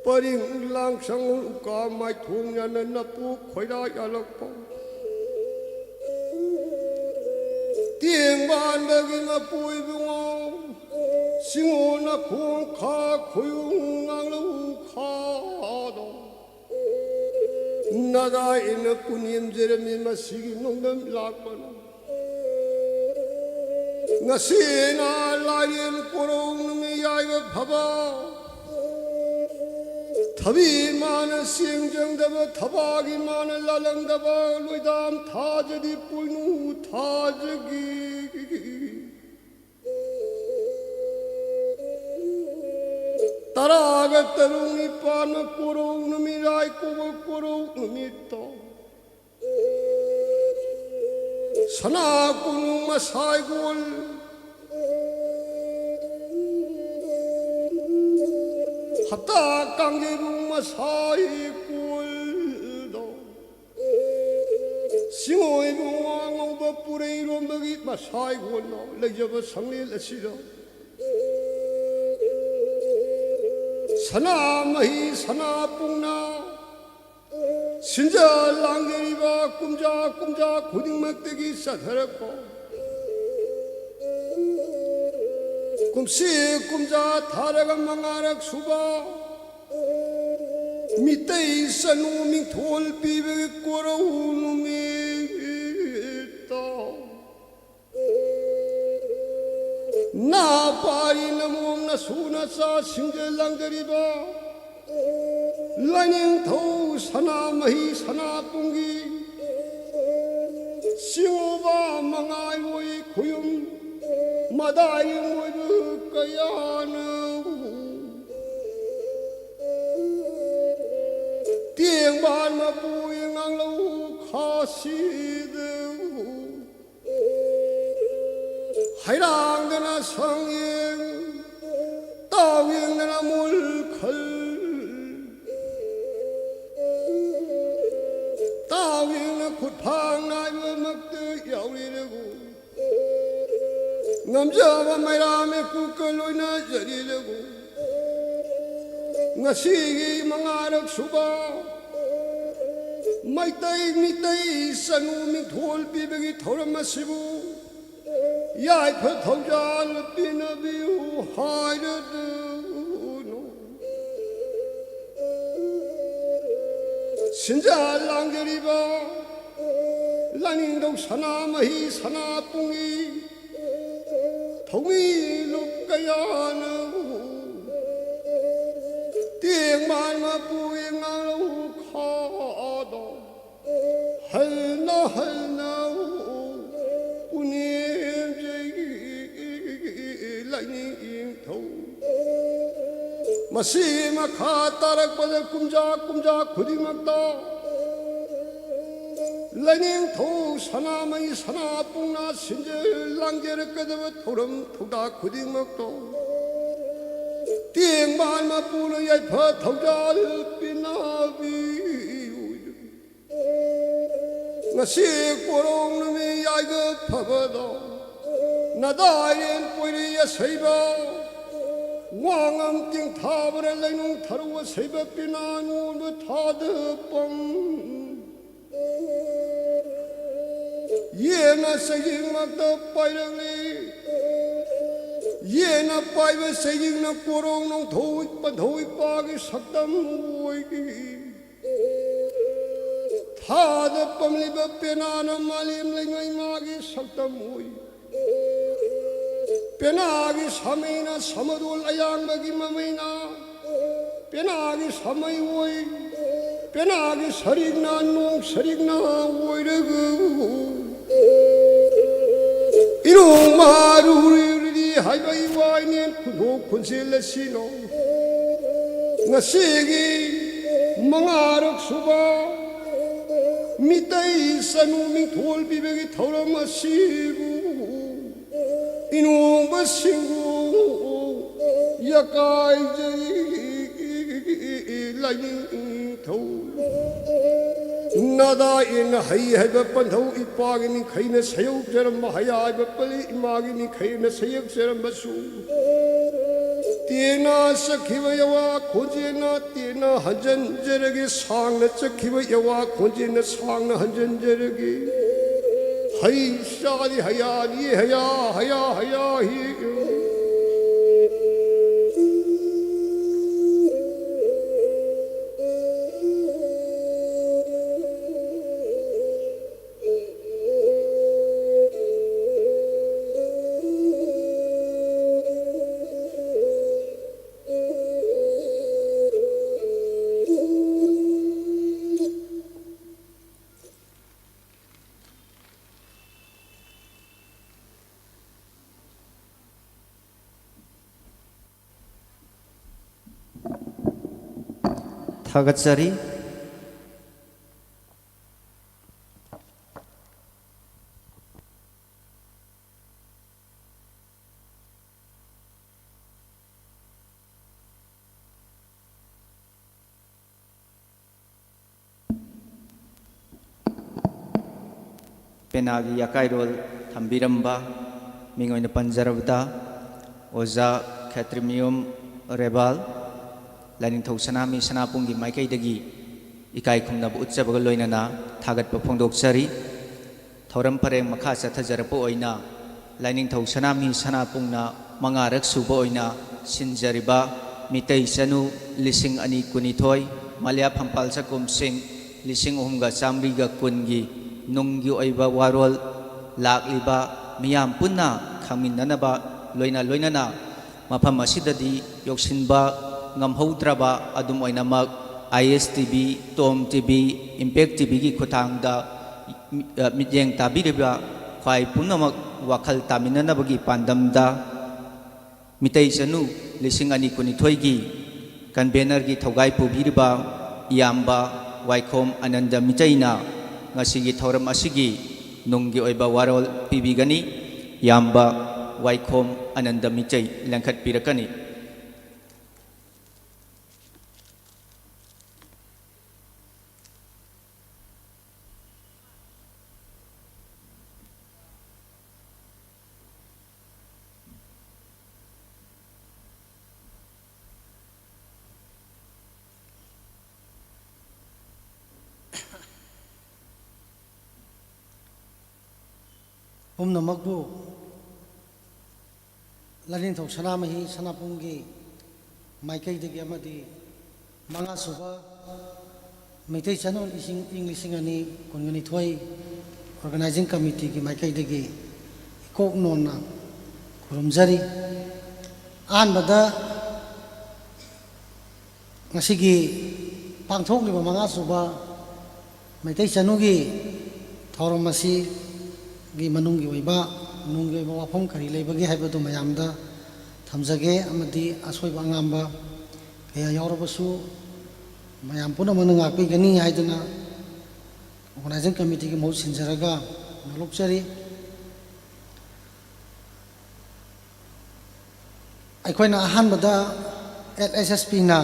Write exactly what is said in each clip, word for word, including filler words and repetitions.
ꯄꯔꯤꯡ ꯂꯥꯡꯁꯪ ꯎꯀꯥ ꯃꯥꯏꯊꯣꯡ ꯌꯥꯅ ꯅꯄꯨ ꯈꯣꯏꯔꯥ ꯌꯥꯜꯂꯛꯄ꯫ ꯇꯦꯡꯕꯥꯟꯗꯒꯤ ꯃꯄꯨ ꯏꯕꯨꯡꯉꯣ, ꯁꯤꯡꯉꯣ ꯅꯈꯣꯡ ꯈꯥ ꯈꯣꯏꯌꯨꯡ ꯉꯥꯡꯂꯧ ꯈꯥꯗꯣ꯫ ꯅꯗꯥꯏꯅ ꯄꯨꯅꯦꯝꯖꯔꯝꯃꯤ ꯃꯁꯤꯒꯤ ꯅꯣꯡꯗꯝ ꯂꯥꯛꯄꯅ꯫ ꯉꯁꯤꯅ ꯂꯥꯏꯔꯦꯟ ꯀꯣꯔꯧ ꯅꯨꯃꯤꯠ ꯌꯥꯏꯕ ꯐꯕ꯫ ꯊꯕꯤ ꯃꯥꯅ ꯆꯦꯡ ꯆꯪꯗꯕ, ꯊꯕꯥꯒꯤ ꯃꯥꯅ ꯂꯥꯂꯪꯗꯕ, ꯂꯣꯏꯗꯥꯝ ꯊꯥꯖꯗꯤ ꯄꯣꯏꯅꯨ ꯊꯥꯖꯒꯤ꯫ ꯇꯔꯥꯒ ꯇꯔꯨꯛ ꯅꯤꯄꯥꯟꯅ ꯀꯣꯔꯧ ꯅꯨꯃꯤꯠ, ꯂꯥꯏ ꯀꯧꯕ ꯀꯣꯔꯧ ꯅꯨꯃꯤꯠꯇꯣ꯫ ꯁꯅꯥ ꯀꯣꯅꯨꯡ ꯃꯁꯥꯏꯒꯣꯜ, ꯍꯞꯇꯥ ꯀꯥꯡꯖꯩꯕꯨꯡ ꯃꯁꯥꯏꯒꯣꯜꯗꯣ꯫ ꯁꯤꯡꯑꯣꯏꯕꯨꯡ ꯑꯉꯧꯕ ꯄꯨꯔꯩꯔꯣꯝꯕꯒꯤ ꯃꯁꯥꯏꯒꯣꯜꯗꯣ ꯂꯩꯖꯕ ꯁꯪꯂꯦꯟ ꯑꯁꯤꯗ ꯁꯅꯥ ꯃꯍꯤ ꯁꯅꯥ ꯄꯨꯡꯅ ꯁꯤꯟꯖ ꯂꯥꯡꯖꯔꯤꯕ ꯀꯨꯝꯖꯥ ꯀꯨꯝꯖꯥ ꯈꯨꯗꯤꯡꯃꯛꯇꯒꯤ ꯆꯠꯊꯔꯛꯄ ꯀꯨꯝꯁꯤ ꯀꯨꯝꯖꯥ ꯊꯥꯔꯒ ꯃꯉꯥꯔꯛ ꯁꯨꯕ ꯃꯤꯇꯩ ꯆꯅꯨ ꯃꯤꯡꯊꯣꯜ ꯄꯤꯕꯒꯤ ꯀꯣꯔꯧ ꯅꯨꯃꯤꯠꯇꯣ꯫ ꯅꯥ ꯄꯥꯔꯤ ꯅꯃꯣꯝ ꯅꯁꯨ ꯅꯆꯥꯁꯤꯡꯗ ꯂꯥꯡꯖꯔꯤꯕ ꯂꯥꯏꯅꯤꯡꯊꯧ ꯁꯅꯥꯃꯍꯤ ꯁꯅꯥꯄꯨꯡꯒꯤ ꯁꯤꯡꯉꯨꯕ ꯃꯉꯥꯏꯔꯣꯏ ꯈꯨꯌꯨꯝ ꯃꯗꯥꯏ ꯑꯣꯏꯕ ꯀꯌꯥꯅ ꯇꯦꯡꯕꯥꯟ ꯃꯄꯨ ꯉꯥꯡꯂꯧ ꯈꯥꯁꯤꯗ ꯍꯩꯔꯥꯡꯗꯅ ꯁꯪꯌꯦꯡ, ꯇꯥꯎꯌꯦꯡꯗꯅ ꯃꯨꯜꯈꯜ, ꯇꯥꯎꯌꯦꯡꯅ ꯈꯨꯠꯐꯥꯡ ꯅꯥꯏꯕꯃꯛꯇ ꯌꯥꯎꯔꯤꯔꯒꯨ, ꯉꯝꯖꯕ ꯃꯩꯔꯥ ꯃꯩꯀꯨꯛꯀ ꯂꯣꯏꯅꯖꯔꯤꯔꯒꯨ, ꯉꯁꯤꯒꯤ ꯃꯉꯥꯔꯛ ꯁꯨꯕ ꯃꯩꯇꯩ ꯃꯤꯇꯩ ꯆꯅꯨ ꯃꯤꯡꯊꯣꯜ ꯄꯤꯕꯒꯤ ꯊꯧꯔꯝ ꯑꯁꯤꯕꯨ ꯌꯥꯏꯐ ꯊꯧꯖꯥꯜ ꯄꯤꯅꯕꯤꯌꯨ ꯍꯥꯏꯔꯗꯨꯅ ꯁꯤꯟꯖ ꯂꯥꯡꯖꯔꯤꯕ ꯂꯥꯏꯅꯤꯡꯊꯧ ꯁꯅꯥꯃꯍꯤ ꯁꯅꯥꯄꯨꯡꯒꯤ ꯊꯧꯃꯤ ꯂꯨꯞ ꯀꯌꯥꯅ ꯇꯦꯡꯕꯥꯟ ꯃꯄꯨꯒꯤ ꯉꯥꯡꯂꯧ ꯈꯥꯗ ꯍꯟꯅ ꯍꯟꯅ ꯄꯨꯅꯦꯝꯖꯩ ꯂꯥꯏꯅꯤꯡꯊꯧ꯫ ꯃꯁꯤ ꯃꯈꯥ ꯇꯥꯔꯛꯄꯗ ꯀꯨꯝꯖꯥ ꯀꯨꯝꯖꯥ ꯈꯨꯗꯤꯡꯃꯛꯇ ꯂꯥꯏꯅꯤꯡꯊꯧ ꯁꯅꯥꯃꯍꯤ ꯁꯅꯥꯄꯨꯡꯅ ꯁꯤꯟꯖ ꯂꯥꯡꯖꯔꯛꯀꯗꯕ ꯊꯧꯔꯝ ꯊꯧꯗꯥ ꯈꯨꯗꯤꯡꯃꯛꯇ ꯇꯦꯡꯕꯥꯟ ꯃꯄꯨꯅ ꯌꯥꯏꯐ ꯊꯧꯖꯥꯜ ꯄꯤꯅꯕꯤꯌꯨ꯫ ꯉꯁꯤ ꯀꯣꯔꯣꯡ ꯅꯨꯃꯤꯠ ꯌꯥꯏꯒ ꯐꯕꯗ ꯅꯗꯥꯏꯔꯦꯟ ꯄꯣꯏꯔꯤ ꯑꯁꯩꯕ ꯋꯥꯉꯝ ꯇꯤꯡꯊꯥꯕꯔ ꯂꯩꯅꯨꯡ ꯊꯔꯨ ꯑꯁꯩꯕ ꯄꯤꯅꯥ ꯅꯣꯟꯕ ꯊꯥꯗ ꯄꯝ ꯌꯦꯅ ꯆꯩꯖꯤꯡꯃꯛꯇ ꯄꯥꯏꯔꯛꯂꯤ꯫ ꯌꯦꯅ ꯄꯥꯏꯕ ꯆꯩꯖꯤꯡꯅ ꯀꯣꯔꯣꯡ ꯅꯣꯡꯊꯧ ꯄꯟꯊꯧ ꯏꯄꯥꯒꯤ ꯁꯛꯇꯝ ꯑꯣꯏꯈꯤ꯫ ꯊꯥꯗ ꯄꯝꯂꯤꯕ ꯄꯦꯅꯥꯅ ꯃꯥꯂꯦꯝ ꯂꯩꯉꯩ ꯃꯥꯒꯤ ꯁꯛꯇꯝ ꯑꯣꯏ꯫ ꯄꯦꯅꯥꯒꯤ ꯁꯥꯃꯩꯅ ꯁꯃꯗꯣꯜ ꯑꯌꯥꯡꯕꯒꯤ ꯃꯃꯩꯅ ꯄꯦꯅꯥꯒꯤ ꯁꯥꯃꯩ ꯑꯣꯏ꯫ ꯄꯦꯅꯥꯒꯤ ꯁꯔꯤꯛꯅ ꯅꯣꯡ ꯁꯔꯤꯛꯅ ꯑꯣꯏꯔꯒ ꯏꯔꯣꯡ ꯃꯥꯔꯨꯔꯤꯔꯤ ꯍꯥꯏꯕ ꯏꯋꯥꯏꯅꯦ ꯈꯨꯟꯗꯣꯛ ꯈꯨꯟꯖꯤꯜ ꯑꯁꯤꯅꯣ꯫ ꯉꯁꯤꯒꯤ ꯃꯉꯥꯔꯛ ꯁꯨꯕ ꯃꯤꯇꯩ ꯆꯅꯨ ꯃꯤꯡꯊꯣꯜ ꯄꯤꯕꯒꯤ ꯊꯧꯔꯝ ꯑꯁꯤꯕꯨ ꯏꯅꯣꯡꯕꯁꯤꯡꯕꯨ ꯌꯥꯀꯥꯏꯖꯩ ꯂꯥꯏꯅꯤꯡꯊꯧ꯫ ꯅꯥꯗꯥ ꯏꯟ ꯍꯩ ꯍꯥꯏꯕ ꯄꯟꯊꯧ ꯏꯄꯥꯒꯤ ꯅꯤꯡꯈꯩꯅ ꯁꯌꯧꯖꯔꯝꯕ ꯍꯌꯥꯏꯕ ꯄꯜꯂꯤ ꯏꯃꯥꯒꯤ ꯅꯤꯡꯈꯩꯅ ꯁꯌꯦꯛꯆꯔꯝꯕꯁꯨ ꯇꯦꯟꯅ ꯆꯠꯈꯤꯕ ꯌꯋꯥ ꯈꯣꯟꯖꯦꯜꯅ ꯇꯦꯟꯅ ꯍꯟꯖꯤꯟꯖꯔꯒꯦ, ꯁꯥꯡꯅ ꯆꯠꯈꯤꯕ ꯌꯋꯥ ꯈꯣꯟꯖꯦꯜꯅ ꯁꯥꯡꯅ ꯍꯟꯖꯤꯟꯖꯔꯒꯦ꯫ ꯍꯩ ꯆꯥꯔꯤ ꯍꯌꯥꯅꯤ ꯍꯌꯥ ꯍꯌꯥ ꯍꯌꯥ ꯍꯤ꯫ ꯊꯥꯒꯠꯆꯔꯤ꯫ ꯄꯦꯅꯥꯒꯤ ꯑꯀꯥꯏꯔꯣꯜ ꯊꯝꯕꯤꯔꯝꯕ, ꯃꯤꯡ ꯑꯣꯏꯅ ꯄꯟꯖꯔꯕꯗ, ꯑꯣꯖꯥ ꯈꯦꯇ꯭ꯔꯤꯃꯌꯨꯝ ꯔꯦꯕꯥꯜ, ꯂꯥꯏꯅꯤꯡꯊꯧ ꯁꯅꯥꯃꯍꯤ ꯁꯅꯥꯄꯨꯡꯒꯤ ꯃꯥꯏꯀꯩꯗꯒꯤ ꯏꯀꯥꯏ ꯈꯨꯝꯅꯕ ꯎꯠꯆꯕꯒ ꯂꯣꯏꯅꯅ ꯊꯥꯒꯠꯄ ꯐꯣꯡꯗꯣꯛꯆꯔꯤ꯫ ꯊꯧꯔꯝ ꯄꯔꯦꯡ ꯃꯈꯥ ꯆꯠꯊꯖꯔꯛꯄ ꯑꯣꯏꯅ ꯂꯥꯏꯅꯤꯡꯊꯧ ꯁꯅꯥꯃꯍꯤ ꯁꯅꯥꯄꯨꯡꯅ ꯃꯉꯥꯔꯛ ꯁꯨꯕ ꯑꯣꯏꯅ ꯁꯤꯟꯖꯔꯤꯕ ꯃꯤꯇꯩ ꯆꯅꯨ ꯂꯤꯁꯤꯡ ꯑꯅꯤ ꯀꯨꯟꯅꯤꯊꯣꯏ, ꯃꯂꯤꯌꯥ ꯐꯝꯄꯥꯜ ꯆꯥꯛꯈꯨꯝꯁꯤꯡ ꯂꯤꯁꯤꯡ ꯑꯍꯨꯝꯒ ꯆꯥꯃꯔꯤꯒ ꯀꯨꯟꯒꯤ ꯅꯨꯡꯒꯤ ꯑꯣꯏꯕ ꯋꯥꯔꯣꯜ ꯂꯥꯛꯂꯤꯕ ꯃꯤꯌꯥꯝ ꯄꯨꯟꯅ ꯈꯪꯃꯤꯟꯅꯅꯕ ꯂꯣꯏꯅ ꯂꯣꯏꯅꯅ ꯃꯐꯝ ꯑꯁꯤꯗꯗꯤ ꯌꯧꯁꯤꯟꯕ ꯉꯝꯍꯧꯗ꯭ꯔꯕ ꯑꯗꯨꯝ ꯑꯣꯏꯅꯃꯛ ꯑꯥꯏ S T V, Tom T V, Impact T ꯚꯤꯒꯤ ꯈꯨꯠꯊꯥꯡꯗ ꯃꯤ-, ꯑ, ꯃꯤꯠꯌꯦꯡ ꯇꯥꯕꯤꯔꯤꯕ ꯈ꯭ꯋꯥꯏ ꯄꯨꯝꯅꯃꯛ ꯋꯥꯈꯜ ꯇꯥꯃꯤꯟꯅꯅꯕꯒꯤ ꯄꯥꯟꯗꯝꯗ ꯃꯤꯇꯩ ꯆꯅꯨ ꯂꯤꯁꯤꯡ ꯑꯅꯤ ꯀꯨꯟꯅꯤꯊꯣꯏꯒꯤ ꯀꯟꯚꯦꯅꯔꯒꯤ ꯊꯧꯒꯥꯏ ꯄꯨꯕꯤꯔꯤꯕ ꯏꯌꯥꯝꯕ ꯋꯥꯏꯈꯣꯝ ꯑꯅꯟꯗ ꯃꯤꯇꯩꯅ ꯉꯁꯤꯒꯤ ꯊꯧꯔꯝ ꯑꯁꯤꯒꯤ ꯅꯨꯡꯒꯤ ꯑꯣꯏꯕ ꯋꯥꯔꯣꯜ ꯄꯤꯕꯤꯒꯅꯤ꯫ ꯏꯌꯥꯝꯕ ꯋꯥꯏꯈꯣꯝ ꯑꯅꯟꯗ ꯃꯤꯇꯩ ꯂꯦꯡꯈꯠꯄꯤꯔꯛꯀꯅꯤ꯫ ꯄꯨꯝꯅꯃꯛꯄꯨ ꯂꯥꯏꯅꯤꯡꯊꯧ ꯁꯅꯥꯃꯍꯤ ꯁꯅꯥꯕꯨꯡꯒꯤ ꯃꯥꯏꯀꯩꯗꯒꯤ ꯑꯃꯗꯤ ꯃꯉꯥꯁꯨꯕ ꯃꯩꯇꯩ ꯆꯅꯨ ꯏꯁꯤꯡ ꯏꯪ ꯂꯤꯁꯤꯡ ꯑꯅꯤ ꯀꯨꯟꯒ ꯅꯤꯊꯣꯏ organizing committeeꯒꯤ ꯃꯥꯏꯀꯩꯗꯒꯤ ꯏꯀꯣꯛ ꯅꯣꯟꯅ ꯈꯨꯔꯨꯝꯖꯔꯤ꯫ ꯑꯍꯥꯟꯕꯗ ꯉꯁꯤꯒꯤ ꯄꯥꯡꯊꯣꯛꯂꯤꯕ ꯃꯉꯥꯁꯨꯕ ꯃꯩꯇꯩ ꯆꯅꯨꯒꯤ ꯊꯧꯔꯝ ꯑꯁꯤꯒꯤ ꯃꯅꯨꯡꯒꯤ ꯑꯣꯏꯕ ꯅꯨꯡꯒꯤ ꯑꯣꯏꯕ ꯋꯥꯐꯝ ꯀꯔꯤ ꯂꯩꯕꯒꯦ ꯍꯥꯏꯕꯗꯨ ꯃꯌꯥꯝꯗ ꯊꯝꯖꯒꯦ, ꯑꯃꯗꯤ ꯑꯁꯣꯏꯕ ꯑꯉꯥꯝꯕ ꯀꯌꯥ ꯌꯥꯎꯔꯕꯁꯨ ꯃꯌꯥꯝ ꯄꯨꯝꯅꯃꯛꯅ ꯉꯥꯛꯄꯤꯒꯅꯤ ꯍꯥꯏꯗꯨꯅ organizing committeeꯒꯤ ꯃꯍꯨꯠ ꯁꯤꯟꯖꯔꯒ ꯅꯣꯂꯨꯛꯆꯔꯤ꯫ ꯑꯩꯈꯣꯏꯅ ꯑꯍꯥꯟꯕꯗ ꯑꯦꯜ ꯑꯦꯁ ꯑꯦꯁ ꯄꯤꯅ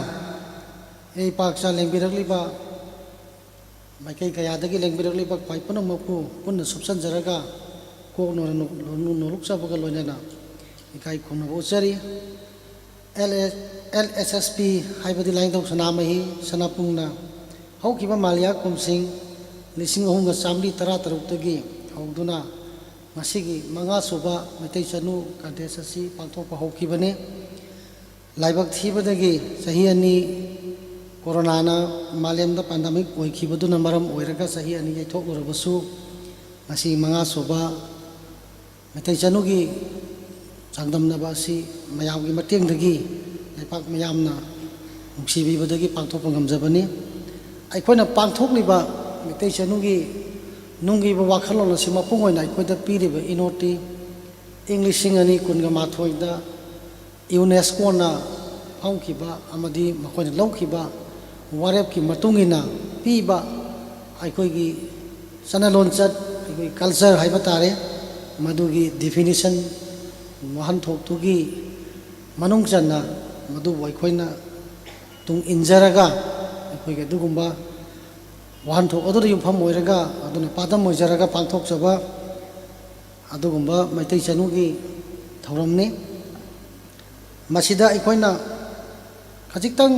ꯏꯄꯥꯛꯆ ꯂꯦꯡꯕꯤꯔꯛꯂꯤꯕ ꯃꯥꯏꯀꯩ ꯀꯌꯥꯗꯒꯤ ꯂꯦꯡꯕꯤꯔꯛꯂꯤꯕ ꯈ꯭ꯋꯥꯏ ꯄꯨꯝꯅꯃꯛꯄꯨ ꯄꯨꯟꯅ ꯁꯨꯞꯆꯟꯖꯔꯒ ꯀꯣꯛ ꯅꯣꯟꯅ ꯅꯣ-, ꯅꯣ-, ꯅꯣꯂꯨꯛꯆꯕꯒ ꯂꯣꯏꯅꯅ ꯏꯀꯥꯏ ꯈꯨꯝꯅꯕ ꯎꯠꯆꯔꯤ꯫ ꯑꯦꯜ ꯑꯦꯁ ꯑꯦꯁ ꯄꯤ ꯍꯥꯏꯕꯗꯤ ꯂꯥꯏꯅꯤꯡꯊꯧ ꯁꯅꯥꯃꯍꯤ ꯁꯅꯥꯄꯨꯡꯅ ꯍꯧꯈꯤꯕ ꯃꯥꯂꯤꯌꯥ ꯀꯨꯝꯁꯤꯡ ꯂꯤꯁꯤꯡ ꯑꯍꯨꯝꯒ ꯆꯥꯃꯔꯤ ꯇꯔꯥ ꯇꯔꯨꯛꯇꯒꯤ ꯍꯧꯗꯨꯅ ꯉꯁꯤꯒꯤ ꯃꯉꯥꯁꯨꯕ ꯃꯩꯇꯩ ꯆꯅꯨ contest ꯑꯁꯤ ꯄꯥꯡꯊꯣꯛꯄ ꯍꯧꯈꯤꯕꯅꯤ꯫ ꯂꯥꯏꯕꯛ ꯊꯤꯕꯗꯒꯤ ꯆꯍꯤ ꯑꯅꯤ ꯀꯣꯔꯣꯅꯥꯅ ꯃꯥꯂꯦꯝꯗ pandemic ꯑꯣꯏꯈꯤꯕꯗꯨꯅ ꯃꯔꯝ ꯑꯣꯏꯔꯒ ꯆꯍꯤ ꯑꯅꯤ ꯌꯩꯊꯣꯛꯂꯨꯔꯕꯁꯨ, ꯉꯁꯤ ꯃꯉꯥꯁꯨꯕ ꯃꯩꯇꯩ ꯆꯅꯨꯒꯤ ꯆꯥꯡꯗꯝꯅꯕ ꯑꯁꯤ ꯃꯌꯥꯝꯒꯤ ꯃꯇꯦꯡꯗꯒꯤ, ꯂꯩꯄꯥꯛ ꯃꯤꯌꯥꯝꯅ ꯅꯨꯡꯁꯤꯕꯤꯕꯗꯒꯤ ꯄꯥꯡꯊꯣꯛꯄ ꯉꯝꯖꯕꯅꯤ꯫ ꯑꯩꯈꯣꯏꯅ ꯄꯥꯡꯊꯣꯛꯂꯤꯕ ꯃꯩꯇꯩ ꯆꯅꯨꯒꯤ ꯅꯨꯡꯒꯤ ꯑꯣꯏꯕ ꯋꯥꯈꯜꯂꯣꯟ ꯑꯁꯤ ꯃꯄꯨꯡ ꯑꯣꯏꯅ ꯑꯩꯈꯣꯏꯗ ꯄꯤꯔꯤꯕ ꯏꯅꯣꯠꯇꯤ ꯏꯪ ꯂꯤꯁꯤꯡ ꯑꯅꯤ ꯀꯨꯟꯒ ꯃꯥꯊꯣꯏꯗ ꯌꯨꯅꯦꯁꯀꯣꯅ ꯐꯝꯈꯤꯕ ꯑꯃꯗꯤ ꯃꯈꯣꯏꯅ ꯂꯧꯈꯤꯕ ꯋꯥꯔꯦꯞꯀꯤ ꯃꯇꯨꯡ ꯏꯟꯅ ꯄꯤꯕ ꯑꯩꯈꯣꯏꯒꯤ ꯆꯠꯅ ꯂꯣꯟꯆꯠ, ꯑꯩꯈꯣꯏꯒꯤ culture ꯍꯥꯏꯕ ꯇꯥꯔꯦ, ꯃꯗꯨꯒꯤ definition, ꯋꯥꯍꯟꯊꯣꯛꯇꯨꯒꯤ ꯃꯅꯨꯡ ꯆꯟꯅ ꯃꯗꯨꯕꯨ ꯑꯩꯈꯣꯏꯅ ꯇꯨꯡ ꯏꯟꯖꯔꯒ, ꯑꯩꯈꯣꯏꯒꯤ ꯑꯗꯨꯒꯨꯝꯕ ꯋꯥꯍꯟꯊꯣꯛ ꯑꯗꯨꯗ ꯌꯨꯝꯐꯝ ꯑꯣꯏꯔꯒ, ꯑꯗꯨꯅ ꯄꯥꯟꯗꯝ ꯑꯣꯏꯖꯔꯒ ꯄꯥꯡꯊꯣꯛꯆꯕ ꯑꯗꯨꯒꯨꯝꯕ ꯃꯩꯇꯩ ꯆꯅꯨꯒꯤ ꯊꯧꯔꯝꯅꯤ꯫ ꯃꯁꯤꯗ ꯑꯩꯈꯣꯏꯅ ꯈꯖꯤꯛꯇꯪ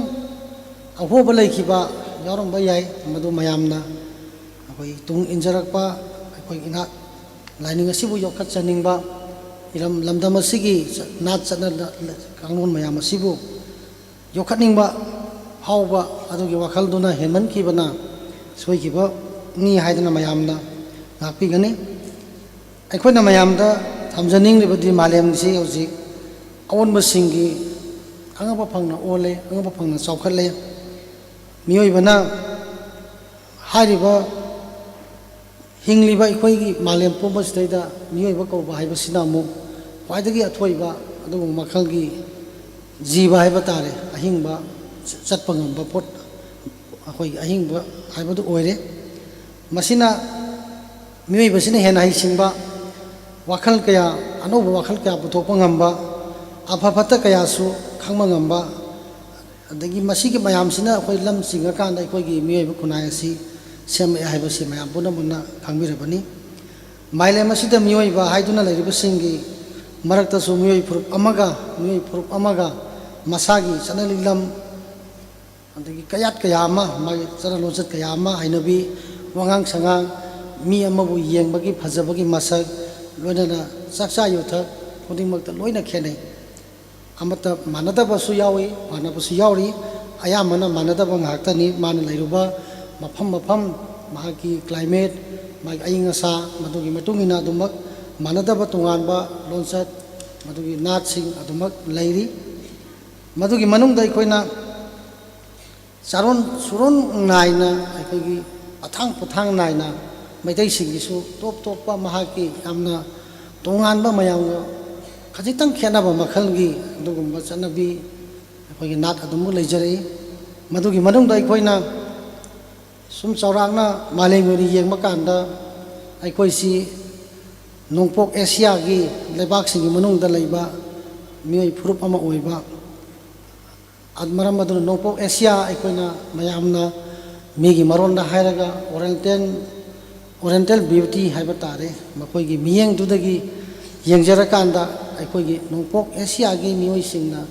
ꯑꯍꯣꯕ ꯂꯩꯈꯤꯕ ꯌꯥꯎꯔꯝꯕ ꯌꯥꯏ, ꯃꯗꯨ ꯃꯌꯥꯝꯅ ꯑꯩꯈꯣꯏ ꯇꯨꯡ ꯏꯟꯖꯔꯛꯄ, ꯑꯩꯈꯣꯏ ꯏꯅꯥꯠ ꯂꯥꯏꯅꯤꯡ ꯑꯁꯤꯕꯨ ꯌꯣꯛꯈꯠꯆꯅꯤꯡꯕ, ꯏꯔꯝ ꯂꯝꯗꯝ ꯑꯁꯤꯒꯤ ꯆ-, ꯅꯥꯠ ꯆꯠꯅ ꯀꯥꯡꯂꯣꯟ ꯃꯌꯥꯝ ꯑꯁꯤꯕꯨ ꯌꯣꯛꯈꯠꯅꯤꯡꯕ ꯐꯥꯎꯕ ꯑꯗꯨꯒꯤ ꯋꯥꯈꯜꯗꯨꯅ ꯍꯦꯟꯃꯟꯈꯤꯕꯅ ꯁꯣꯏꯈꯤꯕꯅꯤ ꯍꯥꯏꯗꯨꯅ ꯃꯌꯥꯝꯅ ꯉꯥꯛꯄꯤꯒꯅꯤ꯫ ꯑꯩꯈꯣꯏꯅ ꯃꯌꯥꯝꯗ ꯊꯝꯖꯅꯤꯡꯂꯤꯕꯗꯤ ꯃꯥꯂꯦꯝꯁꯤ ꯍꯧꯖꯤꯛ ꯑꯑꯣꯟꯕꯁꯤꯡꯒꯤ ꯑꯉꯛꯄ ꯐꯪꯅ ꯑꯣꯜꯂꯦ, ꯑꯉꯛꯄ ꯐꯪꯅ ꯆꯥꯎꯈꯠꯂꯦ꯫ ꯃꯤꯑꯣꯏꯕꯅ ꯍꯥꯏꯔꯤꯕ ꯍꯤꯡꯂꯤꯕ ꯑꯩꯈꯣꯏꯒꯤ ꯃꯥꯂꯦꯝ ꯄꯨꯝꯕꯁꯤꯗꯩꯗ ꯃꯤꯑꯣꯏꯕ ꯀꯧꯕ ꯍꯥꯏꯕꯁꯤꯅ ꯑꯃꯨꯛ ꯈ꯭ꯋꯥꯏꯗꯒꯤ ꯑꯊꯣꯏꯕ ꯑꯗꯨꯒꯨꯝꯕ ꯃꯈꯜꯒꯤ ꯖꯤꯕ ꯍꯥꯏꯕ ꯇꯥꯔꯦ, ꯑꯍꯤꯡꯕ ꯆ-, ꯆꯠꯄ ꯉꯝꯕ ꯄꯣꯠ, ꯑꯩꯈꯣꯏꯒꯤ ꯑꯍꯤꯡꯕ ꯍꯥꯏꯕꯗꯨ ꯑꯣꯏꯔꯦ꯫ ꯃꯁꯤꯅ ꯃꯤꯑꯣꯏꯕꯁꯤꯅ ꯍꯦꯟꯅ ꯍꯩꯁꯤꯡꯕ, ꯋꯥꯈꯜ ꯀꯌꯥ, ꯑꯅꯧꯕ ꯋꯥꯈꯜ ꯀꯌꯥ ꯄꯨꯊꯣꯛꯄ ꯉꯝꯕ, ꯑꯐ ꯐꯠꯇ ꯀꯌꯥꯁꯨ ꯈꯪꯕ ꯉꯝꯕ, ꯑꯗꯒꯤ ꯃꯁꯤꯒꯤ ꯃꯌꯥꯝꯁꯤꯅ ꯑꯩꯈꯣꯏ ꯂꯝ ꯆꯤꯡꯉꯀꯥꯟꯗ ꯑꯩꯈꯣꯏꯒꯤ ꯃꯤꯑꯣꯏꯕ ꯈꯨꯟꯅꯥꯏ ꯑꯁꯤ ꯁꯦꯝꯃꯛꯑꯦ ꯍꯥꯏꯕꯁꯤ ꯃꯌꯥꯝ ꯄꯨꯝꯅꯃꯛꯅ ꯈꯪꯕꯤꯔꯕꯅꯤ꯫ ꯃꯥꯂꯦꯝ ꯑꯁꯤꯗ ꯃꯤꯑꯣꯏꯕ ꯍꯥꯏꯗꯨꯅ ꯂꯩꯔꯤꯕꯁꯤꯡꯒꯤ ꯃꯔꯛꯇꯁꯨ ꯃꯤꯑꯣꯏ ꯐꯨꯔꯨꯞ ꯑꯃꯒ ꯃꯤꯑꯣꯏ ꯐꯨꯔꯨꯞ ꯑꯃꯒ ꯃꯁꯥꯒꯤ ꯆꯠꯅ ꯂꯤꯛꯂꯝ, ꯑꯗꯒꯤ ꯀꯌꯥꯠ ꯀꯌꯥ ꯑꯃ, ꯃꯥꯒꯤ ꯆꯠꯅ ꯂꯣꯟꯆꯠ ꯀꯌꯥ ꯑꯃ, ꯍꯩꯅꯕꯤ, ꯋꯥꯉꯥꯡ ꯁꯉꯥꯡ, ꯃꯤ ꯑꯃꯕꯨ ꯌꯦꯡꯕꯒꯤ ꯐꯖꯕꯒꯤ ꯃꯁꯛ, ꯂꯣꯏꯅꯅ ꯆꯥꯛꯆꯥ ꯌꯨꯊꯛ ꯈꯨꯗꯤꯡꯃꯛꯇ ꯂꯣꯏꯅ ꯈꯦꯠꯅꯩ꯫ ꯑꯃꯠꯇ ꯃꯥꯟꯅꯗꯕꯁꯨ ꯌꯥꯎꯏ, ꯃꯥꯟꯅꯕꯁꯨ ꯌꯥꯎꯔꯤ꯫ ꯑꯌꯥꯝꯕꯅ ꯃꯥꯟꯅꯗꯕ ꯉꯥꯛꯇꯅꯤ꯫ ꯃꯥꯅ ꯂꯩꯔꯨꯕ ꯃꯐꯝ ꯃꯐꯝ, ꯃꯍꯥꯛꯀꯤ climate, ꯃꯥꯒꯤ ꯑꯏꯪ ꯑꯁꯥ, ꯃꯗꯨꯒꯤ ꯃꯇꯨꯡ ꯏꯟꯅ ꯑꯗꯨꯃꯛ ꯃꯥꯟꯅꯗꯕ ꯇꯣꯉꯥꯟꯕ ꯂꯣꯟꯆꯠ, ꯃꯗꯨꯒꯤ ꯅꯥꯠꯁꯤꯡ ꯑꯗꯨꯃꯛ ꯂꯩꯔꯤ꯫ ꯃꯗꯨꯒꯤ ꯃꯅꯨꯡꯗ ꯑꯩꯈꯣꯏꯅ ꯆꯥꯔꯣꯟ ꯁꯨꯔꯣꯟ ꯅꯥꯏꯅ, ꯑꯩꯈꯣꯏꯒꯤ ꯑꯊꯥꯡ ꯄꯣꯊꯥꯡ ꯅꯥꯏꯅ ꯃꯩꯇꯩꯁꯤꯡꯒꯤꯁꯨ ꯇꯣꯞ ꯇꯣꯞꯄ ꯃꯍꯥꯛꯀꯤ ꯌꯥꯝꯅ ꯇꯣꯉꯥꯟꯕ, ꯃꯌꯥꯝꯒ ꯈꯖꯤꯛꯇꯪ ꯈꯦꯠꯅꯕ ꯃꯈꯜꯒꯤ ꯑꯗꯨꯒꯨꯝꯕ ꯆꯠꯅꯕꯤ, ꯑꯩꯈꯣꯏꯒꯤ ꯅꯥꯠ ꯑꯗꯨꯃꯛ ꯂꯩꯖꯔꯛꯏ꯫ ꯃꯗꯨꯒꯤ ꯃꯅꯨꯡꯗ ꯑꯩꯈꯣꯏꯅ ꯁꯨꯝ ꯆꯥꯎꯔꯥꯛꯅ ꯃꯥꯂꯦꯝꯒꯤ ꯑꯣꯏꯅ ꯌꯦꯡꯕ ꯀꯥꯟꯗ, ꯑꯩꯈꯣꯏꯁꯤ ꯅꯣꯡꯄꯣꯛ ꯑꯦꯁꯤꯌꯥꯒꯤ ꯂꯩꯕꯥꯛꯁꯤꯡꯒꯤ ꯃꯅꯨꯡꯗ ꯂꯩꯕ ꯃꯤꯑꯣꯏ ꯐꯨꯔꯨꯞ ꯑꯃ ꯑꯣꯏꯕ, ꯑ-, ꯃꯔꯝ ꯑꯗꯨꯅ ꯅꯣꯡꯄꯣꯛ ꯑꯦꯁꯤꯌꯥ ꯑꯩꯈꯣꯏꯅ ꯃꯌꯥꯝꯅ ꯃꯤꯒꯤ ꯃꯔꯣꯟꯗ ꯍꯥꯏꯔꯒ Oriental, Oriental Beauty ꯍꯥꯏꯕ ꯇꯥꯔꯦ, ꯃꯈꯣꯏꯒꯤ ꯃꯤꯠꯌꯦꯡꯗꯨꯗꯒꯤ ꯌꯦꯡꯖꯔꯀꯥꯟꯗ ꯑꯩꯈꯣꯏꯒꯤ ꯅꯣꯡꯄꯣꯛ ꯑꯦꯁꯤꯌꯥꯒꯤ ꯃꯤꯑꯣꯏꯁꯤꯡꯅ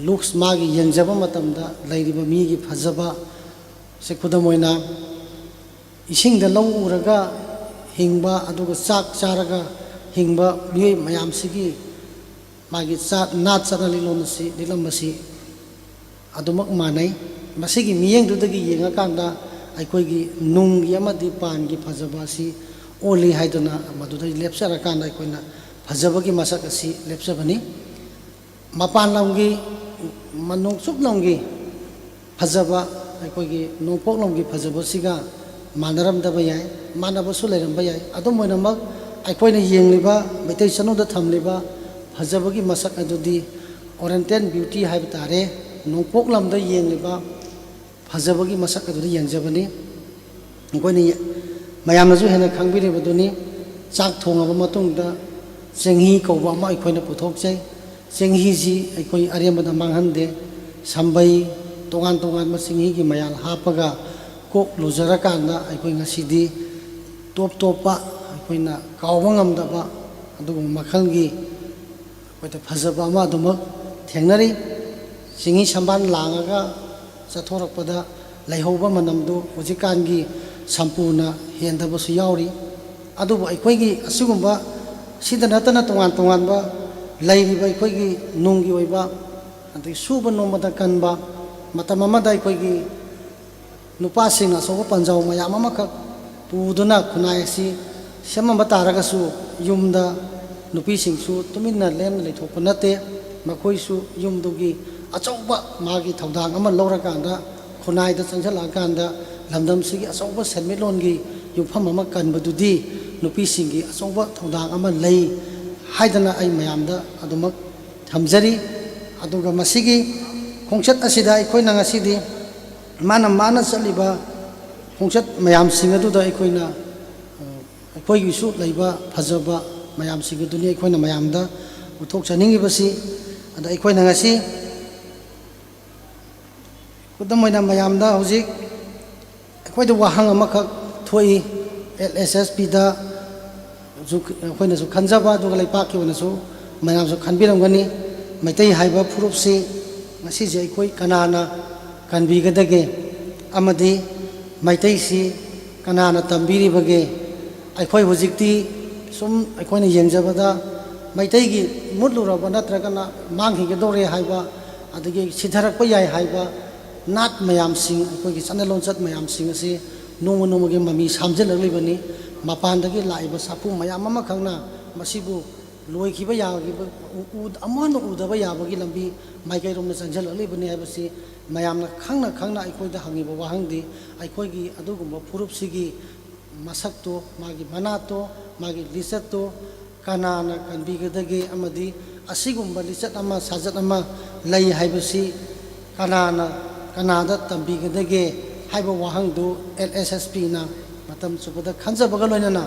looks, ꯃꯥꯒꯤ ꯌꯦꯡꯖꯕ ꯃꯇꯝꯗ ꯂꯩꯔꯤꯕ ꯃꯤꯒꯤ ꯐꯖꯕ ꯁꯦ, ꯈꯨꯗꯝ ꯑꯣꯏꯅ, ꯏꯁꯤꯡꯗ ꯂꯧ ꯎꯔꯒ ꯍꯤꯡꯕ, ꯑꯗꯨꯒ ꯆꯥꯛ ꯆꯥꯔꯒ ꯍꯤꯡꯕ ꯃꯤꯑꯣꯏ ꯃꯌꯥꯝꯁꯤꯒꯤ ꯃꯥꯒꯤ ꯆꯥ-, ꯅꯥꯠ ꯆꯠꯅ ꯂꯤꯂꯣꯟ ꯑꯁꯤ ꯂꯤꯠꯂꯝꯕꯁꯤ ꯑꯗꯨꯃꯛ ꯃꯥꯟꯅꯩ꯫ ꯃꯁꯤꯒꯤ ꯃꯤꯠꯌꯦꯡꯗꯨꯗꯒꯤ ꯌꯦꯡꯉꯀꯥꯟꯗ ꯑꯩꯈꯣꯏꯒꯤ ꯅꯨꯡꯒꯤ ꯑꯃꯗꯤ ꯄꯥꯟꯒꯤ ꯐꯖꯕ ꯑꯁꯤ ꯑꯣꯜꯂꯤ ꯍꯥꯏꯗꯨꯅ ꯃꯗꯨꯗ ꯂꯦꯞꯆꯔꯀꯥꯟꯗ ꯑꯩꯈꯣꯏꯅ ꯐꯖꯕꯒꯤ ꯃꯁꯛ ꯑꯁꯤ ꯂꯦꯞꯆꯕꯅꯤ꯫ ꯃꯄꯥꯟ ꯂꯝꯒꯤ, ꯃ-, ꯅꯣꯡꯆꯨꯞ ꯂꯝꯒꯤ ꯐꯖꯕ, ꯑꯩꯈꯣꯏꯒꯤ ꯅꯣꯡꯄꯣꯛ ꯂꯝꯒꯤ ꯐꯖꯕꯁꯤꯒ ꯃꯥꯟꯅꯔꯝꯗꯕ ꯌꯥꯏ, ꯃꯥꯟꯅꯕꯁꯨ ꯂꯩꯔꯝꯕ ꯌꯥꯏ꯫ ꯑꯗꯨꯝ ꯑꯣꯏꯅꯃꯛ, ꯑꯩꯈꯣꯏꯅ ꯌꯦꯡꯂꯤꯕ, ꯃꯩꯇꯩ ꯆꯠꯅꯣꯗ ꯊꯝꯂꯤꯕ ꯐꯖꯕꯒꯤ ꯃꯁꯛ ꯑꯗꯨꯗꯤ Oriental beauty ꯍꯥꯏꯕ ꯇꯥꯔꯦ, ꯅꯣꯡꯄꯣꯛ ꯂꯝꯗ ꯌꯦꯡꯂꯤꯕ ꯐꯖꯕꯒꯤ ꯃꯁꯛ ꯑꯗꯨꯗ ꯌꯦꯡꯖꯕꯅꯤ꯫ ꯑꯩꯈꯣꯏꯅ ꯌꯦ-, ꯃꯌꯥꯝꯅꯁꯨ ꯍꯦꯟꯅ ꯈꯪꯕꯤꯔꯤꯕꯗꯨꯅꯤ, ꯆꯥꯛ ꯊꯣꯡꯉꯕ ꯃꯇꯨꯡꯗ ꯆꯦꯡꯍꯤ ꯀꯧꯕ ꯑꯃ ꯑꯩꯈꯣꯏꯅ ꯄꯨꯊꯣꯛꯆꯩ꯫ ꯆꯦꯡꯍꯤꯁꯤ ꯑꯩꯈꯣꯏ ꯑꯔꯦꯝꯕꯗ ꯃꯥꯡꯍꯟꯗꯦ꯫ ꯁꯝꯕꯩ, ꯇꯣꯉꯥꯟ ꯇꯣꯉꯥꯟꯕ ꯆꯦꯡꯍꯤꯒꯤ ꯃꯌꯥꯜ ꯍꯥꯞꯄꯒ ꯀꯣꯛ ꯂꯨꯖꯔꯀꯥꯟꯗ ꯑꯩꯈꯣꯏ ꯉꯁꯤꯗꯤ ꯇꯣꯞ ꯇꯣꯞꯄ, ꯑꯩꯈꯣꯏꯅ ꯀꯥꯎꯕ ꯉꯝꯗꯕ ꯑꯗꯨꯒꯨꯝꯕ ꯃꯈꯜꯒꯤ ꯑꯩꯈꯣꯏꯗ ꯐꯖꯕ ꯑꯃ ꯑꯗꯨꯃꯛ ꯊꯦꯡꯅꯔꯤ꯫ ꯆꯤꯡꯍꯤ ꯁꯝꯕꯥꯟ ꯂꯥꯡꯉꯒ ꯆꯠꯊꯣꯔꯛꯄꯗ ꯂꯩꯍꯧꯕ ꯃꯅꯝꯗꯨ ꯍꯧꯖꯤꯛꯀꯥꯟꯒꯤ ꯁꯝꯄꯨꯅ ꯍꯦꯟꯗꯕꯁꯨ ꯌꯥꯎꯔꯤ꯫ ꯑꯗꯨꯕꯨ ꯑꯩꯈꯣꯏꯒꯤ ꯑꯁꯤꯒꯨꯝꯕ ꯁꯤꯗ ꯅꯠꯇꯅ ꯇꯣꯉꯥꯟ ꯇꯣꯉꯥꯟꯕ ꯂꯩꯔꯤꯕ ꯑꯩꯈꯣꯏꯒꯤ ꯅꯨꯡꯒꯤ ꯑꯣꯏꯕ, ꯑꯗꯒꯤ ꯁꯨꯕ ꯅꯣꯝꯕꯗ ꯀꯟꯕ, ꯃꯇꯝ ꯑꯃꯗ ꯑꯩꯈꯣꯏꯒꯤ ꯅꯨꯄꯥꯁꯤꯡꯅ ꯑꯆꯧꯕ ꯄꯟꯖꯥꯎ ꯃꯌꯥꯝ ꯑꯃꯈꯛ ꯄꯨꯗꯨꯅ ꯈꯨꯟꯅꯥꯏ ꯑꯁꯤ ꯁꯦꯝꯃꯝꯕ ꯇꯥꯔꯒꯁꯨ, ꯌꯨꯝꯗ ꯅꯨꯄꯤꯁꯤꯡꯁꯨ ꯇꯨꯃꯤꯟꯅ ꯂꯦꯝꯅ ꯂꯩꯊꯣꯛꯄ ꯅꯠꯇꯦ꯫ ꯃꯈꯣꯏꯁꯨ ꯌꯨꯝꯗꯨꯒꯤ ꯑꯆꯧꯕ ꯃꯥꯒꯤ ꯊꯧꯗꯥꯡ ꯑꯃ ꯂꯧꯔꯀꯥꯟꯗ, ꯈꯨꯟꯅꯥꯏꯗ ꯆꯪꯁꯤꯜꯂꯛꯑꯀꯥꯟꯗ, ꯂꯝꯗꯝꯁꯤꯒꯤ ꯑꯆꯧꯕ ꯁꯦꯟꯃꯤꯠꯂꯣꯟꯒꯤ ꯌꯨꯝꯐꯝ ꯑꯃ ꯀꯟꯕꯗꯨꯗꯤ ꯅꯨꯄꯤꯁꯤꯡꯒꯤ ꯑꯆꯧꯕ ꯊꯧꯗꯥꯡ ꯑꯃ ꯂꯩ ꯍꯥꯏꯗꯅ ꯑꯩ ꯃꯌꯥꯝꯗ ꯑꯗꯨꯃꯛ ꯊꯝꯖꯔꯤ꯫ ꯑꯗꯨꯒ ꯃꯁꯤꯒꯤ ꯈꯣꯡꯆꯠ ꯑꯁꯤꯗ ꯑꯩꯈꯣꯏꯅ ꯉꯁꯤꯗꯤ ꯃꯥꯅ, ꯃꯥꯅ ꯆꯠꯂꯤꯕ ꯈꯣꯡꯆꯠ ꯃꯌꯥꯝꯁꯤꯡ ꯑꯗꯨꯗ ꯑꯩꯈꯣꯏꯅ, ꯑ, ꯑꯩꯈꯣꯏꯒꯤꯁꯨ ꯂꯩꯕ ꯐꯖꯕ ꯃꯌꯥꯝꯁꯤꯡ ꯑꯗꯨꯅꯤ ꯑꯩꯈꯣꯏꯅ ꯃꯌꯥꯝꯗ ꯎꯠꯊꯣꯛꯆꯅꯤꯡꯉꯤꯕꯁꯤ꯫ ꯑꯗ ꯑꯩꯈꯣꯏꯅ ꯉꯁꯤ ꯈꯨꯗꯝ ꯑꯣꯏꯅ ꯃꯌꯥꯝꯗ ꯍꯧꯖꯤꯛ ꯑꯩꯈꯣꯏꯗ ꯋꯥꯍꯪ ꯑꯃꯈꯛ ꯊꯣꯛꯏ, ꯑꯦꯜ ꯑꯦꯁ ꯑꯦꯁ ꯄꯤꯗ ꯑꯩꯈꯣꯏꯅꯁꯨ ꯈꯟꯖꯕ, ꯑꯗꯨꯒ ꯂꯩꯄꯥꯛꯀꯤ ꯑꯣꯏꯅꯁꯨ ꯃꯌꯥꯝꯁꯨ ꯈꯟꯕꯤꯔꯝꯒꯅꯤ, ꯃꯩꯇꯩ ꯍꯥꯏꯕ ꯐꯨꯔꯨꯞꯁꯤ ꯉꯁꯤꯁꯦ ꯑꯩꯈꯣꯏ ꯀꯅꯥꯅ ꯀꯟꯕꯤꯒꯗꯒꯦ? ꯑꯃꯗꯤ ꯃꯩꯇꯩꯁꯤ ꯀꯅꯥꯅ ꯇꯝꯕꯤꯔꯤꯕꯒꯦ? ꯑꯩꯈꯣꯏ ꯍꯧꯖꯤꯛꯇꯤ ꯁꯨꯝ ꯑꯩꯈꯣꯏꯅ ꯌꯦꯡꯖꯕꯗ ꯃꯩꯇꯩꯒꯤ ꯃꯨꯠꯂꯨꯔꯕ ꯅꯠꯇ꯭ꯔꯒꯅ ꯃꯥꯡꯈꯤꯒꯗꯧꯔꯦ ꯍꯥꯏꯕ, ꯑꯗꯒꯤ ꯁꯤꯊꯔꯛꯄ ꯌꯥꯏ ꯍꯥꯏꯕ ꯅꯥꯠ ꯃꯌꯥꯝꯁꯤꯡ, ꯑꯩꯈꯣꯏꯒꯤ ꯆꯠꯅ ꯂꯣꯟꯆꯠ ꯃꯌꯥꯝꯁꯤꯡ ꯑꯁꯤ ꯅꯣꯡꯃ ꯅꯣꯡꯃꯒꯤ ꯃꯃꯤ ꯁꯥꯝꯖꯤꯜꯂꯛꯂꯤꯕꯅꯤ꯫ ꯃꯄꯥꯟꯗꯒꯤ ꯂꯥꯛꯏꯕ ꯁꯥꯐꯨ ꯃꯌꯥꯝ ꯑꯃꯈꯛꯅ ꯃꯁꯤꯕꯨ ꯂꯣꯏꯈꯤꯕ ꯌꯥꯈꯤꯕ, ꯎ-, ꯎ-, ꯑꯃꯨꯛ ꯍꯟꯅ ꯎꯗꯕ ꯌꯥꯕꯒꯤ ꯂꯝꯕꯤ ꯃꯥꯏꯀꯩꯔꯣꯝꯗ ꯆꯪꯁꯤꯜꯂꯛꯂꯤꯕꯅꯤ ꯍꯥꯏꯕꯁꯤ ꯃꯌꯥꯝꯅ ꯈꯪꯅ ꯈꯪꯅ ꯑꯩꯈꯣꯏꯗ ꯍꯪꯉꯤꯕ ꯋꯥꯍꯪꯗꯤ, ꯑꯩꯈꯣꯏꯒꯤ ꯑꯗꯨꯒꯨꯝꯕ ꯐꯨꯔꯨꯞꯁꯤꯒꯤ ꯃꯁꯛꯇꯣ, ꯃꯥꯒꯤ ꯃꯅꯥꯠꯇꯣ, ꯃꯥꯒꯤ ꯂꯤꯆꯠꯇꯣ ꯀꯅꯥꯅ ꯀꯟꯕꯤꯒꯗꯒꯦ? ꯑꯃꯗꯤ ꯑꯁꯤꯒꯨꯝꯕ ꯂꯤꯆꯠ ꯑꯃ, ꯁꯥꯖꯠ ꯑꯃ ꯂꯩ ꯍꯥꯏꯕꯁꯤ ꯀꯅꯥꯅ, ꯀꯅꯥꯗ ꯇꯝꯕꯤꯒꯗꯒꯦ ꯍꯥꯏꯕ ꯋꯥꯍꯪꯗꯨ ꯑꯦꯜ ꯑꯦꯁ ꯑꯦꯁ ꯄꯤꯅ ꯃꯇꯝ ꯆꯨꯞꯄꯗ ꯈꯟꯖꯕꯒ ꯂꯣꯏꯅꯅ,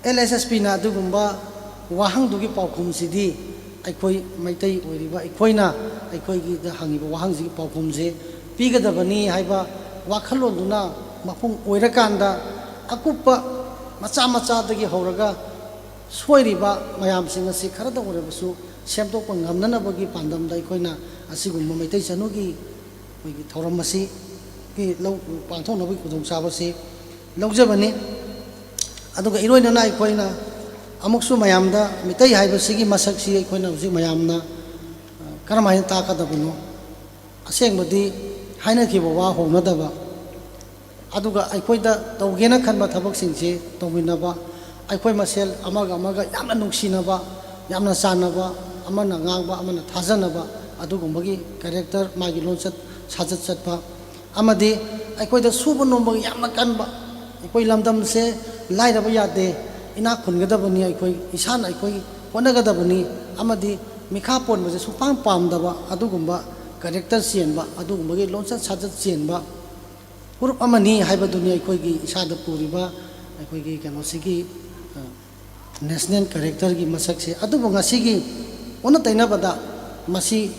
ꯑꯦꯜ ꯑꯦꯁ ꯑꯦꯁ ꯄꯤꯅ ꯑꯗꯨꯒꯨꯝꯕ ꯋꯥꯍꯪꯗꯨꯒꯤ ꯄꯥꯎꯈꯨꯝꯁꯤꯗꯤ ꯑꯩꯈꯣꯏ ꯃꯩꯇꯩ ꯑꯣꯏꯔꯤꯕ ꯑꯩꯈꯣꯏꯅ ꯑꯩꯈꯣꯏꯒꯤꯗ ꯍꯪꯉꯤꯕ ꯋꯥꯍꯪꯁꯤꯒꯤ ꯄꯥꯎꯈꯨꯝꯁꯦ ꯄꯤꯒꯗꯕꯅꯤ ꯍꯥꯏꯕ ꯋꯥꯈꯜꯂꯣꯟꯗꯨꯅ ꯃꯄꯨꯡ ꯑꯣꯏꯔꯀꯥꯟꯗ, ꯑꯀꯨꯞꯄ ꯃꯆꯥ ꯃꯆꯥꯗꯒꯤ ꯍꯧꯔꯒ ꯁꯣꯏꯔꯤꯕ ꯃꯌꯥꯝꯁꯤꯡ ꯑꯁꯤ ꯈꯔꯗ ꯑꯣꯏꯔꯕꯁꯨ ꯁꯦꯝꯗꯣꯛꯄ ꯉꯝꯅꯅꯕꯒꯤ ꯄꯥꯟꯗꯝꯗ ꯑꯩꯈꯣꯏꯅ ꯑꯁꯤꯒꯨꯝꯕ ꯃꯩꯇꯩ ꯆꯅꯨꯒꯤ ꯑꯩꯈꯣꯏꯒꯤ ꯊꯧꯔꯝ ꯑꯁꯤꯒꯤ ꯂꯧ, ꯄꯥꯡꯊꯣꯛꯅꯕꯒꯤ ꯈꯨꯗꯣꯡꯆꯥꯕꯁꯤ ꯂꯧꯖꯕꯅꯤ꯫ ꯑꯗꯨꯒ ꯏꯔꯣꯏꯅꯅ ꯑꯩꯈꯣꯏꯅ ꯑꯃꯨꯛꯁꯨ ꯃꯌꯥꯝꯗ ꯃꯤꯇꯩ ꯍꯥꯏꯕꯁꯤꯒꯤ ꯃꯁꯛꯁꯤ ꯑꯩꯈꯣꯏꯅ ꯍꯧꯖꯤꯛ ꯃꯌꯥꯝꯅ, ꯑ, ꯀꯔꯝꯍꯥꯏꯅ ꯇꯥꯛꯀꯗꯕꯅꯣ? ꯑꯁꯦꯡꯕꯗꯤ ꯍꯥꯏꯅꯈꯤꯕ ꯋꯥ ꯍꯣꯡꯅꯗꯕ, ꯑꯗꯨꯒ ꯑꯩꯈꯣꯏꯗ ꯇꯧꯒꯦꯅ ꯈꯟꯕ ꯊꯕꯛꯁꯤꯡꯁꯤ ꯇꯧꯃꯤꯟꯅꯕ, ꯑꯩꯈꯣꯏ ꯃꯁꯦꯜ ꯑꯃꯒ ꯑꯃꯒ ꯌꯥꯝꯅ ꯅꯨꯡꯁꯤꯅꯕ, ꯌꯥꯝꯅ ꯆꯥꯟꯅꯕ, ꯑꯃꯅ ꯉꯥꯡꯕ ꯑꯃꯅ ꯊꯥꯖꯅꯕ, ꯑꯗꯨꯒꯨꯝꯕꯒꯤ ꯀꯦꯔꯦꯛꯇꯔ, ꯃꯥꯒꯤ ꯂꯣꯟꯆꯠ ꯁꯥꯖꯠ ꯆꯠꯄ, ꯑꯃꯗꯤ ꯑꯩꯈꯣꯏꯗ ꯁꯨꯕ ꯅꯣꯝꯕꯒꯤ ꯌꯥꯝꯅ ꯀꯟꯕ, ꯑꯩꯈꯣꯏ ꯂꯝꯗꯝꯁꯦ ꯂꯥꯏꯔꯕ ꯌꯥꯗꯦ, ꯏꯅꯥꯛ ꯈꯨꯟꯒꯗꯕꯅꯤ, ꯑꯩꯈꯣꯏ ꯏꯁꯥꯅ ꯑꯩꯈꯣꯏ ꯍꯣꯠꯅꯒꯗꯕꯅꯤ, ꯑꯃꯗꯤ ꯃꯤꯈꯥ ꯄꯣꯟꯕꯁꯦ ꯁꯨꯡꯄꯥꯝ ꯄꯥꯝꯗꯕ ꯑꯗꯨꯒꯨꯝꯕ ꯀꯦꯔꯦꯛꯇꯔ ꯆꯦꯟꯕ, ꯑꯗꯨꯒꯨꯝꯕꯒꯤ ꯂꯣꯟꯆꯠ ꯁꯥꯖꯠ ꯆꯦꯟꯕ ꯐꯨꯔꯨꯞ ꯑꯃꯅꯤ ꯍꯥꯏꯕꯗꯨꯅꯤ ꯑꯩꯈꯣꯏꯒꯤ ꯏꯁꯥꯗ ꯄꯨꯔꯤꯕ ꯑꯩꯈꯣꯏꯒꯤ ꯀꯩꯅꯣꯁꯤꯒꯤ, ꯑ, ꯅꯦꯁꯅꯦꯜ ꯀꯦꯔꯦꯛꯇꯔꯒꯤ ꯃꯁꯛꯁꯦ꯫ ꯑꯗꯨꯕꯨ ꯉꯁꯤꯒꯤ ꯑꯣꯟꯅ ꯇꯩꯅꯕꯗ ꯃꯁꯤ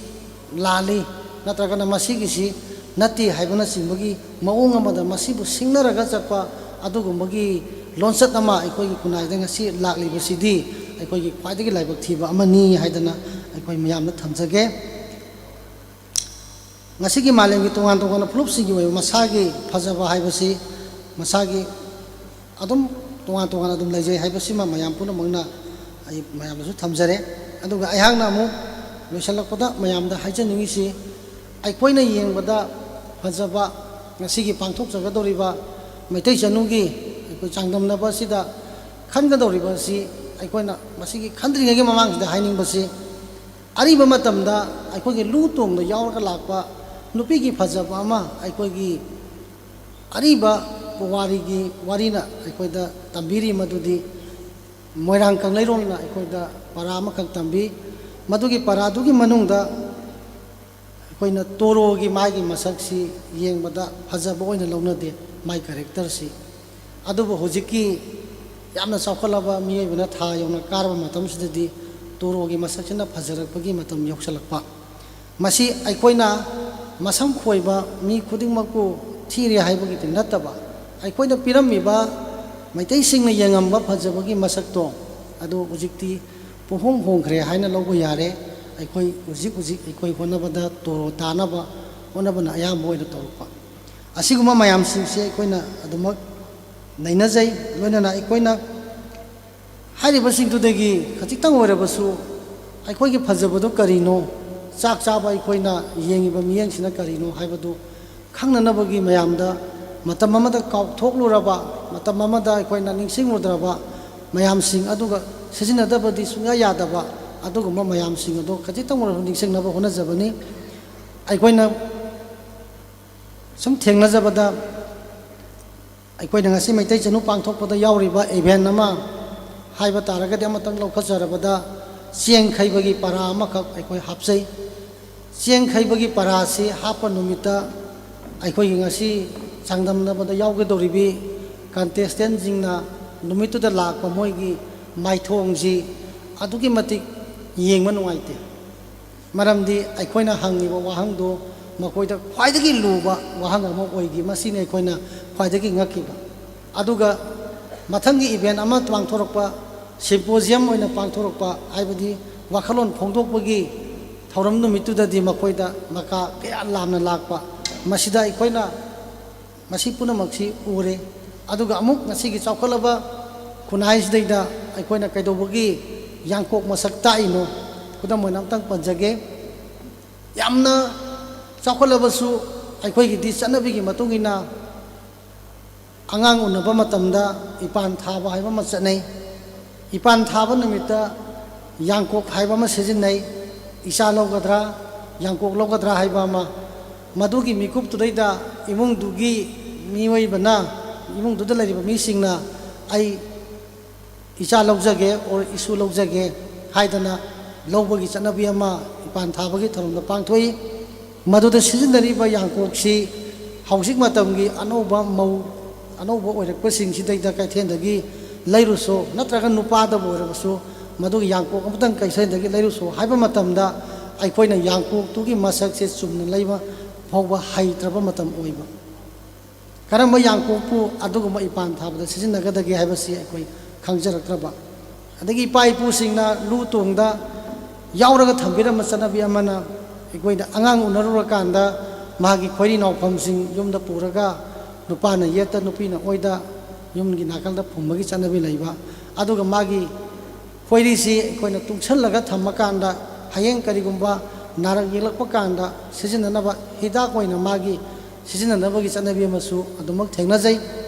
ꯂꯥꯜꯂꯤ, ꯅꯠꯇ꯭ꯔꯒꯅ ꯃꯁꯤꯒꯤꯁꯤ ꯅꯠꯇꯦ ꯍꯥꯏꯕꯅꯆꯤꯡꯕꯒꯤ ꯃꯑꯣꯡ ꯑꯃꯗ ꯃꯁꯤꯕꯨ ꯁꯤꯡꯅꯔꯒ ꯆꯠꯄ ꯑꯗꯨꯒꯨꯝꯕꯒꯤ ꯂꯣꯟꯆꯠ ꯑꯃ ꯑꯩꯈꯣꯏꯒꯤ ꯈꯨꯟꯅꯥꯏꯗ ꯉꯁꯤ ꯂꯥꯛꯂꯤꯕꯁꯤꯗꯤ ꯑꯩꯈꯣꯏꯒꯤ ꯈ꯭ꯋꯥꯏꯗꯒꯤ ꯂꯥꯏꯕꯛ ꯊꯤꯕ ꯑꯃꯅꯤ ꯍꯥꯏꯗꯅ ꯑꯩꯈꯣꯏ ꯃꯌꯥꯝꯗ ꯊꯝꯖꯒꯦ꯫ ꯉꯁꯤꯒꯤ ꯃꯥꯂꯦꯝꯒꯤ ꯇꯣꯉꯥꯟ ꯇꯣꯉꯥꯟꯕ ꯐꯨꯔꯨꯞꯁꯤꯡꯒꯤ ꯑꯣꯏꯕ ꯃꯁꯥꯒꯤ ꯐꯖꯕ ꯍꯥꯏꯕꯁꯤ ꯃꯁꯥꯒꯤ ꯑꯗꯨꯝ ꯇꯣꯉꯥꯟ ꯇꯣꯉꯥꯟꯅ ꯑꯗꯨꯝ ꯂꯩꯖꯩ ꯍꯥꯏꯕꯁꯤꯃ ꯃꯌꯥꯝ ꯄꯨꯝꯅꯃꯛꯅ ꯑꯩ ꯃꯌꯥꯝꯗꯁꯨ ꯊꯝꯖꯔꯦ꯫ ꯑꯗꯨꯒ ꯑꯩꯍꯥꯛꯅ ꯑꯃꯨꯛ ꯂꯣꯏꯁꯤꯜꯂꯛꯄꯗ ꯃꯌꯥꯝꯗ ꯍꯥꯏꯖꯅꯤꯡꯉꯤꯁꯤ, ꯑꯩꯈꯣꯏꯅ ꯌꯦꯡꯕꯗ ꯐꯖꯕ ꯉꯁꯤꯒꯤ ꯄꯥꯡꯊꯣꯛꯆꯒꯗꯧꯔꯤꯕ ꯃꯩꯇꯩ ꯆꯅꯨꯒꯤ ꯑꯩꯈꯣꯏ ꯆꯥꯡꯗꯝꯅꯕ ꯑꯁꯤꯗ ꯈꯟꯒꯗꯧꯔꯤꯕ ꯑꯁꯤ, ꯑꯩꯈꯣꯏꯅ ꯃꯁꯤꯒꯤ ꯈꯟꯗ꯭ꯔꯤꯉꯩꯒꯤ ꯃꯃꯥꯡꯁꯤꯗ ꯍꯥꯏꯅꯤꯡꯕꯁꯤ, ꯑꯔꯤꯕ ꯃꯇꯝꯗ ꯑꯩꯈꯣꯏꯒꯤ ꯂꯨ ꯇꯣꯡꯗ ꯌꯥꯎꯔꯒ ꯂꯥꯛꯄ ꯅꯨꯄꯤꯒꯤ ꯐꯖꯕ ꯑꯃ ꯑꯩꯈꯣꯏꯒꯤ ꯑꯔꯤꯕ ꯄꯨꯋꯥꯔꯤꯒꯤ ꯋꯥꯔꯤꯅ ꯑꯩꯈꯣꯏꯗ ꯇꯝꯕꯤꯔꯤ꯫ ꯃꯗꯨꯗꯤ ꯃꯣꯏꯔꯥꯡ ꯀꯪꯂꯩꯔꯣꯜꯅ ꯑꯩꯈꯣꯏꯗ ꯄꯔꯥ ꯑꯃꯈꯛ ꯇꯝꯕꯤ꯫ ꯃꯗꯨꯒꯤ ꯄꯔꯥꯗꯨꯒꯤ ꯃꯅꯨꯡꯗ ꯑꯩꯈꯣꯏꯅ ꯇꯣꯔꯣꯒꯤ ꯃꯥꯒꯤ ꯃꯁꯛꯁꯤ ꯌꯦꯡꯕꯗ ꯐꯖꯕ ꯑꯣꯏꯅ ꯂꯧꯅꯗꯦ, ꯃꯥꯏ ꯀꯦꯔꯦꯛꯇꯔꯁꯤ꯫ ꯑꯗꯨꯕꯨ ꯍꯧꯖꯤꯛꯀꯤ ꯌꯥꯝꯅ ꯆꯥꯎꯈꯠꯂꯕ ꯃꯤꯑꯣꯏꯕꯅ ꯊꯥ ꯌꯧꯅ ꯀꯥꯔꯕ ꯃꯇꯝꯁꯤꯗꯗꯤ ꯇꯣꯔꯣꯒꯤ ꯃꯁꯛꯁꯤꯅ ꯐꯖꯔꯛꯄꯒꯤ ꯃꯇꯝ ꯌꯧꯁꯤꯜꯂꯛꯄ꯫ ꯃꯁꯤ ꯑꯩꯈꯣꯏꯅ ꯃꯁꯝ ꯈꯣꯏꯕ ꯃꯤ ꯈꯨꯗꯤꯡꯃꯛꯄꯨ ꯊꯤꯔꯦ ꯍꯥꯏꯕꯒꯤꯗꯤ ꯅꯠꯇꯕ, ꯑꯩꯈꯣꯏꯅ ꯄꯤꯔꯝꯃꯤꯕ ꯃꯩꯇꯩꯁꯤꯡꯅ ꯌꯦꯡꯉꯝꯕ ꯐꯖꯕꯒꯤ ꯃꯁꯛꯇꯣ ꯑꯗꯨ ꯍꯧꯖꯤꯛꯇꯤ ꯄꯨꯡꯍꯣꯡ ꯍꯣꯡꯈ꯭ꯔꯦ ꯍꯥꯏꯅ ꯂꯧꯕ ꯌꯥꯔꯦ꯫ ꯑꯩꯈꯣꯏ ꯍꯧꯖꯤꯛ ꯍꯧꯖꯤꯛ ꯑꯩꯈꯣꯏ ꯍꯣꯠꯅꯕꯗ ꯇꯣꯔꯣ ꯇꯥꯅꯕ ꯍꯣꯠꯅꯕꯅ ꯑꯌꯥꯝꯕ ꯑꯣꯏꯅ ꯇꯧꯔꯛꯄ꯫ ꯑꯁꯤꯒꯨꯝꯕ ꯃꯌꯥꯝꯁꯤꯡꯁꯦ ꯑꯩꯈꯣꯏꯅ ꯑꯗꯨꯃꯛ ꯅꯩꯅꯖꯩ꯫ ꯂꯣꯏꯅꯅ ꯑꯩꯈꯣꯏꯅ ꯍꯥꯏꯔꯤꯕꯁꯤꯡꯗꯨꯗꯒꯤ ꯈꯖꯤꯛꯇꯪ ꯑꯣꯏꯔꯕꯁꯨ ꯑꯩꯈꯣꯏꯒꯤ ꯐꯖꯕꯗꯨ ꯀꯔꯤꯅꯣ, ꯆꯥꯛ ꯆꯥꯕ ꯑꯩꯈꯣꯏꯅ ꯌꯦꯡꯉꯤꯕ ꯃꯤꯠꯌꯦꯡꯁꯤꯅ ꯀꯔꯤꯅꯣ ꯍꯥꯏꯕꯗꯨ ꯈꯪꯅꯅꯕꯒꯤ ꯃꯌꯥꯝꯗ ꯃꯇꯝ ꯑꯃꯗ ꯀꯥꯎꯊꯣꯛꯂꯨꯔꯕ, ꯃꯇꯝ ꯑꯃꯗ ꯑꯩꯈꯣꯏꯅ ꯅꯤꯡꯁꯤꯡꯂꯨꯗ꯭ꯔꯕ ꯃꯌꯥꯝꯁꯤꯡ, ꯑꯗꯨꯒ ꯁꯤꯖꯤꯟꯅꯗꯕꯗꯤ ꯁꯨꯡꯌꯥ ꯌꯥꯗꯕ ꯑꯗꯨꯒꯨꯝꯕ ꯃꯌꯥꯝꯁꯤꯡ ꯑꯗꯨ ꯈꯖꯤꯛꯇꯪ ꯑꯣꯏꯔꯕꯁꯨ ꯅꯤꯡꯁꯤꯡꯅꯕ ꯍꯣꯠꯅꯖꯕꯅꯤ꯫ ꯑꯩꯈꯣꯏꯅ ꯁꯨꯝ ꯊꯦꯡꯅꯖꯕꯗ, ꯑꯩꯈꯣꯏꯅ ꯉꯁꯤ ꯃꯩꯇꯩ ꯆꯅꯨ ꯄꯥꯡꯊꯣꯛꯄꯗ ꯌꯥꯎꯔꯤꯕ ꯏꯚꯦꯟ ꯑꯃ ꯍꯥꯏꯕ ꯇꯥꯔꯒꯗꯤ, ꯑꯃꯇꯪ ꯂꯧꯈꯠꯆꯔꯕꯗ, ꯆꯦꯡ ꯈꯩꯕꯒꯤ ꯄꯔꯥ ꯑꯃꯈꯛ ꯑꯩꯈꯣꯏ ꯍꯥꯞꯆꯩ꯫ ꯆꯦꯡ ꯈꯩꯕꯒꯤ ꯄꯔꯥꯁꯤ ꯍꯥꯞꯄ ꯅꯨꯃꯤꯠꯇ ꯑꯩꯈꯣꯏꯒꯤ ꯉꯁꯤ ꯆꯥꯡꯗꯝꯅꯕꯗ ꯌꯥꯎꯒꯗꯧꯔꯤꯕꯤ ꯀꯟꯇꯦꯁꯇꯦꯟꯁꯤꯡꯅ ꯅꯨꯃꯤꯠꯇꯨꯗ ꯂꯥꯛꯄ ꯃꯣꯏꯒꯤ ꯃꯥꯏꯊꯣꯡꯁꯤ ꯑꯗꯨꯛꯀꯤ ꯃꯇꯤꯛ ꯌꯦꯡꯕ ꯅꯨꯡꯉꯥꯏꯇꯦ꯫ ꯃꯔꯝꯗꯤ ꯑꯩꯈꯣꯏꯅ ꯍꯪꯉꯤꯕ ꯋꯥꯍꯪꯗꯨ ꯃꯈꯣꯏꯗ ꯈ꯭ꯋꯥꯏꯗꯒꯤ ꯂꯨꯕ ꯋꯥꯍꯪ ꯑꯃ ꯑꯣꯏꯈꯤ꯫ ꯃꯁꯤꯅꯤ ꯑꯩꯈꯣꯏꯅ ꯈ꯭ꯋꯥꯏꯗꯒꯤ ꯉꯛꯈꯤꯕ꯫ ꯑꯗꯨꯒ ꯃꯊꯪꯒꯤ ꯏꯚꯦꯟ ꯑꯃ ꯄꯥꯡꯊꯣꯔꯛꯄ, ꯁꯤꯝꯄꯣꯖꯤꯌꯝ ꯑꯣꯏꯅ ꯄꯥꯡꯊꯣꯔꯛꯄ, ꯍꯥꯏꯕꯗꯤ ꯋꯥꯈꯜꯂꯣꯟ ꯐꯣꯡꯗꯣꯛꯄꯒꯤ ꯊꯧꯔꯝ ꯅꯨꯃꯤꯠꯇꯨꯗꯗꯤ ꯃꯈꯣꯏꯗ ꯃꯀꯥ ꯀꯌꯥ ꯂꯥꯝꯅ ꯂꯥꯛꯄ꯫ ꯃꯁꯤꯗ ꯑꯩꯈꯣꯏꯅ ꯃꯁꯤ ꯄꯨꯝꯅꯃꯛꯁꯤ ꯎꯔꯦ꯫ ꯑꯗꯨꯒ ꯑꯃꯨꯛ ꯉꯁꯤꯒꯤ ꯆꯥꯎꯈꯠꯂꯕ ꯈꯨꯟꯅꯥꯏꯁꯤꯗꯩꯗ ꯑꯩꯈꯣꯏꯅ ꯀꯩꯗꯧꯕꯒꯤ ꯌꯥꯡꯀꯣꯛ ꯃꯁꯛ ꯇꯥꯛꯏꯅꯣ? ꯈꯨꯗꯝ ꯑꯣꯏꯅ ꯑꯝꯇꯪ ꯄꯟꯖꯒꯦ꯫ ꯌꯥꯝꯅ ꯆꯥꯎꯈꯠꯂꯕꯁꯨ ꯑꯩꯈꯣꯏꯒꯤꯗꯤ ꯆꯠꯅꯕꯤꯒꯤ ꯃꯇꯨꯡ ꯏꯟꯅ ꯑꯉꯥꯡ ꯎꯅꯕ ꯃꯇꯝꯗ ꯏꯄꯥꯟ ꯊꯥꯕ ꯍꯥꯏꯕ ꯑꯃ ꯆꯠꯅꯩ꯫ ꯏꯄꯥꯟ ꯊꯥꯕ ꯅꯨꯃꯤꯠꯇ ꯌꯥꯡꯀꯣꯛ ꯍꯥꯏꯕ ꯑꯃ ꯁꯤꯖꯤꯟꯅꯩ꯫ ꯏꯆꯥ ꯂꯧꯒꯗ꯭ꯔꯥ, ꯌꯥꯡꯀꯣꯛ ꯂꯧꯒꯗ꯭ꯔꯥ ꯍꯥꯏꯕ ꯑꯃ꯫ ꯃꯗꯨꯒꯤ ꯃꯤꯀꯨꯞꯇꯨꯗꯩꯗ ꯏꯃꯨꯡꯗꯨꯒꯤ ꯃꯤꯑꯣꯏꯕꯅ, ꯏꯃꯨꯡꯗꯨꯗ ꯂꯩꯔꯤꯕ ꯃꯤꯁꯤꯡꯅ "ꯑꯩ ꯏꯆꯥ ꯂꯧꯖꯒꯦ" or "ꯏꯁꯨ ꯂꯧꯖꯒꯦ" ꯍꯥꯏꯗꯅ ꯂꯧꯕꯒꯤ ꯆꯠꯅꯕꯤ ꯑꯃ ꯏꯄꯥꯟ ꯊꯥꯕꯒꯤ ꯊꯧꯔꯝꯗ ꯄꯥꯡꯊꯣꯛꯏ꯫ ꯃꯗꯨꯗ ꯁꯤꯖꯤꯟꯅꯔꯤꯕ ꯌꯥꯡꯀꯣꯛꯁꯤ ꯍꯧꯖꯤꯛ ꯃꯇꯝꯒꯤ ꯑꯅꯧꯕ ꯃꯧ, ꯑꯅꯧꯕ ꯑꯣꯏꯔꯛꯄꯁꯤꯡꯁꯤꯗꯩꯗ ꯀꯩꯊꯦꯜꯗꯒꯤ ꯂꯩꯔꯨꯁꯨ, ꯅꯠꯇ꯭ꯔꯒ ꯅꯨꯄꯥꯗꯕꯨ ꯑꯣꯏꯔꯕꯁꯨ, ꯃꯗꯨꯒꯤ ꯌꯥꯡꯀꯣꯛ ꯑꯃꯇꯪ ꯀꯩꯊꯦꯜꯗꯒꯤ ꯂꯩꯔꯨꯁꯨ ꯍꯥꯏꯕ ꯃꯇꯝꯗ ꯑꯩꯈꯣꯏꯅ ꯌꯥꯡꯀꯣꯛꯇꯨꯒꯤ ꯃꯁꯛꯁꯦ ꯆꯨꯝꯅ ꯂꯩꯕ ꯐꯥꯎꯕ ꯍꯩꯇ꯭ꯔꯕ ꯃꯇꯝ ꯑꯣꯏꯕ꯫ ꯀꯔꯝꯕ ꯌꯥꯡꯀꯣꯛꯄꯨ ꯑꯗꯨꯒꯨꯝꯕ ꯏꯄꯥꯟ ꯊꯥꯕꯗ ꯁꯤꯖꯤꯟꯅꯒꯗꯒꯦ ꯍꯥꯏꯕꯁꯤ ꯑꯩꯈꯣꯏ ꯈꯪꯖꯔꯛꯇ꯭ꯔꯕ꯫ ꯑꯗꯒꯤ ꯏꯄꯥ ꯏꯄꯨꯁꯤꯡꯅ ꯂꯨ ꯇꯣꯡꯗ ꯌꯥꯎꯔꯒ ꯊꯝꯕꯤꯔꯝꯕ ꯆꯠꯅꯕꯤ ꯑꯃꯅ, ꯑꯩꯈꯣꯏꯅ ꯑꯉꯥꯡ ꯎꯅꯔꯨꯔꯀꯥꯟꯗ ꯃꯥꯒꯤ ꯈꯣꯏꯔꯤ ꯅꯥꯎꯐꯝꯁꯤꯡ ꯌꯨꯝꯗ ꯄꯨꯔꯒ ꯅꯨꯄꯥꯅ ꯌꯦꯠꯇ ꯅꯨꯄꯤꯅ ꯑꯣꯏꯗ ꯌꯨꯝꯒꯤ ꯅꯥꯀꯜꯗ ꯐꯨꯝꯕꯒꯤ ꯆꯠꯅꯕꯤ ꯂꯩꯕ꯫ ꯑꯗꯨꯒ ꯃꯥꯒꯤ ꯈꯣꯏꯔꯤꯁꯤ ꯑꯩꯈꯣꯏꯅ ꯇꯨꯡꯁꯜꯂꯒ ꯊꯝꯃꯀꯥꯟꯗ ꯍꯌꯦꯡ ꯀꯔꯤꯒꯨꯝꯕ ꯅꯥꯔꯛ ꯌꯦꯛꯂꯛꯄ ꯀꯥꯟꯗ ꯁꯤꯖꯤꯟꯅꯅꯕ ꯍꯤꯗꯥꯛ ꯑꯣꯏꯅ ꯃꯥꯒꯤ ꯁꯤꯖꯤꯟꯅꯅꯕꯒꯤ ꯆꯠꯅꯕꯤ ꯑꯃꯁꯨ ꯑꯗꯨꯃꯛ ꯊꯦꯡꯅꯖꯩ꯫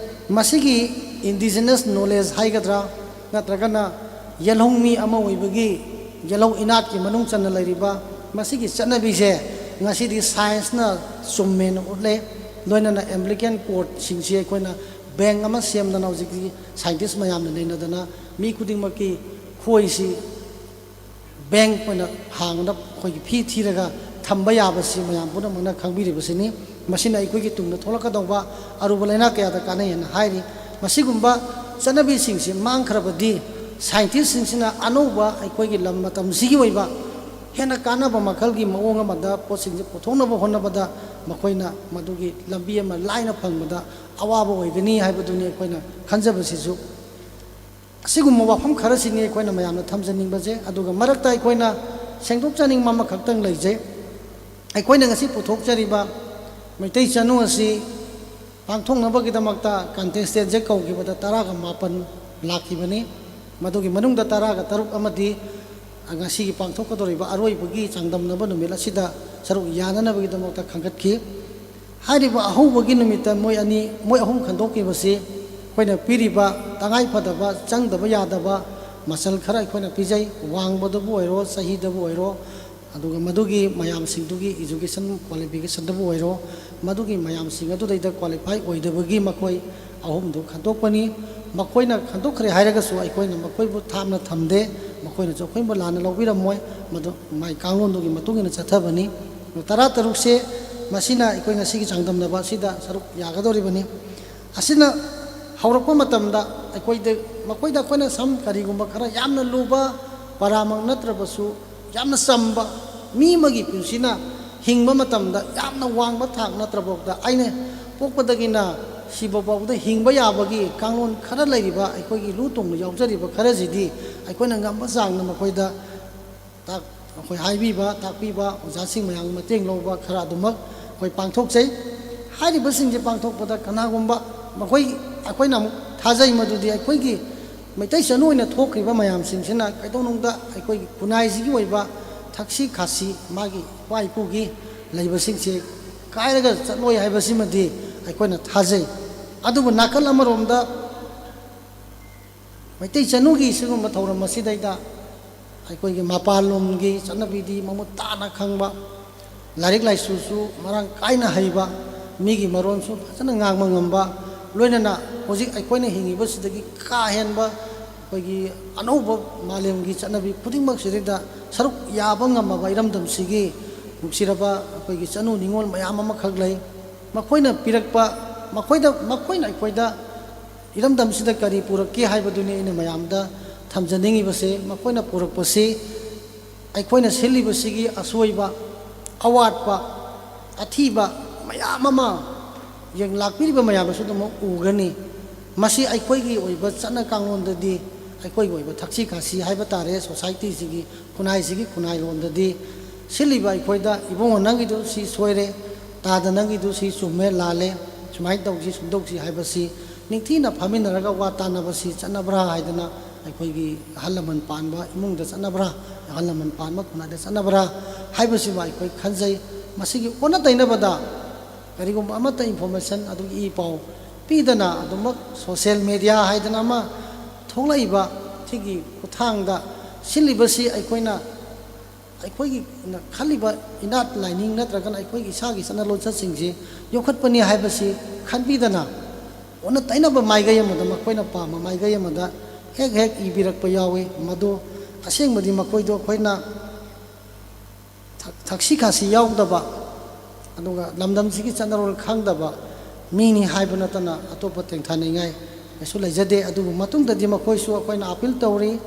ꯃꯁꯤꯒꯤ indigenous knowledge ꯍꯥꯏꯒꯗ꯭ꯔꯥ, ꯅꯠꯇ꯭ꯔꯒꯅ ꯌꯦꯜꯍꯧꯃꯤ ꯑꯃ ꯑꯣꯏꯕꯒꯤ ꯌꯦꯜꯍꯧ ꯏꯅꯥꯠꯀꯤ ꯃꯅꯨꯡ ꯆꯟꯅ ꯂꯩꯔꯤꯕ ꯃꯁꯤꯒꯤ ꯆꯠꯅꯕꯤꯁꯦ ꯉꯁꯤꯗꯤ scienceꯅ ꯆꯨꯝꯃꯦꯅ ꯎꯠꯂꯦ꯫ ꯂꯣꯏꯅꯅ umbilical cordꯁꯤꯡꯁꯤ ꯑꯩꯈꯣꯏꯅ bank ꯑꯃ ꯁꯦꯝꯗꯅ ꯍꯧꯖꯤꯛꯇꯤ scientist ꯃꯌꯥꯝꯅ ꯅꯩꯅꯗꯅ ꯃꯤ ꯈꯨꯗꯤꯡꯃꯛꯀꯤ ꯈꯣꯏꯁꯤ bank ꯑꯣꯏꯅ ꯍꯥꯡꯅ ꯑꯩꯈꯣꯏꯒꯤ ꯐꯤ ꯊꯤꯔꯒ ꯊꯝꯕ ꯌꯥꯕꯁꯤ ꯃꯌꯥꯝ ꯄꯨꯝꯅꯃꯛꯅ ꯈꯪꯕꯤꯔꯤꯕꯁꯤꯅꯤ꯫ ꯃꯁꯤꯅ ꯑꯩꯈꯣꯏꯒꯤ ꯇꯨꯡꯗ ꯊꯣꯛꯂꯛꯀꯗꯧꯕ ꯑꯔꯨꯕ ꯂꯥꯏꯅꯥ ꯀꯌꯥꯗ ꯀꯥꯟꯅꯩ ꯍꯥꯏꯅ ꯍꯥꯏꯔꯤ꯫ ꯃꯁꯤꯒꯨꯝꯕ ꯆꯠꯅꯕꯤꯁꯤꯡꯁꯤ ꯃꯥꯡꯈ꯭ꯔꯕꯗꯤ scientistꯁꯤꯡꯁꯤꯅ ꯑꯅꯧꯕ ꯑꯩꯈꯣꯏꯒꯤ ꯂꯝ ꯃꯇꯝꯁꯤꯒꯤ ꯑꯣꯏꯕ ꯍꯦꯟꯅ ꯀꯥꯟꯅꯕ ꯃꯈꯜꯒꯤ ꯃꯑꯣꯡ ꯑꯃꯗ ꯄꯣꯠꯁꯤꯡꯁꯦ ꯄꯨꯊꯣꯛꯅꯕ ꯍꯣꯠꯅꯕꯗ ꯃꯈꯣꯏꯅ ꯃꯗꯨꯒꯤ ꯂꯝꯕꯤ ꯑꯃ ꯂꯥꯏꯅ ꯐꯪꯕꯗ ꯑꯋꯥꯕ ꯑꯣꯏꯒꯅꯤ ꯍꯥꯏꯕꯗꯨꯅꯤ ꯑꯩꯈꯣꯏꯅ ꯈꯟꯖꯕꯁꯤꯁꯨ꯫ ꯑꯁꯤꯒꯨꯝꯕ ꯋꯥꯐꯝ ꯈꯔꯁꯤꯅꯤ ꯑꯩꯈꯣꯏꯅ ꯃꯌꯥꯝꯅ ꯊꯝꯖꯅꯤꯡꯕꯁꯦ꯫ ꯑꯗꯨꯒ ꯃꯔꯛꯇ ꯑꯩꯈꯣꯏꯅ ꯁꯦꯡꯗꯣꯛꯆꯅꯤꯡꯕ ꯑꯃꯈꯛꯇꯪ ꯂꯩꯖꯩ꯫ ꯑꯩꯈꯣꯏꯅ ꯉꯁꯤ ꯄꯨꯊꯣꯛꯆꯔꯤꯕ ꯃꯩꯇꯩ ꯆꯅꯨ ꯑꯁꯤ ꯄꯥꯡꯊꯣꯛꯅꯕꯒꯤꯗꯃꯛꯇ ꯀꯟꯇꯦꯁꯇꯦꯟꯁꯦ ꯀꯧꯈꯤꯕꯗ ꯇꯔꯥꯒ ꯃꯥꯄꯟ ꯂꯥꯛꯈꯤꯕꯅꯤ꯫ ꯃꯗꯨꯒꯤ ꯃꯅꯨꯡꯗ ꯇꯔꯥꯒ ꯇꯔꯨꯛ ꯑꯃꯗꯤ ꯉꯁꯤꯒꯤ ꯄꯥꯡꯊꯣꯛꯀꯗꯧꯔꯤꯕ ꯑꯔꯣꯏꯕꯒꯤ ꯆꯥꯡꯗꯝꯅꯕ ꯅꯨꯃꯤꯠ ꯑꯁꯤꯗ ꯁꯔꯨꯛ ꯌꯥꯅꯅꯕꯒꯤꯗꯃꯛꯇ ꯈꯟꯒꯠꯈꯤ꯫ ꯍꯥꯏꯔꯤꯕ ꯑꯍꯧꯕꯒꯤ ꯅꯨꯃꯤꯠꯇ ꯃꯣꯏ ꯑꯅꯤ, ꯃꯣꯏ ꯑꯍꯨꯝ ꯈꯟꯗꯣꯛꯈꯤꯕꯁꯤ ꯑꯩꯈꯣꯏꯅ ꯄꯤꯔꯤꯕ ꯇꯉꯥꯏ ꯐꯗꯕ, ꯆꯪꯗꯕ ꯌꯥꯗꯕ ꯃꯆꯜ ꯈꯔ ꯑꯩꯈꯣꯏꯅ ꯄꯤꯖꯩ꯫ ꯋꯥꯡꯕꯗꯕꯨ ꯑꯣꯏꯔꯣ, ꯆꯍꯤꯗꯕꯨ ꯑꯣꯏꯔꯣ, ꯑꯗꯨꯒ ꯃꯗꯨꯒꯤ ꯃꯌꯥꯝꯁꯤꯡꯗꯨꯒꯤ education qualificationꯗꯕꯨ ꯑꯣꯏꯔꯣ, ꯃꯗꯨꯒꯤ ꯃꯌꯥꯝꯁꯤꯡ ꯑꯗꯨꯗꯩꯗ qualify ꯑꯣꯏꯗꯕꯒꯤ ꯃꯈꯣꯏ ꯑꯍꯨꯝꯗꯨ ꯈꯟꯗꯣꯛꯄꯅꯤ꯫ ꯃꯈꯣꯏꯅ ꯈꯟꯗꯣꯛꯈ꯭ꯔꯦ ꯍꯥꯏꯔꯒꯁꯨ ꯑꯩꯈꯣꯏꯅ ꯃꯈꯣꯏꯕꯨ ꯊꯥꯞꯅ ꯊꯝꯗꯦ, ꯃꯈꯣꯏꯅꯁꯨ ꯑꯩꯈꯣꯏꯕꯨ ꯂꯥꯟꯅ ꯂꯧꯕꯤꯔꯝꯃꯣꯏ꯫ ꯃꯗꯨ ꯃꯥꯏ ꯀꯥꯡꯂꯣꯟꯗꯨꯒꯤ ꯃꯇꯨꯡ ꯏꯟꯅ ꯆꯠꯊꯕꯅꯤ꯫ ꯇꯔꯥ ꯇꯔꯨꯛꯁꯦ ꯃꯁꯤꯅ ꯑꯩꯈꯣꯏ ꯉꯁꯤꯒꯤ ꯆꯥꯡꯗꯝꯅꯕ ꯑꯁꯤꯗ ꯁꯔꯨꯛ ꯌꯥꯒꯗꯧꯔꯤꯕꯅꯤ꯫ ꯑꯁꯤꯅ ꯍꯧꯔꯛꯄ ꯃꯇꯝꯗ ꯑꯩꯈꯣꯏꯗ, ꯃꯈꯣꯏꯗ ꯑꯩꯈꯣꯏꯅ ꯁꯝ ꯀꯔꯤꯒꯨꯝꯕ ꯈꯔ ꯌꯥꯝꯅ ꯂꯨꯕ ꯄꯔꯥꯃꯛ ꯅꯠꯇ꯭ꯔꯕꯁꯨ, ꯌꯥꯝꯅ ꯆꯝꯕ ꯃꯤ ꯑꯃꯒꯤ ꯄꯨꯟꯁꯤꯅ ꯍꯤꯡꯕ ꯃꯇꯝꯗ ꯌꯥꯝꯅ ꯋꯥꯡꯕ ꯊꯥꯛ ꯅꯠꯇ꯭ꯔꯕꯐꯥꯎꯗ, ꯑꯩꯅ ꯄꯣꯛꯄꯗꯒꯤꯅ ꯁꯤꯕ ꯐꯥꯎꯕꯗ ꯍꯤꯡꯕ ꯌꯥꯕꯒꯤ ꯀꯥꯡꯂꯣꯟ ꯈꯔ ꯂꯩꯔꯤꯕ ꯑꯩꯈꯣꯏꯒꯤ ꯂꯨ ꯇꯣꯡꯅ ꯌꯥꯎꯖꯔꯤꯕ ꯈꯔꯁꯤꯗꯤ ꯑꯩꯈꯣꯏꯅ ꯉꯝꯕ ꯆꯥꯡꯗ ꯃꯈꯣꯏꯗ ꯇꯥꯛ-, ꯑꯩꯈꯣꯏ ꯍꯥꯏꯕꯤꯕ, ꯇꯥꯛꯄꯤꯕ, ꯑꯣꯖꯥꯁꯤꯡ ꯃꯌꯥꯝꯒꯤ ꯃꯇꯦꯡ ꯂꯧꯕ ꯈꯔ ꯑꯗꯨꯃꯛ ꯑꯩꯈꯣꯏ ꯄꯥꯡꯊꯣꯛꯆꯩ꯫ ꯍꯥꯏꯔꯤꯕꯁꯤꯡꯁꯦ ꯄꯥꯡꯊꯣꯛꯄꯗ ꯀꯅꯥꯒꯨꯝꯕ ꯃꯈꯣꯏ, ꯑꯩꯈꯣꯏꯅ ꯑꯃꯨꯛ ꯊꯥꯖꯩ ꯃꯗꯨꯗꯤ ꯑꯩꯈꯣꯏꯒꯤ ꯃꯩꯇꯩ ꯆꯅꯨ ꯑꯣꯏꯅ ꯊꯣꯛꯈ꯭ꯔꯤꯕ ꯃꯌꯥꯝꯁꯤꯡꯁꯤꯅ ꯀꯩꯗꯧꯅꯨꯡꯗ ꯑꯩꯈꯣꯏꯒꯤ ꯈꯨꯟꯅꯥꯏꯁꯤꯒꯤ ꯑꯣꯏꯕ ꯊꯛꯁꯤ ꯈꯥꯁꯤ, ꯃꯥꯒꯤ ꯏꯄꯥ ꯏꯄꯨꯒꯤ ꯂꯩꯕꯁꯤꯡꯁꯦ ꯀꯥꯏꯔꯒ ꯆꯠꯂꯣꯏ ꯍꯥꯏꯕꯁꯤꯃꯗꯤ ꯑꯩꯈꯣꯏꯅ ꯊꯥꯖꯩ꯫ ꯑꯗꯨꯕꯨ ꯅꯥꯀꯜ ꯑꯃꯔꯣꯝꯗ ꯃꯩꯇꯩ ꯆꯅꯨꯒꯤ ꯁꯤꯒꯨꯝꯕ ꯊꯧꯔꯝ ꯑꯁꯤꯗꯩꯗ ꯑꯩꯈꯣꯏꯒꯤ ꯃꯄꯥꯟꯂꯣꯝꯒꯤ ꯆꯠꯅꯕꯤꯗꯤ ꯃꯃꯨꯠ ꯇꯥꯅ ꯈꯪꯕ, ꯂꯥꯏꯔꯤꯛ ꯂꯥꯏꯁꯨꯁꯨ ꯃꯔꯥꯡ ꯀꯥꯏꯅ ꯍꯩꯕ, ꯃꯤꯒꯤ ꯃꯔꯣꯟꯁꯨ ꯐꯖꯅ ꯉꯥꯡꯕ ꯉꯝꯕ, ꯂꯣꯏꯅꯅ ꯍꯧꯖꯤꯛ ꯑꯩꯈꯣꯏꯅ ꯍꯤꯡꯉꯤꯕꯁꯤꯗꯒꯤ ꯀꯥ ꯍꯦꯟꯕ ꯑꯩꯈꯣꯏꯒꯤ ꯑꯅꯧꯕ ꯃꯥꯂꯦꯝꯒꯤ ꯆꯠꯅꯕꯤ ꯈꯨꯗꯤꯡꯃꯛꯁꯤꯗꯩꯗ ꯁꯔꯨꯛ ꯌꯥꯕ ꯉꯝꯃꯕ ꯏꯔꯝꯗꯝꯁꯤꯒꯤ ꯅꯨꯡꯁꯤꯔꯕ ꯑꯩꯈꯣꯏꯒꯤ ꯆꯅꯨ ꯅꯤꯉꯣꯜ ꯃꯌꯥꯝ ꯑꯃꯈꯛ ꯂꯩ꯫ ꯃꯈꯣꯏꯅ ꯄꯤꯔꯛꯄ, ꯃꯈꯣꯏꯗ, ꯃꯈꯣꯏꯅ ꯑꯩꯈꯣꯏꯗ ꯏꯔꯝꯗꯝꯁꯤꯗ ꯀꯔꯤ ꯄꯨꯔꯛꯀꯦ ꯍꯥꯏꯕꯗꯨꯅꯤ ꯑꯩꯅ ꯃꯌꯥꯝꯗ ꯊꯝꯖꯅꯤꯡꯉꯤꯕꯁꯦ꯫ ꯃꯈꯣꯏꯅ ꯄꯨꯔꯛꯄꯁꯤ ꯑꯩꯈꯣꯏꯅ ꯁꯤꯜꯂꯤꯕꯁꯤꯒꯤ ꯑꯁꯣꯏꯕ, ꯑꯋꯥꯠꯄ, ꯑꯊꯤꯕ ꯃꯌꯥꯝ ꯑꯃ ꯌꯦꯡ ꯂꯥꯛꯄꯤꯔꯤꯕ ꯃꯌꯥꯝꯅꯁꯨ ꯑꯗꯨꯃꯛ ꯎꯒꯅꯤ꯫ ꯃꯁꯤ ꯑꯩꯈꯣꯏꯒꯤ ꯑꯣꯏꯕ ꯆꯠꯅ ꯀꯥꯡꯂꯣꯟꯗꯗꯤ, ꯑꯩꯈꯣꯏꯒꯤ ꯑꯣꯏꯕ ꯊꯛꯁꯤ ꯈꯥꯁꯤ ꯍꯥꯏꯕ ꯇꯥꯔꯦ, ꯁꯣꯁꯥꯏꯇꯤꯁꯤꯒꯤ, ꯈꯨꯟꯅꯥꯏꯁꯤꯒꯤ ꯈꯨꯟꯅꯥꯏꯔꯣꯟꯗꯗꯤ ꯁꯤꯜꯂꯤꯕ ꯑꯩꯈꯣꯏꯗ, "ꯏꯕꯨꯡꯉꯣ, ꯅꯪꯒꯤꯗꯨ ꯁꯤ ꯁꯣꯏꯔꯦ, ꯇꯥꯗ, ꯅꯪꯒꯤꯗꯨ ꯁꯤ ꯆꯨꯝꯃꯦ, ꯂꯥꯜꯂꯦ", ꯁꯨꯃꯥꯏꯅ ꯇꯧꯁꯤ, ꯁꯨꯝ ꯇꯧꯁꯤ ꯍꯥꯏꯕꯁꯤ ꯅꯤꯡꯊꯤꯅ ꯐꯝꯃꯤꯟꯅꯔꯒ ꯋꯥ ꯇꯥꯟꯅꯕꯁꯤ ꯆꯠꯅꯕ꯭ꯔꯥ ꯍꯥꯏꯗꯅ, ꯑꯩꯈꯣꯏꯒꯤ ꯑꯍꯜ ꯂꯃꯟ ꯄꯥꯟꯕ ꯏꯃꯨꯡꯗ ꯆꯠꯅꯕ꯭ꯔꯥ, ꯑꯍꯜ ꯂꯃꯟ ꯄꯥꯟꯕ ꯈꯨꯟꯅꯥꯏꯗ ꯆꯠꯅꯕ꯭ꯔꯥ ꯍꯥꯏꯕꯁꯤꯃ ꯑꯩꯈꯣꯏ ꯈꯟꯖꯩ꯫ ꯃꯁꯤꯒꯤ ꯑꯣꯟꯅ ꯇꯩꯅꯕꯗ ꯀꯔꯤꯒꯨꯝꯕ ꯑꯃꯠꯇ ꯏꯟꯐꯣꯔꯃꯦꯁꯟ, ꯑꯗꯨꯒꯤ ꯏ ꯄꯥꯎ ꯄꯤꯗꯅ ꯑꯗꯨꯃꯛ ꯁꯣꯁꯤꯌꯦꯜ ꯃꯦꯗꯤꯌꯥ ꯍꯥꯏꯗꯅ ꯑꯃ ꯊꯣꯛꯂꯛꯏꯕ ꯁꯤꯒꯤ ꯈꯨꯠꯊꯥꯡꯗ ꯁꯤꯜꯂꯤꯕꯁꯤ ꯑꯩꯈꯣꯏꯅ ꯑꯩꯈꯣꯏꯒꯤ ꯈꯜꯂꯤꯕ ꯏꯅꯥꯠ ꯂꯥꯏꯅꯤꯡ ꯅꯠꯇ꯭ꯔꯒꯅ ꯑꯩꯈꯣꯏꯒꯤ ꯏꯁꯥꯒꯤ ꯆꯠꯅ ꯂꯣꯟꯆꯠꯁꯤꯡꯁꯤ ꯌꯣꯛꯈꯠꯄꯅꯤ ꯍꯥꯏꯕꯁꯤ ꯈꯟꯕꯤꯗꯅ, ꯑꯣꯟꯅ ꯇꯩꯅꯕ ꯃꯥꯏꯀꯩ ꯑꯃꯗ, ꯃꯈꯣꯏꯅ ꯄꯥꯝꯕ ꯃꯥꯏꯀꯩ ꯑꯃꯗ ꯍꯦꯛ ꯍꯦꯛ ꯏꯕꯤꯔꯛꯄ ꯌꯥꯎꯏ꯫ ꯃꯗꯨ ꯑꯁꯦꯡꯕꯗꯤ ꯃꯈꯣꯏꯗꯣ ꯑꯩꯈꯣꯏꯅ ꯊꯛ-, ꯊꯛꯁꯤ ꯈꯥꯁꯤ ꯌꯥꯎꯗꯕ, ꯑꯗꯨꯒ ꯂꯝꯗꯝꯁꯤꯒꯤ ꯆꯠꯅꯔꯣꯜ ꯈꯪꯗꯕ ꯃꯤꯅꯤ ꯍꯥꯏꯕ ꯅꯠꯇꯅ ꯑꯇꯣꯞꯄ ꯇꯦꯡꯊꯥꯅꯤꯡꯉꯥꯏ ꯀꯩꯁꯨ ꯂꯩꯖꯗꯦ꯫ ꯑꯗꯨꯕꯨ ꯃꯇꯨꯡꯗꯗꯤ ꯃꯈꯣꯏꯁꯨ ꯑꯩꯈꯣꯏꯅ ꯑꯄꯤꯜ ꯇꯧꯔꯤ,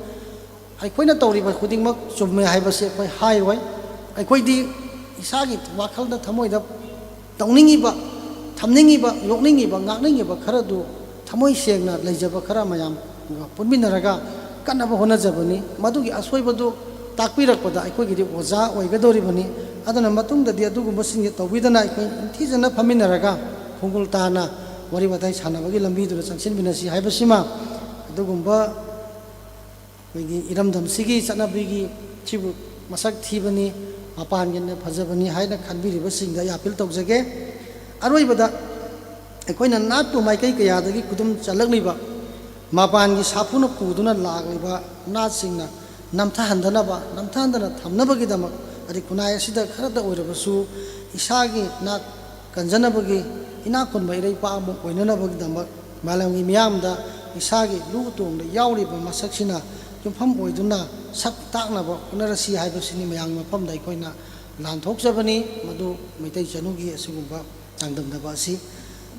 ꯑꯩꯈꯣꯏꯅ ꯇꯧꯔꯤꯕ ꯈꯨꯗꯤꯡꯃꯛ ꯆꯨꯝꯃꯦ ꯍꯥꯏꯕꯁꯤ ꯑꯩꯈꯣꯏ ꯍꯥꯏꯔꯣꯏ꯫ ꯑꯩꯈꯣꯏꯗꯤ ꯏꯁꯥꯒꯤ ꯋꯥꯈꯜꯗ, ꯊꯃꯣꯏꯗ ꯇꯧꯅꯤꯡꯉꯤꯕ, ꯊꯝꯅꯤꯡꯉꯤꯕ, ꯌꯣꯛꯅꯤꯡꯉꯤꯕ, ꯉꯥꯛꯅꯤꯡꯉꯤꯕ ꯈꯔꯗꯨ ꯊꯃꯣꯏ ꯁꯦꯡꯅ ꯂꯩꯖꯕ ꯈꯔ ꯃꯌꯥꯝꯒ ꯄꯨꯟꯃꯤꯟꯅꯔꯒ ꯀꯟꯅꯕ ꯍꯣꯠꯅꯖꯕꯅꯤ꯫ ꯃꯗꯨꯒꯤ ꯑꯁꯣꯏꯕꯗꯨ ꯇꯥꯛꯄꯤꯔꯛꯄꯗ ꯑꯩꯈꯣꯏꯒꯤꯗꯤ ꯑꯣꯖꯥ ꯑꯣꯏꯒꯗꯧꯔꯤꯕꯅꯤ꯫ ꯑꯗꯨꯅ ꯃꯇꯨꯡꯗꯗꯤ ꯑꯗꯨꯒꯨꯝꯕꯁꯤꯡꯁꯦ ꯇꯧꯕꯤꯗꯅ ꯑꯩꯈꯣꯏ ꯅꯤꯡꯊꯤꯖꯅ ꯐꯝꯃꯤꯟꯅꯔꯒ ꯈꯣꯡꯒꯨꯜ ꯇꯥꯅ ꯋꯥꯔꯤ ꯋꯥꯇꯥꯏ ꯁꯥꯟꯅꯕꯒꯤ ꯂꯝꯕꯤꯗꯨꯗ ꯆꯪꯁꯤꯟꯃꯤꯟꯅꯁꯤ ꯍꯥꯏꯕꯁꯤꯃ, ꯑꯗꯨꯒꯨꯝꯕ ꯑꯩꯈꯣꯏꯒꯤ ꯏꯔꯝꯗꯝꯁꯤꯒꯤ ꯆꯠꯅꯕꯤꯒꯤ ꯁꯤꯕꯨ ꯃꯁꯛ ꯊꯤꯕꯅꯤ, ꯃꯄꯥꯟꯒꯤꯅ ꯐꯖꯕꯅꯤ ꯍꯥꯏꯅ ꯈꯟꯕꯤꯔꯤꯕꯁꯤꯡꯗ ꯑꯩ ꯑꯥꯄꯤꯜ ꯇꯧꯖꯒꯦ꯫ ꯑꯔꯣꯏꯕꯗ ꯑꯩꯈꯣꯏꯅ ꯅꯥꯠꯄꯨ ꯃꯥꯏꯀꯩ ꯀꯌꯥꯗꯒꯤ ꯈꯨꯗꯨꯝ ꯆꯜꯂꯛꯂꯤꯕ, ꯃꯄꯥꯟꯒꯤ ꯁꯥꯐꯨꯅ ꯄꯨꯗꯨꯅ ꯂꯥꯛꯂꯤꯕ ꯅꯥꯠꯁꯤꯡꯅ ꯅꯝꯊꯍꯟꯗꯅꯕ, ꯅꯝꯊꯍꯟꯗꯅ ꯊꯝꯅꯕꯒꯤꯗꯃꯛ, ꯑꯗꯩ ꯈꯨꯟꯅꯥꯏ ꯑꯁꯤꯗ ꯈꯔꯇ ꯑꯣꯏꯔꯕꯁꯨ ꯏꯁꯥꯒꯤ ꯅꯥꯠ ꯀꯟꯖꯅꯕꯒꯤ, ꯏꯅꯥꯛ ꯈꯨꯟꯕ ꯏꯔꯩꯄꯥꯛ ꯑꯃ ꯑꯣꯏꯅꯅꯕꯒꯤꯗꯃꯛ ꯃꯥꯂꯦꯝꯒꯤ ꯃꯤꯌꯥꯝꯗ ꯏꯁꯥꯒꯤ ꯂꯨ ꯇꯣꯡꯗ ꯌꯥꯎꯔꯤꯕ ꯃꯁꯛꯁꯤꯅ ꯌꯨꯝꯐꯝ ꯑꯣꯏꯗꯨꯅ ꯁꯛ ꯇꯥꯛꯅꯕ ꯍꯣꯠꯅꯔꯁꯤ ꯍꯥꯏꯕꯁꯤꯅꯤ ꯃꯌꯥꯝꯒꯤ ꯃꯐꯝꯗ ꯑꯩꯈꯣꯏꯅ ꯂꯥꯟꯊꯣꯛꯆꯕꯅꯤ꯫ ꯃꯗꯨ ꯃꯩꯇꯩ ꯆꯅꯨꯒꯤ ꯑꯁꯤꯒꯨꯝꯕ ꯆꯥꯡꯗꯝꯅꯕ ꯑꯁꯤ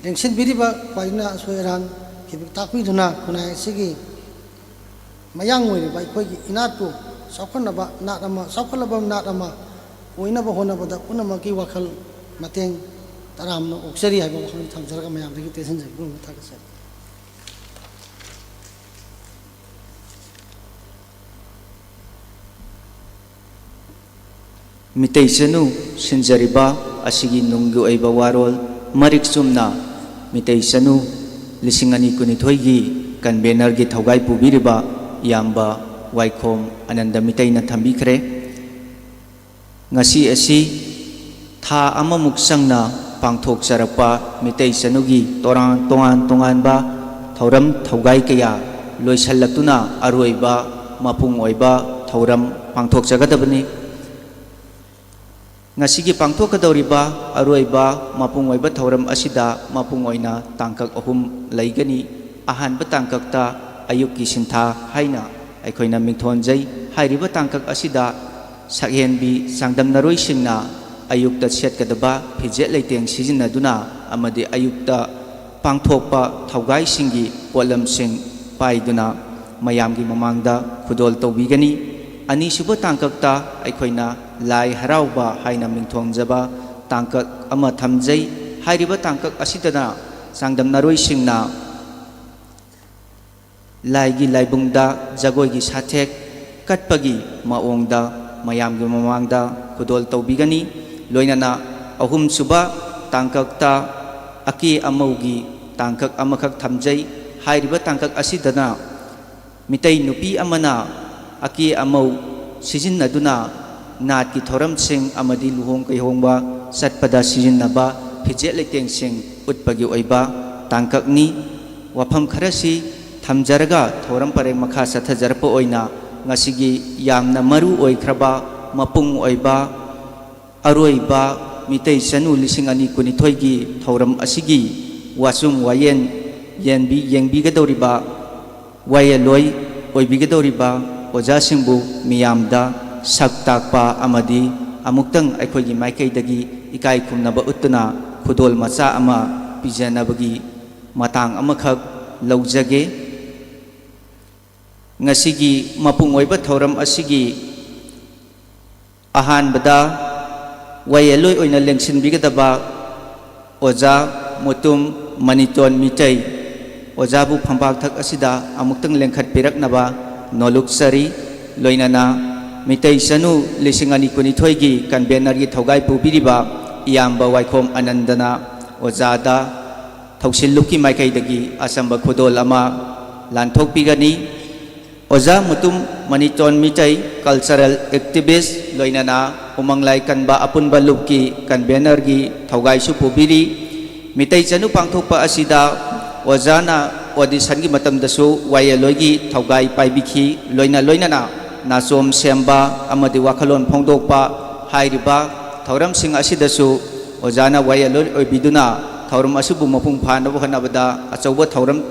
ꯂꯦꯡꯁꯤꯟꯕꯤꯔꯤꯕ ꯈ꯭ꯋꯥꯏꯗꯨꯅ ꯑꯁꯣꯏ ꯑꯔꯥꯟ ꯈꯤꯕꯤꯛ ꯇꯥꯛꯄꯤꯗꯨꯅ ꯈꯨꯟꯅꯥꯏ ꯑꯁꯤꯒꯤ ꯃꯌꯥꯡ ꯑꯣꯏꯔꯤꯕ ꯑꯩꯈꯣꯏꯒꯤ ꯏꯅꯥꯠꯄꯨ ꯆꯥꯎꯈꯠꯅꯕ ꯅꯥꯠ ꯑꯃ, ꯆꯥꯎꯈꯠꯂꯕ ꯅꯥꯠ ꯑꯃ ꯑꯣꯏꯅꯕ ꯍꯣꯠꯅꯕꯗ ꯄꯨꯝꯅꯃꯛꯀꯤ ꯋꯥꯈꯜ ꯃꯇꯦꯡ ꯇꯔꯥꯝꯅ ꯑꯣꯛꯆꯔꯤ ꯍꯥꯏꯕ ꯋꯥꯐꯝ ꯊꯝꯖꯔꯒ ꯃꯌꯥꯝꯗꯒꯤ ꯇꯦꯟꯁꯤꯟꯖꯔꯤ꯫ ꯄꯨꯝꯅꯃꯛ ꯊꯥꯒꯠꯆꯔꯤ꯫ ꯃꯤꯇꯩ ꯆꯅꯨ ꯁꯤꯟꯖꯔꯤꯕ ꯑꯁꯤꯒꯤ ꯅꯨꯡꯒꯤ ꯑꯣꯏꯕ ꯋꯥꯔꯣꯜ ꯃꯔꯤꯛ ꯆꯨꯝꯅ ꯃꯤꯇꯩ ꯆꯅꯨ ꯂꯤꯁꯤꯡ ꯑꯅꯤ ꯀꯨꯟꯅꯤꯊꯣꯏꯒꯤ ꯀꯟꯚꯦꯅꯔꯒꯤ ꯊꯧꯒꯥꯏ ꯄꯨꯕꯤꯔꯤꯕ ꯏꯌꯥꯝꯕ ꯋꯥꯏꯈꯣꯝ ꯑꯅꯟꯗ ꯃꯤꯇꯩꯅ ꯊꯝꯕꯤꯈ꯭ꯔꯦ꯫ ꯉꯁꯤ ꯑꯁꯤ ꯊꯥ ꯑꯃꯃꯨꯛ ꯆꯪꯅ ꯄꯥꯡꯊꯣꯛꯆꯔꯛꯄ ꯃꯤꯇꯩ ꯆꯅꯨꯒꯤ ꯇꯣꯔꯥꯟ-, ꯇꯣꯉꯥꯟ ꯇꯣꯉꯥꯟꯕ ꯊꯧꯔꯝ ꯊꯧꯒꯥꯏ ꯀꯌꯥ ꯂꯣꯏꯁꯤꯜꯂꯛꯇꯨꯅ ꯑꯔꯣꯏꯕ ꯃꯄꯨꯡ ꯑꯣꯏꯕ ꯊꯧꯔꯝ ꯄꯥꯡꯊꯣꯛꯆꯒꯗꯕꯅꯤ꯫ ꯉꯁꯤꯒꯤ ꯄꯥꯡꯊꯣꯛꯀꯗꯧꯔꯤꯕ ꯑꯔꯣꯏꯕ ꯃꯄꯨꯡ ꯑꯣꯏꯕ ꯊꯧꯔꯝ ꯑꯁꯤꯗ ꯃꯄꯨꯡ ꯑꯣꯏꯅ ꯇꯥꯡꯀꯛ ꯑꯍꯨꯝ ꯂꯩꯒꯅꯤ꯫ ꯑꯍꯥꯟꯕ ꯇꯥꯡꯀꯛꯇ ꯑꯌꯨꯛꯀꯤ ꯁꯤꯟꯊꯥ ꯍꯥꯏꯅ ꯑꯩꯈꯣꯏꯅ ꯃꯤꯡꯊꯣꯟꯖꯩ꯫ ꯍꯥꯏꯔꯤꯕ ꯇꯥꯡꯀꯛ ꯑꯁꯤꯗ ꯁꯛꯍꯦꯟꯕꯤ ꯆꯥꯡꯗꯝꯅꯔꯣꯏꯁꯤꯡꯅ ꯑꯌꯨꯛꯇ ꯁꯦꯠꯀꯗꯕ ꯐꯤꯖꯦꯠ ꯂꯩꯇꯦꯡ ꯁꯤꯖꯤꯟꯅꯗꯨꯅ ꯑꯃꯗꯤ ꯑꯌꯨꯛꯇ ꯄꯥꯡꯊꯣꯛꯄ ꯊꯧꯒꯥꯏꯁꯤꯡꯒꯤ ꯄꯣꯠꯂꯝꯁꯤꯡ ꯄꯥꯏꯗꯨꯅ ꯃꯌꯥꯝꯒꯤ ꯃꯃꯥꯡꯗ ꯈꯨꯗꯣꯜ ꯇꯧꯕꯤꯒꯅꯤ꯫ ꯑꯅꯤꯁꯨꯕ ꯇꯥꯡꯀꯛꯇ ꯑꯩꯈꯣꯏꯅ ꯂꯥꯏ ꯍꯔꯥꯎꯕ ꯍꯥꯏꯅ ꯃꯤꯡꯊꯣꯟꯖꯕ ꯇꯥꯡꯀꯛ ꯑꯃ ꯊꯝꯖꯩ꯫ ꯍꯥꯏꯔꯤꯕ ꯇꯥꯡꯀꯛ ꯑꯁꯤꯗꯅ ꯆꯥꯡꯗꯝꯅꯔꯣꯏꯁꯤꯡꯅ ꯂꯥꯏꯒꯤ ꯂꯥꯏꯕꯨꯡꯗ ꯖꯒꯣꯏꯒꯤ ꯁꯥꯊꯦꯛ ꯀꯠꯄꯒꯤ ꯃꯑꯣꯡꯗ ꯃꯌꯥꯝꯒꯤ ꯃꯃꯥꯡꯗ ꯈꯨꯗꯣꯜ ꯇꯧꯕꯤꯒꯅꯤ꯫ ꯂꯣꯏꯅꯅ ꯑꯍꯨꯝꯁꯨꯕ ꯇꯥꯡꯀꯛꯇ ꯑꯀꯦ ꯑꯃꯧꯒꯤ ꯇꯥꯡꯀꯛ ꯑꯃꯈꯛ ꯊꯝꯖꯩ꯫ ꯍꯥꯏꯔꯤꯕ ꯇꯥꯡꯀꯛ ꯑꯁꯤꯗꯅ ꯃꯤꯇꯩ ꯅꯨꯄꯤ ꯑꯃꯅ ꯑꯀꯦ ꯑꯃꯧ ꯁꯤꯖꯤꯟꯅꯗꯨꯅ ꯅꯥꯠꯀꯤ ꯊꯧꯔꯝꯁꯤꯡ ꯑꯃꯗꯤ ꯂꯨꯍꯣꯡ ꯀꯩꯍꯣꯡꯕ ꯆꯠꯄꯗ ꯁꯤꯖꯤꯟꯅꯕ ꯐꯤꯖꯦꯠ ꯂꯩꯇꯦꯡꯁꯤꯡ ꯎꯠꯄꯒꯤ ꯑꯣꯏꯕ ꯇꯥꯡꯀꯛꯅꯤ꯫ ꯋꯥꯐꯝ ꯈꯔꯁꯤ ꯊꯝꯖꯔꯒ ꯊꯧꯔꯝ ꯄꯔꯦꯡ ꯃꯈꯥ ꯆꯠꯊꯖꯔꯛꯄ ꯑꯣꯏꯅ ꯉꯁꯤꯒꯤ ꯌꯥꯝꯅ ꯃꯔꯨ ꯑꯣꯏꯈ꯭ꯔꯕ ꯃꯄꯨꯡ ꯑꯣꯏꯕ ꯑꯔꯣꯏꯕ ꯃꯤꯇꯩ ꯆꯅꯨ ꯂꯤꯁꯤꯡ ꯑꯅꯤ ꯀꯨꯟꯅꯤꯊꯣꯏꯒꯤ ꯊꯧꯔꯝ ꯑꯁꯤꯒꯤ ꯋꯥꯆꯨꯝ ꯋꯥꯌꯦꯟ ꯌꯦꯟꯕꯤ-, ꯌꯦꯡꯕꯤꯒꯗꯧꯔꯤꯕ ꯋꯥꯌꯦꯜꯂꯣꯏ ꯑꯣꯏꯕꯤꯒꯗꯧꯔꯤꯕ ꯑꯣꯖꯥꯁꯤꯡꯕꯨ ꯃꯤꯌꯥꯝꯗ ꯁꯛ ꯇꯥꯛꯄ ꯑꯃꯗꯤ ꯑꯃꯨꯛꯇꯪ ꯑꯩꯈꯣꯏꯒꯤ ꯃꯥꯏꯀꯩꯗꯒꯤ ꯏꯀꯥꯏ ꯈꯨꯝꯅꯕ ꯎꯠꯇꯨꯅ ꯈꯨꯗꯣꯜ ꯃꯆꯥ ꯑꯃ ꯄꯤꯖꯅꯕꯒꯤ ꯃꯇꯥꯡ ꯑꯃꯈꯛ ꯂꯧꯖꯒꯦ꯫ ꯉꯁꯤꯒꯤ ꯃꯄꯨꯡ ꯑꯣꯏꯕ ꯊꯧꯔꯝ ꯑꯁꯤꯒꯤ ꯑꯍꯥꯟꯕꯗ ꯋꯥꯌꯦꯜꯂꯣꯏ ꯑꯣꯏꯅ ꯂꯦꯡꯁꯤꯟꯕꯤꯒꯗꯕ ꯑꯣꯖꯥ ꯃꯨꯇꯨꯝ ꯃꯅꯤꯇꯣꯟ ꯃꯤꯇꯩ, ꯑꯣꯖꯥꯕꯨ ꯐꯝꯄꯥꯛꯊꯛ ꯑꯁꯤꯗ ꯑꯃꯨꯛꯇꯪ ꯂꯦꯡꯈꯠꯄꯤꯔꯛꯅꯕ ꯅꯣꯂꯨꯛꯆꯔꯤ꯫ ꯂꯣꯏꯅꯅ ꯃꯤꯇꯩ ꯆꯅꯨ ꯂꯤꯁꯤꯡ ꯑꯅꯤ ꯀꯨꯟꯅꯤꯊꯣꯏꯒꯤ ꯀꯟꯚꯦꯅꯔꯒꯤ ꯊꯧꯒꯥꯏ ꯄꯨꯕꯤꯔꯤꯕ ꯏꯌꯥꯝꯕ ꯋꯥꯏꯈꯣꯝ ꯑꯅꯟꯗꯅ ꯑꯣꯖꯥꯗ ꯊꯧꯁꯤꯜ ꯂꯨꯞꯀꯤ ꯃꯥꯏꯀꯩꯗꯒꯤ ꯑꯆꯝꯕ ꯈꯨꯗꯣꯜ ꯑꯃ ꯂꯥꯟꯊꯣꯛꯄꯤꯒꯅꯤ꯫ ꯑꯣꯖꯥ ꯃꯨꯇꯨꯝ ꯃꯅꯤꯇꯣꯟ ꯃꯤꯇꯩ, cultural activist, ꯂꯣꯏꯅꯅ ꯎꯃꯪ ꯂꯥꯏ ꯀꯟꯕ ꯑꯄꯨꯟꯕ ꯂꯨꯞꯀꯤ convener-ꯒꯤ ꯊꯧꯒꯥꯏꯁꯨ ꯄꯨꯕꯤꯔꯤ꯫ ꯃꯤꯇꯩ ꯆꯅꯨ ꯄꯥꯡꯊꯣꯛꯄ ꯑꯁꯤꯗ ꯑꯣꯖꯥꯅ audition-ꯒꯤ ꯃꯇꯝꯗꯁꯨ ꯋꯥꯌꯦꯜꯂꯣꯏꯒꯤ ꯊꯧꯒꯥꯏ ꯄꯥꯏꯕꯤꯈꯤ꯫ ꯂꯣꯏꯅ ꯂꯣꯏꯅꯅ ꯅꯥꯆꯣꯝ ꯁꯦꯝꯕ ꯑꯃꯗꯤ ꯋꯥꯈꯜꯂꯣꯟ ꯐꯣꯡꯗꯣꯛꯄ ꯍꯥꯏꯔꯤꯕ ꯊꯧꯔꯝꯁꯤꯡ ꯑꯁꯤꯗꯁꯨ ꯑꯣꯖꯥꯅ ꯋꯥꯌꯦꯜꯂꯣꯏ ꯑꯣꯏꯕꯤꯗꯨꯅ ꯊꯧꯔꯝ ꯑꯁꯤꯕꯨ ꯃꯄꯨꯡ ꯐꯥꯅꯕ ꯍꯣꯠꯅꯕꯗ ꯑꯆꯧꯕ ꯊꯧꯔꯝ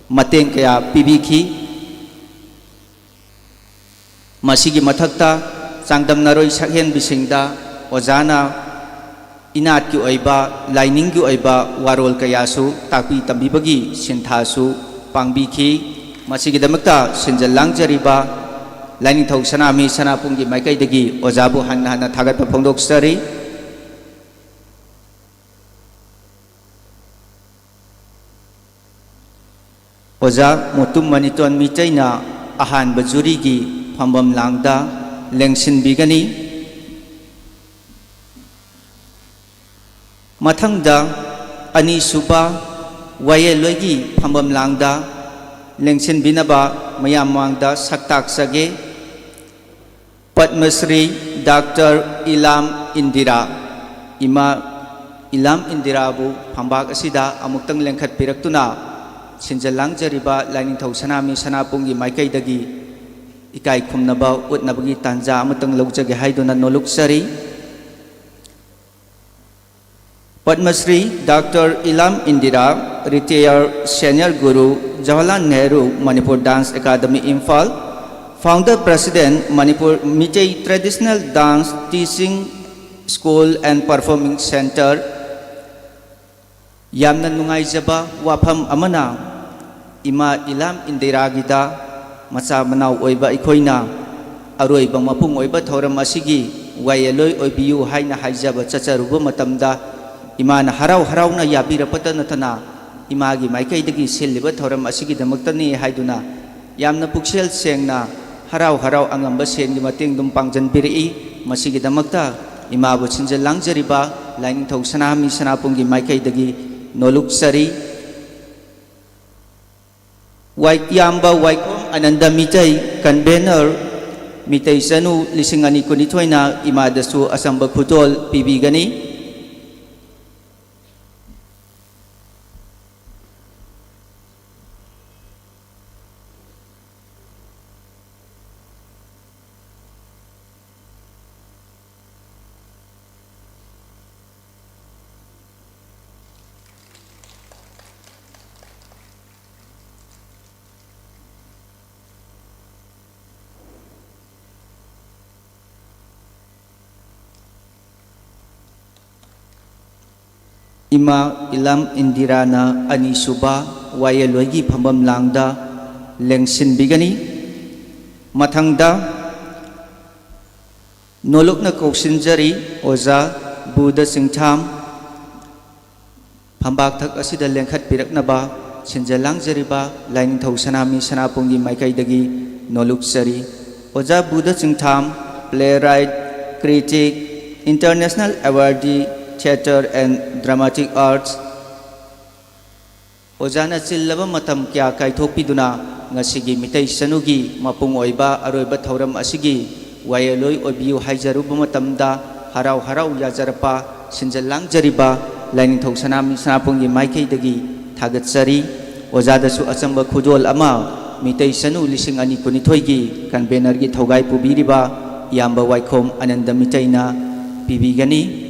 ꯃꯇꯦꯡ ꯀꯌꯥ ꯄꯤꯕꯤꯈꯤ꯫ ꯃꯁꯤꯒꯤ ꯃꯊꯛꯇ ꯆꯥꯡꯗꯝꯅꯔꯣꯏ ꯁꯛꯍꯦꯟꯕꯤꯁꯤꯡꯗ ꯑꯣꯖꯥꯅ ꯏꯅꯥꯠꯀꯤ ꯑꯣꯏꯕ, ꯂꯥꯏꯅꯤꯡꯒꯤ ꯑꯣꯏꯕ ꯋꯥꯔꯣꯜ ꯀꯌꯥꯁꯨ ꯇꯥꯛꯄꯤ ꯇꯝꯕꯤꯕꯒꯤ ꯁꯤꯟꯊꯥꯁꯨ ꯄꯥꯡꯕꯤꯈꯤ꯫ ꯃꯁꯤꯒꯤꯗꯃꯛꯇ ꯁꯤꯟꯖ ꯂꯥꯡꯖꯔꯤꯕ ꯂꯥꯏꯅꯤꯡꯊꯧ ꯁꯅꯥꯃꯍꯤ ꯁꯅꯥꯄꯨꯡꯒꯤ ꯃꯥꯏꯀꯩꯗꯒꯤ ꯑꯣꯖꯥꯕꯨ ꯍꯟꯅ ꯍꯟꯅ ꯊꯥꯒꯠꯄ ꯐꯣꯡꯗꯣꯛꯆꯔꯤ꯫ ꯑꯣꯖꯥ ꯃꯨꯇꯨꯝ ꯃꯅꯤꯇꯣꯟ ꯃꯤꯇꯩꯅ ꯑꯍꯥꯟꯕ ꯖꯨꯔꯤꯒꯤ ꯐꯝꯕꯝ ꯂꯥꯡꯗ ꯂꯦꯡꯁꯤꯟꯕꯤꯒꯅꯤ꯫ ꯃꯊꯪꯗ ꯑꯅꯤꯁꯨꯕ ꯋꯥꯌꯦꯜꯂꯣꯏꯒꯤ ꯐꯝꯕꯝ ꯂꯥꯡꯗ ꯂꯦꯡꯁꯤꯟꯕꯤꯅꯕ ꯃꯌꯥꯝ ꯃꯃꯥꯡꯗ ꯁꯛ ꯇꯥꯛꯆꯒꯦ꯫ ꯄꯗꯃꯁ꯭ꯔꯤ ꯗꯥꯛꯇꯔ ꯏꯂꯥꯝ ꯏꯟꯗꯤꯔꯥ, ꯏꯃꯥ ꯏꯂꯥꯝ ꯏꯟꯗꯤꯔꯥꯕꯨ ꯐꯝꯕꯥꯛ ꯑꯁꯤꯗ ꯑꯃꯨꯛꯇꯪ ꯂꯦꯡꯈꯠꯄꯤꯔꯛꯇꯨꯅ ꯁꯤꯟꯖ ꯂꯥꯡꯖꯔꯤꯕ ꯂꯥꯏꯅꯤꯡꯊꯧ ꯁꯅꯥꯃꯍꯤ ꯁꯅꯥꯄꯨꯡꯒꯤ ꯃꯥꯏꯀꯩꯗꯒꯤ ꯏꯀꯥꯏ ꯈꯨꯝꯅꯕ ꯎꯠꯅꯕꯒꯤ ꯇꯥꯟꯖꯥ ꯑꯃꯇꯪ ꯂꯧꯖꯒꯦ ꯍꯥꯏꯗꯨꯅ ꯅꯣꯂꯨꯛꯆꯔꯤ꯫ Padma Shri doctor ꯏꯂꯥꯝ Indira, retired senior guru, Jawaharlal Nehru Manipur Dance Academy, Imphal, founder president, Manipur Meitei Traditional Dance Teaching School and Performing Center꯫ ꯌꯥꯝꯅ ꯅꯨꯡꯉꯥꯏꯖꯕ ꯋꯥꯐꯝ ꯑꯃꯅ, ꯏꯃꯥ ꯏꯂꯥꯝ ꯏꯟꯗꯤꯔꯥꯒꯤꯗ ꯃꯆꯥ ꯃꯅꯥꯎ ꯑꯣꯏꯕ ꯑꯩꯈꯣꯏꯅ ꯑꯔꯣꯏꯕ ꯃꯄꯨꯡ ꯑꯣꯏꯕ ꯊꯧꯔꯝ ꯑꯁꯤꯒꯤ ꯋꯥꯌꯦꯜꯂꯣꯏ ꯑꯣꯏꯕꯤꯌꯨ ꯍꯥꯏꯅ ꯍꯥꯏꯖꯕ ꯆꯠꯆꯔꯨꯕ ꯃꯇꯝꯗ, ꯏꯃꯥꯅ ꯍꯔꯥꯎ ꯍꯔꯥꯎꯅ ꯌꯥꯕꯤꯔꯛꯄꯇ ꯅꯠꯇꯅ, ꯏꯃꯥꯒꯤ ꯃꯥꯏꯀꯩꯗꯒꯤ ꯁꯤꯜꯂꯤꯕ ꯊꯧꯔꯝ ꯑꯁꯤꯒꯤꯗꯃꯛꯇꯅꯤ ꯍꯥꯏꯗꯨꯅ ꯌꯥꯝꯅ ꯄꯨꯛꯆꯦꯜ ꯁꯦꯡꯅ, ꯍꯔꯥꯎ ꯍꯔꯥꯎ ꯑꯉꯝꯕ ꯁꯦꯟꯒꯤ ꯃꯇꯦꯡ ꯑꯗꯨꯝ ꯄꯥꯡꯖꯟꯕꯤꯔꯛꯏ꯫ ꯃꯁꯤꯒꯤꯗꯃꯛꯇ ꯏꯃꯥꯕꯨ ꯁꯤꯟꯖ ꯂꯥꯡꯖꯔꯤꯕ ꯂꯥꯏꯅꯤꯡꯊꯧ ꯁꯅꯥꯃꯍꯤ ꯁꯅꯥꯄꯨꯡꯒꯤ ꯃꯥꯏꯀꯩꯗꯒꯤ ꯅꯣꯂꯨꯛꯆꯔꯤ꯫ ꯋꯥꯏ-, ꯏꯌꯥꯝꯕ ꯋꯥꯏꯈꯣꯝ ꯑꯅꯟꯗ ꯃꯤꯇꯩ, convener, ꯃꯤꯇꯩ ꯆꯅꯨ ꯂꯤꯁꯤꯡ ꯑꯅꯤ ꯀꯨꯟꯅꯤꯊꯣꯏꯅ ꯏꯃꯥꯗꯁꯨ ꯑꯆꯝꯕ ꯈꯨꯗꯣꯜ ꯄꯤꯕꯤꯒꯅꯤ꯫ ꯏꯃꯥ ꯏꯂꯝ ꯏꯟꯗꯤꯔꯥꯅ ꯑꯅꯤꯁꯨꯕ ꯋꯥꯌꯦꯜꯂꯣꯏꯒꯤ ꯐꯝꯐꯝ ꯂꯥꯡꯗ ꯂꯦꯡꯁꯤꯟꯕꯤꯒꯅꯤ꯫ ꯃꯊꯪꯗ ꯅꯣꯂꯨꯛꯅ ꯀꯧꯁꯤꯟꯖꯔꯤ ꯑꯣꯖꯥ ꯕꯨꯙ ꯆꯤꯡꯊꯥꯝ꯫ ꯐꯝꯕꯥꯛꯊꯛ ꯑꯁꯤꯗ ꯂꯦꯡꯈꯠꯄꯤꯔꯛꯅꯕ ꯁꯤꯟꯖ ꯂꯥꯡꯖꯔꯤꯕ ꯂꯥꯏꯅꯤꯡꯊꯧ ꯁꯅꯥꯃꯤ ꯁꯅꯥꯄꯨꯡꯒꯤ ꯃꯥꯏꯀꯩꯗꯒꯤ ꯅꯣꯂꯨꯛꯆꯔꯤ꯫ ꯑꯣꯖꯥ Buddha ꯆꯤꯡꯊꯥꯝ, playwright, critic, international awardee, theatre and dramatic arts, ꯑꯣꯖꯥꯅ ꯆꯤꯜꯂꯕ ꯃꯇꯝ ꯀꯌꯥ ꯀꯥꯏꯊꯣꯛꯄꯤꯗꯨꯅ ꯉꯁꯤꯒꯤ ꯃꯤꯇꯩ ꯆꯅꯨꯒꯤ ꯃꯄꯨꯡ ꯑꯣꯏꯕ ꯑꯔꯣꯏꯕ ꯊꯧꯔꯝ ꯑꯁꯤꯒꯤ ꯋꯥꯌꯦꯜꯂꯣꯏ ꯑꯣꯏꯕꯤꯌꯨ ꯍꯥꯏꯖꯔꯨꯕ ꯃꯇꯝꯗ ꯍꯔꯥꯎ ꯍꯔꯥꯎ ꯌꯥꯖꯔꯛꯄ ꯁꯤꯟꯖ ꯂꯥꯡꯖꯔꯤꯕ ꯂꯥꯏꯅꯤꯡꯊꯧ ꯁꯅꯥꯃꯤ ꯁꯅꯥꯄꯨꯡꯒꯤ ꯃꯥꯏꯀꯩꯗꯒꯤ ꯊꯥꯒꯠꯆꯔꯤ꯫ ꯑꯣꯖꯥꯗꯁꯨ ꯑꯆꯝꯕ ꯈꯨꯗꯣꯜ ꯑꯃ ꯃꯤꯇꯩ ꯆꯅꯨ ꯂꯤꯁꯤꯡ ꯑꯅꯤ ꯀꯨꯟꯅꯤꯊꯣꯏꯒꯤ convenerꯒꯤ ꯊꯧꯒꯥꯏ ꯄꯨꯕꯤꯔꯤꯕ ꯏꯌꯥꯝꯕ ꯋꯥꯏꯈꯣꯝ ꯑꯅꯟꯗ ꯃꯤꯇꯩꯅ ꯄꯤꯕꯤꯒꯅꯤ꯫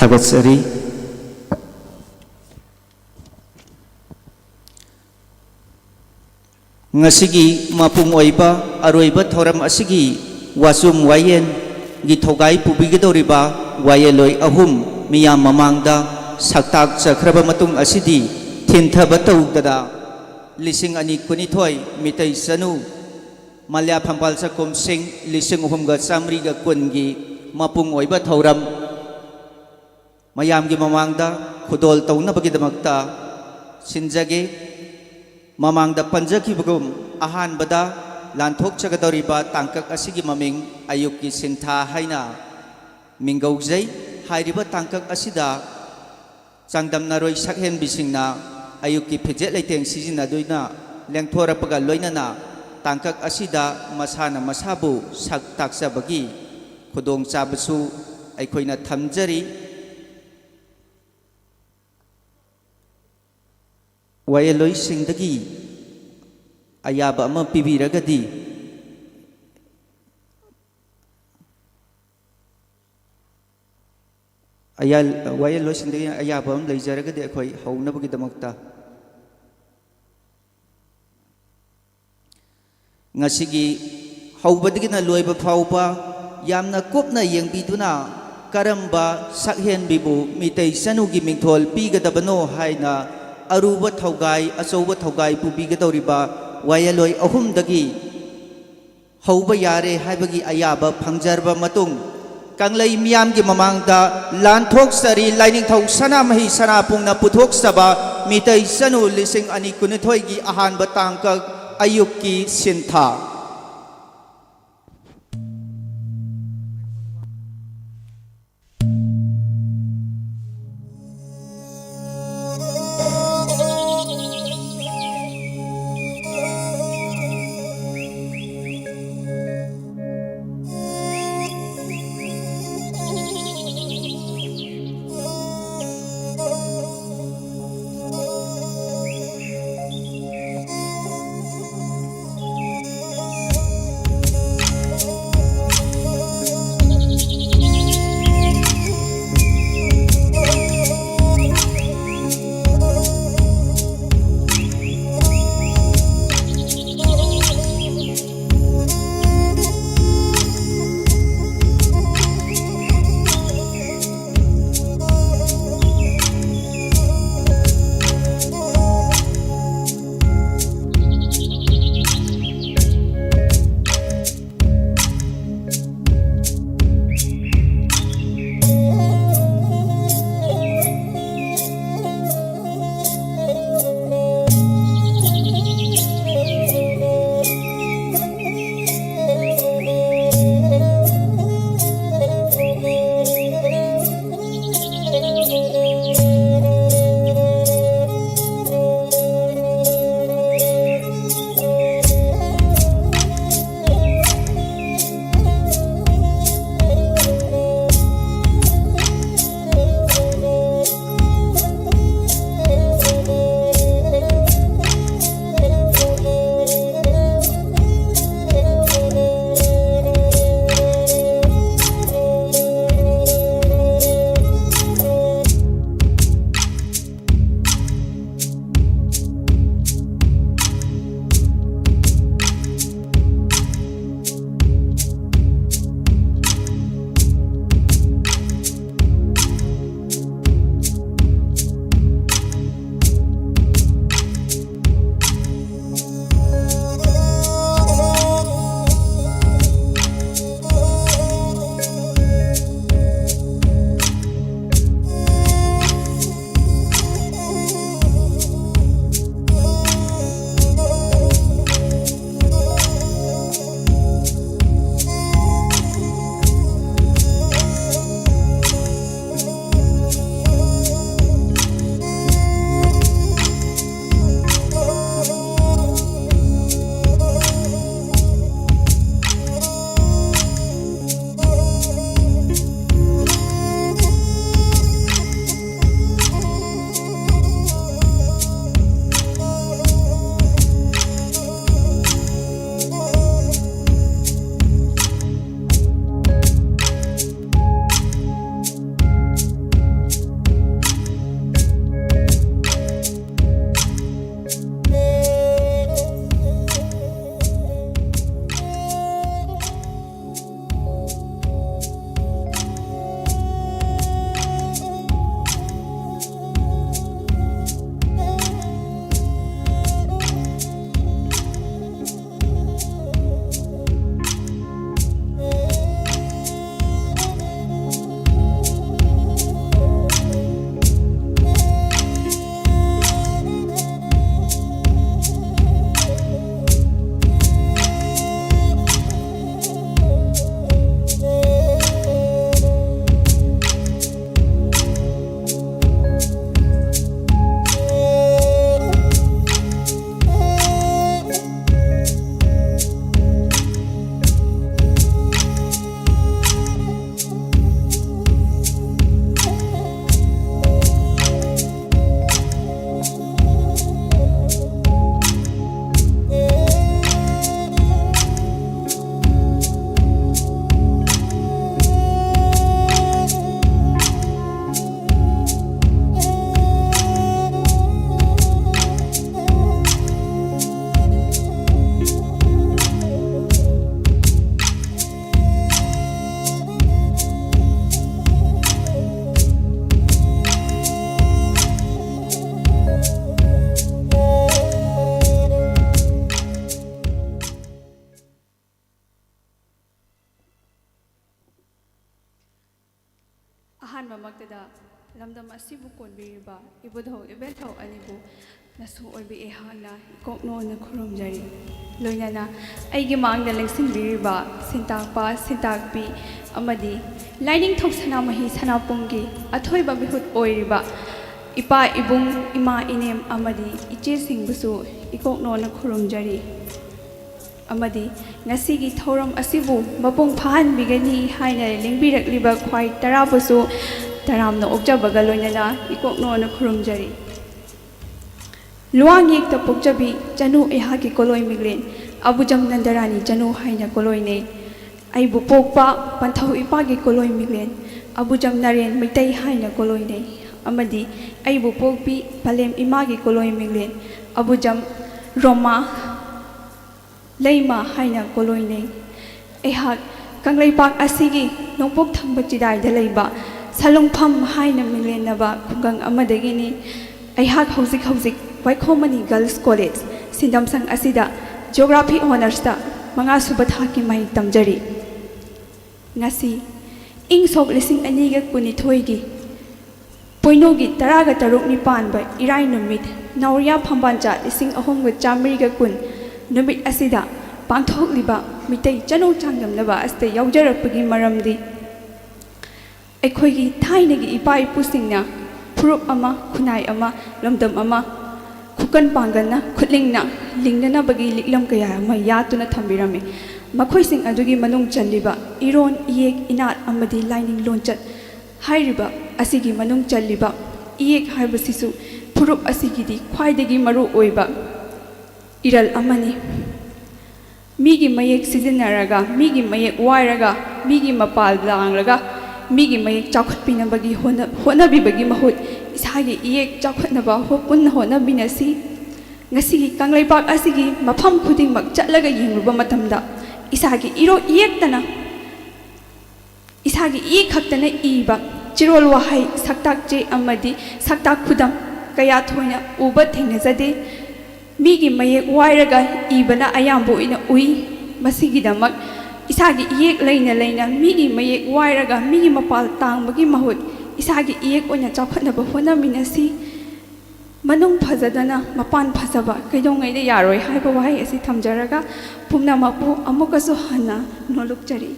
ꯊꯥꯒꯠꯆꯔꯤ꯫ ꯉꯁꯤꯒꯤ ꯃꯄꯨꯡ ꯑꯣꯏꯕ ꯑꯔꯣꯏꯕ ꯊꯧꯔꯝ ꯑꯁꯤꯒꯤ ꯋꯥꯆꯨꯝ ꯋꯥꯌꯦꯟꯒꯤ ꯊꯧꯒꯥꯏ ꯄꯨꯕꯤꯒꯗꯧꯔꯤꯕ ꯋꯥꯌꯦꯜꯂꯣꯏ ꯑꯍꯨꯝ ꯃꯤꯌꯥꯝ ꯃꯃꯥꯡꯗ ꯁꯛꯇꯥꯛꯆꯈ꯭ꯔꯕ ꯃꯇꯨꯡ ꯑꯁꯤꯗꯤ ꯊꯤꯟꯊꯕ ꯇꯧꯗꯅ ꯂꯤꯁꯤꯡ ꯑꯅꯤ ꯀꯨꯟꯅꯤꯊꯣꯏ ꯃꯤꯇꯩ ꯆꯅꯨ ꯃꯂꯌꯥ ꯐꯝꯕꯥꯜ ꯆꯈꯣꯝꯁꯤꯡ ꯂꯤꯁꯤꯡ ꯑꯍꯨꯝꯒ ꯆꯥꯃꯔꯤꯒ ꯀꯨꯟꯒꯤ ꯃꯄꯨꯡ ꯑꯣꯏꯕ ꯊꯧꯔꯝ ꯃꯌꯥꯝꯒꯤ ꯃꯃꯥꯡꯗ ꯈꯨꯗꯣꯜ ꯇꯧꯅꯕꯒꯤꯗꯃꯛꯇ ꯁꯤꯟꯖꯒꯦ꯫ ꯃꯃꯥꯡꯗ ꯄꯟꯖꯈꯤꯕꯒꯨꯝ, ꯑꯍꯥꯟꯕꯗ ꯂꯥꯟꯊꯣꯛꯆꯒꯗꯧꯔꯤꯕ ꯇꯥꯡꯀꯛ ꯑꯁꯤꯒꯤ ꯃꯃꯤꯡ ꯑꯌꯨꯛꯀꯤ ꯁꯤꯟꯊꯥ ꯍꯥꯏꯅ ꯃꯤꯡꯒꯧꯖꯩ꯫ ꯍꯥꯏꯔꯤꯕ ꯇꯥꯡꯀꯛ ꯑꯁꯤꯗ ꯆꯥꯡꯗꯝꯅꯔꯣꯏ ꯁꯛꯍꯦꯟꯕꯤꯁꯤꯡꯅ ꯑꯌꯨꯛꯀꯤ ꯐꯤꯖꯦꯠ ꯂꯩꯇꯦꯡ ꯁꯤꯖꯤꯟꯅꯗꯨꯅ ꯂꯦꯡꯊꯣꯔꯛꯄꯒ ꯂꯣꯏꯅꯅ ꯇꯥꯡꯀꯛ ꯑꯁꯤꯗ ꯃꯁꯥꯅ ꯃꯁꯥꯕꯨ ꯁꯛ ꯇꯥꯛꯆꯕꯒꯤ ꯈꯨꯗꯣꯡꯆꯥꯕꯁꯨ ꯑꯩꯈꯣꯏꯅ ꯊꯝꯖꯔꯤ꯫ ꯋꯥꯌꯦꯜꯂꯣꯏꯁꯤꯡꯗꯒꯤ ꯑꯌꯥꯕ ꯑꯃ ꯄꯤꯕꯤꯔꯒꯗꯤ꯫ ꯑꯌꯥ-, ꯋꯥꯌꯦꯜꯂꯣꯏꯁꯤꯡꯗꯒꯤ ꯑꯌꯥꯕ ꯑꯃ ꯂꯩꯖꯔꯒꯗꯤ ꯑꯩꯈꯣꯏ ꯍꯧꯅꯕꯒꯤꯗꯃꯛꯇ꯫ ꯉꯁꯤꯒꯤ ꯍꯧꯕꯗꯒꯤꯅ ꯂꯣꯏꯕ ꯐꯥꯎꯕ ꯌꯥꯝꯅ ꯀꯨꯞꯅ ꯌꯦꯡꯕꯤꯗꯨꯅ, ꯀꯔꯝꯕ ꯁꯛꯍꯦꯟꯕꯤꯕꯨ ꯃꯤꯇꯩ ꯆꯅꯨꯒꯤ ꯃꯤꯡꯊꯣꯜ ꯄꯤꯒꯗꯕꯅꯣ ꯍꯥꯏꯅ ꯑꯔꯨꯕ ꯊꯧꯒꯥꯏ, ꯑꯆꯧꯕ ꯊꯧꯒꯥꯏ ꯄꯨꯕꯤꯒꯗꯧꯔꯤꯕ ꯋꯥꯌꯦꯜꯂꯣꯏ ꯑꯍꯨꯝꯗꯒꯤ ꯍꯧꯕ ꯌꯥꯔꯦ ꯍꯥꯏꯕꯒꯤ ꯑꯌꯥꯕ ꯐꯪꯖꯔꯕ ꯃꯇꯨꯡ, ꯀꯪꯂꯩ ꯃꯤꯌꯥꯝꯒꯤ ꯃꯃꯥꯡꯗ ꯂꯥꯟꯊꯣꯛꯆꯔꯤ꯫ ꯂꯥꯏꯅꯤꯡꯊꯧ ꯁꯅꯥꯃꯍꯤ ꯁꯅꯥꯄꯨꯡꯅ ꯄꯨꯊꯣꯛꯆꯕ ꯃꯤꯇꯩ ꯆꯅꯨ ꯂꯤꯁꯤꯡ ꯑꯅꯤ ꯀꯨꯟꯅꯤꯊꯣꯏꯒꯤ ꯑꯍꯥꯟꯕ ꯇꯥꯡꯀꯛ ꯑꯌꯨꯛꯀꯤ ꯁꯤꯟꯊꯥ꯫ ꯑꯍꯥꯟꯕꯃꯛꯇꯗ ꯂꯝꯗꯝ ꯑꯁꯤꯕꯨ ꯀꯣꯟꯕꯤꯔꯤꯕ ꯏꯕꯨꯙꯧ ꯏꯕꯦꯟꯊꯧ ꯑꯅꯤꯕꯨ ꯅꯁꯨ ꯑꯣꯏꯕꯤ ꯑꯩꯍꯥꯛꯅ ꯏꯀꯣꯛꯅꯣꯅ ꯈꯨꯔꯨꯝꯖꯔꯤ꯫ ꯂꯣꯏꯅꯅ ꯑꯩꯒꯤ ꯃꯥꯡꯗ ꯂꯦꯡꯁꯤꯟꯕꯤꯔꯤꯕ ꯁꯤꯟꯇꯥꯛꯄ ꯁꯤꯟꯇꯥꯛꯄꯤ ꯑꯃꯗꯤ ꯂꯥꯏꯅꯤꯡꯊꯧ ꯁꯅꯥꯃꯍꯤ ꯁꯅꯥꯄꯨꯝꯒꯤ ꯑꯊꯣꯏꯕ ꯃꯤꯍꯨꯠ ꯑꯣꯏꯔꯤꯕ ꯏꯄꯥ ꯏꯕꯨꯡ ꯏꯃꯥ ꯏꯅꯦꯝ ꯑꯃꯗꯤ ꯏꯆꯦꯁꯤꯡꯕꯨꯁꯨ ꯏꯀꯣꯛꯅꯣꯅ ꯈꯨꯔꯨꯝꯖꯔꯤ꯫ ꯑꯃꯗꯤ ꯉꯁꯤꯒꯤ ꯊꯧꯔꯝ ꯑꯁꯤꯕꯨ ꯃꯄꯨꯡ ꯐꯥꯍꯟꯕꯤꯒꯅꯤ ꯍꯥꯏꯅ ꯂꯦꯡꯕꯤꯔꯛꯂꯤꯕ ꯈ꯭ꯋꯥꯏ ꯇꯔꯥꯕꯨꯁꯨ ꯇꯔꯥꯝꯅ ꯑꯣꯛꯆꯕꯒ ꯂꯣꯏꯅꯅ ꯏꯀꯣꯛꯅꯣꯅ ꯈꯨꯔꯨꯝꯖꯔꯤ꯫ ꯂꯨꯋꯥꯡ ꯌꯦꯛꯇ ꯄꯣꯛꯆꯕꯤ ꯆꯅꯨ ꯑꯩꯍꯥꯛꯀꯤ ꯀꯣꯂꯣꯏ ꯃꯤꯡꯂꯦꯟ ꯑꯕꯨꯖꯝ ꯅꯟꯗꯔꯥꯅꯤ ꯆꯅꯨ ꯍꯥꯏꯅ ꯀꯣꯂꯣꯏꯅꯩ꯫ ꯑꯩꯕꯨ ꯄꯣꯛꯄ ꯄꯟꯊꯧ ꯏꯄꯥꯒꯤ ꯀꯣꯂꯣꯏ ꯃꯤꯡꯂꯦꯟ ꯑꯕꯨꯖꯝ ꯅꯔꯦꯟ ꯃꯩꯇꯩ ꯍꯥꯏꯅ ꯀꯣꯂꯣꯏꯅꯩ꯫ ꯑꯃꯗꯤ ꯑꯩꯕꯨ ꯄꯣꯛꯄꯤ ꯄꯂꯦꯝ ꯏꯃꯥꯒꯤ ꯀꯣꯂꯣꯏ ꯃꯤꯡꯂꯦꯟ ꯑꯕꯨꯖꯝ ꯔꯣꯃꯥ ꯂꯩꯃ ꯍꯥꯏꯅ ꯀꯣꯂꯣꯏꯅꯩ꯫ ꯑꯩꯍꯥꯛ ꯀꯪꯂꯩꯄꯥꯛ ꯑꯁꯤꯒꯤ ꯅꯣꯡꯄꯣꯛ ꯊꯪꯕ ꯆꯤꯗꯥꯏꯗ ꯂꯩꯕ ꯁꯂꯨꯡꯐꯝ ꯍꯥꯏꯅ ꯃꯤꯡꯂꯦꯟꯅꯕ ꯈꯨꯡꯒꯪ ꯑꯃꯗꯒꯤꯅꯤ꯫ ꯑꯩꯍꯥꯛ ꯍꯧꯖꯤꯛ ꯍꯧꯖꯤꯛ ꯋꯥꯏꯈꯣꯝ ꯃꯅꯤ ꯒꯔꯜꯁ ꯀꯣꯂꯦꯖ ꯁꯤꯟꯗꯝꯁꯪ ꯑꯁꯤꯗ ꯖꯤꯑꯣꯒ꯭ꯔꯥꯐꯤ ꯑꯣꯅꯔꯁꯇ ꯃꯉꯥꯁꯨꯕ ꯊꯥꯛꯀꯤ ꯃꯍꯩ ꯇꯝꯖꯔꯤ꯫ ꯉꯁꯤ ꯏꯪ ꯁꯣꯛ ꯂꯤꯁꯤꯡ ꯑꯅꯤꯒ ꯀꯨꯟꯅꯤꯊꯣꯏꯒꯤ ꯄꯣꯏꯅꯨꯒꯤ ꯇꯔꯥꯒ ꯇꯔꯨꯛꯅꯤ ꯄꯥꯟꯕ ꯏꯔꯥꯏ ꯅꯨꯃꯤꯠ, ꯅꯥꯎꯔꯤꯌꯥ ꯐꯝꯕꯥꯟꯆꯥ ꯂꯤꯁꯤꯡ ꯑꯍꯨꯝꯒ ꯆꯥꯃꯔꯤꯒ ꯀꯨꯟ ꯅꯨꯃꯤꯠ ꯑꯁꯤꯗ ꯄꯥꯡꯊꯣꯛꯂꯤꯕ ꯃꯤꯇꯩ ꯆꯅꯨ ꯆꯥꯡꯗꯝꯅꯕ ꯑꯁꯤꯗ ꯌꯥꯎꯖꯔꯛꯄꯒꯤ ꯃꯔꯝꯗꯤ, ꯑꯩꯈꯣꯏꯒꯤ ꯊꯥꯏꯅꯒꯤ ꯏꯄꯥ ꯏꯄꯨꯁꯤꯡꯅ ꯐꯨꯔꯨꯞ ꯑꯃ, ꯈꯨꯟꯅꯥꯏ ꯑꯃ, ꯂꯝꯗꯝ ꯑꯃ ꯈꯨꯀꯟ ꯄꯥꯡꯒꯜꯅ, ꯈꯨꯠꯂꯤꯡꯅ ꯂꯤꯡꯅꯅꯕꯒꯤ ꯂꯤꯛꯂꯝ ꯀꯌꯥ ꯑꯃ ꯌꯥꯠꯇꯨꯅ ꯊꯝꯕꯤꯔꯝꯃꯤ꯫ ꯃꯈꯣꯏꯁꯤꯡ ꯑꯗꯨꯒꯤ ꯃꯅꯨꯡ ꯆꯜꯂꯤꯕ ꯏꯔꯣꯟ, ꯏꯌꯦꯛ, ꯏꯅꯥꯠ ꯑꯃꯗꯤ ꯂꯥꯏꯅꯤꯡ ꯂꯣꯟꯆꯠ ꯍꯥꯏꯔꯤꯕ ꯑꯁꯤꯒꯤ ꯃꯅꯨꯡ ꯆꯜꯂꯤꯕ ꯏꯌꯦꯛ ꯍꯥꯏꯕꯁꯤꯁꯨ ꯐꯨꯔꯨꯞ ꯑꯁꯤꯒꯤꯗꯤ ꯈ꯭ꯋꯥꯏꯗꯒꯤ ꯃꯔꯨ ꯑꯣꯏꯕ ꯏꯔꯜ ꯑꯃꯅꯤ꯫ ꯃꯤꯒꯤ ꯃꯌꯦꯛ ꯁꯤꯖꯤꯟꯅꯔꯒ, ꯃꯤꯒꯤ ꯃꯌꯦꯛ ꯋꯥꯏꯔꯒ, ꯃꯤꯒꯤ ꯃꯄꯥꯜ ꯂꯥꯡꯂꯒ, ꯃꯤꯒꯤ ꯃꯌꯦꯛ ꯆꯥꯎꯈꯠꯄꯤꯅꯕꯒꯤ ꯍꯣꯠꯅ-, ꯍꯣꯠꯅꯕꯤꯕꯒꯤ ꯃꯍꯨꯠ ꯏꯁꯥꯒꯤ ꯏꯌꯦꯛ ꯆꯥꯎꯈꯠꯅꯕ ꯍꯣ-, ꯄꯨꯟꯅ ꯍꯣꯠꯅꯃꯤꯟꯅꯁꯤ꯫ ꯉꯁꯤꯒꯤ ꯀꯪꯂꯩꯄꯥꯛ ꯑꯁꯤꯒꯤ ꯃꯐꯝ ꯈꯨꯗꯤꯡꯃꯛ ꯆꯠꯂꯒ ꯌꯦꯡꯂꯨꯕ ꯃꯇꯝꯗ ꯏꯁꯥꯒꯤ ꯏꯔꯣ-, ꯏꯌꯦꯛꯇꯅ, ꯏꯁꯥꯒꯤ ꯏꯌꯦꯛ ꯈꯛꯇꯅ ꯏꯕ ꯆꯤꯔꯣꯜ ꯋꯥꯍꯩ, ꯁꯛꯇꯥꯛ ꯆꯦ ꯑꯃꯗꯤ ꯁꯛꯇꯥꯛ ꯈꯨꯗꯝ ꯀꯌꯥ ꯊꯣꯏꯅ ꯎꯕ ꯊꯦꯡꯅꯖꯗꯦ꯫ ꯃꯤꯒꯤ ꯃꯌꯦꯛ ꯋꯥꯏꯔꯒ ꯏꯕꯅ ꯑꯌꯥꯝꯕ ꯑꯣꯏꯅ ꯎꯏ꯫ ꯃꯁꯤꯒꯤꯗꯃꯛ ꯏꯁꯥꯒꯤ ꯏꯌꯦꯛ ꯂꯩꯅ ꯂꯩꯅ ꯃꯤꯒꯤ ꯃꯌꯦꯛ ꯋꯥꯏꯔꯒ ꯃꯤꯒꯤ ꯃꯄꯥꯜ ꯇꯥꯡꯕꯒꯤ ꯃꯍꯨꯠ ꯏꯁꯥꯒꯤ ꯏꯌꯦꯛ ꯑꯣꯏꯅ ꯆꯥꯎꯈꯠꯅꯕ ꯍꯣꯠꯅꯃꯤꯟꯅꯁꯤ꯫ ꯃꯅꯨꯡ ꯐꯖꯗꯅ ꯃꯄꯥꯟ ꯐꯖꯕ ꯀꯩꯗꯧꯉꯩꯗ ꯌꯥꯔꯣꯏ ꯍꯥꯏꯕ ꯋꯥꯍꯩ ꯑꯁꯤ ꯊꯝꯖꯔꯒ ꯄꯨꯝꯅꯃꯛꯄꯨ ꯑꯃꯨꯛꯀꯁꯨ ꯍꯟꯅ ꯅꯣꯂꯨꯛꯆꯔꯤ꯫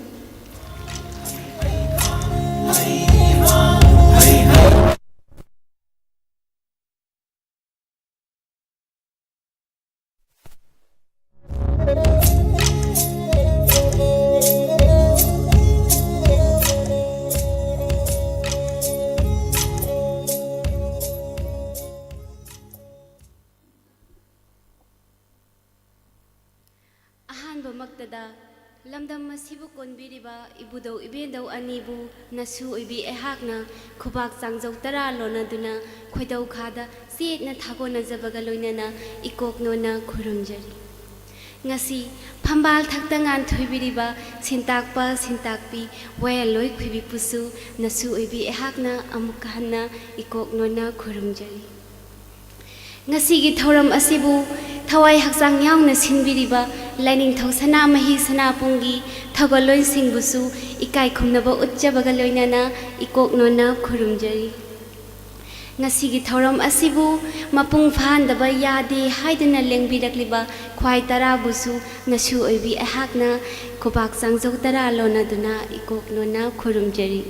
ꯑꯍꯥꯟꯕꯃꯛꯇꯗ ꯂꯝꯗꯝ ꯑꯁꯤꯕꯨ ꯀꯣꯟꯕꯤꯔꯤꯕ ꯏꯕꯨꯙꯧ ꯏꯕꯦꯟꯙꯧ ꯑꯅꯤꯕꯨ ꯅꯁꯨ ꯑꯣꯏꯕꯤ ꯑꯩꯍꯥꯛꯅ ꯈꯨꯕꯥꯛ ꯆꯥꯡꯖꯧ ꯇꯔꯥ ꯂꯣꯟꯅꯗꯨꯅ ꯈꯣꯏꯗꯧ ꯈꯥꯗ ꯆꯦꯠꯅ ꯊꯥꯒꯣꯟꯅꯖꯕꯒ ꯂꯣꯏꯅꯅ ꯏꯀꯣꯛ ꯅꯣꯟꯅ ꯈꯨꯔꯨꯝꯖꯔꯤ꯫ ꯉꯁꯤ ꯐꯝꯕꯥꯜ ꯊꯛꯇ ꯉꯥꯟꯊꯣꯏꯕꯤꯔꯤꯕ ꯁꯤꯟꯇꯥꯛꯄ ꯁꯤꯟꯇꯥꯛꯄꯤ ꯋꯥꯌꯦꯜꯂꯣꯏ ꯈꯣꯏꯕꯤꯄꯨꯁꯨ ꯅꯁꯨ ꯑꯣꯏꯕꯤ ꯑꯩꯍꯥꯛꯅ ꯑꯃꯨꯛ ꯍꯟꯅ ꯏꯀꯣꯛ ꯅꯣꯟꯅ ꯈꯨꯔꯨꯝꯖꯔꯤ꯫ ꯉꯁꯤꯒꯤ ꯊꯧꯔꯝ ꯑꯁꯤꯕꯨ ꯊꯋꯥꯏ ꯍꯛꯆꯥꯡ ꯌꯥꯎꯅ ꯁꯤꯟꯕꯤꯔꯤꯕ ꯂꯥꯏꯅꯤꯡꯊꯧ ꯁꯅꯥꯃꯍꯤ ꯁꯅꯥꯄꯨꯡꯒꯤ ꯊꯧꯒꯜꯂꯣꯟꯁꯤꯡꯕꯨꯁꯨ ꯏꯀꯥꯏ ꯈꯨꯝꯅꯕ ꯎꯠꯆꯕꯒ ꯂꯣꯏꯅꯅ ꯏꯀꯣꯛ ꯅꯣꯟꯅ ꯈꯨꯔꯨꯝꯖꯔꯤ꯫ ꯉꯁꯤꯒꯤ ꯊꯧꯔꯝ ꯑꯁꯤꯕꯨ ꯃꯄꯨꯡ ꯐꯥꯍꯟꯗꯕ ꯌꯥꯗꯦ ꯍꯥꯏꯗꯨꯅ ꯂꯦꯡꯕꯤꯔꯛꯂꯤꯕ ꯈ꯭ꯋꯥꯏ ꯇꯔꯥꯕꯨꯁꯨ ꯅꯁꯨ ꯑꯣꯏꯕꯤ ꯑꯩꯍꯥꯛꯅ ꯈꯨꯕꯥꯛ ꯆꯥꯡꯖꯧ ꯇꯔꯥ ꯂꯣꯟꯅꯗꯨꯅ ꯏꯀꯣꯛ ꯅꯣꯟꯅ ꯈꯨꯔꯨꯝꯖꯔꯤ꯫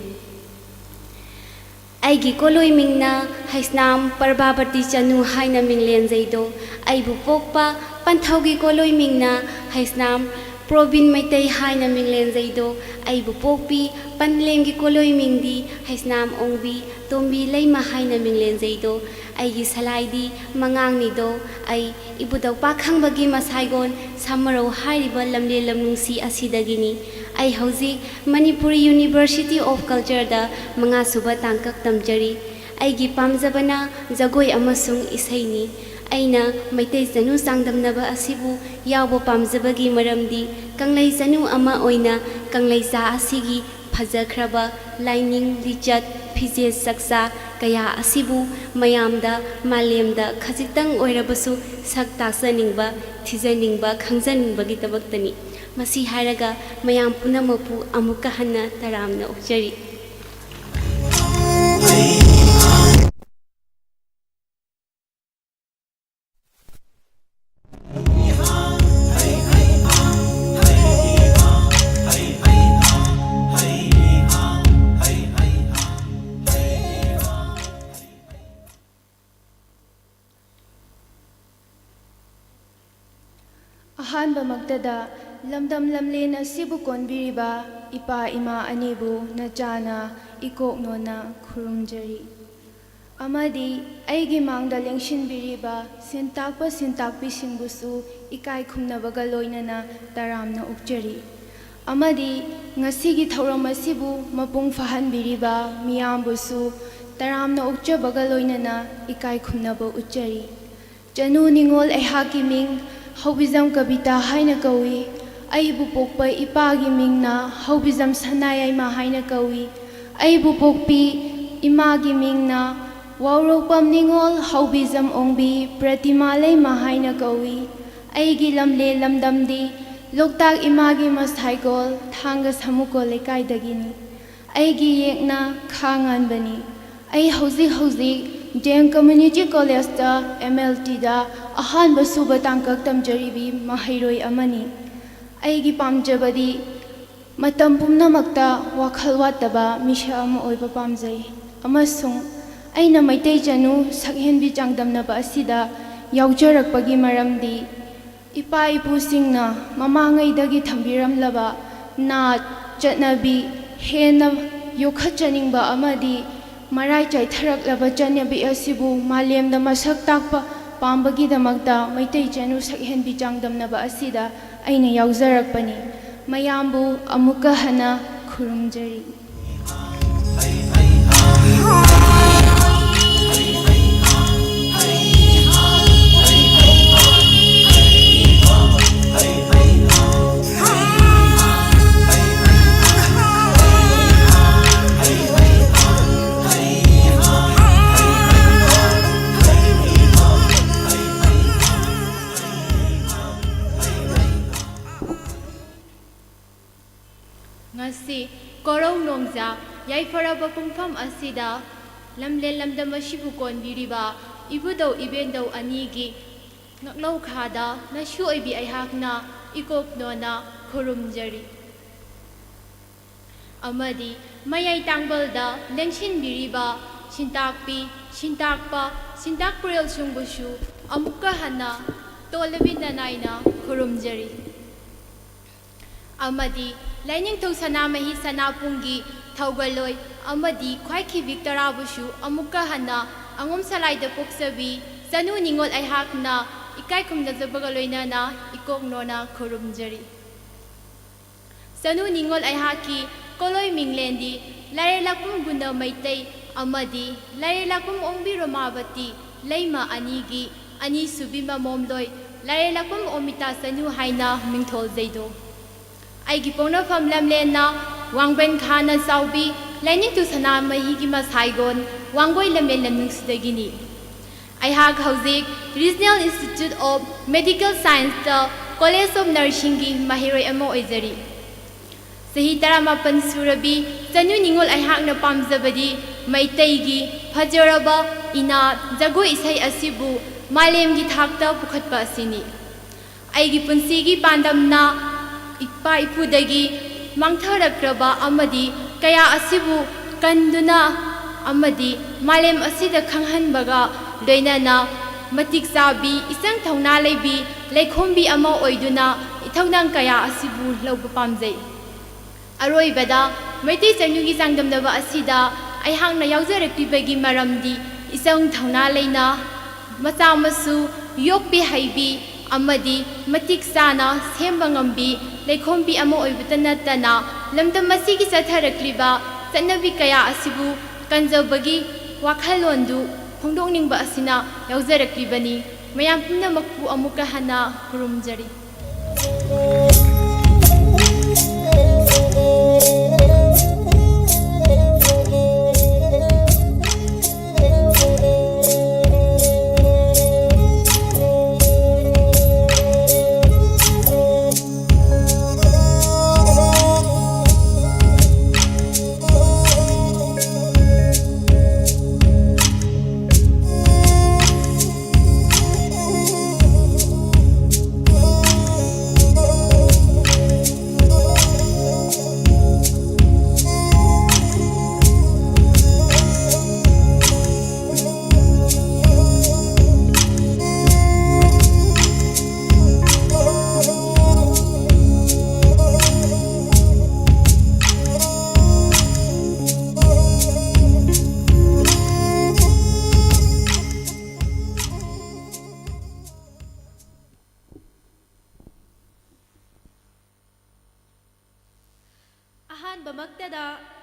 ꯑꯩꯒꯤ ꯀꯣꯂꯣꯏ ꯃꯤꯡꯅ ꯍꯩꯁꯅꯥꯝ ꯄ꯭ꯔꯚꯥꯕꯇꯤ ꯆꯅꯨ ꯍꯥꯏꯅ ꯃꯤꯡꯂꯦꯟꯖꯩꯗꯣ, ꯑꯩꯕꯨ ꯄꯣꯛꯄ ꯄꯟꯊꯧꯒꯤ ꯀꯣꯂꯣꯏ ꯃꯤꯡꯅ ꯍꯩꯁꯅꯥꯝ ꯄ꯭ꯔꯣꯕꯤꯟ ꯃꯩꯇꯩ ꯍꯥꯏꯅ ꯃꯤꯡꯂꯦꯟꯖꯩꯗꯣ, ꯑꯩꯕꯨ ꯄꯣꯛꯄꯤ ꯄꯟꯂꯦꯝꯒꯤ ꯀꯣꯂꯣꯏ ꯃꯤꯡꯗꯤ ꯍꯩꯁꯅꯥꯝ ꯑꯣꯡꯕꯤ ꯇꯣꯝꯕꯤ ꯂꯩꯃ ꯍꯥꯏꯅ ꯃꯤꯡꯂꯦꯟꯖꯩꯗꯣ, ꯑꯩꯒꯤ ꯁꯂꯥꯏꯗꯤ ꯃꯉꯥꯡꯅꯤꯗꯣ, ꯑꯩ ꯏꯕꯨꯙꯧ ꯄꯥꯈꯪꯕꯒꯤ ꯃꯁꯥꯏꯒꯣꯟ ꯁꯥꯃꯔꯧ ꯍꯥꯏꯔꯤꯕ ꯂꯝꯂꯦꯟ ꯂꯝꯅꯨꯡꯁꯤ ꯑꯁꯤꯗꯒꯤꯅꯤ꯫ ꯑꯩ ꯍꯧꯖꯤꯛ ꯃꯅꯤꯄꯨꯔ University of Cultureꯗ ꯃꯉꯥꯁꯨꯕ ꯇꯥꯡꯀꯛ ꯇꯝꯖꯔꯤ꯫ ꯑꯩꯒꯤ ꯄꯥꯝꯖꯕꯅ ꯖꯒꯣꯏ ꯑꯃꯁꯨꯡ ꯏꯁꯩꯅꯤ꯫ ꯑꯩꯅ ꯃꯩꯇꯩ ꯆꯅꯨ ꯆꯥꯡꯗꯝꯅꯕ ꯑꯁꯤꯕꯨ ꯌꯥꯎꯕ ꯄꯥꯝꯖꯕꯒꯤ ꯃꯔꯝꯗꯤ ꯀꯪꯂꯩ ꯆꯅꯨ ꯑꯃ ꯑꯣꯏꯅ ꯀꯪꯂꯩꯆꯥ ꯑꯁꯤꯒꯤ ꯐꯖꯈ꯭ꯔꯕ ꯂꯥꯏꯅꯤꯡ, ꯂꯤꯆꯠ, ꯐꯤꯖꯦꯠ ꯆꯛꯆꯥ ꯀꯌꯥ ꯑꯁꯤꯕꯨ ꯃꯌꯥꯝꯗ, ꯃꯥꯂꯦꯝꯗ ꯈꯖꯤꯛꯇꯪ ꯑꯣꯏꯔꯕꯁꯨ ꯁꯛ ꯇꯥꯛꯆꯅꯤꯡꯕ, ꯊꯤꯖꯅꯤꯡꯕ, ꯈꯪꯖꯅꯤꯡꯕꯒꯤꯗꯃꯛꯇꯅꯤ꯫ ꯃꯁꯤ ꯍꯥꯏꯔꯒ ꯃꯌꯥꯝ ꯄꯨꯝꯅꯃꯛꯄꯨ ꯑꯃꯨꯛꯀ ꯍꯟꯅ ꯇꯔꯥꯝꯅ ꯑꯣꯛꯆꯔꯤ꯫ ꯑꯍꯥꯟꯕꯃꯛꯇꯗ ꯂꯝꯗꯝ ꯂꯝꯂꯦꯟ ꯑꯁꯤꯕꯨ ꯀꯣꯟꯕꯤꯔꯤꯕ ꯏꯄꯥ ꯏꯃꯥ ꯑꯅꯤꯕꯨ ꯅꯆꯥꯅ ꯏꯀꯣꯛ ꯅꯣꯟꯅ ꯈꯨꯔꯨꯝꯖꯔꯤ꯫ ꯑꯃꯗꯤ ꯑꯩꯒꯤ ꯃꯥꯡꯗ ꯂꯦꯡꯁꯤꯟꯕꯤꯔꯤꯕ ꯁꯤꯟꯇꯥꯛꯄ ꯁꯤꯟꯇꯥꯛꯄꯤꯁꯤꯡꯕꯨꯁꯨ ꯏꯀꯥꯏ ꯈꯨꯝꯅꯕꯒ ꯂꯣꯏꯅꯅ ꯇꯔꯥꯝꯅ ꯑꯣꯛꯆꯔꯤ꯫ ꯑꯃꯗꯤ ꯉꯁꯤꯒꯤ ꯊꯧꯔꯝ ꯑꯁꯤꯕꯨ ꯃꯄꯨꯡ ꯐꯥꯍꯟꯕꯤꯔꯤꯕ ꯃꯤꯌꯥꯝꯕꯨꯁꯨ ꯇꯔꯥꯝꯅ ꯑꯣꯛꯆꯕꯒ ꯂꯣꯏꯅꯅ ꯏꯀꯥꯏ ꯈꯨꯝꯅꯕ ꯎꯠꯆꯔꯤ꯫ ꯆꯅꯨ ꯅꯤꯉꯣꯜ ꯑꯩꯍꯥꯛꯀꯤ ꯃꯤꯡ ꯍꯧꯕꯤꯖꯝ ꯀꯕꯤꯇꯥ ꯍꯥꯏꯅ ꯀꯧꯏ꯫ ꯑꯩꯕꯨ ꯄꯣꯛꯄ ꯏꯄꯥꯒꯤ ꯃꯤꯡꯅ ꯍꯧꯕꯤꯖꯝ ꯁꯅꯥꯌꯥꯏꯃ ꯍꯥꯏꯅ ꯀꯧꯏ꯫ ꯑꯩꯕꯨ ꯄꯣꯛꯄꯤ ꯏꯃꯥꯒꯤ ꯃꯤꯡꯅ ꯋꯥꯎꯔꯣꯛꯄꯝ ꯅꯤꯉꯣꯜ ꯍꯧꯕꯤꯖꯝ ꯑꯣꯡꯕꯤ ꯄ꯭ꯔꯇꯤꯃꯥ ꯂꯩꯃ ꯍꯥꯏꯅ ꯀꯧꯏ꯫ ꯑꯩꯒꯤ ꯂꯝꯂꯦ ꯂꯝꯗꯝꯗꯤ ꯂꯣꯛꯇꯥꯛ ꯏꯃꯥꯒꯤ ꯃꯁꯥꯏꯀꯣꯜ ꯊꯥꯡꯒ ꯁꯃꯨꯀꯣꯜ ꯂꯩꯀꯥꯏꯗꯒꯤꯅꯤ꯫ ꯑꯩꯒꯤ ꯌꯦꯛꯅ ꯈꯥ ꯉꯥꯟꯕꯅꯤ꯫ ꯑꯩ ꯍꯧꯖꯤꯛ ꯍꯧꯖꯤꯛ ꯗꯤ ꯑꯦꯝ ꯀꯝꯃ꯭ꯌꯨꯅꯤꯇꯤ ꯀꯣꯂꯦꯖꯇ ꯑꯦꯝ ꯑꯦꯜ ꯇꯤꯗ ꯑꯍꯥꯟꯕ ꯁꯨꯕ ꯇꯥꯡꯀꯛ ꯇꯝꯖꯔꯤꯕꯤ ꯃꯍꯩꯔꯣꯏ ꯑꯃꯅꯤ꯫ ꯑꯩꯒꯤ ꯄꯥꯝꯖꯕꯗꯤ ꯃꯇꯝ ꯄꯨꯝꯅꯃꯛꯇ ꯋꯥꯈꯜ ꯋꯥꯠꯇꯕ ꯃꯤꯁꯛ ꯑꯃ ꯑꯣꯏꯕ ꯄꯥꯝꯖꯩ, ꯑꯃꯁꯨꯡ ꯑꯩꯅ ꯃꯩꯇꯩ ꯆꯅꯨ ꯁꯛꯍꯦꯟꯕꯤ ꯆꯥꯡꯗꯝꯅꯕ ꯑꯁꯤꯗ ꯌꯥꯎꯖꯔꯛꯄꯒꯤ ꯃꯔꯝꯗꯤ, ꯏꯄꯥ ꯏꯄꯨꯁꯤꯡꯅ ꯃꯃꯥꯡꯉꯩꯗꯒꯤ ꯊꯝꯕꯤꯔꯝꯂꯕ ꯅꯥꯠ, ꯆꯠꯅꯕꯤ ꯍꯦꯟꯅ ꯌꯣꯛꯈꯠꯆꯅꯤꯡꯕ ꯑꯃꯗꯤ ꯃꯔꯥꯏ ꯆꯥꯏꯊꯔꯛꯂꯕ ꯆꯠꯅꯕꯤ ꯑꯁꯤꯕꯨ ꯃꯥꯂꯦꯝꯗ ꯃꯁꯛ ꯇꯥꯛꯄ ꯄꯥꯝꯕꯒꯤꯗꯃꯛꯇ ꯃꯩꯇꯩ ꯆꯅꯨ ꯁꯛꯍꯦꯟꯕꯤ ꯆꯥꯡꯗꯝꯅꯕ ꯑꯁꯤꯗ ꯑꯩꯅ ꯌꯥꯎꯖꯔꯛꯄꯅꯤ꯫ ꯃꯌꯥꯝꯕꯨ ꯑꯃꯨꯛꯀ ꯍꯟꯅ ꯈꯨꯔꯨꯝꯖꯔꯤ꯫ ꯅꯣꯡꯖꯥ ꯌꯥꯏꯐꯔꯕ ꯄꯨꯡꯐꯝ ꯑꯁꯤꯗ ꯂꯝꯂꯦꯟ ꯂꯝꯗꯝ ꯑꯁꯤꯕꯨ ꯀꯣꯟꯕꯤꯔꯤꯕ ꯏꯕꯨꯙꯧ ꯏꯕꯦꯟꯙꯧ ꯑꯅꯤꯒꯤ ꯉꯛꯂꯧ ꯈꯥꯗ ꯅꯁꯨ ꯑꯣꯏꯕꯤ ꯑꯩꯍꯥꯛꯅ ꯏꯀꯣꯛ ꯅꯣꯟꯅ ꯈꯨꯔꯨꯝꯖꯔꯤ꯫ ꯑꯃꯗꯤ ꯃꯌꯥꯏ ꯇꯥꯡꯕꯜꯗ ꯂꯦꯡꯁꯤꯟꯕꯤꯔꯤꯕ ꯁꯤꯟꯇꯥꯛꯄꯤ, ꯁꯤꯟꯇꯥꯛꯄ, ꯁꯤꯟꯇꯥꯛ ꯄꯨꯔꯦꯜꯁꯤꯡꯕꯨꯁꯨ ꯑꯃꯨꯛꯀ ꯍꯟꯅ ꯇꯣꯜꯂꯕꯤ ꯅꯅꯥꯏꯅ ꯈꯨꯔꯨꯝꯖꯔꯤ꯫ ꯑꯃꯗꯤ ꯂꯥꯏꯅꯤꯡꯊꯧ ꯁꯅꯥꯃꯍꯤ ꯁꯅꯥꯄꯨꯡꯒꯤ ꯊꯧꯒꯜꯂꯣꯏ ꯑꯃꯗꯤ ꯈ꯭ꯋꯥꯏꯈꯤꯕꯤ ꯇꯔꯥꯕꯨꯁꯨ ꯑꯃꯨꯛꯀ ꯍꯟꯅ ꯑꯉꯣꯝ ꯁꯂꯥꯏꯗ ꯄꯣꯛꯆꯕꯤ ꯆꯅꯨ ꯅꯤꯉꯣꯜ ꯑꯩꯍꯥꯛꯅ ꯏꯀꯥꯏ ꯈꯨꯝꯅꯖꯕꯒ ꯂꯣꯏꯅꯅ ꯏꯀꯣꯛ ꯅꯣꯟꯅ ꯈꯨꯔꯨꯝꯖꯔꯤ꯫ ꯆꯅꯨ ꯅꯤꯉꯣꯜ ꯑꯩꯍꯥꯛꯀꯤ ꯀꯣꯂꯣꯏ ꯃꯤꯡꯂꯦꯟꯗꯤ ꯂꯥꯏꯔꯦꯜꯂꯛꯄꯝ ꯒꯨꯅ ꯃꯩꯇꯩ ꯑꯃꯗꯤ ꯂꯥꯏꯔꯦꯜꯂꯛꯄꯝ ꯑꯣꯡꯕꯤ ꯔꯣꯃꯥꯕꯇꯤ ꯂꯩꯃ ꯑꯅꯤꯒꯤ ꯑꯅꯤꯁꯨꯕꯤ ꯃꯃꯣꯝꯂꯣꯏ ꯂꯥꯏꯔꯦꯜꯂꯛꯄꯝ ꯑꯣꯃꯤꯇꯥ ꯆꯅꯨ ꯍꯥꯏꯅ ꯃꯤꯡꯊꯣꯜꯖꯩꯗꯣ꯫ ꯑꯩꯒꯤ ꯄꯣꯛꯅꯐꯝ ꯂꯝꯂꯦꯟꯅ ꯋꯥꯡꯕꯟ ꯈꯥꯅ ꯆꯥꯎꯕꯤ ꯂꯥꯏꯅꯤꯡꯊꯧ ꯁꯅꯥꯃꯍꯤꯒꯤ ꯃꯁꯥꯏꯒꯣꯟ ꯋꯥꯡꯒꯣꯏ ꯂꯝꯂꯦꯟ ꯂꯝꯅꯤꯡꯁꯤꯗꯒꯤꯅꯤ꯫ ꯑꯩꯍꯥꯛ ꯍꯧꯖꯤꯛ Regional Institute of Medical Scienceꯇ College of Nursingꯒꯤ ꯃꯍꯩꯔꯣꯏ ꯑꯃ ꯑꯣꯏꯖꯔꯤ꯫ ꯆꯍꯤ ꯇꯔꯥꯃꯥꯄꯟ ꯁꯨꯔꯕꯤ ꯆꯅꯨ ꯅꯤꯉꯣꯜ ꯑꯩꯍꯥꯛꯅ ꯄꯥꯝꯖꯕꯗꯤ ꯃꯩꯇꯩꯒꯤ ꯐꯖꯔꯕ ꯏꯅꯥꯠ ꯖꯒꯣꯏ ꯏꯁꯩ ꯑꯁꯤꯕꯨ ꯃꯥꯂꯦꯝꯒꯤ ꯊꯥꯛꯇ ꯄꯨꯈꯠꯄ ꯑꯁꯤꯅꯤ꯫ ꯑꯩꯒꯤ ꯄꯨꯟꯁꯤꯒꯤ ꯄꯥꯟꯗꯝꯅ ꯏꯄꯥ ꯏꯄꯨꯗꯒꯤ ꯃꯥꯡꯊꯔꯛꯂꯕ ꯑꯃꯗꯤ ꯀꯌꯥ ꯑꯁꯤꯕꯨ ꯀꯟꯗꯨꯅ ꯑꯃꯗꯤ ꯃꯥꯂꯦꯝ ꯑꯁꯤꯗ ꯈꯪꯍꯟꯕꯒ ꯂꯣꯏꯅꯅ ꯃꯇꯤꯛ ꯆꯥꯕꯤ, ꯏꯆꯪ ꯊꯧꯅꯥ ꯂꯩꯕꯤ ꯂꯩꯈꯣꯝꯕꯤ ꯑꯃ ꯑꯣꯏꯗꯨꯅ ꯏꯊꯧꯗꯥꯡ ꯀꯌꯥ ꯑꯁꯤꯕꯨ ꯂꯧꯕ ꯄꯥꯝꯖꯩ꯫ ꯑꯔꯣꯏꯕꯗ, ꯃꯩꯇꯩ ꯆꯅꯨꯒꯤ ꯆꯥꯡꯗꯝꯅꯕ ꯑꯁꯤꯗ ꯑꯩꯍꯥꯛꯅ ꯌꯥꯎꯖꯔꯛꯂꯤꯕꯒꯤ ꯃꯔꯝꯗꯤ ꯏꯆꯪ ꯊꯧꯅꯥ ꯂꯩꯅ ꯃꯆꯥ ꯃꯁꯨ ꯌꯣꯛꯄꯤ ꯍꯩꯕꯤ ꯑꯃꯗꯤ ꯃꯇꯤꯛ ꯆꯥꯅ ꯁꯦꯝꯕ ꯉꯝꯕꯤ ꯂꯩꯈꯣꯝꯕꯤ ꯑꯃ ꯑꯣꯏꯕꯇ ꯅꯠꯇꯅ, ꯂꯝꯗꯝ ꯑꯁꯤꯒꯤ ꯆꯠꯊꯔꯛꯂꯤꯕ ꯆꯠꯅꯕꯤ ꯀꯌꯥ ꯑꯁꯤꯕꯨ ꯀꯟꯖꯕꯒꯤ ꯋꯥꯈꯜꯂꯣꯟꯗꯨ ꯐꯣꯡꯗꯣꯛꯅꯤꯡꯕ ꯑꯁꯤꯅ ꯌꯥꯎꯖꯔꯛꯂꯤꯕꯅꯤ꯫ ꯃꯌꯥꯝ ꯄꯨꯝꯅꯃꯛꯄꯨ ꯑꯃꯨꯛꯀ ꯍꯟꯅ ꯈꯨꯔꯨꯝꯖꯔꯤ꯫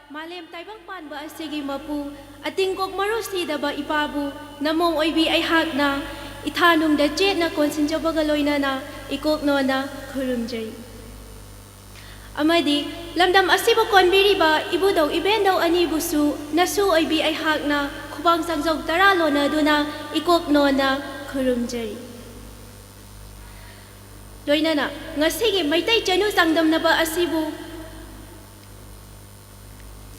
ꯃꯥꯂꯦꯝ ꯇꯥꯏꯕꯪ ꯄꯥꯟꯕ ꯑꯁꯤꯒꯤ ꯃꯄꯨ, ꯑꯇꯤꯡꯀꯣꯛ ꯃꯔꯨ ꯁꯤꯗꯕ ꯏꯄꯥꯕꯨ ꯅꯃꯣꯝ ꯑꯣꯏꯕꯤ ꯑꯩꯍꯥꯛꯅ ꯏꯊꯥꯅꯨꯡꯗ ꯆꯦꯠꯅ ꯀꯣꯟꯁꯤꯟꯖꯕꯒ ꯂꯣꯏꯅꯅ ꯏꯀꯣꯛꯅꯣꯅ ꯈꯨꯔꯨꯝꯖꯔꯤ꯫ ꯑꯃꯗꯤ ꯂꯝꯗꯝ ꯑꯁꯤꯕꯨ ꯀꯣꯟꯕꯤꯔꯤꯕ ꯏꯕꯨꯙꯧ ꯏꯕꯦꯟꯙꯧ ꯑꯅꯤꯕꯨꯁꯨ ꯅꯁꯨ ꯑꯣꯏꯕꯤ ꯑꯩꯍꯥꯛꯅ ꯈꯨꯕꯥꯡ ꯆꯥꯡꯖꯧ ꯇꯔꯥ ꯂꯣꯟꯅꯗꯨꯅ ꯏꯀꯣꯛꯅꯣꯅ ꯈꯨꯔꯨꯝꯖꯔꯤ꯫ ꯂꯣꯏꯅꯅ ꯉꯁꯤꯒꯤ ꯃꯩꯇꯩ ꯆꯅꯨ ꯆꯥꯡꯗꯝꯅꯕ ꯑꯁꯤꯕꯨ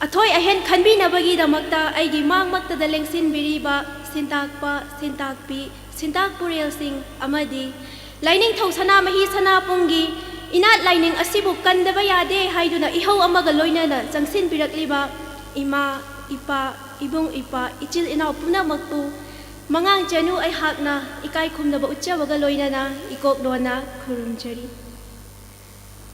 ꯑꯊꯣꯏ ꯑꯍꯦꯟ ꯈꯟꯕꯤꯅꯕꯒꯤꯗꯃꯛꯇ ꯑꯩꯒꯤ ꯃꯥꯡꯃꯛꯇꯗ ꯂꯦꯡꯁꯤꯟꯕꯤꯔꯤꯕ ꯁꯤꯟꯇꯥꯛꯄ, ꯁꯤꯟꯇꯥꯛꯄꯤ, ꯁꯤꯟꯇꯥꯛ ꯄꯨꯔꯦꯜꯁꯤꯡ ꯑꯃꯗꯤ ꯂꯥꯏꯅꯤꯡꯊꯧ ꯁꯅꯥꯃꯍꯤ ꯁꯅꯥꯄꯨꯡꯒꯤ ꯏꯅꯥꯠ ꯂꯥꯏꯅꯤꯡ ꯑꯁꯤꯕꯨ ꯀꯟꯗꯕ ꯌꯥꯗꯦ ꯍꯥꯏꯗꯨꯅ ꯏꯍꯧ ꯑꯃꯒ ꯂꯣꯏꯅꯅ ꯆꯪꯁꯤꯟꯕꯤꯔꯛꯂꯤꯕ ꯏꯃꯥ, ꯏꯄꯥ, ꯏꯕꯨꯡ, ꯏꯄ꯭ꯋꯥ, ꯏꯆꯤꯜ ꯏꯅꯥꯎ ꯄꯨꯝꯅꯃꯛꯄꯨ ꯃꯉꯥꯡ ꯆꯅꯨ ꯑꯩꯍꯥꯛꯅ ꯏꯀꯥꯏ ꯈꯨꯝꯅꯕ ꯎꯠꯆꯕꯒ ꯂꯣꯏꯅꯅ ꯏꯀꯣꯛꯅꯣꯅ ꯈꯨꯔꯨꯝꯖꯔꯤ꯫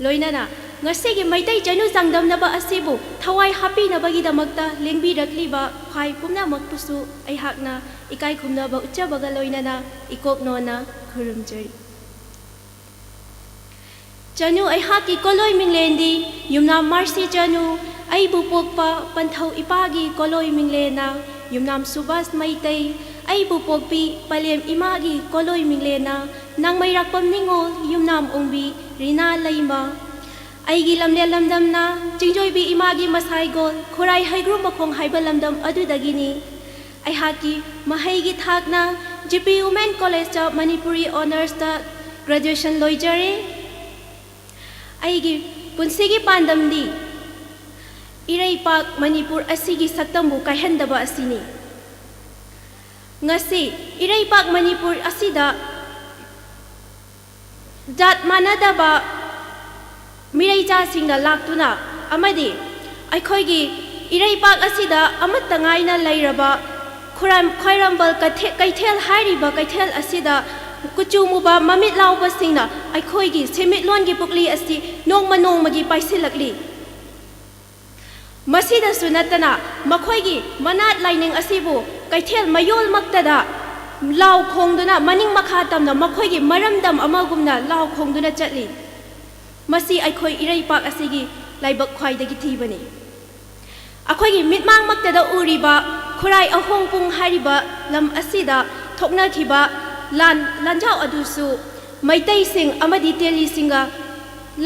ꯂꯣꯏꯅꯅ ꯉꯁꯤꯒꯤ ꯃꯩꯇꯩ ꯆꯅꯨ ꯆꯥꯡꯗꯝꯅꯕ ꯑꯁꯤꯕꯨ ꯊꯋꯥꯏ ꯍꯥꯞꯄꯤꯅꯕꯒꯤꯗꯃꯛꯇ ꯂꯦꯡꯕꯤꯔꯛꯂꯤꯕ ꯈ꯭ꯋꯥꯏ ꯄꯨꯝꯅꯃꯛꯄꯨꯁꯨ ꯑꯩꯍꯥꯛꯅ ꯏꯀꯥꯏ ꯈꯨꯝꯅꯕ ꯎꯠꯆꯕꯒ ꯂꯣꯏꯅꯅ ꯏꯀꯣꯛꯅꯣꯅ ꯈꯨꯔꯨꯝꯖꯔꯤ꯫ ꯆꯅꯨ ꯑꯩꯍꯥꯛꯀꯤ ꯀꯣꯂꯣꯏ ꯃꯤꯡꯂꯦꯟꯗꯤ ꯌꯨꯝꯅꯥꯝ ꯃꯥꯔꯁꯤ ꯆꯅꯨ, ꯑꯩꯕꯨ ꯄꯣꯛꯄ ꯄꯟꯊꯧ ꯏꯄꯥꯒꯤ ꯀꯣꯂꯣꯏ ꯃꯤꯡꯂꯦꯟꯅ ꯌꯨꯝꯅꯥꯝ ꯁꯨꯕꯥꯁ ꯃꯩꯇꯩ, ꯑꯩꯕꯨ ꯄꯣꯛꯄꯤ ꯄꯂꯦꯝ ꯏꯃꯥꯒꯤ ꯀꯣꯂꯣꯏ ꯃꯤꯡꯂꯦꯟꯅ ꯅꯥꯡꯃꯩꯔꯥꯛꯄꯝ ꯅꯤꯉꯣꯜ ꯌꯨꯝꯅꯥꯝ ꯑꯣꯡꯕꯤ ꯔꯤꯅꯥ ꯂꯩꯃ, ꯑꯩꯒꯤ ꯂꯝꯂꯦꯟ ꯂꯝꯗꯝꯅ ꯆꯤꯡꯖꯣꯏꯕꯤ ꯏꯃꯥꯒꯤ ꯃꯁꯥꯏꯒꯣꯜ ꯈꯨꯔꯥꯏ ꯍꯩꯒ꯭ꯔꯨ ꯃꯈꯣꯡ ꯍꯥꯏꯕ ꯂꯝꯗꯝ ꯑꯗꯨꯗꯒꯤꯅꯤ꯫ ꯑꯩꯍꯥꯛꯀꯤ ꯃꯍꯩꯒꯤ ꯊꯥꯛꯅ ꯖꯤ ꯄꯤ ꯋꯨꯃꯦꯟ ꯀꯣꯂꯦꯖꯇ ꯃꯅꯤꯄꯨꯔꯤ ꯑꯣꯅꯔꯁꯇ ꯒ꯭ꯔꯦꯖꯨꯑꯦꯁꯟ ꯂꯣꯏꯖꯔꯦ꯫ ꯑꯩꯒꯤ ꯄꯨꯟꯁꯤꯒꯤ ꯄꯥꯟꯗꯝꯗꯤ ꯏꯔꯩꯄꯥꯛ ꯃꯅꯤꯄꯨꯔ ꯑꯁꯤꯒꯤ ꯁꯛꯇꯝꯕꯨ ꯀꯥꯏꯍꯟꯗꯕ ꯑꯁꯤꯅꯤ꯫ ꯉꯁꯤ ꯏꯔꯩꯄꯥꯛ ꯃꯅꯤꯄꯨꯔ ꯑꯁꯤꯗ ꯖꯥꯠ ꯃꯥꯟꯅꯗꯕ ꯃꯤꯔꯩꯆꯥꯁꯤꯡꯅ ꯂꯥꯛꯇꯨꯅ ꯑꯃꯗꯤ ꯑꯩꯈꯣꯏꯒꯤ ꯏꯔꯩꯄꯥꯛ ꯑꯁꯤꯗ ꯑꯃꯠꯇ ꯉꯥꯏꯅ ꯂꯩꯔꯕ ꯈꯨꯔꯥꯏ-, ꯈ꯭ꯋꯥꯏꯔꯝꯕꯜ ꯀꯊꯦ-, ꯀꯩꯊꯦꯜ ꯍꯥꯏꯔꯤꯕ ꯀꯩꯊꯦꯜ ꯑꯁꯤꯗ ꯀꯨꯆꯨ ꯃꯨꯕ ꯃꯃꯤꯠ ꯂꯥꯎꯕꯁꯤꯡꯅ ꯑꯩꯈꯣꯏꯒꯤ ꯁꯦꯟꯃꯤꯠꯂꯣꯟꯒꯤ ꯄꯨꯛꯂꯤ ꯑꯁꯤ ꯅꯣꯡꯃ ꯅꯣꯡꯃꯒꯤ ꯄꯥꯏꯁꯤꯜꯂꯛꯂꯤ꯫ ꯃꯁꯤꯗꯁꯨ ꯅꯠꯇꯅ ꯃꯈꯣꯏꯒꯤ ꯃꯅꯥꯠ ꯂꯥꯏꯅꯤꯡ ꯑꯁꯤꯕꯨ ꯀꯩꯊꯦꯜ ꯃꯌꯣꯜꯃꯛꯇꯗ ꯂꯥꯎ ꯈꯣꯡꯗꯨꯅ ꯃꯅꯤꯡ ꯃꯈꯥ ꯇꯝꯅ ꯃꯈꯣꯏꯒꯤ ꯃꯔꯝꯗꯝ ꯑꯃꯒꯨꯝꯅ ꯂꯥꯎ ꯈꯣꯡꯗꯨꯅ ꯆꯠꯂꯤ꯫ ꯃꯁꯤ ꯑꯩꯈꯣꯏ ꯏꯔꯩꯄꯥꯛ ꯑꯁꯤꯒꯤ ꯂꯥꯏꯕꯛ ꯈ꯭ꯋꯥꯏꯗꯒꯤ ꯊꯤꯕꯅꯤ꯫ ꯑꯩꯈꯣꯏꯒꯤ ꯃꯤꯠꯃꯥꯡꯃꯛꯇꯗ ꯎꯔꯤꯕ ꯈꯨꯔꯥꯏ ꯑꯍꯣꯡꯄꯨꯡ ꯍꯥꯏꯔꯤꯕ ꯂꯝ ꯑꯁꯤꯗ ꯊꯣꯛꯅꯈꯤꯕ ꯂꯥꯟ ꯂꯥꯟꯖꯥꯎ ꯑꯗꯨꯁꯨ ꯃꯩꯇꯩꯁꯤꯡ ꯑꯃꯗꯤ ꯇꯦꯂꯤꯁꯤꯡꯒ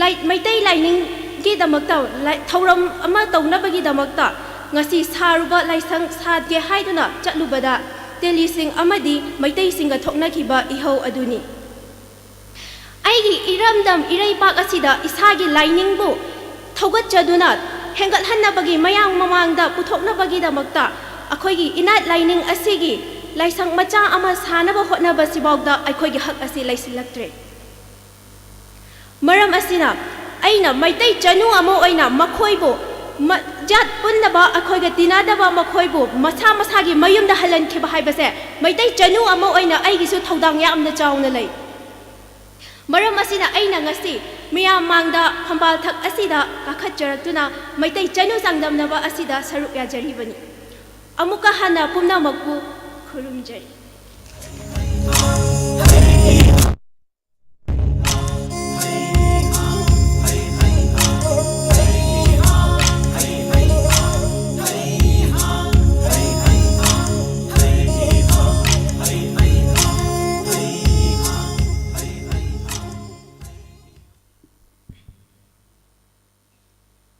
ꯂꯥꯏ-, ꯃꯩꯇꯩ ꯂꯥꯏꯅꯤꯡꯒꯤꯗꯃꯛꯇ ꯂꯥꯏ-, ꯊꯧꯔꯝ ꯑꯃ ꯇꯧꯅꯕꯒꯤꯗꯃꯛꯇ ꯉꯁꯤ ꯁꯥꯔꯨꯕ ꯂꯥꯏꯁꯪ ꯁꯥꯠꯒꯦ ꯍꯥꯏꯗꯨꯅ ꯆꯠꯂꯨꯕꯗ ꯇꯦꯂꯤꯁꯤꯡ ꯑꯃꯗꯤ ꯃꯩꯇꯩꯁꯤꯡꯒ ꯊꯣꯛꯅꯈꯤꯕ ꯏꯍꯧ ꯑꯗꯨꯅꯤ꯫ ꯑꯩꯒꯤ ꯏꯔꯝꯗꯝ ꯏꯔꯩꯄꯥꯛ ꯑꯁꯤꯗ ꯏꯁꯥꯒꯤ ꯂꯥꯏꯅꯤꯡꯕꯨ ꯊꯧꯒꯠꯆꯗꯨꯅ ꯍꯦꯟꯒꯠꯍꯟꯅꯕꯒꯤ ꯃꯌꯥꯝ ꯃꯃꯥꯡꯗ ꯄꯨꯊꯣꯛꯅꯕꯒꯤꯗꯃꯛꯇ ꯑꯩꯈꯣꯏꯒꯤ ꯏꯅꯥꯠ ꯂꯥꯏꯅꯤꯡ ꯑꯁꯤꯒꯤ ꯂꯥꯏꯁꯪ ꯃꯆꯥ ꯑꯃ ꯁꯥꯅꯕ ꯍꯣꯠꯅꯕꯁꯤꯐꯥꯎꯗ ꯑꯩꯈꯣꯏꯒꯤ ꯍꯛ ꯑꯁꯤ ꯂꯩꯁꯤꯜꯂꯛꯇ꯭ꯔꯦ꯫ ꯃꯔꯝ ꯑꯁꯤꯅ ꯑꯩꯅ ꯃꯩꯇꯩ ꯆꯅꯨ ꯑꯃ ꯑꯣꯏꯅ ꯃꯈꯣꯏꯕꯨ ꯃ-, ꯖꯥꯠ ꯄꯨꯟꯗꯕ, ꯑꯩꯈꯣꯏꯒ ꯇꯤꯟꯅꯗꯕ ꯃꯈꯣꯏꯕꯨ ꯃꯁꯥ ꯃꯁꯥꯒꯤ ꯃꯌꯨꯝꯗ ꯍꯜꯍꯟꯈꯤꯕ ꯍꯥꯏꯕꯁꯦ ꯃꯩꯇꯩ ꯆꯅꯨ ꯑꯃ ꯑꯣꯏꯅ ꯑꯩꯒꯤꯁꯨ ꯊꯧꯗꯥꯡ ꯌꯥꯝꯅ ꯆꯥꯎꯅ ꯂꯩ꯫ ꯃꯔꯝ ꯑꯁꯤꯅ ꯑꯩꯅ ꯉꯁꯤ ꯃꯤꯌꯥꯝ ꯃꯥꯡꯗ ꯐꯝꯕꯥꯜ ꯊꯛ ꯑꯁꯤꯗ ꯀꯥꯈꯠꯆꯔꯛꯇꯨꯅ ꯃꯩꯇꯩ ꯆꯅꯨ ꯆꯥꯡꯗꯝꯅꯕ ꯑꯁꯤꯗ ꯁꯔꯨꯛ ꯌꯥꯖꯔꯤꯕꯅꯤ꯫ ꯑꯃꯨꯛꯀ ꯍꯟꯅ ꯄꯨꯝꯅꯃꯛꯄꯨ ꯈꯨꯔꯨꯝꯖꯔꯤ꯫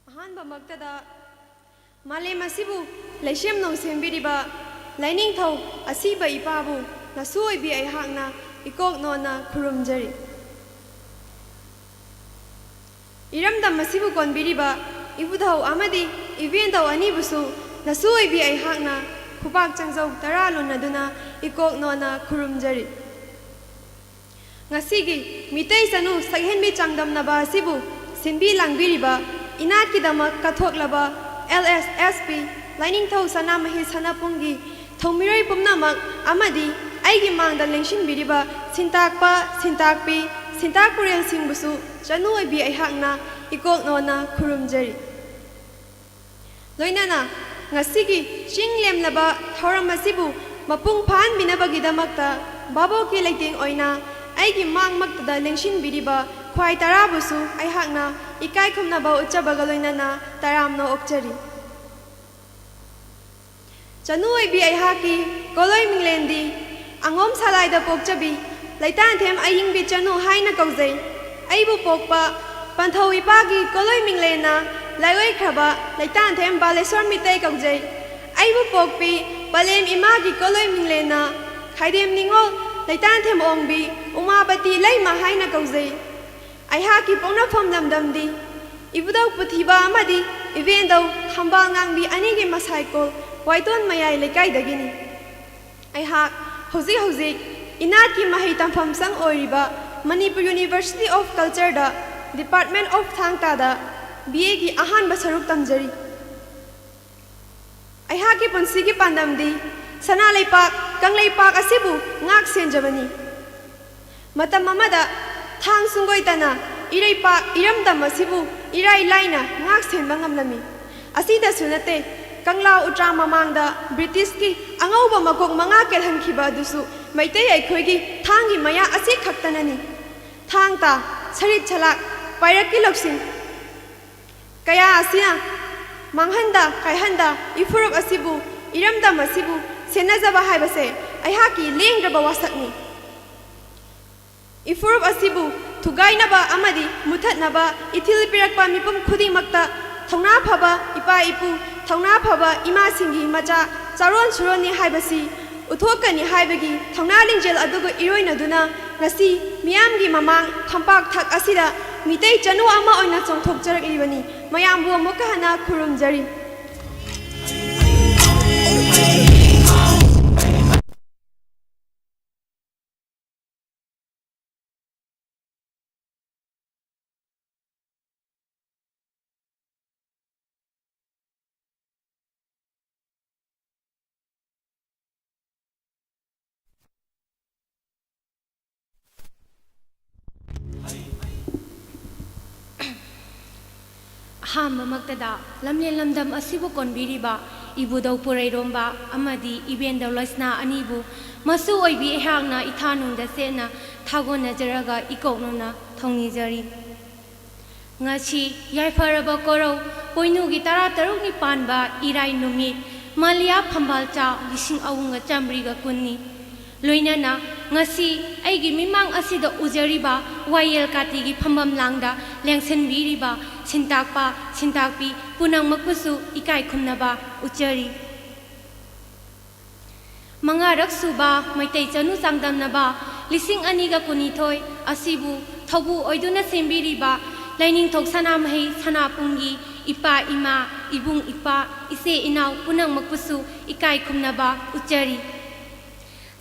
ꯑꯍꯥꯟꯕꯃꯛꯇꯗ ꯃꯥꯂꯦꯝ ꯑꯁꯤꯕꯨ ꯂꯩꯁꯦꯝ ꯅꯣꯡꯁꯦꯝꯕꯤꯔꯤꯕ ꯂꯥꯏꯅꯤꯡꯊꯧ ꯑꯁꯤꯕ ꯏꯄꯥꯕꯨ ꯅꯁꯨ ꯑꯣꯏꯕꯤ ꯑꯩꯍꯥꯛꯅ ꯏꯀꯣꯛ ꯅꯣꯟꯅ ꯈꯨꯔꯨꯝꯖꯔꯤ꯫ ꯏꯔꯝꯗꯝ ꯑꯁꯤꯕꯨ ꯀꯣꯟꯕꯤꯔꯤꯕ ꯏꯕꯨꯙꯧ ꯑꯃꯗꯤ ꯏꯕꯦꯟꯙꯧ ꯑꯅꯤꯕꯨꯁꯨ ꯅꯁꯨ ꯑꯣꯏꯕꯤ ꯑꯩꯍꯥꯛꯅ ꯈꯨꯕꯥꯛ ꯆꯪꯖꯧ ꯇꯔꯥ ꯂꯨꯅꯗꯨꯅ ꯏꯀꯣꯛ ꯅꯣꯟꯅ ꯈꯨꯔꯨꯝꯖꯔꯤ꯫ ꯉꯁꯤꯒꯤ ꯃꯤꯇꯩ ꯆꯅꯨ ꯁꯛꯍꯦꯟꯕꯤ ꯆꯥꯡꯗꯝꯅꯕ ꯑꯁꯤꯕꯨ ꯁꯤꯟꯕꯤ ꯂꯥꯡꯕꯤꯔꯤꯕ ꯏꯅꯥꯠꯀꯤꯗꯃꯛ ꯀꯠꯊꯣꯛꯂꯕ ꯑꯦꯜ ꯑꯦꯁ ꯑꯦꯁ ꯄꯤ ꯂꯥꯏꯅꯤꯡꯊꯧ ꯁꯅꯥꯃꯍꯤ ꯁꯅꯥꯄꯨꯡꯒꯤ ꯊꯧꯃꯤꯔꯣꯏ ꯄꯨꯝꯅꯃꯛ ꯑꯃꯗꯤ ꯑꯩꯒꯤ ꯃꯥꯡꯗ ꯂꯦꯡꯁꯤꯟꯕꯤꯔꯤꯕ ꯁꯤꯟꯇꯥꯛꯄ, ꯁꯤꯟꯇꯥꯛꯄꯤ, ꯁꯤꯟꯇꯥꯛꯄꯨꯔꯦꯜꯁꯤꯡꯕꯨꯁꯨ ꯆꯅꯨ ꯑꯣꯏꯕꯤ ꯑꯩꯍꯥꯛꯅ ꯏꯀꯣꯛ ꯅꯣꯟꯅ ꯈꯨꯔꯨꯝꯖꯔꯤ꯫ ꯂꯣꯏꯅꯅ ꯉꯁꯤꯒꯤ ꯆꯤꯡ ꯂꯦꯝꯂꯕ ꯊꯧꯔꯝ ꯑꯁꯤꯕꯨ ꯃꯄꯨꯡ ꯐꯥꯍꯟꯕꯤꯅꯕꯒꯤꯗꯃꯛꯇ ꯚꯥꯕꯣꯛꯀꯤ ꯂꯩꯇꯦꯡ ꯑꯣꯏꯅ ꯑꯩꯒꯤ ꯃꯥꯡꯃꯛꯇꯗ ꯂꯦꯡꯁꯤꯟꯕꯤꯔꯤꯕ ꯈ꯭ꯋꯥꯏ ꯇꯔꯥꯕꯨꯁꯨ ꯑꯩꯍꯥꯛꯅ ꯏꯀꯥꯏ ꯈꯨꯝꯅꯕ ꯎꯠꯆꯕꯒ ꯂꯣꯏꯅꯅ ꯇꯔꯥꯝꯅ ꯑꯣꯛꯆꯔꯤ꯫ ꯆꯅꯨ ꯑꯣꯏꯕꯤ ꯑꯩꯍꯥꯛꯀꯤ ꯀꯣꯂꯣꯏ ꯃꯤꯡꯂꯦꯟꯗꯤ ꯑꯉꯣꯝ ꯁꯂꯥꯏꯗ ꯄꯣꯛꯆꯕꯤ ꯂꯩꯇꯥꯟꯊꯦꯝ ꯑꯌꯤꯡꯕꯤ ꯆꯅꯨ ꯍꯥꯏꯅ ꯀꯧꯖꯩ꯫ ꯑꯩꯕꯨ ꯄꯣꯛꯄ ꯄꯟꯊꯧ ꯏꯄꯥꯒꯤ ꯀꯣꯂꯣꯏ ꯃꯤꯡꯂꯦꯟꯅ ꯂꯥꯏꯑꯣꯏꯈ꯭ꯔꯕ ꯂꯩꯇꯥꯟꯊꯦꯝ ꯕꯥꯂꯦꯁꯣꯔ ꯃꯤꯇꯩ ꯀꯧꯖꯩ꯫ ꯑꯩꯕꯨ ꯄꯣꯛꯄꯤ ꯄꯂꯦꯝ ꯏꯃꯥꯒꯤ ꯀꯣꯂꯣꯏ ꯃꯤꯡꯂꯦꯟꯅ ꯈꯥꯏꯗꯦꯝ ꯅꯤꯉꯣꯜ ꯂꯩꯇꯥꯟꯊꯦꯝ ꯑꯣꯡꯕꯤ ꯎꯃꯥꯕꯇꯤ ꯂꯩꯃ ꯍꯥꯏꯅ ꯀꯧꯖꯩ꯫ ꯑꯩꯍꯥꯛꯀꯤ ꯄꯣꯛꯅꯐꯝ ꯂꯝꯗꯝꯗꯤ ꯏꯕꯨꯙꯧ ꯄꯨꯊꯤꯕ ꯑꯃꯗꯤ ꯏꯕꯦꯟꯗꯧ ꯊꯝꯕꯥꯜ ꯉꯥꯡꯕꯤ ꯑꯅꯤꯒꯤ ꯃꯁꯥꯏꯀꯣꯜ ꯋꯥꯏꯇꯣꯟ ꯃꯌꯥꯏ ꯂꯩꯀꯥꯏꯗꯒꯤꯅꯤ꯫ ꯑꯩꯍꯥꯛ ꯍꯧꯖꯤꯛ ꯍꯧꯖꯤꯛ ꯏꯅꯥꯠꯀꯤ ꯃꯍꯩ ꯇꯝꯐꯝ ꯁꯪ ꯑꯣꯏꯔꯤꯕ Manipur University of Cultureꯗ Department of ꯊꯥꯡ ꯇꯥꯗ BAꯒꯤ ꯑꯍꯥꯟꯕ ꯁꯔꯨꯛ ꯇꯝꯖꯔꯤ꯫ ꯑꯩꯍꯥꯛꯀꯤ ꯄꯨꯟꯁꯤꯒꯤ ꯄꯥꯟꯗꯝꯗꯤ ꯁꯅꯥ ꯂꯩꯄꯥꯛ ꯀꯪꯂꯩꯄꯥꯛ ꯑꯁꯤꯕꯨ ꯉꯥꯛ ꯁꯦꯟꯖꯕꯅꯤ꯫ ꯃꯇꯝ ꯑꯃꯗ ꯊꯥꯡ ꯁꯨꯡꯒꯣꯏꯇꯅ ꯏꯔꯩꯄꯥꯛ ꯏꯔꯝꯗꯝ ꯑꯁꯤꯕꯨ ꯏꯔꯥꯏ ꯂꯥꯏꯅ ꯉꯥꯛ ꯁꯦꯟꯕ ꯉꯝꯂꯝꯃꯤ꯫ ꯑꯁꯤꯗꯁꯨ ꯅꯠꯇꯦ, ꯀꯪꯂꯥ ꯎꯇ꯭ꯔꯥ ꯃꯃꯥꯡꯗ ꯕ꯭ꯔꯤꯇꯤꯁꯀꯤ ꯑꯉꯧꯕ ꯃꯀꯣꯛ ꯃꯉꯥ ꯀꯦꯜꯍꯟꯈꯤꯕ ꯑꯗꯨꯁꯨ ꯃꯩꯇꯩ ꯑꯩꯈꯣꯏꯒꯤ ꯊꯥꯡꯒꯤ ꯃꯌꯥ ꯑꯁꯤ ꯈꯛꯇꯅꯅꯤ꯫ ꯊꯥꯡ ꯇꯥ, ꯁꯔꯤꯠ ꯁꯂꯥꯛ, ꯄꯥꯏꯔꯛꯀꯤ ꯂꯧꯁꯤꯡ ꯀꯌꯥ ꯑꯁꯤꯅ ꯃꯥꯡꯍꯟꯗ ꯀꯥꯏꯍꯟꯗ ꯏꯐꯨꯔꯨꯞ ꯑꯁꯤꯕꯨ, ꯏꯔꯝꯗꯝ ꯑꯁꯤꯕꯨ ꯁꯦꯟꯅꯖꯕ ꯍꯥꯏꯕꯁꯦ ꯑꯩꯍꯥꯛꯀꯤ ꯂꯦꯡꯗ꯭ꯔꯕ ꯋꯥꯁꯛꯅꯤ꯫ ꯏꯐꯨꯔꯨꯞ ꯑꯁꯤꯕꯨ ꯊꯨꯒꯥꯏꯅꯕ ꯑꯃꯗꯤ ꯃꯨꯊꯠꯅꯕ ꯏꯊꯤꯜ ꯄꯤꯔꯛꯄ ꯃꯤꯄꯨꯝ ꯈꯨꯗꯤꯡꯃꯛꯇ ꯊꯧꯅꯥ ꯐꯕ ꯏꯄꯥ ꯏꯄꯨ, ꯊꯧꯅꯥ ꯐꯕ ꯏꯃꯥꯁꯤꯡꯒꯤ ꯃꯆꯥ ꯆꯥꯔꯣꯟ ꯁꯨꯔꯣꯟꯅꯤ ꯍꯥꯏꯕꯁꯤ ꯎꯠꯊꯣꯛꯀꯅꯤ ꯍꯥꯏꯕꯒꯤ ꯊꯧꯅꯥ ꯂꯤꯡꯖꯦꯜ ꯑꯗꯨꯒ ꯏꯔꯣꯏꯅꯗꯨꯅ ꯉꯁꯤ ꯃꯤꯌꯥꯝꯒꯤ ꯃꯃꯥꯡ ꯊꯝꯄꯥꯛ ꯊꯛ ꯑꯁꯤꯗ ꯃꯤꯇꯩ ꯆꯅꯨ ꯑꯃ ꯑꯣꯏꯅ ꯆꯣꯡꯊꯣꯛꯆꯔꯛꯂꯤꯕꯅꯤ꯫ ꯃꯌꯥꯝꯕꯨ ꯑꯃꯨꯛꯀ ꯍꯟꯅ ꯈꯨꯔꯨꯝꯖꯔꯤ꯫ ꯑꯍꯥꯟꯕꯃꯛꯇꯗ ꯂꯝꯂꯦꯟ ꯂꯝꯗꯝ ꯑꯁꯤꯕꯨ ꯀꯣꯟꯕꯤꯔꯤꯕ ꯏꯕꯨꯙꯧ ꯄꯨꯔꯩꯔꯣꯝꯕ ꯑꯃꯗꯤ ꯏꯕꯦꯟꯗꯧ ꯂꯩꯁꯅꯥ ꯑꯅꯤꯕꯨ ꯃꯁꯨ ꯑꯣꯏꯕꯤ ꯑꯩꯍꯥꯛꯅ ꯏꯊꯥꯅꯨꯡꯗ ꯁꯦꯠꯅ ꯊꯥꯒꯣꯟꯅꯖꯔꯒ ꯏꯀꯣꯛꯅꯅ ꯊꯧꯅꯤꯖꯔꯤ꯫ ꯉꯁꯤ ꯌꯥꯏꯐꯔꯕ ꯀꯣꯔꯧ ꯄꯣꯏꯅꯨꯒꯤ ꯇꯔꯥꯇꯔꯨꯛꯅꯤ ꯄꯥꯟꯕ ꯏꯔꯥꯏ ꯅꯨꯃꯤꯠ ꯃꯥꯂꯤꯌꯥ ꯐꯝꯕꯥꯜꯆꯥ ꯂꯤꯁꯤꯡ ꯑꯍꯨꯝꯒ ꯆꯥꯃꯔꯤꯒ ꯀꯨꯟꯅꯤ꯫ ꯂꯣꯏꯅꯅ ꯉꯁꯤ ꯑꯩꯒꯤ ꯃꯤꯃꯥꯡ ꯑꯁꯤꯗ ꯎꯖꯔꯤꯕ ꯋꯥꯌꯦꯜ ꯀꯥꯇꯤꯒꯤ ꯐꯝꯐꯝ ꯂꯥꯡꯗ ꯂꯦꯡꯁꯤꯟꯕꯤꯔꯤꯕ ꯁꯤꯟꯇꯥꯛꯄ, ꯁꯤꯟꯇꯥꯛꯄꯤ ꯄꯨꯝꯅꯃꯛꯄꯨꯁꯨ ꯏꯀꯥꯏ ꯈꯨꯝꯅꯕ ꯎꯠꯆꯔꯤ꯫ ꯃꯉꯥꯔꯛ ꯁꯨꯕ ꯃꯩꯇꯩ ꯆꯅꯨ ꯆꯥꯡꯗꯝꯅꯕ ꯂꯤꯁꯤꯡ ꯑꯅꯤꯒ ꯀꯨꯟꯅꯤꯊꯣꯏ ꯑꯁꯤꯕꯨ ꯊꯧꯕꯨ ꯑꯣꯏꯗꯨꯅ ꯁꯦꯝꯕꯤꯔꯤꯕ ꯂꯥꯏꯅꯤꯡꯊꯧ ꯁꯅꯥꯃꯍꯤ ꯁꯅꯥꯄꯨꯡꯒꯤ ꯏꯄꯥ ꯏꯃꯥ, ꯏꯕꯨꯡ ꯏꯄ꯭ꯋꯥ, ꯏꯆꯦ ꯏꯅꯥꯎ ꯄꯨꯝꯅꯃꯛꯄꯨꯁꯨ ꯏꯀꯥꯏ ꯈꯨꯝꯅꯕ ꯎꯠꯆꯔꯤ꯫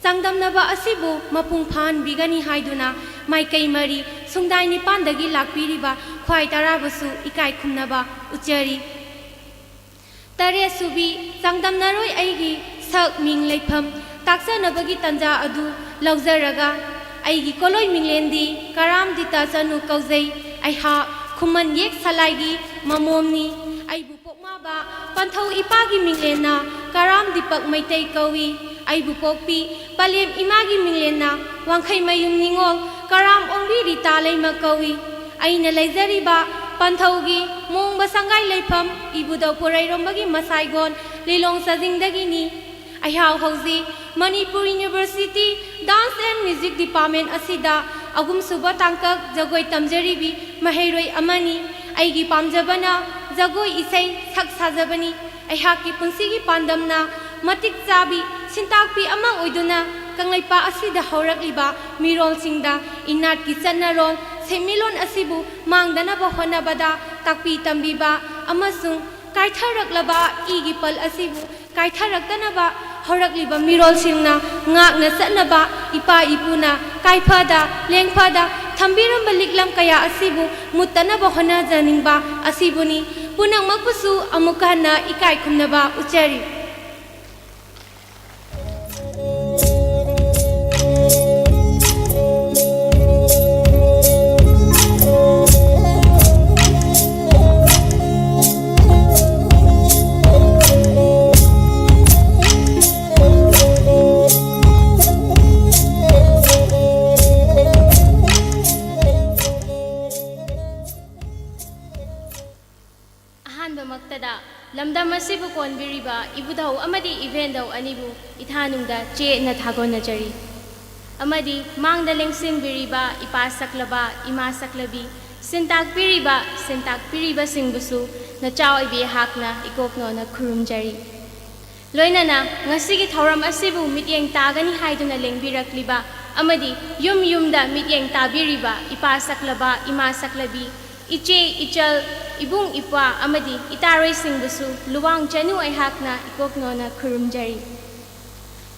ꯆꯥꯡꯗꯝꯅꯕ ꯑꯁꯤꯕꯨ ꯃꯄꯨꯡ ꯐꯥꯍꯟꯕꯤꯒꯅꯤ ꯍꯥꯏꯗꯨꯅ ꯃꯥꯏꯀꯩ ꯃꯔꯤ, ꯁꯨꯡꯗꯥꯏ ꯅꯤꯄꯥꯟꯗꯒꯤ ꯂꯥꯛꯄꯤꯔꯤꯕ ꯈ꯭ꯋꯥꯏ ꯇꯔꯥꯕꯨꯁꯨ ꯏꯀꯥꯏ ꯈꯨꯝꯅꯕ ꯎꯠꯆꯔꯤ꯫ ꯇꯔꯦꯠ ꯁꯨꯕꯤ, ꯆꯥꯡꯗꯝꯅꯔꯣꯏ ꯑꯩꯒꯤ ꯁꯛ, ꯃꯤꯡ, ꯂꯩꯐꯝ ꯇꯥꯛꯆꯅꯕꯒꯤ ꯇꯥꯟꯖꯥ ꯑꯗꯨ ꯂꯧꯖꯔꯒ, ꯑꯩꯒꯤ ꯀꯣꯂꯣꯏ ꯃꯤꯡꯂꯦꯟꯗꯤ ꯀꯔꯥꯝ ꯗꯤꯇꯥ ꯆꯅꯨ ꯀꯧꯖꯩ꯫ ꯑꯩꯍꯥꯛ ꯈꯨꯃꯟ ꯌꯦꯛ ꯁꯂꯥꯏꯒꯤ ꯃꯃꯣꯝꯅꯤ꯫ ꯑꯩꯕꯨ ꯄꯣꯛꯃꯥꯕ ꯄꯟꯊꯧ ꯏꯄꯥꯒꯤ ꯃꯤꯡꯂꯦꯟꯅ ꯀꯔꯥꯝ ꯗꯤꯄꯛ ꯃꯩꯇꯩ ꯀꯧꯏ꯫ ꯑꯩꯕꯨ ꯄꯣꯛꯄꯤ ꯄꯂꯦꯝ ꯏꯃꯥꯒꯤ ꯃꯤꯡꯂꯦꯟꯅ ꯋꯥꯡꯈꯩꯃꯌꯨꯝ ꯅꯤꯉꯣꯜ ꯀꯔꯥꯝ ꯑꯣꯡꯕꯤ ꯔꯤꯇꯥ ꯂꯩꯃ ꯀꯧꯏ꯫ ꯑꯩꯅ ꯂꯩꯖꯔꯤꯕ ꯄꯟꯊꯧꯒꯤ ꯃꯣꯡꯕ ꯁꯪꯒꯥꯏ ꯂꯩꯐꯝ ꯏꯕꯨꯙꯧ ꯄꯣꯔꯩꯔꯣꯝꯕꯒꯤ ꯃꯁꯥꯏꯒꯣꯟ ꯂꯤꯂꯣꯡ ꯆꯥꯖꯤꯡꯗꯒꯤꯅꯤ꯫ ꯑꯩꯍꯥꯛ ꯍꯧꯖꯤꯛ Manipur university dance and music department ꯑꯁꯤꯗ ꯑꯍꯨꯝꯁꯨꯕ ꯇꯥꯡꯀꯛ ꯖꯒꯣꯏ ꯇꯝꯖꯔꯤꯕꯤ ꯃꯍꯩꯔꯣꯏ ꯑꯃꯅꯤ꯫ ꯑꯩꯒꯤ ꯄꯥꯝꯖꯕꯅ ꯖꯒꯣꯏ ꯏꯁꯩ ꯁꯛ ꯁꯥꯖꯕꯅꯤ꯫ ꯑꯩꯍꯥꯛꯀꯤ ꯄꯨꯟꯁꯤꯒꯤ ꯄꯥꯟꯗꯝꯅ ꯃꯇꯤꯛ ꯆꯥꯕꯤ ꯁꯤꯟꯇꯥꯛꯄꯤ ꯑꯃ ꯑꯣꯏꯗꯨꯅ ꯀꯪꯂꯩꯄꯥꯛ ꯑꯁꯤꯗ ꯍꯧꯔꯛꯂꯤꯕ ꯃꯤꯔꯣꯜꯁꯤꯡꯗ ꯏꯅꯥꯠꯀꯤ ꯆꯠꯅꯔꯣꯜ ꯁꯦꯟꯃꯤꯠꯂꯣꯟ ꯑꯁꯤꯕꯨ ꯃꯥꯡꯗꯅꯕ ꯍꯣꯠꯅꯕꯗ ꯇꯥꯛꯄꯤ ꯇꯝꯕꯤꯕ ꯑꯃꯁꯨꯡ ꯀꯥꯏꯊꯔꯛꯂꯕ ꯏꯒꯤ ꯄꯜ ꯑꯁꯤꯕꯨ ꯀꯥꯏꯊꯔꯛꯇꯅꯕ ꯍꯧꯔꯛꯂꯤꯕ ꯃꯤꯔꯣꯜꯁꯤꯡꯅ ꯉꯥꯛꯅ ꯆꯠꯅꯕ ꯏꯄꯥ ꯏꯄꯨꯅ ꯀꯥꯏꯐꯗ ꯂꯦꯡꯐꯗ ꯊꯝꯕꯤꯔꯝꯕ ꯂꯤꯛꯂꯝ ꯀꯌꯥ ꯑꯁꯤꯕꯨ ꯃꯨꯠꯇꯅꯕ ꯍꯣꯠꯅꯖꯅꯤꯡꯕ ꯑꯁꯤꯕꯨꯅꯤ꯫ ꯄꯨꯝꯅꯃꯛꯄꯨꯁꯨ ꯑꯃꯨꯛ ꯍꯟꯅ ꯏꯀꯥꯏ ꯈꯨꯝꯅꯕ ꯎꯠꯆꯔꯤ꯫ ꯑꯍꯥꯟꯕꯃꯛꯇꯗ ꯂꯝꯗꯝ ꯑꯁꯤꯕꯨ ꯀꯣꯟꯕꯤꯔꯤꯕ ꯏꯕꯨꯙꯧ ꯑꯃꯗꯤ ꯏꯕꯦꯟꯙꯧ ꯑꯅꯤꯕꯨ ꯏꯊꯥꯅꯨꯡꯗ ꯆꯦꯠꯅ ꯊꯥꯒꯣꯟꯅꯖꯔꯤ꯫ ꯑꯃꯗꯤ ꯃꯥꯡꯗ ꯂꯦꯡꯁꯤꯟꯕꯤꯔꯤꯕ ꯏꯄꯥ ꯁꯛꯂꯕ, ꯏꯃꯥ ꯁꯛꯂꯕꯤ, ꯁꯤꯟꯇꯥꯛꯄꯤꯔꯤꯕ, ꯁꯤꯟꯇꯥꯛꯄꯤꯔꯤꯕꯁꯤꯡꯕꯨꯁꯨ ꯅꯆꯥ ꯑꯣꯏꯕꯤ ꯑꯩꯍꯥꯛꯅ ꯏꯀꯣꯛꯅꯣꯅ ꯈꯨꯔꯨꯝꯖꯔꯤ꯫ ꯂꯣꯏꯅꯅ ꯉꯁꯤꯒꯤ ꯊꯧꯔꯝ ꯑꯁꯤꯕꯨ ꯃꯤꯠꯌꯦꯡ ꯇꯥꯒꯅꯤ ꯍꯥꯏꯗꯨꯅ ꯂꯦꯡꯕꯤꯔꯛꯂꯤꯕ ꯑꯃꯗꯤ ꯌꯨꯝ ꯌꯨꯝꯗ ꯃꯤꯠꯌꯦꯡ ꯇꯥꯕꯤꯔꯤꯕ ꯏꯄꯥ ꯁꯛꯂꯕ, ꯏꯃꯥ ꯁꯛꯂꯕꯤ, ꯏꯆꯦ, ꯏꯆꯜ, ꯏꯕꯨꯡ, ꯏꯄ꯭ꯋꯥ ꯑꯃꯗꯤ ꯏꯇꯥꯔꯣꯏꯁꯤꯡꯕꯨꯁꯨ ꯂꯨꯋꯥꯡ ꯆꯅꯨ ꯑꯩꯍꯥꯛꯅ ꯏꯀꯣꯛꯅꯣꯅ ꯈꯨꯔꯨꯝꯖꯔꯤ꯫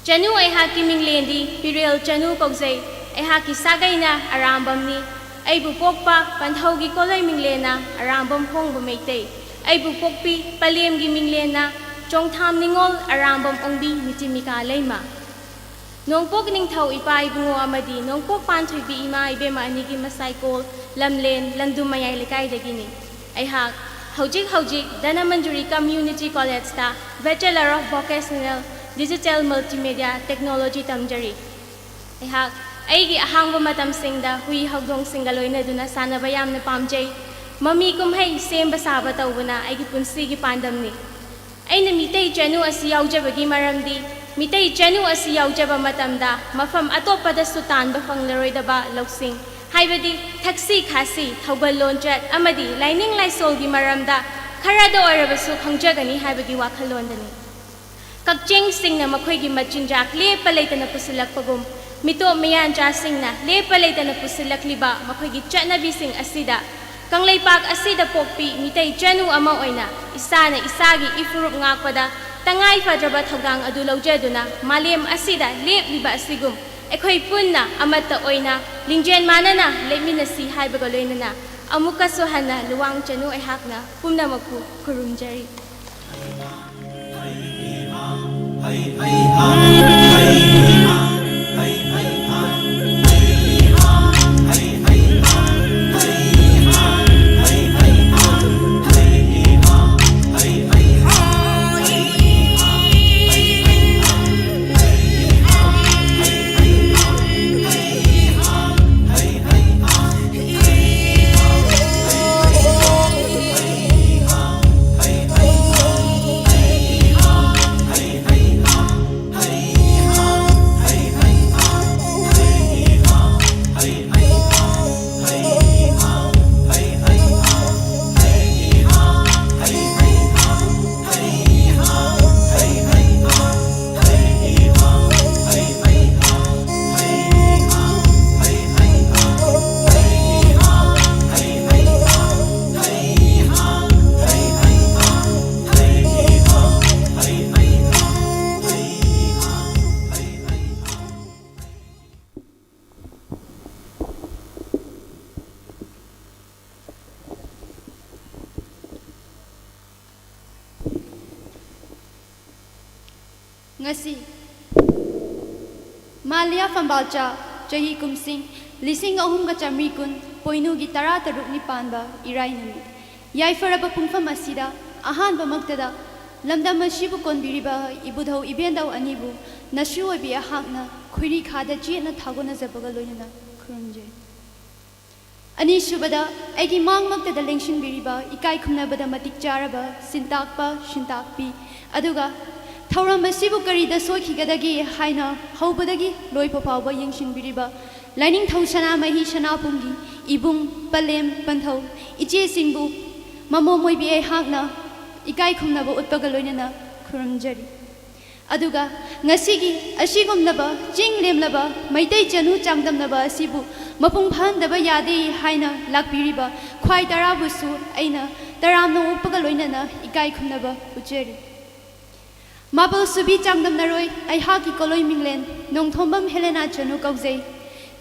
ꯆꯅꯨ ꯑꯩꯍꯥꯛꯀꯤ ꯃꯤꯡꯂꯦꯟꯗꯤ ꯐꯤꯔꯦꯜ ꯆꯅꯨ ꯀꯧꯖꯩ꯫ ꯑꯩꯍꯥꯛꯀꯤ ꯁꯥꯒꯩꯅ ꯑꯔꯥꯝꯕꯝꯅꯤ꯫ ꯑꯩꯕꯨ ꯄꯣꯛꯄ ꯄꯟꯊꯧꯒꯤ ꯀꯣꯂꯣꯏ ꯃꯤꯡꯂꯦꯟꯅ ꯑꯔꯥꯝꯕꯝ ꯍꯣꯡꯕ ꯃꯩꯇꯩ꯫ ꯑꯩꯕꯨ ꯄꯣꯛꯄꯤ ꯄꯂꯦꯝꯒꯤ ꯃꯤꯡꯂꯦꯟꯅ ꯆꯣꯡꯊꯥꯝ ꯅꯤꯉꯣꯜ ꯑꯔꯥꯝꯕꯝ ꯑꯣꯡꯕꯤ ꯅꯤꯇꯤꯃꯤꯀꯥ ꯂꯩꯃ꯫ ꯅꯣꯡꯄꯣꯛ ꯅꯤꯡꯊꯧ ꯏꯄꯥ ꯏꯕꯨꯡꯉꯣ ꯑꯃꯗꯤ ꯅꯣꯡꯄꯣꯛ ꯄꯥꯟꯊꯣꯏꯕꯤ ꯏꯃꯥ ꯏꯕꯦꯝꯃ ꯑꯅꯤꯒꯤ ꯃꯁꯥꯏꯀꯣꯜ ꯂꯝꯂꯦꯟ ꯂꯟꯗꯨꯝ ꯃꯌꯥꯏ ꯂꯩꯀꯥꯏꯗꯒꯤꯅꯤ꯫ ꯑꯩꯍꯥꯛ ꯍꯧꯖꯤꯛ ꯍꯧꯖꯤꯛ ꯙꯅꯃꯟꯖꯨꯔꯤ ꯀꯝꯌꯨꯅꯤꯇꯤ ꯀꯣꯂꯦꯖꯇ Bachelor of Vocational Digital Multimedia Technology ꯇꯝꯖꯔꯤ꯫ ꯑꯩꯍꯥꯛ ꯑꯩꯒꯤ ꯑꯍꯥꯡꯕ ꯃꯇꯝꯁꯤꯡꯗ ꯍꯨꯏ ꯍꯧꯗꯣꯡꯁꯤꯡꯒ ꯂꯣꯏꯅꯗꯨꯅ ꯁꯥꯟꯅꯕ ꯌꯥꯝꯅ ꯄꯥꯝꯖꯩ꯫ ꯃꯃꯤ ꯀꯨꯝꯍꯩ ꯁꯦꯝꯕ ꯁꯥꯕ ꯇꯧꯕꯅ ꯑꯩꯒꯤ ꯄꯨꯟꯁꯤꯒꯤ ꯄꯥꯟꯗꯝꯅꯤ꯫ ꯑꯩꯅ ꯃꯤꯇꯩ ꯆꯅꯨ ꯑꯁꯤ ꯌꯥꯎꯖꯕꯒꯤ ꯃꯔꯝꯗꯤ, ꯃꯤꯇꯩ ꯆꯅꯨ ꯑꯁꯤ ꯌꯥꯎꯖꯕ ꯃꯇꯝꯗ ꯃꯐꯝ ꯑꯇꯣꯞꯄꯗꯁꯨ ꯇꯥꯟꯕ ꯐꯪꯂꯔꯣꯏꯗꯕ ꯂꯧꯁꯤꯡ, ꯍꯥꯏꯕꯗꯤ ꯊꯛꯁꯤ ꯈꯥꯁꯤ, ꯊꯧꯒꯜ ꯂꯣꯟꯆꯠ ꯑꯃꯗꯤ ꯂꯥꯏꯅꯤꯡ ꯂꯥꯏꯁꯣꯜꯒꯤ ꯃꯔꯝꯗ ꯈꯔꯗ ꯑꯣꯏꯔꯕꯁꯨ ꯈꯪꯖꯒꯅꯤ ꯍꯥꯏꯕꯒꯤ ꯋꯥꯈꯜꯂꯣꯟꯗꯅꯤ꯫ ꯀꯛꯆꯦꯡꯁꯤꯡꯅ ꯃꯈꯣꯏꯒꯤ ꯃꯆꯤꯟꯖꯥꯛ ꯂꯦꯞꯄ ꯂꯩꯇꯅ ꯄꯨꯁꯤꯜꯂꯛꯄꯒꯨꯝ, ꯃꯤꯇꯣꯞ ꯃꯤꯌꯥꯟꯆꯥꯁꯤꯡꯅ ꯂꯦꯞꯄ ꯂꯩꯇꯅ ꯄꯨꯁꯤꯜꯂꯛꯂꯤꯕ ꯃꯈꯣꯏꯒꯤ ꯆꯠꯅꯕꯤꯁꯤꯡ ꯑꯁꯤꯗ ꯀꯪꯂꯩꯄꯥꯛ ꯑꯁꯤꯗ ꯄꯣꯛꯄꯤ ꯃꯤꯇꯩ ꯆꯅꯨ ꯑꯃ ꯑꯣꯏꯅ ꯏꯁꯥꯅ ꯏꯁꯥꯒꯤ ꯏꯐꯨꯔꯨꯞ ꯉꯥꯛꯄꯗ ꯇꯉꯥꯏ ꯐꯗ꯭ꯔꯕ ꯊꯧꯗꯥꯡ ꯑꯗꯨ ꯂꯧꯖꯗꯨꯅ ꯃꯥꯂꯦꯝ ꯑꯁꯤꯗ ꯂꯦꯞꯂꯤꯕ ꯑꯁꯤꯒꯨꯝ ꯑꯩꯈꯣꯏ ꯄꯨꯟꯅ ꯑꯃꯠꯇ ꯑꯣꯏꯅ ꯂꯤꯡꯖꯦꯜ ꯃꯥꯟꯅꯅ ꯂꯦꯞꯃꯤꯟꯅꯁꯤ ꯍꯥꯏꯕꯒ ꯂꯣꯏꯅꯅ ꯑꯃꯨꯛꯀꯁꯨ ꯍꯟꯅ ꯂꯨꯋꯥꯡ ꯆꯅꯨ ꯑꯩꯍꯥꯛꯅ ꯄꯨꯝꯅꯃꯛꯄꯨ ꯈꯨꯔꯨꯝꯖꯔꯤ꯫ ꯉꯁꯤ ꯃꯥꯂꯤꯌꯥ ꯐꯝꯕꯥꯜꯆꯥ, ꯆꯍꯤ ꯀꯨꯝꯁꯤꯡ ꯂꯤꯁꯤꯡ ꯑꯍꯨꯝꯒ ꯆꯥꯃꯔꯤ ꯀꯨꯟ, ꯄꯣꯏꯅꯨꯒꯤ ꯇꯔꯥ ꯇꯔꯨꯛꯅꯤ ꯄꯥꯟꯕ ꯏꯔꯥꯏ ꯅꯨꯃꯤꯠ꯫ ꯌꯥꯏꯐꯔꯕ ꯄꯨꯡꯐꯝ ꯑꯁꯤꯗ ꯑꯍꯥꯟꯕꯃꯛꯇꯗ ꯂꯝꯗꯝ ꯑꯁꯤꯕꯨ ꯀꯣꯟꯕꯤꯔꯤꯕ ꯏꯕꯨꯙꯧ ꯏꯕꯦꯟꯗꯧ ꯑꯅꯤꯕꯨ ꯅꯁꯨ ꯑꯣꯏꯕꯤ ꯑꯩꯍꯥꯛꯅ ꯈꯣꯏꯔꯤꯈꯥꯗ ꯆꯦꯠꯅ ꯊꯥꯒꯣꯟꯅꯖꯕꯒ ꯂꯣꯏꯅꯅ ꯈꯨꯔꯨꯝꯖꯩ꯫ ꯑꯅꯤꯁꯨꯕꯗ, ꯑꯩꯒꯤ ꯃꯥꯡꯃꯛꯇꯗ ꯂꯦꯡꯁꯤꯟꯕꯤꯔꯤꯕ ꯏꯀꯥꯏ ꯈꯨꯝꯅꯕꯗ ꯃꯇꯤꯛ ꯆꯥꯔꯕ ꯁꯤꯟꯇꯥꯛꯄ, ꯁꯤꯟꯇꯥꯛꯄꯤ, ꯑꯗꯨꯒ ꯊꯧꯔꯝ ꯑꯁꯤꯕꯨ ꯀꯔꯤꯗ ꯁꯣꯏꯈꯤꯒꯗꯒꯦ ꯍꯥꯏꯅ ꯍꯧꯕꯗꯒꯤ ꯂꯣꯏꯕ ꯐꯥꯎꯕ ꯌꯦꯡꯁꯤꯟꯕꯤꯔꯤꯕ ꯂꯥꯏꯅꯤꯡꯊꯧ ꯁꯅꯥꯃꯍꯤ ꯁꯅꯥꯕꯨꯡꯒꯤ ꯏꯕꯨꯡ, ꯄꯂꯦꯝ, ꯄꯟꯊꯧ ꯏꯆꯦꯁꯤꯡꯕꯨ ꯃꯃꯣꯝ ꯑꯣꯏꯕꯤ ꯑꯩꯍꯥꯛꯅ ꯏꯀꯥꯏ ꯈꯨꯝꯅꯕ ꯎꯠꯄꯒ ꯂꯣꯏꯅꯅ ꯈꯨꯔꯨꯝꯖꯔꯤ꯫ ꯑꯗꯨꯒ ꯉꯁꯤꯒꯤ ꯑꯁꯤꯒꯨꯝꯂꯕ ꯆꯤꯡ ꯂꯦꯝꯂꯕ ꯃꯩꯇꯩ ꯆꯅꯨ ꯆꯥꯡꯗꯝꯅꯕ ꯑꯁꯤꯕꯨ ꯃꯄꯨꯡ ꯐꯥꯍꯟꯗꯕ ꯌꯥꯗꯦ ꯍꯥꯏꯅ ꯂꯥꯛꯄꯤꯔꯤꯕ ꯈ꯭ꯋꯥꯏ ꯇꯔꯥꯕꯨꯁꯨ ꯑꯩꯅ ꯇꯔꯥꯝꯅ ꯑꯣꯛꯄꯒ ꯂꯣꯏꯅꯅ ꯏꯀꯥꯏ ꯈꯨꯝꯅꯕ ꯎꯠꯆꯔꯤ꯫ ꯃꯥꯄꯜ ꯁꯨꯕꯤ ꯆꯥꯡꯗꯝꯅꯔꯣꯏ ꯑꯩꯍꯥꯛꯀꯤ ꯀꯣꯂꯣꯏ ꯃꯤꯡꯂꯦꯟ ꯅꯣꯡꯊꯣꯝꯕꯝ ꯍꯦꯂꯦꯅꯥ ꯆꯅꯨ ꯀꯧꯖꯩ꯫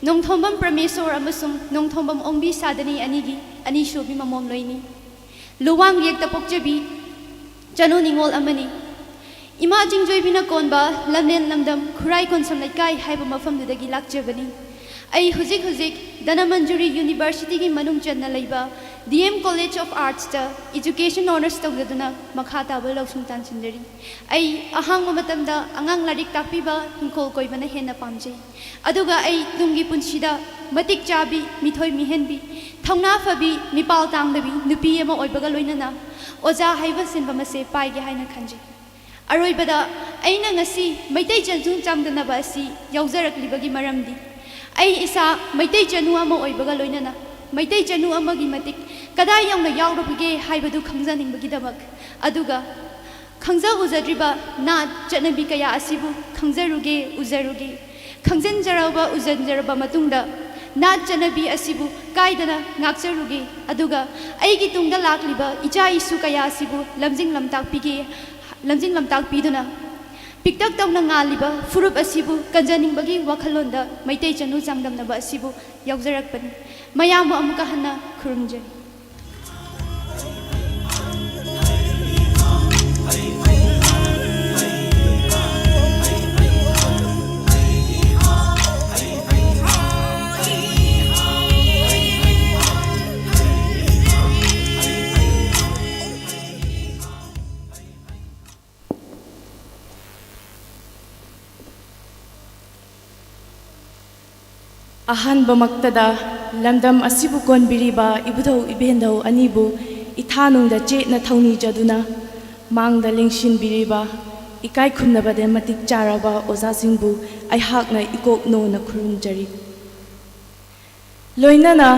ꯅꯣꯡꯊꯣꯝꯕꯝ ꯄ꯭ꯔꯃꯦꯁꯣꯔ ꯑꯃꯁꯨꯡ ꯅꯣꯡꯊꯣꯝꯕꯝ ꯑꯣꯡꯕꯤ ꯁꯥꯗꯅꯤ ꯑꯅꯤꯒꯤ ꯑꯅꯤꯁꯨꯕꯤ ꯃꯃꯣꯝꯂꯣꯏꯅꯤ꯫ ꯂꯨꯋꯥꯡ ꯌꯦꯛꯇ ꯄꯣꯛꯆꯕꯤ ꯆꯅꯨ ꯅꯤꯉꯣꯜ ꯑꯃꯅꯤ꯫ ꯏꯃꯥ ꯆꯤꯡꯖꯣꯏꯕꯤꯅ ꯀꯣꯟꯕ ꯂꯝꯂꯦꯟ ꯂꯝꯗꯝ ꯈꯨꯔꯥꯏ ꯀꯣꯟꯁꯝ ꯂꯩꯀꯥꯏ ꯍꯥꯏꯕ ꯃꯐꯝꯗꯨꯗꯒꯤ ꯂꯥꯛꯆꯕꯅꯤ꯫ ꯑꯩ ꯍꯧꯖꯤꯛ ꯍꯧꯖꯤꯛ ꯙꯅꯃꯟꯖꯨꯔꯤ ꯌꯨꯅꯤꯚꯔꯁꯤꯇꯤꯒꯤ ꯃꯅꯨꯡ ꯆꯟꯅ ꯂꯩꯕ ꯗꯤ ꯑꯦꯝ ꯀꯣꯂꯦꯖ ꯑꯣꯐ ꯑꯥꯔꯠꯁꯇ ꯏꯖꯨꯀꯦꯁꯟ ꯑꯣꯅꯔꯁ ꯇꯧꯖꯗꯨꯅ ꯃꯈꯥ ꯇꯥꯕ ꯂꯧꯁꯤꯡ ꯇꯥꯟꯁꯤꯟꯖꯔꯤ꯫ ꯑꯩ ꯑꯍꯥꯡꯕ ꯃꯇꯝꯗ ꯑꯉꯥꯡ ꯂꯥꯏꯔꯤꯛ ꯇꯥꯛꯄꯤꯕ, ꯏꯪꯈꯣꯜ ꯀꯣꯏꯕꯅ ꯍꯦꯟꯅ ꯄꯥꯝꯖꯩ꯫ ꯑꯗꯨꯒ ꯑꯩ ꯇꯨꯡꯒꯤ ꯄꯨꯟꯁꯤꯗ ꯃꯇꯤꯛ ꯆꯥꯕꯤ, ꯃꯤꯊꯣꯏ ꯃꯤꯍꯦꯟꯕꯤ, ꯊꯧꯅꯥ ꯐꯕꯤ, ꯃꯤꯄꯥꯜ ꯇꯥꯡꯗꯕꯤ ꯅꯨꯄꯤ ꯑꯃ ꯑꯣꯏꯕꯒ ꯂꯣꯏꯅꯅ ꯑꯣꯖꯥ ꯍꯥꯏꯕ ꯁꯤꯟꯐꯝ ꯑꯁꯦ ꯄꯥꯏꯒꯦ ꯍꯥꯏꯅ ꯈꯟꯖꯩ꯫ ꯑꯔꯣꯏꯕꯗ, ꯑꯩꯅ ꯉꯁꯤ ꯃꯩꯇꯩ ꯆꯟꯁꯨ ꯆꯥꯡꯗꯝꯅꯕ ꯑꯁꯤ ꯌꯥꯎꯖꯔꯛꯂꯤꯕꯒꯤ ꯃꯔꯝꯗꯤ, ꯑꯩ ꯏꯁꯥ ꯃꯩꯇꯩ ꯆꯅꯨ ꯑꯃ ꯑꯣꯏꯕꯒ ꯂꯣꯏꯅꯅ ꯃꯩꯇꯩ ꯆꯅꯨ ꯑꯃꯒꯤ ꯃꯇꯤꯛ ꯀꯗꯥꯏ ꯌꯧꯅ ꯌꯥꯎꯔꯕꯒꯦ ꯍꯥꯏꯕꯗꯨ ꯈꯪꯖꯅꯤꯡꯕꯒꯤꯗꯃꯛ, ꯑꯗꯨꯒ ꯈꯪꯖ ꯎꯖꯗ꯭ꯔꯤꯕ ꯅꯥꯠ ꯆꯠꯅꯕꯤ ꯀꯌꯥ ꯑꯁꯤꯕꯨ ꯈꯪꯖꯔꯨꯒꯦ, ꯎꯖꯔꯨꯒꯦ꯫ ꯈꯪꯖꯤꯟꯖꯔꯕ, ꯎꯖꯤꯟꯖꯔꯕ ꯃꯇꯨꯡꯗ ꯅꯥꯠ ꯆꯠꯅꯕꯤ ꯑꯁꯤꯕꯨ ꯀꯥꯏꯗꯅ ꯉꯥꯛꯆꯔꯨꯒꯦ, ꯑꯗꯨꯒ ꯑꯩꯒꯤ ꯇꯨꯡꯗ ꯂꯥꯛꯂꯤꯕ ꯏꯆꯥ ꯏꯁꯨ ꯀꯌꯥ ꯑꯁꯤꯕꯨ ꯂꯝꯖꯤꯡ ꯂꯝꯇꯥꯛꯄꯤꯒꯦ, ꯂꯝꯖꯤꯡ ꯂꯝꯇꯥꯛꯄꯤꯗꯨꯅ ꯄꯤꯛꯇꯛ ꯇꯧꯅ ꯉꯥꯜꯂꯤꯕ ꯐꯨꯔꯨꯞ ꯑꯁꯤꯕꯨ ꯀꯟꯖꯅꯤꯡꯕꯒꯤ ꯋꯥꯈꯜꯂꯣꯟꯗ ꯃꯩꯇꯩ ꯆꯅꯨ ꯆꯥꯡꯗꯝꯅꯕ ꯑꯁꯤꯕꯨ ꯌꯥꯎꯖꯔꯛꯄꯅꯤ꯫ ꯃꯌꯥꯝꯕꯨ ꯑꯃꯨꯛꯀ ꯍꯟꯅ ꯈꯨꯔꯨꯝꯖꯔꯤ꯫ ꯑꯍꯥꯟꯕꯃꯛꯇꯗ ꯂꯝꯗꯝ ꯑꯁꯤꯕꯨ ꯀꯣꯟꯕꯤꯔꯤꯕ ꯏꯕꯨꯙꯧ ꯏꯕꯦꯟꯙꯧ ꯑꯅꯤꯕꯨ ꯏꯊꯥꯅꯨꯡꯗ ꯆꯦꯠꯅ ꯊꯧꯅꯤꯖꯗꯨꯅ ꯃꯥꯡꯗ ꯂꯦꯡꯁꯤꯟꯕꯤꯔꯤꯕ ꯏꯀꯥꯏ ꯈꯨꯝꯅꯕꯗ ꯃꯇꯤꯛ ꯆꯥꯔꯕ ꯑꯣꯖꯥꯁꯤꯡꯕꯨ ꯑꯩꯍꯥꯛꯅ ꯏꯀꯣꯛ ꯅꯣꯅ ꯈꯨꯔꯨꯝꯖꯔꯤ꯫ ꯂꯣꯏꯅꯅ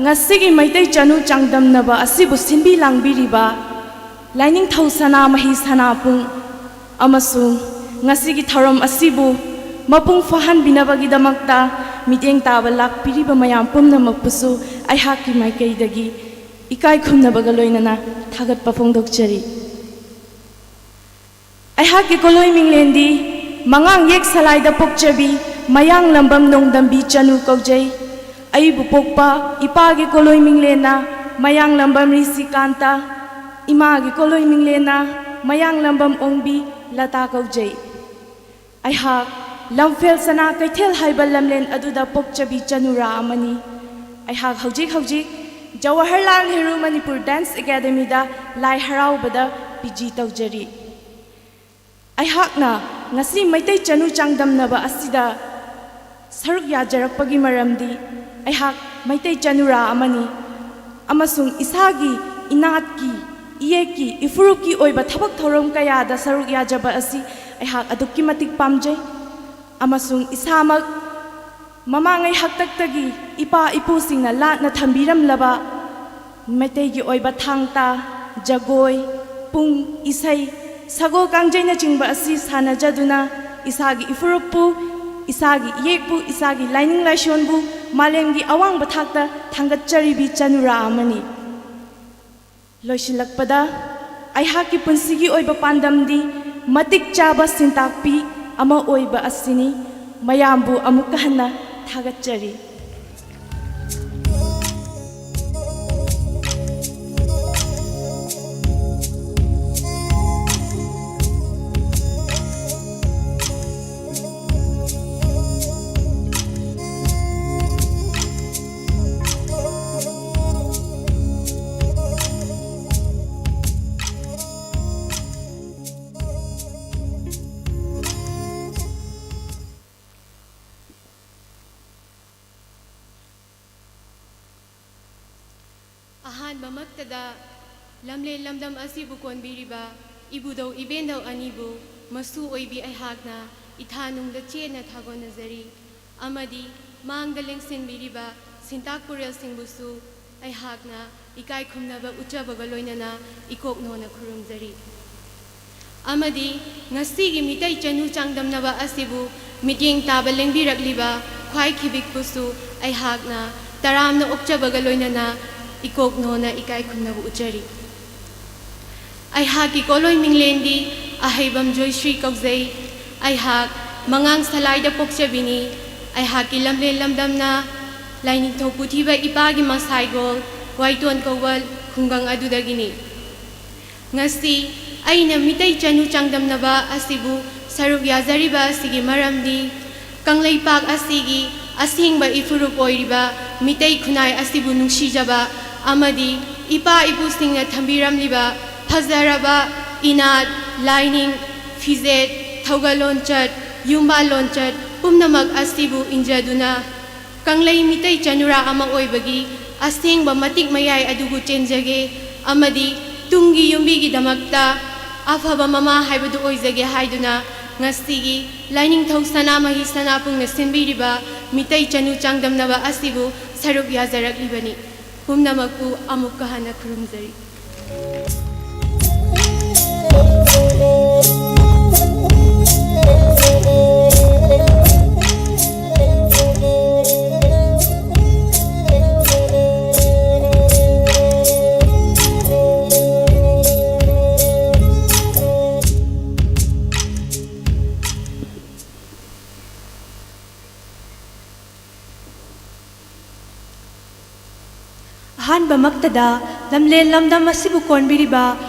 ꯉꯁꯤꯒꯤ ꯃꯩꯇꯩ ꯆꯅꯨ ꯆꯥꯡꯗꯝꯅꯕ ꯑꯁꯤꯕꯨ ꯁꯤꯟꯕꯤ ꯂꯥꯡꯕꯤꯔꯤꯕ ꯂꯥꯏꯅꯤꯡꯊꯧ ꯁꯅꯥꯃꯍꯤ ꯁꯅꯥꯄꯨꯡ ꯑꯃꯁꯨꯡ ꯉꯁꯤꯒꯤ ꯊꯧꯔꯝ ꯑꯁꯤꯕꯨ ꯃꯄꯨꯡ ꯐꯥꯍꯟꯕꯤꯅꯕꯒꯤꯗꯃꯛꯇ ꯃꯤꯠꯌꯦꯡ ꯇꯥꯕ ꯂꯥꯛꯄꯤꯔꯤꯕ ꯃꯌꯥꯝ ꯄꯨꯝꯅꯃꯛꯄꯨꯁꯨ ꯑꯩꯍꯥꯛꯀꯤ ꯃꯥꯏꯀꯩꯗꯒꯤ ꯏꯀꯥꯏ ꯈꯨꯝꯅꯕꯒ ꯂꯣꯏꯅꯅ ꯊꯥꯒꯠꯄ ꯐꯣꯡꯗꯣꯛꯆꯔꯤ꯫ ꯑꯩꯍꯥꯛꯀꯤ ꯀꯣꯂꯣꯏ ꯃꯤꯡꯂꯦꯟꯗꯤ ꯃꯉꯥꯡ ꯌꯦꯛ ꯁꯂꯥꯏꯗ ꯄꯣꯛꯆꯕꯤ ꯃꯌꯥꯡꯂꯝꯕꯝ ꯅꯣꯡꯗꯝꯕꯤ ꯆꯅꯨ ꯀꯧꯖꯩ꯫ ꯑꯩꯕꯨ ꯄꯣꯛꯄ ꯏꯄꯥꯒꯤ ꯀꯣꯂꯣꯏ ꯃꯤꯡꯂꯦꯟꯅ ꯃꯌꯥꯡꯂꯝꯕꯝ ꯔꯤꯁꯤꯀꯥꯟꯇ, ꯏꯃꯥꯒꯤ ꯀꯣꯂꯣꯏ ꯃꯤꯡꯂꯦꯟꯅ ꯃꯌꯥꯡꯂꯝꯕꯝ ꯑꯣꯡꯕꯤ ꯂꯇꯥ ꯀꯧꯖꯩ꯫ ꯑꯩꯍꯥꯛ ꯂꯝꯐꯦꯜ ꯁꯅꯥ ꯀꯩꯊꯦꯜ ꯍꯥꯏꯕ ꯂꯝꯂꯦꯟ ꯑꯗꯨꯗ ꯄꯣꯛꯆꯕꯤ ꯆꯅꯨꯔꯥ ꯑꯃꯅꯤ꯫ ꯑꯩꯍꯥꯛ ꯍꯧꯖꯤꯛ ꯍꯧꯖꯤꯛ ꯖꯋꯥꯍꯔꯂꯥꯜ ꯅꯦꯍꯔꯨ ꯃꯅꯤꯄꯨꯔ ꯗꯥꯟꯁ ꯑꯦꯀꯥꯗꯃꯤꯗ ꯂꯥꯏ ꯍꯔꯥꯎꯕꯗ ꯄꯤ ꯖꯤ ꯇꯧꯖꯔꯤ꯫ ꯑꯩꯍꯥꯛꯅ ꯉꯁꯤ ꯃꯩꯇꯩ ꯆꯅꯨ ꯆꯥꯡꯗꯝꯅꯕ ꯑꯁꯤꯗ ꯁꯔꯨꯛ ꯌꯥꯖꯔꯛꯄꯒꯤ ꯃꯔꯝꯗꯤ ꯑꯩꯍꯥꯛ ꯃꯩꯇꯩ ꯆꯅꯨꯔꯥ ꯑꯃꯅꯤ ꯑꯃꯁꯨꯡ ꯏꯁꯥꯒꯤ ꯏꯅꯥꯠꯀꯤ, ꯏꯌꯦꯛꯀꯤ, ꯏꯐꯨꯔꯨꯞꯀꯤ ꯑꯣꯏꯕ ꯊꯕꯛ ꯊꯧꯔꯝ ꯀꯌꯥꯗ ꯁꯔꯨꯛ ꯌꯥꯖꯕ ꯑꯁꯤ ꯑꯩꯍꯥꯛ ꯑꯗꯨꯛꯀꯤ ꯃꯇꯤꯛ ꯄꯥꯝꯖꯩ꯫ ꯑꯃꯁꯨꯡ ꯏꯁꯥꯃꯛ ꯃꯃꯥꯡꯉꯩ ꯍꯥꯛꯇꯛꯇꯒꯤ ꯏꯄꯥ ꯏꯄꯨꯁꯤꯡꯅ ꯂꯥꯠꯅ ꯊꯝꯕꯤꯔꯝꯂꯕ ꯃꯩꯇꯩꯒꯤ ꯑꯣꯏꯕ ꯊꯥꯡ ꯇꯥ, ꯖꯒꯣꯏ, ꯄꯨꯡ, ꯏꯁꯩ, ꯁꯒꯣꯜ ꯀꯥꯡꯖꯩꯅꯆꯤꯡꯕ ꯑꯁꯤ ꯁꯥꯟꯅꯖꯗꯨꯅ ꯏꯁꯥꯒꯤ ꯏꯐꯨꯔꯨꯞꯄꯨ, ꯏꯁꯥꯒꯤ ꯏꯌꯦꯛꯄꯨ, ꯏꯁꯥꯒꯤ ꯂꯥꯏꯅꯤꯡ ꯂꯥꯏꯁꯣꯟꯕꯨ ꯃꯥꯂꯦꯝꯒꯤ ꯑꯋꯥꯡꯕ ꯊꯥꯛꯇ ꯊꯥꯡꯒꯠꯆꯔꯤꯕꯤ ꯆꯅꯨꯔꯥ ꯑꯃꯅꯤ꯫ ꯂꯣꯏꯁꯤꯜꯂꯛꯄꯗ, ꯑꯩꯍꯥꯛꯀꯤ ꯄꯨꯟꯁꯤꯒꯤ ꯑꯣꯏꯕ ꯄꯥꯟꯗꯝꯗꯤ ꯃꯇꯤꯛ ꯆꯥꯕ ꯁꯤꯟꯇꯥꯛꯄꯤ ꯑꯃ ꯑꯣꯏꯕ ꯑꯁꯤꯅꯤ꯫ ꯃꯌꯥꯝꯕꯨ ꯑꯃꯨꯛꯀ ꯍꯟꯅ ꯊꯥꯒꯠꯆꯔꯤ꯫ ꯗ ꯂꯝꯂꯦꯟ ꯂꯝꯗꯝ ꯑꯁꯤꯕꯨ ꯀꯣꯟꯕꯤꯔꯤꯕ ꯏꯕꯨꯙꯧ ꯏꯕꯦꯟꯙꯧ ꯑꯅꯤꯕꯨ ꯃꯁꯨ ꯑꯣꯏꯕꯤ ꯑꯩꯍꯥꯛꯅ ꯏꯊꯥ ꯅꯨꯡꯗ ꯆꯦꯠꯅ ꯊꯥꯒꯣꯟꯅꯖꯔꯤ, ꯑꯃꯗꯤ ꯃꯥꯡꯗ ꯂꯦꯡꯁꯤꯟꯕꯤꯔꯤꯕ ꯁꯤꯟꯇꯥꯛ ꯄꯨꯔꯦꯜꯁꯤꯡꯕꯨꯁꯨ ꯑꯩꯍꯥꯛꯅ ꯏꯀꯥꯏ ꯈꯨꯝꯅꯕ ꯎꯠꯆꯕꯒ ꯂꯣꯏꯅꯅ ꯏꯀꯣꯛ ꯅꯣꯟꯅ ꯈꯨꯔꯨꯝꯖꯔꯤ꯫ ꯑꯃꯗꯤ ꯉꯁꯤꯒꯤ ꯃꯤꯇꯩ ꯆꯅꯨ ꯆꯥꯡꯗꯝꯅꯕ ꯑꯁꯤꯕꯨ ꯃꯤꯠꯌꯦꯡ ꯇꯥꯕ ꯂꯦꯡꯕꯤꯔꯛꯂꯤꯕ ꯈ꯭ꯋꯥꯏ ꯈꯤꯕꯤꯛꯄꯨꯁꯨ ꯑꯩꯍꯥꯛꯅ ꯇꯔꯥꯝꯅ ꯑꯣꯛꯆꯕꯒ ꯂꯣꯏꯅꯅ ꯏꯀꯣꯛ ꯅꯣꯟꯅ ꯏꯀꯥꯏ ꯈꯨꯝꯅꯕ ꯎꯠꯆꯔꯤ꯫ ꯑꯩꯍꯥꯛꯀꯤ ꯀꯣꯂꯣꯏ ꯃꯤꯡꯂꯦꯟꯗꯤ ꯑꯍꯩꯕꯝ ꯖꯣꯏꯁ꯭ꯔꯤ ꯀꯧꯖꯩ꯫ ꯑꯩꯍꯥꯛ ꯃꯉꯥꯡ ꯁꯂꯥꯏꯗ ꯄꯣꯛꯆꯕꯤꯅꯤ꯫ ꯑꯩꯍꯥꯛꯀꯤ ꯂꯝꯂꯦꯟ ꯂꯝꯗꯝꯅ ꯂꯥꯏꯅꯤꯡꯊꯧ ꯄꯨꯊꯤꯕ ꯏꯄꯥꯒꯤ ꯃꯁꯥꯏꯒꯣꯜ ꯋꯥꯏꯇꯣꯟ ꯀꯧꯕ ꯈꯨꯡꯒꯪ ꯑꯗꯨꯗꯒꯤꯅꯤ꯫ ꯉꯁꯤ ꯑꯩꯅ ꯃꯤꯇꯩ ꯆꯅꯨ ꯆꯥꯡꯗꯝꯅꯕ ꯑꯁꯤꯕꯨ ꯁꯔꯨꯛ ꯌꯥꯖꯔꯤꯕ ꯑꯁꯤꯒꯤ ꯃꯔꯝꯗꯤ, ꯀꯪꯂꯩꯄꯥꯛ ꯑꯁꯤꯒꯤ ꯑꯁꯦꯡꯕ ꯏꯐꯨꯔꯨꯞ ꯑꯣꯏꯔꯤꯕ ꯃꯤꯇꯩ ꯈꯨꯟꯅꯥꯏ ꯑꯁꯤꯕꯨ ꯅꯨꯡꯁꯤꯖꯕ ꯑꯃꯗꯤ ꯏꯄꯥ ꯏꯄꯨꯁꯤꯡꯅ ꯊꯝꯕꯤꯔꯝꯂꯤꯕ ꯐꯖꯔꯕ ꯏꯅꯥꯠ, ꯂꯥꯏꯅꯤꯡ, ꯐꯤꯖꯦꯠ, ꯊꯧꯒꯜ ꯂꯣꯟꯆꯠ, ꯌꯨꯝꯕꯥꯜ ꯂꯣꯟꯆꯠ ꯄꯨꯝꯅꯃꯛ ꯑꯁꯤꯕꯨ ꯏꯟꯖꯗꯨꯅ, ꯀꯪꯂꯩ ꯃꯤꯇꯩ ꯆꯅꯨꯔꯥ ꯑꯃ ꯑꯣꯏꯕꯒꯤ ꯑꯁꯦꯡꯕ ꯃꯇꯤꯛ ꯃꯌꯥꯏ ꯑꯗꯨꯕꯨ ꯆꯦꯟꯖꯒꯦ ꯑꯃꯗꯤ ꯇꯨꯡꯒꯤ ꯌꯨꯝꯕꯤꯒꯤꯗꯃꯛꯇ ꯑꯐꯕ ꯃꯃꯥ ꯍꯥꯏꯕꯗꯨ ꯑꯣꯏꯖꯒꯦ ꯍꯥꯏꯗꯨꯅ ꯉꯁꯤꯒꯤ ꯂꯥꯏꯅꯤꯡꯊꯧ ꯁꯅꯥꯃꯍꯤ ꯁꯅꯥꯄꯨꯡꯅ ꯁꯤꯟꯕꯤꯔꯤꯕ ꯃꯤꯇꯩ ꯆꯅꯨ ꯆꯥꯡꯗꯝꯅꯕ ꯑꯁꯤꯕꯨ ꯁꯔꯨꯛ ꯌꯥꯖꯔꯛꯂꯤꯕꯅꯤ꯫ ꯄꯨꯝꯅꯃꯛꯄꯨ ꯑꯃꯨꯛꯀ ꯍꯟꯅ ꯈꯨꯔꯨꯝꯖꯔꯤ꯫ ꯑꯍꯥꯟꯕꯃꯛꯇꯗ ꯂꯝꯂꯦꯟ ꯂꯝꯗꯝ ꯑꯁꯤꯕꯨ ꯀꯣꯟꯕꯤꯔꯤꯕ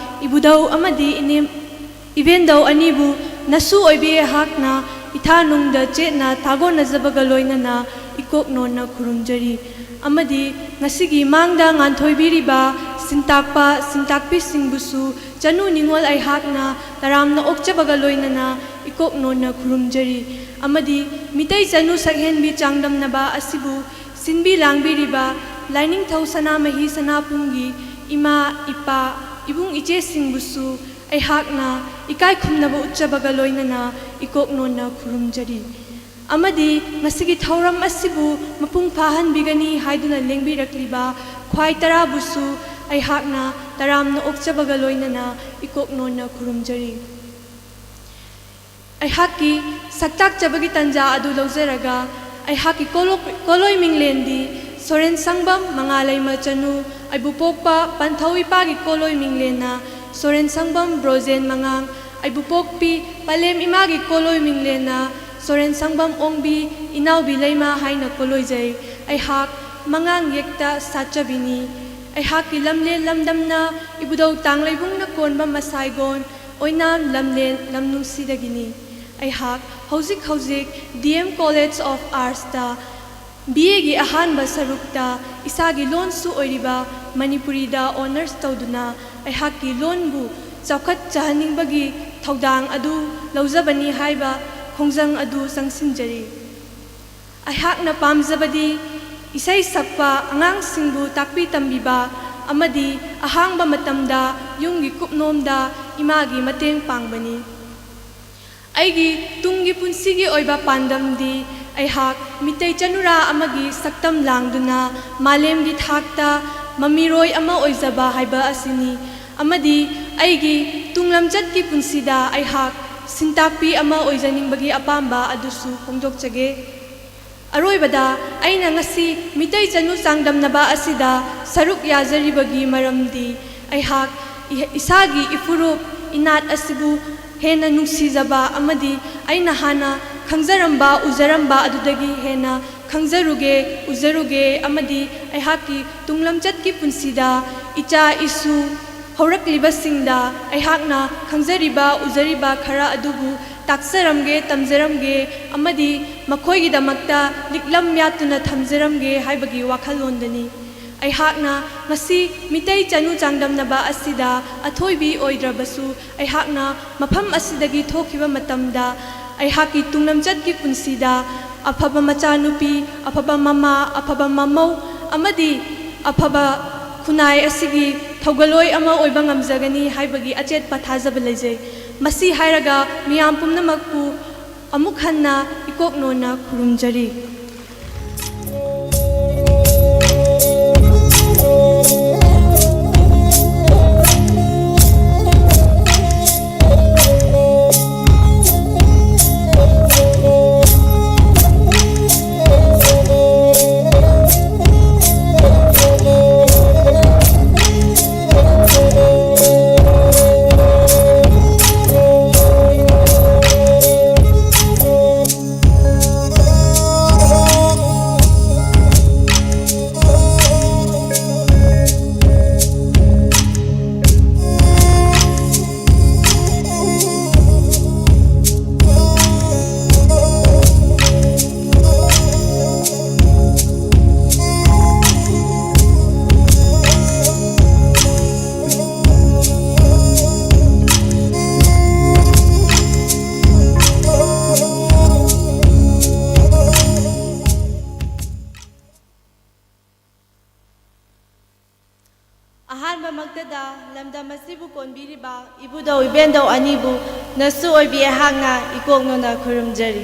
ꯏꯕꯨꯙꯧ ꯑꯃꯗꯤ ꯏꯅꯦꯝ ꯏꯕꯦꯟꯙꯧ ꯑꯅꯤꯕꯨ ꯅꯁꯨ ꯑꯣꯏꯕꯤ ꯑꯩꯍꯥꯛꯅ ꯏꯊꯥ ꯅꯨꯡꯗ ꯆꯦꯠꯅ ꯊꯥꯒꯣꯟꯅꯖꯕꯒ ꯂꯣꯏꯅꯅ ꯏꯀꯣꯛ ꯅꯣꯟꯅ ꯈꯨꯔꯨꯝꯖꯔꯤ꯫ ꯑꯃꯗꯤ ꯉꯁꯤꯒꯤ ꯃꯥꯡꯗ ꯉꯥꯟꯊꯣꯏꯕꯤꯔꯤꯕ ꯁꯤꯟꯇꯥꯛꯄ ꯁꯤꯟꯇꯥꯛꯄꯤꯁꯤꯡꯕꯨꯁꯨ ꯆꯅꯨ ꯅꯤꯉꯣꯜ ꯑꯩꯍꯥꯛꯅ ꯇꯔꯥꯝꯅ ꯑꯣꯛꯆꯕꯒ ꯂꯣꯏꯅꯅ ꯏꯀꯣꯛ ꯅꯣꯟꯅ ꯈꯨꯔꯨꯝꯖꯔꯤ꯫ ꯑꯃꯗꯤ ꯃꯤꯇꯩ ꯆꯅꯨ ꯁꯛꯍꯦꯟꯕꯤ ꯆꯥꯡꯗꯝꯅꯕ ꯑꯁꯤꯕꯨ ꯁꯤꯟꯕꯤ ꯂꯥꯡꯕꯤꯔꯤꯕ ꯂꯥꯏꯅꯤꯡꯊꯧ ꯁꯅꯥꯃꯍꯤ ꯁꯅꯥꯄꯨꯡꯒꯤ ꯏꯃꯥ, ꯏꯄꯥ, ꯏꯕꯨꯡ ꯏꯆꯦꯁꯤꯡꯕꯨꯁꯨ ꯑꯩꯍꯥꯛꯅ ꯏꯀꯥꯏ ꯈꯨꯝꯅꯕ ꯎꯠꯆꯕꯒ ꯂꯣꯏꯅꯅ ꯏꯀꯣꯛ ꯅꯣꯟꯅ ꯈꯨꯔꯨꯝꯖꯔꯤ꯫ ꯑꯃꯗꯤ ꯉꯁꯤꯒꯤ ꯊꯧꯔꯝ ꯑꯁꯤꯕꯨ ꯃꯄꯨꯡ ꯐꯥꯍꯟꯕꯤꯒꯅꯤ ꯍꯥꯏꯗꯨꯅ ꯂꯦꯡꯕꯤꯔꯛꯂꯤꯕ ꯈ꯭ꯋꯥꯏ ꯇꯔꯥꯕꯨꯁꯨ ꯑꯩꯍꯥꯛꯅ ꯇꯔꯥꯝꯅ ꯑꯣꯛꯆꯕꯒ ꯂꯣꯏꯅꯅ ꯏꯀꯣꯛ ꯅꯣꯟꯅ ꯈꯨꯔꯨꯝꯖꯔꯤ꯫ ꯑꯩꯍꯥꯛꯀꯤ ꯁꯛꯇꯥꯛꯆꯕꯒꯤ ꯇꯥꯟꯖꯥ ꯑꯗꯨ ꯂꯧꯖꯔꯒ, ꯑꯩꯍꯥꯛꯀꯤ ꯀꯣꯂꯣ-, ꯀꯣꯂꯣꯏ ꯃꯤꯡꯂꯦꯟꯗꯤ ꯁꯣꯔꯦꯟ ꯁꯪꯕꯝ, ꯃꯉꯥꯂꯩꯃ ꯆꯅꯨ, ꯑꯩꯕꯨ ꯄꯣꯛꯄ ꯄꯟꯊꯧ ꯏꯄꯥꯒꯤ ꯀꯣꯂꯣꯏ ꯃꯤꯡꯂꯦꯟꯅ ꯁꯣꯔꯦꯟ ꯁꯪꯕꯝ ꯕ꯭ꯔꯣꯖꯦꯟ ꯃꯉꯥꯡ, ꯑꯩꯕꯨ ꯄꯣꯛꯄꯤ ꯄꯂꯦꯝ ꯏꯃꯥꯒꯤ ꯀꯣꯂꯣꯏ ꯃꯤꯡꯂꯦꯟꯅ ꯁꯣꯔꯦꯟ ꯁꯪꯕꯝ ꯑꯣꯡꯕꯤ ꯏꯅꯥꯎꯕꯤ ꯂꯩꯃ ꯍꯥꯏꯅ ꯀꯣꯂꯣꯏꯖꯩ꯫ ꯑꯩꯍꯥꯛ ꯃꯉꯥꯡ ꯌꯦꯛꯇ ꯁꯥꯠꯆꯕꯤꯅꯤ꯫ ꯑꯩꯍꯥꯛꯀꯤ ꯂꯝꯂꯦꯟ ꯂꯝꯗꯝꯅ ꯏꯕꯨꯙꯧ ꯇꯥꯡꯂꯩꯕꯨꯡꯅ ꯀꯣꯟꯕ ꯃꯁꯥꯏꯒꯣꯟ ꯑꯣꯏꯅꯥꯝ ꯂꯝꯂꯦꯟ ꯂꯝꯅꯨꯡꯁꯤꯗꯒꯤꯅꯤ꯫ ꯑꯩꯍꯥꯛ ꯍꯧꯖꯤꯛ ꯍꯧꯖꯤꯛ ꯗꯤ ꯑꯦꯝ ꯀꯣꯂꯦꯖ ꯑꯣꯐ ꯑꯥꯔꯠꯁꯇ ꯕꯤ ꯑꯦꯒꯤ ꯑꯍꯥꯟꯕ ꯁꯔꯨꯛꯇ ꯏꯁꯥꯒꯤ ꯂꯣꯟꯁꯨ ꯑꯣꯏꯔꯤꯕ ꯃꯅꯤꯄꯨꯔꯤꯗ ꯑꯣꯅꯔꯁ ꯇꯧꯗꯨꯅ ꯑꯩꯍꯥꯛꯀꯤ ꯂꯣꯟꯕꯨ ꯆꯥꯎꯈꯠꯆꯍꯟꯅꯤꯡꯕꯒꯤ ꯊꯧꯗꯥꯡ ꯑꯗꯨ ꯂꯧꯖꯕꯅꯤ ꯍꯥꯏꯕ ꯈꯣꯡꯖꯪ ꯑꯗꯨ ꯆꯪꯁꯤꯟꯖꯔꯤ꯫ ꯑꯩꯍꯥꯛꯅ ꯄꯥꯝꯖꯕꯗꯤ ꯏꯁꯩ ꯁꯛꯄ, ꯑꯉꯥꯡꯁꯤꯡꯕꯨ ꯇꯥꯛꯄꯤ ꯇꯝꯕꯤꯕ ꯑꯃꯗꯤ ꯑꯍꯥꯡꯕ ꯃꯇꯝꯗ ꯌꯨꯝꯒꯤ ꯀꯨꯞꯅꯣꯝꯗ ꯏꯃꯥꯒꯤ ꯃꯇꯦꯡ ꯄꯥꯡꯕꯅꯤ꯫ ꯑꯩꯒꯤ ꯇꯨꯡꯒꯤ ꯄꯨꯟꯁꯤꯒꯤ ꯑꯣꯏꯕ ꯄꯥꯟꯗꯝꯗꯤ ꯑꯩꯍꯥꯛ ꯃꯤꯇꯩ ꯆꯅꯨꯔꯥ ꯑꯃꯒꯤ ꯁꯛꯇꯝ ꯂꯥꯡꯗꯨꯅ ꯃꯥꯂꯦꯝꯒꯤ ꯊꯥꯛꯇ ꯃꯃꯤꯔꯣꯏ ꯑꯃ ꯑꯣꯏꯖꯕ ꯍꯥꯏꯕ ꯑꯁꯤꯅꯤ꯫ ꯑꯃꯗꯤ ꯑꯩꯒꯤ ꯇꯨꯡꯂꯝꯆꯠꯀꯤ ꯄꯨꯟꯁꯤꯗ ꯑꯩꯍꯥꯛ ꯁꯤꯟꯇꯥꯛꯄꯤ ꯑꯃ ꯑꯣꯏꯖꯅꯤꯡꯕꯒꯤ ꯑꯄꯥꯝꯕ ꯑꯗꯨꯁꯨ ꯐꯣꯡꯗꯣꯛꯆꯒꯦ꯫ ꯑꯔꯣꯏꯕꯗ, ꯑꯩꯅ ꯉꯁꯤ ꯃꯤꯇꯩ ꯆꯅꯨ ꯆꯥꯡꯗꯝꯅꯕ ꯑꯁꯤꯗ ꯁꯔꯨꯛ ꯌꯥꯖꯔꯤꯕꯒꯤ ꯃꯔꯝꯗꯤ ꯑꯩꯍꯥꯛ ꯏ-, ꯏꯁꯥꯒꯤ ꯏꯐꯨꯔꯨꯞ ꯏꯅꯥꯠ ꯑꯁꯤꯕꯨ ꯍꯦꯟꯅ ꯅꯨꯡꯁꯤꯖꯕ ꯑꯃꯗꯤ ꯑꯩꯅ ꯍꯥꯟꯅ ꯈꯪꯖꯔꯝꯕ, ꯎꯖꯔꯝꯕ ꯑꯗꯨꯗꯒꯤ ꯍꯦꯟꯅ ꯈꯪꯖꯔꯨꯒꯦ, ꯎꯖꯔꯨꯒꯦ ꯑꯃꯗꯤ ꯑꯩꯍꯥꯛꯀꯤ ꯇꯨꯡꯂꯝꯆꯠꯀꯤ ꯄꯨꯟꯁꯤꯗ ꯏꯆꯥ ꯏꯁꯨ ꯍꯧꯔꯛꯂꯤꯕꯁꯤꯡꯗ ꯑꯩꯍꯥꯛꯅ ꯈꯪꯖꯔꯤꯕ, ꯎꯖꯔꯤꯕ ꯈꯔ ꯑꯗꯨꯕꯨ ꯇꯥꯛꯆꯔꯝꯒꯦ, ꯇꯝꯖꯔꯝꯒꯦ ꯑꯃꯗꯤ ꯃꯈꯣꯏꯒꯤꯗꯃꯛꯇ ꯂꯤꯛꯂꯝ ꯌꯥꯠꯇꯨꯅ ꯊꯝꯖꯔꯝꯒꯦ ꯍꯥꯏꯕꯒꯤ ꯋꯥꯈꯜꯂꯣꯟꯗꯅꯤ꯫ ꯑꯩꯍꯥꯛꯅ ꯉꯁꯤ ꯃꯤꯇꯩ ꯆꯅꯨ ꯆꯥꯡꯗꯝꯅꯕ ꯑꯁꯤꯗ ꯑꯊꯣꯏꯕꯤ ꯑꯣꯏꯗ꯭ꯔꯕꯁꯨ, ꯑꯩꯍꯥꯛꯅ ꯃꯐꯝ ꯑꯁꯤꯗꯒꯤ ꯊꯣꯛꯈꯤꯕ ꯃꯇꯝꯗ ꯑꯩꯍꯥꯛꯀꯤ ꯇꯨꯡꯂꯝꯆꯠꯀꯤ ꯄꯨꯟꯁꯤꯗ ꯑꯐꯕ ꯃꯆꯥꯅꯨꯄꯤ, ꯑꯐꯕ ꯃꯃꯥ, ꯑꯐꯕ ꯃꯃꯧ ꯑꯃꯗꯤ ꯑꯐꯕ ꯈꯨꯟꯅꯥꯏ ꯑꯁꯤꯒꯤ ꯊꯧꯒꯜꯂꯣꯏ ꯑꯃ ꯑꯣꯏꯕ ꯉꯝꯖꯒꯅꯤ ꯍꯥꯏꯕꯒꯤ ꯑꯆꯦꯠꯄ ꯊꯥꯖꯕ ꯂꯩꯖꯩ꯫ ꯃꯁꯤ ꯍꯥꯏꯔꯒ ꯃꯤꯌꯥꯝ ꯄꯨꯝꯅꯃꯛꯄꯨ ꯑꯃꯨꯛ ꯍꯟꯅ ꯏꯀꯣꯛ ꯅꯣꯟꯅ ꯈꯨꯔꯨꯝꯖꯔꯤ꯫ ꯑꯍꯥꯟꯕꯃꯛꯇꯗ ꯂꯝꯗꯝ ꯑꯁꯤꯕꯨ ꯀꯣꯟꯕꯤꯔꯤꯕ ꯏꯕꯨꯙꯧ ꯏꯕꯦꯟꯙꯧ ꯑꯅꯤꯕꯨ ꯅꯁꯨ ꯑꯣꯏꯕꯤ ꯑꯩꯍꯥꯛꯅ ꯏꯀꯣꯛ ꯅꯣꯟꯅ ꯈꯨꯔꯨꯝꯖꯔꯤ꯫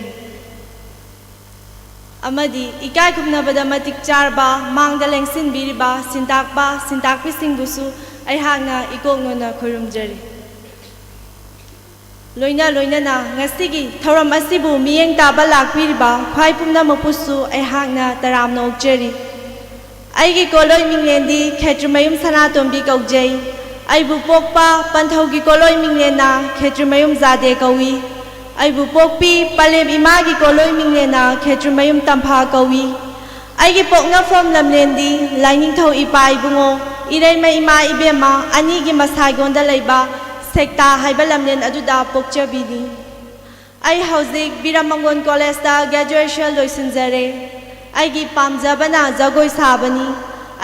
ꯑꯃꯗꯤ ꯏꯀꯥꯏ ꯈꯨꯝꯅꯕꯗ ꯃꯇꯤꯛ ꯆꯥꯔꯕ ꯃꯥꯡꯗ ꯂꯦꯡꯁꯤꯟꯕꯤꯔꯤꯕ ꯁꯤꯟꯇꯥꯛꯄ ꯁꯤꯟꯇꯥꯛꯄꯤꯁꯤꯡꯕꯨꯁꯨ ꯑꯩꯍꯥꯛꯅ ꯏꯀꯣꯛ ꯅꯣꯟꯅ ꯈꯨꯔꯨꯝꯖꯔꯤ꯫ ꯂꯣꯏꯅ ꯂꯣꯏꯅꯅ ꯉꯁꯤꯒꯤ ꯊꯧꯔꯝ ꯑꯁꯤꯕꯨ ꯃꯤꯠꯌꯦꯡ ꯇꯥꯕ ꯂꯥꯛꯄꯤꯔꯤꯕ ꯈ꯭ꯋꯥꯏ ꯄꯨꯝꯅꯃꯛꯄꯨꯁꯨ ꯑꯩꯍꯥꯛꯅ ꯇꯔꯥꯝꯅ ꯑꯣꯛꯆꯔꯤ꯫ ꯑꯩꯒꯤ ꯀꯣꯂꯣꯏ ꯃꯤꯡꯂꯦꯟꯗꯤ ꯈꯦꯇ꯭ꯔꯤꯃꯌꯨꯝ ꯁꯅꯥꯇꯣꯝꯕꯤ ꯀꯧꯖꯩ꯫ ꯑꯩꯕꯨ ꯄꯣꯛꯄ ꯄꯟꯊꯧꯒꯤ ꯀꯣꯂꯣꯏ ꯃꯤꯡꯂꯦꯟꯅ ꯈꯦꯇ꯭ꯔꯤꯃꯌꯨꯝ ꯖꯥꯗꯦ ꯀꯧꯏ꯫ ꯑꯩꯕꯨ ꯄꯣꯛꯄꯤ ꯄꯂꯦꯝ ꯏꯃꯥꯒꯤ ꯀꯣꯂꯣꯏ ꯃꯤꯡꯂꯦꯟꯅ ꯈꯦꯇ꯭ꯔꯤꯃꯌꯨꯝ ꯇꯝꯐꯥ ꯀꯧꯏ꯫ ꯑꯩꯒꯤ ꯄꯣꯛꯅꯐꯝ ꯂꯝꯂꯦꯟꯗꯤ ꯂꯥꯏꯅꯤꯡꯊꯧ ꯏꯄꯥ ꯏꯕꯨꯡꯉꯣ ꯏꯔꯩꯃ ꯏꯃꯥ ꯏꯕꯦꯝꯃ ꯑꯅꯤꯒꯤ ꯃꯁꯥꯏꯒꯣꯟꯗ ꯂꯩꯕ ꯁꯦꯛꯇꯥ ꯍꯥꯏꯕ ꯂꯝꯂꯦꯟ ꯑꯗꯨꯗ ꯄꯣꯛꯆꯕꯤꯅꯤ꯫ ꯑꯩ ꯍꯧꯖꯤꯛ ꯕꯤꯔꯃꯪꯒꯣꯟ ꯀꯣꯂꯦꯖꯇ ꯒ꯭ꯔꯦꯖꯨꯑꯦꯁꯟ ꯂꯣꯏꯁꯤꯟꯖꯔꯦ꯫ ꯑꯩꯒꯤ ꯄꯥꯝꯖꯕꯅ ꯖꯒꯣꯏ ꯁꯥꯕꯅꯤ꯫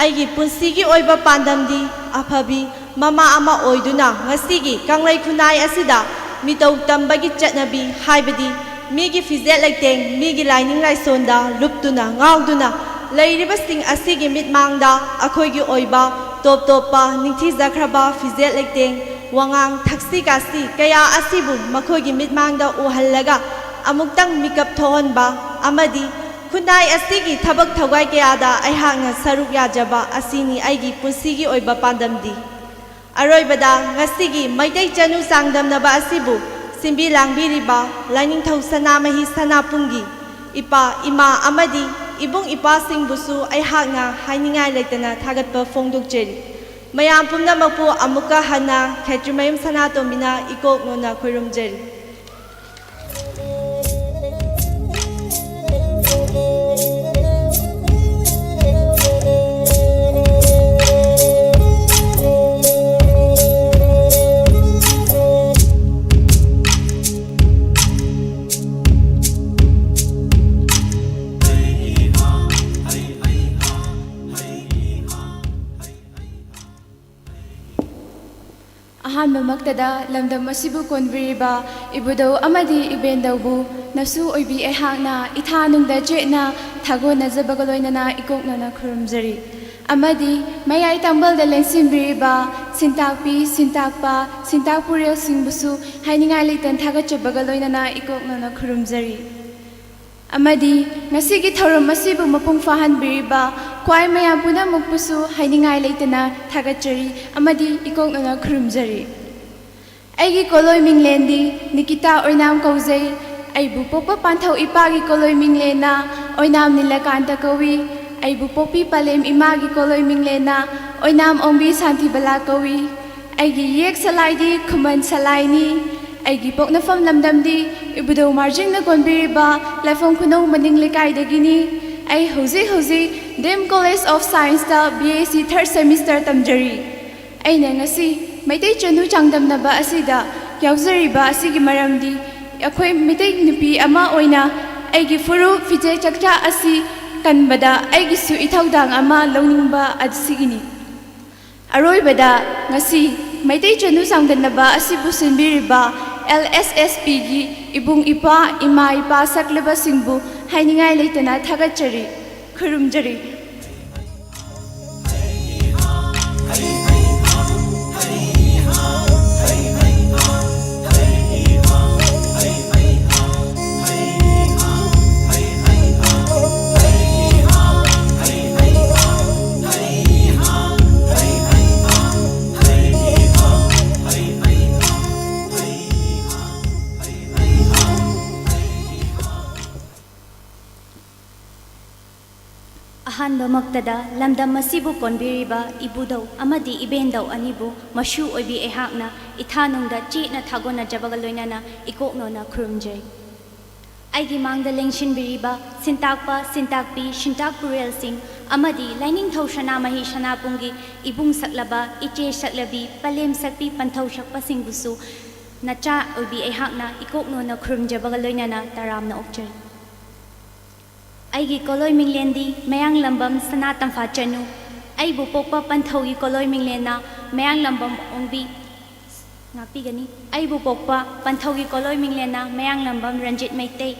ꯑꯩꯒꯤ ꯄꯨꯟꯁꯤꯒꯤ ꯑꯣꯏꯕ ꯄꯥꯟꯗꯝꯗꯤ ꯑꯐꯕꯤ ꯃꯃꯥ ꯑꯃ ꯑꯣꯏꯗꯨꯅ ꯉꯁꯤꯒꯤ ꯀꯪꯂꯩ ꯈꯨꯟꯅꯥꯏ ꯑꯁꯤꯗ ꯃꯤꯇꯧ ꯇꯝꯕꯒꯤ ꯆꯠꯅꯕꯤ, ꯍꯥꯏꯕꯗꯤ ꯃꯤꯒꯤ ꯐꯤꯖꯦꯠ ꯂꯩꯇꯦꯡ, ꯃꯤꯒꯤ ꯂꯥꯏꯅꯤꯡ ꯂꯥꯏꯁꯣꯟꯗ ꯂꯨꯞꯇꯨꯅ ꯉꯥꯎꯗꯨꯅ ꯂꯩꯔꯤꯕꯁꯤꯡ ꯑꯁꯤꯒꯤ ꯃꯤꯠꯃꯥꯡꯗ ꯑꯩꯈꯣꯏꯒꯤ ꯑꯣꯏꯕ ꯇꯣꯞ ꯇꯣꯞꯄ ꯅꯤꯡꯊꯤꯖꯈ꯭ꯔꯕ ꯐꯤꯖꯦꯠ ꯂꯩꯇꯦꯡ, ꯋꯥꯉꯥꯡ, ꯊꯛꯁꯤ ꯈꯥꯁꯤ ꯀꯌꯥ ꯑꯁꯤꯕꯨ ꯃꯈꯣꯏꯒꯤ ꯃꯤꯠꯃꯥꯡꯗ ꯎꯍꯜꯂꯒ ꯑꯃꯨꯛꯇꯪ ꯃꯤꯀꯞ ꯊꯣꯛꯍꯟꯕ ꯑꯃꯗꯤ ꯈꯨꯟꯅꯥꯏ ꯑꯁꯤꯒꯤ ꯊꯕꯛ ꯊꯧꯒꯥꯏ ꯀꯌꯥꯗ ꯑꯩꯍꯥꯛꯅ ꯁꯔꯨꯛ ꯌꯥꯖꯕ ꯑꯁꯤꯅꯤ ꯑꯩꯒꯤ ꯄꯨꯟꯁꯤꯒꯤ ꯑꯣꯏꯕ ꯄꯥꯟꯗꯝꯗꯤ꯫ ꯑꯔꯣꯏꯕꯗ ꯉꯁꯤꯒꯤ ꯃꯩꯇꯩ ꯆꯅꯨ ꯆꯥꯡꯗꯝꯅꯕ ꯑꯁꯤꯕꯨ ꯁꯤꯟꯕꯤ ꯂꯥꯡꯕꯤꯔꯤꯕ ꯂꯥꯏꯅꯤꯡꯊꯧ ꯁꯅꯥꯃꯍꯤ ꯁꯅꯥꯄꯨꯡꯒꯤ ꯏꯄꯥ, ꯏꯃꯥ ꯑꯃꯗꯤ ꯏꯕꯨꯡ ꯏꯄ꯭ꯋꯥꯁꯤꯡꯕꯨꯁꯨ ꯑꯩꯍꯥꯛꯅ ꯍꯥꯏꯅꯤꯡꯉꯥꯏ ꯂꯩꯇꯅ ꯊꯥꯒꯠꯄ ꯐꯣꯡꯗꯣꯛꯆꯔꯤ꯫ ꯃꯌꯥꯝ ꯄꯨꯝꯅꯃꯛꯄꯨ ꯑꯃꯨꯛꯀ ꯍꯟꯅ ꯈꯦꯇ꯭ꯔꯤꯃꯌꯨꯝ ꯁꯅꯥꯇꯣꯝꯕꯤꯅ ꯏꯀꯣꯛ ꯅꯣꯟꯅ ꯈꯣꯏꯔꯨꯝꯖꯔꯤ꯫ ꯑꯍꯥꯟꯕꯃꯛꯇꯗ ꯂꯝꯗꯝ ꯑꯁꯤꯕꯨ ꯀꯣꯟꯕꯤꯔꯤꯕ ꯏꯕꯨꯙꯧ ꯑꯃꯗꯤ ꯏꯕꯦꯟꯗꯧꯕꯨ ꯅꯁꯨ ꯑꯣꯏꯕꯤ ꯑꯩꯍꯥꯛꯅ ꯏꯊꯥ ꯅꯨꯡꯗ ꯆꯦꯠꯅ ꯊꯥꯒꯣꯟꯅꯖꯕꯒ ꯂꯣꯏꯅꯅ ꯏꯀꯣꯛꯅꯅ ꯈꯨꯔꯨꯝꯖꯔꯤ꯫ ꯑꯃꯗꯤ ꯃꯌꯥꯏ ꯇꯥꯡꯕꯜꯗ ꯂꯦꯡꯁꯤꯟꯕꯤꯔꯤꯕ ꯁꯤꯟꯇꯥꯛꯄꯤ, ꯁꯤꯟꯇꯥꯛꯄ, ꯁꯤꯟꯇꯥꯛꯄꯨꯔꯦꯜꯁꯤꯡꯕꯨꯁꯨ ꯍꯥꯏꯅꯤꯡꯉꯥꯏ ꯂꯩꯇꯅ ꯊꯥꯒꯠꯆꯕꯒ ꯂꯣꯏꯅꯅ ꯏꯀꯣꯛꯅꯅ ꯈꯨꯔꯨꯝꯖꯔꯤ꯫ ꯑꯃꯗꯤ ꯉꯁꯤꯒꯤ ꯊꯧꯔꯝ ꯑꯁꯤꯕꯨ ꯃꯄꯨꯡ ꯐꯥꯍꯟꯕꯤꯔꯤꯕ ꯈ꯭ꯋꯥꯏ ꯃꯌꯥꯝ ꯄꯨꯝꯅꯃꯛꯄꯨꯁꯨ ꯍꯥꯏꯅꯤꯡꯉꯥꯏ ꯂꯩꯇꯅ ꯊꯥꯒꯠꯆꯔꯤ ꯑꯃꯗꯤ ꯏꯀꯣꯛꯅꯅ ꯈꯨꯔꯨꯝꯖꯔꯤ꯫ ꯑꯩꯒꯤ ꯀꯣꯂꯣꯏ ꯃꯤꯡꯂꯦꯟꯗꯤ ꯅꯤꯀꯤꯇꯥ ꯑꯣꯏꯅꯥꯝ ꯀꯧꯖꯩ꯫ ꯑꯩꯕꯨ ꯄꯣꯛꯄ ꯄꯥꯟꯊꯧ ꯏꯄꯥꯒꯤ ꯀꯣꯂꯣꯏ ꯃꯤꯡꯂꯦꯟꯅ ꯑꯣꯏꯅꯥꯝ ꯅꯤꯂꯀꯥꯟꯇ ꯀꯧꯏ꯫ ꯑꯩꯕꯨ ꯄꯣꯛꯄꯤ ꯄꯂꯦꯝ ꯏꯃꯥꯒꯤ ꯀꯣꯂꯣꯏ ꯃꯤꯡꯂꯦꯟꯅ ꯑꯣꯏꯅꯥꯝ ꯑꯣꯡꯕꯤ ꯁꯥꯟꯇꯤꯕꯂꯥ ꯀꯧꯏ꯫ ꯑꯩꯒꯤ ꯌꯦꯛ ꯁꯂꯥꯏꯗꯤ ꯈꯨꯃꯟ ꯁꯂꯥꯏꯅꯤ꯫ ꯑꯩꯒꯤ ꯄꯣꯛꯅꯐꯝ ꯂꯝꯗꯝꯗꯤ ꯏꯕꯨꯙꯧ ꯃꯥꯔꯖꯤꯡꯅ ꯀꯣꯟꯕꯤꯔꯤꯕ ꯂꯥꯏꯐꯝ ꯈꯨꯅꯧ ꯃꯅꯤꯡ ꯂꯩꯀꯥꯏꯗꯒꯤꯅꯤ꯫ ꯑꯏ ꯍꯧꯖꯤꯛ ꯍꯧꯖꯤꯛ ꯗꯦꯝ ꯀꯣꯂꯦꯖ ꯑꯣꯐ ꯁꯥꯏꯟꯁꯇ B S C third semester ꯇꯝꯖꯔꯤ꯫ ꯑꯩꯅ ꯉꯁꯤ ꯃꯩꯇꯩ ꯆꯅꯨ ꯆꯥꯡꯗꯝꯅꯕ ꯑꯁꯤꯗ ꯌꯥꯎꯖꯔꯤꯕ ꯑꯁꯤꯒꯤ ꯃꯔꯝꯗꯤ ꯑꯩꯈꯣꯏ ꯃꯩꯇꯩ ꯅꯨꯄꯤ ꯑꯃ ꯑꯣꯏꯅ ꯑꯩꯒꯤ ꯐꯨꯔꯨꯞ, ꯐꯤꯖꯦꯠ ꯆꯛꯆꯥ ꯑꯁꯤ ꯀꯟꯕꯗ ꯑꯩꯒꯤꯁꯨ ꯏꯊꯧꯗꯥꯡ ꯑꯃ ꯂꯧꯅꯤꯡꯕ ꯑꯁꯤꯒꯤꯅꯤ꯫ ꯑꯔꯣꯏꯕꯗ ꯉꯁꯤ ꯃꯩꯇꯩ ꯆꯅꯨ ꯆꯥꯡꯗꯝꯅꯕ ꯑꯁꯤꯕꯨ ꯁꯤꯟꯕꯤꯔꯤꯕ ꯑꯦꯜ ꯑꯦꯁ ꯑꯦꯁ ꯄꯤꯒꯤ ꯏꯕꯨꯡ ꯏꯄ꯭ꯋꯥ, ꯏꯃꯥ ꯏꯄꯥ ꯁꯛꯂꯕꯁꯤꯡꯕꯨ ꯍꯥꯏꯅꯤꯡꯉꯥꯏ ꯂꯩꯇꯅ ꯊꯥꯒꯠꯆꯔꯤ, ꯈꯨꯔꯨꯝꯖꯔꯤ꯫ ꯑꯍꯥꯟꯕꯃꯛꯇꯗ ꯂꯝꯗꯝ ꯑꯁꯤꯕꯨ ꯀꯣꯟꯕꯤꯔꯤꯕ ꯏꯕꯨꯙꯧ ꯑꯃꯗꯤ ꯏꯕꯦꯟꯙꯧ ꯑꯅꯤꯕꯨ ꯃꯁꯨ ꯑꯣꯏꯕꯤ ꯑꯩꯍꯥꯛꯅ ꯏꯊꯥꯅꯨꯡꯗ ꯆꯦꯠꯅ ꯊꯥꯒꯣꯟꯅꯖꯕꯒ ꯂꯣꯏꯅꯅ ꯏꯀꯣꯛꯅꯣꯅ ꯈꯨꯔꯨꯝꯖꯩ꯫ ꯑꯩꯒꯤ ꯃꯥꯡꯗ ꯂꯦꯡꯁꯤꯟꯕꯤꯔꯤꯕ ꯁꯤꯟꯇꯥꯛꯄ, ꯁꯤꯟꯇꯥꯛꯄꯤ, ꯁꯤꯟꯇꯥꯛ ꯄꯨꯔꯦꯜꯁꯤꯡ ꯑꯃꯗꯤ ꯂꯥꯏꯅꯤꯡꯊꯧ ꯁꯅꯥꯃꯍꯤ ꯁꯅꯥꯕꯨꯡꯒꯤ ꯏꯕꯨꯡ ꯁꯛꯂꯕ, ꯏꯆꯦ ꯁꯛꯂꯕꯤ, ꯄꯂꯦꯝ ꯁꯛꯄꯤ, ꯄꯟꯊꯧ ꯁꯛꯄꯁꯤꯡꯕꯨꯁꯨ ꯅꯆꯥ ꯑꯣꯏꯕꯤ ꯑꯩꯍꯥꯛꯅ ꯏꯀꯣꯛꯅꯣꯅ ꯈꯨꯔꯨꯝꯖꯕꯒ ꯂꯣꯏꯅꯅ ꯇꯔꯥꯝꯅ ꯑꯣꯛꯆꯔꯤ꯫ ꯑꯩꯒꯤ ꯀꯣꯂꯣꯏ ꯃꯤꯡꯂꯦꯟꯗꯤ ꯃꯌꯥꯡꯂꯝꯕꯝ ꯁꯅꯥ ꯇꯝꯐꯥ ꯆꯅꯨ꯫ ꯑꯩꯕꯨ ꯄꯣꯛꯄ ꯄꯟꯊꯧꯒꯤ ꯀꯣꯂꯣꯏ ꯃꯤꯡꯂꯦꯟꯅ ꯃꯌꯥꯡꯂꯝꯕꯝ ꯑꯣꯡꯕꯤ ꯉꯥꯛꯄꯤꯒꯅꯤ꯫ ꯑꯩꯕꯨ ꯄꯣꯛꯄ ꯄꯟꯊꯧꯒꯤ ꯀꯣꯂꯣꯏ ꯃꯤꯡꯂꯦꯟꯅ ꯃꯌꯥꯡꯂꯝꯕꯝ ꯔꯟꯖꯤꯠ ꯃꯩꯇꯩ꯫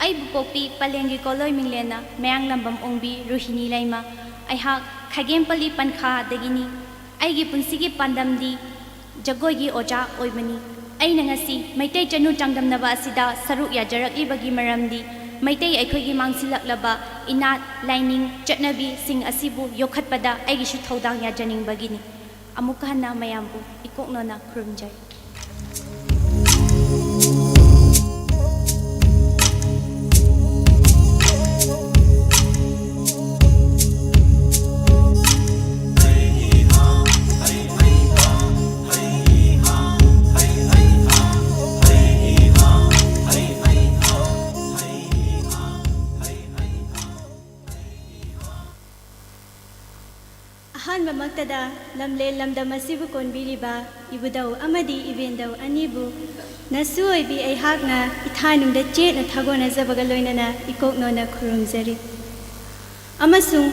ꯑꯩꯕꯨ ꯄꯣꯛꯄꯤ ꯄꯂꯦꯝꯒꯤ ꯀꯣꯂꯣꯏ ꯃꯤꯡꯂꯦꯟꯅ ꯃꯌꯥꯡꯂꯝꯕꯝ ꯑꯣꯡꯕꯤ ꯔꯣꯍꯤꯅꯤ ꯂꯩꯃ꯫ ꯑꯩꯍꯥꯛ ꯈꯥꯒꯦꯝꯄꯜꯂꯤ ꯄꯟꯈꯥꯗꯒꯤꯅꯤ꯫ ꯑꯩꯒꯤ ꯄꯨꯟꯁꯤꯒꯤ ꯄꯥꯟꯗꯝꯗꯤ ꯖꯒꯣꯏꯒꯤ ꯑꯣꯖꯥ ꯑꯣꯏꯕꯅꯤ꯫ ꯑꯩꯅ ꯉꯁꯤ ꯃꯩꯇꯩ ꯆꯅꯨ ꯆꯥꯡꯗꯝꯅꯕ ꯑꯁꯤꯗ ꯁꯔꯨꯛ ꯌꯥꯖꯔꯛꯂꯤꯕꯒꯤ ꯃꯔꯝꯗꯤ ꯃꯩꯇꯩ ꯑꯩꯈꯣꯏꯒꯤ ꯃꯥꯡꯁꯤꯜꯂꯛꯂꯕ ꯏꯅꯥꯠ, ꯂꯥꯏꯅꯤꯡ, ꯆꯠꯅꯕꯤꯁꯤꯡ ꯑꯁꯤꯕꯨ ꯌꯣꯛꯈꯠꯄꯗ ꯑꯩꯒꯤꯁꯨ ꯊꯧꯗꯥꯡ ꯌꯥꯖꯅꯤꯡꯕꯒꯤꯅꯤ꯫ ꯑꯃꯨꯛꯀ ꯍꯟꯅ ꯃꯌꯥꯝꯕꯨ ꯏꯀꯣꯛꯅꯣꯅ ꯈꯨꯔꯨꯝꯖꯔꯤ꯫ ꯑꯍꯥꯟꯕꯃꯛꯇꯗ ꯂꯝꯂꯦꯟ ꯂꯝꯗꯝ ꯑꯁꯤꯕꯨ ꯀꯣꯟꯕꯤꯔꯤꯕ ꯏꯕꯨꯙꯧ ꯑꯃꯗꯤ ꯏꯕꯦꯟꯙꯧ ꯑꯅꯤꯕꯨ ꯅꯁꯨ ꯑꯣꯏꯕꯤ ꯑꯩꯍꯥꯛꯅ ꯏꯊꯥꯅꯨꯡꯗ ꯆꯦꯠꯅ ꯊꯥꯒꯣꯟꯅꯖꯕꯒ ꯂꯣꯏꯅꯅ ꯏꯀꯣꯛꯅꯣꯅ ꯈꯨꯔꯨꯝꯖꯔꯤ꯫ ꯑꯃꯁꯨꯡ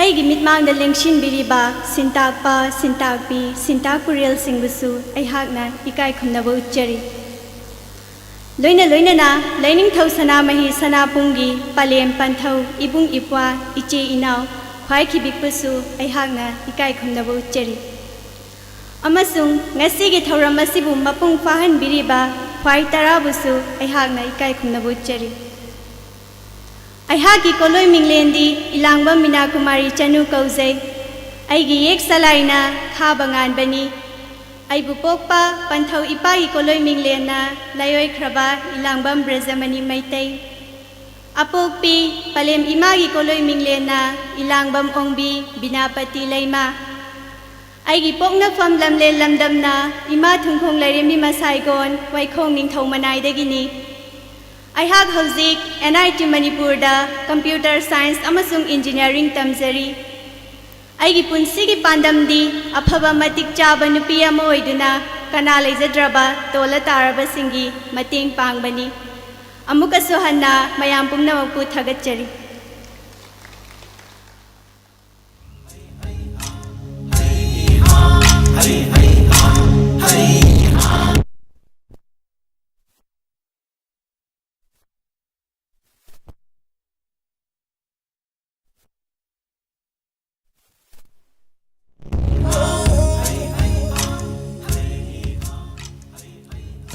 ꯑꯩꯒꯤ ꯃꯤꯠꯃꯥꯡꯗ ꯂꯦꯡꯁꯤꯟꯕꯤꯔꯤꯕ ꯁꯤꯟꯇꯥꯛꯄ, ꯁꯤꯟꯇꯥꯛꯄꯤ, ꯁꯤꯟꯇꯥꯛ ꯄꯨꯔꯦꯜꯁꯤꯡꯕꯨꯁꯨ ꯑꯩꯍꯥꯛꯅ ꯏꯀꯥꯏ ꯈꯨꯝꯅꯕ ꯎꯠꯆꯔꯤ꯫ ꯂꯣꯏꯅ ꯂꯣꯏꯅꯅ ꯂꯩꯅꯤꯡꯊꯧ ꯁꯅꯥꯃꯍꯤ ꯁꯅꯥꯄꯨꯡꯒꯤ ꯄꯂꯦꯝ ꯄꯟꯊꯧ ꯏꯕꯨꯡ ꯏꯄ꯭ꯋꯥ ꯏꯆꯦ ꯏꯅꯥꯎ ꯈ꯭ꯋꯥꯏ ꯈꯤꯕꯤꯛꯄꯨꯁꯨ ꯑꯩꯍꯥꯛꯅ ꯏꯀꯥꯏ ꯈꯨꯝꯅꯕ ꯎꯠꯆꯔꯤ꯫ ꯑꯃꯁꯨꯡ ꯉꯁꯤꯒꯤ ꯊꯧꯔꯝ ꯑꯁꯤꯕꯨ ꯃꯄꯨꯡ ꯐꯥꯍꯟꯕꯤꯔꯤꯕ ꯈ꯭ꯋꯥꯏ ꯇꯔꯥꯕꯨꯁꯨ ꯑꯩꯍꯥꯛꯅ ꯏꯀꯥꯏ ꯈꯨꯝꯅꯕ ꯎꯠꯆꯔꯤ꯫ ꯑꯩꯍꯥꯛꯀꯤ ꯀꯣꯂꯣꯏ ꯃꯤꯡꯂꯦꯟꯗꯤ ꯏꯂꯥꯡꯕꯝ ꯃꯤꯅꯥ ꯀꯨꯃꯥꯔꯤ ꯆꯅꯨ ꯀꯧꯖꯩ꯫ ꯑꯩꯒꯤ ꯌꯦꯛ ꯁꯂꯥꯏꯅ ꯈꯥꯕ ꯉꯥꯟꯕꯅꯤ꯫ ꯑꯩꯕꯨ ꯄꯣꯛꯄ ꯄꯟꯊꯧ ꯏꯄꯥꯒꯤ ꯀꯣꯂꯣꯏ ꯃꯤꯡꯂꯦꯟꯅ ꯂꯥꯏꯑꯣꯏꯈ꯭ꯔꯕ ꯏꯂꯥꯡꯕꯝ ꯕ꯭ꯔꯖꯃꯅꯤ ꯃꯩꯇꯩ꯫ ꯑꯄꯣꯛꯄꯤ ꯄꯂꯦꯝ ꯏꯃꯥꯒꯤ ꯀꯣꯂꯣꯏ ꯃꯤꯡꯂꯦꯟꯅ ꯏꯂꯥꯡꯕꯝ ꯑꯣꯡꯕꯤ ꯕꯤꯅꯥꯄꯇꯤ ꯂꯩꯃ꯫ ꯑꯩꯒꯤ ꯄꯣꯛꯅꯐꯝ ꯂꯝꯂꯦꯟ ꯂꯝꯗꯝꯅ ꯏꯃꯥ ꯊꯨꯡꯈꯣꯡ ꯂꯩꯔꯦꯝꯕꯤ ꯃꯁꯥꯏꯒꯣꯟ ꯋꯥꯏꯈꯣꯡ ꯅꯤꯡꯊꯧ ꯃꯅꯥꯏꯗꯒꯤꯅꯤ꯫ ꯑꯩꯍꯥꯛ ꯍꯧꯖꯤꯛ ꯑꯦꯟ ꯑꯥꯏ ꯇꯤ ꯃꯅꯤꯄꯨꯔꯗ ꯀꯝꯄ꯭ꯌꯨꯇꯔ ꯁꯥꯏꯟꯁ ꯑꯃꯁꯨꯡ ꯏꯟꯖꯤꯅꯤꯌꯥꯔꯤꯡ ꯇꯝꯖꯔꯤ꯫ ꯑꯩꯒꯤ ꯄꯨꯟꯁꯤꯒꯤ ꯄꯥꯟꯗꯝꯗꯤ ꯑꯐꯕ ꯃꯇꯤꯛ ꯆꯥꯕ ꯅꯨꯄꯤ ꯑꯃ ꯑꯣꯏꯗꯨꯅ ꯀꯅꯥ ꯂꯩꯖꯗ꯭ꯔꯕ ꯇꯣꯜꯂ ꯇꯥꯔꯕꯁꯤꯡꯒꯤ ꯃꯇꯦꯡ ꯄꯥꯡꯕꯅꯤ꯫ ꯑꯃꯨꯛꯀꯁꯨ ꯍꯟꯅ ꯃꯌꯥꯝ ꯄꯨꯝꯅꯃꯛꯄꯨ ꯊꯥꯒꯠꯆꯔꯤ꯫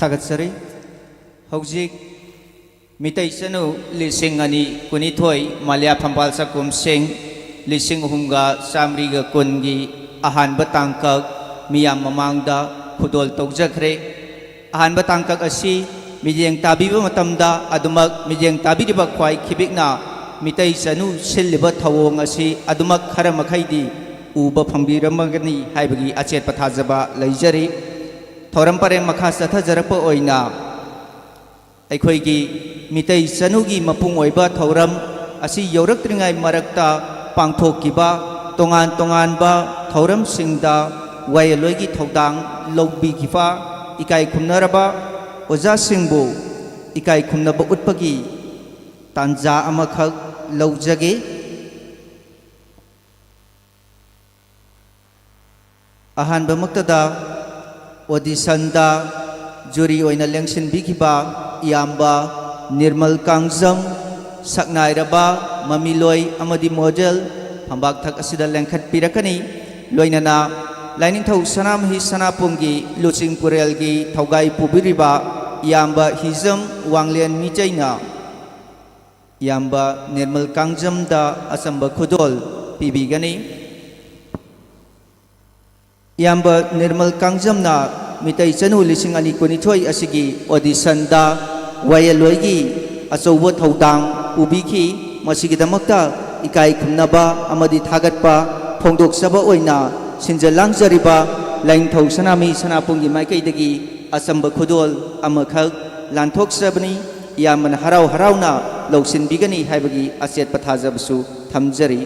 ꯊꯥꯒꯠꯆꯔꯤ꯫ ꯍꯧꯖꯤꯛ ꯃꯤꯇꯩ ꯆꯅꯨ ꯂꯤꯁꯤꯡ ꯑꯅꯤ ꯀꯨꯟꯅꯤꯊꯣꯏ ꯃꯂꯤꯌꯥ ꯐꯝꯕꯥꯜ ꯆꯥꯛꯈꯨꯝꯁꯤꯡ ꯂꯤꯁꯤꯡ ꯑꯍꯨꯝꯒ ꯆꯥꯃꯔꯤꯒ ꯀꯨꯟꯒꯤ ꯑꯍꯥꯟꯕ ꯇꯥꯡꯀꯛ ꯃꯤꯌꯥꯝ ꯃꯃꯥꯡꯗ ꯈꯨꯗꯣꯜ ꯇꯧꯖꯈ꯭ꯔꯦ꯫ ꯑꯍꯥꯟꯕ ꯇꯥꯡꯀꯛ ꯑꯁꯤ ꯃꯤꯠꯌꯦꯡ ꯇꯥꯕꯤꯕ ꯃꯇꯝꯗ ꯑꯗꯨꯃꯛ ꯃꯤꯠꯌꯦꯡ ꯇꯥꯕꯤꯔꯤꯕ ꯈ꯭ꯋꯥꯏ ꯈꯤꯕꯤꯛꯅ ꯃꯤꯇꯩ ꯆꯅꯨ ꯁꯤꯜꯂꯤꯕ ꯊꯧꯑꯣꯡ ꯑꯁꯤ ꯑꯗꯨꯃꯛ ꯈꯔ ꯃꯈꯩꯗꯤ ꯎꯕ ꯐꯪꯕꯤꯔꯝꯃꯒꯅꯤ ꯍꯥꯏꯕꯒꯤ ꯑꯆꯦꯠꯄ ꯊꯥꯖꯕ ꯂꯩꯖꯔꯤ꯫ ꯊꯧꯔꯝ ꯄꯔꯦꯡ ꯃꯈꯥ ꯆꯠꯊꯖꯔꯛꯄ ꯑꯣꯏꯅ ꯑꯩꯈꯣꯏꯒꯤ ꯃꯤꯇꯩ ꯆꯅꯨꯒꯤ ꯃꯄꯨꯡ ꯑꯣꯏꯕ ꯊꯧꯔꯝ ꯑꯁꯤ ꯌꯧꯔꯛꯇ꯭ꯔꯤꯉꯩ ꯃꯔꯛꯇ ꯄꯥꯡꯊꯣꯛꯈꯤꯕ ꯇꯣꯉꯥꯟ ꯇꯣꯉꯥꯟꯕ ꯊꯧꯔꯝꯁꯤꯡꯗ ꯋꯥꯌꯦꯜꯂꯣꯏꯒꯤ ꯊꯧꯗꯥꯡ ꯂꯧꯕꯤꯈꯤꯕ ꯏꯀꯥꯏ ꯈꯨꯝꯅꯔꯕ ꯑꯣꯖꯥꯁꯤꯡꯕꯨ ꯏꯀꯥꯏ ꯈꯨꯝꯅꯕ ꯎꯠꯄꯒꯤ ꯇꯥꯟꯖꯥ ꯑꯃꯈꯛ ꯂꯧꯖꯒꯦ꯫ ꯑꯍꯥꯟꯕꯃꯛꯇꯗ ꯑꯣꯗꯤꯁꯟꯗ ꯖꯨꯔꯤ ꯑꯣꯏꯅ ꯂꯦꯡꯁꯤꯟꯕꯤꯈꯤꯕ ꯏꯌꯥꯝꯕ ꯅꯤꯔꯃꯜ ꯀꯥꯡꯖꯝ, ꯁꯛꯅꯥꯏꯔꯕ ꯃꯃꯤꯂꯣꯏ ꯑꯃꯗꯤ ꯃꯣꯗꯦꯜ ꯐꯝꯕꯥꯛꯊꯛ ꯑꯁꯤꯗ ꯂꯦꯡꯈꯠꯄꯤꯔꯛꯀꯅꯤ꯫ ꯂꯣꯏꯅꯅ ꯂꯥꯏꯅꯤꯡꯊꯧ ꯁꯅꯥꯃꯍꯤ ꯁꯅꯥꯄꯨꯝꯒꯤ ꯂꯨꯆꯤꯡ ꯄꯨꯔꯦꯜꯒꯤ ꯊꯧꯒꯥꯏ ꯄꯨꯕꯤꯔꯤꯕ ꯏꯌꯥꯝꯕ ꯍꯤꯖꯝ ꯋꯥꯡꯂꯦꯟ ꯃꯤꯆꯩꯅ ꯏꯌꯥꯝꯕ ꯅꯤꯔꯃꯜ ꯀꯥꯡꯖꯝꯗ ꯑꯆꯝꯕ ꯈꯨꯗꯣꯜ ꯄꯤꯕꯤꯒꯅꯤ꯫ ꯏꯌꯥꯝꯕ ꯅꯤꯔꯃꯜ ꯀꯥꯡꯖꯝꯅ ꯃꯤꯇꯩ ꯆꯅꯨ ꯂꯤꯁꯤꯡ ꯑꯅꯤ ꯀꯨꯟꯅꯤꯊꯣꯏ ꯑꯁꯤꯒꯤ ꯑꯣꯗꯤꯁꯟꯗ ꯋꯥꯌꯦꯜꯂꯣꯏꯒꯤ ꯑꯆꯧꯕ ꯊꯧꯗꯥꯡ ꯎꯕꯤꯈꯤ꯫ ꯃꯁꯤꯒꯤꯗꯃꯛꯇ ꯏꯀꯥꯏ ꯈꯨꯝꯅꯕ ꯑꯃꯗꯤ ꯊꯥꯒꯠꯄ ꯐꯣꯡꯗꯣꯛꯆꯕ ꯑꯣꯏꯅ ꯁꯤꯟꯖ ꯂꯥꯡꯖꯔꯤꯕ ꯂꯥꯏꯅꯤꯡꯊꯧ ꯁꯅꯥꯃꯍꯤ ꯁꯅꯥꯄꯨꯡꯒꯤ ꯃꯥꯏꯀꯩꯗꯒꯤ ꯑꯆꯝꯕ ꯈꯨꯗꯣꯜ ꯑꯃꯈꯛ ꯂꯥꯟꯊꯣꯛꯆꯕꯅꯤ꯫ ꯏꯌꯥꯝꯕꯅ ꯍꯔꯥꯎ ꯍꯔꯥꯎꯅ ꯂꯧꯁꯤꯟꯕꯤꯒꯅꯤ ꯍꯥꯏꯕꯒꯤ ꯑꯆꯦꯠꯄ ꯊꯥꯖꯕꯁꯨ ꯊꯝꯖꯔꯤ꯫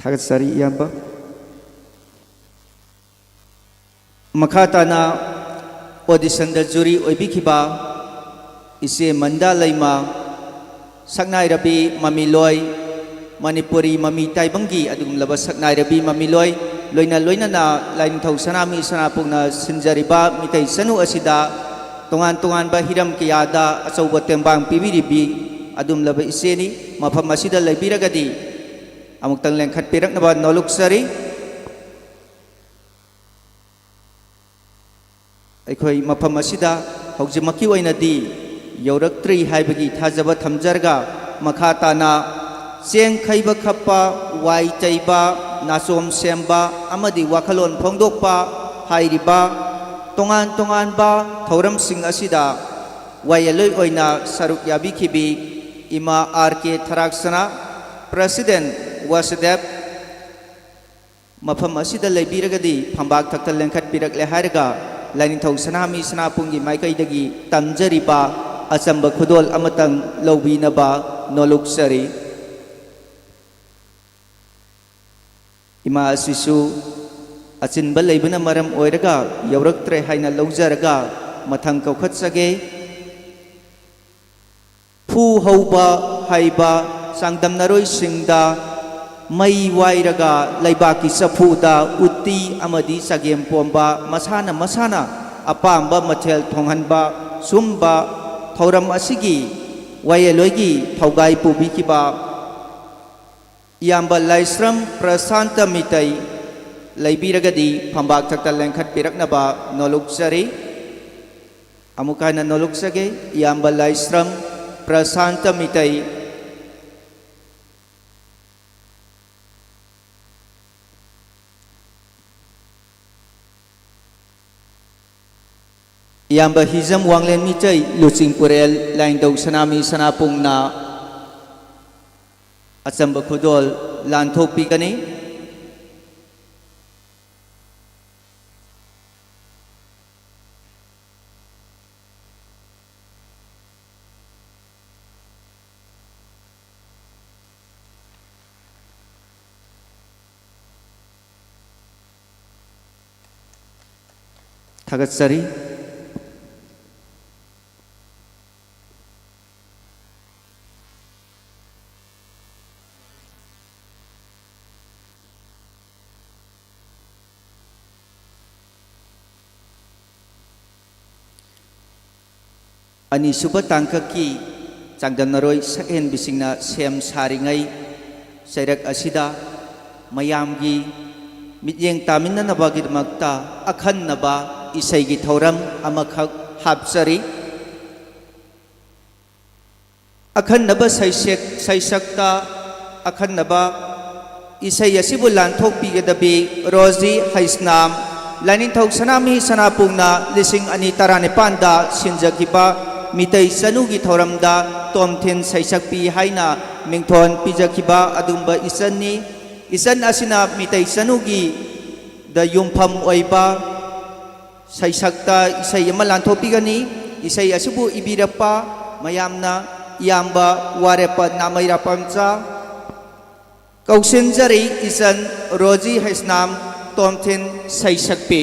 ꯊꯥꯒꯠꯆꯔꯤ, ꯏꯌꯥꯝꯕ꯫ ꯃꯈꯥ ꯇꯥꯅ auditionꯗ jury ꯑꯣꯏꯕꯤꯈꯤꯕ ꯏꯆꯦ ꯃꯟꯗꯥ ꯂꯩꯃ, ꯁꯛꯅꯥꯏꯔꯕꯤ ꯃꯃꯤꯂꯣꯏ, ꯃꯅꯤꯄꯨꯔꯤ ꯃꯃꯤ ꯇꯥꯏꯕꯪꯒꯤ ꯑꯗꯨꯒꯨꯝꯂꯕ ꯁꯛꯅꯥꯏꯔꯕꯤ ꯃꯃꯤꯂꯣꯏ, ꯂꯣꯏꯅ ꯂꯣꯏꯅꯅ ꯂꯥꯏꯅꯤꯡꯊꯧ ꯁꯅꯥꯃꯍꯤ ꯁꯅꯥꯄꯨꯡꯅ ꯁꯤꯟꯖꯔꯤꯕ ꯃꯤꯇꯩ ꯆꯅꯨ ꯑꯁꯤꯗ ꯇꯣꯉꯥꯟ ꯇꯣꯉꯥꯟꯕ ꯍꯤꯔꯝ ꯀꯌꯥꯗ ꯑꯆꯧꯕ ꯇꯦꯡꯕꯥꯡ ꯄꯤꯕꯤꯔꯤꯕꯤ ꯑꯗꯨꯒꯨꯝꯂꯕ ꯏꯆꯦꯅꯤ꯫ ꯃꯐꯝ ꯑꯁꯤꯗ ꯂꯩꯕꯤꯔꯒꯗꯤ ꯑꯃꯨꯛꯇꯪ ꯂꯦꯡꯈꯠꯄꯤꯔꯛꯅꯕ ꯅꯣꯂꯨꯛꯆꯔꯤ꯫ ꯑꯩꯈꯣꯏ ꯃꯐꯝ ꯑꯁꯤꯗ ꯍꯧꯖꯤꯛꯃꯛꯀꯤ ꯑꯣꯏꯅꯗꯤ ꯌꯧꯔꯛꯇ꯭ꯔꯤ ꯍꯥꯏꯕꯒꯤ ꯊꯥꯖꯕ ꯊꯝꯖꯔꯒ, ꯃꯈꯥ ꯇꯥꯅ ꯆꯦꯡ ꯈꯩꯕ ꯈꯞꯄ, ꯋꯥꯏ ꯇꯩꯕ, ꯅꯥꯆꯣꯝ ꯁꯦꯝꯕ ꯑꯃꯗꯤ ꯋꯥꯈꯜꯂꯣꯟ ꯐꯣꯡꯗꯣꯛꯄ ꯍꯥꯏꯔꯤꯕ ꯇꯣꯉꯥꯟ ꯇꯣꯉꯥꯟꯕ ꯊꯧꯔꯝꯁꯤꯡ ꯑꯁꯤꯗ ꯋꯥꯌꯦꯜꯂꯣꯏ ꯑꯣꯏꯅ ꯁꯔꯨꯛ ꯌꯥꯕꯤꯈꯤꯕꯤ ꯏꯃꯥ ꯑꯥꯔ ꯀꯦ ꯊꯔꯥꯛꯁꯅꯥ, President ꯋꯥꯁꯨꯗꯦꯕ, ꯃꯐꯝ ꯑꯁꯤꯗ ꯂꯩꯕꯤꯔꯒꯗꯤ ꯐꯝꯕꯥꯛ ꯊꯛꯇ ꯂꯦꯡꯈꯠꯄꯤꯔꯛꯂꯦ ꯍꯥꯏꯔꯒ, ꯂꯥꯏꯅꯤꯡꯊꯧ ꯁꯅꯥꯃꯍꯤ ꯁꯅꯥꯄꯨꯡꯒꯤ ꯃꯥꯏꯀꯩꯗꯒꯤ ꯇꯝꯖꯔꯤꯕ ꯑꯆꯝꯕ ꯈꯨꯗꯣꯜ ꯑꯃꯇꯪ ꯂꯧꯕꯤꯅꯕ ꯅꯣꯂꯨꯛꯆꯔꯤ꯫ ꯏꯃꯥ ꯑꯁꯤꯁꯨ ꯑꯆꯤꯟꯕ ꯂꯩꯕꯅ ꯃꯔꯝ ꯑꯣꯏꯔꯒ ꯌꯧꯔꯛꯇ꯭ꯔꯦ ꯍꯥꯏꯅ ꯂꯧꯖꯔꯒ, ꯃꯊꯪ ꯀꯧꯈꯠꯆꯒꯦ꯫ ꯐꯨ ꯍꯧꯕ ꯍꯩꯕ ꯆꯥꯡꯗꯝꯅꯔꯣꯏꯁꯤꯡꯗ ꯃꯩ ꯋꯥꯏꯔꯒ ꯂꯩꯕꯥꯛꯀꯤ ꯆꯐꯨꯗ ꯎꯇꯤ ꯑꯃꯗꯤ ꯆꯒꯦꯝ ꯄꯣꯝꯕ, ꯃꯁꯥꯅ ꯃꯁꯥꯅ ꯑꯄꯥꯝꯕ ꯃꯊꯦꯜ ꯊꯣꯡꯍꯟꯕ, ꯁꯨꯝꯕ ꯊꯧꯔꯝ ꯑꯁꯤꯒꯤ ꯋꯥꯌꯦꯜꯂꯣꯏꯒꯤ ꯊꯧꯒꯥꯏ ꯄꯨꯕꯤꯈꯤꯕ ꯏꯌꯥꯝꯕ ꯂꯥꯏꯁ꯭ꯔꯝ ꯄ꯭ꯔꯁꯥꯟꯇ ꯃꯤꯇꯩ ꯂꯩꯕꯤꯔꯒꯗꯤ ꯐꯝꯕꯥꯛ ꯊꯛꯇ ꯂꯦꯡꯈꯠꯄꯤꯔꯛꯅꯕ ꯅꯣꯂꯨꯛꯆꯔꯤ꯫ ꯑꯃꯨꯛ ꯍꯟꯅ ꯅꯣꯂꯨꯛꯆꯒꯦ, ꯏꯌꯥꯝꯕ ꯂꯥꯏꯁ꯭ꯔꯝ ꯄ꯭ꯔꯁꯥꯟꯇ ꯃꯤꯇꯩ, ꯏꯌꯥꯝꯕ ꯍꯤꯖꯝ ꯋꯥꯡꯂꯦꯟ ꯃꯤꯇꯩ, ꯂꯨꯆꯤꯡ ꯄꯨꯔꯦꯜ ꯂꯥꯏꯅꯤꯡꯊꯧ ꯁꯅꯥꯃꯍꯤ ꯁꯅꯥꯄꯣꯡꯅ ꯑꯆꯝꯕ ꯈꯨꯗꯣꯜ ꯂꯥꯟꯊꯣꯛꯄꯤꯒꯅꯤ꯫ ꯊꯥꯒꯠꯆꯔꯤ꯫ ꯑꯅꯤꯁꯨꯕ ꯇꯥꯡꯀꯛꯀꯤ ꯆꯥꯡꯗꯝꯅꯔꯣꯏ ꯁꯛꯍꯦꯟꯕꯤꯁꯤꯡꯅ ꯁꯦꯝ ꯁꯥꯔꯤꯉꯩ ꯆꯩꯔꯛ ꯑꯁꯤꯗ ꯃꯌꯥꯝꯒꯤ ꯃꯤꯠꯌꯦꯡ ꯇꯥꯃꯤꯟꯅꯅꯕꯒꯤꯗꯃꯛꯇ ꯑꯈꯟꯅꯕ ꯏꯁꯩꯒꯤ ꯊꯧꯔꯝ ꯑꯃꯈꯛ ꯍꯥꯞꯆꯔꯤ꯫ ꯑꯈꯟꯅꯕ ꯁꯩꯁꯦꯛ-, ꯁꯩꯁꯛꯇ ꯑꯈꯟꯅꯕ ꯏꯁꯩ ꯑꯁꯤꯕꯨ ꯂꯥꯟꯊꯣꯛꯄꯤꯒꯗꯕꯤ ꯔꯣꯖꯤ ꯍꯩꯁꯅꯥꯝ, ꯂꯥꯏꯅꯤꯡꯊꯧ ꯁꯅꯥꯃꯍꯤ ꯁꯅꯥꯄꯣꯡꯅ ꯂꯤꯁꯤꯡ ꯑꯅꯤ ꯇꯔꯥꯅꯤꯄꯥꯟꯗ ꯁꯤꯟꯖꯈꯤꯕ ꯃꯤꯇꯩ ꯆꯅꯨꯒꯤ ꯊꯧꯔꯝꯗ ꯇꯣꯝꯊꯤꯟ ꯁꯩꯁꯛꯄꯤ ꯍꯥꯏꯅ ꯃꯤꯡꯊꯣꯟ ꯄꯤꯖꯈꯤꯕ ꯑꯗꯨꯒꯨꯝꯕ ꯏꯆꯟꯅꯤ꯫ ꯏꯆꯟ ꯑꯁꯤꯅ ꯃꯤꯇꯩ ꯆꯅꯨꯒꯤꯗ ꯌꯨꯝꯐꯝ ꯑꯣꯏꯕ ꯁꯩꯁꯛꯇ ꯏꯁꯩ ꯑꯃ ꯂꯥꯟꯊꯣꯛꯄꯤꯒꯅꯤ꯫ ꯏꯁꯩ ꯑꯁꯤꯕꯨ ꯏꯕꯤꯔꯛꯄ ꯃꯌꯥꯝꯅ ꯏꯌꯥꯝꯕ ꯋꯥꯔꯦꯞꯄ ꯅꯥꯃꯩꯔꯥꯄꯝꯆꯥ ꯀꯧꯁꯤꯟꯖꯔꯤ, ꯏꯆꯟ ꯔꯣꯖꯤ ꯍꯩꯁꯅꯥꯝ ꯇꯣꯝꯊꯤꯟ ꯁꯩꯁꯛꯄꯤ꯫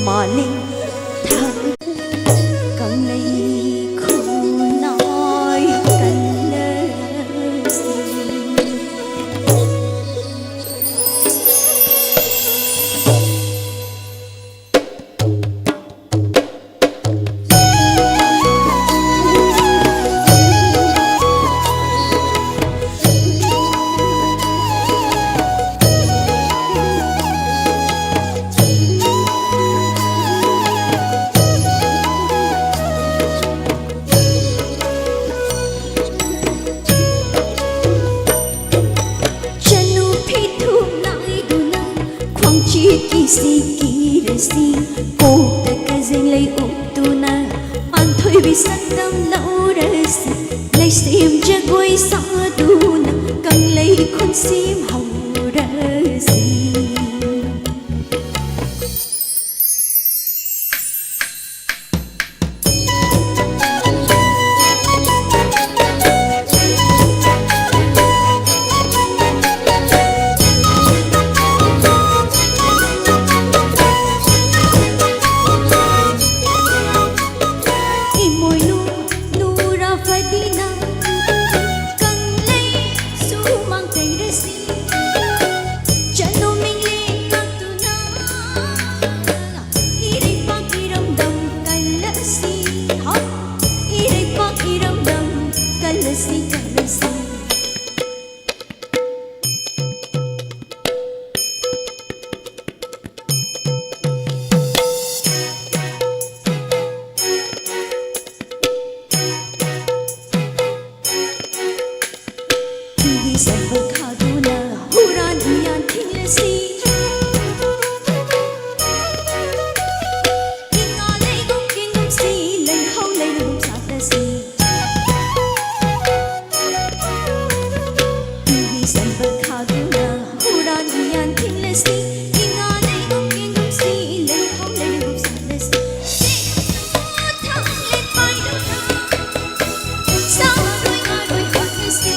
ꯃꯥꯂꯦꯝ ꯊꯥꯛ ꯀꯪꯂꯩ ꯈꯨꯟꯅꯥꯏ ꯀꯜꯂꯁꯤ꯫ ꯁꯤ ꯀꯤꯔꯁꯤ, ꯀꯣꯛꯇ ꯀꯖꯦꯡ ꯂꯩ ꯎꯞꯇꯨꯅ, ꯄꯥꯟꯊꯣꯏꯕꯤ ꯁꯛꯇꯝ ꯂꯧꯔꯁꯤ, ꯂꯩꯁꯦꯝ ꯖꯒꯣꯏ ꯁꯥꯗꯨꯅ, ꯀꯪꯂꯩ ꯈꯨꯟꯁꯦꯝ ꯍꯧꯔꯁꯤ꯫ ꯏꯃꯣꯏꯅꯨ ꯅꯨꯔꯥ ꯐꯗꯤꯅ ꯀꯪꯂꯩ ꯁꯨꯃꯥꯡ ꯀꯩꯔꯁꯤ꯫ ꯆꯠꯅꯣ ꯃꯤꯡꯂꯦꯟ ꯉꯥꯛꯇꯨꯅ ꯏꯔꯩꯄꯥꯛ ꯏꯔꯝꯗꯝ ꯀꯜꯂꯁꯤ꯫ ꯍꯣ! ꯏꯔꯩꯄꯥꯛ ꯏꯔꯝꯗꯝ ꯀꯜꯂꯁꯤ, ꯀꯜꯂꯁꯤ꯫ ꯐꯤꯒꯤ ꯁꯦꯝꯕꯜ ꯈꯥꯗꯨꯅ ꯍꯨꯔꯥꯟ ꯎꯌꯥꯟ ꯊꯤꯜꯂꯁꯤ꯫ ꯏꯉꯥ ꯂꯩꯒꯨꯝ ꯀꯦꯡꯒꯨꯝꯁꯤ, ꯂꯩꯍꯧ ꯂꯩꯔꯒꯨꯝ ꯁꯥꯠꯂꯁꯤ꯫ ꯐꯤꯒꯤ ꯁꯦꯝꯕꯜ ꯈꯥꯗꯨꯅ ꯍꯨꯔꯥꯟ ꯎꯌꯥꯟ ꯊꯤꯜꯂꯁꯤ꯫ ꯏꯉꯥ ꯂꯩꯒꯨꯝ ꯀꯦꯡꯒꯨꯝꯁꯤ, ꯂꯩꯍꯧ ꯂꯩꯔꯒꯨꯝ ꯁꯥꯠꯂꯁꯤ꯫ ꯊꯥꯡꯂꯦꯟ ꯄꯥꯏꯗꯨꯅ ꯁꯥꯔꯣꯏ ꯉꯥꯔꯣꯏ ꯍꯣꯠꯅꯁꯤ꯫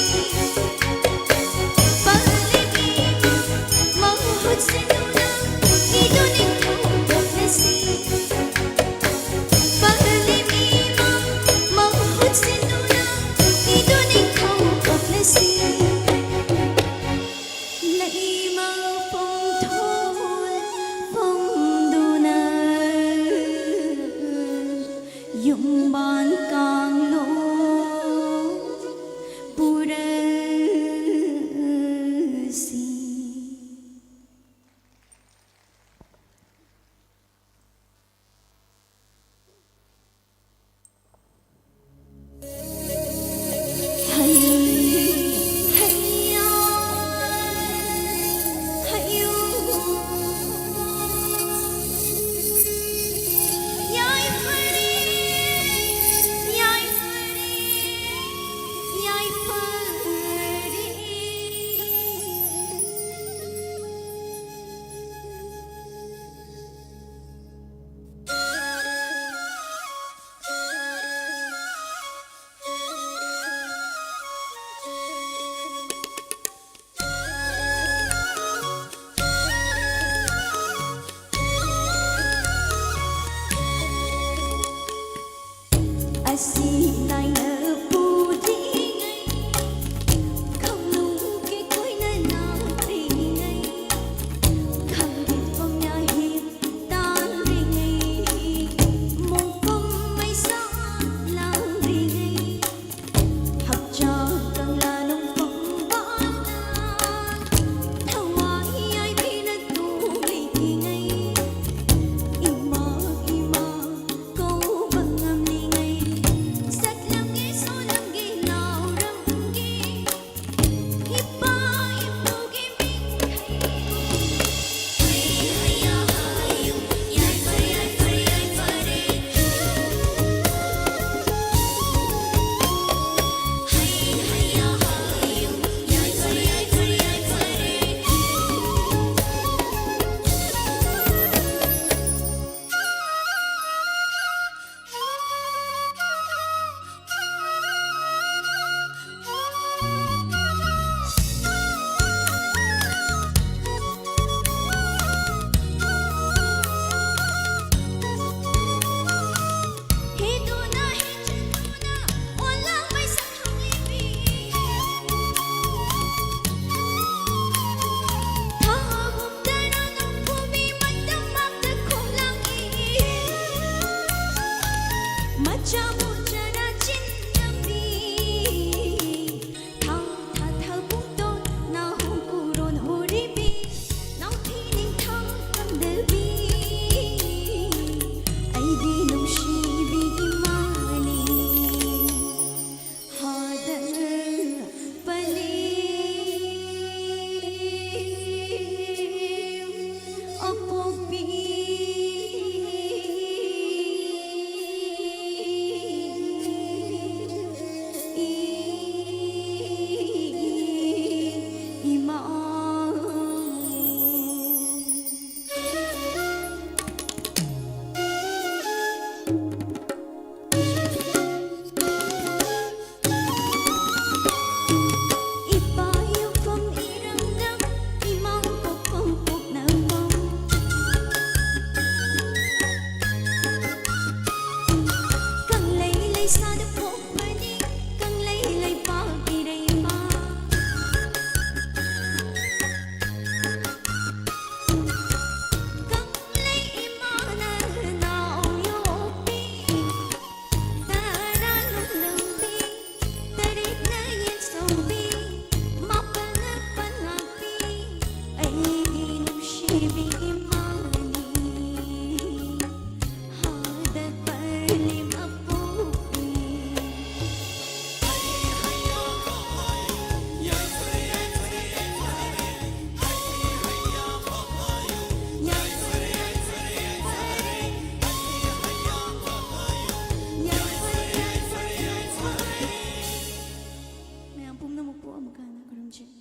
ꯀꯥꯟꯗ ꯈꯨꯔꯨꯝꯖꯔꯤ꯫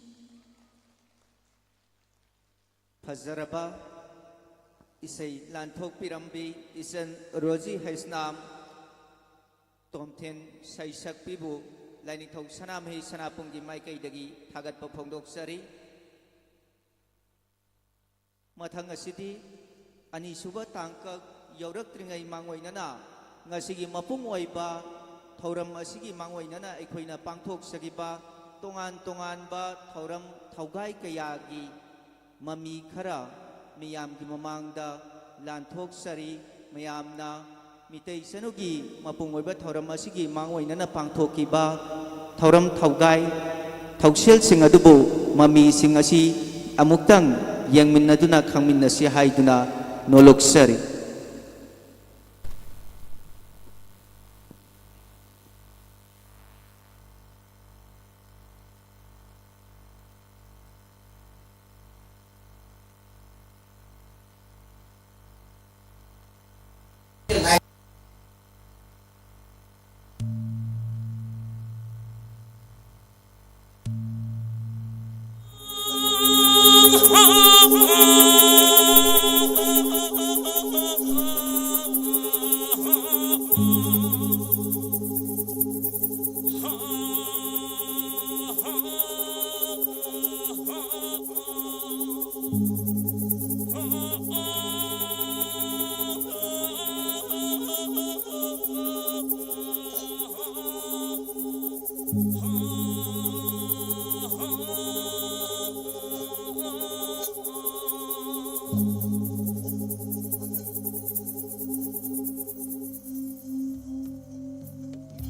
ꯐꯖꯔꯕ ꯏꯁꯩ ꯂꯥꯟꯊꯣꯛꯄꯤꯔꯝꯕꯤ ꯏꯆꯟ ꯔꯣꯖꯤ ꯍꯩꯁꯅꯥꯝ ꯇꯣꯝꯊꯤꯟ ꯁꯩꯁꯛꯄꯤꯕꯨ ꯂꯥꯏꯅꯤꯡꯊꯧ ꯁꯅꯥꯃꯍꯤ ꯁꯅꯥꯄꯨꯝꯒꯤ ꯃꯥꯏꯀꯩꯗꯒꯤ ꯊꯥꯒꯠꯄ ꯐꯣꯡꯗꯣꯛꯆꯔꯤ꯫ ꯃꯊꯪ ꯑꯁꯤꯗꯤ ꯑꯅꯤꯁꯨꯕ ꯇꯥꯡꯀꯛ ꯌꯧꯔꯛꯇ꯭ꯔꯤꯉꯩ ꯃꯥꯡꯑꯣꯏꯅꯅ ꯉꯁꯤꯒꯤ ꯃꯄꯨꯡ ꯑꯣꯏꯕ ꯊꯧꯔꯝ ꯑꯁꯤꯒꯤ ꯃꯥꯡꯑꯣꯏꯅꯅ ꯑꯩꯈꯣꯏꯅ ꯄꯥꯡꯊꯣꯛꯆꯈꯤꯕ ꯇꯣꯉꯥꯟ ꯇꯣꯉꯥꯟꯕ ꯊꯧꯔꯝ ꯊꯧꯒꯥꯏ ꯀꯌꯥꯒꯤ ꯃꯃꯤ ꯈꯔ ꯃꯤꯌꯥꯝꯒꯤ ꯃꯃꯥꯡꯗ ꯂꯥꯟꯊꯣꯛꯆꯔꯤ꯫ ꯃꯌꯥꯝꯅ ꯃꯤꯇꯩ ꯆꯅꯨꯒꯤ ꯃꯄꯨꯡ ꯑꯣꯏꯕ ꯊꯧꯔꯝ ꯑꯁꯤꯒꯤ ꯃꯥꯡꯑꯣꯏꯅꯅ ꯄꯥꯡꯊꯣꯛꯈꯤꯕ ꯊꯧꯔꯝ ꯊꯧꯒꯥꯏ ꯊꯧꯁꯤꯜꯁꯤꯡ ꯑꯗꯨꯕꯨ ꯃꯃꯤꯁꯤꯡ ꯑꯁꯤ ꯑꯃꯨꯛꯇꯪ ꯌꯦꯡꯃꯤꯟꯅꯗꯨꯅ ꯈꯪꯃꯤꯟꯅꯁꯤ ꯍꯥꯏꯗꯨꯅ ꯅꯣꯂꯨꯛꯆꯔꯤ꯫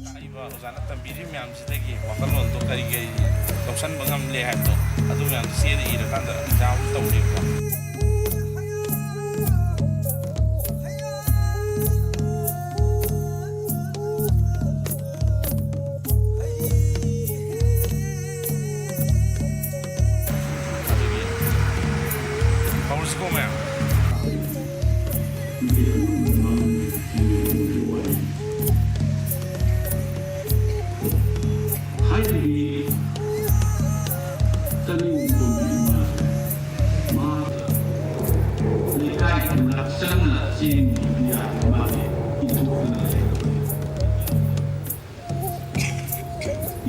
ꯇꯥꯛꯏꯕ ꯑꯣꯖꯥꯅ ꯇꯝꯕꯤꯔꯤꯕ ꯃꯌꯥꯝꯁꯤꯗꯒꯤ ꯋꯥꯈꯜꯂꯣꯟꯗꯣ ꯀꯔꯤ ꯀꯔꯤ ꯂꯧꯁꯤꯟꯕ ꯉꯝꯂꯦ ꯍꯥꯏꯕꯗꯣ, ꯑꯗꯨ ꯃꯌꯥꯝꯗꯣ ꯆꯦꯗ ꯏꯔꯀꯥꯟꯗ ꯑꯦꯛꯖꯥꯝ ꯇꯧꯔꯤꯕ꯫ ꯑꯗꯨꯒꯤ ꯍꯧꯔꯁꯤꯀꯣ ꯃꯌꯥꯝ꯫ ꯍꯥꯏꯔꯤꯕ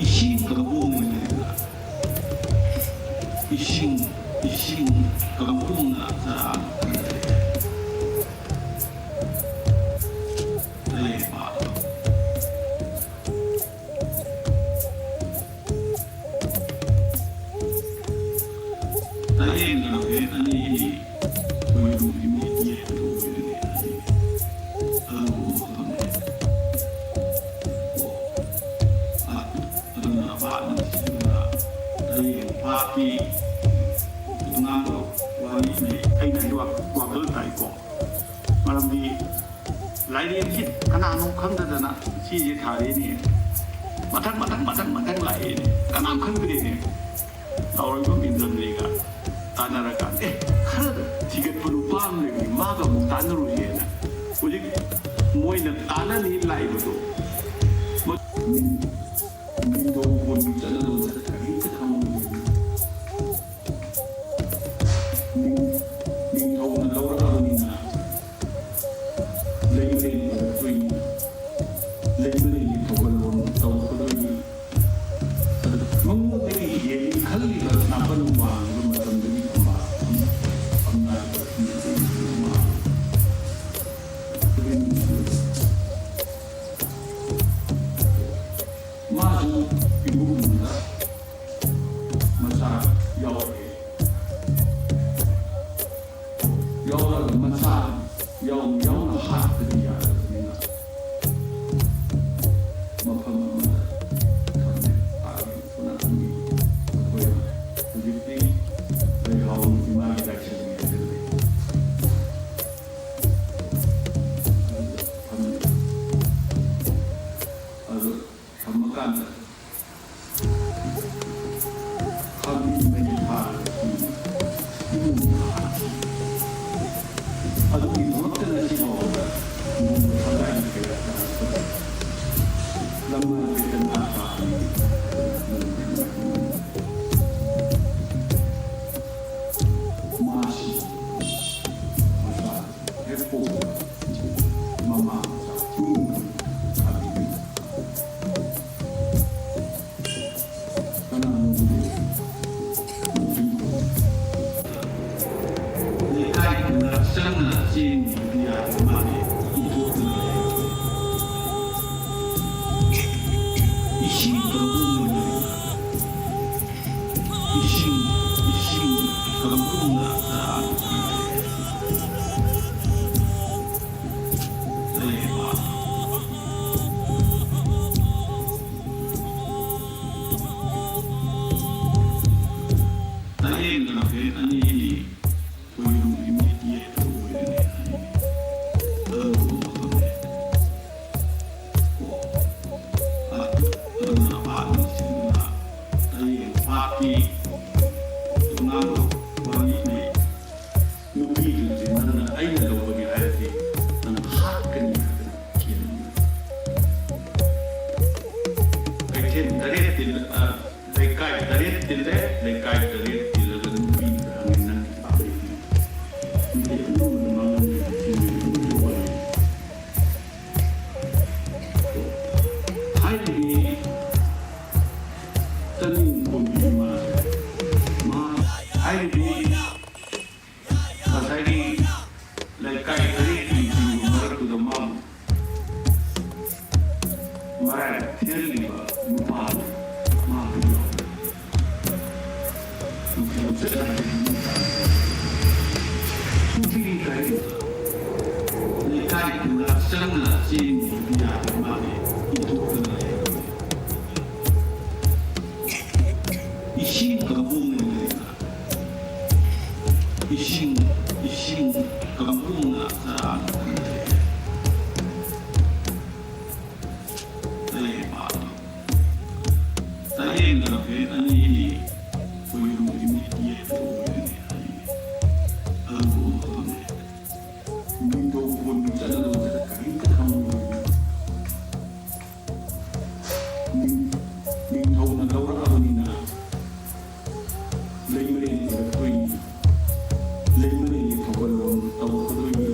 ꯏꯁꯤꯡ ꯀꯥꯡꯄꯣꯡ ꯑꯣꯏꯅ ꯂꯩꯕ꯭ꯔꯥ? ꯏꯁꯤꯡ, ꯏꯁꯤꯡ ꯀꯥꯡꯄꯣꯡꯅ ꯆꯔꯥ ꯂꯩꯕ꯫ ꯇꯌꯦꯡꯅꯔꯦ ꯑꯅꯤꯒꯤ ꯈꯣꯏꯔꯨꯝꯒꯤ ꯃꯤꯠꯌꯦꯡ ꯑꯗꯨ ꯑꯣꯏꯔꯦ ꯑꯅꯤ꯫ ꯑꯗꯨꯕꯨ ꯃꯐꯝꯅꯦ꯫ ꯑꯣ, ꯑ-, ꯑꯗꯨꯅ ꯑꯄꯥ ꯑꯅꯤꯁꯤꯡꯗꯨꯅ ꯇꯌꯦꯡ ꯄꯥꯛꯀꯤ ꯇꯣꯉꯥꯟꯕ ꯋꯥꯔꯤꯅꯤ꯫ ꯑꯩꯅ ꯍꯥꯏ ꯋꯥ-, ꯋꯥꯈꯜ ꯇꯥꯏꯀꯣ꯫ ꯃꯔꯝꯗꯤ ꯂꯥꯏꯔꯦꯟꯁꯤ ꯀꯅꯥꯅꯣ ꯈꯪꯗꯗꯅ ꯁꯤꯁꯦ ꯊꯥꯔꯦꯅꯦ꯫ ꯃꯊꯪ, ꯃꯊꯪ, ꯃꯊꯪ, ꯃꯊꯪ ꯂꯥꯛꯑꯦꯅꯦ꯫ ꯀꯅꯥꯝ ꯈꯪꯗ꯭ꯔꯦꯅꯦ꯫ ꯂꯥꯎꯔꯣꯏꯕꯝ ꯏꯟꯗ꯭ꯔꯅꯤꯒ ꯇꯥꯟꯅꯔꯀꯥꯟꯗ, "ꯑꯦ, ꯈꯔ ꯊꯤꯒꯠꯄ ꯅꯨꯄꯥ ꯑꯃ ꯂꯩꯕꯅꯤ, ꯃꯥꯒ ꯑꯃꯨꯛ ꯇꯥꯟꯅꯔꯨꯁꯦꯅ" ꯍꯧꯖꯤꯛ ꯃꯣꯏꯅ ꯇꯥꯟꯅꯅꯤ ꯂꯥꯛꯏꯕꯗꯣ꯫ ꯃ-, ꯃꯤꯡꯗꯣꯡ ꯀꯣꯟꯕꯤ ꯆꯠꯅꯗꯣ ꯆꯠꯈ꯭ꯔꯒꯦ ꯍꯦꯛꯇ ꯈꯪꯍꯧꯗꯦ꯫ ꯅꯤꯡ-, ꯅꯤꯡꯊꯧꯅ ꯂꯧꯔꯛꯑꯕꯅꯤꯅ ꯂꯩꯃꯔꯦꯟ ꯑꯣꯏꯔꯛꯇꯣꯏꯅꯤ꯫ ꯂꯩꯃꯔꯦꯟꯒꯤ ꯊꯧꯒꯜꯂꯣꯟ ꯇꯧꯔꯛꯀꯗꯣꯏꯅꯤ꯫ ꯑꯗꯨ ꯃꯉꯣꯟꯗꯒꯤ ꯍꯦꯟꯅ ꯈꯜꯂꯤꯕ ꯅꯥꯄꯟ ꯋꯥꯡꯂꯤꯕ ꯃꯇꯝꯗꯒꯤ ꯐꯝꯕꯥꯛ ꯐꯝ-, ꯐꯝꯅꯥꯏꯕ ꯃꯤꯑꯣꯏ ꯑꯃ꯫ ꯃꯥꯁꯨ ꯏꯃꯨꯡꯗ ꯃꯆꯥ ꯌꯥꯎꯔꯛꯑꯦ꯫ ꯌꯥꯎꯔꯛꯑꯒ ꯃꯆꯥ ꯌꯥꯎ-, ꯌꯥꯎꯅ ꯍꯥꯠꯄꯗꯤ ꯌꯥꯗꯕꯅꯤꯅ ꯃꯐꯝ ꯑꯃꯗ ꯊꯝꯃꯦ꯫ ꯑꯥꯒꯤ ꯁꯣꯅꯥꯀꯟꯒꯤ ꯑꯩꯈꯣꯏ ꯍꯧꯖꯤꯛꯇꯤ ꯂꯩꯍꯥꯎ ꯏꯃꯥꯒꯤ ꯂꯥꯏꯁꯪ ꯍꯥꯏꯅ ꯂꯩ꯫ ꯑꯗꯨꯗ ꯊꯝꯃꯦ꯫ ꯑꯗꯨ ꯊꯝꯃꯀꯥꯟꯗ ꯏꯁꯤꯡ, ꯏꯁꯤꯡ ꯀꯝꯗꯧꯅ ꯆꯔꯥꯡꯅꯔꯦ? ꯂꯩꯕꯥꯛ꯫ ꯇꯌꯦꯡ ꯂꯝꯐꯦꯜ ꯑꯅꯤꯒꯤ ꯈꯣꯏꯅꯨꯡꯒꯤ ꯃꯤꯠꯌꯦꯡ ꯑꯣꯏꯔꯤꯅꯦ ꯍꯥꯏꯅꯤ꯫ ꯑꯗꯨꯒꯨꯝꯕ ꯈꯪꯗꯦ꯫ ꯀꯣ꯫ ꯑꯗꯨꯅ ꯄꯥꯠ ꯅꯤꯡꯁꯤꯡꯗꯨꯅ ꯇꯌꯦꯡ ꯄꯥꯠꯀꯤ ꯇꯣꯉꯥꯟꯕ ꯋꯥꯔꯤꯅꯤ꯫ ꯅꯨꯄꯤꯗꯨꯗꯤ ꯅꯪꯅ ꯑꯩꯅ ꯂꯧꯕꯅꯤ ꯍꯥꯏꯔꯗꯤ ꯅꯪ ꯍꯥꯠꯀꯅꯤ ꯍꯥꯏꯗꯅ ꯀꯤꯍꯟꯕꯅꯤ꯫ ꯀꯩꯊꯦꯜ ꯇꯔꯦꯠ ꯇꯤꯜꯂ-, ꯑ, ꯂꯩꯀꯥꯏ ꯇꯔꯦꯠ ꯇꯤꯜꯂꯦ, ꯂꯩꯀꯥꯏ ꯇꯔꯦꯠ ꯇꯤꯜꯂꯒ ꯅꯨꯄꯤꯗꯨꯗ ꯍꯪꯉꯦ, "ꯅꯪꯒꯤ ꯄꯥꯝꯃꯤꯗꯤ?" ꯅꯨꯄꯤ ꯑꯗꯨꯒꯨꯝꯕꯗ ꯃꯉꯣꯟꯗ ꯅꯨꯄꯤꯗꯨ ꯋꯥꯔꯤ꯫ ꯍꯥꯏꯔꯤꯕꯤ ꯆꯅꯤꯡ ꯀꯣꯟꯕꯤ ꯏꯃꯥ, ꯃꯥ ꯍꯥꯏꯔꯤꯕꯤ ꯉꯁꯥꯏꯒꯤ ꯂꯩꯀꯥꯏ ꯇꯔꯦꯠꯀꯤ ꯃꯔꯛꯇꯨꯗ ꯃꯥꯕꯨ ꯃꯔꯥꯏ ꯊꯤꯍꯜꯂꯤꯕ ꯅꯨꯄꯥꯗꯨ ꯃꯥꯕꯨ ꯌꯥꯎꯔꯦ꯫ ꯅꯨꯄꯤ ꯀꯔꯤ ꯂꯩꯀꯥꯏ ꯈꯨꯜꯂ ꯆꯪꯅ ꯆꯦꯟꯈꯤꯕ ꯌꯥꯗꯦ, ꯃꯥꯗꯤ ꯏꯟꯊꯣꯛꯇꯅ ꯂꯩꯔꯝꯃꯤ꯫ ꯏꯁꯤꯡ ꯀꯝꯕꯨꯡꯅ ꯂꯩꯕ꯫ ꯏꯁꯤꯡ, ꯏꯁꯤꯡ ꯀꯝꯕꯨꯡꯅ ꯆꯔꯥꯡꯅꯔꯦ꯫ ꯂꯩꯕꯥꯛ꯫ ꯇꯌꯦꯡ ꯂꯝꯐꯦꯜ ꯑꯅꯤꯒꯤ ꯈꯣꯏꯅꯨꯡꯒꯤ ꯃꯤꯠꯌꯦꯡ ꯑꯣꯏꯔꯤꯅꯦ ꯍꯥꯏꯅꯤ꯫ ꯑꯗꯨꯒꯨꯝꯕ ꯈꯪꯗꯦ꯫ ꯅꯤꯡꯊꯧ ꯀꯣꯟꯕꯤ ꯆꯠꯂꯗꯧꯗ ꯀꯔꯤꯝꯇ ꯈꯪꯉꯣꯏ꯫ ꯅꯤꯡ-, ꯅꯤꯡꯊꯧꯅ ꯂꯧꯔꯛꯑꯕꯅꯤꯅ ꯂꯩꯃꯔꯦꯟ ꯑꯣꯏꯔꯛꯇꯣꯏꯅꯤ꯫ ꯂꯩꯃꯔꯦꯟꯒꯤ ꯊꯧꯒꯜꯂꯣꯟ ꯇꯧꯔꯛꯀꯗꯣꯏꯅꯤ꯫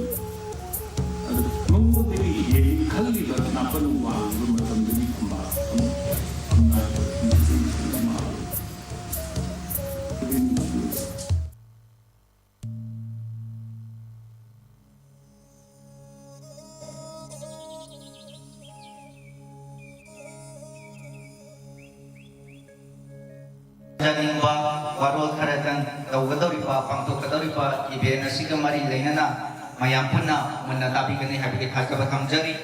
ꯑꯗꯨ ꯃꯉꯣꯟꯗꯒꯤ ꯍꯦꯟꯅ ꯈꯜꯂꯤꯕ ꯅꯥꯄꯟ ꯋꯥꯡꯕ ꯃꯇꯝꯗꯒꯤ ꯈꯝꯕꯥ ꯑꯃ ꯈꯝꯕꯥ ꯌꯥꯅꯤꯡꯕ ꯋꯥꯔꯣꯜ ꯈꯔꯗꯪ ꯇꯧꯒꯗꯧꯔꯤꯕ, ꯄꯥꯡꯊꯣꯛꯀꯗꯧꯔꯤꯕ event ꯑꯁꯤꯒ ꯃꯔꯤ ꯂꯩꯅꯅ ꯃꯌꯥꯝ ꯄꯨꯟꯅ ꯃꯨꯟꯅ ꯇꯥꯕꯤꯒꯅꯤ ꯍꯥꯏꯕꯒꯤ ꯊꯥꯖꯕ ꯊꯝꯖꯔꯤ꯫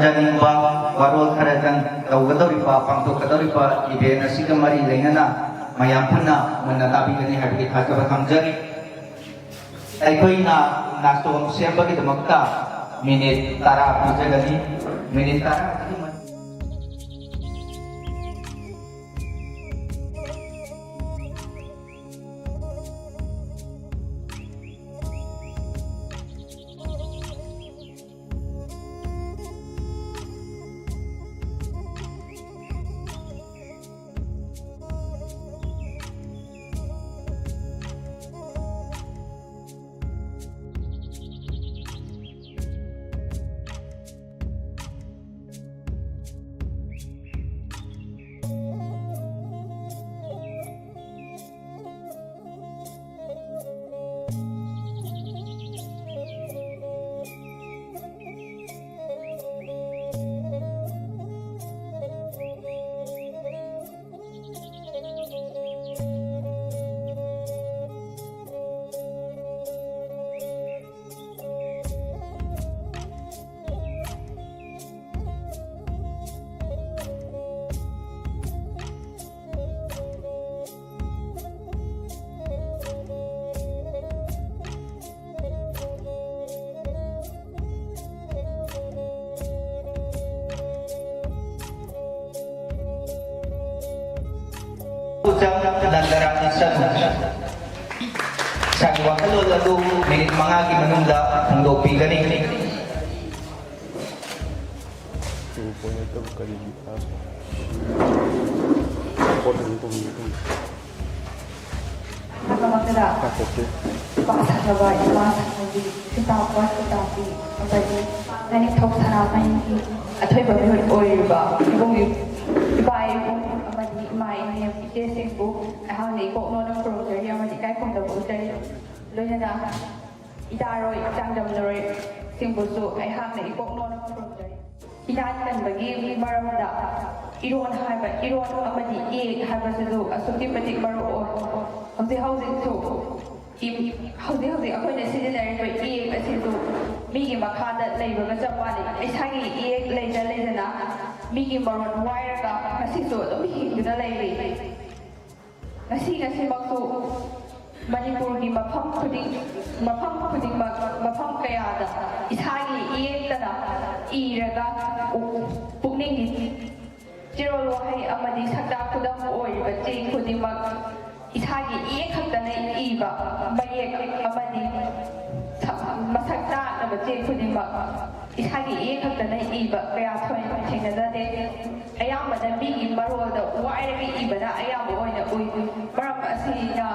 ꯌꯥꯅꯤꯡꯕ ꯋꯥꯔꯣꯜ ꯈꯔꯗꯪ ꯇꯧꯒꯗꯧꯔꯤꯕ, ꯄꯥꯡꯊꯣꯛꯀꯗꯧꯔꯤꯕ event ꯑꯁꯤꯒ ꯃꯔꯤ ꯂꯩꯅꯅ ꯃꯌꯥꯝ ꯄꯨꯟꯅ ꯃꯨꯟꯅ ꯇꯥꯕꯤꯒꯅꯤ ꯍꯥꯏꯕꯒꯤ ꯊꯥꯖꯕ ꯊꯝꯖꯔꯤ꯫ ꯑꯩꯈꯣꯏꯅ ꯅꯥꯆꯣꯝ ꯁꯦꯝꯕꯒꯤꯗꯃꯛꯇ ꯃꯤꯅꯤꯠ ꯇꯔꯥ ꯄꯤꯖꯒꯅꯤ꯫ ꯃꯤꯅꯤꯠ ꯇꯔꯥ ꯑꯁꯤꯒꯤ ꯃꯅꯨꯡꯗ ꯅꯟꯗꯔꯥꯅꯤ ꯁꯅꯨ꯫ ꯏꯁꯥꯒꯤ ꯋꯥꯈꯜꯂꯣꯟ ꯑꯗꯨ ꯃꯤꯅꯤꯠ ꯃꯉꯥꯒꯤ ꯃꯅꯨꯡꯗ ꯐꯣꯡꯗꯣꯛꯄꯤꯒꯅꯤ꯫ ꯃꯍꯥꯛꯃꯛꯇꯗ ꯄꯥ ꯁꯥꯟꯅꯕ ꯏꯃꯥ ꯁꯥꯟꯅꯕꯤ, ꯁꯤꯇꯥ ꯄꯥ ꯁꯤꯇꯥꯕꯤ ꯑꯃꯗꯤ ꯂꯥꯏꯅꯤꯡꯊꯧ ꯁꯅꯥꯃꯍꯤꯒꯤ ꯑꯊꯣꯏꯕ ꯃꯤꯍꯨꯠ ꯑꯣꯏꯔꯤꯕ ꯏꯕꯨꯡ ꯏꯄꯥ ꯏꯄꯨ ꯑꯃꯗꯤ ꯏꯃꯥ ꯏꯅꯦ ꯏꯆꯦꯁꯤꯡꯕꯨ ꯑꯩꯍꯥꯛꯅ ꯏꯀꯣꯛ ꯅꯣꯟꯅ ꯈꯨꯔꯨꯝꯖꯔꯤ ꯑꯃꯗꯤ ꯏꯀꯥꯏ ꯈꯨꯝꯅꯕ ꯎꯠꯆꯔꯤ꯫ ꯂꯣꯏꯅꯅ ꯏꯇꯥꯔꯣꯏ ꯆꯥꯡꯗꯝꯅꯔꯣꯏꯁꯤꯡꯕꯨꯁꯨ ꯑꯩꯍꯥꯛꯅ ꯏꯀꯣꯛ ꯅꯣꯟꯅ ꯈꯨꯔꯨꯝꯖꯔꯤ꯫ ꯏꯅꯥꯠ ꯀꯟꯕꯒꯤ ꯃꯔꯝꯗ ꯏꯔꯣꯟ ꯍꯥꯏꯕ, ꯏꯔꯣꯟ ꯑꯃꯗꯤ ꯏꯌꯦꯛ ꯍꯥꯏꯕꯁꯤꯁꯨ ꯑꯁꯨꯛꯀꯤ ꯃꯇꯤꯛ ꯃꯔꯨ ꯑꯣꯏ꯫ ꯍꯧꯖꯤꯛ ꯍꯧꯖꯤꯛꯁꯨ ꯏ-, ꯍꯧꯖꯤꯛ ꯍꯧꯖꯤꯛ ꯑꯩꯈꯣꯏꯅ ꯁꯤꯖꯤꯟꯅꯔꯤꯕ ꯏꯌꯦꯛ ꯑꯁꯤꯁꯨ ꯃꯤꯒꯤ ꯃꯈꯥꯗ ꯂꯩꯕꯒ ꯆꯞ ꯃꯥꯟꯅꯩ꯫ ꯏꯁꯥꯒꯤ ꯏꯌꯦꯛ ꯂꯩꯅ ꯂꯩꯖꯅ ꯃꯤꯒꯤ ꯃꯔꯣꯟ ꯋꯥꯏꯔꯒ ꯉꯁꯤꯁꯨ ꯑꯗꯨꯝ ꯍꯤꯡꯗꯨꯅ ꯂꯩꯔꯤ꯫ ꯉꯁꯤ ꯉꯁꯤꯃꯛꯁꯨ ꯃꯅꯤꯄꯨꯔꯒꯤ ꯃꯐꯝ ꯈꯨꯗꯤꯡ, ꯃꯐꯝ ꯈꯨꯗꯤꯡꯃꯛ, ꯃꯐꯝ ꯀꯌꯥꯗ ꯏꯁꯥꯒꯤ ꯏꯌꯦꯛꯇꯅ ꯏꯔꯒ ꯄꯨꯛꯅꯤꯡꯒꯤ ꯆꯦꯔꯣꯜ ꯋꯥꯍꯩ ꯑꯃꯗꯤ ꯁꯛꯇꯥꯛ ꯈꯨꯗꯝ ꯑꯣꯏꯔꯤꯕ ꯆꯦ ꯈꯨꯗꯤꯡꯃꯛ ꯏꯁꯥꯒꯤ ꯏꯌꯦꯛ ꯈꯛꯇꯅ ꯏꯕ ꯃꯌꯦꯛ ꯑꯃꯗꯤ ꯁꯛ-, ꯃꯁꯛ ꯇꯥꯛꯅꯕ ꯆꯦ ꯈꯨꯗꯤꯡꯃꯛ ꯏꯁꯥꯒꯤ ꯏꯌꯦꯛ ꯈꯛꯇꯅ ꯏꯕ ꯀꯌꯥ ꯊꯣꯏꯅ ꯊꯦꯡꯅꯖꯗꯦ꯫ ꯑꯌꯥꯝꯕꯅ ꯃꯤꯒꯤ ꯃꯔꯣꯜꯗ ꯋꯥꯏꯔꯒ ꯏꯕꯅ ꯑꯌꯥꯝꯕ ꯑꯣꯏꯅ ꯎꯏ꯫ ꯃꯔꯝ ꯑꯁꯤꯅ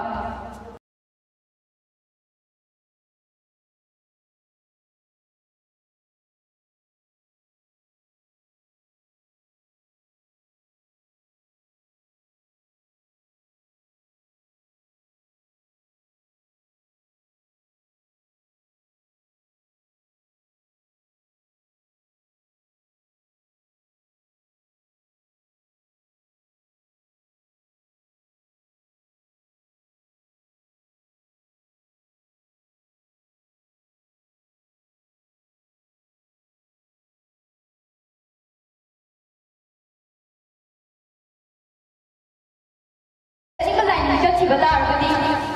ꯆꯠꯂꯤꯕ ꯂꯥꯏꯟꯗ ꯆꯠꯈꯤꯕ ꯇꯥꯔꯒꯗꯤ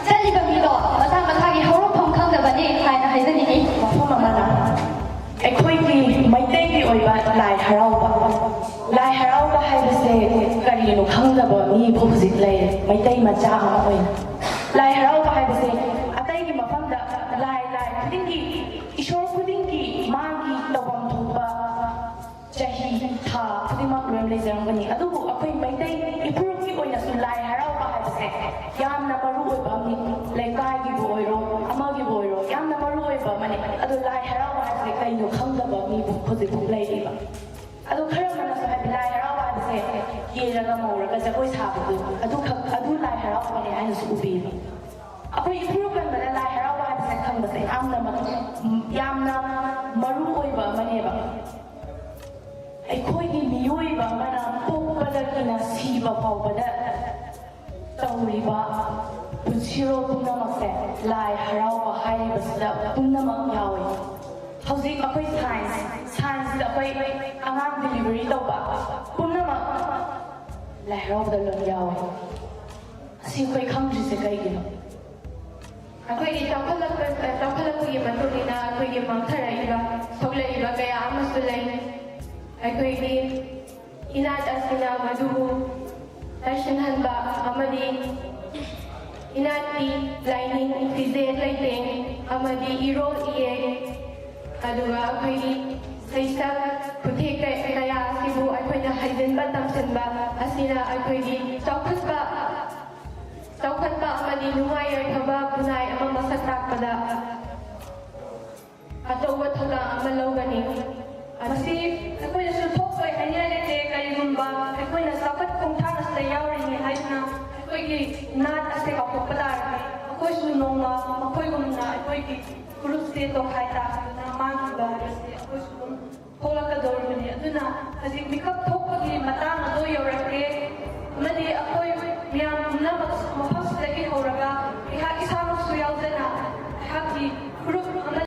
ꯆꯠꯂꯤꯕ ꯃꯤꯗꯣ ꯃꯁꯥ ꯃꯁꯥꯒꯤ ꯍꯧꯔꯛꯐꯝ ꯈꯪꯗꯕꯅꯤ ꯍꯥꯏꯅ ꯍꯥꯏꯖꯅꯤꯡꯉꯤ꯫ ꯋꯥꯐꯝ ꯑꯃꯅ, ꯑꯩꯈꯣꯏꯒꯤ ꯃꯩꯇꯩꯒꯤ ꯑꯣꯏꯕ ꯂꯥꯏ ꯍꯔꯥꯎꯕ꯫ ꯂꯥꯏ ꯍꯔꯥꯎꯕ ꯍꯥꯏꯕꯁꯦ ꯀꯔꯤꯅꯣ ꯈꯪꯗꯕ ꯃꯤꯕꯨ ꯍꯧꯖꯤꯛ ꯂꯩꯔꯦ, ꯃꯩꯇꯩ ꯃꯆꯥ ꯑꯃ ꯑꯣꯏꯅ꯫ ꯂꯥꯏ ꯍꯔꯥꯎꯕ ꯍꯥꯏꯕꯁꯦ ꯑꯇꯩꯒꯤ ꯃꯐꯝꯗ ꯂꯥꯏ, ꯂꯥꯏ ꯈꯨꯗꯤꯡꯒꯤ, ꯏꯁꯣꯔ ꯈꯨꯗꯤꯡꯒꯤ ꯃꯥꯒꯤ ꯇꯧꯐꯝ ꯊꯣꯛꯄ ꯆꯍꯤ, ꯊꯥ ꯈꯨꯗꯤꯡꯃꯛ ꯂꯣꯏ ꯂꯩꯖꯔꯝꯒꯅꯤ꯫ ꯑꯗꯨꯕꯨ ꯑꯩꯈꯣꯏ ꯃꯩꯇꯩ ꯏꯐꯨꯔꯨꯞꯀꯤ ꯑꯣꯏꯅꯁꯨ ꯂꯥꯏ ꯍꯔꯥꯎꯕ ꯍꯥꯏꯕꯁꯦ ꯌꯥꯝꯅ ꯃꯔꯨ ꯑꯣꯏꯕ ꯑꯃꯅꯤ꯫ ꯂꯩꯀꯥꯏꯒꯤꯕꯨ ꯑꯣꯏꯔꯣ, ꯑꯃꯒꯤꯕꯨ ꯑꯣꯏꯔꯣ, ꯌꯥꯝꯅ ꯃꯔꯨ ꯑꯣꯏꯕ ꯑꯃꯅꯤ꯫ ꯑꯗꯣ ꯂꯥꯏ ꯍꯔꯥꯎꯕ ꯍꯥꯏꯕꯁꯦ ꯀꯩꯅꯣ ꯈꯪꯗꯕ ꯃꯤꯕꯨ ꯍꯧꯖꯤꯛꯐꯥꯎ ꯂꯩꯔꯤꯕ꯫ ꯑꯗꯣ ꯈꯔ ꯑꯃꯅꯁꯨ ꯍꯥꯏꯗꯤ ꯂꯥꯏ ꯍꯔꯥꯎꯕ ꯍꯥꯏꯕꯁꯦ ꯀꯦꯔꯒ ꯃꯧꯔꯒ ꯖꯒꯣꯏ ꯁꯥꯕꯗꯨ ꯑꯗꯨꯈꯛ, ꯑꯗꯨ ꯂꯥꯏ ꯍꯔꯥꯎꯕꯅꯦ ꯍꯥꯏꯅꯁꯨ ꯎꯕꯤꯌꯦꯕ꯫ ꯑꯩꯈꯣꯏ ꯏꯐꯨꯔꯨꯞ ꯀꯟꯕꯗ ꯂꯥꯏ ꯍꯔꯥꯎꯕ ꯍꯥꯏꯕꯁꯦ ꯈꯪꯕꯁꯦ ꯌꯥꯝꯅ ꯃ-, ꯌꯥꯝꯅ ꯃꯔꯨ ꯑꯣꯏꯕ ꯑꯃꯅꯦꯕ꯫ ꯑꯩꯈꯣꯏꯒꯤ ꯃꯤꯑꯣꯏꯕ ꯑꯃꯅ ꯄꯣꯛꯄꯗꯒꯤꯅ ꯁꯤꯕ ꯐꯥꯎꯕꯗ ꯇꯧꯔꯤꯕ ꯄꯨꯟꯁꯤꯔꯣꯜ ꯄꯨꯝꯅꯃꯛꯁꯦ ꯂꯥꯏ ꯍꯔꯥꯎꯕ ꯍꯥꯏꯔꯤꯕꯁꯤꯗ ꯄꯨꯝꯅꯃꯛ ꯌꯥꯎꯏ꯫ ꯍꯧꯖꯤꯛ ꯑꯩꯈꯣꯏ ꯁꯥꯏꯟꯁ, ꯁꯥꯏꯟꯁꯇ ꯑꯩꯈꯣꯏ ꯑꯉꯥꯡ ꯗꯤꯂꯤꯚꯔꯤ ꯇꯧꯕ ꯄꯨꯝꯅꯃꯛ ꯂꯥꯏ ꯍꯔꯥꯎꯕꯗ ꯂꯣꯏ ꯌꯥꯎꯏ꯫ ꯑꯁꯤ ꯑꯩꯈꯣꯏ ꯈꯪꯗ꯭ꯔꯤꯁꯦ ꯀꯩꯒꯤꯅꯣ? ꯑꯩꯈꯣꯏꯒꯤ ꯆꯥꯎꯈꯠꯂꯛꯄ, ꯆꯥꯎꯈꯠꯂꯛꯄꯒꯤ ꯃꯇꯨꯡ ꯏꯟꯅ ꯑꯩꯈꯣꯏꯒꯤ ꯃꯥꯡꯊꯔꯛꯏꯕ, ꯁꯣꯛꯂꯛꯏꯕ ꯀꯌꯥ ꯑꯃꯁꯨ ꯂꯩ꯫ ꯑꯩꯈꯣꯏꯒꯤ ꯏꯅꯥꯠ ꯑꯁꯤꯅ ꯃꯗꯨꯕꯨ ꯇꯩꯁꯤꯟꯍꯟꯕ ꯑꯃꯗꯤ ꯏꯅꯥꯠꯀꯤ ꯂꯥꯏꯅꯤꯡ, ꯐꯤꯖꯦꯠ ꯂꯩꯇꯦꯡ ꯑꯃꯗꯤ ꯏꯔꯣꯜ ꯏꯌꯦꯛ, ꯑꯗꯨꯒ ꯑꯩꯈꯣꯏꯒꯤ ꯁꯩꯁꯛ ꯈꯨꯊꯦꯛ ꯀ-, ꯀꯌꯥ ꯑꯁꯤꯕꯨ ꯑꯩꯈꯣꯏꯅ ꯍꯩꯖꯤꯟꯕ ꯇꯝꯁꯤꯟꯕ ꯑꯁꯤꯅ ꯑꯩꯈꯣꯏꯒꯤ ꯆꯥꯎꯈꯠꯄ, ꯆꯥꯎꯈꯠꯄ ꯑꯃꯗꯤ ꯅꯨꯡꯉꯥꯏ ꯌꯥꯏꯐꯕ ꯈꯨꯟꯅꯥꯏ ꯑꯃ ꯃꯁꯛ ꯇꯥꯛꯄꯗ ꯑꯆꯧꯕ ꯊꯧꯗꯥꯡ ꯑꯃ ꯂꯧꯒꯅꯤ꯫ ꯃꯁꯤ ꯑꯩꯈꯣꯏꯅꯁꯨ ꯊꯣꯛꯄ ꯍꯥꯏꯅꯤꯡꯉꯥꯏ ꯂꯩꯇꯦ꯫ ꯀꯔꯤꯒꯨꯝꯕ ꯑꯩꯈꯣꯏꯅ ꯆꯥꯎꯈꯠ ꯈꯣꯡꯊꯥꯡ ꯑꯁꯤꯗ ꯌꯥꯎꯔꯤꯅꯤ ꯍꯥꯏꯗꯨꯅ ꯑꯩꯈꯣꯏꯒꯤ ꯅꯥꯠ ꯑꯁꯦ ꯀꯥꯎꯊꯣꯛꯄ ꯇꯥꯔꯗꯤ, ꯑꯩꯈꯣꯏꯁꯨ ꯅꯣꯡꯃ ꯃꯈꯣꯏꯒꯨꯝꯅ ꯑꯩꯈꯣꯏꯒꯤ ꯐꯨꯔꯨꯞꯁꯦ ꯇꯣꯈꯥꯏ ꯇꯥꯗꯨꯅ ꯃꯥꯡꯈꯤꯕ ꯍꯥꯏꯕꯁꯦ ꯑꯩꯈꯣꯏꯁꯨ ꯑꯗꯨꯝ ꯊꯣꯛꯂꯛꯀꯗꯧꯔꯤꯕꯅꯤ꯫ ꯑꯗꯨꯅ ꯍꯧꯖꯤꯛ ꯃꯤꯀꯞ ꯊꯣꯛꯄꯒꯤ ꯃꯇꯥꯡ ꯑꯗꯨ ꯌꯧꯔꯛꯂꯦ꯫ ꯑꯃꯗꯤ ꯑꯩꯈꯣꯏ ꯃꯌꯥꯝ ꯄꯨꯝꯅꯃꯛ ꯃꯐꯝꯁꯤꯗꯒꯤ ꯍꯧꯔꯒ ꯑꯩꯍꯥꯛ ꯏꯁꯥꯃꯛꯁꯨ ꯌꯥꯎꯖꯅ ꯑꯩꯍꯥꯛꯀꯤ ꯐꯨꯔꯨꯞ ꯑꯃ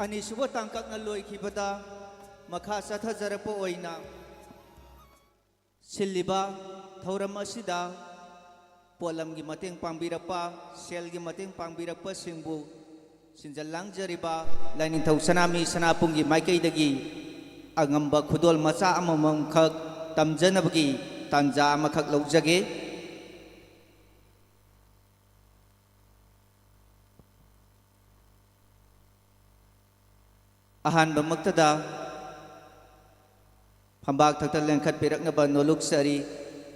ꯑꯅꯤꯁꯨꯕ ꯇꯥꯡꯀꯛꯅ ꯂꯣꯏꯈꯤꯕꯗ ꯃꯈꯥ ꯆꯠꯊꯖꯔꯛꯄ ꯑꯣꯏꯅ ꯁꯤꯜꯂꯤꯕ ꯊꯧꯔꯝ ꯑꯁꯤꯗ ꯄꯣꯠꯂꯝꯒꯤ ꯃꯇꯦꯡ ꯄꯥꯡꯕꯤꯔꯛꯄ, ꯁꯦꯜꯒꯤ ꯃꯇꯦꯡ ꯄꯥꯡꯕꯤꯔꯛꯄꯁꯤꯡꯕꯨ ꯁꯤꯟꯖ ꯂꯥꯡꯖꯔꯤꯕ ꯂꯥꯏꯅꯤꯡꯊꯧ ꯁꯅꯥꯃꯍꯤ ꯁꯅꯥꯕꯨꯡꯒꯤ ꯃꯥꯏꯀꯩꯗꯒꯤ ꯑꯉꯝꯕ ꯈꯨꯗꯣꯜ ꯃꯆꯥ ꯑꯃꯃꯝꯈꯛ ꯇꯝꯖꯅꯕꯒꯤ ꯇꯥꯟꯖꯥ ꯑꯃꯈꯛ ꯂꯧꯖꯒꯦ꯫ ꯑꯍꯥꯟꯕꯃꯛꯇꯗ ꯐꯝꯕꯥꯛ ꯊꯛꯇ ꯂꯦꯡꯈꯠꯄꯤꯔꯛꯅꯕ ꯅꯣꯂꯨꯛꯆꯔꯤ꯫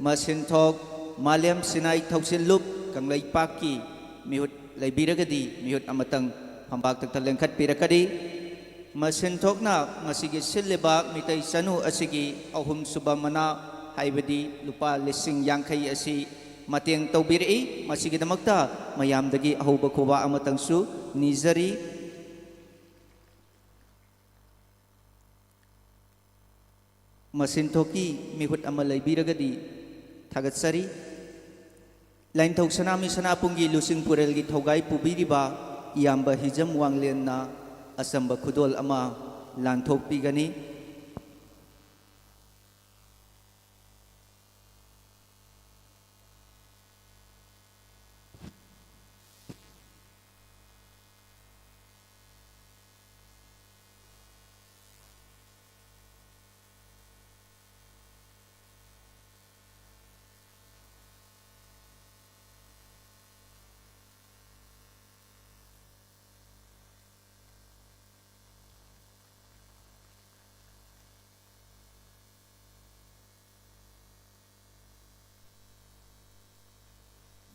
ꯃꯁꯤꯟꯊꯣꯛ ꯃꯥꯂꯦꯝ ꯁꯤꯅꯥꯏ ꯊꯧꯁꯤꯜꯂꯨꯞ ꯀꯪꯂꯩꯄꯥꯛꯀꯤ ꯃꯤꯍꯨꯠ ꯂꯩꯕꯤꯔꯒꯗꯤ ꯃꯤꯍꯨꯠ ꯑꯃꯇꯪ ꯐꯝꯕꯥꯛ ꯊꯛꯇ ꯂꯦꯡꯈꯠꯄꯤꯔꯛꯀꯅꯤ꯫ ꯃꯁꯤꯟꯊꯣꯛꯅ ꯉꯁꯤꯒꯤ ꯁꯤꯜꯂꯤꯕ ꯃꯤꯇꯩ ꯆꯅꯨ ꯑꯁꯤꯒꯤ ꯑꯍꯨꯝꯁꯨꯕ ꯃꯅꯥ, ꯍꯥꯏꯕꯗꯤ ꯂꯨꯄꯥ ꯂꯤꯁꯤꯡ ꯌꯥꯡꯈꯩ ꯑꯁꯤ ꯃꯇꯦꯡ ꯇꯧꯕꯤꯔꯛꯏ꯫ ꯃꯁꯤꯒꯤꯗꯃꯛꯇ ꯃꯌꯥꯝꯗꯒꯤ ꯑꯍꯧꯕ ꯈꯨꯕꯥꯛ ꯑꯃꯇꯪꯁꯨ ꯅꯤꯖꯔꯤ꯫ ꯃꯁꯤꯟꯊꯣꯛꯀꯤ ꯃꯤꯍꯨꯠ ꯑꯃ ꯂꯩꯕꯤꯔꯒꯗꯤ ꯊꯥꯒꯠꯆꯔꯤ꯫ ꯂꯥꯏꯅꯤꯡꯊꯧ ꯁꯅꯥꯃꯍꯤ ꯁꯅꯥꯕꯨꯡꯒꯤ ꯂꯨꯆꯤꯡ ꯄꯨꯔꯦꯜꯒꯤ ꯊꯧꯒꯥꯏ ꯄꯨꯕꯤꯔꯤꯕ ꯏꯌꯥꯝꯕ ꯍꯤꯖꯝ ꯋꯥꯡꯂꯦꯟꯅ ꯑꯆꯝꯕ ꯈꯨꯗꯣꯜ ꯑꯃ ꯂꯥꯟꯊꯣꯛꯄꯤꯒꯅꯤ꯫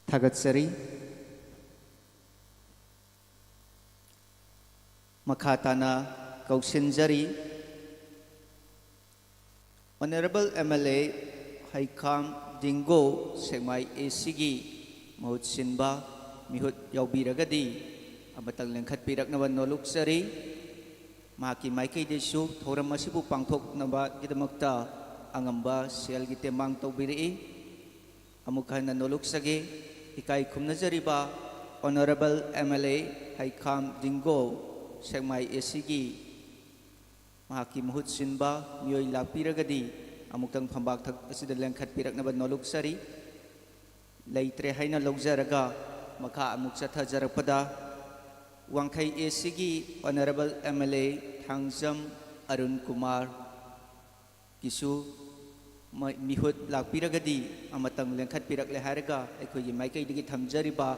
ꯊꯥꯒꯠꯆꯔꯤ꯫ ꯃꯈꯥ ꯇꯥꯅ ꯀꯧꯁꯤꯟꯖꯔꯤ꯫ Honourable M L A ꯍꯩꯈꯥꯝ ꯗꯤꯡꯒꯣ, Sekmai A Cꯒꯤ ꯃꯍꯨꯠ ꯁꯤꯟꯕ, ꯃꯤꯍꯨꯠ ꯌꯥꯎꯕꯤꯔꯒꯗꯤ ꯑꯃꯇꯪ ꯂꯦꯡꯈꯠꯄꯤꯔꯛꯅꯕ ꯅꯣꯂꯨꯛꯆꯔꯤ꯫ ꯃꯍꯥꯛꯀꯤ ꯃꯥꯏꯀꯩꯗꯁꯨ ꯊꯧꯔꯝ ꯑꯁꯤꯕꯨ ꯄꯥꯡꯊꯣꯛꯅꯕꯒꯤꯗꯃꯛꯇ ꯑꯉꯝꯕ ꯁꯦꯜꯒꯤ ꯇꯦꯡꯕꯥꯡ ꯇꯧꯕꯤꯔꯛꯏ꯫ ꯑꯃꯨꯛ ꯍꯟꯅ ꯅꯣꯂꯨꯛꯆꯒꯦ꯫ ꯏꯀꯥꯏ ꯈꯨꯝꯅꯖꯔꯤꯕ Honourable M L A ꯍꯩꯈꯥꯝ ꯗꯤꯡꯒꯣ, ꯁꯦꯛꯃꯥꯏ ꯑꯦ ꯁꯤꯒꯤ ꯃꯍꯥꯛꯀꯤ ꯃꯍꯨꯠ ꯁꯤꯟꯕ ꯃꯤꯑꯣꯏ ꯂꯥꯛꯄꯤꯔꯒꯗꯤ ꯑꯃꯨꯛꯇꯪ ꯐꯝꯕꯥꯛ ꯊꯛ ꯑꯁꯤꯗ ꯂꯦꯡꯈꯠꯄꯤꯔꯛꯅꯕ ꯅꯣꯂꯨꯛꯆꯔꯤ꯫ ꯂꯩꯇ꯭ꯔꯦ ꯍꯥꯏꯅ ꯂꯧꯖꯔꯒ ꯃꯈꯥ ꯑꯃꯨꯛ ꯆꯠꯊꯖꯔꯛꯄꯗ ꯋꯥꯡꯈꯩ ꯑꯦ ꯁꯤꯒꯤ honourable M L A Thangjam Arun Kumar ꯒꯤꯁꯨ ꯃ-, ꯃꯤꯍꯨꯠ ꯂꯥꯛꯄꯤꯔꯒꯗꯤ ꯑꯃꯇꯪ ꯂꯦꯡꯈꯠꯄꯤꯔꯛꯂꯦ ꯍꯥꯏꯔꯒ ꯑꯩꯈꯣꯏꯒꯤ ꯃꯥꯏꯀꯩꯗꯒꯤ ꯊꯝꯖꯔꯤꯕ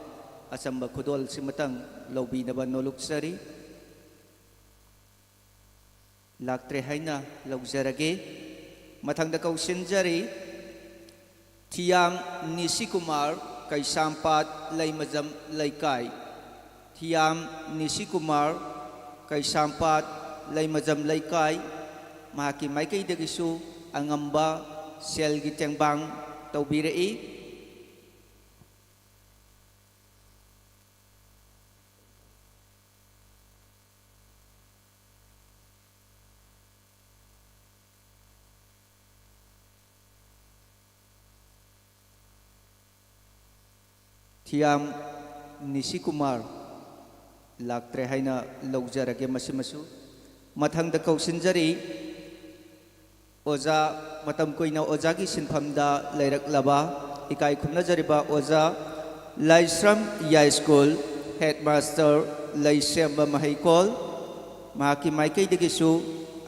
ꯑꯆꯝꯕ ꯈꯨꯗꯣꯜꯁꯤꯃꯇꯪ ꯂꯧꯕꯤꯅꯕ ꯅꯣꯂꯨꯛꯆꯔꯤ꯫ ꯂꯥꯛꯇ꯭ꯔꯦ ꯍꯥꯏꯅ ꯂꯧꯖꯔꯒꯦ꯫ ꯃꯊꯪꯗ ꯀꯧꯁꯤꯟꯖꯔꯤ ꯊꯤꯌꯥꯝ ꯅꯤꯁꯤꯀꯨꯃꯥꯔ, ꯀꯩꯁꯥꯝꯄꯥꯠ ꯂꯩꯃꯖꯝ ꯂꯩꯀꯥꯏ꯫ ꯊꯤꯌꯥꯝ ꯅꯤꯁꯤꯀꯨꯃꯥꯔ, ꯀꯩꯁꯥꯝꯄꯥꯠ ꯂꯩꯃꯖꯝ ꯂꯩꯀꯥꯏ, ꯃꯍꯥꯛꯀꯤ ꯃꯥꯏꯀꯩꯗꯒꯤꯁꯨ ꯑꯉꯝꯕ ꯁꯦꯜꯒꯤ ꯇꯦꯡꯕꯥꯡ ꯇꯧꯕꯤꯔꯛꯏ꯫ ꯊꯤꯌꯥꯝ ꯅꯤꯁꯤꯀꯨꯃꯥꯔ ꯂꯥꯛꯇ꯭ꯔꯦ ꯍꯥꯏꯅ ꯂꯧꯖꯔꯒꯦ ꯃꯁꯤꯃꯁꯨ꯫ ꯃꯊꯪꯗ ꯀꯧꯁꯤꯟꯖꯔꯤ ꯑꯣꯖꯥ, ꯃꯇꯝ ꯀꯨꯏꯅ ꯑꯣꯖꯥꯒꯤ ꯁꯤꯟꯐꯝꯗ ꯂꯩꯔꯛꯂꯕ, ꯏꯀꯥꯏ ꯈꯨꯝꯅꯖꯔꯤꯕ ꯑꯣꯖꯥ ꯂꯥꯏꯁ꯭ꯔꯝ ꯌꯥꯏꯁ꯭ꯀꯨꯜ ꯍꯦꯗꯃꯥꯁꯇꯔ ꯂꯩꯁꯦꯝꯕ ꯃꯍꯩꯀꯣꯜ, ꯃꯍꯥꯛꯀꯤ ꯃꯥꯏꯀꯩꯗꯒꯤꯁꯨ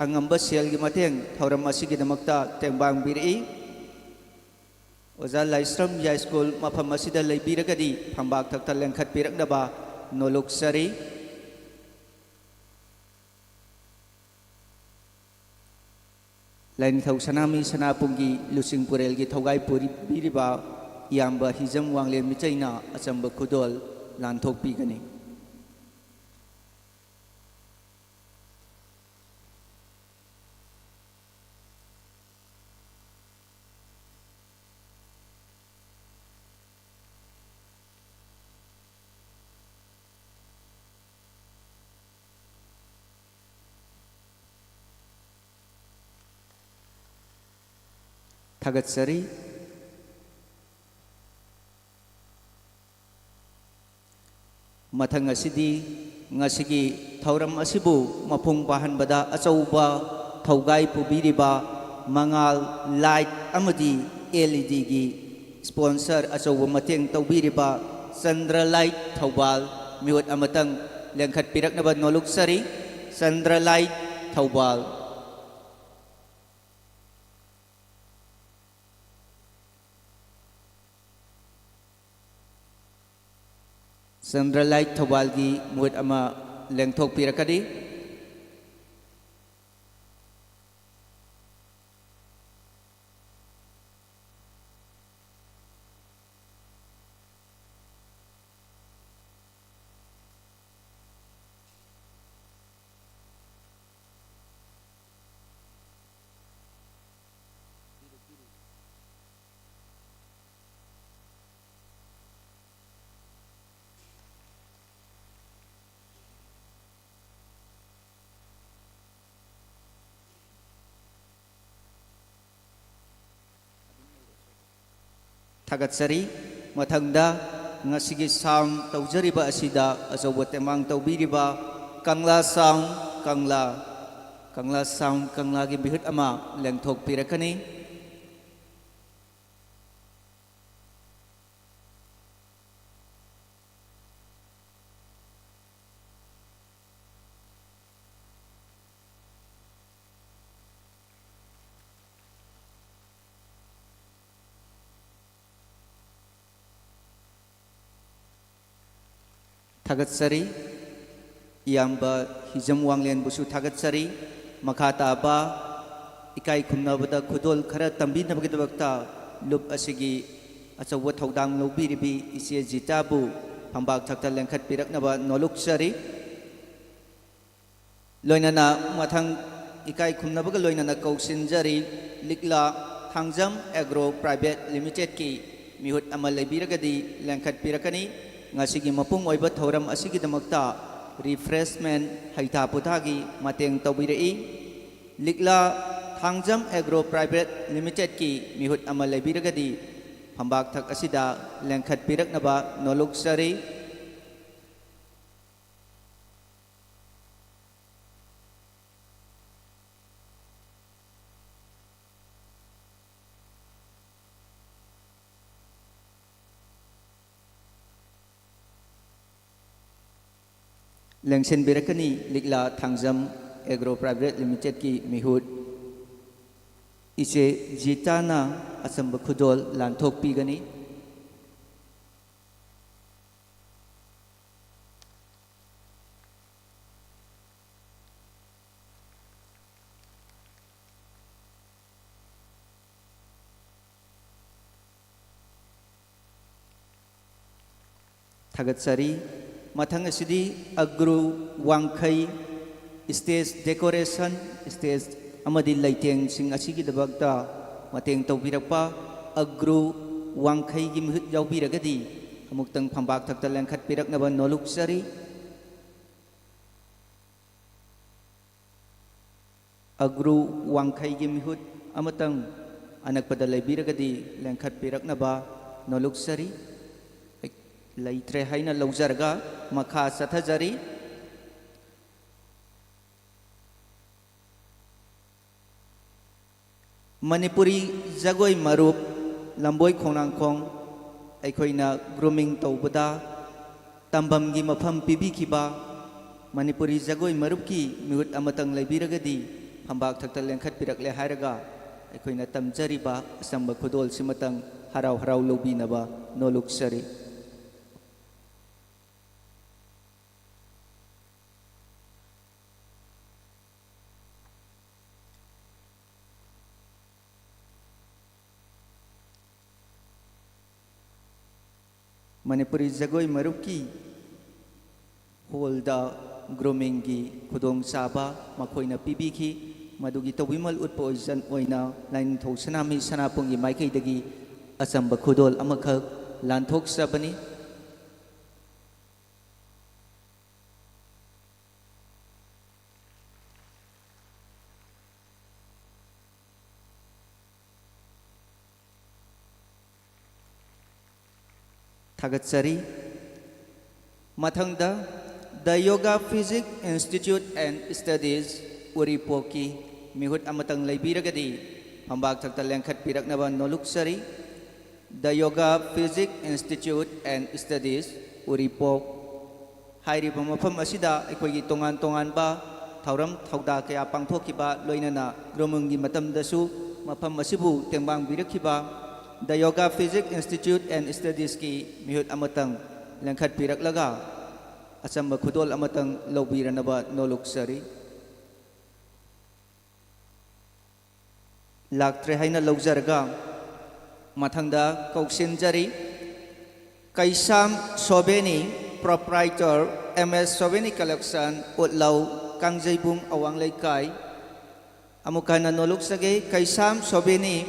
ꯑꯉꯝꯕ ꯁꯦꯜꯒꯤ ꯃꯇꯦꯡ ꯊꯧꯔꯝ ꯑꯁꯤꯒꯤꯗꯃꯛꯇ ꯇꯦꯡꯕꯥꯡꯕꯤꯔꯛꯏ꯫ ꯑꯣꯖꯥ ꯂꯥꯏꯁ꯭ꯔꯝ ꯌꯥꯏꯁ꯭ꯀꯨꯜ ꯃꯐꯝ ꯑꯁꯤꯗ ꯂꯩꯕꯤꯔꯒꯗꯤ ꯐꯝꯕꯥꯛ ꯊꯛꯇ ꯂꯦꯡꯈꯠꯄꯤꯔꯛꯅꯕ ꯅꯣꯂꯨꯛꯆꯔꯤ꯫ ꯂꯥꯏꯅꯤꯡꯊꯧ ꯁꯅꯥꯃꯍꯤ ꯁꯅꯥꯄꯨꯡꯒꯤ ꯂꯨꯆꯤꯡ ꯄꯨꯔꯦꯜꯒꯤ ꯊꯧꯒꯥꯏ ꯄꯨꯔꯤꯕꯤꯔꯤꯕ ꯏꯌꯥꯝꯕ ꯍꯤꯖꯝ ꯋꯥꯡꯂꯦꯟ ꯃꯤꯆꯩꯅ ꯑꯆꯝꯕ ꯈꯨꯗꯣꯜ ꯂꯥꯟꯊꯣꯛꯄꯤꯒꯅꯤ꯫ ꯊꯥꯒꯠꯆꯔꯤ꯫ ꯃꯊꯪ ꯑꯁꯤꯗꯤ ꯉꯁꯤꯒꯤ ꯊꯧꯔꯝ ꯑꯁꯤꯕꯨ ꯃꯄꯨꯡ ꯐꯥꯍꯟꯕꯗ ꯑꯆꯧꯕ ꯊꯧꯒꯥꯏ ꯄꯨꯕꯤꯔꯤꯕ ꯃꯉꯥꯜ ꯂꯥꯏꯠ ꯑꯃꯗꯤ ꯑꯦꯜ ꯏ ꯗꯤꯒꯤ ꯁ꯭ꯄꯣꯟꯁꯔ ꯑꯆꯧꯕ ꯃꯇꯦꯡ ꯇꯧꯕꯤꯔꯤꯕ ꯆꯟꯗ꯭ꯔ ꯂꯥꯏꯠ ꯊꯧꯕꯥꯜ ꯃꯤꯍꯨꯠ ꯑꯃꯇꯪ ꯂꯦꯡꯈꯠꯄꯤꯔꯛꯅꯕ ꯅꯣꯂꯨꯛꯆꯔꯤ꯫ ꯆꯟꯗ꯭ꯔ ꯂꯥꯏꯠ ꯊꯧꯕꯥꯜ꯫ ꯆꯟꯗ꯭ꯔ ꯂꯥꯏꯠ ꯊꯧꯕꯥꯜꯒꯤ ꯃꯤꯍꯨꯠ ꯑꯃ ꯂꯦꯡꯊꯣꯛꯄꯤꯔꯛꯀꯅꯤ꯫ ꯊꯥꯒꯠꯆꯔꯤ꯫ ꯃꯊꯪꯗ ꯉꯁꯤꯒꯤ ꯁꯥꯎꯟ ꯇꯧꯖꯔꯤꯕ ꯑꯁꯤꯗ ꯑꯆꯧꯕ ꯇꯦꯡꯕꯥꯡ ꯇꯧꯕꯤꯔꯤꯕ ꯀꯪꯂꯥ ꯁꯥꯎꯟ, ꯀꯪꯂꯥ, ꯀꯪꯂꯥ ꯁꯥꯎꯟ, ꯀꯪꯂꯥꯒꯤ ꯃꯤꯍꯨꯠ ꯑꯃ ꯂꯦꯡꯊꯣꯛꯄꯤꯔꯛꯀꯅꯤ꯫ ꯊꯥꯒꯠꯆꯔꯤ꯫ ꯏꯌꯥꯝꯕ ꯍꯤꯖꯝ ꯋꯥꯡꯂꯦꯟꯕꯨꯁꯨ ꯊꯥꯒꯠꯆꯔꯤ꯫ ꯃꯈꯥ ꯇꯥꯕ ꯏꯀꯥꯏ ꯈꯨꯝꯅꯕꯗ ꯈꯨꯗꯣꯜ ꯈꯔ ꯇꯝꯕꯤꯅꯕꯒꯤꯗꯃꯛꯇ ꯂꯨꯞ ꯑꯁꯤꯒꯤ ꯑꯆꯧꯕ ꯊꯧꯗꯥꯡ ꯂꯧꯕꯤꯔꯤꯕꯤ ꯏꯆꯦ ꯖꯤꯇꯥꯕꯨ ꯐꯝꯕꯥꯛ ꯊꯛꯇ ꯂꯦꯡꯈꯠꯄꯤꯔꯛꯅꯕ ꯅꯣꯂꯨꯛꯆꯔꯤ꯫ ꯂꯣꯏꯅꯅ ꯃꯊꯪ ꯏꯀꯥꯏ ꯈꯨꯝꯅꯕꯒ ꯂꯣꯏꯅꯅ ꯀꯧꯁꯤꯟꯖꯔꯤ, ꯂꯤꯛꯂꯥ ꯊꯥꯡꯖꯝ ꯑꯦꯒ꯭ꯔꯣ ꯄ꯭ꯔꯥꯏꯚꯦꯠ ꯂꯤꯃꯤꯇꯦꯠꯀꯤ ꯃꯤꯍꯨꯠ ꯑꯃ ꯂꯩꯕꯤꯔꯒꯗꯤ ꯂꯦꯡꯈꯠꯄꯤꯔꯛꯀꯅꯤ꯫ ꯉꯁꯤꯒꯤ ꯃꯄꯨꯡ ꯑꯣꯏꯕ ꯊꯧꯔꯝ ꯑꯁꯤꯒꯤꯗꯃꯛꯇ ꯔꯤꯐ꯭ꯔꯦꯁꯃꯦꯟ ꯍꯩꯊꯥ ꯄꯣꯊꯥꯒꯤ ꯃꯇꯦꯡ ꯇꯧꯕꯤꯔꯛꯏ꯫ ꯂꯤꯛꯂꯥ ꯊꯥꯡꯖꯝ ꯑꯦꯒ꯭ꯔꯣ ꯄ꯭ꯔꯥꯏꯚꯦꯠ ꯂꯤꯃꯤꯇꯦꯠꯀꯤ ꯃꯤꯍꯨꯠ ꯑꯃ ꯂꯩꯕꯤꯔꯒꯗꯤ ꯐꯝꯕꯥꯛ ꯊꯛ ꯑꯁꯤꯗ ꯂꯦꯡꯈꯠꯄꯤꯔꯛꯅꯕ ꯅꯣꯂꯨꯛꯆꯔꯤ꯫ ꯂꯦꯡꯁꯤꯟꯕꯤꯔꯛꯀꯅꯤ꯫ ꯂꯤꯛꯂꯥ ꯊꯥꯡꯖꯝ ꯑꯦꯒ꯭ꯔꯣ ꯄ꯭ꯔꯥꯏꯚꯦꯠ ꯂꯤꯃꯤꯇꯦꯠꯀꯤ ꯃꯤꯍꯨꯠ ꯏꯆꯦ ꯖꯤꯇꯥꯅ ꯑꯆꯝꯕ ꯈꯨꯗꯣꯜ ꯂꯥꯟꯊꯣꯛꯄꯤꯒꯅꯤ꯫ ꯊꯥꯒꯠꯆꯔꯤ꯫ ꯃꯊꯪ ꯑꯁꯤꯗꯤ ꯑꯒ꯭ꯔꯨ ꯋꯥꯡꯈꯩ ꯁ꯭ꯇꯦꯖ ꯗꯦꯀꯣꯔꯦꯁꯟ, ꯁ꯭ꯇꯦꯖ ꯑꯃꯗꯤ ꯂꯩꯇꯦꯡꯁꯤꯡ ꯑꯁꯤꯒꯤꯗꯃꯛꯇ ꯃꯇꯦꯡ ꯇꯧꯕꯤꯔꯛꯄ ꯑꯒ꯭ꯔꯨ ꯋꯥꯡꯈꯩꯒꯤ ꯃꯤꯍꯨꯠ ꯌꯥꯎꯕꯤꯔꯒꯗꯤ ꯑꯃꯨꯛꯇꯪ ꯐꯝꯕꯥꯛ ꯊꯛꯇ ꯂꯦꯡꯈꯠꯄꯤꯔꯛꯅꯕ ꯅꯣꯂꯨꯛꯆꯔꯤ꯫ ꯑꯒ꯭ꯔꯨ ꯋꯥꯡꯈꯩꯒꯤ ꯃꯤꯍꯨꯠ ꯑꯃꯇꯪ ꯑꯅꯛꯄꯗ ꯂꯩꯕꯤꯔꯒꯗꯤ ꯂꯦꯡꯈꯠꯄꯤꯔꯛꯅꯕ ꯅꯣꯂꯨꯛꯆꯔꯤ꯫ ꯂꯩꯇ꯭ꯔꯦ ꯍꯥꯏꯅ ꯂꯧꯖꯔꯒ ꯃꯈꯥ ꯆꯠꯊꯖꯔꯤ꯫ ꯃꯅꯤꯄꯨꯔꯤ ꯖꯒꯣꯏ ꯃꯔꯨꯞ ꯂꯝꯕꯣꯏ ꯈꯣꯡꯅꯥꯡꯈꯣꯡ ꯑꯩꯈꯣꯏꯅ ꯒ꯭ꯔꯨꯃꯤꯡ ꯇꯧꯕꯗ ꯇꯝꯐꯝꯒꯤ ꯃꯐꯝ ꯄꯤꯕꯤꯈꯤꯕ ꯃꯅꯤꯄꯨꯔꯤ ꯖꯒꯣꯏ ꯃꯔꯨꯞꯀꯤ ꯃꯤꯍꯨꯠ ꯑꯃꯇꯪ ꯂꯩꯕꯤꯔꯒꯗꯤ ꯐꯝꯕꯥꯛ ꯊꯛꯇ ꯂꯦꯡꯈꯠꯄꯤꯔꯛꯂꯦ ꯍꯥꯏꯔꯒ ꯑꯩꯈꯣꯏꯅ ꯇꯝꯖꯔꯤꯕ ꯑꯆꯝꯕ ꯈꯨꯗꯣꯜꯁꯤꯃꯇꯪ ꯍꯔꯥꯎ ꯍꯔꯥꯎ ꯂꯧꯕꯤꯅꯕ ꯅꯣꯂꯨꯛꯆꯔꯤ꯫ ꯃꯅꯤꯄꯨꯔꯤ ꯖꯒꯣꯏ ꯃꯔꯨꯞꯀꯤ ꯍꯣꯜꯗ ꯒ꯭ꯔꯨꯃꯤꯡꯒꯤ ꯈꯨꯗꯣꯡꯆꯥꯕ ꯃꯈꯣꯏꯅ ꯄꯤꯕꯤꯈꯤ꯫ ꯃꯗꯨꯒꯤ ꯇꯧꯕꯤꯃꯜ ꯎꯠꯄ ꯑꯣꯏꯖꯟ-, ꯑꯣꯏꯅ ꯂꯥꯏꯅꯤꯡꯊꯧ ꯁꯅꯥꯃꯍꯤ ꯁꯅꯥꯄꯨꯝꯒꯤ ꯃꯥꯏꯀꯩꯗꯒꯤ ꯑꯆꯝꯕ ꯈꯨꯗꯣꯜ ꯑꯃꯈꯛ ꯂꯥꯟꯊꯣꯛꯆꯕꯅꯤ꯫ ꯊꯥꯒꯠꯆꯔꯤ꯫ ꯃꯊꯪꯗ The Yoga Physics Institute and Studies ꯎꯔꯤꯄꯣꯛꯀꯤ ꯃꯤꯍꯨꯠ ꯑꯃꯇꯪ ꯂꯩꯕꯤꯔꯒꯗꯤ ꯐꯝꯕꯥꯛ ꯊꯛꯇ ꯂꯦꯡꯈꯠꯄꯤꯔꯛꯅꯕ ꯅꯣꯂꯨꯛꯆꯔꯤ꯫ The Yoga Physics Institute and Studies ꯎꯔꯤꯄꯣꯛ꯫ ꯍꯥꯏꯔꯤꯕ ꯃꯐꯝ ꯑꯁꯤꯗ ꯑꯩꯈꯣꯏꯒꯤ ꯇꯣꯉꯥꯟ ꯇꯣꯉꯥꯟꯕ ꯊꯧꯔꯝ ꯊꯧꯗꯥ ꯀꯌꯥ ꯄꯥꯡꯊꯣꯛꯈꯤꯕ, ꯂꯣꯏꯅꯅ grooming ꯒꯤ ꯃꯇꯝꯗꯁꯨ ꯃꯐꯝ ꯑꯁꯤꯕꯨ ꯇꯦꯡꯕꯥꯡꯕꯤꯔꯛꯈꯤꯕ The Yoga Physics Institute and Studies ꯀꯤ ꯃꯤꯍꯨꯠ ꯑꯃꯇꯪ ꯂꯦꯡꯈꯠꯄꯤꯔꯛꯂꯒ ꯑꯆꯝꯕ ꯈꯨꯗꯣꯜ ꯑꯃꯇꯪ ꯂꯧꯕꯤꯔꯅꯕ ꯅꯣꯂꯨꯛꯆꯔꯤ꯫ ꯂꯥꯛꯇ꯭ꯔꯦ ꯍꯥꯏꯅ ꯂꯧꯖꯔꯒ, ꯃꯊꯪꯗ ꯀꯧꯁꯤꯟꯖꯔꯤ, ꯀꯩꯁꯥꯝ ꯁꯣꯕꯦꯅꯤ, proprietor, M S Sobeni Collection, ꯎꯠꯂꯧ, ꯀꯥꯡꯖꯩꯕꯨꯡ ꯑꯋꯥꯡ ꯂꯩꯀꯥꯏ꯫ ꯑꯃꯨꯛ ꯍꯟꯅ ꯅꯣꯂꯨꯛꯆꯒꯦ, ꯀꯩꯁꯥꯝ ꯁꯣꯕꯦꯅꯤ,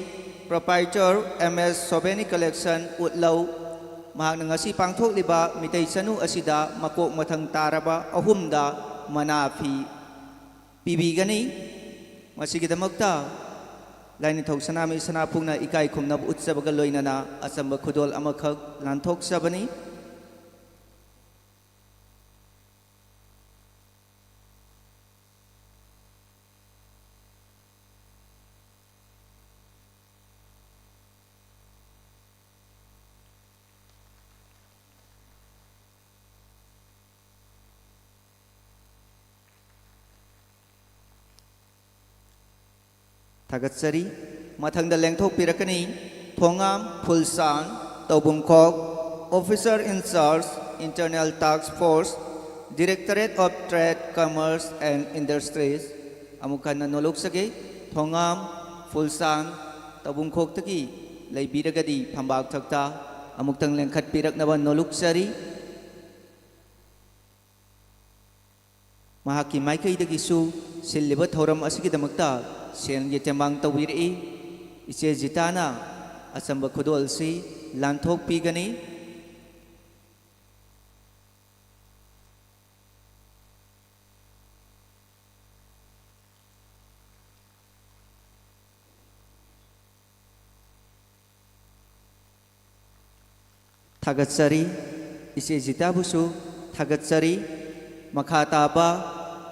proprietor, M S Sobeni Collection, ꯎꯠꯂꯧ꯫ ꯃꯍꯥꯛꯅ ꯉꯁꯤ ꯄꯥꯡꯊꯣꯛꯂꯤꯕ ꯃꯤꯇꯩ ꯆꯅꯨ ꯑꯁꯤꯗ ꯃꯀꯣꯛ ꯃꯊꯪ ꯇꯥꯔꯕ ꯑꯍꯨꯝꯗ ꯃꯅꯥ ꯐꯤ ꯄꯤꯕꯤꯒꯅꯤ꯫ ꯃꯁꯤꯒꯤꯗꯃꯛꯇ ꯂꯥꯏꯅꯤꯡꯊꯧ ꯁꯅꯥꯃꯍꯤ ꯁꯅꯥꯄꯨꯡꯅ ꯏꯀꯥꯏ ꯈꯨꯝꯅꯕ ꯎꯠꯆꯕꯒ ꯂꯣꯏꯅꯅ ꯑꯆꯝꯕ ꯈꯨꯗꯣꯜ ꯑꯃꯈꯛ ꯂꯥꯟꯊꯣꯛꯆꯕꯅꯤ꯫ ꯊꯥꯒꯠꯆꯔꯤ꯫ ꯃꯊꯪꯗ ꯂꯦꯡꯊꯣꯛꯄꯤꯔꯛꯀꯅꯤ, ꯊꯣꯉꯥꯝ ꯐꯨꯜꯁꯥꯟ, ꯇꯧꯕꯨꯡꯈꯣꯛ, Officer in Charge, Internal Task Force, Directorate of Trade, Commerce and Industries꯫ ꯑꯃꯨꯛ ꯍꯟꯅ ꯅꯣꯂꯨꯛꯆꯒꯦ, ꯊꯣꯉꯥꯝ ꯐꯨꯜꯁꯥꯟ, ꯇꯧꯕꯨꯡꯈꯣꯛꯇꯒꯤ ꯂꯩꯕꯤꯔꯒꯗꯤ ꯐꯝꯕꯥꯛ ꯊꯛꯇ ꯑꯃꯨꯛꯇꯪ ꯂꯦꯡꯈꯠꯄꯤꯔꯛꯅꯕ ꯅꯣꯂꯨꯛꯆꯔꯤ꯫ ꯃꯍꯥꯛꯀꯤ ꯃꯥꯏꯀꯩꯗꯒꯤꯁꯨ ꯁꯤꯜꯂꯤꯕ ꯊꯧꯔꯝ ꯑꯁꯤꯒꯤꯗꯃꯛꯇ ꯁꯦꯜꯒꯤ ꯇꯦꯡꯕꯥꯡ ꯇꯧꯕꯤꯔꯛꯏ꯫ ꯏꯆꯦ ꯖꯤꯇꯥꯅ ꯑꯆꯝꯕ ꯈꯨꯗꯣꯜꯁꯤ ꯂꯥꯟꯊꯣꯛꯄꯤꯒꯅꯤ꯫ ꯊꯥꯒꯠꯆꯔꯤ꯫ ꯏꯆꯦ ꯖꯤꯇꯥꯕꯨꯁꯨ ꯊꯥꯒꯠꯆꯔꯤ꯫ ꯃꯈꯥ ꯇꯥꯕ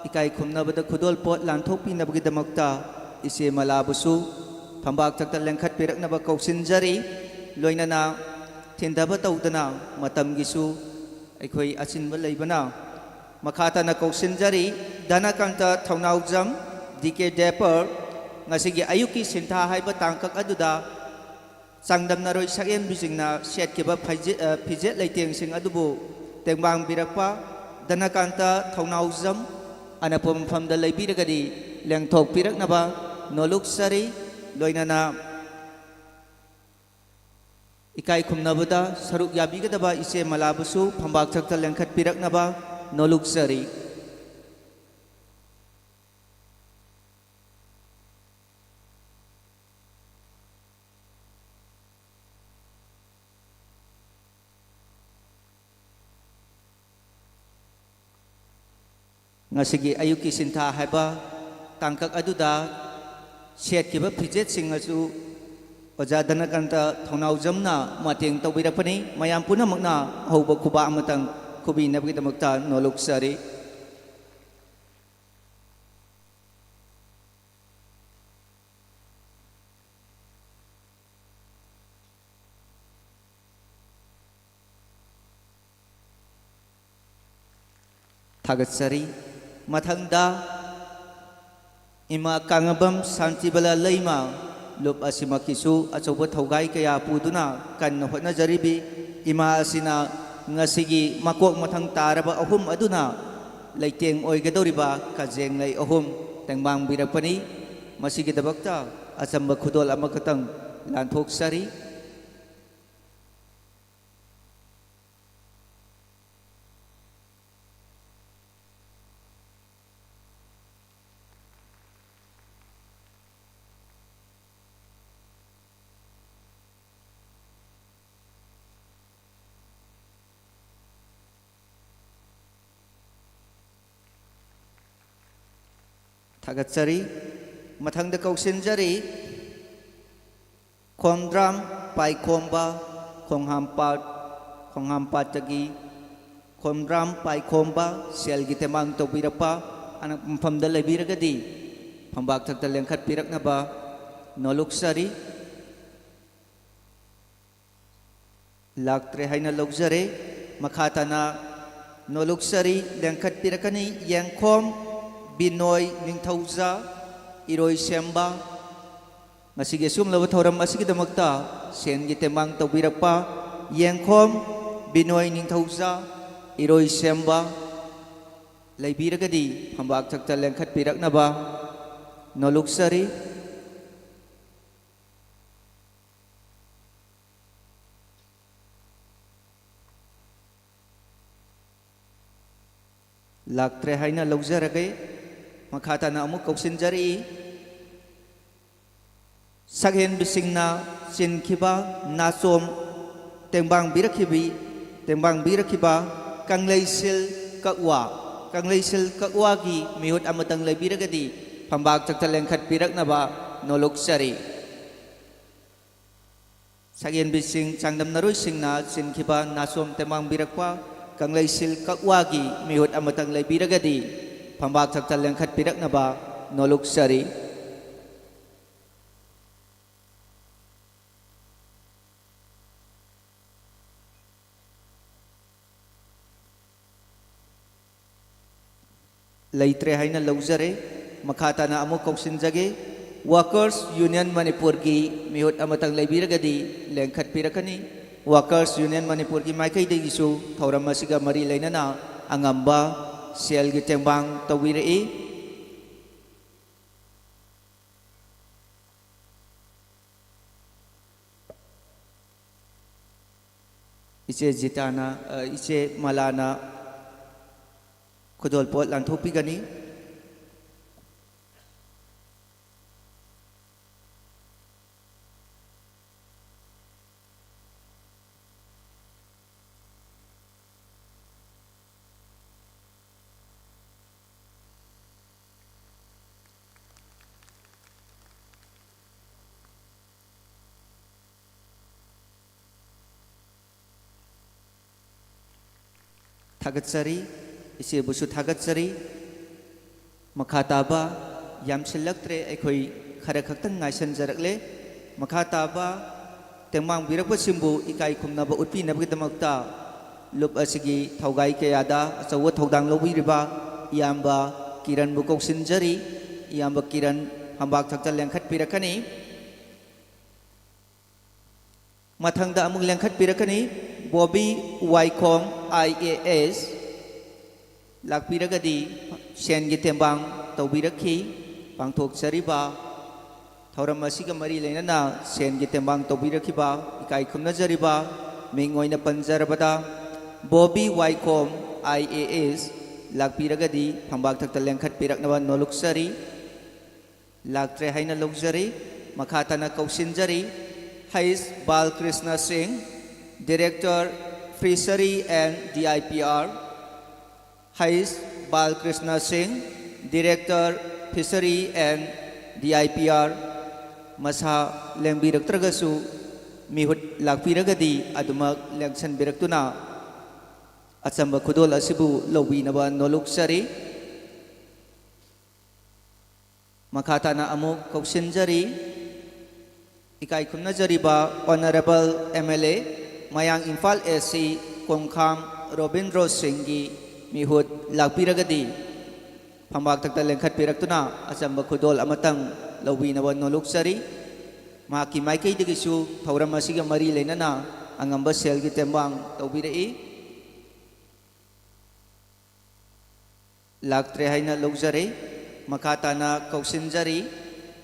ꯏꯀꯥꯏ ꯈꯨꯝꯅꯕꯗ ꯈꯨꯗꯣꯜ ꯄꯣꯠ ꯂꯥꯟꯊꯣꯛꯄꯤꯅꯕꯒꯤꯗꯃꯛꯇ ꯏꯆꯦ ꯃꯂꯥꯕꯨꯁꯨ ꯐꯝꯕꯥꯛ ꯊꯛꯇ ꯂꯦꯡꯈꯠꯄꯤꯔꯛꯅꯕ ꯀꯧꯁꯤꯟꯖꯔꯤ꯫ ꯂꯣꯏꯅꯅ ꯊꯤꯟꯊꯕ ꯇꯧꯗꯅ ꯃꯇꯝꯒꯤꯁꯨ ꯑꯩꯈꯣꯏ ꯑꯆꯤꯟꯕ ꯂꯩꯕꯅ ꯃꯈꯥ ꯇꯥꯅ ꯀꯧꯁꯤꯟꯖꯔꯤ꯫ ꯙꯅꯀꯥꯟꯇ ꯊꯧꯅꯥꯎꯖꯝ, ꯗꯤ ꯀꯦ ꯗꯦꯄꯔ, ꯉꯁꯤꯒꯤ ꯑꯌꯨꯛꯀꯤ ꯁꯤꯟꯊꯥ ꯍꯥꯏꯕ ꯇꯥꯡꯀꯛ ꯑꯗꯨꯗ ꯆꯥꯡꯗꯝꯅꯔꯣꯏ ꯁꯛꯍꯦꯟꯕꯤꯁꯤꯡꯅ ꯁꯦꯠꯈꯤꯕ ꯐꯩꯖꯦ-, ꯑ, ꯐꯤꯖꯦꯠ ꯂꯩꯇꯦꯡꯁꯤꯡ ꯑꯗꯨꯕꯨ ꯇꯦꯡꯕꯥꯡꯕꯤꯔꯛꯄ ꯙꯅꯀꯥꯟꯇ ꯊꯧꯅꯥꯎꯖꯝ, ꯑꯅꯛꯄ ꯃꯐꯝꯗ ꯂꯩꯕꯤꯔꯒꯗꯤ ꯂꯦꯡꯊꯣꯛꯄꯤꯔꯛꯅꯕ ꯅꯣꯂꯨꯛꯆꯔꯤ꯫ ꯂꯣꯏꯅꯅ ꯏꯀꯥꯏ ꯈꯨꯝꯅꯕꯗ ꯁꯔꯨꯛ ꯌꯥꯕꯤꯒꯗꯕ ꯏꯆꯦ ꯃꯂꯥꯕꯨꯁꯨ ꯐꯝꯕꯥꯛ ꯊꯛꯇ ꯂꯦꯡꯈꯠꯄꯤꯔꯛꯅꯕ ꯅꯣꯂꯨꯛꯆꯔꯤ꯫ ꯉꯁꯤꯒꯤ ꯑꯌꯨꯛꯀꯤ ꯁꯤꯟꯊꯥ ꯍꯥꯏꯕ ꯇꯥꯡꯀꯛ ꯑꯗꯨꯗ ꯁꯦꯠꯈꯤꯕ ꯐꯤꯖꯦꯠꯁꯤꯡ ꯑꯁꯤ ꯑꯣꯖꯥ ꯙꯅꯀꯥꯟꯇ ꯊꯧꯅꯥꯎꯖꯝꯅ ꯃꯇꯦꯡ ꯇꯧꯕꯤꯔꯛꯄꯅꯤ꯫ ꯃꯌꯥꯝ ꯄꯨꯝꯅꯃꯛꯅ ꯑꯍꯧꯕ ꯈꯨꯕꯥꯛ ꯑꯃꯇꯪ ꯈꯨꯕꯤꯅꯕꯒꯤꯗꯃꯛꯇ ꯅꯣꯂꯨꯛꯆꯔꯤ꯫ ꯊꯥꯒꯠꯆꯔꯤ꯫ ꯃꯊꯪꯗ ꯏꯃꯥ ꯀꯥꯡꯉꯕꯝ ꯁꯥꯟꯇꯤꯕꯂꯥ ꯂꯩꯃ ꯂꯨꯞ ꯑꯁꯤꯃꯛꯀꯤꯁꯨ ꯑꯆꯧꯕ ꯊꯧꯒꯥꯏ ꯀꯌꯥ ꯄꯨꯗꯨꯅ ꯀꯟꯅ ꯍꯣꯠꯅꯖꯔꯤꯕꯤ ꯏꯃꯥ ꯑꯁꯤꯅ ꯉꯁꯤꯒꯤ ꯃꯀꯣꯛ ꯃꯊꯪ ꯇꯥꯔꯕ ꯑꯍꯨꯝ ꯑꯗꯨꯅ ꯂꯩꯇꯦꯡ ꯑꯣꯏꯒꯗꯧꯔꯤꯕ ꯀꯖꯦꯡꯂꯩ ꯑꯍꯨꯝ ꯇꯦꯡꯕꯥꯡꯕꯤꯔꯛꯄꯅꯤ꯫ ꯃꯁꯤꯒꯤꯗꯃꯛꯇ ꯑꯆꯝꯕ ꯈꯨꯗꯣꯜ ꯑꯃꯈꯛꯇꯪ ꯂꯥꯟꯊꯣꯛꯆꯔꯤ꯫ ꯊꯥꯒꯠꯆꯔꯤ꯫ ꯃꯊꯪꯗ ꯀꯧꯁꯤꯟꯖꯔꯤ, ꯈꯣꯝꯗ꯭ꯔꯥꯝ ꯄꯥꯏꯈꯣꯝꯕ, ꯈꯣꯡꯍꯥꯝꯄꯥꯠ, ꯈꯣꯡꯍꯥꯝꯄꯥꯠꯇꯒꯤ ꯈꯣꯝꯗ꯭ꯔꯥꯝ ꯄꯥꯏꯈꯣꯝꯕ, ꯁꯦꯜꯒꯤ ꯇꯦꯡꯕꯥꯡ ꯇꯧꯕꯤꯔꯛꯄ, ꯑꯅꯛꯄ ꯃꯐꯝꯗ ꯂꯩꯕꯤꯔꯒꯗꯤ ꯐꯝꯕꯥꯛ ꯊꯛꯇ ꯂꯦꯡꯈꯠꯄꯤꯔꯛꯅꯕ ꯅꯣꯂꯨꯛꯆꯔꯤ꯫ ꯂꯥꯛꯇ꯭ꯔꯦ ꯍꯥꯏꯅ ꯂꯧꯖꯔꯦ꯫ ꯃꯈꯥ ꯇꯥꯅ ꯅꯣꯂꯨꯛꯆꯔꯤ ꯂꯦꯡꯈꯠꯄꯤꯔꯛꯀꯅꯤ ꯌꯦꯡꯈꯣꯝ ꯕꯤꯅꯣꯏ ꯅꯤꯡꯊꯧꯖꯥ, ꯏꯔꯣꯏꯁꯦꯝꯕ꯫ ꯉꯁꯤꯒꯤ ꯑꯁꯤꯒꯨꯝꯂꯕ ꯊꯧꯔꯝ ꯑꯁꯤꯒꯤꯗꯃꯛꯇ ꯁꯦꯟꯒꯤ ꯇꯦꯡꯕꯥꯡ ꯇꯧꯕꯤꯔꯛꯄ ꯌꯦꯡꯈꯣꯝ ꯕꯤꯅꯣꯏ ꯅꯤꯡꯊꯧꯖꯥ, ꯏꯔꯣꯏꯁꯦꯝꯕ ꯂꯩꯕꯤꯔꯒꯗꯤ ꯐꯝꯕꯥꯛ ꯊꯛꯇ ꯂꯦꯡꯈꯠꯄꯤꯔꯛꯅꯕ ꯅꯣꯂꯨꯛꯆꯔꯤ꯫ ꯂꯥꯛꯇ꯭ꯔꯦ ꯍꯥꯏꯅ ꯂꯧꯖꯔꯒꯦ꯫ ꯃꯈꯥ ꯇꯥꯅ ꯑꯃꯨꯛ ꯀꯧꯁꯤꯟꯖꯔꯛꯏ꯫ ꯁꯛꯍꯦꯟꯕꯤꯁꯤꯡꯅ ꯆꯤꯟꯈꯤꯕ ꯅꯥꯆꯣꯝ ꯇꯦꯡꯕꯥꯡꯕꯤꯔꯛꯈꯤꯕꯤ-, ꯇꯦꯡꯕꯥꯡꯕꯤꯔꯛꯈꯤꯕ ꯀꯪꯂꯩꯁꯤꯜ ꯀꯛꯋꯥ, ꯀꯪꯂꯩꯁꯤꯜ ꯀꯛꯋꯥꯒꯤ ꯃꯤꯍꯨꯠ ꯑꯃꯇꯪ ꯂꯩꯕꯤꯔꯒꯗꯤ ꯐꯝꯕꯥꯛ ꯊꯛꯇ ꯂꯦꯡꯈꯠꯄꯤꯔꯛꯅꯕ ꯅꯣꯂꯨꯛꯆꯔꯤ꯫ ꯁꯛꯍꯦꯟꯕꯤꯁꯤꯡ ꯆꯥꯡꯗꯝꯅꯔꯣꯏꯁꯤꯡꯅ ꯆꯤꯟꯈꯤꯕ ꯅꯥꯆꯣꯝ ꯇꯦꯡꯕꯥꯡꯕꯤꯔꯛꯄ ꯀꯪꯂꯩꯁꯤꯜ ꯀꯛꯋꯥꯒꯤ ꯃꯤꯍꯨꯠ ꯑꯃꯇꯪ ꯂꯩꯕꯤꯔꯒꯗꯤ ꯐꯝꯕꯥꯛ ꯊꯛꯇ ꯂꯦꯡꯈꯠꯄꯤꯔꯛꯅꯕ ꯅꯣꯂꯨꯛꯆꯔꯤ꯫ ꯂꯩꯇ꯭ꯔꯦ ꯍꯥꯏꯅ ꯂꯧꯖꯔꯦ꯫ ꯃꯈꯥ ꯇꯥꯅ ꯑꯃꯨꯛ ꯀꯧꯁꯤꯟꯖꯒꯦ꯫ Workers Union ꯃꯅꯤꯄꯨꯔꯒꯤ ꯃꯤꯍꯨꯠ ꯑꯃꯇꯪ ꯂꯩꯕꯤꯔꯒꯗꯤ ꯂꯦꯡꯈꯠꯄꯤꯔꯛꯀꯅꯤ꯫ Workers Union ꯃꯅꯤꯄꯨꯔꯒꯤ ꯃꯥꯏꯀꯩꯗꯒꯤꯁꯨ ꯊꯧꯔꯝ ꯑꯁꯤꯒ ꯃꯔꯤ ꯂꯩꯅꯅ ꯑꯉꯝꯕ ꯁꯦꯜꯒꯤ ꯇꯦꯡꯕꯥꯡ ꯇꯧꯕꯤꯔꯛꯏ꯫ ꯏꯆꯦ ꯖꯤꯇꯥꯅ, ꯑ, ꯏꯆꯦ ꯃꯂꯥꯅ ꯈꯨꯗꯣꯜꯄꯣꯠ ꯂꯥꯟꯊꯣꯛꯄꯤꯒꯅꯤ꯫ ꯊꯥꯒꯠꯆꯔꯤ, ꯏꯆꯦꯕꯨꯁꯨ ꯊꯥꯒꯠꯆꯔꯤ꯫ ꯃꯈꯥ ꯇꯥꯕ ꯌꯥꯝꯁꯤꯜꯂꯛꯇ꯭ꯔꯦ, ꯑꯩꯈꯣꯏ ꯈꯔ ꯈꯛꯇꯪ ꯉꯥꯏꯁꯟꯖꯔꯛꯂꯦ꯫ ꯃꯈꯥ ꯇꯥꯕ ꯇꯦꯡꯕꯥꯡꯕꯤꯔꯛꯄꯁꯤꯡꯕꯨ ꯏꯀꯥꯏ ꯈꯨꯝꯅꯕ ꯎꯠꯄꯤꯅꯕꯒꯤꯗꯃꯛꯇ ꯂꯨꯞ ꯑꯁꯤꯒꯤ ꯊꯧꯒꯥꯏ ꯀꯌꯥꯗ ꯑꯆꯧꯕ ꯊꯧꯗꯥꯡ ꯂꯧꯕꯤꯔꯤꯕ ꯏꯌꯥꯝꯕ ꯀꯤꯔꯟꯕꯨ ꯀꯧꯁꯤꯟꯖꯔꯤ꯫ ꯏꯌꯥꯝꯕ ꯀꯤꯔꯟ ꯐꯝꯕꯥꯛ ꯊꯛꯇ ꯂꯦꯡꯈꯠꯄꯤꯔꯛꯀꯅꯤ꯫ ꯃꯊꯪꯗ ꯑꯃꯨꯛ ꯂꯦꯡꯈꯠꯄꯤꯔꯛꯀꯅꯤ ꯕꯣꯕꯤ ꯋꯥꯏꯈꯣꯝ, ꯑꯥꯏ ꯑꯦ ꯑꯦꯁ꯫ ꯂꯥꯛꯄꯤꯔꯒꯗꯤ ꯁꯦꯟꯒꯤ ꯇꯦꯡꯕꯥꯡ ꯇꯧꯕꯤꯔꯛꯈꯤ꯫ ꯄꯥꯡꯊꯣꯛꯆꯔꯤꯕ ꯊꯧꯔꯝ ꯑꯁꯤꯒ ꯃꯔꯤ ꯂꯩꯅꯅ ꯁꯦꯟꯒꯤ ꯇꯦꯡꯕꯥꯡ ꯇꯧꯕꯤꯔꯛꯈꯤꯕ, ꯏꯀꯥꯏ ꯈꯨꯝꯅꯖꯔꯤꯕ ꯃꯤꯡ ꯑꯣꯏꯅ ꯄꯟꯖꯔꯕꯗ ꯕꯣꯕꯤ ꯋꯥꯏꯈꯣꯝ, ꯑꯥꯏ ꯑꯦ ꯑꯦꯁ꯫ ꯂꯥꯛꯄꯤꯔꯒꯗꯤ ꯐꯝꯕꯥꯛ ꯊꯛꯇ ꯂꯦꯡꯈꯠꯄꯤꯔꯛꯅꯕ ꯅꯣꯂꯨꯛꯆꯔꯤ꯫ ꯂꯥꯛꯇ꯭ꯔꯦ ꯍꯥꯏꯅ ꯂꯧꯖꯔꯤ꯫ ꯃꯈꯥ ꯇꯥꯅ ꯀꯧꯁꯤꯟꯖꯔꯤ ꯍꯩꯁ ꯕꯥꯜꯀ꯭ꯔꯤꯁꯅ ꯁꯤꯡ, Director Fishery and D I P R, ꯍꯩꯁ ꯕꯥꯜꯀ꯭ꯔꯤꯁꯅ ꯁꯤꯡ, Director Fishery and D I P R꯫ ꯃꯁꯥ ꯂꯦꯡꯕꯤꯔꯛꯇ꯭ꯔꯒꯁꯨ ꯃꯤꯍꯨꯠ ꯂꯥꯛꯄꯤꯔꯒꯗꯤ ꯑꯗꯨꯃꯛ ꯂꯦꯡꯁꯟꯕꯤꯔꯛꯇꯨꯅ ꯑꯆꯝꯕ ꯈꯨꯗꯣꯜ ꯑꯁꯤꯕꯨ ꯂꯧꯕꯤꯅꯕ ꯅꯣꯂꯨꯛꯆꯔꯤ꯫ ꯃꯈꯥ ꯇꯥꯅ ꯑꯃꯨꯛ ꯀꯧꯁꯤꯟꯖꯔꯤ ꯏꯀꯥꯏ ꯈꯨꯝꯅꯖꯔꯤꯕ Honourable M L A, ꯃꯌꯥꯡ ꯏꯝꯐꯥꯜ A C, ꯀꯣꯡꯈꯥꯝ ꯔꯣꯕꯤꯟꯗ꯭ꯔꯣ ꯁꯤꯡꯒꯤ ꯃꯤꯍꯨꯠ ꯂꯥꯛꯄꯤꯔꯒꯗꯤ ꯐꯝꯕꯥꯛ ꯊꯛꯇ ꯂꯦꯡꯈꯠꯄꯤꯔꯛꯇꯨꯅ ꯑꯆꯝꯕ ꯈꯨꯗꯣꯜ ꯑꯃꯇꯪ ꯂꯧꯕꯤꯅꯕ ꯅꯣꯂꯨꯛꯆꯔꯤ꯫ ꯃꯍꯥꯛꯀꯤ ꯃꯥꯏꯀꯩꯗꯒꯤꯁꯨ ꯊꯧꯔꯝ ꯑꯁꯤꯒ ꯃꯔꯤ ꯂꯩꯅꯅ ꯑꯉꯝꯕ ꯁꯦꯜꯒꯤ ꯇꯦꯡꯕꯥꯡ ꯇꯧꯕꯤꯔꯛꯏ꯫ ꯂꯥꯛꯇ꯭ꯔꯦ ꯍꯥꯏꯅ ꯂꯧꯖꯔꯦ꯫ ꯃꯈꯥ ꯇꯥꯅ ꯀꯧꯁꯤꯟꯖꯔꯤ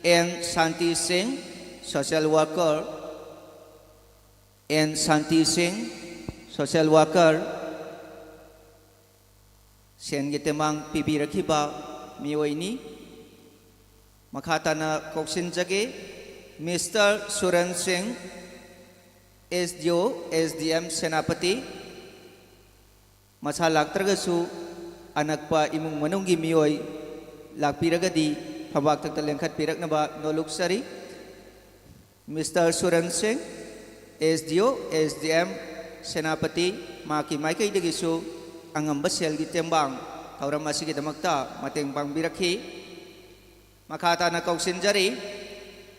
ꯑꯦꯟ ꯁꯥꯟꯇꯤ ꯁꯤꯡ, social worker꯫ ꯑꯦꯟ ꯁꯥꯟꯇꯤ ꯁꯤꯡ, social worker꯫ ꯁꯦꯟꯒꯤ ꯇꯦꯡꯕꯥꯡ ꯄꯤꯕꯤꯔꯛꯈꯤꯕ ꯃꯤꯑꯣꯏꯅꯤ꯫ ꯃꯈꯥ ꯇꯥꯅ ꯀꯧꯁꯤꯟꯖꯒꯦ Mister ꯁꯨꯔꯟ ꯁꯤꯡ, S D O, S D M Senapati. ꯃꯁꯥ ꯂꯥꯛꯇ꯭ꯔꯒꯁꯨ ꯑꯅꯛꯄ ꯏꯃꯨꯡ ꯃꯅꯨꯡꯒꯤ ꯃꯤꯑꯣꯏ ꯂꯥꯛꯄꯤꯔꯒꯗꯤ ꯐꯝꯕꯥꯛ ꯊꯛꯇ ꯂꯦꯡꯈꯠꯄꯤꯔꯛꯅꯕ ꯅꯣꯂꯨꯛꯆꯔꯤ꯫ Mister ꯁꯨꯔꯟ ꯁꯤꯡ, S D O, S D M Senapati, ꯃꯍꯥꯛꯀꯤ ꯃꯥꯏꯀꯩꯗꯒꯤꯁꯨ ꯑꯉꯝꯕ ꯁꯦꯜꯒꯤ ꯇꯦꯡꯕꯥꯡ ꯊꯧꯔꯝ ꯑꯁꯤꯒꯤꯗꯃꯛꯇ ꯃꯇꯦꯡ ꯄꯥꯡꯕꯤꯔꯛꯈꯤ꯫ ꯃꯈꯥ ꯇꯥꯅ ꯀꯧꯁꯤꯟꯖꯔꯤ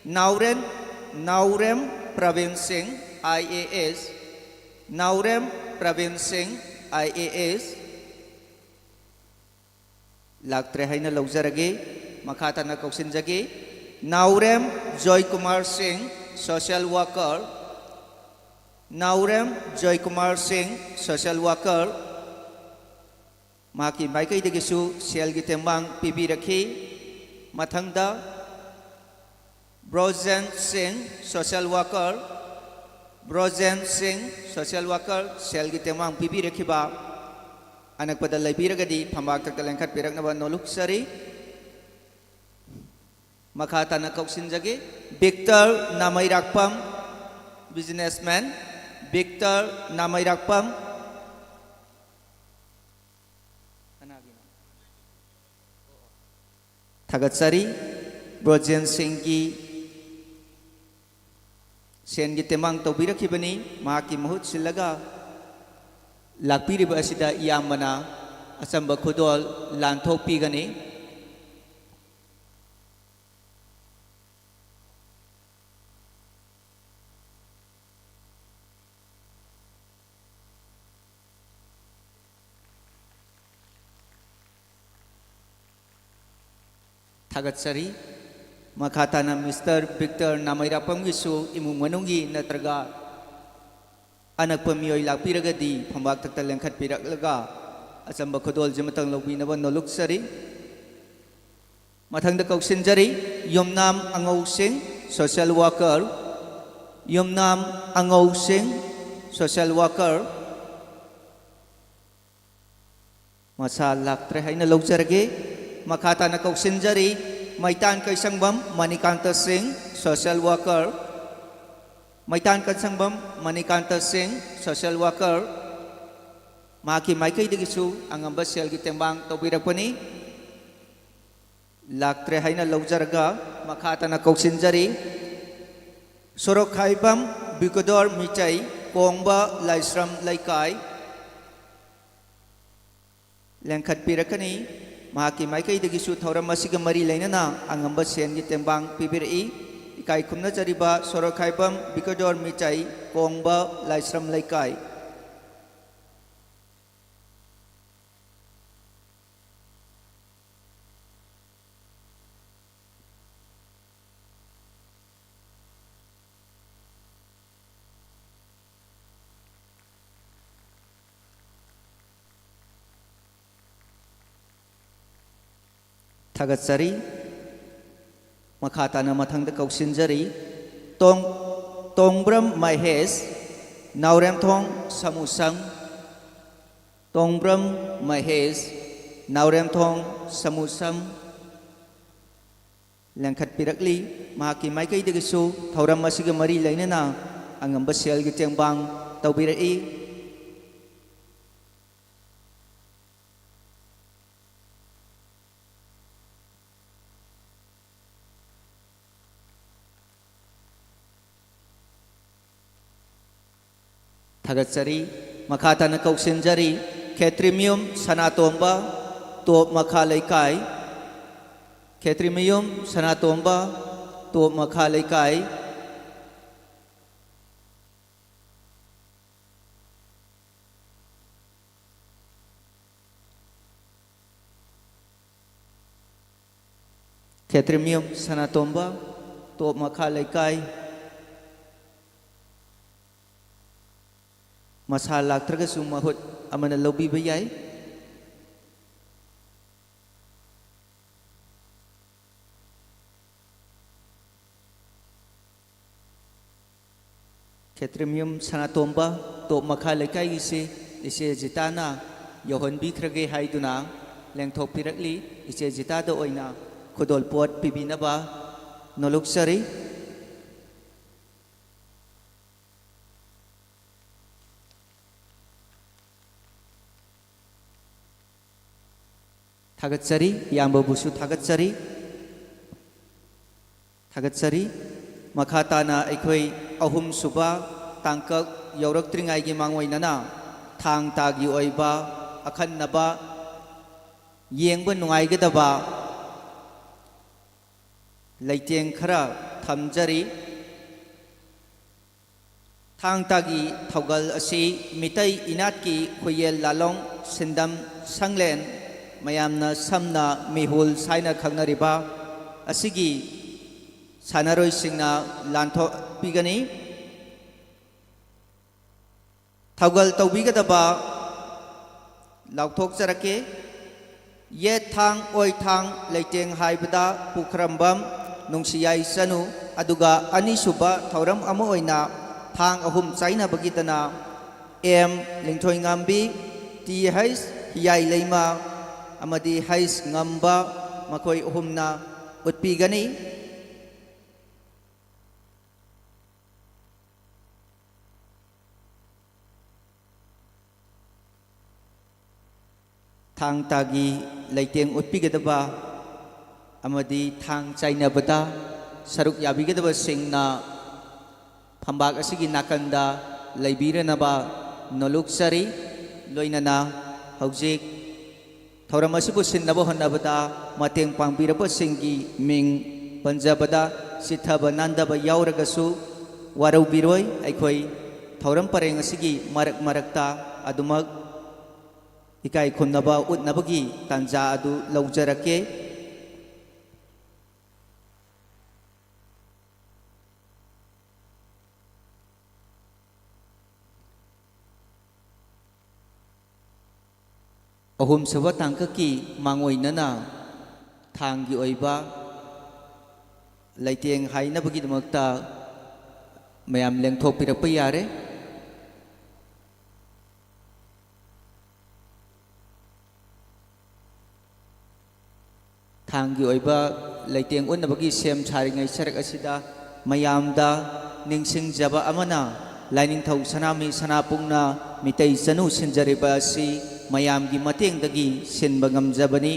ꯅꯥꯎꯔꯦꯝ, ꯅꯥꯎꯔꯦꯝ ꯄ꯭ꯔꯕꯤꯟ ꯁꯤꯡ, I A S꯫ ꯅꯥꯎꯔꯦꯝ ꯄ꯭ꯔꯕꯤꯟ ꯁꯤꯡ, ꯑꯥꯏ ꯑꯦ ꯑꯦꯁ꯫ ꯂꯥꯛꯇ꯭ꯔꯦ ꯍꯥꯏꯅ ꯂꯧꯖꯔꯒꯦ꯫ ꯃꯈꯥ ꯇꯥꯅ ꯀꯧꯁꯤꯟꯖꯒꯦ꯫ ꯅꯥꯎꯔꯦꯝ ꯖꯣꯏꯀꯨꯃꯥꯔ ꯁꯤꯡ, social worker꯫ ꯅꯥꯎꯔꯦꯝ ꯖꯣꯏꯀꯨꯃꯥꯔ ꯁꯤꯡ, social worker꯫ ꯃꯍꯥꯛꯀꯤ ꯃꯥꯏꯀꯩꯗꯒꯤꯁꯨ ꯁꯦꯜꯒꯤ ꯇꯦꯡꯕꯥꯡ ꯄꯤꯕꯤꯔꯛꯈꯤ꯫ ꯃꯊꯪꯗ ꯕ꯭ꯔꯣꯖꯦꯟ ꯁꯤꯡ, social worker꯫ ꯕ꯭ꯔꯣꯖꯦꯟ ꯁꯤꯡ, social worker, ꯁꯦꯜꯒꯤ ꯇꯦꯡꯕꯥꯡ ꯄꯤꯕꯤꯔꯛꯈꯤꯕ꯫ ꯑꯅꯛꯄꯗ ꯂꯩꯕꯤꯔꯒꯗꯤ ꯐꯝꯕꯥꯛ ꯊꯛꯇ ꯂꯦꯡꯈꯠꯄꯤꯔꯛꯅꯕ ꯅꯣꯜꯂꯨꯛꯆꯔꯤ꯫ ꯃꯈꯥ ꯇꯥꯅ ꯀꯧꯁꯤꯟꯖꯒꯦ꯫ Victor Nameirakpam, businessman꯫ Victor Nameirakpam. ꯀꯅꯥꯒꯤꯅꯣ? ꯊꯥꯒꯠꯆꯔꯤ꯫ ꯕ꯭ꯔꯣꯖꯦꯟ ꯁꯤꯡꯒꯤ ꯁꯦꯟꯒꯤ ꯇꯦꯡꯕꯥꯡ ꯇꯧꯕꯤꯔꯛꯈꯤꯕꯅꯤ꯫ ꯃꯍꯥꯛꯀꯤ ꯃꯍꯨꯠ ꯁꯤꯜꯂꯒ ꯂꯥꯛꯄꯤꯔꯤꯕ ꯑꯁꯤꯗ ꯏꯌꯥꯝꯕꯅ ꯑꯆꯝꯕ ꯈꯨꯗꯣꯜ ꯂꯥꯟꯊꯣꯛꯄꯤꯒꯅꯤ꯫ ꯊꯥꯒꯠꯆꯔꯤ꯫ ꯃꯈꯥ ꯇꯥꯅ ꯃꯤꯁꯇꯔ ꯕꯤꯛꯇꯔ ꯅꯥꯃꯩꯔꯥꯛꯄꯝꯒꯤꯁꯨ ꯏꯃꯨꯡ ꯃꯅꯨꯡꯒꯤ ꯅꯠꯇ꯭ꯔꯒ ꯑꯅꯛꯄ ꯃꯤꯑꯣꯏ ꯂꯥꯛꯄꯤꯔꯒꯗꯤ ꯐꯝꯕꯥꯛ ꯊꯛꯇ ꯂꯦꯡꯈꯠꯄꯤꯔꯛꯂꯒ ꯑꯆꯝꯕ ꯈꯨꯗꯣꯜꯁꯤꯃꯇꯪ ꯂꯧꯕꯤꯅꯕ ꯅꯣꯜꯂꯨꯛꯆꯔꯤ꯫ ꯃꯊꯪꯗ ꯀꯧꯁꯤꯟꯖꯔꯤ, ꯌꯨꯝꯅꯥꯝ ꯑꯉꯧꯁꯤꯡ, social worker꯫ ꯌꯨꯝꯅꯥꯝ ꯑꯉꯧꯁꯤꯡ, social worker꯫ ꯃꯁꯥ ꯂꯥꯛꯇ꯭ꯔꯦ ꯍꯥꯏꯅ ꯂꯧꯖꯔꯒꯦ꯫ ꯃꯈꯥ ꯇꯥꯅ ꯀꯧꯁꯤꯟꯖꯔꯤ, ꯃꯩꯇꯥꯟ ꯀꯩꯁꯪꯕꯝ ꯃꯅꯤꯀꯥꯟꯇ ꯁꯤꯡ, social worker꯫ ꯃꯩꯇꯥꯟ ꯀꯩꯁꯪꯕꯝ ꯃꯅꯤꯀꯥꯟꯇ ꯁꯤꯡ, social worker꯫ ꯃꯍꯥꯛꯀꯤ ꯃꯥꯏꯀꯩꯗꯒꯤꯁꯨ ꯑꯉꯝꯕ ꯁꯦꯜꯒꯤ ꯇꯦꯡꯕꯥꯡ ꯇꯧꯕꯤꯔꯛꯄꯅꯤ꯫ ꯂꯥꯛꯇ꯭ꯔꯦ ꯍꯥꯏꯅ ꯂꯧꯖꯔꯒ ꯃꯈꯥ ꯇꯥꯅ ꯀꯧꯁꯤꯟꯖꯔꯤ, ꯁꯣꯔꯣꯛꯈꯥꯏꯕꯝ ꯕꯤꯀꯨꯗꯣꯔ ꯃꯤꯆꯩ, ꯀꯣꯡꯕ ꯂꯥꯏꯁ꯭ꯔꯝ ꯂꯩꯀꯥꯏ꯫ ꯂꯦꯡꯈꯠꯄꯤꯔꯛꯀꯅꯤ꯫ ꯃꯍꯥꯛꯀꯤ ꯃꯥꯏꯀꯩꯗꯒꯤꯁꯨ ꯊꯧꯔꯝ ꯑꯁꯤꯒ ꯃꯔꯤ ꯂꯩꯅꯅ ꯑꯉꯝꯕ ꯁꯦꯟꯒꯤ ꯇꯦꯡꯕꯥꯡ ꯄꯤꯕꯤꯔꯛꯏ꯫ ꯏꯀꯥꯏ ꯈꯨꯝꯅꯖꯔꯤꯕ ꯁꯣꯔꯣꯛꯈꯥꯏꯕꯝ ꯕꯤꯀꯨꯗꯣꯔ ꯃꯤꯆꯩ, ꯀꯣꯡꯕ ꯂꯥꯏꯁ꯭ꯔꯝ ꯂꯩꯀꯥꯏ꯫ ꯊꯥꯒꯠꯆꯔꯤ꯫ ꯃꯈꯥ ꯇꯥꯅ ꯃꯊꯪꯗ ꯀꯧꯁꯤꯟꯖꯔꯤ꯫ ꯇꯣꯡ-, ꯇꯣꯡꯕ꯭ꯔꯝ ꯃꯍꯦꯁ, ꯅꯥꯎꯔꯦꯝꯊꯣꯡ ꯁꯃꯨꯁꯪ꯫ ꯇꯣꯡꯕ꯭ꯔꯝ ꯃꯍꯦꯁ, ꯅꯥꯎꯔꯦꯝꯊꯣꯡ ꯁꯃꯨꯁꯪ꯫ ꯂꯦꯡꯈꯠꯄꯤꯔꯛꯂꯤ꯫ ꯃꯍꯥꯛꯀꯤ ꯃꯥꯏꯀꯩꯗꯒꯤꯁꯨ ꯊꯧꯔꯝ ꯑꯁꯤꯒ ꯃꯔꯤ ꯂꯩꯅꯅ ꯑꯉꯝꯕ ꯁꯦꯜꯒꯤ ꯇꯦꯡꯕꯥꯡ ꯇꯧꯕꯤꯔꯛꯏ꯫ ꯊꯥꯒꯠꯆꯔꯤ꯫ ꯃꯈꯥ ꯇꯥꯅ ꯀꯧꯁꯤꯟꯖꯔꯤ, ꯈꯦꯇ꯭ꯔꯤꯃꯌꯨꯝ ꯁꯅꯥꯇꯣꯝꯕ, ꯇꯣꯞ ꯃꯈꯥ ꯂꯩꯀꯥꯏ꯫ ꯈꯦꯇ꯭ꯔꯤꯃꯌꯨꯝ ꯁꯅꯥꯇꯣꯝꯕ, ꯇꯣꯞ ꯃꯈꯥ ꯂꯩꯀꯥꯏ꯫ ꯈꯦꯇ꯭ꯔꯤꯃꯌꯨꯝ ꯁꯅꯥꯇꯣꯝꯕ, ꯇꯣꯞ ꯃꯈꯥ ꯂꯩꯀꯥꯏ꯫ ꯃꯁꯥ ꯂꯥꯛꯇ꯭ꯔꯒꯁꯨ ꯃꯍꯨꯠ ꯑꯃꯅ ꯂꯧꯕꯤꯕ ꯌꯥꯏ꯫ ꯈꯦꯇ꯭ꯔꯤꯃꯌꯨꯝ ꯁꯅꯥꯇꯣꯝꯕ, ꯇꯣꯞ ꯃꯈꯥ ꯂꯩꯀꯥꯏꯒꯤꯁꯤ ꯏꯆꯦ ꯖꯤꯇꯥꯅ ꯌꯧꯍꯟꯕꯤꯈ꯭ꯔꯒꯦ ꯍꯥꯏꯗꯨꯅ ꯂꯦꯡꯊꯣꯛꯄꯤꯔꯛꯂꯤ꯫ ꯏꯆꯦ ꯖꯤꯇꯥꯗ ꯑꯣꯏꯅ ꯈꯨꯗꯣꯜꯄꯣꯠ ꯄꯤꯕꯤꯅꯕ ꯅꯣꯂꯨꯛꯆꯔꯤ꯫ ꯊꯥꯒꯠꯆꯔꯤ, ꯏꯌꯥꯝꯕꯕꯨꯁꯨ ꯊꯥꯒꯠꯆꯔꯤ꯫ ꯊꯥꯒꯠꯆꯔꯤ꯫ ꯃꯈꯥ ꯇꯥꯅ ꯑꯩꯈꯣꯏ ꯑꯍꯨꯝꯁꯨꯕ ꯇꯥꯡꯀꯛ ꯌꯧꯔꯛꯇ꯭ꯔꯤꯉꯩꯒꯤ ꯃꯥꯡꯑꯣꯏꯅꯅ ꯊꯥꯡ ꯇꯥꯒꯤ ꯑꯣꯏꯕ ꯑꯈꯟꯅꯕ, ꯌꯦꯡꯕ ꯅꯨꯡꯉꯥꯏꯒꯗꯕ ꯂꯩꯇꯦꯡ ꯈꯔ ꯊꯝꯖꯔꯤ꯫ ꯊꯥꯡ ꯇꯥꯒꯤ ꯊꯧꯒꯜ ꯑꯁꯤ ꯃꯤꯇꯩ ꯏꯅꯥꯠꯀꯤ ꯈꯨꯌꯦꯜ ꯂꯥꯂꯣꯡ ꯁꯤꯟꯗꯝ ꯁꯪꯂꯦꯟ, ꯃꯌꯥꯝꯅ ꯁꯝꯅ ꯃꯤꯍꯨꯜ ꯍꯥꯏꯅ ꯈꯪꯅꯔꯤꯕ ꯑꯁꯤꯒꯤ ꯁꯥꯟꯅꯔꯣꯏꯁꯤꯡꯅ ꯂꯥꯟꯊꯣꯛꯄꯤꯒꯅꯤ꯫ ꯊꯧꯒꯜ ꯇꯧꯕꯤꯒꯗꯕ ꯂꯥꯎꯊꯣꯛꯆꯔꯛꯀꯦ꯫ ꯌꯦꯠ ꯊꯥꯡ, ꯑꯣꯏ ꯊꯥꯡ, ꯂꯩꯇꯦꯡ ꯍꯥꯏꯕꯗ ꯄꯨꯈ꯭ꯔꯝꯕꯝ, ꯅꯨꯡꯁꯤꯌꯥꯏ ꯆꯅꯨ, ꯑꯗꯨꯒ ꯑꯅꯤꯁꯨꯕ ꯊꯧꯔꯝ ꯑꯃ ꯑꯣꯏꯅ ꯊꯥꯡ ꯑꯍꯨꯝ ꯆꯥꯏꯅꯕꯒꯤꯗꯅ ꯑꯦꯝ ꯂꯤꯡꯊꯣꯏꯉꯥꯝꯕꯤ, ꯇꯤ ꯍꯩꯁ ꯍꯤꯌꯥꯏ ꯂꯩꯃ ꯑꯃꯗꯤ ꯍꯩꯁ ꯉꯝꯕ, ꯃꯈꯣꯏ ꯑꯍꯨꯝꯅ ꯎꯠꯄꯤꯒꯅꯤ꯫ ꯊꯥꯡ ꯇꯥꯒꯤ ꯂꯩꯇꯦꯡ ꯎꯠꯄꯤꯒꯗꯕ ꯑꯃꯗꯤ ꯊꯥꯡ ꯆꯥꯏꯅꯕꯗ ꯁꯔꯨꯛ ꯌꯥꯕꯤꯒꯗꯕꯁꯤꯡꯅ ꯐꯝꯕꯥꯛ ꯑꯁꯤꯒꯤ ꯅꯥꯀꯟꯗ ꯂꯩꯕꯤꯔꯅꯕ ꯅꯣꯂꯨꯛꯆꯔꯤ꯫ ꯂꯣꯏꯅꯅ ꯍꯧꯖꯤꯛ ꯊꯧꯔꯝ ꯑꯁꯤꯕꯨ ꯁꯤꯟꯅꯕ ꯍꯣꯠꯅꯕꯗ ꯃꯇꯦꯡ ꯄꯥꯡꯕꯤꯔꯛꯄꯁꯤꯡꯒꯤ ꯃꯤꯡ ꯄꯟꯖꯕꯗ ꯆꯤꯠꯊꯕ ꯅꯥꯟꯗꯕ ꯌꯥꯎꯔꯒꯁꯨ ꯋꯥꯔꯧꯕꯤꯔꯣꯏ꯫ ꯑꯩꯈꯣꯏ ꯊꯧꯔꯝ ꯄꯔꯦꯡ ꯑꯁꯤꯒꯤ ꯃꯔꯛ ꯃꯔꯛꯇ ꯑꯗꯨꯃꯛ ꯏꯀꯥꯏ ꯈꯨꯝꯅꯕ ꯎꯠꯅꯕꯒꯤ ꯇꯥꯟꯖꯥ ꯑꯗꯨ ꯂꯧꯖꯔꯛꯀꯦ꯫ ꯑꯍꯨꯝꯁꯨꯕ ꯇꯥꯡꯀꯛꯀꯤ ꯃꯥꯡꯑꯣꯏꯅꯅ ꯊꯥꯡꯒꯤ ꯑꯣꯏꯕ ꯂꯩꯇꯦꯡ ꯍꯥꯏꯅꯕꯒꯤꯗꯃꯛꯇ ꯃꯌꯥꯝ ꯂꯦꯡꯊꯣꯛꯄꯤꯔꯛꯄ ꯌꯥꯔꯦ꯫ ꯊꯥꯡꯒꯤ ꯑꯣꯏꯕ ꯂꯩꯇꯦꯡ ꯎꯠꯅꯕꯒꯤ ꯁꯦꯝ ꯁꯥꯔꯤꯉꯩ ꯁꯔꯛ ꯑꯁꯤꯗ ꯃꯌꯥꯝꯗ ꯅꯤꯡꯁꯤꯡꯖꯕ ꯑꯃꯅ, ꯂꯥꯏꯅꯤꯡꯊꯧ ꯁꯅꯥꯃꯍꯤ ꯁꯅꯥꯄꯨꯡꯅ ꯃꯤꯇꯩ ꯆꯅꯨ ꯁꯤꯟꯖꯔꯤꯕ ꯑꯁꯤ ꯃꯌꯥꯝꯒꯤ ꯃꯇꯦꯡꯗꯒꯤ ꯁꯤꯟꯕ ꯉꯝꯖꯕꯅꯤ꯫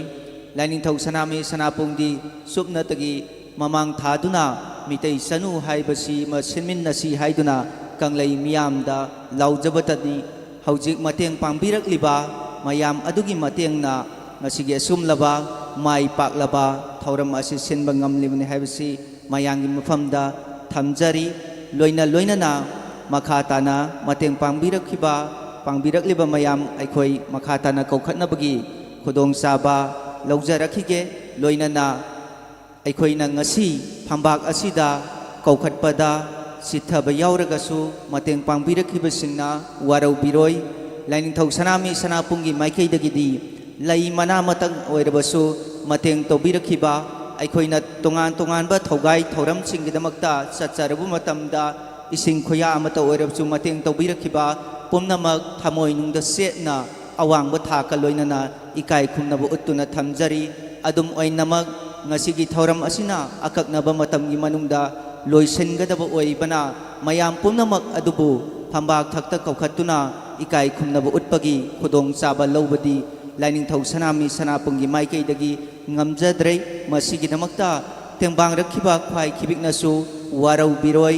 ꯂꯥꯏꯅꯤꯡꯊꯧ ꯁꯅꯥꯃꯍꯤ ꯁꯅꯥꯄꯨꯡꯗꯤ ꯁꯨꯞꯅꯇꯒꯤ ꯃꯃꯥꯡ ꯊꯥꯗꯨꯅ ꯃꯤꯇꯩ ꯆꯅꯨ ꯍꯥꯏꯕꯁꯤ ꯑꯃ ꯁꯤꯟꯃꯤꯟꯅꯁꯤ ꯍꯥꯏꯗꯨꯅ ꯀꯪꯂꯩ ꯃꯤꯌꯥꯝꯗ ꯂꯥꯎꯖꯕꯇꯅꯤ꯫ ꯍꯧꯖꯤꯛ ꯃꯇꯦꯡ ꯄꯥꯡꯕꯤꯔꯛꯂꯤꯕ ꯃꯌꯥꯝ ꯑꯗꯨꯒꯤ ꯃꯇꯦꯡꯅ ꯉꯁꯤꯒꯤ ꯑꯁꯨꯝꯂꯕ ꯃꯥꯏ ꯄꯥꯛꯂꯕ ꯊꯧꯔꯝ ꯑꯁꯤ ꯁꯤꯟꯕ ꯉꯝꯂꯤꯕꯅꯤ ꯍꯥꯏꯕꯁꯤ ꯃꯌꯥꯝꯒꯤ ꯃꯐꯝꯗ ꯊꯝꯖꯔꯤ꯫ ꯂꯣꯏꯅ ꯂꯣꯏꯅꯅ ꯃꯈꯥ ꯇꯥꯅ ꯃꯇꯦꯡ ꯄꯥꯡꯕꯤꯔꯛꯈꯤꯕ, ꯄꯥꯡꯕꯤꯔꯛꯂꯤꯕ ꯃꯌꯥꯝ ꯑꯩꯈꯣꯏ ꯃꯈꯥ ꯇꯥꯅ ꯀꯧꯈꯠꯅꯕꯒꯤ ꯈꯨꯗꯣꯡꯆꯥꯕ ꯂꯧꯖꯔꯛꯈꯤꯒꯦ꯫ ꯂꯣꯏꯅꯅ ꯑꯩꯈꯣꯏꯅ ꯉꯁꯤ ꯐꯝꯕꯥꯛ ꯑꯁꯤꯗ ꯀꯧꯈꯠꯄꯗ ꯆꯤꯠꯊꯕ ꯌꯥꯎꯔꯒꯁꯨ ꯃꯇꯦꯡ ꯄꯥꯡꯕꯤꯔꯛꯈꯤꯕꯁꯤꯡꯅ ꯋꯥꯔꯧꯕꯤꯔꯣꯏ꯫ ꯂꯥꯏꯅꯤꯡꯊꯧ ꯁꯅꯥꯃꯍꯤ ꯁꯅꯥꯄꯨꯡꯒꯤ ꯃꯥꯏꯀꯩꯗꯒꯤꯗꯤ ꯂꯩ ꯃꯅꯥ ꯃꯇꯪ ꯑꯣꯏꯔꯕꯁꯨ ꯃꯇꯦꯡ ꯇꯧꯕꯤꯔꯛꯈꯤꯕ, ꯑꯩꯈꯣꯏꯅ ꯇꯣꯉꯥꯟ ꯇꯣꯉꯥꯟꯕ ꯊꯧꯒꯥꯏ ꯊꯧꯔꯝꯁꯤꯡꯒꯤꯗꯃꯛꯇ ꯆꯠꯆꯔꯕ ꯃꯇꯝꯗ ꯏꯁꯤꯡ ꯈꯨꯌꯥ ꯑꯃꯠꯇ ꯑꯣꯏꯔꯕꯁꯨ ꯃꯇꯦꯡ ꯇꯧꯕꯤꯔꯛꯈꯤꯕ ꯄꯨꯝꯅꯃꯛ ꯊꯃꯣꯏꯅꯨꯡꯗ ꯁꯦꯠꯅ ꯑꯋꯥꯡꯕ ꯊꯥꯛꯀ ꯂꯣꯏꯅꯅ ꯏꯀꯥꯏ ꯈꯨꯝꯅꯕ ꯎꯠꯇꯨꯅ ꯊꯝꯖꯔꯤ꯫ ꯑꯗꯨꯝ ꯑꯣꯏꯅꯃꯛ, ꯉꯁꯤꯒꯤ ꯊꯧꯔꯝ ꯑꯁꯤꯅ ꯑꯀꯛꯅꯕ ꯃꯇꯝꯒꯤ ꯃꯅꯨꯡꯗ ꯂꯣꯏꯁꯤꯟꯒꯗꯕ ꯑꯣꯏꯕꯅ, ꯃꯌꯥꯝ ꯄꯨꯝꯅꯃꯛ ꯑꯗꯨꯕꯨ ꯐꯝꯕꯥꯛ ꯊꯛꯇ ꯀꯧꯈꯠꯇꯨꯅ ꯏꯀꯥꯏ ꯈꯨꯝꯅꯕ ꯎꯠꯄꯒꯤ ꯈꯨꯗꯣꯡꯆꯥꯕ ꯂꯧꯕꯗꯤ ꯂꯥꯏꯅꯤꯡꯊꯧ ꯁꯅꯥꯃꯍꯤ ꯁꯅꯥꯄꯨꯡꯒꯤ ꯃꯥꯏꯀꯩꯗꯒꯤ ꯉꯝꯖꯗ꯭ꯔꯦ꯫ ꯃꯁꯤꯒꯤꯗꯃꯛꯇ ꯇꯦꯡꯕꯥꯡꯔꯛꯈꯤꯕ ꯈ꯭ꯋꯥꯏ ꯈꯤꯕꯤꯛꯅꯁꯨ ꯋꯥꯔꯧꯕꯤꯔꯣꯏ꯫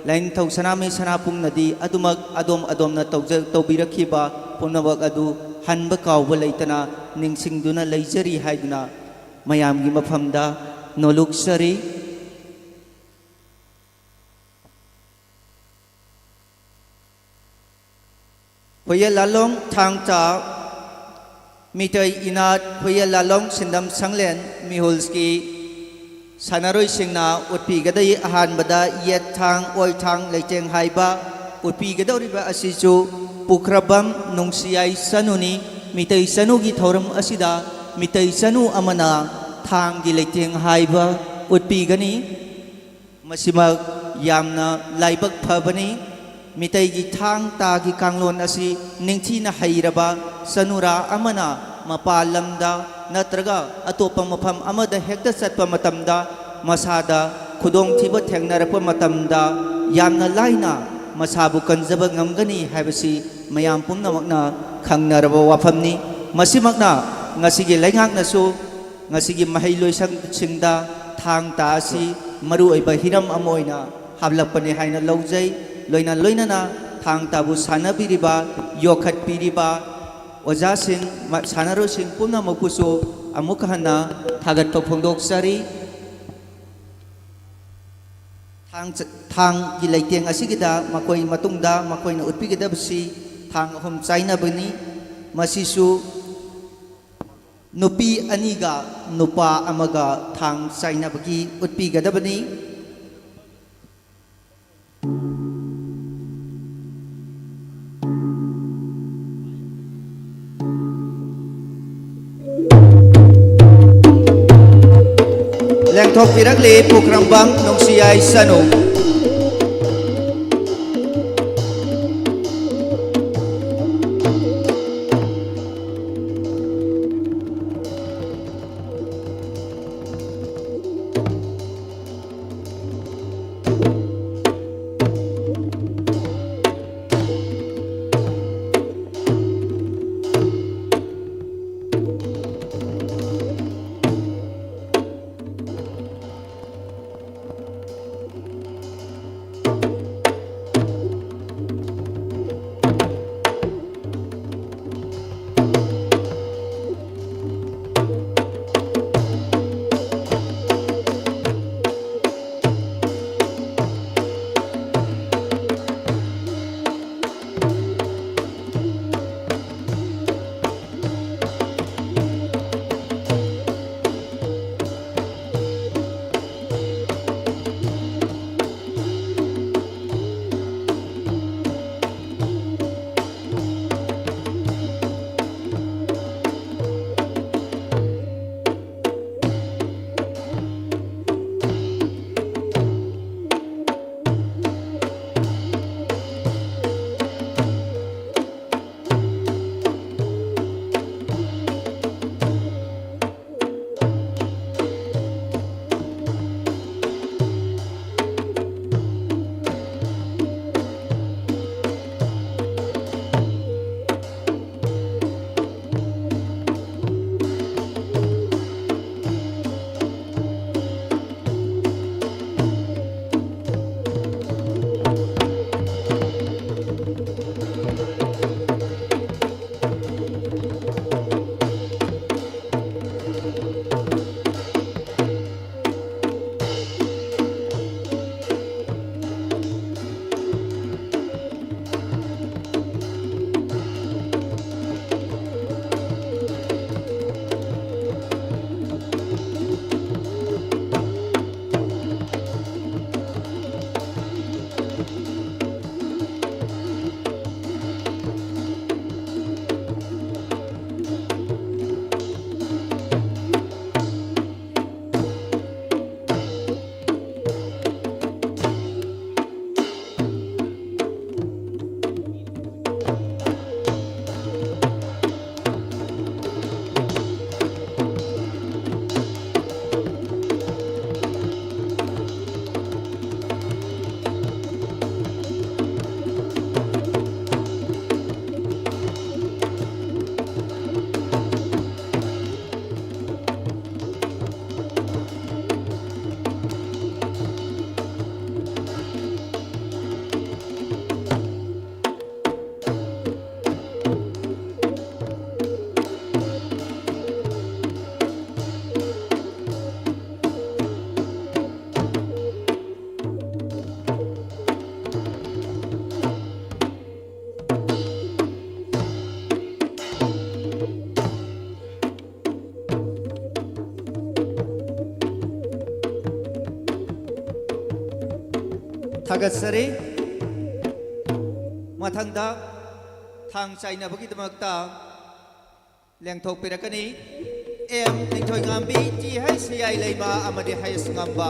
ꯂꯥꯏꯅꯤꯡꯊꯧ ꯁꯅꯥꯃꯍꯤ ꯁꯅꯥꯄꯨꯡꯅꯗꯤ ꯑꯗꯨꯃꯛ ꯑꯗꯣꯝ ꯑꯗꯣꯝꯅ ꯇꯧꯖ-, ꯇꯧꯕꯤꯔꯛꯈꯤꯕ ꯄꯨꯝꯅꯃꯛ ꯑꯗꯨ ꯍꯟꯕ ꯀꯥꯎꯕ ꯂꯩꯇꯅ ꯅꯤꯡꯁꯤꯡꯗꯨꯅ ꯂꯩꯖꯔꯤ ꯍꯥꯏꯗꯨꯅ ꯃꯌꯥꯝꯒꯤ ꯃꯐꯝꯗ ꯅꯣꯂꯨꯛꯆꯔꯤ꯫ ꯍꯨꯏꯌꯦ ꯂꯥꯂꯣꯡ ꯊꯥꯡ ꯇꯥ, ꯃꯤꯇꯩ ꯏꯅꯥꯠ ꯍꯨꯏꯌꯦ ꯂꯥꯂꯣꯡ ꯁꯤꯟꯗꯝ ꯁꯪꯂꯦꯟ ꯃꯤꯍꯨꯜꯁꯀꯤ ꯁꯥꯟꯅꯔꯣꯏꯁꯤꯡꯅ ꯎꯠꯄꯤꯒꯗꯕ ꯑꯍꯥꯟꯕꯗ ꯌꯦꯠ ꯊꯥꯡ, ꯑꯣꯏ ꯊꯥꯡ, ꯂꯩꯇꯦꯡ ꯍꯥꯏꯕ ꯎꯠꯄꯤꯒꯗꯧꯔꯤꯕ ꯑꯁꯤꯁꯨ ꯄꯨꯈ꯭ꯔꯕꯝ ꯅꯨꯡꯁꯤꯌꯥꯏ ꯆꯅꯨꯅꯤ꯫ ꯃꯤꯇꯩ ꯆꯅꯨꯒꯤ ꯊꯧꯔꯝ ꯑꯁꯤꯗ ꯃꯤꯇꯩ ꯆꯅꯨ ꯑꯃꯅ ꯊꯥꯡꯒꯤ ꯂꯩꯇꯦꯡ ꯍꯥꯏꯕ ꯎꯠꯄꯤꯒꯅꯤ꯫ ꯃꯁꯤꯃꯛ ꯌꯥꯝꯅ ꯂꯥꯏꯕꯛ ꯐꯕꯅꯤ꯫ ꯃꯤꯇꯩꯒꯤ ꯊꯥꯡ ꯇꯥꯒꯤ ꯀꯥꯡꯂꯣꯟ ꯑꯁꯤ ꯅꯤꯡꯊꯤꯅ ꯍꯩꯔꯕ ꯆꯅꯨꯔꯥ ꯑꯃꯅ ꯃꯄꯥꯟ ꯂꯝꯗ ꯅꯠꯇ꯭ꯔꯒ ꯑꯇꯣꯞꯄ ꯃꯐꯝ ꯑꯃꯗ ꯍꯦꯛꯇ ꯆꯠꯄ ꯃꯇꯝꯗ, ꯃꯁꯥꯗ ꯈꯨꯗꯣꯡꯊꯤꯕ ꯊꯦꯡꯅꯔꯛꯄ ꯃꯇꯝꯗ ꯌꯥꯝꯅ ꯂꯥꯏꯅ ꯃꯁꯥꯕꯨ ꯀꯟꯖꯕ ꯉꯝꯒꯅꯤ ꯍꯥꯏꯕꯁꯤ ꯃꯌꯥꯝ ꯄꯨꯝꯅꯃꯛꯅ ꯈꯪꯅꯔꯕ ꯋꯥꯐꯝꯅꯤ꯫ ꯃꯁꯤꯃꯛꯅ ꯉꯁꯤꯒꯤ ꯂꯩꯉꯥꯛꯅꯁꯨ ꯉꯁꯤꯒꯤ ꯃꯍꯩ ꯂꯣꯏꯁꯪꯁꯤꯡꯗ ꯊꯥꯡ ꯇꯥ ꯑꯁꯤ ꯃꯔꯨꯑꯣꯏꯕ ꯍꯤꯔꯝ ꯑꯃ ꯑꯣꯏꯅ ꯍꯥꯞꯂꯛꯄꯅꯤ ꯍꯥꯏꯅ ꯂꯧꯖꯩ꯫ ꯂꯣꯏꯅ ꯂꯣꯏꯅꯅ ꯊꯥꯡ ꯇꯥꯕꯨ ꯁꯥꯟꯅꯕꯤꯔꯤꯕ, ꯌꯣꯛꯈꯠꯄꯤꯔꯤꯕ ꯑꯣꯖꯥꯁꯤꯡ, ꯃ-, ꯁꯥꯟꯅꯔꯣꯏꯁꯤꯡ ꯄꯨꯝꯅꯃꯛꯄꯨꯁꯨ ꯑꯃꯨꯛ ꯍꯟꯅ ꯊꯥꯒꯠꯄ ꯐꯣꯡꯗꯣꯛꯆꯔꯤ꯫ ꯊꯥꯡ ꯆ-, ꯊꯥꯡꯒꯤ ꯂꯩꯇꯦꯡ ꯑꯁꯤꯒꯤꯗ ꯃꯈꯣꯏ ꯃꯇꯨꯡꯗ ꯃꯈꯣꯏꯅ ꯎꯠꯄꯤꯒꯗꯕꯁꯤ ꯊꯥꯡ ꯑꯍꯨꯝ ꯆꯥꯏꯅꯕꯅꯤ꯫ ꯃꯁꯤꯁꯨ ꯅꯨꯄꯤ ꯑꯅꯤꯒ ꯅꯨꯄꯥ ꯑꯃꯒ ꯊꯥꯡ ꯆꯥꯏꯅꯕꯒꯤ ꯎꯠꯄꯤꯒꯗꯕꯅꯤ꯫ ꯄꯤꯔꯛꯂꯤ ꯄꯨꯈ꯭ꯔꯝꯕꯝ ꯅꯨꯡꯁꯤ ꯌꯥꯏꯁꯅꯨ꯫ ꯊꯥꯒꯠꯆꯔꯤ꯫ ꯃꯊꯪꯗ ꯊꯥꯡ ꯆꯥꯏꯅꯕꯒꯤꯗꯃꯛꯇ ꯂꯦꯡꯊꯣꯛꯄꯤꯔꯛꯀꯅꯤ꯫ ꯑꯦꯝ ꯅꯤꯡꯊꯣꯏꯉꯥꯝꯕꯤ, ꯇꯤ ꯍꯩꯆ ꯁꯤꯌꯥꯏ ꯂꯩꯃ ꯑꯃꯗꯤ ꯍꯩꯁ ꯉꯝꯕ꯫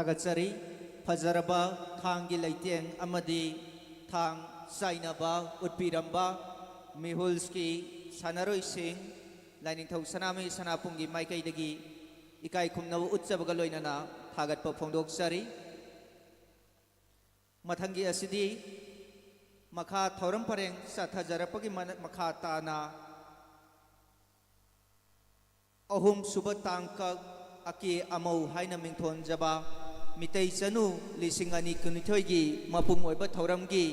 ꯊꯥꯒꯠꯆꯔꯤ꯫ ꯐꯖꯔꯕ ꯊꯥꯡꯒꯤ ꯂꯩꯇꯦꯡ ꯑꯃꯗꯤ ꯊꯥꯡ ꯆꯥꯏꯅꯕ ꯎꯠꯄꯤꯔꯝꯕ ꯃꯤꯍꯨꯜꯁꯀꯤ ꯁꯥꯟꯅꯔꯣꯏꯁꯤꯡ, ꯂꯥꯏꯅꯤꯡꯊꯧ ꯁꯅꯥꯃꯍꯤ ꯁꯅꯥꯄꯨꯡꯒꯤ ꯃꯥꯏꯀꯩꯗꯒꯤ ꯏꯀꯥꯏ ꯈꯨꯝꯅꯕ ꯎꯠꯆꯕꯒ ꯂꯣꯏꯅꯅ ꯊꯥꯒꯠꯄ ꯐꯣꯡꯗꯣꯛꯆꯔꯤ꯫ ꯃꯊꯪꯒꯤ ꯑꯁꯤꯗꯤ ꯃꯈꯥ ꯊꯧꯔꯝ ꯄꯔꯦꯡ ꯆꯠꯊꯖꯔꯛꯄꯒꯤ ꯃꯅ-, ꯃꯈꯥ ꯇꯥꯅ ꯑꯍꯨꯝꯁꯨꯕ ꯇꯥꯡꯀꯛ ꯑꯀꯦ ꯑꯃꯧ ꯍꯥꯏꯅ ꯃꯤꯡꯊꯣꯟꯖꯕ ꯃꯤꯇꯩ ꯆꯅꯨ ꯂꯤꯁꯤꯡ ꯑꯅꯤ ꯀꯨꯟꯅꯤꯊꯣꯏꯒꯤ ꯃꯄꯨꯡ ꯑꯣꯏꯕ ꯊꯧꯔꯝꯒꯤ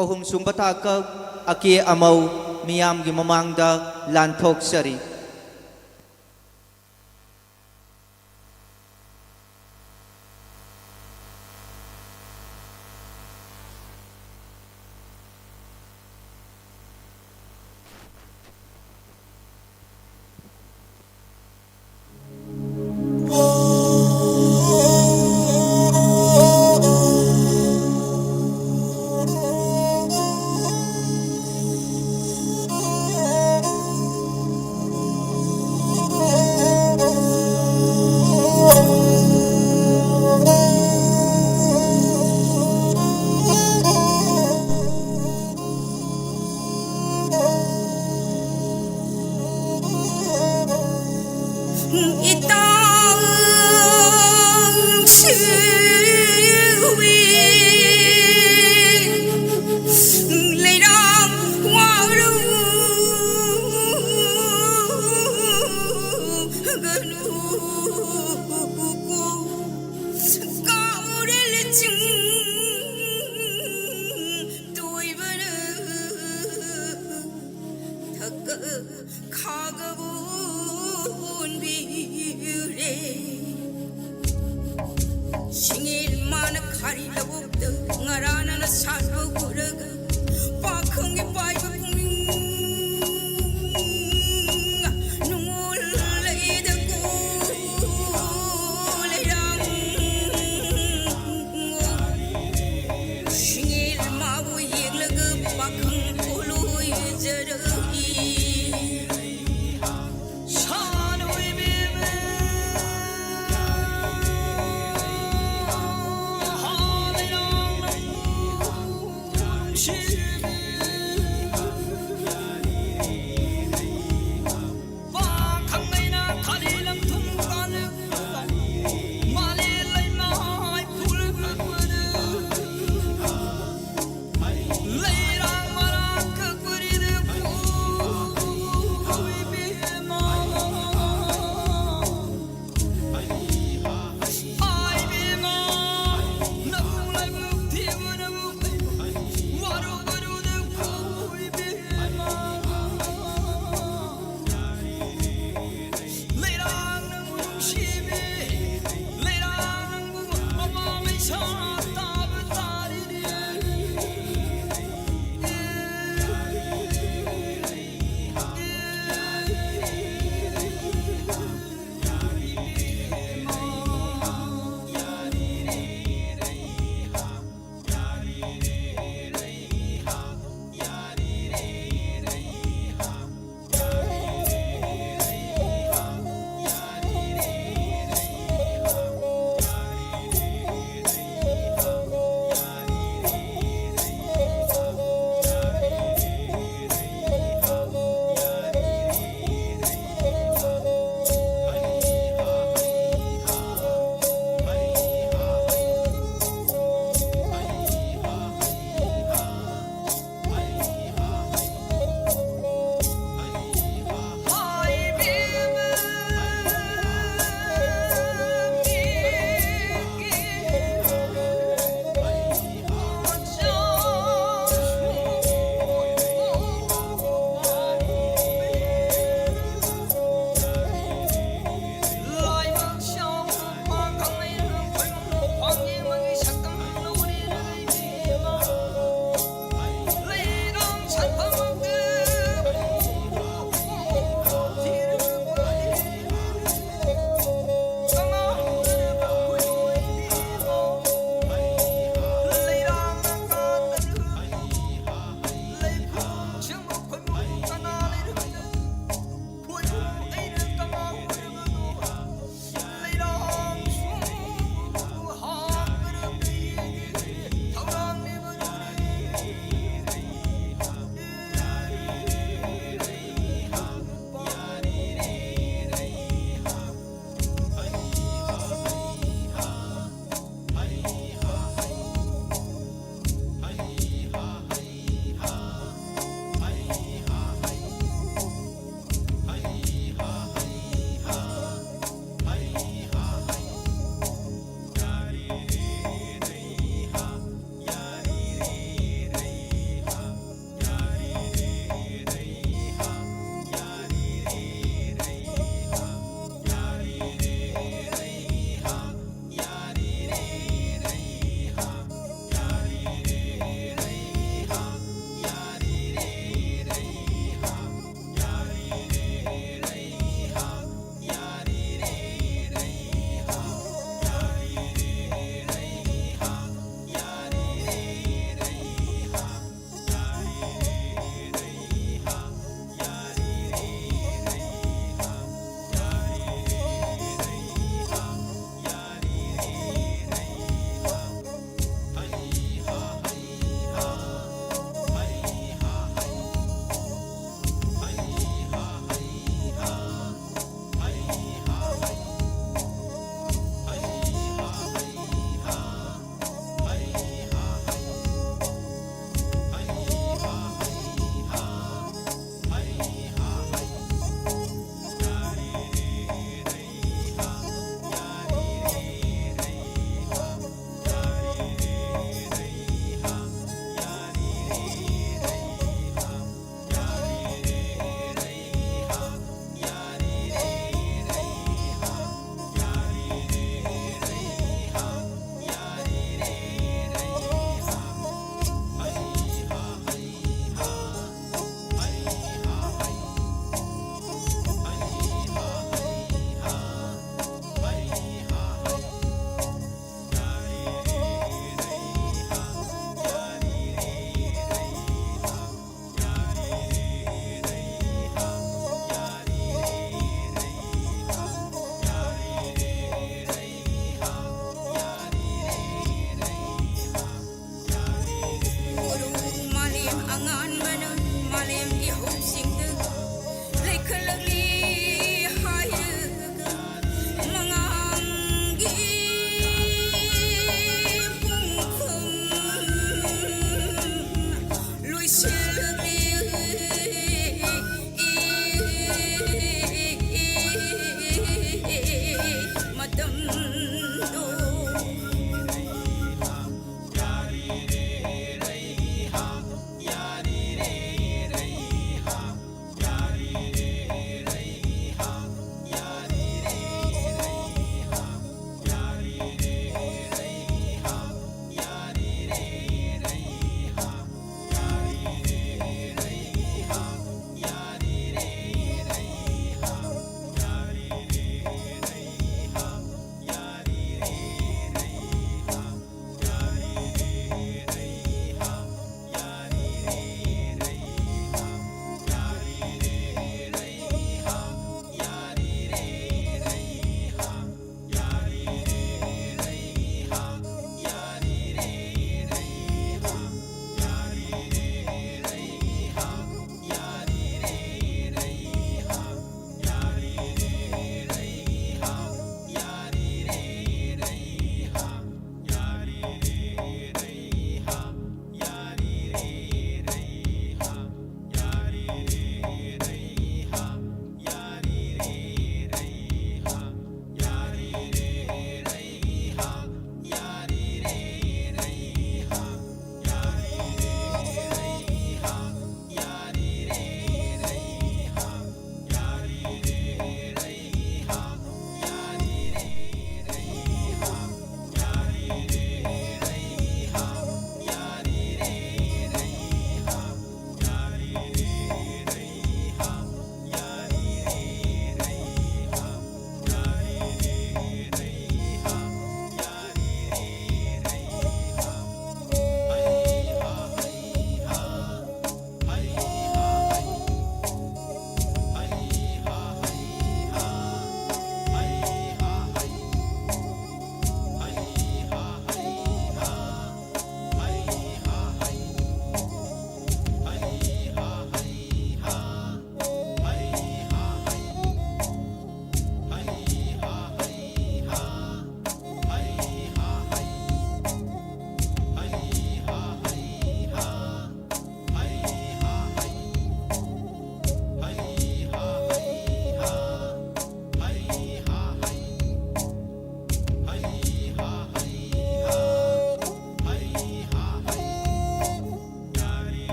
ꯑꯍꯨꯝꯁꯨꯕ ꯇꯥꯡꯀꯛ ꯑꯀꯦ ꯑꯃꯧ ꯃꯤꯌꯥꯝꯒꯤ ꯃꯃꯥꯡꯗ ꯂꯥꯟꯊꯣꯛꯆꯔꯤ꯫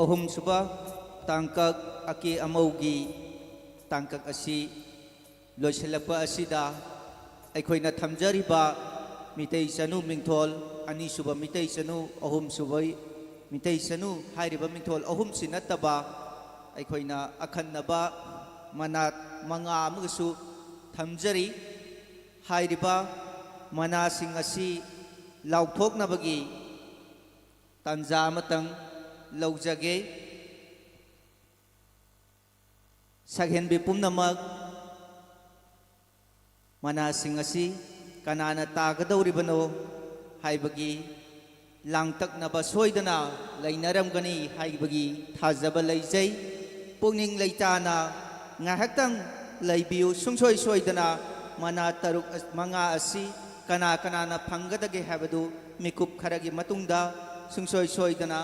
ꯑꯍꯨꯝꯁꯨꯕ ꯇꯥꯡꯀꯛ ꯑꯀꯦ ꯑꯃꯧꯒꯤ ꯇꯥꯡꯀꯛ ꯑꯁꯤ ꯂꯣꯏꯁꯤꯜꯂꯛꯄ ꯑꯁꯤꯗ ꯑꯩꯈꯣꯏꯅ ꯊꯝꯖꯔꯤꯕ ꯃꯤꯇꯩ ꯆꯅꯨ ꯃꯤꯡꯊꯣꯜ ꯑꯅꯤꯁꯨꯕ ꯃꯤꯇꯩ ꯆꯅꯨ, ꯑꯍꯨꯝꯁꯨꯕ ꯃꯤꯇꯩ ꯆꯅꯨ ꯍꯥꯏꯔꯤꯕ ꯃꯤꯡꯊꯣꯜ ꯑꯍꯨꯝꯁꯤ ꯅꯠꯇꯕ ꯑꯩꯈꯣꯏꯅ ꯑꯈꯟꯅꯕ ꯃꯅꯥ ꯃꯉꯥ ꯑꯃꯒꯁꯨ ꯊꯝꯖꯔꯤ꯫ ꯍꯥꯏꯔꯤꯕ ꯃꯅꯥꯁꯤꯡ ꯑꯁꯤ ꯂꯥꯎꯊꯣꯛꯅꯕꯒꯤ ꯇꯥꯟꯖꯥ ꯑꯃꯇꯪ ꯂꯧꯖꯒꯦ꯫ ꯁꯛꯍꯦꯟꯕꯤ ꯄꯨꯝꯅꯃꯛ, ꯃꯅꯥꯁꯤꯡ ꯑꯁꯤ ꯀꯅꯥꯅ ꯇꯥꯒꯗꯧꯔꯤꯕꯅꯣ ꯍꯥꯏꯕꯒꯤ ꯂꯥꯡꯇꯛꯅꯕ ꯁꯣꯏꯗꯅ ꯂꯩꯅꯔꯝꯒꯅꯤ ꯍꯥꯏꯕꯒꯤ ꯊꯥꯖꯕ ꯂꯩꯖꯩ꯫ ꯄꯨꯛꯅꯤꯡ ꯂꯩꯇꯥꯅ ꯉꯥꯏꯍꯥꯛꯇꯪ ꯂꯩꯕꯤꯌꯨ꯫ ꯁꯨꯡꯁꯣꯏ ꯁꯣꯏꯗꯅ ꯃꯅꯥ ꯇꯔꯨꯛ ꯑ-, ꯃꯉꯥ ꯑꯁꯤ ꯀꯅꯥ ꯀꯅꯥꯅ ꯐꯪꯒꯗꯒꯦ ꯍꯥꯏꯕꯗꯨ ꯃꯤꯀꯨꯞ ꯈꯔꯒꯤ ꯃꯇꯨꯡꯗ ꯁꯨꯡꯁꯣꯏ ꯁꯣꯏꯗꯅ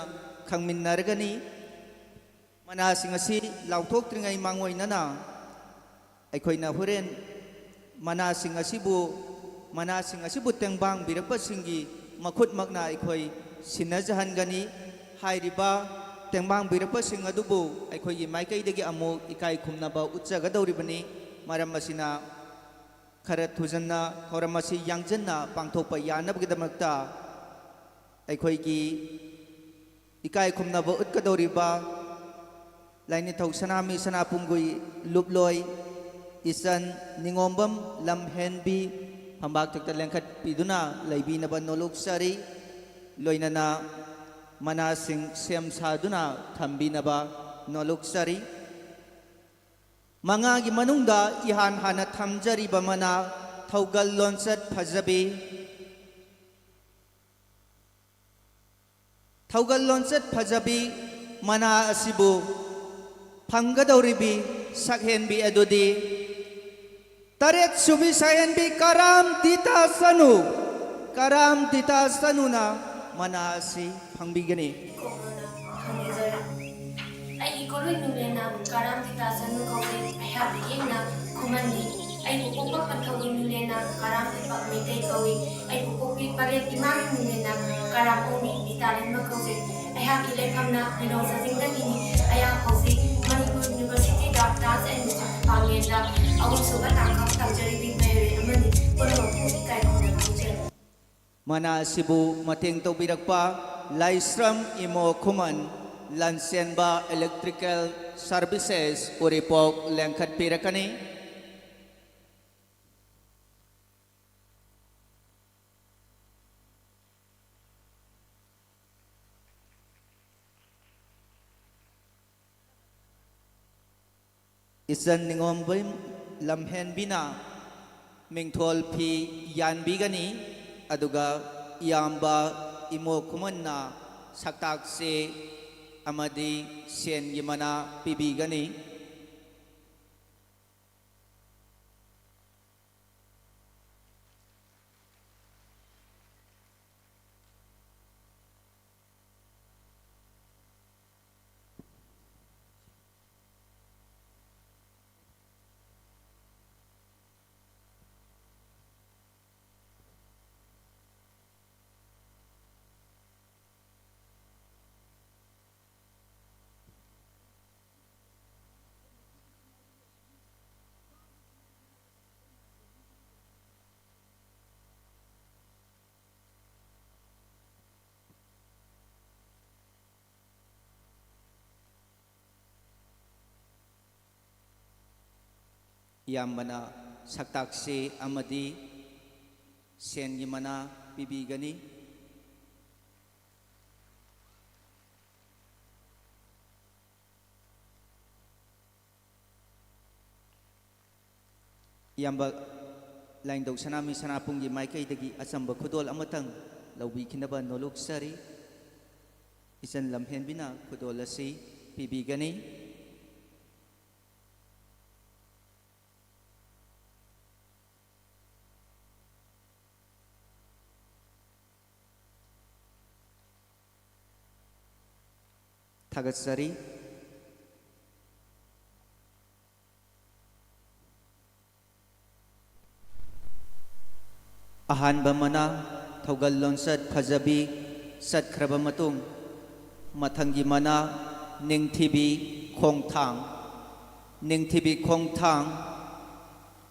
ꯈꯪꯃꯤꯟꯅꯔꯒꯅꯤ꯫ ꯃꯅꯥꯁꯤꯡ ꯑꯁꯤ ꯂꯥꯎꯊꯣꯛꯇ꯭ꯔꯤꯉꯩ ꯃꯥꯡꯑꯣꯏꯅꯅ ꯑꯩꯈꯣꯏꯅ ꯍꯣꯔꯦꯟ ꯃꯅꯥꯁꯤꯡ ꯑꯁꯤꯕꯨ, ꯃꯅꯥꯁꯤꯡ ꯑꯁꯤꯕꯨ ꯇꯦꯡꯕꯥꯡꯕꯤꯔꯛꯄꯁꯤꯡꯒꯤ ꯃꯈꯨꯠꯃꯛꯅ ꯑꯩꯈꯣꯏ ꯁꯤꯟꯅꯖꯍꯟꯒꯅꯤ꯫ ꯍꯥꯏꯔꯤꯕ ꯇꯦꯡꯕꯥꯡꯕꯤꯔꯛꯄꯁꯤꯡ ꯑꯗꯨꯕꯨ ꯑꯩꯈꯣꯏꯒꯤ ꯃꯥꯏꯀꯩꯗꯒꯤ ꯑꯃꯨꯛ ꯏꯀꯥꯏ ꯈꯨꯝꯅꯕ ꯎꯠꯆꯒꯗꯧꯔꯤꯕꯅꯤ꯫ ꯃꯔꯝ ꯑꯁꯤꯅ, ꯈꯔ ꯊꯨꯖꯟꯅ ꯊꯧꯔꯝ ꯑꯁꯤ ꯌꯥꯡꯖꯟꯅ ꯄꯥꯡꯊꯣꯛꯄ ꯌꯥꯅꯕꯒꯤꯗꯃꯛꯇ ꯑꯩꯈꯣꯏꯒꯤ ꯏꯀꯥꯏ ꯈꯨꯝꯅꯕ ꯎꯠꯀꯗꯧꯔꯤꯕ ꯂꯥꯏꯅꯤꯡꯊꯧ ꯁꯅꯥꯃꯍꯤ ꯁꯅꯥꯄꯨꯡꯒꯨꯏ ꯂꯨꯞꯂꯣꯏ ꯏꯆꯟ ꯅꯤꯉꯣꯝꯕꯝ ꯂꯝꯍꯦꯟꯕꯤ ꯐꯝꯕꯥꯛꯊꯛꯇ ꯂꯦꯡꯈꯠꯄꯤꯗꯨꯅ ꯂꯩꯕꯤꯅꯕ ꯅꯣꯂꯨꯛꯆꯔꯤ꯫ ꯂꯣꯏꯅꯅ ꯃꯅꯥꯁꯤꯡ ꯁꯦꯝ ꯁꯥꯗꯨꯅ ꯊꯝꯕꯤꯅꯕ ꯅꯣꯂꯨꯛꯆꯔꯤ꯫ ꯃꯉꯥꯒꯤ ꯃꯅꯨꯡꯗ ꯏꯍꯥꯟ ꯍꯥꯟꯅ ꯊꯝꯖꯔꯤꯕ ꯃꯅꯥ ꯊꯧꯒꯜ ꯂꯣꯟꯆꯠ ꯐꯖꯕꯤ꯫ ꯊꯧꯒꯜ ꯂꯣꯟꯆꯠ ꯐꯖꯕꯤ ꯃꯅꯥ ꯑꯁꯤꯕꯨ ꯐꯪꯒꯗꯧꯔꯤꯕꯤ ꯁꯛꯍꯦꯟꯕꯤ ꯑꯗꯨꯗꯤ ꯇꯔꯦꯠ ꯁꯨꯕꯤ ꯁꯛꯍꯦꯟꯕꯤ ꯀꯔꯥꯝ ꯗꯤꯇꯥ ꯆꯅꯨ, ꯀꯔꯥꯝ ꯗꯤꯇꯥ ꯆꯅꯨꯅ ꯃꯅꯥ ꯑꯁꯤ ꯐꯪꯕꯤꯒꯅꯤ꯫ ꯈꯪꯖꯔꯦ꯫ ꯑꯩꯒꯤ ꯀꯣꯂꯣꯏ ꯃꯤꯡꯂꯦꯟꯅ ꯀꯔꯥꯝ ꯗꯤꯇꯥ ꯆꯅꯨ ꯀꯧꯏ꯫ ꯑꯩꯍꯥꯛ ꯃꯤꯠꯌꯦꯡꯅ ꯈꯨꯃꯟꯅꯤ꯫ ꯑꯩꯕꯨ ꯄꯣꯛꯄ ꯄꯟꯊꯧꯒꯤ ꯃꯤꯡꯂꯦꯟꯅ ꯀꯔꯥꯝ ꯗꯤꯄꯛ ꯃꯩꯇꯩ ꯀꯧꯏ꯫ ꯑꯩꯕꯨ ꯄꯣꯛꯄꯤ ꯄꯂꯦꯝ ꯏꯃꯥꯒꯤ ꯃꯤꯡꯂꯦꯟꯅ ꯀꯔꯥꯝ ꯑꯣꯡꯕꯤ ꯗꯤꯇꯥ ꯂꯦꯟꯕ ꯀꯧꯖꯩ꯫ ꯑꯩꯍꯥꯛꯀꯤ ꯂꯩꯐꯝꯅ ꯂꯤꯂꯣꯡ ꯁꯥꯖꯤꯡꯗꯒꯤꯅꯤ꯫ ꯑꯩꯍꯥꯛ ꯍꯧꯖꯤꯛ ꯃꯅꯤꯄꯨꯔ ꯌꯨꯅꯤꯚꯔꯁꯤꯇꯤꯗ ꯗꯥꯟꯁ ꯑꯦꯟ ꯃ꯭ꯌꯨꯖꯤꯛ ꯗꯤꯄꯥꯔꯠꯃꯦꯟꯗ ꯑꯍꯨꯝꯁꯨꯕ ꯇꯥꯡꯀꯛ ꯇꯝꯖꯔꯤꯕꯤ ꯃꯍꯩꯔꯣꯏ ꯑꯃꯅꯤ꯫ ꯄꯨꯝꯅꯃꯛꯄꯨ ꯏꯀꯥꯏ ꯈꯨꯝꯅꯕ ꯍꯥꯏꯖꯔꯤ꯫ ꯃꯅꯥ ꯑꯁꯤꯕꯨ ꯃꯇꯦꯡ ꯇꯧꯕꯤꯔꯛꯄ ꯂꯥꯏꯁ꯭ꯔꯝ ꯏꯃꯣ ꯈꯨꯃꯟ, ꯂꯟꯆꯦꯟꯕ ꯏꯂꯦꯛꯇ꯭ꯔꯤꯀꯦꯜ ꯁꯔꯚꯤꯁꯦꯁ, ꯎꯔꯤꯄꯣꯛ, ꯂꯦꯡꯈꯠꯄꯤꯔꯛꯀꯅꯤ꯫ ꯏꯆꯟ ꯅꯤꯉꯣꯝꯕꯝ ꯂꯝꯍꯦꯟꯕꯤꯅ ꯃꯤꯡꯊꯣꯜ ꯐꯤ ꯌꯥꯟꯕꯤꯒꯅꯤ, ꯑꯗꯨꯒ ꯏꯌꯥꯝꯕ ꯏꯃꯣ ꯈꯨꯃꯟꯅ ꯁꯛꯇꯥꯛ ꯆꯦ ꯑꯃꯗꯤ ꯁꯦꯟꯒꯤ ꯃꯅꯥ ꯄꯤꯕꯤꯒꯅꯤ꯫ ꯏꯌꯥꯝꯕꯅ ꯁꯛꯇꯥꯛ ꯆꯦ ꯑꯃꯗꯤ ꯁꯦꯟꯒꯤ ꯃꯅꯥ ꯄꯤꯕꯤꯒꯅꯤ꯫ ꯏꯌꯥꯝꯕ ꯂꯥꯏꯅꯤꯡꯊꯧ ꯁꯅꯥꯃꯍꯤ ꯁꯅꯥꯄꯨꯝꯒꯤ ꯃꯥꯏꯀꯩꯗꯒꯤ ꯑꯆꯝꯕ ꯈꯨꯗꯣꯜ ꯑꯃꯇꯪ ꯂꯧꯕꯤꯈꯤꯅꯕ ꯅꯣꯂꯨꯛꯆꯔꯤ꯫ ꯏꯆꯟ ꯂꯝꯍꯦꯟꯕꯤꯅ ꯈꯨꯗꯣꯜ ꯑꯁꯤ ꯄꯤꯕꯤꯒꯅꯤ꯫ ꯊꯥꯒꯠꯆꯔꯤ꯫ ꯑꯍꯥꯟꯕ ꯃꯅꯥ, ꯊꯧꯒꯜ ꯂꯣꯟꯆꯠ ꯐꯖꯕꯤ ꯆꯠꯈ꯭ꯔꯕ ꯃꯇꯨꯡ, ꯃꯊꯪꯒꯤ ꯃꯅꯥ, ꯅꯤꯡꯊꯤꯕꯤ ꯈꯣꯡꯊꯥꯡ꯫ ꯅꯤꯡꯊꯤꯕꯤ ꯈꯣꯡꯊꯥꯡ꯫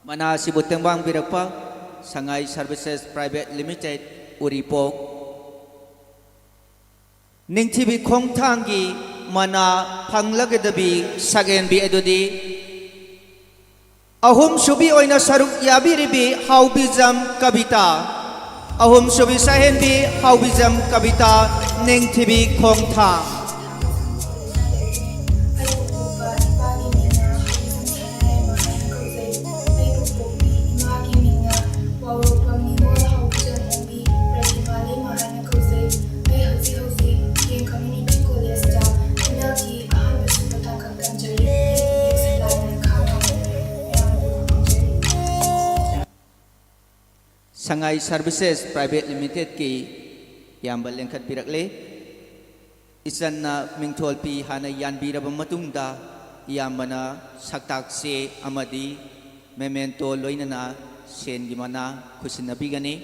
ꯃꯅꯥ ꯑꯁꯤꯕꯨ ꯇꯦꯡꯕꯥꯡꯕꯤꯔꯛꯄ ꯁꯉꯥꯏ Services Private Limited, ꯎꯔꯤꯄꯣꯛ꯫ ꯅꯤꯡꯊꯤꯕꯤ ꯈꯣꯡꯊꯥꯡꯒꯤ ꯃꯅꯥ ꯐꯪꯂꯒꯗꯕꯤ ꯁꯛꯍꯦꯟꯕꯤ ꯑꯗꯨꯗꯤ ꯑꯍꯨꯝꯁꯨꯕꯤ ꯑꯣꯏꯅ ꯁꯔꯨꯛ ꯌꯥꯕꯤꯔꯤꯕꯤ ꯍꯥꯎꯕꯤꯖꯝ ꯀꯕꯤꯇꯥ꯫ ꯑꯍꯨꯝꯁꯨꯕꯤ ꯁꯛꯍꯦꯟꯕꯤ ꯍꯥꯎꯕꯤꯖꯝ ꯀꯕꯤꯇꯥ, ꯅꯤꯡꯊꯤꯕꯤ ꯈꯣꯡꯊꯥꯡ꯫ ꯑꯩꯕꯨ ꯄꯣꯛꯄ ꯏꯄꯥꯒꯤ ꯃꯤꯡꯅ ꯍꯥꯎꯕꯤꯖꯝ ꯁꯅꯥꯍꯦꯟꯕ ꯍꯥꯏꯅ ꯀꯧꯖꯩ꯫ ꯑꯩꯕꯨ ꯄꯣꯛꯄꯤ ꯏꯃꯥꯒꯤ ꯃꯤꯡꯅ ꯋꯥꯎꯔꯣꯛꯄꯝ ꯅꯤꯉꯣꯜ ꯍꯥꯎꯕꯤꯖꯝ ꯑꯣꯡꯕꯤ ꯄ꯭ꯔꯇꯤꯃꯥ ꯂꯩꯃ ꯍꯥꯏꯅ ꯀꯧꯖꯩ꯫ ꯑꯩ ꯍꯧꯖꯤꯛ ꯍꯧꯖꯤꯛ ꯗꯤ ꯑꯦꯝ ꯀꯝꯃ꯭ꯌꯨꯅꯤꯇꯤ ꯀꯣꯂꯦꯖꯇ ꯑꯦꯝ ꯑꯦꯜ ꯇꯤ ꯑꯍꯥꯟꯕ ꯁꯨꯕ ꯇꯥꯡꯀꯛ ꯇꯝꯖꯔꯤ꯫ ꯑꯩꯒꯤ ꯃꯤꯡ ꯁꯤꯂꯥ ꯅꯤꯡꯈꯥ ꯀꯧꯏ꯫ ꯃꯌꯥꯝꯕꯨ ꯈꯨꯔꯨꯝꯖꯔꯤ꯫ ꯁꯉꯥꯏ Services Private Limitedꯀꯤ ꯏꯌꯥꯝꯕ ꯂꯦꯡꯈꯠꯄꯤꯔꯛꯂꯦ꯫ ꯏꯆꯟꯅ ꯃꯤꯡꯊꯣꯜ ꯄꯤ ꯍꯥꯟꯅ ꯌꯥꯟꯕꯤꯔꯕ ꯃꯇꯨꯡꯗ, ꯏꯌꯥꯝꯕꯅ ꯁꯛꯇꯥꯛ ꯆꯦ ꯑꯃꯗꯤ memento ꯂꯣꯏꯅꯅ ꯁꯦꯟꯒꯤ ꯃꯅꯥ ꯈꯨꯠꯁꯤꯟꯅꯕꯤꯒꯅꯤ꯫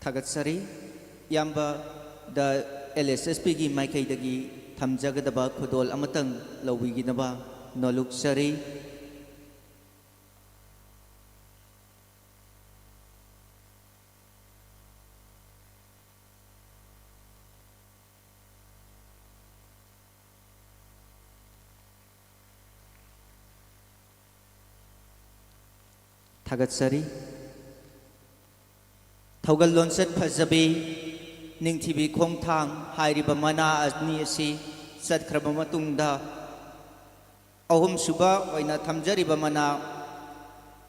ꯊꯥꯒꯠꯆꯔꯤ꯫ ꯏꯌꯥꯝꯕ, the L S S Pꯒꯤ ꯃꯥꯏꯀꯩꯗꯒꯤ ꯊꯝꯖꯒꯗꯕ ꯈꯨꯗꯣꯜ ꯑꯃꯇꯪ ꯂꯧꯕꯤꯅꯕ ꯅꯣꯜꯂꯨꯛꯆꯔꯤ꯫ ꯊꯥꯒꯠꯆꯔꯤ꯫ ꯊꯧꯒꯜ ꯂꯣꯟꯆꯠ ꯐꯖꯕꯤ ꯅꯤꯡꯊꯤꯕꯤ ꯈꯣꯡꯊꯥꯡ ꯍꯥꯏꯔꯤꯕ ꯃꯅꯥ ꯑꯅꯤ ꯑꯁꯤ ꯆꯠꯈ꯭ꯔꯕ ꯃꯇꯨꯡꯗ, ꯑꯍꯨꯝꯁꯨꯕ ꯑꯣꯏꯅ ꯊꯝꯖꯔꯤꯕ ꯃꯅꯥ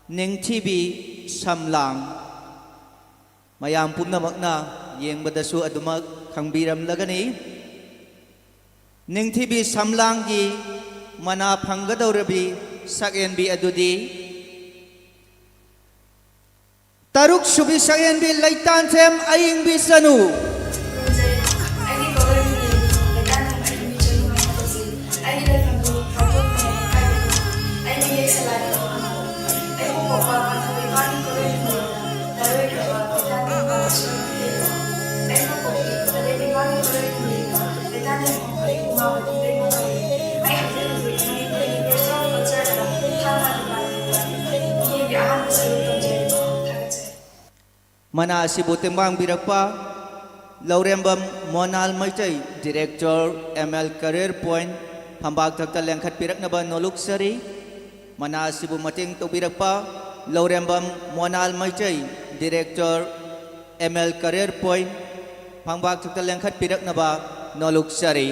ꯅꯤꯡꯊꯤꯕꯤ ꯁꯝꯂꯥꯡ, ꯃꯌꯥꯝ ꯄꯨꯝꯅꯃꯛꯅ ꯌꯦꯡꯕꯗꯁꯨ ꯑꯗꯨꯃꯛ ꯈꯪꯕꯤꯔꯝꯂꯒꯅꯤ꯫ ꯅꯤꯡꯊꯤꯕꯤ ꯁꯝꯂꯥꯡꯒꯤ ꯃꯅꯥ ꯐꯪꯒꯗꯧꯔꯕꯤ ꯁꯛꯍꯦꯟꯕꯤ ꯑꯗꯨꯗꯤ ꯇꯔꯨꯛ ꯁꯨꯕꯤ ꯁꯛꯍꯦꯟꯕꯤ ꯂꯩꯇꯥꯟꯊꯦꯝ ꯑꯌꯤꯡꯕꯤ ꯆꯅꯨ꯫ ꯑꯩꯒꯤ ꯂꯩꯐꯝꯗꯤ ꯍꯥꯎꯇꯣꯛꯅꯦ ꯍꯥꯏꯕꯗꯤ ꯑꯩꯅ ꯌꯦꯛ ꯁꯂꯥꯏ ꯑꯩꯕꯨ ꯄꯣꯛꯄ ꯃꯊꯛ ꯂꯩꯕꯥꯛꯀꯤ ꯀꯣꯂꯣꯅꯤꯗ ꯂꯥꯏꯔꯣꯏꯈ꯭ꯔꯕ ꯂꯩꯇꯥꯟꯊꯦꯝ ꯄꯥꯝꯕꯁꯨ ꯂꯩꯇꯦ꯫ ꯑꯩꯕꯨ ꯄꯣꯛꯄꯤ ꯃꯊꯛ ꯂꯩꯕꯥꯛꯀꯤ ꯀꯣꯂꯣꯅꯤꯗ ꯂꯩꯇꯥꯟꯊꯦꯝ ꯄꯥꯝꯕ ꯏꯃꯥ ꯃꯇꯨꯡꯗꯩ ꯃꯇꯧ ꯑꯩ ꯍꯧꯖꯤꯛ ꯍꯧꯖꯤꯛ ꯃꯅꯤꯄꯨꯔꯒꯤ ꯐꯦꯁꯇꯤꯚꯦꯜ ꯀꯜꯆꯔꯗ ꯊꯥꯡ ꯇꯥ ꯗꯤꯄꯥꯔꯠꯃꯦꯟꯗ ꯕꯤ ꯑꯦꯒꯤ ꯑꯍꯥꯟꯕ ꯁꯔꯨꯛ ꯇꯝꯖꯔꯤꯕ ꯊꯥꯒꯠꯆꯔꯤ꯫ ꯃꯅꯥ ꯑꯁꯤꯕꯨ ꯇꯦꯡꯕꯥꯡꯕꯤꯔꯛꯄ Laurembam Monal Meitei, director, M L career point, ꯐꯝꯕꯥꯛ ꯊꯛꯇ ꯂꯦꯡꯈꯠꯄꯤꯔꯛꯅꯕ ꯅꯣꯂꯨꯛꯆꯔꯤ꯫ ꯃꯅꯥ ꯑꯁꯤꯕꯨ ꯃꯇꯦꯡ ꯇꯧꯕꯤꯔꯛꯄ Laurembam Monal Meitei, director, M L career point, ꯐꯝꯕꯥꯛ ꯊꯛꯇ ꯂꯦꯡꯈꯠꯄꯤꯔꯛꯅꯕ ꯅꯣꯂꯨꯛꯆꯔꯤ꯫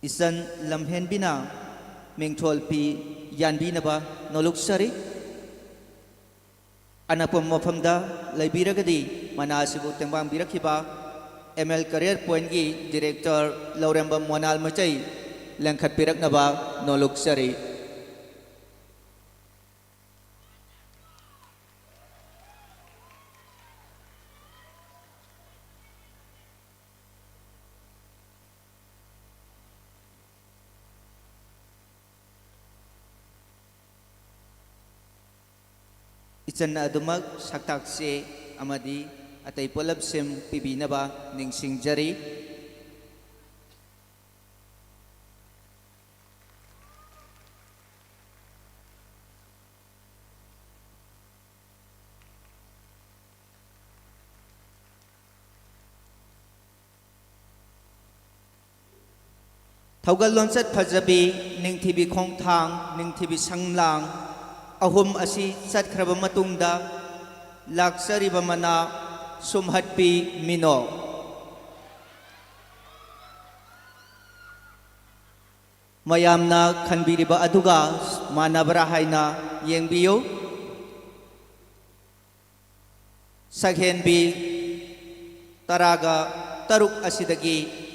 ꯏꯆꯟ ꯂꯝꯍꯦꯟꯕꯤꯅ ꯃꯤꯡꯊꯣꯜ ꯐꯤ ꯌꯥꯟꯕꯤꯅꯕ ꯅꯣꯂꯨꯛꯆꯔꯤ꯫ ꯑꯅꯛꯄ ꯃꯐꯝꯗ ꯂꯩꯕꯤꯔꯒꯗꯤ ꯃꯅꯥ ꯑꯁꯤꯕꯨ ꯇꯦꯡꯕꯥꯡꯕꯤꯔꯛꯈꯤꯕ ꯑꯦꯝ ꯑꯦꯜ ꯀꯔꯤꯌꯔ ꯄꯣꯏꯟꯠꯀꯤ ꯗꯤꯔꯦꯛꯇꯔ ꯂꯧꯔꯦꯝꯕꯝ ꯃꯣꯅꯥꯜ ꯃꯩꯇꯩ ꯂꯦꯡꯈꯠꯄꯤꯔꯛꯅꯕ ꯅꯣꯂꯨꯛꯆꯔꯤ꯫ ꯏꯆꯟ ꯑꯗꯨꯃꯛ ꯁꯛꯇꯥꯛ ꯆꯦ ꯑꯃꯗꯤ ꯑꯇꯩ ꯄꯣꯠꯂꯝꯁꯤꯡ ꯄꯤꯕꯤꯅꯕ ꯅꯤꯡꯁꯤꯡꯖꯔꯤ꯫ ꯊꯧꯒꯜ ꯂꯣꯟꯆꯠ ꯐꯖꯕꯤ ꯅꯤꯡꯊꯤꯕꯤ ꯈꯣꯡꯊꯥꯡ, ꯅꯤꯡꯊꯤꯕꯤ ꯁꯪꯂꯥꯡ ꯑꯍꯨꯝ ꯑꯁꯤ ꯆꯠꯈ꯭ꯔꯕ ꯃꯇꯨꯡꯗ, ꯂꯥꯛꯆꯔꯤꯕ ꯃꯅꯥ ꯁꯨꯝꯍꯠꯄꯤ ꯃꯤꯅꯣꯛ꯫ ꯃꯌꯥꯝꯅ ꯈꯟꯕꯤꯔꯤꯕ ꯑꯗꯨꯒ ꯃꯥꯟꯅꯕ꯭ꯔꯥ ꯍꯥꯏꯅ ꯌꯦꯡꯕꯤꯌꯨ꯫ ꯁꯛꯍꯦꯟꯕꯤ ꯇꯔꯥꯒ ꯇꯔꯨꯛ ꯑꯁꯤꯗꯒꯤ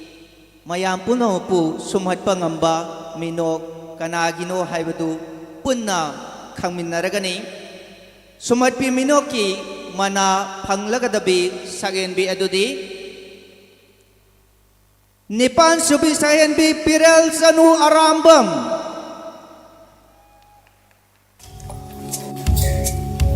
ꯃꯌꯥꯝ ꯄꯨꯝꯅꯃꯛꯄꯨ ꯁꯨꯝꯍꯠꯄ ꯉꯝꯕ ꯃꯤꯅꯣꯛ ꯀꯅꯥꯒꯤꯅꯣ ꯍꯥꯏꯕꯗꯨ ꯄꯨꯟꯅ ꯈꯪꯃꯤꯟꯅꯔꯒꯅꯤ꯫ ꯁꯨꯝꯍꯠꯄꯤ ꯃꯤꯅꯣꯛꯀꯤ ꯃꯅꯥ ꯐꯪꯂꯒꯗꯕꯤ ꯁꯛꯍꯦꯟꯕꯤ ꯑꯗꯨꯗꯤ ꯅꯤꯄꯥꯟ ꯁꯨꯕꯤ ꯁꯛꯍꯦꯟꯕꯤ ꯄꯤꯔꯦꯜ ꯆꯅꯨ ꯑꯔꯥꯝꯕꯝ꯫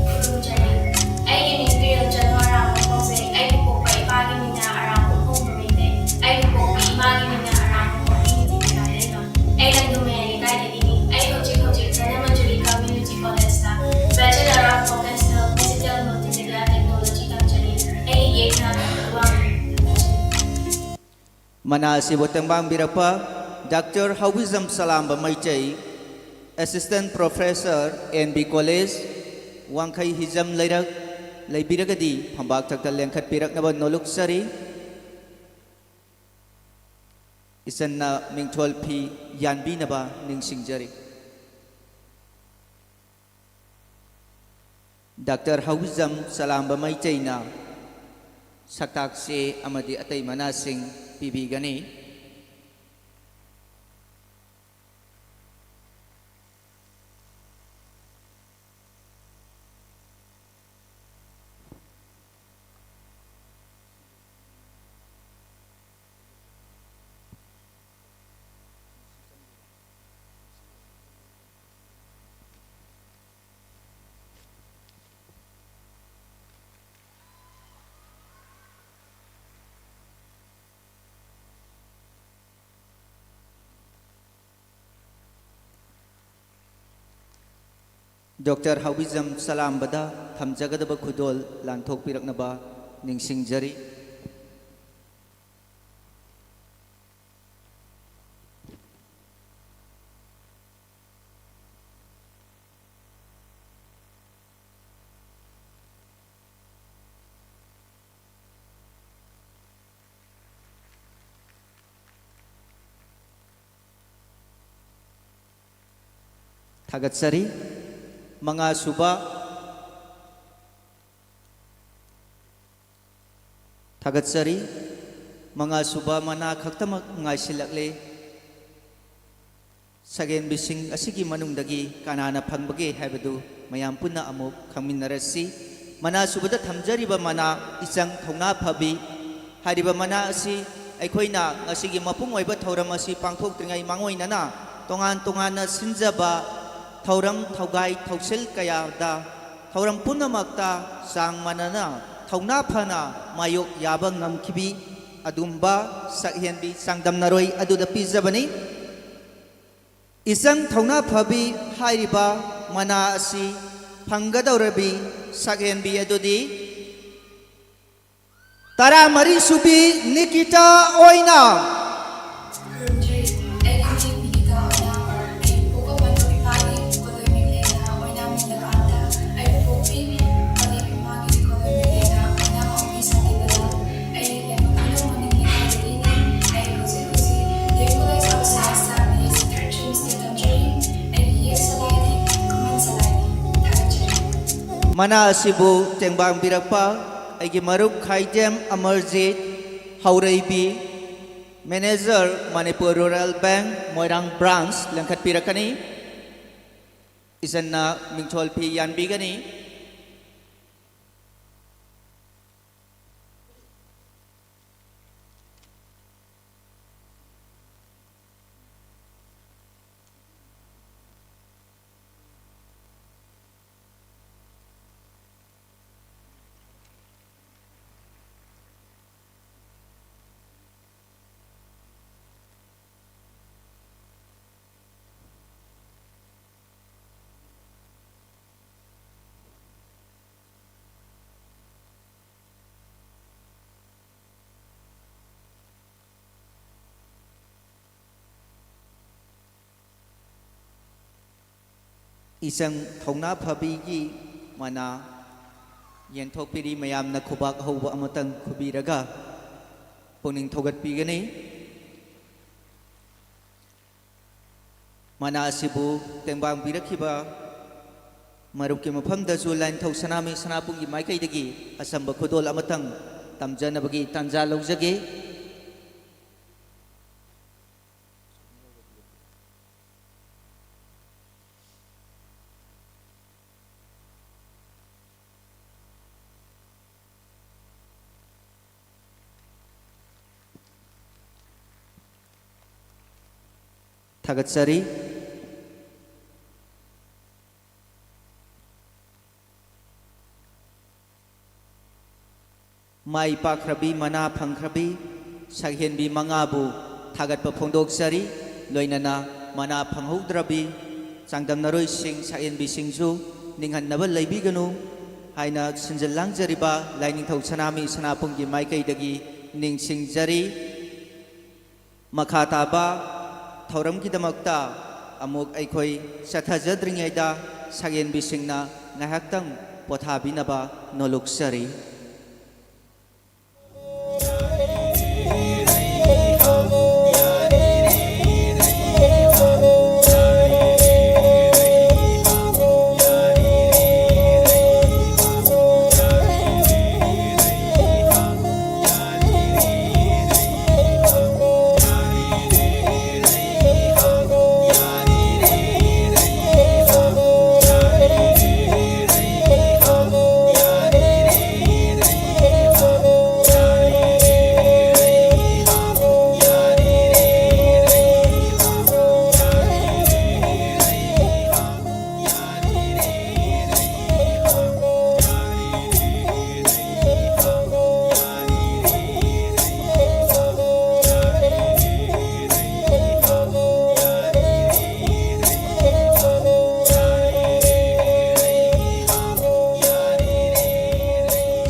ꯈꯨꯔꯨꯝꯖꯔꯤ꯫ ꯑꯩꯒꯤ ꯃꯤꯡ ꯄꯤꯔꯦꯜ ꯆꯅꯨ ꯑꯔꯥꯝꯕꯝ ꯀꯧꯖꯩ꯫ ꯑꯩꯕꯨ ꯄꯣꯛꯄ ꯏꯄꯥꯒꯤ ꯃꯤꯡꯅ ꯑꯔꯥꯝꯕꯝ ꯍꯣꯡꯕ ꯃꯩꯇꯩ꯫ ꯑꯩꯕꯨ ꯄꯣꯛꯄ ꯏꯃꯥꯒꯤ ꯃꯤꯡꯅ ꯑꯔꯥꯝꯕꯝ ꯍꯣꯡꯕꯤ ꯅꯤꯡꯊꯤꯕꯤ ꯀꯥꯏꯔꯦꯟꯕꯝ꯫ ꯑꯩ ꯂꯝꯗꯣꯡ ꯃꯌꯥꯏ ꯂꯩꯀꯥꯏꯗꯒꯤꯅꯤ꯫ ꯑꯩ ꯍꯧꯖꯤꯛ ꯍꯧꯖꯤꯛ ꯙꯅꯃꯟꯖꯨꯔꯤ Community College ꯇ Bachelor of Vocational Digital Multimedia Technology ꯇꯝꯖꯔꯤ꯫ ꯑꯩꯒꯤ ꯌꯦꯛꯅ ꯋꯥꯡ ꯃꯅꯥ ꯑꯁꯤꯕꯨ ꯇꯦꯡꯕꯥꯡꯕꯤꯔꯛꯄ doctor Houbijam Chalamba Meitei, Assistant Professor, N B College, ꯋꯥꯡꯈꯩ ꯍꯤꯖꯝ ꯂꯩꯔꯛ, ꯂꯩꯕꯤꯔꯒꯗꯤ ꯐꯝꯕꯥꯛ ꯊꯛꯇ ꯂꯦꯡꯈꯠꯄꯤꯔꯛꯅꯕ ꯅꯣꯂꯨꯛꯆꯔꯤ꯫ ꯏꯆꯟꯅ ꯃꯤꯡꯊꯣꯜ ꯐꯤ ꯌꯥꯟꯕꯤꯅꯕ ꯅꯤꯡꯁꯤꯡꯖꯔꯤ꯫ ꯗꯥꯛꯇꯔ ꯍꯧꯕꯤꯖꯝ ꯆꯂꯥꯝꯕ ꯃꯩꯇꯩꯅ ꯁꯛꯇꯥꯛ ꯆꯦ ꯑꯃꯗꯤ ꯑꯇꯩ ꯃꯅꯥꯁꯤꯡ ꯄꯤꯕꯤꯒꯅꯤ꯫ ꯗꯣꯛꯇꯔ ꯍꯥꯎꯕꯤꯖꯝ ꯆꯂꯥꯝꯕꯗ ꯊꯝꯖꯒꯗꯕ ꯈꯨꯗꯣꯜ ꯂꯥꯟꯊꯣꯛꯄꯤꯔꯛꯅꯕ ꯅꯤꯡꯁꯤꯡꯖꯔꯤ꯫ ꯊꯥꯒꯠꯆꯔꯤ꯫ ꯃꯉꯥ ꯁꯨꯕ, ꯊꯥꯒꯠꯆꯔꯤ꯫ ꯃꯉꯥ ꯁꯨꯕ ꯃꯅꯥ ꯈꯛꯇꯃꯛ ꯉꯥꯏꯁꯤꯜꯂꯛꯂꯦ꯫ ꯁꯛꯍꯦꯟꯕꯤꯁꯤꯡ ꯑꯁꯤꯒꯤ ꯃꯅꯨꯡꯗꯒꯤ ꯀꯅꯥꯅ ꯐꯪꯕꯒꯦ ꯍꯥꯏꯕꯗꯨ ꯃꯌꯥꯝ ꯄꯨꯟꯅ ꯑꯃꯨꯛ ꯈꯪꯃꯤꯟꯅꯔꯁꯤ꯫ ꯃꯅꯥ ꯁꯨꯕꯗ ꯊꯝꯖꯔꯤꯕ ꯃꯅꯥ ꯏꯆꯪ ꯊꯧꯅꯥ ꯐꯕꯤ꯫ ꯍꯥꯏꯔꯤꯕ ꯃꯅꯥ ꯑꯁꯤ ꯑꯩꯈꯣꯏꯅ ꯉꯁꯤꯒꯤ ꯃꯄꯨꯡ ꯑꯣꯏꯕ ꯊꯧꯔꯝ ꯑꯁꯤ ꯄꯥꯡꯊꯣꯛꯇ꯭ꯔꯤꯉꯩ ꯃꯥꯡꯑꯣꯏꯅꯅ ꯇꯣꯉꯥꯟ ꯇꯣꯉꯥꯟꯅ ꯁꯤꯟꯖꯕ ꯊꯧꯔꯝ ꯊꯧꯒꯥꯏ ꯊꯧꯁꯤꯜ ꯀꯌꯥꯗ ꯊꯧꯔꯝ ꯄꯨꯝꯅꯃꯛꯇ ꯆꯥꯡ ꯃꯥꯟꯅꯅ ꯊꯧꯅꯥ ꯐꯅ ꯃꯥꯌꯣꯛ ꯌꯥꯕ ꯉꯝꯈꯤꯕꯤ ꯑꯗꯨꯒꯨꯝꯕ ꯁꯛꯍꯦꯟꯕꯤ ꯆꯥꯡꯗꯝꯅꯔꯣꯏ ꯑꯗꯨꯗ ꯄꯤꯖꯕꯅꯤ꯫ ꯏꯆꯪ ꯊꯧꯅꯥ ꯐꯕꯤ ꯍꯥꯏꯔꯤꯕ ꯃꯅꯥ ꯑꯁꯤ ꯐꯪꯒꯗꯧꯔꯕꯤ ꯁꯛꯍꯦꯟꯕꯤ ꯑꯗꯨꯗꯤ ꯇꯔꯥꯃꯔꯤ ꯁꯨꯕꯤ ꯅꯤꯀꯤꯇꯥ ꯑꯣꯏꯅ꯫ ꯈꯨꯔꯨꯝꯖꯔꯤ꯫ ꯑꯩꯒꯤ ꯃꯤꯡ ꯅꯤꯀꯤꯇꯥ ꯑꯣꯏꯅ꯫ ꯑꯩ ꯄꯣꯛꯄ ꯄꯟꯊꯨꯡ ꯏꯄꯥꯒꯤ ꯀꯣꯂꯣꯏ ꯃꯤꯡꯂꯦꯟꯅ ꯑꯣꯏꯅꯥꯝ ꯃꯤꯂꯀꯥꯟꯇ꯫ ꯑꯩꯕꯨ ꯄꯣꯛꯄꯤ ꯄꯂꯦꯝ ꯏꯃꯥꯒꯤ ꯀꯣꯂꯣꯏ ꯃꯤꯡꯂꯦꯟꯅ ꯑꯣꯏꯅꯥꯝ ꯑꯣꯡꯕꯤ ꯁꯥꯟꯇꯤꯕꯂꯥ꯫ ꯑꯩ ꯂꯦꯝꯕꯝ ꯈꯨꯅꯧ ꯃꯅꯤꯡ ꯂꯩꯀꯥꯏꯗꯒꯤꯅꯤ꯫ ꯑꯩ ꯍꯧꯖꯤꯛ ꯍꯧꯖꯤꯛ ꯗꯤ ꯑꯦꯝ ꯀꯣꯂꯦꯖ ꯑꯣꯐ ꯁꯥꯏꯟꯁꯇ B S C third semester ꯇꯝꯖꯔꯤ꯫ ꯑꯩꯒꯤ ꯌꯦꯛ ꯁꯂꯥꯏꯗꯤ ꯈꯨꯃꯟ ꯁꯂꯥꯏꯅꯤ꯫ ꯊꯥꯒꯠꯆꯔꯤ꯫ ꯃꯅꯥ ꯑꯁꯤꯕꯨ ꯇꯦꯡꯕꯥꯡꯕꯤꯔꯛꯄ ꯑꯩꯒꯤ ꯃꯔꯨꯞ ꯈꯥꯏꯗꯦꯝ Amarjeet ꯍꯧꯔꯩꯕꯤ, manager, Manipur rural bank, ꯃꯣꯏꯔꯥꯡ ꯕ꯭ꯔꯥꯟꯁ, ꯂꯦꯡꯈꯠꯄꯤꯔꯛꯀꯅꯤ꯫ ꯏꯆꯟꯅ ꯃꯤꯡꯊꯣꯜ ꯐꯤ ꯌꯥꯟꯕꯤꯒꯅꯤ꯫ ꯏꯆꯪ ꯊꯧꯅꯥ ꯐꯕꯤꯒꯤ ꯃꯅꯥ ꯌꯦꯟꯊꯣꯛꯄꯤꯔꯤ꯫ ꯃꯌꯥꯝꯅ ꯈꯨꯕꯥꯛ ꯍꯧꯕ ꯑꯃꯇꯪ ꯈꯨꯕꯤꯔꯒ ꯄꯨꯛꯅꯤꯡ ꯊꯧꯒꯠꯄꯤꯒꯅꯤ꯫ ꯃꯅꯥ ꯑꯁꯤꯕꯨ ꯇꯦꯡꯕꯥꯡ ꯄꯤꯔꯛꯈꯤꯕ ꯃꯔꯨꯞꯀꯤ ꯃꯐꯝꯗꯁꯨ ꯂꯥꯏꯅꯤꯡꯊꯧ ꯁꯅꯥꯃꯍꯤ ꯁꯅꯥꯕꯨꯡꯒꯤ ꯃꯥꯏꯀꯩꯗꯒꯤ ꯑꯆꯝꯕ ꯈꯨꯗꯣꯜ ꯑꯃꯇꯪ ꯇꯝꯖꯅꯕꯒꯤ ꯇꯥꯟꯖꯥ ꯂꯧꯖꯒꯦ꯫ ꯊꯥꯒꯠꯆꯔꯤ꯫ ꯃꯥꯏ ꯄꯥꯛꯈ꯭ꯔꯕꯤ, ꯃꯅꯥ ꯐꯪꯈ꯭ꯔꯕꯤ ꯁꯛꯍꯦꯟꯕꯤ ꯃꯉꯥꯕꯨ ꯊꯥꯒꯠꯄ ꯐꯣꯡꯗꯣꯛꯆꯔꯤ꯫ ꯂꯣꯏꯅꯅ ꯃꯅꯥ ꯐꯪꯍꯧꯗ꯭ꯔꯕꯤ ꯆꯥꯡꯗꯝꯅꯔꯣꯏꯁꯤꯡ, ꯁꯛꯍꯦꯟꯕꯤꯁꯤꯡꯁꯨ ꯅꯤꯡꯍꯟꯅꯕ ꯂꯩꯕꯤꯒꯅꯨ ꯍꯥꯏꯅ ꯁꯤꯟꯖꯤꯜ ꯂꯥꯡꯖꯔꯤꯕ ꯂꯥꯏꯅꯤꯡꯊꯧ ꯁꯅꯥꯃꯍꯤ ꯁꯅꯥꯕꯨꯡꯒꯤ ꯃꯥꯏꯀꯩꯗꯒꯤ ꯅꯤꯡꯁꯤꯡꯖꯔꯤ꯫ ꯃꯈꯥ ꯇꯥꯕ ꯊꯧꯔꯝꯒꯤꯗꯃꯛꯇ ꯑꯃꯨꯛ ꯑꯩꯈꯣꯏ ꯆꯠꯊꯖꯗ꯭ꯔꯤꯉꯩꯗ ꯁꯛꯍꯦꯟꯕꯤꯁꯤꯡꯅ ꯉꯥꯏꯍꯥꯛꯇꯪ ꯄꯣꯊꯥꯕꯤꯅꯕ ꯅꯣꯂꯨꯛꯆꯔꯤ꯫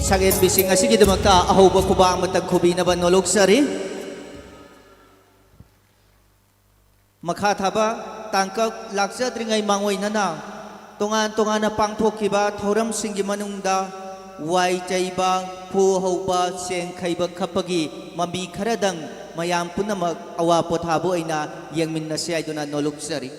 ꯁꯛꯍꯦꯟꯕꯤꯁꯤꯡ ꯑꯁꯤꯒꯤꯗꯃꯛꯇ ꯑꯍꯧꯕ ꯈꯨꯕꯥꯛ ꯑꯃꯇꯪ ꯈꯨꯕꯤꯅꯕ ꯅꯣꯂꯨꯛꯆꯔꯤ꯫ ꯃꯈꯥ ꯊꯥꯕ ꯇꯥꯡꯀꯛ ꯂꯥꯛꯆꯗ꯭ꯔꯤꯉꯩ ꯃꯥꯡꯑꯣꯏꯅꯅ ꯇꯣꯉꯥꯟ ꯇꯣꯉꯥꯟꯅ ꯄꯥꯡꯊꯣꯛꯈꯤꯕ ꯊꯧꯔꯝꯁꯤꯡꯒꯤ ꯃꯅꯨꯡꯗ ꯋꯥꯏ ꯇꯩꯕ, ꯐꯨ ꯍꯧꯕ, ꯆꯦꯡ ꯈꯩꯕ ꯈꯞꯄꯒꯤ ꯃꯃꯤ ꯈꯔꯗꯪ ꯃꯌꯥꯝ ꯄꯨꯝꯅꯃꯛ ꯑꯋꯥ ꯄꯣꯊꯥꯕ ꯑꯣꯏꯅ ꯌꯦꯡꯃꯤꯟꯅꯁꯤ ꯍꯥꯏꯗꯨꯅ ꯅꯣꯂꯨꯛꯆꯔꯤ꯫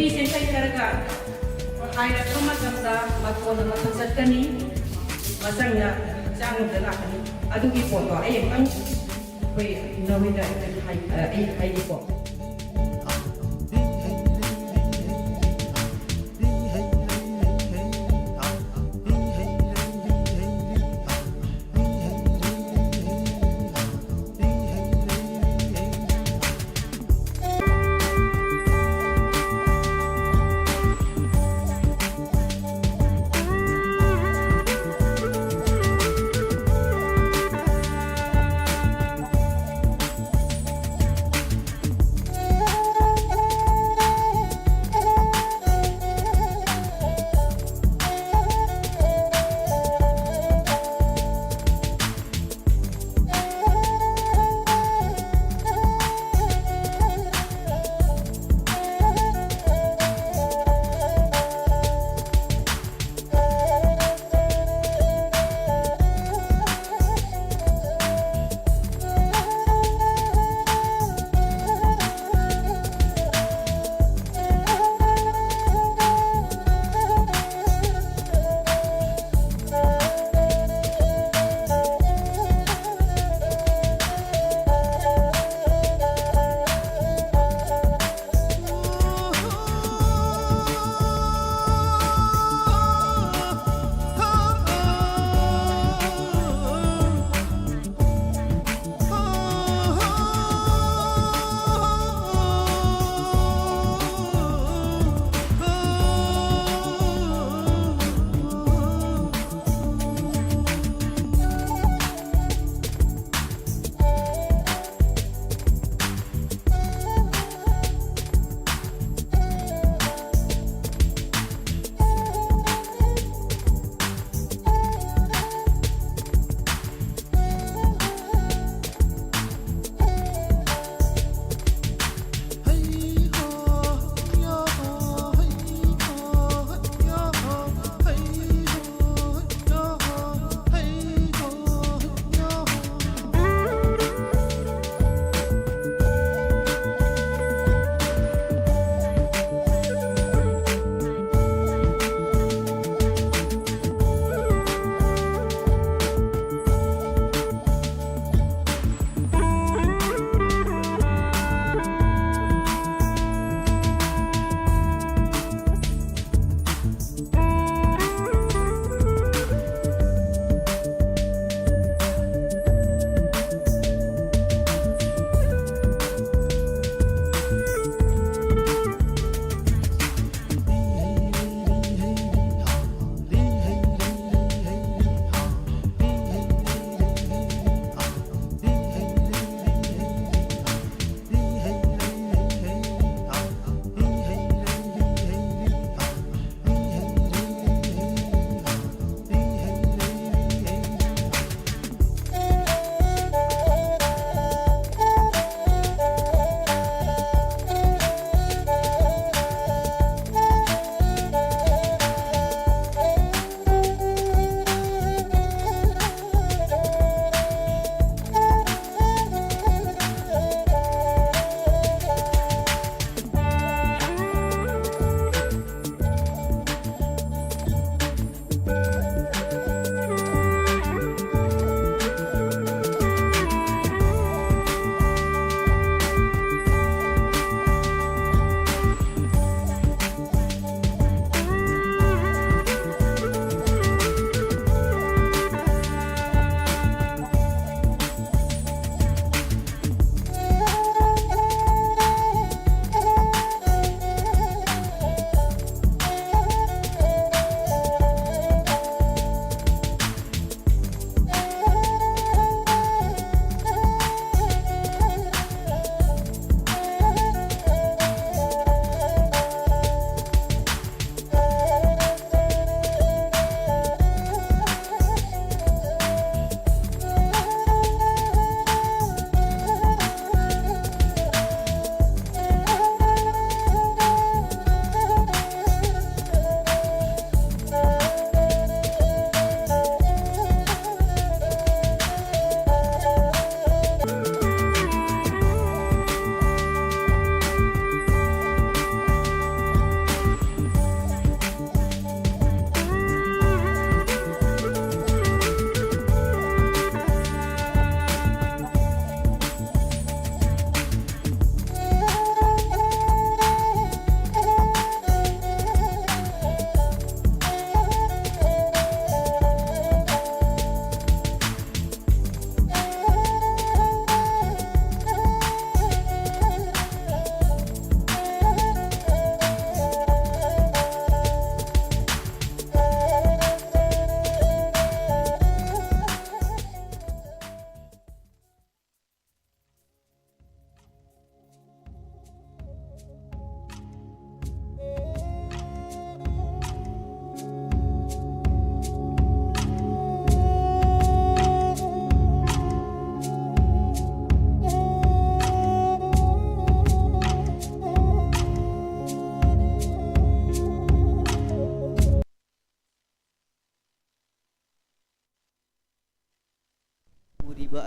ꯃꯤꯁꯦ ꯆꯩꯊꯔꯒ ꯍꯥꯏꯔꯛꯄ ꯃꯇꯝꯗ ꯃꯇꯣꯟ ꯑꯃ ꯊꯣꯛꯆꯠꯀꯅꯤ, ꯃꯆꯪꯅ ꯍꯛꯆꯥꯡ ꯑꯃꯗ ꯂꯥꯛꯀꯅꯤ꯫ ꯑꯗꯨꯒꯤ ꯄꯣꯠꯇꯣ ꯑꯩ ꯑꯃꯨꯛꯇꯪ ꯑꯩꯈꯣꯏ ꯏꯅꯥꯎꯍꯣꯏꯗ ꯑꯩ ꯍꯥꯏ-, ꯑꯩ ꯍꯥꯏꯒꯦꯀꯣ꯫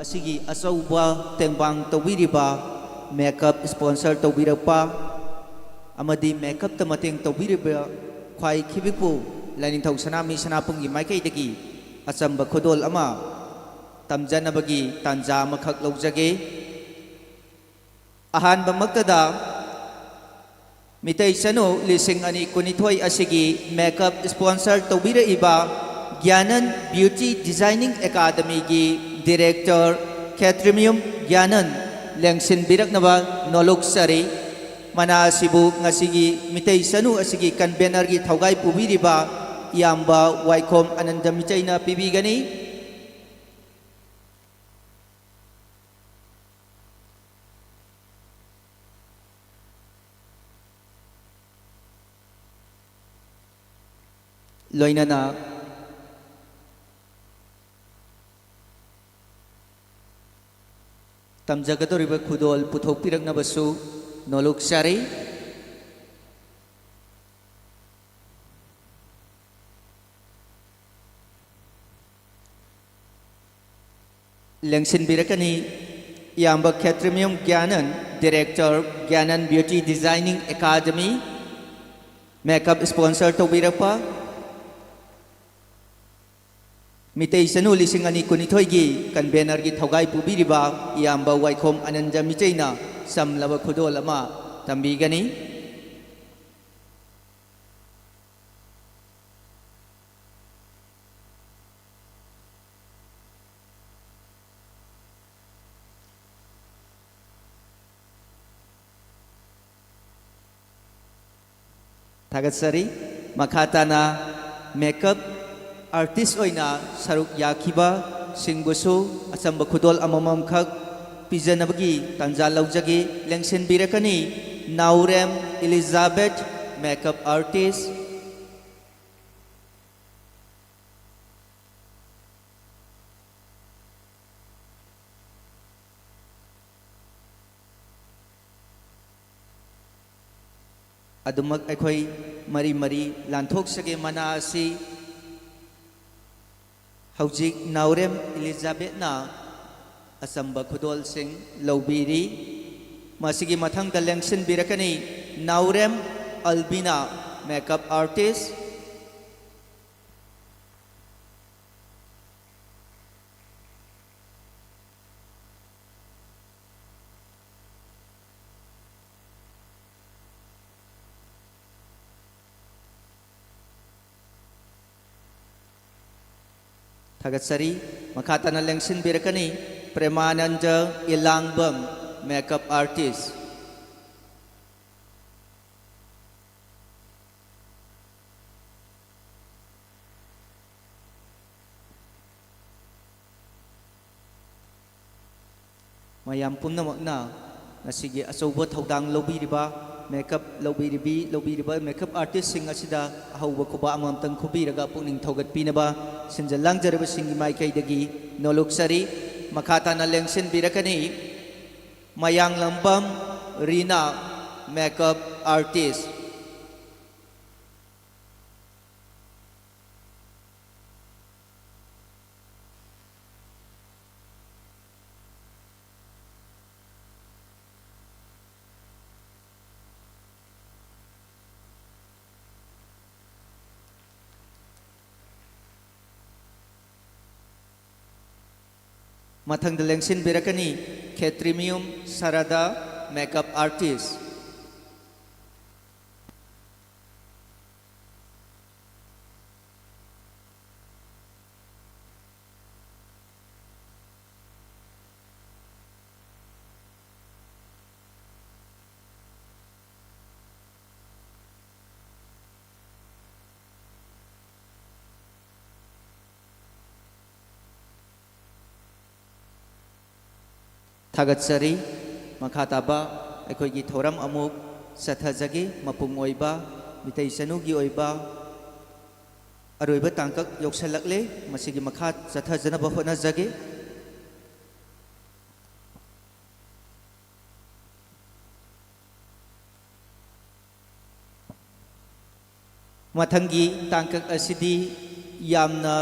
ꯑꯁꯤꯒꯤ ꯑꯆꯧꯕ ꯇꯦꯡꯕꯥꯡ ꯇꯧꯕꯤꯔꯤꯕ, ꯃꯦꯀꯞ ꯁ꯭ꯄꯣꯟꯁꯔ ꯇꯧꯕꯤꯔꯛꯄ ꯑꯃꯗꯤ ꯃꯦꯀꯞꯇ ꯃꯇꯦꯡ ꯇꯧꯕꯤꯔꯤꯕ ꯈ꯭ꯋꯥꯏ ꯈꯤꯕꯤꯛꯄꯨ ꯂꯥꯏꯅꯤꯡꯊꯧ ꯁꯅꯥꯃꯍꯤ ꯁꯅꯥꯄꯨꯝꯒꯤ ꯃꯥꯏꯀꯩꯗꯒꯤ ꯑꯆꯝꯕ ꯈꯨꯗꯣꯜ ꯑꯃ ꯇꯝꯖꯅꯕꯒꯤ ꯇꯥꯟꯖꯥ ꯑꯃꯈꯛ ꯂꯧꯖꯒꯦ꯫ ꯑꯍꯥꯟꯕꯃꯛꯇꯗ ꯃꯤꯇꯩ ꯆꯅꯨ ꯂꯤꯁꯤꯡ ꯑꯅꯤ ꯀꯨꯟꯅꯤꯊꯣꯏ ꯑꯁꯤꯒꯤ ꯃꯦꯀꯞ ꯁ꯭ꯄꯣꯟꯁꯔ ꯇꯧꯕꯤꯔꯛꯏꯕ ꯒ꯭ꯌꯥꯅꯟ ꯕ꯭ꯌꯨꯇꯤ ꯗꯤꯖꯥꯏꯅꯤꯡ ꯑꯦꯀꯥꯗꯃꯤꯒꯤ ꯗꯤꯔꯦꯛꯇꯔ ꯈꯦꯇ꯭ꯔꯤꯃꯌꯨꯝ ꯒ꯭ꯌꯥꯅꯟ ꯂꯦꯡꯁꯤꯟꯕꯤꯔꯛꯅꯕ ꯅꯣꯂꯨꯛꯆꯔꯤ꯫ ꯃꯅꯥ ꯑꯁꯤꯕꯨ ꯉꯁꯤꯒꯤ ꯃꯤꯇꯩ ꯆꯅꯨ ꯑꯁꯤꯒꯤ ꯀꯟꯚꯦꯅꯔꯒꯤ ꯊꯧꯒꯥꯏ ꯄꯨꯕꯤꯔꯤꯕ ꯏꯌꯥꯝꯕ ꯋꯥꯏꯈꯣꯝ ꯑꯅꯟꯗ ꯃꯤꯆꯩꯅ ꯄꯤꯕꯤꯒꯅꯤ꯫ ꯂꯣꯏꯅꯅ ꯇꯝꯖꯒꯗꯧꯔꯤꯕ ꯈꯨꯗꯣꯜ ꯄꯨꯊꯣꯛꯄꯤꯔꯛꯅꯕꯁꯨ ꯅꯣꯂꯨꯛꯆꯔꯤ꯫ ꯂꯦꯡꯁꯤꯟꯕꯤꯔꯛꯀꯅꯤ ꯏꯌꯥꯝꯕ Khetrimayum Gyanan, director Gyanan beauty designing academy, makeup sponsor ꯇꯧꯕꯤꯔꯛꯄ, ꯃꯤꯇꯩ ꯆꯅꯨ ꯂꯤꯁꯤꯡ ꯑꯅꯤ ꯀꯨꯟꯅꯤꯊꯣꯏꯒꯤ ꯀꯟꯚꯦꯅꯔꯒꯤ ꯊꯧꯒꯥꯏ ꯄꯨꯕꯤꯔꯤꯕ ꯏꯌꯥꯝꯕ ꯋꯥꯏꯈꯣꯝ ꯑꯅꯟꯗ ꯃꯤꯆꯩꯅ ꯆꯝꯂꯕ ꯈꯨꯗꯣꯜ ꯑꯃ ꯇꯝꯕꯤꯒꯅꯤ꯫ ꯊꯥꯒꯠꯆꯔꯤ꯫ ꯃꯈꯥ ꯇꯥꯅ ꯃꯦꯀꯞ ꯑꯥꯔꯇꯤꯁ ꯑꯣꯏꯅ ꯁꯔꯨꯛ ꯌꯥꯈꯤꯕꯁꯤꯡꯕꯨꯁꯨ ꯑꯆꯝꯕ ꯈꯨꯗꯣꯜ ꯑꯃꯃꯝꯈꯛ ꯄꯤꯖꯅꯕꯒꯤ ꯇꯥꯟꯖꯥ ꯂꯧꯖꯒꯦ꯫ ꯂꯦꯡꯁꯤꯟꯕꯤꯔꯛꯀꯅꯤ ꯅꯥꯎꯔꯦꯝ ꯏꯂꯤꯖꯥꯕꯦꯠ, ꯃꯦꯀꯞ ꯑꯥꯔꯇꯤꯁ꯫ ꯑꯗꯨꯃꯛ ꯑꯩꯈꯣꯏ ꯃꯔꯤ ꯃꯔꯤ ꯂꯥꯟꯊꯣꯛꯆꯒꯦ꯫ ꯃꯅꯥ ꯑꯁꯤ ꯍꯧꯖꯤꯛ ꯅꯥꯎꯔꯦꯝ ꯏꯂꯤꯖꯥꯕꯦꯠꯅ ꯑꯆꯝꯕ ꯈꯨꯗꯣꯜꯁꯤꯡ ꯂꯧꯕꯤꯔꯤ꯫ ꯃꯁꯤꯒꯤ ꯃꯊꯪꯗ ꯂꯦꯡꯁꯤꯟꯕꯤꯔꯛꯀꯅꯤ ꯅꯥꯎꯔꯦꯝ ꯑꯜꯕꯤꯅꯥ, makeup artist꯫ ꯊꯥꯒꯠꯆꯔꯤ꯫ ꯃꯈꯥ ꯇꯥꯅ ꯂꯦꯡꯁꯤꯟꯕꯤꯔꯛꯀꯅꯤ ꯄ꯭ꯔꯦꯃꯥꯅꯟꯗ ꯏꯂꯥꯡꯕꯝ, makeup artist꯫ ꯃꯌꯥꯝ ꯄꯨꯝꯅꯃꯛꯅ ꯉꯁꯤꯒꯤ ꯑꯆꯧꯕ ꯊꯧꯗꯥꯡ ꯂꯧꯕꯤꯔꯤꯕ, makeup ꯂꯧꯕꯤꯔꯤꯕꯤ, ꯂꯧꯕꯤꯔꯤꯕ makeup artistꯁꯤꯡ ꯑꯁꯤꯗ ꯑꯍꯧꯕ ꯈꯨꯕꯥꯛ ꯑꯃꯃꯝꯇꯪ ꯈꯨꯕꯤꯔꯒ ꯄꯨꯛꯅꯤꯡ ꯊꯧꯒꯠꯄꯤꯅꯕ ꯁꯤꯟꯖ ꯂꯥꯡꯖꯔꯕꯁꯤꯡꯒꯤ ꯃꯥꯏꯀꯩꯗꯒꯤ ꯅꯣꯂꯨꯛꯆꯔꯤ꯫ ꯃꯈꯥ ꯇꯥꯅ ꯂꯦꯡꯁꯤꯟꯕꯤꯔꯛꯀꯅꯤ ꯃꯌꯥꯡꯂꯝꯕꯝ ꯔꯤꯅꯥ, makeup artist꯫ ꯃꯊꯪꯗ ꯂꯦꯡꯁꯤꯟꯕꯤꯔꯛꯀꯅꯤ ꯈꯦꯇ꯭ꯔꯤꯃꯌꯨꯝ ꯁꯔꯗꯥ, makeup artist꯫ ꯊꯥꯒꯠꯆꯔꯤ꯫ ꯃꯈꯥ ꯇꯥꯕ ꯑꯩꯈꯣꯏꯒꯤ ꯊꯧꯔꯝ ꯑꯃꯨꯛ ꯆꯠꯊꯖꯒꯦ꯫ ꯃꯄꯨꯡ ꯑꯣꯏꯕ ꯃꯤꯇꯩ ꯆꯅꯨꯒꯤ ꯑꯣꯏꯕ ꯑꯔꯣꯏꯕ ꯇꯥꯡꯀꯛ ꯌꯧꯁꯜꯂꯛꯂꯦ꯫ ꯃꯁꯤꯒꯤ ꯃꯈꯥ ꯆꯠꯊꯖꯅꯕ ꯍꯣꯠꯅꯖꯒꯦ꯫ ꯃꯊꯪꯒꯤ ꯇꯥꯡꯀꯛ ꯑꯁꯤꯗꯤ ꯌꯥꯝꯅ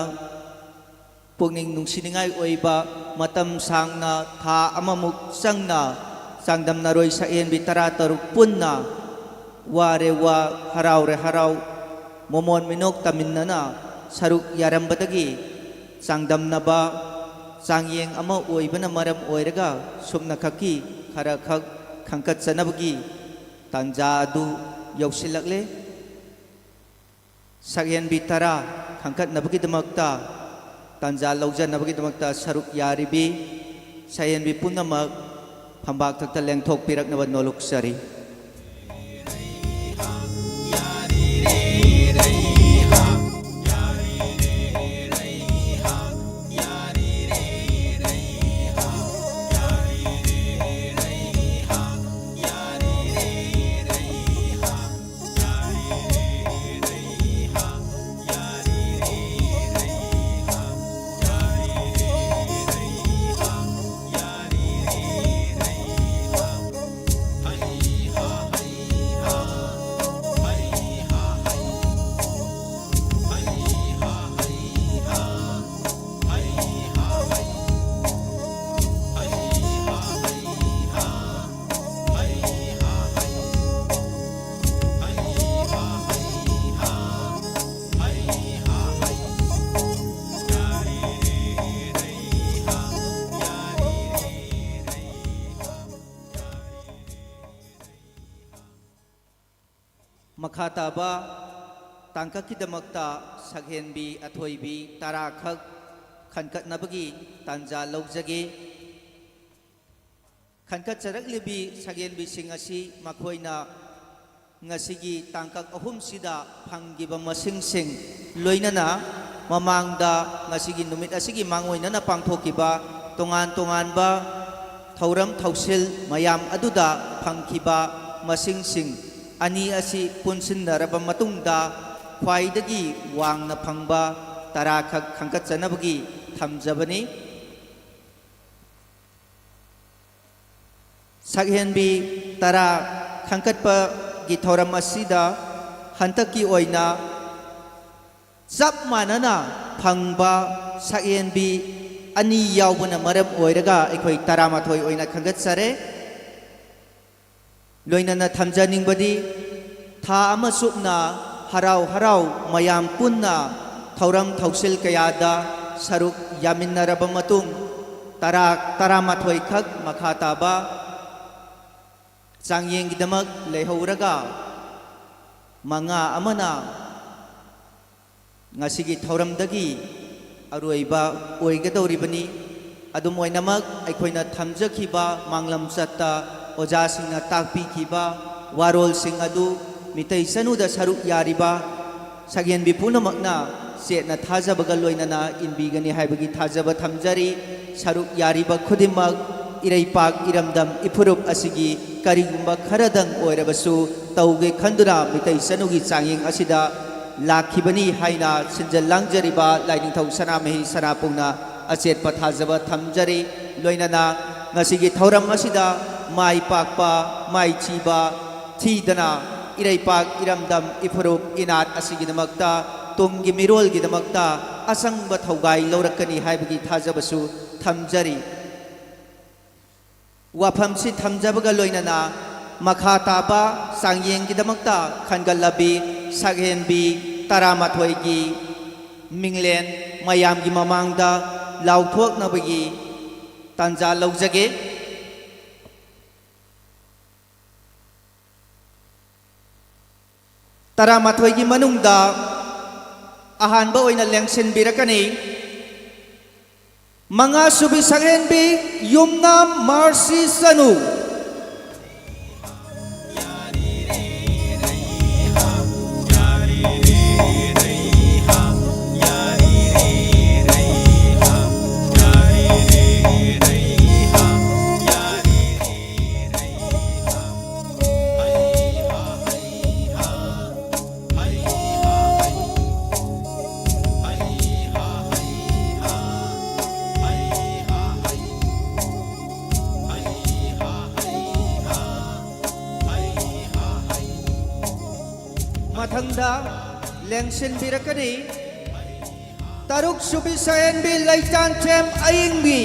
ꯄꯨꯛꯅꯤꯡ ꯅꯨꯡꯁꯤꯅꯤꯡꯉꯥꯏ ꯑꯣꯏꯕ, ꯃꯇꯝ ꯁꯥꯡꯅ, ꯊꯥ ꯑꯃꯃꯨꯛ ꯆꯪꯅ, ꯆꯥꯡꯗꯝꯅꯔꯣꯏ ꯁꯛꯍꯦꯟꯕꯤ ꯇꯔꯥꯇꯔꯨꯛ ꯄꯨꯟꯅ ꯋꯥꯔꯦ ꯋꯥ, ꯍꯔꯥꯎꯔꯦ ꯍꯔꯥꯎ, ꯃꯣꯃꯣꯟ ꯃꯤꯅꯣꯛ ꯇꯝꯃꯤꯟꯅꯅ ꯁꯔꯨꯛ ꯌꯥꯔꯝꯕꯗꯒꯤ ꯆꯥꯡꯗꯝꯅꯕ ꯆꯥꯡꯌꯦꯡ ꯑꯃ ꯑꯣꯏꯕꯅ ꯃꯔꯝ ꯑꯣꯏꯔꯒ ꯁꯨꯞꯅꯈꯛꯀꯤ ꯈꯔꯈꯛ ꯈꯟꯒꯠꯆꯅꯕꯒꯤ ꯇꯥꯟꯖꯥ ꯑꯗꯨ ꯌꯧꯁꯤꯜꯂꯛꯂꯦ꯫ ꯁꯛꯍꯦꯟꯕꯤ ꯇꯔꯥ ꯈꯟꯒꯠꯅꯕꯒꯤꯗꯃꯛꯇ ꯇꯥꯟꯖꯥ ꯂꯧꯖꯅꯕꯒꯤꯗꯃꯛꯇ ꯁꯔꯨꯛ ꯌꯥꯔꯤꯕꯤ ꯁꯛꯍꯦꯟꯕꯤ ꯄꯨꯝꯅꯃꯛ ꯐꯝꯕꯥꯛꯊꯛꯇ ꯂꯦꯡꯊꯣꯛꯄꯤꯔꯛꯅꯕ ꯅꯣꯂꯨꯛꯆꯔꯤ꯫ ꯃꯈꯥ ꯇꯥꯕ ꯇꯥꯡꯀꯛꯀꯤꯗꯃꯛꯇ ꯁꯛꯍꯦꯟꯕꯤ ꯑꯊꯣꯏꯕꯤ ꯇꯔꯥꯈꯛ ꯈꯟꯒꯠꯅꯕꯒꯤ ꯇꯥꯟꯖꯥ ꯂꯧꯖꯒꯦ꯫ ꯈꯟꯒꯠꯆꯔꯛꯂꯤꯕꯤ ꯁꯛꯍꯦꯟꯕꯤꯁꯤꯡ ꯑꯁꯤ ꯃꯈꯣꯏꯅ ꯉꯁꯤꯒꯤ ꯇꯥꯡꯀꯛ ꯑꯍꯨꯝꯁꯤꯗ ꯐꯪꯈꯤꯕ ꯃꯁꯤꯡꯁꯤꯡ, ꯂꯣꯏꯅꯅ ꯃꯃꯥꯡꯗ ꯉꯁꯤꯒꯤ ꯅꯨꯃꯤꯠ ꯑꯁꯤꯒꯤ ꯃꯥꯡꯑꯣꯏꯅꯅ ꯄꯥꯡꯊꯣꯛꯈꯤꯕ ꯇꯣꯉꯥꯟ ꯇꯣꯉꯥꯟꯕ ꯊꯧꯔꯝ ꯊꯧꯁꯤꯜ ꯃꯌꯥꯝ ꯑꯗꯨꯗ ꯐꯪꯈꯤꯕ ꯃꯁꯤꯡꯁꯤꯡ ꯑꯅꯤ ꯑꯁꯤ ꯄꯨꯟꯁꯤꯟꯅꯔꯕ ꯃꯇꯨꯡꯗ ꯈ꯭ꯋꯥꯏꯗꯒꯤ ꯋꯥꯡꯅ ꯐꯪꯕ ꯇꯔꯥꯈꯛ ꯈꯟꯒꯠꯆꯅꯕꯒꯤ ꯊꯝꯖꯕꯅꯤ꯫ ꯁꯛꯍꯦꯟꯕꯤ ꯇꯔꯥ ꯈꯟꯒꯠꯄꯒꯤ ꯊꯧꯔꯝ ꯑꯁꯤꯗ ꯍꯟꯗꯛꯀꯤ ꯑꯣꯏꯅ ꯆꯞ ꯃꯥꯟꯅꯅ ꯐꯪꯕ ꯁꯛꯍꯦꯟꯕꯤ ꯑꯅꯤ ꯌꯥꯎꯕꯅ ꯃꯔꯝ ꯑꯣꯏꯔꯒ ꯑꯩꯈꯣꯏ ꯇꯔꯥꯃꯥꯊꯣꯏ ꯑꯣꯏꯅ ꯈꯟꯒꯠꯆꯔꯦ꯫ ꯂꯣꯏꯅꯅ ꯊꯝꯖꯅꯤꯡꯕꯗꯤ, ꯊꯥ ꯑꯃ ꯆꯨꯞꯅ ꯍꯔꯥꯎ ꯍꯔꯥꯎ ꯃꯌꯥꯝ ꯄꯨꯟꯅ ꯊꯧꯔꯝ ꯊꯧꯁꯤꯜ ꯀꯌꯥꯗ ꯁꯔꯨꯛ ꯌꯥꯃꯤꯟꯅꯔꯕ ꯃꯇꯨꯡ, ꯇꯔꯥ, ꯇꯔꯥꯃꯥꯊꯣꯏ ꯈꯛ ꯃꯈꯥ ꯇꯥꯕ ꯆꯥꯡꯌꯦꯡꯒꯤꯗꯃꯛ ꯂꯩꯍꯧꯔꯒ, ꯃꯉꯥ ꯑꯃꯅ ꯉꯁꯤꯒꯤ ꯊꯧꯔꯝꯗꯒꯤ ꯑꯔꯣꯏꯕ ꯑꯣꯏꯒꯗꯧꯔꯤꯕꯅꯤ꯫ ꯑꯗꯨꯝ ꯑꯣꯏꯅꯃꯛ, ꯑꯩꯈꯣꯏꯅ ꯊꯝꯖꯈꯤꯕ ꯃꯥꯡꯂꯝꯆꯠꯇ ꯑꯣꯖꯥꯁꯤꯡꯅ ꯇꯥꯛꯄꯤꯈꯤꯕ ꯋꯥꯔꯣꯜꯁꯤꯡ ꯑꯗꯨ ꯃꯤꯇꯩ ꯆꯅꯨꯗ ꯁꯔꯨꯛ ꯌꯥꯔꯤꯕ ꯁꯛꯍꯦꯟꯕꯤ ꯄꯨꯝꯅꯃꯛꯅ ꯆꯦꯠꯅ ꯊꯥꯖꯕꯒ ꯂꯣꯏꯅꯅ ꯏꯟꯕꯤꯒꯅꯤ ꯍꯥꯏꯕꯒꯤ ꯊꯥꯖꯕ ꯊꯝꯖꯔꯤ꯫ ꯁꯔꯨꯛ ꯌꯥꯔꯤꯕ ꯈꯨꯗꯤꯡꯃꯛ ꯏꯔꯩꯄꯥꯛ ꯏꯔꯝꯗꯝ ꯏꯐꯨꯔꯨꯞ ꯑꯁꯤꯒꯤ ꯀꯔꯤꯒꯨꯝꯕ ꯈꯔꯗꯪ ꯑꯣꯏꯔꯕꯁꯨ ꯇꯧꯒꯦ ꯈꯟꯗꯨꯅ ꯃꯤꯇꯩ ꯆꯅꯨꯒꯤ ꯆꯥꯡꯌꯦꯡ ꯑꯁꯤꯗ ꯂꯥꯛꯈꯤꯕꯅꯤ ꯍꯥꯏꯅ ꯁꯤꯟꯖ ꯂꯥꯡꯖꯔꯤꯕ ꯂꯥꯏꯅꯤꯡꯊꯧ ꯁꯅꯥꯃꯍꯤ ꯁꯅꯥꯄꯨꯡꯅ ꯑꯆꯦꯠꯄ ꯊꯥꯖꯕ ꯊꯝꯖꯔꯤ꯫ ꯂꯣꯏꯅꯅ ꯉꯁꯤꯒꯤ ꯊꯧꯔꯝ ꯑꯁꯤꯗ ꯃꯥꯏ ꯄꯥꯛꯄ, ꯃꯥꯏꯊꯤꯕ, ꯊꯤꯗꯅ ꯏꯔꯩꯄꯥꯛ ꯏꯔꯝꯗꯝ ꯏꯐꯨꯔꯨꯞ ꯏꯅꯥꯠ ꯑꯁꯤꯒꯤꯗꯃꯛꯇ, ꯇꯨꯡꯒꯤ ꯃꯤꯔꯣꯜꯒꯤꯗꯃꯛꯇ ꯑꯆꯪꯕ ꯊꯧꯒꯥꯏ ꯂꯧꯔꯛꯀꯅꯤ ꯍꯥꯏꯕꯒꯤ ꯊꯥꯖꯕꯁꯨ ꯊꯝꯖꯔꯤ꯫ ꯋꯥꯐꯝꯁꯤ ꯊꯝꯖꯕꯒ ꯂꯣꯏꯅꯅ ꯃꯈꯥ ꯇꯥꯕ ꯆꯥꯡꯌꯦꯡꯒꯤꯗꯃꯛꯇ ꯈꯟꯒꯠꯂꯕꯤ ꯁꯛꯍꯦꯟꯕꯤ ꯇꯔꯥꯃꯥꯊꯣꯏꯒꯤ ꯃꯤꯡꯂꯦꯟ ꯃꯌꯥꯝꯒꯤ ꯃꯃꯥꯡꯗ ꯂꯥꯎꯊꯣꯛꯅꯕꯒꯤ ꯇꯥꯟꯖꯥ ꯂꯧꯖꯒꯦ꯫ ꯇꯔꯥꯃꯥꯊꯣꯏꯒꯤ ꯃꯅꯨꯡꯗ ꯑꯍꯥꯟꯕ ꯑꯣꯏꯅ ꯂꯦꯡꯁꯤꯟꯕꯤꯔꯛꯀꯅꯤ ꯃꯉꯥꯁꯨꯕꯤ ꯁꯛꯍꯦꯟꯕꯤ ꯌꯨꯝꯅꯥꯝ ꯃꯥꯔꯁꯤ ꯆꯅꯨ꯫ ꯃꯊꯪꯗ ꯂꯦꯡꯁꯤꯟꯕꯤꯔꯛꯀꯅꯤ ꯇꯔꯨꯛ ꯁꯨꯕꯤ ꯁꯛꯍꯦꯟꯕꯤ ꯂꯩꯆꯥꯟꯊꯦꯝ ꯑꯌꯤꯡꯕꯤ꯫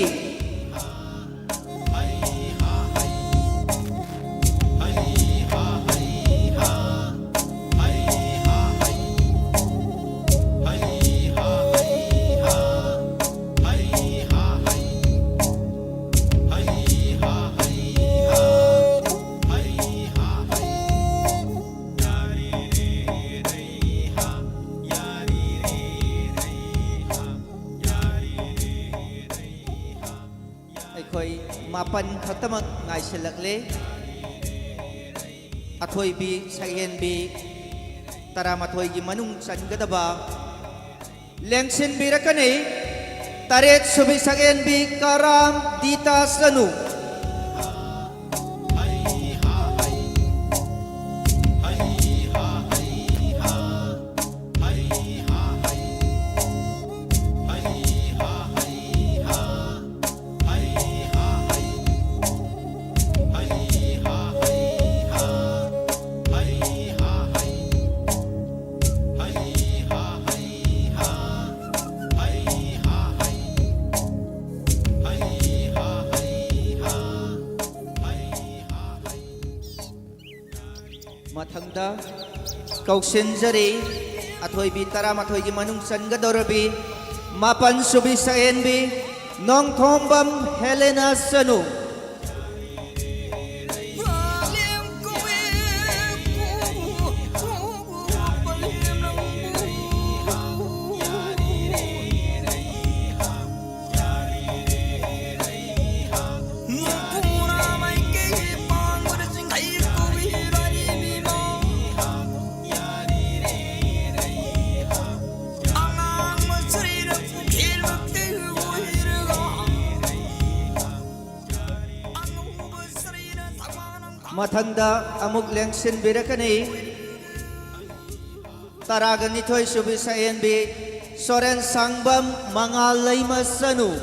ꯑꯩꯈꯣꯏ ꯃꯥꯄꯟ ꯈꯛꯇꯃꯛ ꯉꯥꯏꯁꯤꯜꯂꯛꯂꯦ꯫ ꯑꯊꯣꯏꯕꯤ ꯁꯛꯍꯦꯟꯕꯤ ꯇꯔꯥꯃꯥꯊꯣꯏꯒꯤ ꯃꯅꯨꯡ ꯆꯟꯒꯗꯕ ꯂꯦꯡꯁꯤꯟꯕꯤꯔꯛꯀꯅꯤ꯫ ꯇꯔꯦꯠ ꯁꯨꯕꯤ ꯁꯛꯍꯦꯟꯕꯤ ꯀꯔꯥꯝ ꯗꯤꯇꯥ ꯆꯅꯨ꯫ ꯃꯊꯪꯗ ꯀꯧꯁꯤꯟꯖꯔꯤ, ꯑꯊꯣꯏꯕꯤ ꯇꯔꯥꯃꯥꯊꯣꯏꯒꯤ ꯃꯅꯨꯡ ꯆꯟꯒꯗꯧꯔꯕꯤ ꯃꯥꯄꯟ ꯁꯨꯕꯤ ꯁꯛꯍꯦꯟꯕꯤ ꯅꯣꯡꯊꯣꯝꯕꯝ ꯍꯦꯂꯦꯅꯥ ꯆꯅꯨ꯫ ꯃꯊꯪꯗ ꯑꯃꯨꯛ ꯂꯦꯡꯁꯤꯟꯕꯤꯔꯛꯀꯅꯤ꯫ ꯇꯔꯥꯒ ꯅꯤꯊꯣꯏ ꯁꯨꯕꯤ ꯁꯛꯍꯦꯟꯕꯤ ꯁꯣꯔꯦꯟ ꯁꯥꯡꯕꯝ ꯃꯉꯥꯜ ꯂꯩꯃ ꯆꯅꯨ꯫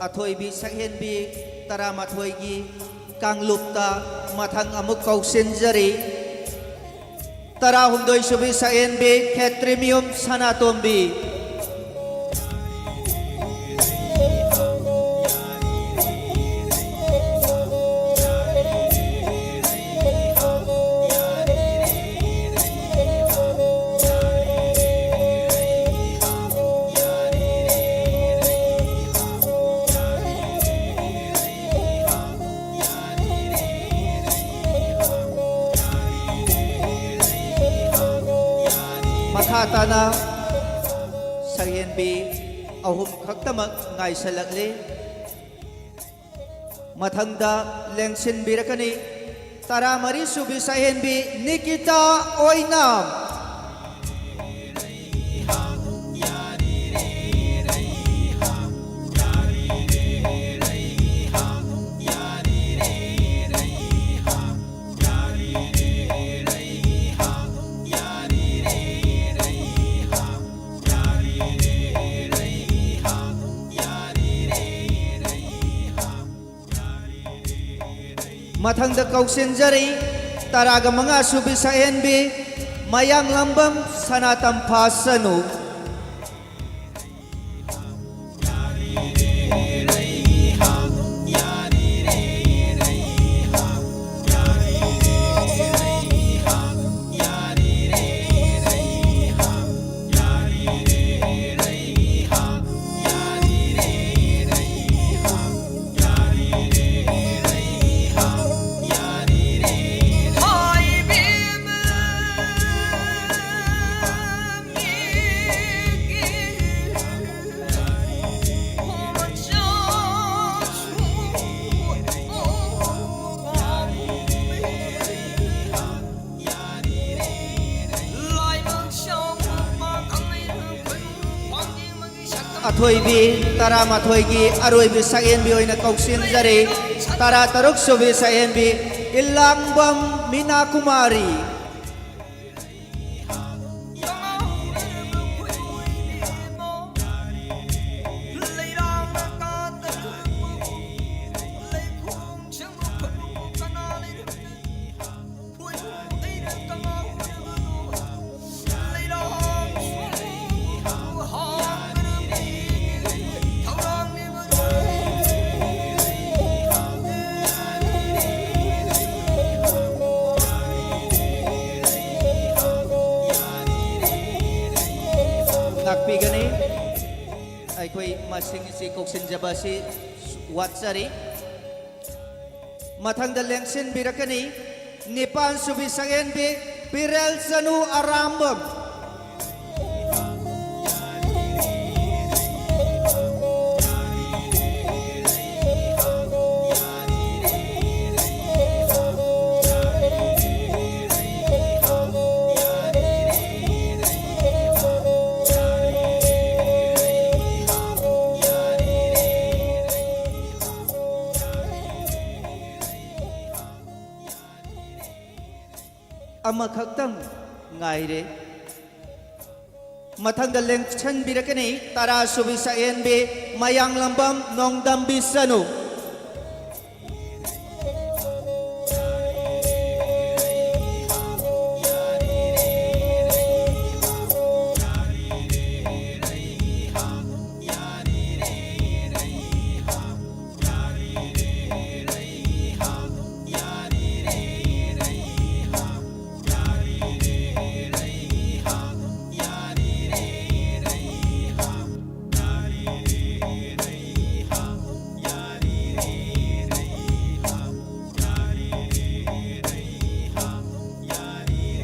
ꯑꯊꯣꯏꯕꯤ ꯁꯛꯍꯦꯟꯕꯤ ꯇꯔꯥꯃꯥꯊꯣꯏꯒꯤ ꯀꯥꯡꯂꯨꯞꯇ ꯃꯊꯪ ꯑꯃꯨꯛ ꯀꯧꯁꯤꯟꯖꯔꯤ꯫ ꯇꯔꯥꯍꯨꯝꯗꯣꯏ ꯁꯨꯕꯤ ꯁꯛꯍꯦꯟꯕꯤ ꯈꯦꯇ꯭ꯔꯤꯃꯌꯨꯝ ꯁꯅꯥꯇꯣꯝꯕꯤ꯫ ꯃꯈꯥ ꯇꯥꯅ ꯁꯛꯍꯦꯟꯕꯤ ꯑꯍꯨꯝ ꯈꯛꯇꯃꯛ ꯉꯥꯏꯁꯜꯂꯛꯂꯤ꯫ ꯃꯊꯪꯗ ꯂꯦꯡꯁꯤꯟꯕꯤꯔꯛꯀꯅꯤ ꯇꯔꯥꯃꯔꯤ ꯁꯨꯕꯤ ꯁꯛꯍꯦꯟꯕꯤ ꯅꯤꯀꯤꯇꯥ ꯑꯣꯏꯅꯥꯝ꯫ ꯃꯊꯪꯗ ꯀꯧꯁꯤꯟꯖꯔꯤ ꯇꯔꯥꯒ ꯃꯉꯥ ꯁꯨꯕꯤ ꯁꯛꯍꯦꯟꯕꯤ ꯃꯌꯥꯡꯂꯝꯕꯝ ꯁꯅꯥꯇꯝꯐꯥ ꯁꯅꯨ꯫ ꯑꯊꯣꯏꯕꯤ ꯇꯔꯥꯃꯥꯊꯣꯏꯒꯤ ꯑꯔꯣꯏꯕꯤ ꯁꯛꯍꯦꯟꯕꯤ ꯑꯣꯏꯅ ꯀꯧꯁꯤꯟꯖꯔꯤ꯫ ꯇꯔꯥꯇꯔꯨꯛ ꯁꯨꯕꯤ ꯁꯛꯍꯦꯟꯕꯤ ꯏꯂꯥꯡꯕꯝ ꯃꯤꯅꯥ ꯀꯨꯃꯥꯔꯤ꯫ ꯄꯤꯒꯅꯤ꯫ ꯑꯩꯈꯣꯏ ꯃꯁꯤꯡ ꯑꯁꯤ ꯀꯧꯁꯤꯟꯖꯕ ꯑꯁꯤ ꯋꯥꯠꯆꯔꯤ꯫ ꯃꯊꯪꯗ ꯂꯦꯡꯁꯤꯟꯕꯤꯔꯛꯀꯅꯤ ꯅꯤꯄꯥꯟ ꯁꯨꯕꯤ ꯁꯛꯍꯦꯟꯕꯤ ꯄꯤꯔꯦꯜ ꯆꯅꯨ ꯑꯔꯥꯝꯕꯝ꯫ ꯑꯃꯈꯛꯇꯪ ꯉꯥꯏꯔꯦ꯫ ꯃꯊꯪꯗ ꯂꯦꯡꯁꯤꯟꯕꯤꯔꯛꯀꯅꯤ ꯇꯔꯥ ꯁꯨꯕꯤ ꯁꯛꯍꯦꯟꯕꯤ ꯃꯌꯥꯡꯂꯝꯕꯝ ꯅꯣꯡꯗꯝꯕꯤ ꯆꯅꯨ꯫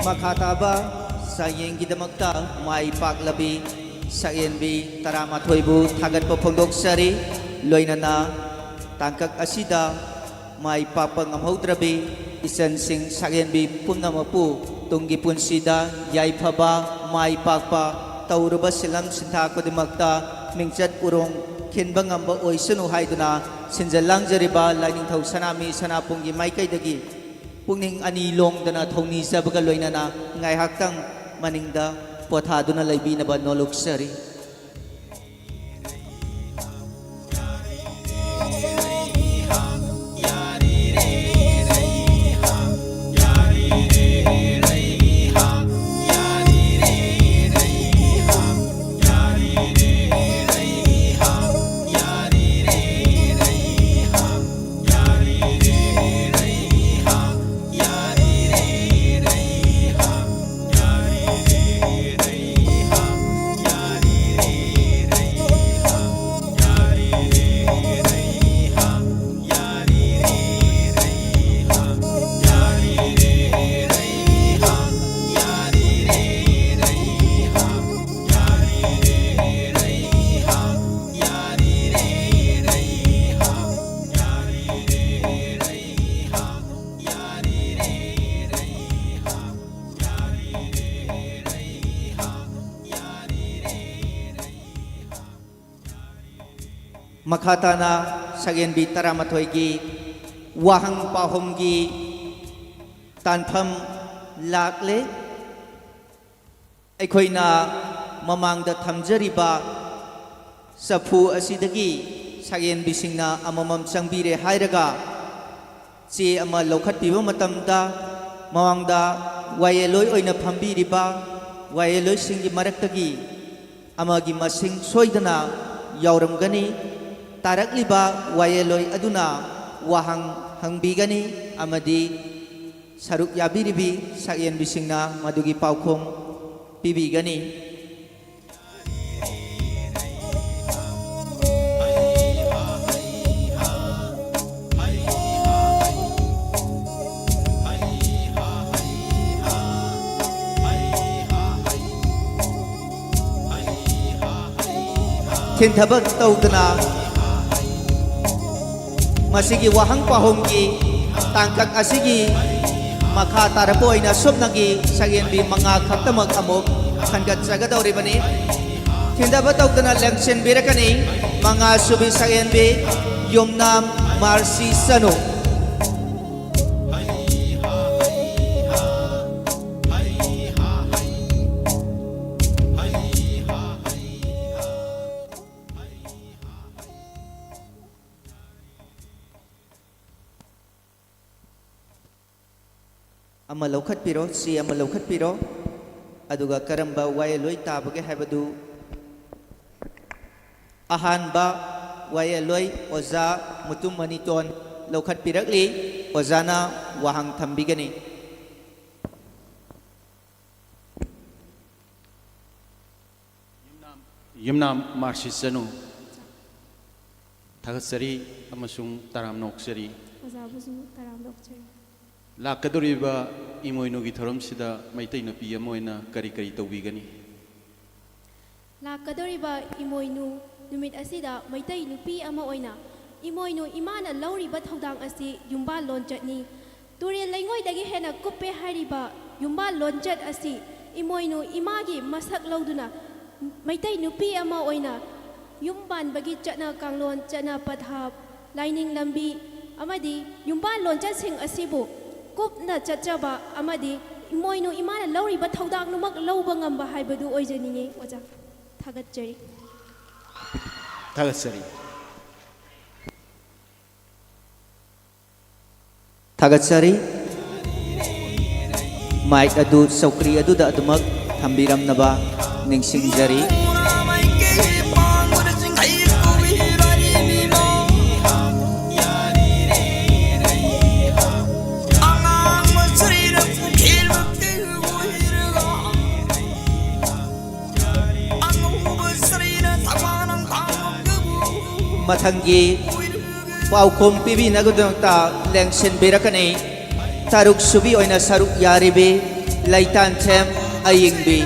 ꯃꯈꯥ ꯇꯥꯕ ꯆꯥꯡꯌꯦꯡꯒꯤꯗꯃꯛꯇ ꯃꯥꯏ ꯄꯥꯛꯂꯕꯤ ꯁꯛꯍꯦꯟꯕꯤ ꯇꯔꯥꯃꯥꯊꯣꯏꯕꯨ ꯊꯥꯒꯠꯄ ꯐꯣꯡꯗꯣꯛꯆꯔꯤ꯫ ꯂꯣꯏꯅꯅ ꯇꯥꯡꯀꯛ ꯑꯁꯤꯗ ꯃꯥꯏ ꯄꯥꯛꯄ ꯉꯝꯍꯧꯗ꯭ꯔꯕꯤ ꯏꯆꯟꯁꯤꯡ ꯁꯛꯍꯦꯟꯕꯤ ꯄꯨꯝꯅꯃꯛꯄꯨ ꯇꯨꯡꯒꯤ ꯄꯨꯟꯁꯤꯗ ꯌꯥꯏꯐꯕ, ꯃꯥꯏ ꯄꯥꯛꯄ, ꯇꯧꯔꯨꯕ ꯁꯤꯟꯂꯝ ꯁꯤꯟꯊꯥ ꯈꯨꯗꯤꯡꯃꯛꯇ ꯃꯤꯡꯆꯠ ꯎꯔꯣꯡ ꯈꯤꯟꯕ ꯉꯝꯕ ꯑꯣꯏꯁꯅꯨ ꯍꯥꯏꯗꯨꯅ ꯁꯤꯟꯖ ꯂꯥꯡꯖꯔꯤꯕ ꯂꯥꯏꯅꯤꯡꯊꯧ ꯁꯅꯥꯃꯍꯤ ꯁꯅꯥꯄꯨꯡꯒꯤ ꯃꯥꯏꯀꯩꯗꯒꯤ ꯄꯨꯛꯅꯤꯡ ꯑꯅꯤ ꯂꯣꯡꯗꯅ ꯊꯧꯅꯤꯖꯕꯒ ꯂꯣꯏꯅꯅ ꯉꯥꯏꯍꯥꯛꯇꯪ ꯃꯅꯤꯡꯗ ꯄꯣꯊꯥꯗꯨꯅ ꯂꯩꯕꯤꯅꯕ ꯅꯣꯂꯨꯛꯆꯔꯤ꯫ ꯃꯈꯥ ꯇꯥꯅ ꯁꯛꯍꯦꯟꯕꯤ ꯇꯔꯥꯃꯥꯊꯣꯏꯒꯤ ꯋꯥꯍꯪ ꯄꯥꯎꯍꯪꯒꯤ ꯇꯥꯟꯐꯝ ꯂꯥꯛꯂꯦ꯫ ꯑꯩꯈꯣꯏꯅ ꯃꯃꯥꯡꯗ ꯊꯝꯖꯔꯤꯕ ꯆꯐꯨ ꯑꯁꯤꯗꯒꯤ ꯁꯛꯍꯦꯟꯕꯤꯁꯤꯡꯅ ꯑꯃꯃꯝ ꯆꯪꯕꯤꯔꯦ ꯍꯥꯏꯔꯒ ꯆꯦ ꯑꯃ ꯂꯧꯈꯠꯄꯤꯕ ꯃꯇꯝꯗ, ꯃꯃꯥꯡꯗ ꯋꯥꯌꯦꯜꯂꯣꯏ ꯑꯣꯏꯅ ꯐꯝꯕꯤꯔꯤꯕ ꯋꯥꯌꯦꯜꯂꯣꯏꯁꯤꯡꯒꯤ ꯃꯔꯛꯇꯒꯤ ꯑꯃꯒꯤ ꯃꯁꯤꯡ ꯁꯣꯏꯗꯅ ꯌꯥꯎꯔꯝꯒꯅꯤ꯫ ꯇꯥꯔꯛꯂꯤꯕ ꯋꯥꯌꯦꯜꯂꯣꯏ ꯑꯗꯨꯅ ꯋꯥꯍꯪ ꯍꯪꯕꯤꯒꯅꯤ ꯑꯃꯗꯤ ꯁꯔꯨꯛ ꯌꯥꯕꯤꯔꯤꯕꯤ ꯁꯛꯍꯦꯟꯕꯤꯁꯤꯡꯅ ꯃꯗꯨꯒꯤ ꯄꯥꯎꯈꯨꯝ ꯄꯤꯕꯤꯒꯅꯤ꯫ ꯊꯤꯟꯊꯕ ꯇꯧꯗꯅ ꯃꯁꯤꯒꯤ ꯋꯥꯍꯪ ꯄꯥꯎꯍꯪꯒꯤ ꯇꯥꯡꯀꯛ ꯑꯁꯤꯒꯤ ꯃꯈꯥ ꯇꯥꯔꯛꯄ ꯑꯣꯏꯅ ꯁꯨꯞꯅꯒꯤ ꯁꯛꯍꯦꯟꯕꯤ ꯃꯉꯥ ꯈꯛꯇꯃꯛ ꯑꯃꯨꯛ ꯈꯟꯒꯠꯆꯒꯗꯧꯔꯤꯕꯅꯤ꯫ ꯊꯤꯟꯊꯕ ꯇꯧꯗꯅ ꯂꯦꯡꯁꯤꯟꯕꯤꯔꯛꯀꯅꯤ꯫ ꯃꯉꯥ ꯁꯨꯕꯤ ꯁꯛꯍꯦꯟꯕꯤ ꯌꯨꯝꯅꯥꯝ ꯃꯥꯔꯁꯤ ꯆꯅꯨ꯫ ꯑꯃ ꯂꯧꯈꯠꯄꯤꯔꯣ, ꯆꯦ ꯑꯃ ꯂꯧꯈꯠꯄꯤꯔꯣ, ꯑꯗꯨꯒ ꯀꯔꯝꯕ ꯋꯥꯌꯦꯜꯂꯣꯏ ꯇꯥꯕꯒꯦ ꯍꯥꯏꯕꯗꯨ ꯑꯍꯥꯟꯕ ꯋꯥꯌꯦꯜꯂꯣꯏ ꯑꯣꯖꯥ ꯃꯨꯇꯨꯝ ꯃꯅꯤꯇꯣꯟ ꯂꯧꯈꯠꯄꯤꯔꯛꯂꯤ꯫ ꯑꯣꯖꯥꯅ ꯋꯥꯍꯪ ꯊꯝꯕꯤꯒꯅꯤ꯫ ꯌꯨꯝꯅꯥꯝ ꯃꯥꯔꯁꯤ ꯆꯅꯨ, ꯊꯥꯒꯠꯆꯔꯤ ꯑꯃꯁꯨꯡ ꯇꯔꯥꯝꯅ ꯑꯣꯛꯆꯔꯤ꯫ ꯑꯣꯖꯥꯕꯨꯁꯨ ꯇꯔꯥꯝꯅ ꯑꯣꯛꯆꯔꯤ꯫ ꯂꯥꯛꯀꯗꯧꯔꯤꯕ ꯏꯃꯣꯏꯅꯨꯒꯤ ꯊꯧꯔꯝꯁꯤꯗ ꯃꯩꯇꯩ ꯅꯨꯄꯤ ꯑꯃ ꯑꯣꯏꯅ ꯀꯔꯤ ꯀꯔꯤ ꯇꯧꯕꯤꯒꯅꯤ? ꯂꯥꯛꯀꯗꯧꯔꯤꯕ ꯏꯃꯣꯏꯅꯨ ꯅꯨꯃꯤꯠ ꯑꯁꯤꯗ ꯃꯩꯇꯩ ꯅꯨꯄꯤ ꯑꯃ ꯑꯣꯏꯅ ꯏꯃꯣꯏꯅꯨ ꯏꯃꯥꯅ ꯂꯧꯔꯤꯕ ꯊꯧꯗꯥꯡ ꯑꯁꯤ ꯌꯨꯝꯕꯥꯜ ꯂꯣꯟꯆꯠꯅꯤ꯫ ꯇꯨꯔꯦꯜ ꯂꯩꯉꯣꯏꯗꯒꯤ ꯍꯦꯟꯅ ꯀꯨꯞꯄꯦ ꯍꯥꯏꯔꯤꯕ ꯌꯨꯝꯕꯥꯜ ꯂꯣꯟꯆꯠ ꯑꯁꯤ ꯏꯃꯣꯏꯅꯨ ꯏꯃꯥꯒꯤ ꯃꯁꯛ ꯂꯧꯗꯨꯅ ꯃꯩꯇꯩ ꯅꯨꯄꯤ ꯑꯃ ꯑꯣꯏꯅ ꯌꯨꯝ ꯄꯥꯟꯕꯒꯤ ꯆꯠꯅ ꯀꯥꯡꯂꯣꯟ, ꯆꯠꯅ ꯄꯊꯥꯞ, ꯂꯥꯏꯅꯤꯡ ꯂꯝꯕꯤ ꯑꯃꯗꯤ ꯌꯨꯝꯕꯥꯟ ꯂꯣꯟꯆꯠꯁꯤꯡ ꯑꯁꯤꯕꯨ ꯀꯨꯞꯅ ꯆꯠꯆꯕ ꯑꯃꯗꯤ ꯏꯃꯣꯏꯅꯨ ꯏꯃꯥꯅ ꯂꯧꯔꯤꯕ ꯊꯧꯗꯥꯡꯗꯨꯃꯛ ꯂꯧꯕ ꯉꯝꯕ ꯍꯥꯏꯕꯗꯨ ꯑꯣꯏꯖꯅꯤꯡꯏ꯫ ꯑꯣꯖꯥ, ꯊꯥꯒꯠꯆꯔꯤ꯫ ꯊꯥꯒꯠꯆꯔꯤ꯫ ꯊꯥꯒꯠꯆꯔꯤ꯫ ꯃꯥꯏꯛ ꯑꯗꯨ ꯆꯧꯀ꯭ꯔꯤ ꯑꯗꯨꯗ ꯑꯗꯨꯃꯛ ꯊꯝꯕꯤꯔꯝꯅꯕ ꯅꯤꯡꯁꯤꯡꯖꯔꯤ꯫ ꯃꯊꯪꯒꯤ ꯄꯥꯎꯈꯨꯝ ꯄꯤꯕꯤꯅꯕꯒꯤꯗꯃꯛꯇ ꯂꯦꯡꯁꯤꯟꯕꯤꯔꯛꯀꯅꯤ꯫ ꯇꯔꯨꯛ ꯁꯨꯕꯤ ꯑꯣꯏꯅ ꯁꯔꯨꯛ ꯌꯥꯔꯤꯕꯤ ꯂꯩꯇꯥꯟꯊꯦꯝ ꯑꯌꯤꯡꯕꯤ꯫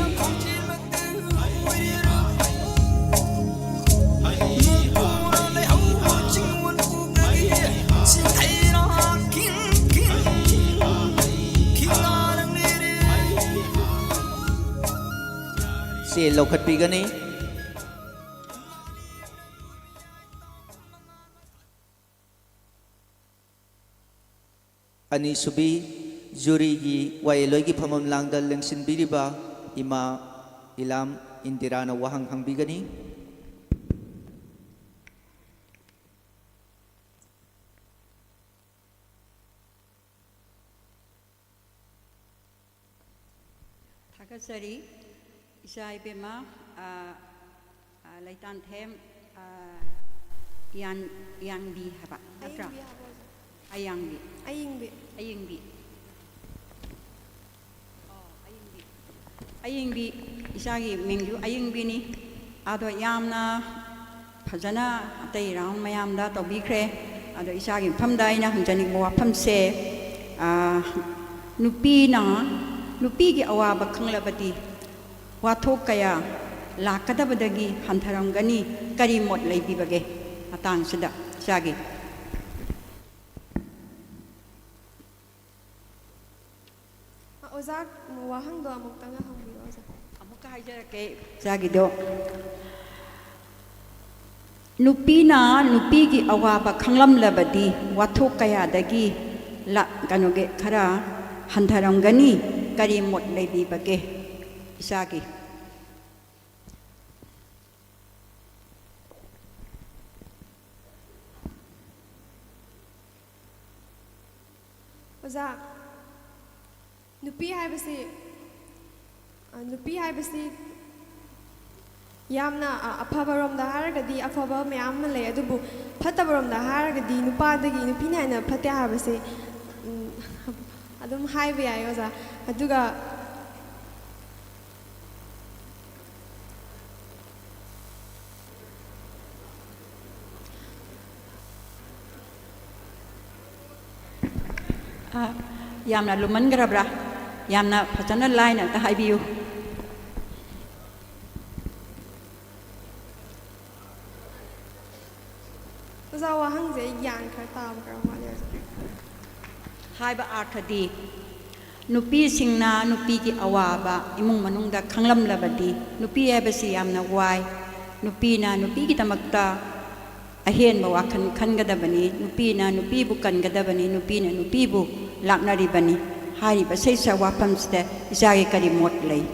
ꯆꯦ ꯂꯧꯈꯠꯄꯤꯒꯅꯤ꯫ ꯑꯅꯤꯁꯨꯕꯤ ꯖꯨꯔꯤꯒꯤ ꯋꯥꯌꯦꯜꯂꯣꯏꯒꯤ ꯐꯝꯐꯝ ꯂꯥꯡꯗ ꯂꯦꯡꯁꯤꯟꯕꯤꯔꯤꯕ ꯏꯃꯥ ꯏꯂꯥꯝ ꯏꯟꯗꯤꯔꯥꯅ ꯋꯥꯍꯪ ꯍꯪꯕꯤꯒꯅꯤ꯫ ꯊꯥꯒꯠꯆꯔꯤ꯫ ꯏꯆꯥ ꯏꯕꯦꯝꯃ, ꯑ, ꯑ, ꯂꯩꯇꯥꯟꯊꯦꯝ, ꯑ, ꯏꯌꯥꯟ-, ꯏꯌꯥꯡꯕꯤ ꯍꯥꯏꯕ ꯅꯠꯇ꯭ꯔꯥ? ꯑꯌꯤꯡꯕꯤ ꯍꯥꯏꯕ ꯑꯣꯖꯥ꯫ ꯑꯌꯥꯡꯕꯤ꯫ ꯑꯌꯤꯡꯕꯤ꯫ ꯑꯌꯤꯡꯕꯤ꯫ ꯑꯣ, ꯑꯌꯤꯡꯕꯤ꯫ ꯑꯌꯤꯡꯕꯤ, ꯏꯆꯥꯒꯤ ꯃꯤꯡꯁꯨ ꯑꯌꯤꯡꯕꯤꯅꯤ꯫ ꯑꯗꯣ ꯌꯥꯝꯅ ꯐꯖꯅ ꯑꯇꯩ ꯔꯥꯎꯟ ꯃꯌꯥꯝꯗ ꯇꯧꯕꯤꯈ꯭ꯔꯦ꯫ ꯑꯗꯣ ꯏꯆꯥꯒꯤ ꯃꯐꯝꯗ ꯑꯩꯅ ꯍꯪꯖꯅꯤꯡꯕ ꯋꯥꯐꯝꯁꯦ, ꯑ, ꯅꯨꯄꯤꯅ, ꯅꯨꯄꯤꯒꯤ ꯑꯋꯥꯕ ꯈꯪꯂꯕꯗꯤ ꯋꯥꯊꯣꯛ ꯀꯌꯥ ꯂꯥꯛꯀꯗꯕꯗꯒꯤ ꯍꯟꯊꯔꯝꯒꯅꯤ꯫ ꯀꯔꯤ ꯃꯣꯠ ꯂꯩꯕꯤꯕꯒꯦ ꯃꯇꯥꯡꯁꯤꯗ ꯏꯆꯥꯒꯤ? ꯑꯣꯖꯥ, ꯋꯥꯍꯪꯗꯣ ꯑꯃꯨꯛꯇꯪꯒ ꯍꯪꯕꯤꯔꯣ, ꯑꯣꯖꯥ꯫ ꯑꯃꯨꯛꯀ ꯍꯥꯏꯖꯔꯛꯀꯦ, ꯏꯆꯥꯒꯤꯗꯣ꯫ ꯅꯨꯄꯤꯅ ꯅꯨꯄꯤꯒꯤ ꯑꯋꯥꯕ ꯈꯪꯂꯝꯂꯕꯗꯤ ꯋꯥꯊꯣꯛ ꯀꯌꯥꯗꯒꯤ ꯂꯥ-, ꯀꯩꯅꯣꯒꯤ ꯈꯔ ꯍꯟꯊꯔꯝꯒꯅꯤ꯫ ꯀꯔꯤ ꯃꯣꯠ ꯂꯩꯕꯤꯕꯒꯦ ꯏꯆꯥꯒꯤ? ꯑꯣꯖꯥ, ꯅꯨꯄꯤ ꯍꯥꯏꯕꯁꯤ, ꯑ, ꯅꯨꯄꯤ ꯍꯥꯏꯕꯁꯤ ꯌꯥꯝꯅ, ꯑ, ꯑꯐꯕꯔꯣꯝꯗ ꯍꯥꯏꯔꯒꯗꯤ ꯑꯐꯕ ꯃꯌꯥꯝ ꯑꯃ ꯂꯩ, ꯑꯗꯨꯕꯨ ꯐꯠꯇꯕꯔꯣꯝꯗ ꯍꯥꯏꯔꯒꯗꯤ ꯅꯨꯄꯥꯗꯒꯤ ꯅꯨꯄꯤꯅ ꯍꯦꯟꯅ ꯐꯠꯇꯦ ꯍꯥꯏꯕꯁꯦ, ꯎꯝ, ꯑꯗꯨꯝ ꯍꯥꯏꯕ ꯌꯥꯏ ꯑꯣꯖꯥ꯫ ꯑꯗꯨꯒ ꯑ, ꯌꯥꯝꯅ ꯂꯨꯃꯟꯈ꯭ꯔꯕ꯭ꯔꯥ? ꯌꯥꯝꯅ ꯐꯖꯅ ꯂꯥꯏꯅ ꯑꯝꯇ ꯍꯥꯏꯕꯤꯌꯨ꯫ ꯑꯣꯖꯥ, ꯋꯥꯍꯪꯁꯦ ꯑꯩ ꯒ꯭ꯌꯥꯟ ꯈꯔ ꯇꯥꯕ ꯈꯔ ꯋꯥꯠꯂꯦ ꯑꯣꯖꯥ꯫ ꯍꯥꯏꯕ ꯑꯥꯔꯊꯗꯤ, ꯅꯨꯄꯤꯁꯤꯡꯅ ꯅꯨꯄꯤꯒꯤ ꯑꯋꯥꯕ ꯏꯃꯨꯡ ꯃꯅꯨꯡꯗ ꯈꯪꯂꯝꯂꯕꯗꯤ, ꯅꯨꯄꯤ ꯍꯥꯏꯕꯁꯤ ꯌꯥꯝꯅ ꯋꯥꯏ꯫ ꯅꯨꯄꯤꯅ ꯅꯨꯄꯤꯒꯤꯗꯃꯛꯇ ꯑꯍꯦꯟꯕ ꯋꯥꯈꯜ ꯈꯟꯒꯗꯕꯅꯤ꯫ ꯅꯨꯄꯤꯅ ꯅꯨꯄꯤꯕꯨ ꯀꯟꯒꯗꯕꯅꯤ꯫ ꯅꯨꯄꯤꯅ ꯅꯨꯄꯤꯕꯨ ꯂꯥꯛꯅꯔꯤꯕꯅꯤ꯫ ꯍꯥꯏꯔꯤꯕ ꯁꯩꯁꯥ ꯋꯥꯐꯝꯁꯤꯗ ꯏꯆꯥꯒꯤ ꯀꯔꯤ ꯃꯣꯠ ꯂꯩ?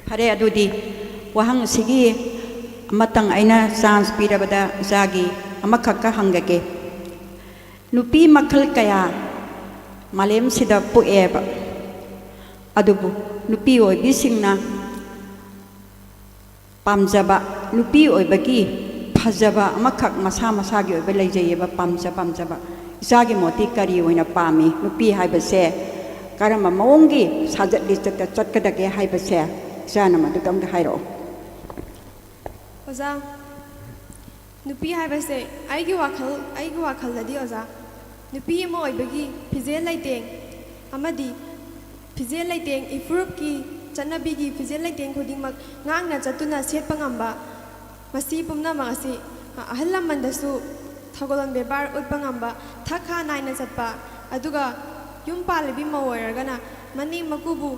ꯐꯔꯦ, ꯑꯗꯨꯗꯤ ꯋꯥꯍꯪ ꯑꯁꯤꯒꯤ ꯑꯃꯇꯪ ꯑꯩꯅ ꯆꯥꯟꯁ ꯄꯤꯔꯕꯗ ꯏꯆꯥꯒꯤ ꯑꯃꯈꯛꯀ ꯍꯪꯖꯒꯦ꯫ ꯅꯨꯄꯤ ꯃꯈꯜ ꯀꯌꯥ ꯃꯥꯂꯦꯝꯁꯤꯗ ꯄꯣꯛꯑꯦꯕ, ꯑꯗꯨꯕꯨ ꯅꯨꯄꯤ ꯑꯣꯏꯕꯤꯁꯤꯡꯅ ꯄꯥꯝꯖꯕ, ꯅꯨꯄꯤ ꯑꯣꯏꯕꯒꯤ ꯐꯖꯕ ꯑꯃꯈꯛ, ꯃꯁꯥ ꯃꯁꯥꯒꯤ ꯑꯣꯏꯕ ꯂꯩꯖꯩꯌꯦꯕ, ꯄꯥꯝꯖ ꯄꯥꯝꯖꯕ꯫ ꯏꯆꯥꯒꯤ ꯃꯣꯠꯇꯤ ꯀꯔꯤ ꯑꯣꯏꯅ ꯄꯥꯝꯃꯤ? ꯅꯨꯄꯤ ꯍꯥꯏꯕꯁꯦ ꯀꯔꯝꯕ ꯃꯑꯣꯡꯒꯤ ꯁꯥꯖꯠ ꯂꯤꯆꯠꯇ ꯆꯠꯀꯗꯒꯦ ꯍꯥꯏꯕꯁꯦ ꯏꯆꯥꯅ ꯃꯗꯨꯇꯪꯒ ꯍꯥꯏꯔꯛꯑꯣ꯫ ꯑꯣꯖꯥ, ꯅꯨꯄꯤ ꯍꯥꯏꯕꯁꯦ ꯑꯩꯒꯤ ꯋꯥꯈꯜ, ꯑꯩꯒꯤ ꯋꯥꯈꯜꯗꯗꯤ ꯑꯣꯖꯥ, ꯅꯨꯄꯤ ꯑꯃ ꯑꯣꯏꯕꯒꯤ ꯐꯤꯖꯦꯜ ꯂꯩꯇꯦꯡ ꯑꯃꯗꯤ ꯐꯤꯖꯦꯜ ꯂꯩꯇꯦꯡ, ꯏꯐꯨꯔꯨꯞꯀꯤ ꯆꯠꯅꯕꯤꯒꯤ ꯐꯤꯖꯦꯜ ꯂꯩꯇꯦꯡ ꯈꯨꯗꯤꯡꯃꯛ ꯉꯥꯛꯅ ꯆꯠꯇꯨꯅ ꯁꯦꯠꯄ ꯉꯝꯕ, ꯃꯁꯤ ꯄꯨꯝꯅꯃꯛ ꯑꯁꯤ, ꯑꯍꯜ ꯂꯃꯟꯗꯁꯨ ꯊꯧꯒꯜꯂꯣꯟ ꯕꯦꯕꯥꯔ ꯎꯠꯄ ꯉꯝꯕ, ꯊꯛ ꯈꯥ ꯅꯥꯏꯅ ꯆꯠꯄ, ꯑꯗꯨꯒ ꯌꯨꯝ ꯄꯥꯜꯂꯤꯕꯤ ꯃꯧ ꯑꯣꯏꯔꯒꯅ ꯃꯅꯦꯝ ꯃꯀꯨꯕꯨ,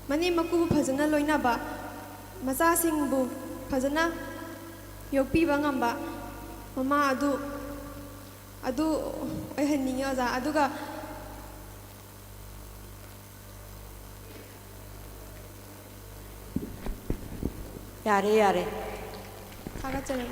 ꯃꯅꯦꯝ ꯃꯀꯨꯕꯨ ꯐꯖꯅ ꯂꯣꯏꯅꯕ, ꯃꯆꯥꯁꯤꯡꯕꯨ ꯐꯖꯅ ꯌꯣꯛꯄꯤꯕ ꯉꯝꯕ ꯃꯃꯥ ꯑꯗꯨ, ꯑꯗꯨ ꯑꯣꯏꯍꯟꯅꯤꯡꯉꯤ ꯑꯣꯖꯥ꯫ ꯑꯗꯨꯒ ꯌꯥꯔꯦ, ꯌꯥꯔꯦ꯫ ꯊꯥꯒꯠꯆꯔꯤ꯫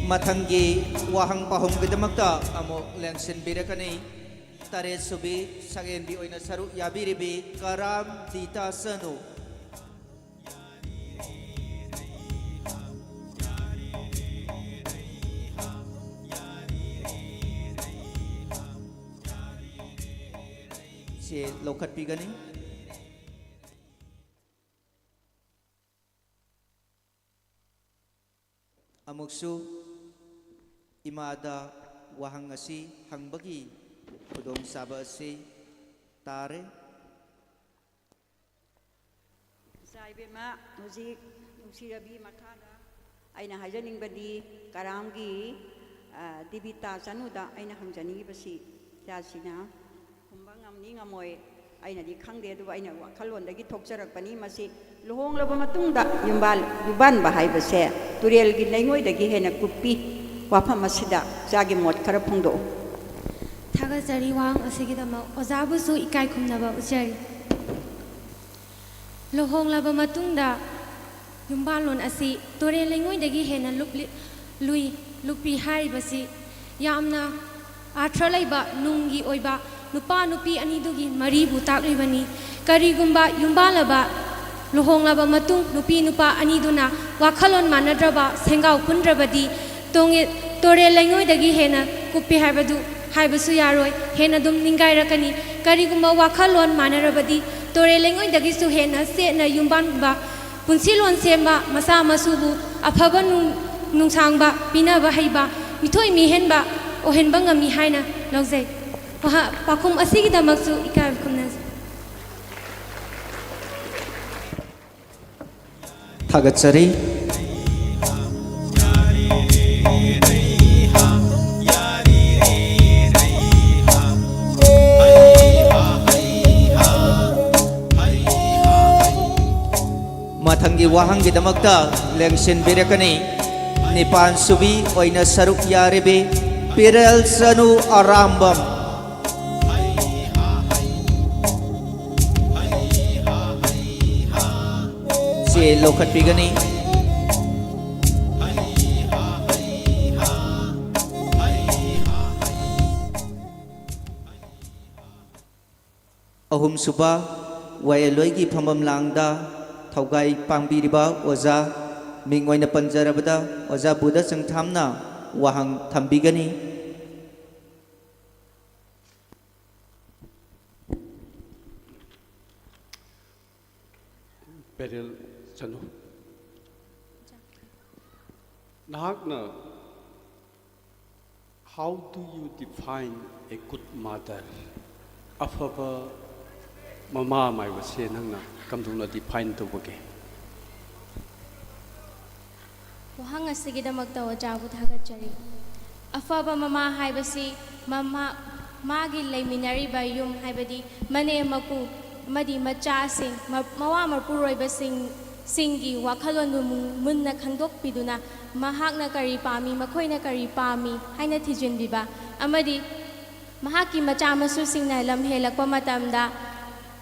ꯃꯊꯪꯒꯤ ꯋꯥꯍꯪ ꯄꯥꯎꯍꯨꯝꯒꯤꯗꯃꯛꯇ ꯑꯃꯨꯛ ꯂꯦꯡꯁꯤꯟꯕꯤꯔꯛꯀꯅꯤ꯫ ꯇꯔꯦꯠ ꯁꯨꯕꯤ ꯁꯛꯍꯦꯟꯕꯤ ꯑꯣꯏꯅ ꯁꯔꯨꯛ ꯌꯥꯕꯤꯔꯤꯕꯤ ꯀꯔꯥꯝ ꯗꯤꯇꯥ ꯆꯅꯨ꯫ ꯁꯦ ꯂꯧꯈꯠꯄꯤꯒꯅꯤ꯫ ꯑꯃꯨꯛꯁꯨ ꯏꯃꯥꯗ ꯋꯥꯍꯪ ꯑꯁꯤ ꯍꯪꯕꯒꯤ ꯈꯨꯗꯣꯡꯆꯥꯕ ꯑꯁꯤ ꯇꯥꯔꯦ꯫ ꯏꯆꯥ ꯏꯕꯦꯝꯃ, ꯍꯧꯖꯤꯛ ꯅꯨꯡꯁꯤꯔꯕꯤ ꯃꯈꯥꯗ ꯑꯩꯅ ꯍꯥꯏꯖꯅꯤꯡꯕꯗꯤ ꯀꯔꯥꯝꯒꯤ, ꯑ, ꯗꯤꯕꯤꯇꯥ ꯆꯅꯨꯗ ꯑꯩꯅ ꯍꯪꯖꯅꯤꯡꯉꯤꯕꯁꯤ, ꯏꯆꯥꯁꯤꯅ ꯈꯨꯝꯕ ꯉꯝꯅꯤ ꯉꯝꯃꯣꯏ ꯑꯩꯅꯗꯤ ꯈꯪꯗꯦ, ꯑꯗꯨꯕꯨ ꯑꯩꯅ ꯋꯥꯈꯜꯂꯣꯟꯗꯒꯤ ꯊꯣꯛꯆꯔꯛꯄꯅꯤ꯫ ꯃꯁꯤ ꯂꯨꯍꯣꯡꯂꯕ ꯃꯇꯨꯡꯗ ꯌꯨꯝꯕꯥꯜ-, ꯌꯨꯝꯕꯥꯟꯕ ꯍꯥꯏꯕꯁꯦ ꯇꯨꯔꯦꯜꯒꯤ ꯂꯩꯉꯣꯏꯗꯒꯤ ꯍꯦꯟꯅ ꯀꯨꯞꯄꯤ꯫ ꯋꯥꯐꯝ ꯑꯁꯤꯗ ꯏꯆꯥꯒꯤ ꯃꯣꯠ ꯈꯔ ꯐꯣꯡꯗꯣꯛꯎ꯫ ꯊꯥꯒꯠꯆꯔꯤ ꯋꯥꯍꯪ ꯑꯁꯤꯒꯤꯗꯃꯛ꯫ ꯑꯣꯖꯥꯕꯨꯁꯨ ꯏꯀꯥꯏ ꯈꯨꯝꯅꯕ ꯎꯠꯆꯔꯤ꯫ ꯂꯨꯍꯣꯡꯂꯕ ꯃꯇꯨꯡꯗ ꯌꯨꯝꯕꯥꯜꯂꯣꯟ ꯑꯁꯤ ꯇꯨꯔꯦꯜ ꯂꯩꯉꯣꯏꯗꯒꯤ ꯍꯦꯟꯅ ꯂꯨꯞꯂꯤ-, ꯂꯨꯏ, ꯂꯨꯞꯄꯤ ꯍꯥꯏꯔꯤꯕꯁꯤ ꯌꯥꯝꯅ ꯑꯥꯔꯊ ꯂꯩꯕ ꯅꯨꯡꯒꯤ ꯑꯣꯏꯕ ꯅꯨꯄꯥ ꯅꯨꯄꯤ ꯑꯅꯤꯗꯨꯒꯤ ꯃꯔꯤꯕꯨ ꯇꯥꯛꯂꯤꯕꯅꯤ꯫ ꯀꯔꯤꯒꯨꯝꯕ ꯌꯨꯝꯕꯥꯜꯂꯕ ꯂꯨꯍꯣꯡꯂꯕ ꯃꯇꯨꯡ ꯅꯨꯄꯤ ꯅꯨꯄꯥ ꯑꯅꯤꯗꯨꯅ ꯋꯥꯈꯜꯂꯣꯟ ꯃꯥꯟꯅꯗ꯭ꯔꯕ, ꯁꯦꯡꯒꯥꯎ ꯄꯨꯟꯗ꯭ꯔꯕꯗꯤ ꯇꯣꯉꯦ-, ꯇꯨꯔꯦꯜ ꯂꯩꯉꯣꯏꯗꯒꯤ ꯍꯦꯟꯅ ꯀꯨꯞꯄꯤ ꯍꯥꯏꯕꯗꯨ ꯍꯥꯏꯕꯁꯨ ꯌꯥꯔꯣꯏ꯫ ꯍꯦꯟꯅ ꯑꯗꯨꯝ ꯅꯤꯡꯒꯥꯏꯔꯛꯀꯅꯤ꯫ ꯀꯔꯤꯒꯨꯝꯕ ꯋꯥꯈꯜꯂꯣꯟ ꯃꯥꯟꯅꯔꯕꯗꯤ ꯇꯨꯔꯦꯜ ꯂꯩꯉꯣꯏꯗꯒꯤꯁꯨ ꯍꯦꯟꯅ ꯆꯦꯠꯅ ꯌꯨꯝꯕꯥꯟꯕ, ꯄꯨꯟꯁꯤꯂꯣꯟ ꯁꯦꯝꯕ, ꯃꯆꯥ ꯃꯁꯨꯕꯨ ꯑꯐꯕ ꯅꯨꯡ-, ꯅꯨꯡꯁꯥꯡꯕ, ꯄꯤꯅꯕ ꯍꯩꯕ, ꯃꯤꯊꯣꯏ ꯃꯤꯍꯦꯟꯕ ꯑꯣꯏꯍꯟꯕ ꯉꯝꯃꯤ ꯍꯥꯏꯅ ꯂꯧꯖꯩ꯫ ꯃꯍꯥꯛ ꯄꯥꯎꯈꯨꯝ ꯑꯁꯤꯒꯤꯗꯃꯛꯁꯨ ꯏꯀꯥꯏꯕ ꯈꯨꯝꯅꯖꯩ꯫ ꯊꯥꯒꯠꯆꯔꯤ꯫ ꯃꯊꯪꯒꯤ ꯋꯥꯍꯪꯒꯤꯗꯃꯛꯇ ꯂꯦꯡꯁꯤꯟꯕꯤꯔꯛꯀꯅꯤ꯫ ꯅꯤꯄꯥꯟ ꯁꯨꯕꯤ ꯑꯣꯏꯅ ꯁꯔꯨꯛ ꯌꯥꯔꯤꯕꯤ ꯄꯤꯔꯦꯜ ꯆꯅꯨ ꯑꯔꯥꯝꯕꯝ꯫ ꯆꯦ ꯂꯧꯈꯠꯄꯤꯒꯅꯤ꯫ ꯑꯍꯨꯝꯁꯨꯕ ꯋꯥꯌꯦꯜꯂꯣꯏꯒꯤ ꯐꯝꯐꯝ ꯂꯥꯡꯗ ꯊꯧꯒꯥꯏ ꯄꯥꯡꯕꯤꯔꯤꯕ ꯑꯣꯖꯥ, ꯃꯤꯡ ꯑꯣꯏꯅ ꯄꯟꯖꯔꯕꯗ ꯑꯣꯖꯥ ꯕꯨꯙ ꯆꯪꯊꯥꯝꯅ ꯋꯥꯍꯪ ꯊꯝꯕꯤꯒꯅꯤ꯫ ꯄꯦꯔꯦꯜ ꯆꯅꯨ, ꯅꯍꯥꯛꯅ How do you define a good mother? ꯑꯐꯕ ꯃꯃꯥ ꯑꯃ ꯍꯥꯏꯕꯁꯦ ꯅꯪꯅ ꯀꯝꯗꯧꯅ define ꯇꯧꯕꯒꯦ? ꯋꯥꯍꯪ ꯑꯁꯤꯒꯤꯗꯃꯛꯇ ꯑꯣꯖꯥꯕꯨ ꯊꯥꯒꯠꯆꯔꯤ꯫ ꯑꯐꯕ ꯃꯃꯥ ꯍꯥꯏꯕꯁꯤ ꯃꯃꯥ, ꯃꯥꯒꯤ ꯂꯩꯃꯤꯟꯅꯔꯤꯕ ꯌꯨꯝ, ꯍꯥꯏꯕꯗꯤ ꯃꯅꯦꯝ ꯃꯀꯨ ꯑꯃꯗꯤ ꯃꯆꯥꯁꯤꯡ, ꯃ-, ꯃꯋꯥ ꯃꯄꯨꯔꯣꯏꯕꯁꯤꯡ, ꯁꯤꯡꯒꯤ ꯋꯥꯈꯜꯂꯣꯟꯕꯨ ꯃꯨꯟ-, ꯃꯨꯟꯅ ꯈꯪꯗꯣꯛꯄꯤꯗꯨꯅ, ꯃꯍꯥꯛꯅ ꯀꯔꯤ ꯄꯥꯝꯃꯤ, ꯃꯈꯣꯏꯅ ꯀꯔꯤ ꯄꯥꯝꯃꯤ ꯍꯥꯏꯅ ꯊꯤꯖꯤꯟꯕꯤꯕ ꯑꯃꯗꯤ ꯃꯍꯥꯛꯀꯤ ꯃꯆꯥ ꯃꯁꯨꯁꯤꯡꯅ ꯂꯝ ꯍꯦꯜꯂꯛꯄ ꯃꯇꯝꯗ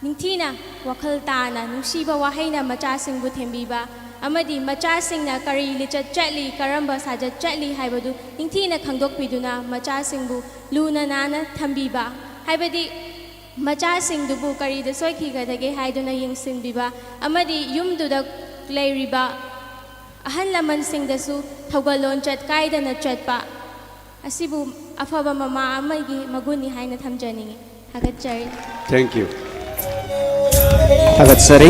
ꯅꯤꯡꯊꯤꯅ ꯋꯥꯈꯜ ꯇꯥꯅ ꯅꯨꯡꯁꯤꯕ ꯋꯥꯍꯩꯅ ꯃꯆꯥꯁꯤꯡꯕꯨ ꯊꯦꯝꯕꯤꯕ ꯑꯃꯗꯤ ꯃꯆꯥꯁꯤꯡꯅ ꯀꯔꯤ ꯂꯤꯆꯠ ꯆꯠꯂꯤ, ꯀꯔꯝꯕ ꯁꯥꯖꯠ ꯆꯠꯂꯤ ꯍꯥꯏꯕꯗꯨ ꯅꯤꯡꯊꯤꯅ ꯈꯪꯗꯣꯛꯄꯤꯗꯨꯅ ꯃꯆꯥꯁꯤꯡꯕꯨ ꯂꯨꯅ ꯅꯥꯟꯅ ꯊꯝꯕꯤꯕ, ꯍꯥꯏꯕꯗꯤ ꯃꯆꯥꯁꯤꯡꯗꯨꯕꯨ ꯀꯔꯤꯗ ꯁꯣꯏꯈꯤꯒꯗꯒꯦ ꯍꯥꯏꯗꯨꯅ ꯌꯦꯡꯁꯤꯟꯕꯤꯕ ꯑꯃꯗꯤ ꯌꯨꯝꯗꯨꯗ ꯂꯩꯔꯤꯕ ꯑꯍꯜ ꯂꯃꯟꯁꯤꯡꯗꯁꯨ ꯊꯧꯒꯜꯂꯣꯟꯆꯠ ꯀꯥꯏꯗꯅ ꯆꯠꯄ ꯑꯁꯤꯕꯨ ꯑꯐꯕ ꯃꯃꯥ ꯑꯃꯒꯤ ꯃꯒꯨꯟꯅꯤ ꯍꯥꯏꯅ ꯊꯝꯖꯅꯤꯡꯏ꯫ ꯊꯥꯒꯠꯆꯔꯤ꯫ Thank you. ꯊꯥꯒꯠꯆꯔꯤ꯫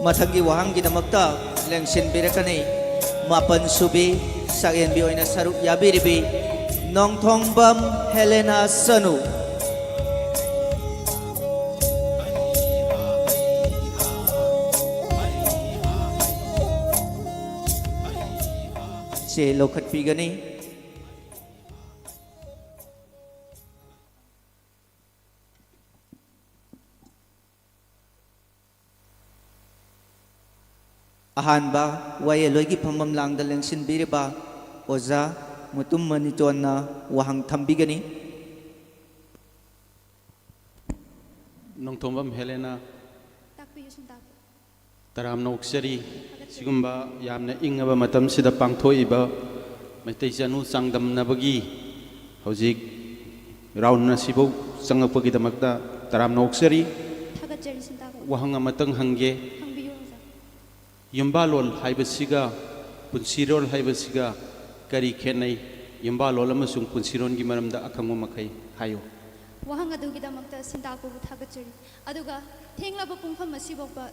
ꯃꯊꯪꯒꯤ ꯋꯥꯍꯪꯒꯤꯗꯃꯛꯇ ꯂꯦꯡꯁꯤꯟꯕꯤꯔꯛꯀꯅꯤ ꯃꯥꯄꯟ ꯁꯨꯕꯤ ꯁꯛꯍꯦꯟꯕꯤ ꯑꯣꯏꯅ ꯁꯔꯨꯛ ꯌꯥꯕꯤꯔꯤꯕꯤ ꯅꯣꯡꯊꯣꯡꯕꯝ ꯍꯦꯂꯦꯅꯥ ꯁꯅꯨ꯫ ꯆꯦ ꯂꯧꯈꯠꯄꯤꯒꯅꯤ꯫ ꯑꯍꯥꯟꯕ ꯋꯥꯌꯦꯜꯂꯣꯏꯒꯤ ꯐꯝꯐꯝ ꯂꯥꯡꯗ ꯂꯦꯡꯁꯤꯟꯕꯤꯔꯤꯕ ꯑꯣꯖꯥ ꯃꯨꯇꯨꯝ ꯃꯅꯤꯇꯣꯟꯅ ꯋꯥꯍꯪ ꯊꯝꯕꯤꯒꯅꯤ꯫ ꯅꯣꯡꯊꯣꯝꯕꯝ ꯍꯦꯂꯦꯅꯥ꯫ ꯇꯥꯛꯄꯤꯌꯨ ꯁꯨꯝ ꯇꯥꯛꯄꯤꯌꯨ꯫ ꯇꯔꯥꯝꯅ ꯑꯣꯛꯆꯔꯤ꯫ ꯁꯤꯒꯨꯝꯕ ꯌꯥꯝꯅ ꯏꯪꯉꯕ ꯃꯇꯝꯁꯤꯗ ꯄꯥꯡꯊꯣꯛꯏꯕ ꯃꯩꯇꯩ ꯆꯅꯨ ꯆꯥꯡꯗꯝꯅꯕꯒꯤ ꯍꯧꯖꯤꯛ ꯔꯥꯎꯟ ꯑꯁꯤꯐꯧ ꯆꯪꯉꯛꯄꯒꯤꯗꯃꯛꯇ ꯇꯔꯥꯝꯅ ꯑꯣꯛꯆꯔꯤ꯫ ꯊꯥꯒꯠꯆꯔꯤ ꯁꯨꯝ ꯇꯥꯛꯄꯤꯌꯨ꯫ ꯋꯥꯍꯪ ꯑꯃꯇꯪ ꯍꯪꯒꯦ꯫ ꯍꯪꯕꯤꯌꯨ ꯑꯣꯖꯥ꯫ ꯌꯨꯝꯕꯥꯂꯣꯜ ꯍꯥꯏꯕꯁꯤꯒ ꯄꯨꯟꯁꯤꯔꯣꯜ ꯍꯥꯏꯕꯁꯤꯒ ꯀꯔꯤ ꯈꯦꯠꯅꯩ? ꯌꯨꯝꯕꯥꯂꯣꯜ ꯑꯃꯁꯨꯡ ꯄꯨꯟꯁꯤꯔꯣꯜꯒꯤ ꯃꯔꯝꯗ ꯑꯈꯪꯕ ꯃꯈꯩ ꯍꯥꯏꯌꯨ꯫ ꯋꯥꯍꯪ ꯑꯗꯨꯒꯤꯗꯃꯛꯇ ꯁꯤꯟꯇꯥꯛꯄꯕꯨ ꯊꯥꯒꯠꯆꯔꯤ꯫ ꯑꯗꯨꯒ ꯊꯦꯡꯂꯕ ꯄꯨꯡꯐꯝ ꯑꯁꯤꯐꯥꯎꯕ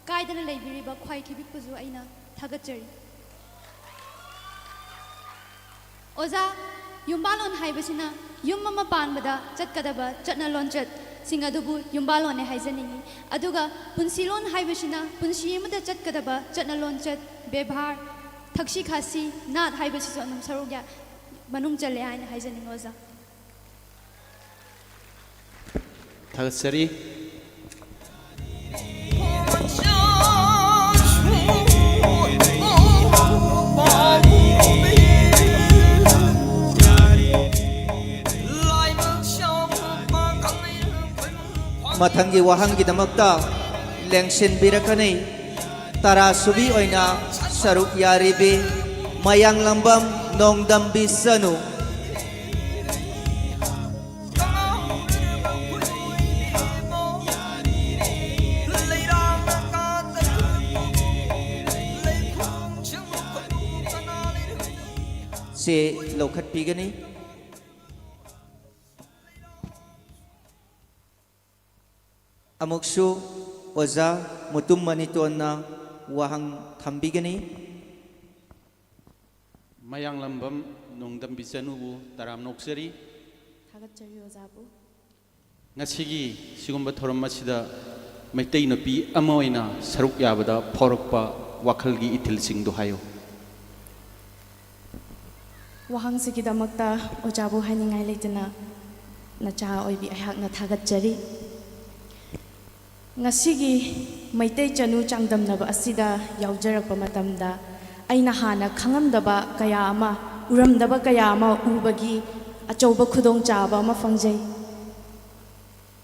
ꯀꯥꯏꯗꯅ ꯂꯩꯕꯤꯔꯤꯕ ꯈ꯭ꯋꯥꯏ ꯊꯤꯕꯤꯛꯄꯨꯁꯨ ꯑꯩꯅ ꯊꯥꯒꯠꯆꯔꯤ꯫ ꯑꯣꯖꯥ, ꯌꯨꯝꯕꯥꯂꯣꯟ ꯍꯥꯏꯕꯁꯤꯅ ꯌꯨꯝ ꯑꯃ ꯄꯥꯟꯕꯗ ꯆꯠꯀꯗꯕ ꯆꯠꯅ ꯂꯣꯟꯆꯠꯁꯤꯡ ꯑꯗꯨꯕꯨ ꯌꯨꯝꯕꯥꯂꯣꯟꯅꯦ ꯍꯥꯏꯖꯅꯤꯡꯏ꯫ ꯑꯗꯨꯒ ꯄꯨꯟꯁꯤꯂꯣꯟ ꯍꯥꯏꯕꯁꯤꯅ ꯄꯨꯟꯁꯤ ꯑꯃꯗ ꯆꯠꯀꯗꯕ ꯆꯠꯅ ꯂꯣꯟꯆꯠ, ꯕꯦꯕꯥꯔ, ꯊꯛꯁꯤ ꯈꯥꯁꯤ, ꯅꯥꯠ ꯍꯥꯏꯕꯁꯤꯁꯨ ꯑꯗꯨꯝ ꯁꯔꯨꯛ ꯌꯥ-, ꯃꯅꯨꯡ ꯆꯜꯂꯦ ꯍꯥꯏꯅ ꯍꯥꯏꯖꯅꯤꯡꯏ ꯑꯣꯖꯥ꯫ ꯊꯥꯒꯠꯆꯔꯤ꯫ ꯃꯊꯪꯒꯤ ꯋꯥꯍꯪꯒꯤꯗꯃꯛꯇ ꯂꯦꯡꯁꯤꯟꯕꯤꯔꯛꯀꯅꯤ ꯇꯔꯥ ꯁꯨꯕꯤ ꯑꯣꯏꯅ ꯁꯔꯨꯛ ꯌꯥꯔꯤꯕꯤ ꯃꯌꯥꯡꯂꯝꯕꯝ ꯅꯣꯡꯗꯝꯕꯤ ꯆꯅꯨ꯫ ꯆꯦ ꯂꯧꯈꯠꯄꯤꯒꯅꯤ꯫ ꯑꯃꯨꯛꯁꯨ ꯑꯣꯖꯥ ꯃꯨꯇꯨꯝ ꯃꯅꯤꯇꯣꯟꯅ ꯋꯥꯍꯪ ꯊꯝꯕꯤꯒꯅꯤ꯫ ꯃꯌꯥꯡꯂꯝꯕꯝ ꯅꯣꯡꯗꯝꯕꯤ ꯆꯅꯨꯕꯨ ꯇꯔꯥꯝꯅ ꯑꯣꯛꯆꯔꯤ꯫ ꯊꯥꯒꯠꯆꯔꯤ ꯑꯣꯖꯥꯕꯨ꯫ ꯉꯁꯤꯒꯤ ꯁꯤꯒꯨꯝꯕ ꯊꯧꯔꯝ ꯑꯁꯤꯗ ꯃꯩꯇꯩ ꯅꯨꯄꯤ ꯑꯃ ꯑꯣꯏꯅ ꯁꯔꯨꯛ ꯌꯥꯕꯗ ꯐꯥꯎꯔꯛꯄ ꯋꯥꯈꯜꯒꯤ ꯏꯊꯤꯜꯁꯤꯡꯗꯨ ꯍꯥꯏꯌꯨ꯫ ꯋꯥꯍꯪꯁꯤꯒꯤꯗꯃꯛꯇ ꯑꯣꯖꯥꯕꯨ ꯍꯥꯏꯅꯤꯡꯉꯥꯏ ꯂꯩꯇꯅ ꯅꯆꯥ ꯑꯣꯏꯕꯤ ꯑꯩꯍꯥꯛꯅ ꯊꯥꯒꯠꯆꯔꯤ꯫ ꯉꯁꯤꯒꯤ ꯃꯩꯇꯩ ꯆꯅꯨ ꯆꯥꯡꯗꯝꯅꯕ ꯑꯁꯤꯗ ꯌꯥꯎꯖꯔꯛꯄ ꯃꯇꯝꯗ ꯑꯩꯅ ꯍꯥꯟꯅ ꯈꯪꯉꯝꯗꯕ ꯀꯌꯥ ꯑꯃ, ꯎꯔꯝꯗꯕ ꯀꯌꯥ ꯑꯃ ꯎꯕꯒꯤ ꯑꯆꯧꯕ ꯈꯨꯗꯣꯡꯆꯥꯕ ꯑꯃ ꯐꯪꯖꯩ꯫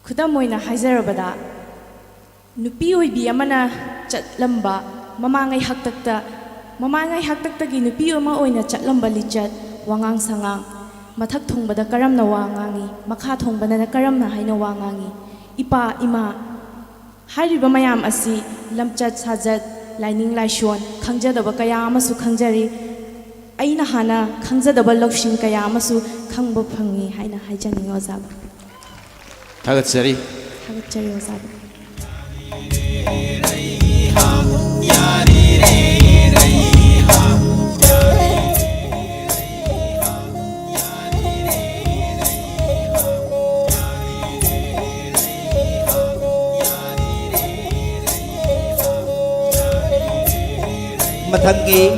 ꯈꯨꯗꯝ ꯑꯣꯏꯅ ꯍꯥꯏꯖꯔꯕꯗ, ꯅꯨꯄꯤ ꯑꯣꯏꯕꯤ ꯑꯃꯅ ꯆꯠꯂꯝꯕ ꯃꯃꯥꯡꯉꯩ ꯍꯥꯛꯇꯛꯇ, ꯃꯃꯥꯡꯉꯩ ꯍꯥꯛꯇꯛꯇꯒꯤ ꯅꯨꯄꯤ ꯑꯃ ꯑꯣꯏꯅ ꯆꯠꯂꯝꯕ ꯂꯤꯆꯠ, ꯋꯥꯉꯥꯡ ꯁꯉꯥꯡ, ꯃꯊꯛ ꯊꯣꯡꯕꯗ ꯀꯔꯝꯅ ꯋꯥ ꯉꯥꯡꯉꯤ, ꯃꯈꯥ ꯊꯣꯡꯕꯗꯅ ꯀꯔꯝꯅ ꯍꯥꯏꯅ ꯋꯥ ꯉꯥꯡꯉꯤ, ꯏꯄꯥ ꯏꯃꯥ ꯍꯥꯏꯔꯤꯕ ꯃꯌꯥꯝ ꯑꯁꯤ ꯂꯝꯆꯠ ꯁꯥꯖꯠ, ꯂꯥꯏꯅꯤꯡ ꯂꯥꯏꯁꯣꯟ ꯈꯪꯖꯗꯕ ꯀꯌꯥ ꯑꯃꯁꯨ ꯈꯪꯖꯔꯤ꯫ ꯑꯩꯅ ꯍꯥꯟꯅ ꯈꯪꯖꯗꯕ ꯂꯧꯁꯤꯡ ꯀꯌꯥ ꯑꯃꯁꯨ ꯈꯪꯕ ꯐꯪꯉꯤ ꯍꯥꯏꯅ ꯍꯥꯏꯖꯅꯤꯡꯉꯤ ꯑꯣꯖꯥꯕꯨ꯫ ꯊꯥꯒꯠꯆꯔꯤ꯫ ꯊꯥꯒꯠꯆꯔꯤ ꯑꯣꯖꯥꯕꯨ꯫ ꯃꯊꯪꯒꯤ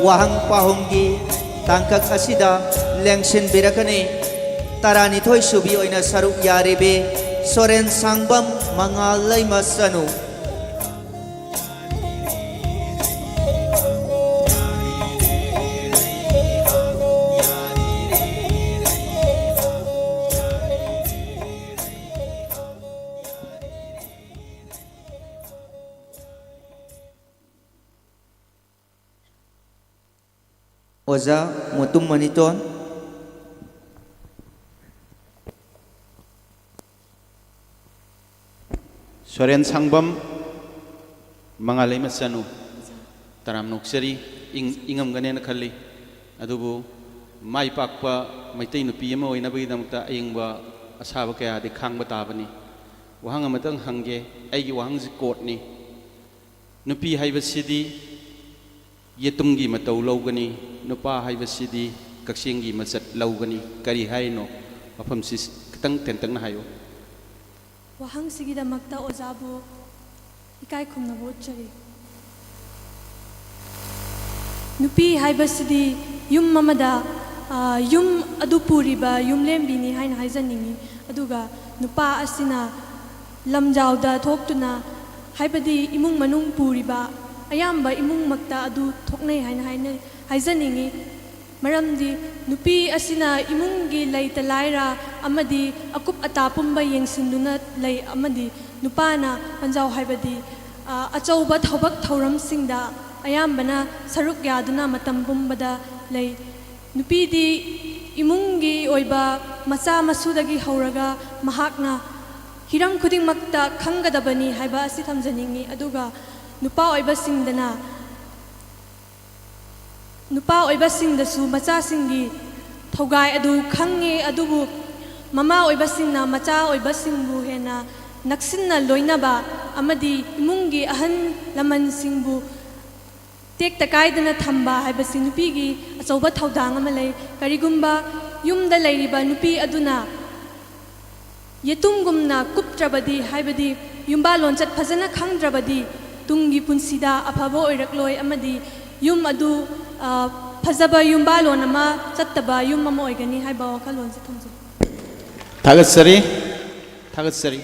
ꯋꯥꯍꯪ ꯄꯥꯎꯍꯪꯒꯤ ꯇꯥꯡꯀꯛ ꯑꯁꯤꯗ ꯂꯦꯡꯁꯤꯟꯕꯤꯔꯛꯀꯅꯤ꯫ ꯇꯔꯥꯅꯤꯊꯣꯏ ꯁꯨꯕꯤ ꯑꯣꯏꯅ ꯁꯔꯨꯛ ꯌꯥꯔꯤꯕꯤ ꯁꯣꯔꯦꯟ ꯁꯥꯡꯕꯝ ꯃꯉꯥꯜ ꯂꯩꯃ ꯆꯅꯨ꯫ ꯑꯣꯖꯥ ꯃꯨꯇꯨꯝ ꯃꯅꯤꯇꯣꯟ꯫ ꯁꯣꯔꯦꯟ ꯁꯥꯡꯕꯝ, ꯃꯉꯥꯂꯩ ꯃꯆꯥꯅꯨ, ꯇꯔꯥꯝꯅ ꯑꯣꯛꯆꯔꯤ꯫ ꯏꯪ-, ꯏꯪꯉꯝꯒꯅꯦꯅ ꯈꯜꯂꯤ꯫ ꯑꯗꯨꯕꯨ ꯃꯥꯏ ꯄꯥꯛꯄ ꯃꯩꯇꯩ ꯅꯨꯄꯤ ꯑꯃ ꯑꯣꯏꯅꯕꯒꯤꯗꯃꯛꯇ ꯑꯌꯤꯡꯕ ꯑꯁꯥꯕ ꯀꯌꯥꯗꯤ ꯈꯥꯡꯕ ꯇꯥꯕꯅꯤ꯫ ꯋꯥꯍꯪ ꯑꯃꯇꯪ ꯍꯪꯒꯦ꯫ ꯑꯩꯒꯤ ꯋꯥꯍꯪꯁꯤ ꯀꯣꯠꯅꯤ꯫ ꯅꯨꯄꯤ ꯍꯥꯏꯕꯁꯤꯗꯤ ꯌꯦꯇꯨꯝꯒꯤ ꯃꯇꯧ ꯂꯧꯒꯅꯤ, ꯅꯨꯄꯥ ꯍꯥꯏꯕꯁꯤꯗꯤ ꯀꯛꯆꯦꯡꯒꯤ ꯃꯆꯠ ꯂꯧꯒꯅꯤ꯫ ꯀꯔꯤ ꯍꯥꯏꯅꯣ? ꯃꯐꯝꯁꯤ ꯈꯤꯇꯪ ꯇꯦꯟꯇꯛꯅ ꯍꯥꯏꯌꯨ꯫ ꯋꯥꯍꯪꯁꯤꯒꯤꯗꯃꯛꯇ ꯑꯣꯖꯥꯕꯨ ꯏꯀꯥꯏ ꯈꯨꯝꯅꯕ ꯎꯠꯆꯔꯤ꯫ ꯅꯨꯄꯤ ꯍꯥꯏꯕꯁꯤꯗꯤ ꯌꯨꯝ ꯑꯃꯗ, ꯑ, ꯌꯨꯝ ꯑꯗꯨ ꯄꯨꯔꯤꯕ ꯌꯨꯝꯂꯦꯝꯕꯤꯅꯤ ꯍꯥꯏꯅ ꯍꯥꯏꯖꯅꯤꯡꯏ꯫ ꯑꯗꯨꯒ ꯅꯨꯄꯥ ꯑꯁꯤꯅ ꯂꯝꯖꯥꯎꯗ ꯊꯣꯛꯇꯨꯅ, ꯍꯥꯏꯕꯗꯤ ꯏꯃꯨꯡ ꯃꯅꯨꯡ ꯄꯨꯔꯤꯕ ꯑꯌꯥꯝꯕ ꯏꯃꯨꯡꯃꯛꯇ ꯑꯗꯨ ꯊꯣꯛꯅꯩ ꯍꯥꯏꯅ ꯍꯥꯏꯅ-, ꯍꯥꯏꯖꯅꯤꯡꯏ꯫ ꯃꯔꯝꯗꯤ ꯅꯨꯄꯤ ꯑꯁꯤꯅ ꯏꯃꯨꯡꯒꯤ ꯂꯩꯇ ꯂꯥꯏꯔ ꯑꯃꯗꯤ ꯑꯀꯨꯞ ꯑꯇꯥ ꯄꯨꯝꯕ ꯌꯦꯡꯁꯤꯟꯗꯨꯅ ꯂꯩ, ꯑꯃꯗꯤ ꯅꯨꯄꯥꯅ ꯂꯝꯖꯥꯎ, ꯍꯥꯏꯕꯗꯤ, ꯑ, ꯑꯆꯧꯕ ꯊꯕꯛ ꯊꯧꯔꯝꯁꯤꯡꯗ ꯑꯌꯥꯝꯕꯅ ꯁꯔꯨꯛ ꯌꯥꯗꯨꯅ ꯃꯇꯝ ꯄꯨꯝꯕꯗ ꯂꯩ꯫ ꯅꯨꯄꯤꯗꯤ ꯏꯃꯨꯡꯒꯤ ꯑꯣꯏꯕ ꯃꯆꯥ ꯃꯁꯨꯗꯒꯤ ꯍꯧꯔꯒ ꯃꯍꯥꯛꯅ ꯍꯤꯔꯝ ꯈꯨꯗꯤꯡꯃꯛꯇ ꯈꯪꯒꯗꯕꯅꯤ ꯍꯥꯏꯕ ꯑꯁꯤ ꯊꯝꯖꯅꯤꯡꯏ꯫ ꯑꯗꯨꯒ ꯅꯨꯄꯥ ꯑꯣꯏꯕꯁꯤꯡꯗꯅ, ꯅꯨꯄꯥ ꯑꯣꯏꯕꯁꯤꯡꯗꯁꯨ ꯃꯆꯥꯁꯤꯡꯒꯤ ꯊꯧꯒꯥꯏ ꯑꯗꯨ ꯈꯪꯉꯤ, ꯑꯗꯨꯕꯨ ꯃꯃꯥ ꯑꯣꯏꯕꯁꯤꯡꯅ ꯃꯆꯥ ꯑꯣꯏꯕꯁꯤꯡꯕꯨ ꯍꯦꯟꯅ ꯅꯛꯁꯤꯟꯅ ꯂꯣꯏꯅꯕ ꯑꯃꯗꯤ ꯏꯃꯨꯡꯒꯤ ꯑꯍꯜ ꯂꯃꯟꯁꯤꯡꯕꯨ ꯇꯦꯛꯇ ꯀꯥꯏꯗꯅ ꯊꯝꯕ ꯍꯥꯏꯕꯁꯤ ꯅꯨꯄꯤꯒꯤ ꯑꯆꯧꯕ ꯊꯧꯗꯥꯡ ꯑꯃ ꯂꯩ꯫ ꯀꯔꯤꯒꯨꯝꯕ ꯌꯨꯝꯗ ꯂꯩꯔꯤꯕ ꯅꯨꯄꯤ ꯑꯗꯨꯅ ꯌꯦꯇꯨꯝꯒꯨꯝꯅ ꯀꯨꯞꯇ꯭ꯔꯕꯗꯤ, ꯍꯥꯏꯕꯗꯤ ꯌꯨꯝꯕꯥꯜ ꯂꯣꯟꯆꯠ ꯐꯖꯅ ꯈꯪꯗ꯭ꯔꯕꯗꯤ, ꯇꯨꯡꯒꯤ ꯄꯨꯟꯁꯤꯗ ꯑꯐꯕ ꯑꯣꯏꯔꯛꯂꯣꯏ ꯑꯃꯗꯤ ꯌꯨꯝ ꯑꯗꯨ, ꯑ, ꯐꯖꯕ ꯌꯨꯝꯕꯥꯜꯂꯣꯟ ꯑꯃ ꯆꯠꯇꯕ ꯌꯨꯝ ꯑꯃ ꯑꯣꯏꯒꯅꯤ ꯍꯥꯏꯕ ꯋꯥꯈꯜꯂꯣꯟꯁꯦ ꯊꯝꯖꯩ꯫ ꯊꯥꯒꯠꯆꯔꯤ꯫ ꯊꯥꯒꯠꯆꯔꯤ꯫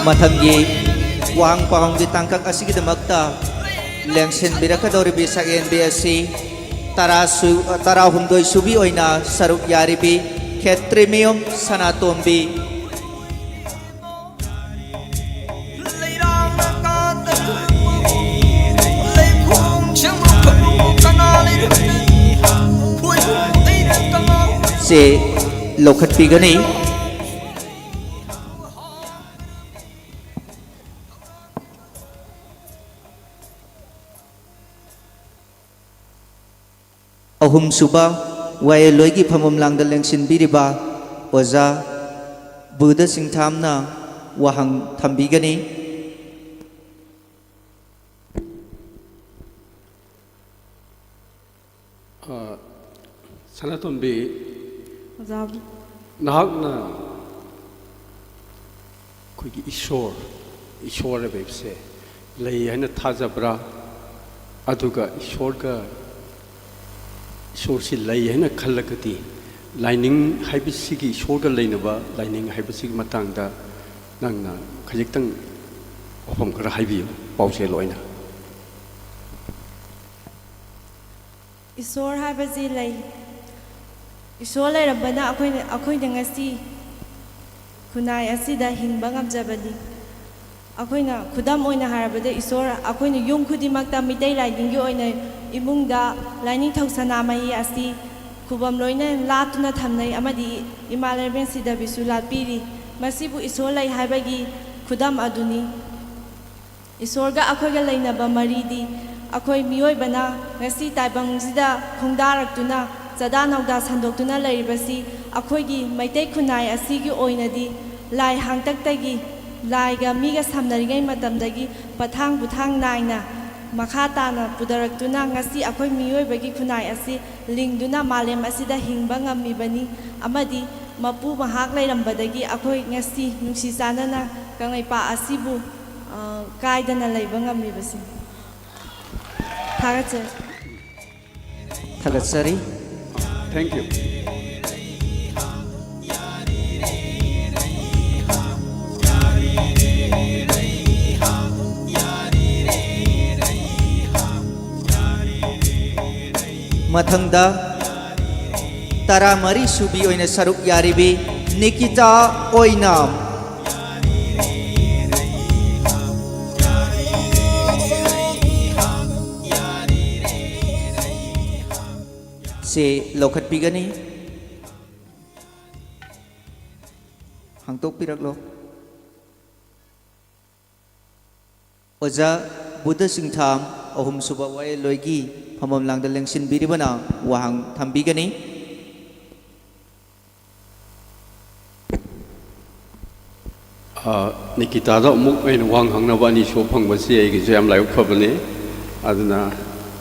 ꯃꯊꯪꯒꯤ ꯋꯥꯍꯪ ꯄꯥꯎꯍꯪꯒꯤ ꯇꯥꯡꯀꯛ ꯑꯁꯤꯒꯤꯗꯃꯛꯇ ꯂꯦꯡꯁꯤꯟꯕꯤꯔꯛꯀꯗꯧꯔꯤꯕꯤ ꯁꯛꯍꯦꯟꯕꯤ ꯑꯁꯤ ꯇꯔꯥ ꯁꯨ-, ꯇꯔꯥꯍꯨꯝꯗꯣꯏ ꯁꯨꯕꯤ ꯑꯣꯏꯅ ꯁꯔꯨꯛ ꯌꯥꯔꯤꯕꯤ ꯈꯦꯇ꯭ꯔꯤꯃꯌꯨꯝ ꯁꯅꯥꯇꯣꯝꯕꯤ꯫ ꯆꯦ ꯂꯧꯈꯠꯄꯤꯒꯅꯤ꯫ ꯑꯍꯨꯝꯁꯨꯕ ꯋꯥꯌꯦꯜꯂꯣꯏꯒꯤ ꯐꯝꯐꯝ ꯂꯥꯡꯗ ꯂꯦꯡꯁꯤꯟꯕꯤꯔꯤꯕ ꯑꯣꯖꯥ ꯕꯨꯙ ꯁꯤꯡꯊꯥꯝꯅ ꯋꯥꯍꯪ ꯊꯝꯕꯤꯒꯅꯤ꯫ ꯑ, ꯁꯅꯥꯇꯣꯝꯕꯤ, ꯑꯣꯖꯥ꯫ ꯅꯍꯥꯛꯅ ꯑꯩꯈꯣꯏꯒꯤ ꯏꯁꯣꯔ, ꯏꯁꯣꯔ ꯍꯥꯏꯕꯁꯦ ꯂꯩ ꯍꯥꯏꯅ ꯊꯥꯖꯕ꯭ꯔꯥ? ꯑꯗꯨꯒ ꯏꯁꯣꯔꯒ, ꯏꯁꯣꯔꯁꯤ ꯂꯩ ꯍꯥꯏꯅ ꯈꯜꯂꯒꯗꯤ, ꯂꯥꯏꯅꯤꯡ ꯍꯥꯏꯕꯁꯤꯒꯤ, ꯏꯁꯣꯔꯒ ꯂꯩꯅꯕ ꯂꯥꯏꯅꯤꯡ ꯍꯥꯏꯕꯁꯤꯒꯤ ꯃꯇꯥꯡꯗ ꯅꯪꯅ ꯈꯖꯤꯛꯇꯪ ꯋꯥꯐꯝ ꯈꯔ ꯍꯥꯏꯕꯤꯌꯨ, ꯄꯥꯎꯖꯦꯜ ꯑꯣꯏꯅ꯫ ꯏꯁꯣꯔ ꯍꯥꯏꯕꯁꯤ ꯂꯩ꯫ ꯏꯁꯣꯔ ꯂꯩꯔꯝꯕꯅ ꯑꯩꯈꯣꯏꯅ, ꯑꯩꯈꯣꯏꯅ ꯉꯁꯤ ꯈꯨꯟꯅꯥꯏ ꯑꯁꯤꯗ ꯍꯤꯡꯕ ꯉꯝꯖꯕꯅꯤ꯫ ꯑꯩꯈꯣꯏꯅ ꯈꯨꯗꯝ ꯑꯣꯏꯅ ꯍꯥꯏꯔꯕꯗ, ꯏꯁꯣꯔ, ꯑꯩꯈꯣꯏꯅ ꯌꯨꯝ ꯈꯨꯗꯤꯡꯃꯛꯇ ꯃꯤꯇꯩ ꯂꯥꯏꯅꯤꯡꯒꯤ ꯑꯣꯏꯅ ꯏꯃꯨꯡꯗ ꯂꯥꯏꯅꯤꯡꯊꯧ ꯁꯅꯥꯃꯍꯤ ꯑꯁꯤ ꯈꯨꯕꯝ ꯂꯣꯏꯅ ꯂꯥꯠꯇꯨꯅ ꯊꯝꯅꯩ ꯑꯃꯗꯤ ꯏꯃꯥ ꯂꯩꯔꯦꯝꯕꯤ ꯁꯤꯗꯕꯤꯁꯨ ꯂꯥꯠꯄꯤꯔꯤ꯫ ꯃꯁꯤꯕꯨ ꯏꯁꯣꯔ ꯂꯩ ꯍꯥꯏꯕꯒꯤ ꯈꯨꯗꯝ ꯑꯗꯨꯅꯤ꯫ ꯏꯁꯣꯔꯒ ꯑꯩꯈꯣꯏꯒ ꯂꯩꯅꯕ ꯃꯔꯤꯗꯤ ꯑꯩꯈꯣꯏ ꯃꯤꯑꯣꯏꯕꯅ ꯉꯁꯤ ꯇꯥꯏꯕꯪꯁꯤꯗ ꯈꯣꯡꯗꯥꯔꯛꯇꯨꯅ, ꯆꯥꯗꯥ ꯅꯧꯗꯥ ꯁꯟꯗꯣꯛꯇꯨꯅ ꯂꯩꯔꯤꯕꯁꯤ ꯑꯩꯈꯣꯏꯒꯤ ꯃꯩꯇꯩ ꯈꯨꯟꯅꯥꯏ ꯑꯁꯤꯒꯤ ꯑꯣꯏꯅꯗꯤ ꯂꯥꯏ ꯍꯥꯛꯇꯛꯇꯒꯤ, ꯂꯥꯏꯒ ꯃꯤꯒ ꯁꯝꯅꯔꯤꯉꯩ ꯃꯇꯝꯗꯒꯤ ꯄꯊꯥꯡ ꯄꯨꯊꯥꯡ ꯅꯥꯏꯅ ꯃꯈꯥ ꯇꯥꯅ ꯄꯨꯊꯔꯛꯇꯨꯅ ꯉꯁꯤ ꯑꯩꯈꯣꯏ ꯃꯤꯑꯣꯏꯕꯒꯤ ꯈꯨꯟꯅꯥꯏ ꯑꯁꯤ ꯂꯤꯡꯗꯨꯅ ꯃꯥꯂꯦꯝ ꯑꯁꯤꯗ ꯍꯤꯡꯕ ꯉꯝꯃꯤꯕꯅꯤ꯫ ꯑꯃꯗꯤ ꯃꯄꯨ ꯃꯍꯥꯛ ꯂꯩꯔꯝꯕꯗꯒꯤ ꯑꯩꯈꯣꯏ ꯉꯁꯤ ꯅꯨꯡꯁꯤ ꯆꯥꯟꯅꯅ ꯀꯪꯂꯩꯄꯥꯛ ꯑꯁꯤꯕꯨ, ꯑ, ꯀꯥꯏꯗꯅ ꯂꯩꯕ ꯉꯝꯂꯤꯕꯁꯤꯅꯤ꯫ ꯊꯥꯒꯠꯆꯔꯤ꯫ ꯊꯥꯒꯠꯆꯔꯤ꯫ Thank you꯫ ꯃꯊꯪꯗ ꯇꯔꯥꯃꯔꯤ ꯁꯨꯕꯤ ꯑꯣꯏꯅ ꯁꯔꯨꯛ ꯌꯥꯔꯤꯕꯤ ꯅꯤꯀꯤꯇꯥ ꯑꯣꯏꯅꯥꯝ꯫ ꯁꯦ ꯂꯧꯈꯠꯄꯤꯒꯅꯤ꯫ ꯍꯥꯡꯗꯣꯛꯄꯤꯔꯛꯂꯣ꯫ ꯑꯣꯖꯥ ꯕꯨꯙ ꯁꯤꯡꯊꯥꯝ꯫ ꯑꯍꯨꯝꯁꯨꯕ ꯋꯥꯌꯦꯜꯂꯣꯏꯒꯤ ꯐꯝꯐꯝ ꯂꯥꯡꯗ ꯂꯦꯡꯁꯤꯟꯕꯤꯔꯤꯕꯅ ꯋꯥꯍꯪ ꯊꯝꯕꯤꯒꯅꯤ꯫ ꯑ, ꯅꯤꯀꯤꯇꯥꯗ ꯑꯃꯨꯛ ꯑꯩꯅ ꯋꯥ ꯍꯪꯅꯕ ꯑꯅꯤꯁꯨꯕ ꯐꯪꯕꯁꯤ ꯑꯩꯒꯤꯁꯨ ꯌꯥꯝ ꯂꯥꯏꯕꯛ ꯐꯕꯅꯤ꯫ ꯑꯗꯨꯅ,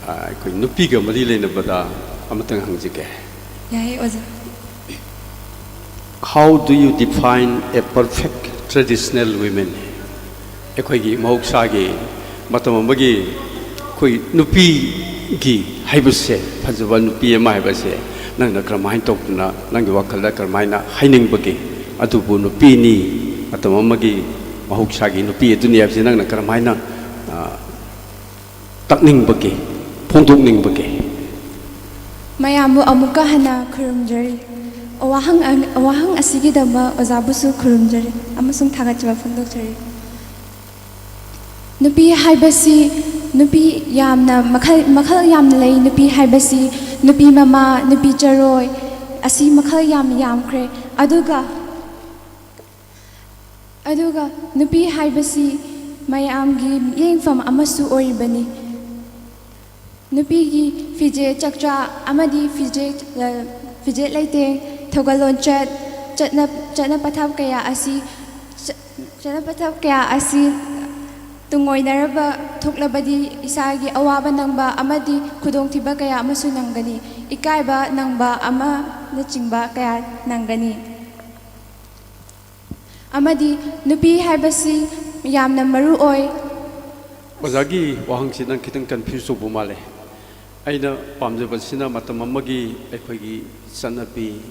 ꯑ, ꯑꯩꯈꯣꯏ ꯅꯨꯄꯤꯒ ꯃꯔꯤ ꯂꯩꯅꯕꯗ ꯑꯃꯇꯪ ꯍꯪꯖꯒꯦ꯫ ꯌꯥꯏ ꯑꯣꯖꯥ꯫ How do you define a perfect traditional women? ꯑꯩꯈꯣꯏꯒꯤ ꯃꯍꯧꯁꯥꯒꯤ ꯃꯇꯝ ꯑꯃꯒꯤ ꯑꯩꯈꯣꯏ ꯅꯨꯄꯤꯒꯤ ꯍꯥꯏꯕꯁꯦ, ꯐꯖꯕ ꯅꯨꯄꯤ ꯑꯃ ꯍꯥꯏꯕꯁꯦ ꯅꯪꯅ ꯀꯔꯝꯍꯥꯏꯅ ꯇꯧꯗꯅ, ꯅꯪꯒꯤ ꯋꯥꯈꯜꯗ ꯀꯔꯝꯍꯥꯏꯅ ꯍꯥꯏꯅꯤꯡꯕꯒꯦ? ꯑꯗꯨꯕꯨ ꯅꯨꯄꯤꯅꯤ, ꯃꯇꯝ ꯑꯃꯒꯤ ꯃꯍꯧꯁꯥꯒꯤ ꯅꯨꯄꯤ ꯑꯗꯨꯅꯤ ꯍꯥꯏꯕꯁꯦ ꯅꯪꯅ ꯀꯔꯝꯍꯥꯏꯅ, ꯑ, ꯇꯥꯛꯅꯤꯡꯕꯒꯦ, ꯐꯣꯡꯗꯣꯛꯅꯤꯡꯕꯒꯦ? ꯃꯌꯥꯝꯕꯨ ꯑꯃꯨꯛꯀ ꯍꯟꯅ ꯈꯨꯔꯨꯝꯖꯔꯤ꯫ ꯋꯥꯍꯪ ꯑ-, ꯋꯥꯍꯪ ꯑꯁꯤꯒꯤꯗꯃꯛ ꯑꯣꯖꯥꯕꯨꯁꯨ ꯈꯨꯔꯨꯝꯖꯔꯤ ꯑꯃꯁꯨꯡ ꯊꯥꯒꯠꯆꯕ ꯐꯣꯡꯗꯣꯛꯆꯔꯤ꯫ ꯅꯨꯄꯤ ꯍꯥꯏꯕꯁꯤ, ꯅꯨꯄꯤ ꯌꯥꯝꯅ ꯃꯈꯜ, ꯃꯈꯜ ꯌꯥꯝꯅ ꯂꯩ꯫ ꯅꯨꯄꯤ ꯍꯥꯏꯕꯁꯤ ꯅꯨꯄꯤ ꯃꯃꯥ, ꯅꯨꯄꯤ ꯆꯔꯣꯏ, ꯑꯁꯤ ꯃꯈꯜ ꯌꯥꯝ ꯌꯥꯝꯈ꯭ꯔꯦ꯫ ꯑꯗꯨꯒ, ꯑꯗꯨꯒ ꯅꯨꯄꯤ ꯍꯥꯏꯕꯁꯤ ꯃꯌꯥꯝꯒꯤ ꯃꯤꯠꯌꯦꯡꯐꯝ ꯑꯃꯁꯨ ꯑꯣꯏꯔꯤꯕꯅꯤ꯫ ꯅꯨꯄꯤꯒꯤ ꯐꯤꯖꯦꯠ ꯆꯛꯆꯥ ꯑꯃꯗꯤ ꯐꯤꯖꯦꯠ, ꯑ, ꯐꯤꯖꯦꯠ ꯂꯩꯇꯦꯡ, ꯊꯧꯒꯜ ꯂꯣꯟꯆꯠ, ꯆꯠꯅ, ꯆꯠꯅ ꯄꯊꯥꯞ ꯀꯌꯥ ꯑꯁꯤ, ꯆ-, ꯆꯠꯅ ꯄꯊꯥꯞ ꯀꯌꯥ ꯑꯁꯤ ꯇꯨꯡꯑꯣꯏꯅꯔꯕ ꯊꯣꯛꯂꯕꯗꯤ ꯏꯁꯥꯒꯤ ꯑꯋꯥꯕ ꯅꯪꯕ ꯑꯃꯗꯤ ꯈꯨꯗꯣꯡꯊꯤꯕ ꯀꯌꯥ ꯑꯃꯁꯨ ꯅꯪꯒꯅꯤ, ꯏꯀꯥꯏꯕ ꯅꯪꯕ ꯑꯃꯅꯆꯤꯡꯕ ꯀꯌꯥ ꯅꯪꯒꯅꯤ꯫ ꯑꯃꯗꯤ ꯅꯨꯄꯤ ꯍꯥꯏꯕꯁꯤ ꯌꯥꯝꯅ ꯃꯔꯨ ꯑꯣꯏ꯫ ꯑꯣꯖꯥꯒꯤ ꯋꯥꯍꯪꯁꯤ ꯅꯪ ꯈꯤꯇꯪ confuse ꯇꯧꯕ ꯃꯥꯜꯂꯦ꯫ ꯑꯩꯅ ꯄꯥꯝꯖꯕꯁꯤꯅ ꯃꯇꯝ ꯑꯃꯒꯤ ꯑꯩꯈꯣꯏꯒꯤ ꯆꯠꯅꯕꯤ,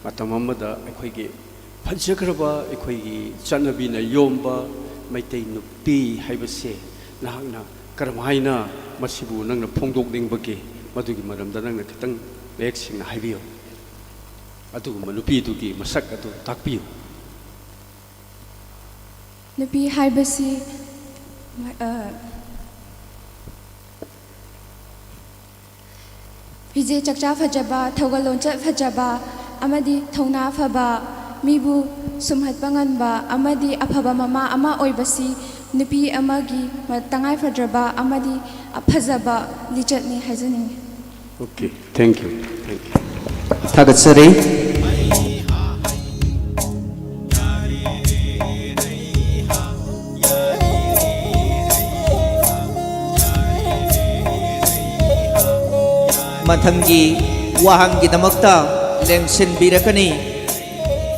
ꯃꯇꯝ ꯑꯃꯗ ꯑꯩꯈꯣꯏꯒꯤ ꯐꯖꯈ꯭ꯔꯕ ꯑꯩꯈꯣꯏꯒꯤ ꯆꯠꯅꯕꯤꯅ ꯌꯣꯝꯕ ꯃꯩꯇꯩ ꯅꯨꯄꯤ ꯍꯥꯏꯕꯁꯦ ꯅꯍꯥꯛꯅ ꯀꯔꯝꯍꯥꯏꯅ ꯃꯁꯤꯕꯨ ꯅꯪꯅ ꯐꯣꯡꯗꯣꯛꯅꯤꯡꯕꯒꯦ? ꯃꯗꯨꯒꯤ ꯃꯔꯝꯗ ꯅꯪꯅ ꯈꯤꯇꯪ ꯃꯌꯦꯛ ꯁꯦꯡꯅ ꯍꯥꯏꯕꯤꯌꯨ꯫ ꯑꯗꯨꯒꯨꯝꯕ ꯅꯨꯄꯤꯗꯨꯒꯤ ꯃꯁꯛ ꯑꯗꯨ ꯇꯥꯛꯄꯤꯌꯨ꯫ ꯅꯨꯄꯤ ꯍꯥꯏꯕꯁꯤ, ꯑ, ꯐꯤꯖꯦꯠ ꯆꯛꯆꯥ ꯐꯖꯕ, ꯊꯧꯒꯜ ꯂꯣꯟꯆꯠ ꯐꯖꯕ ꯑꯃꯗꯤ ꯊꯧꯅꯥ ꯐꯕ, ꯃꯤꯕꯨ ꯁꯨꯝꯍꯠꯄ ꯉꯝꯕ ꯑꯃꯗꯤ ꯑꯐꯕ ꯃꯃꯥ ꯑꯃ ꯑꯣꯏꯕꯁꯤ ꯅꯨꯄꯤ ꯑꯃꯒꯤ ꯃ-, ꯇꯉꯥꯏꯐꯗ꯭ꯔꯕ ꯑꯃꯗꯤ ꯐꯖꯕ ꯂꯤꯆꯠꯅꯤ ꯍꯥꯏꯖꯅꯤꯡꯉꯤ꯫ Okay, thank you, thank you. ꯊꯥꯒꯠꯆꯔꯤ꯫ ꯃꯊꯪꯒꯤ ꯋꯥꯍꯪꯒꯤꯗꯃꯛꯇ ꯂꯦꯡꯁꯤꯟꯕꯤꯔꯛꯀꯅꯤ꯫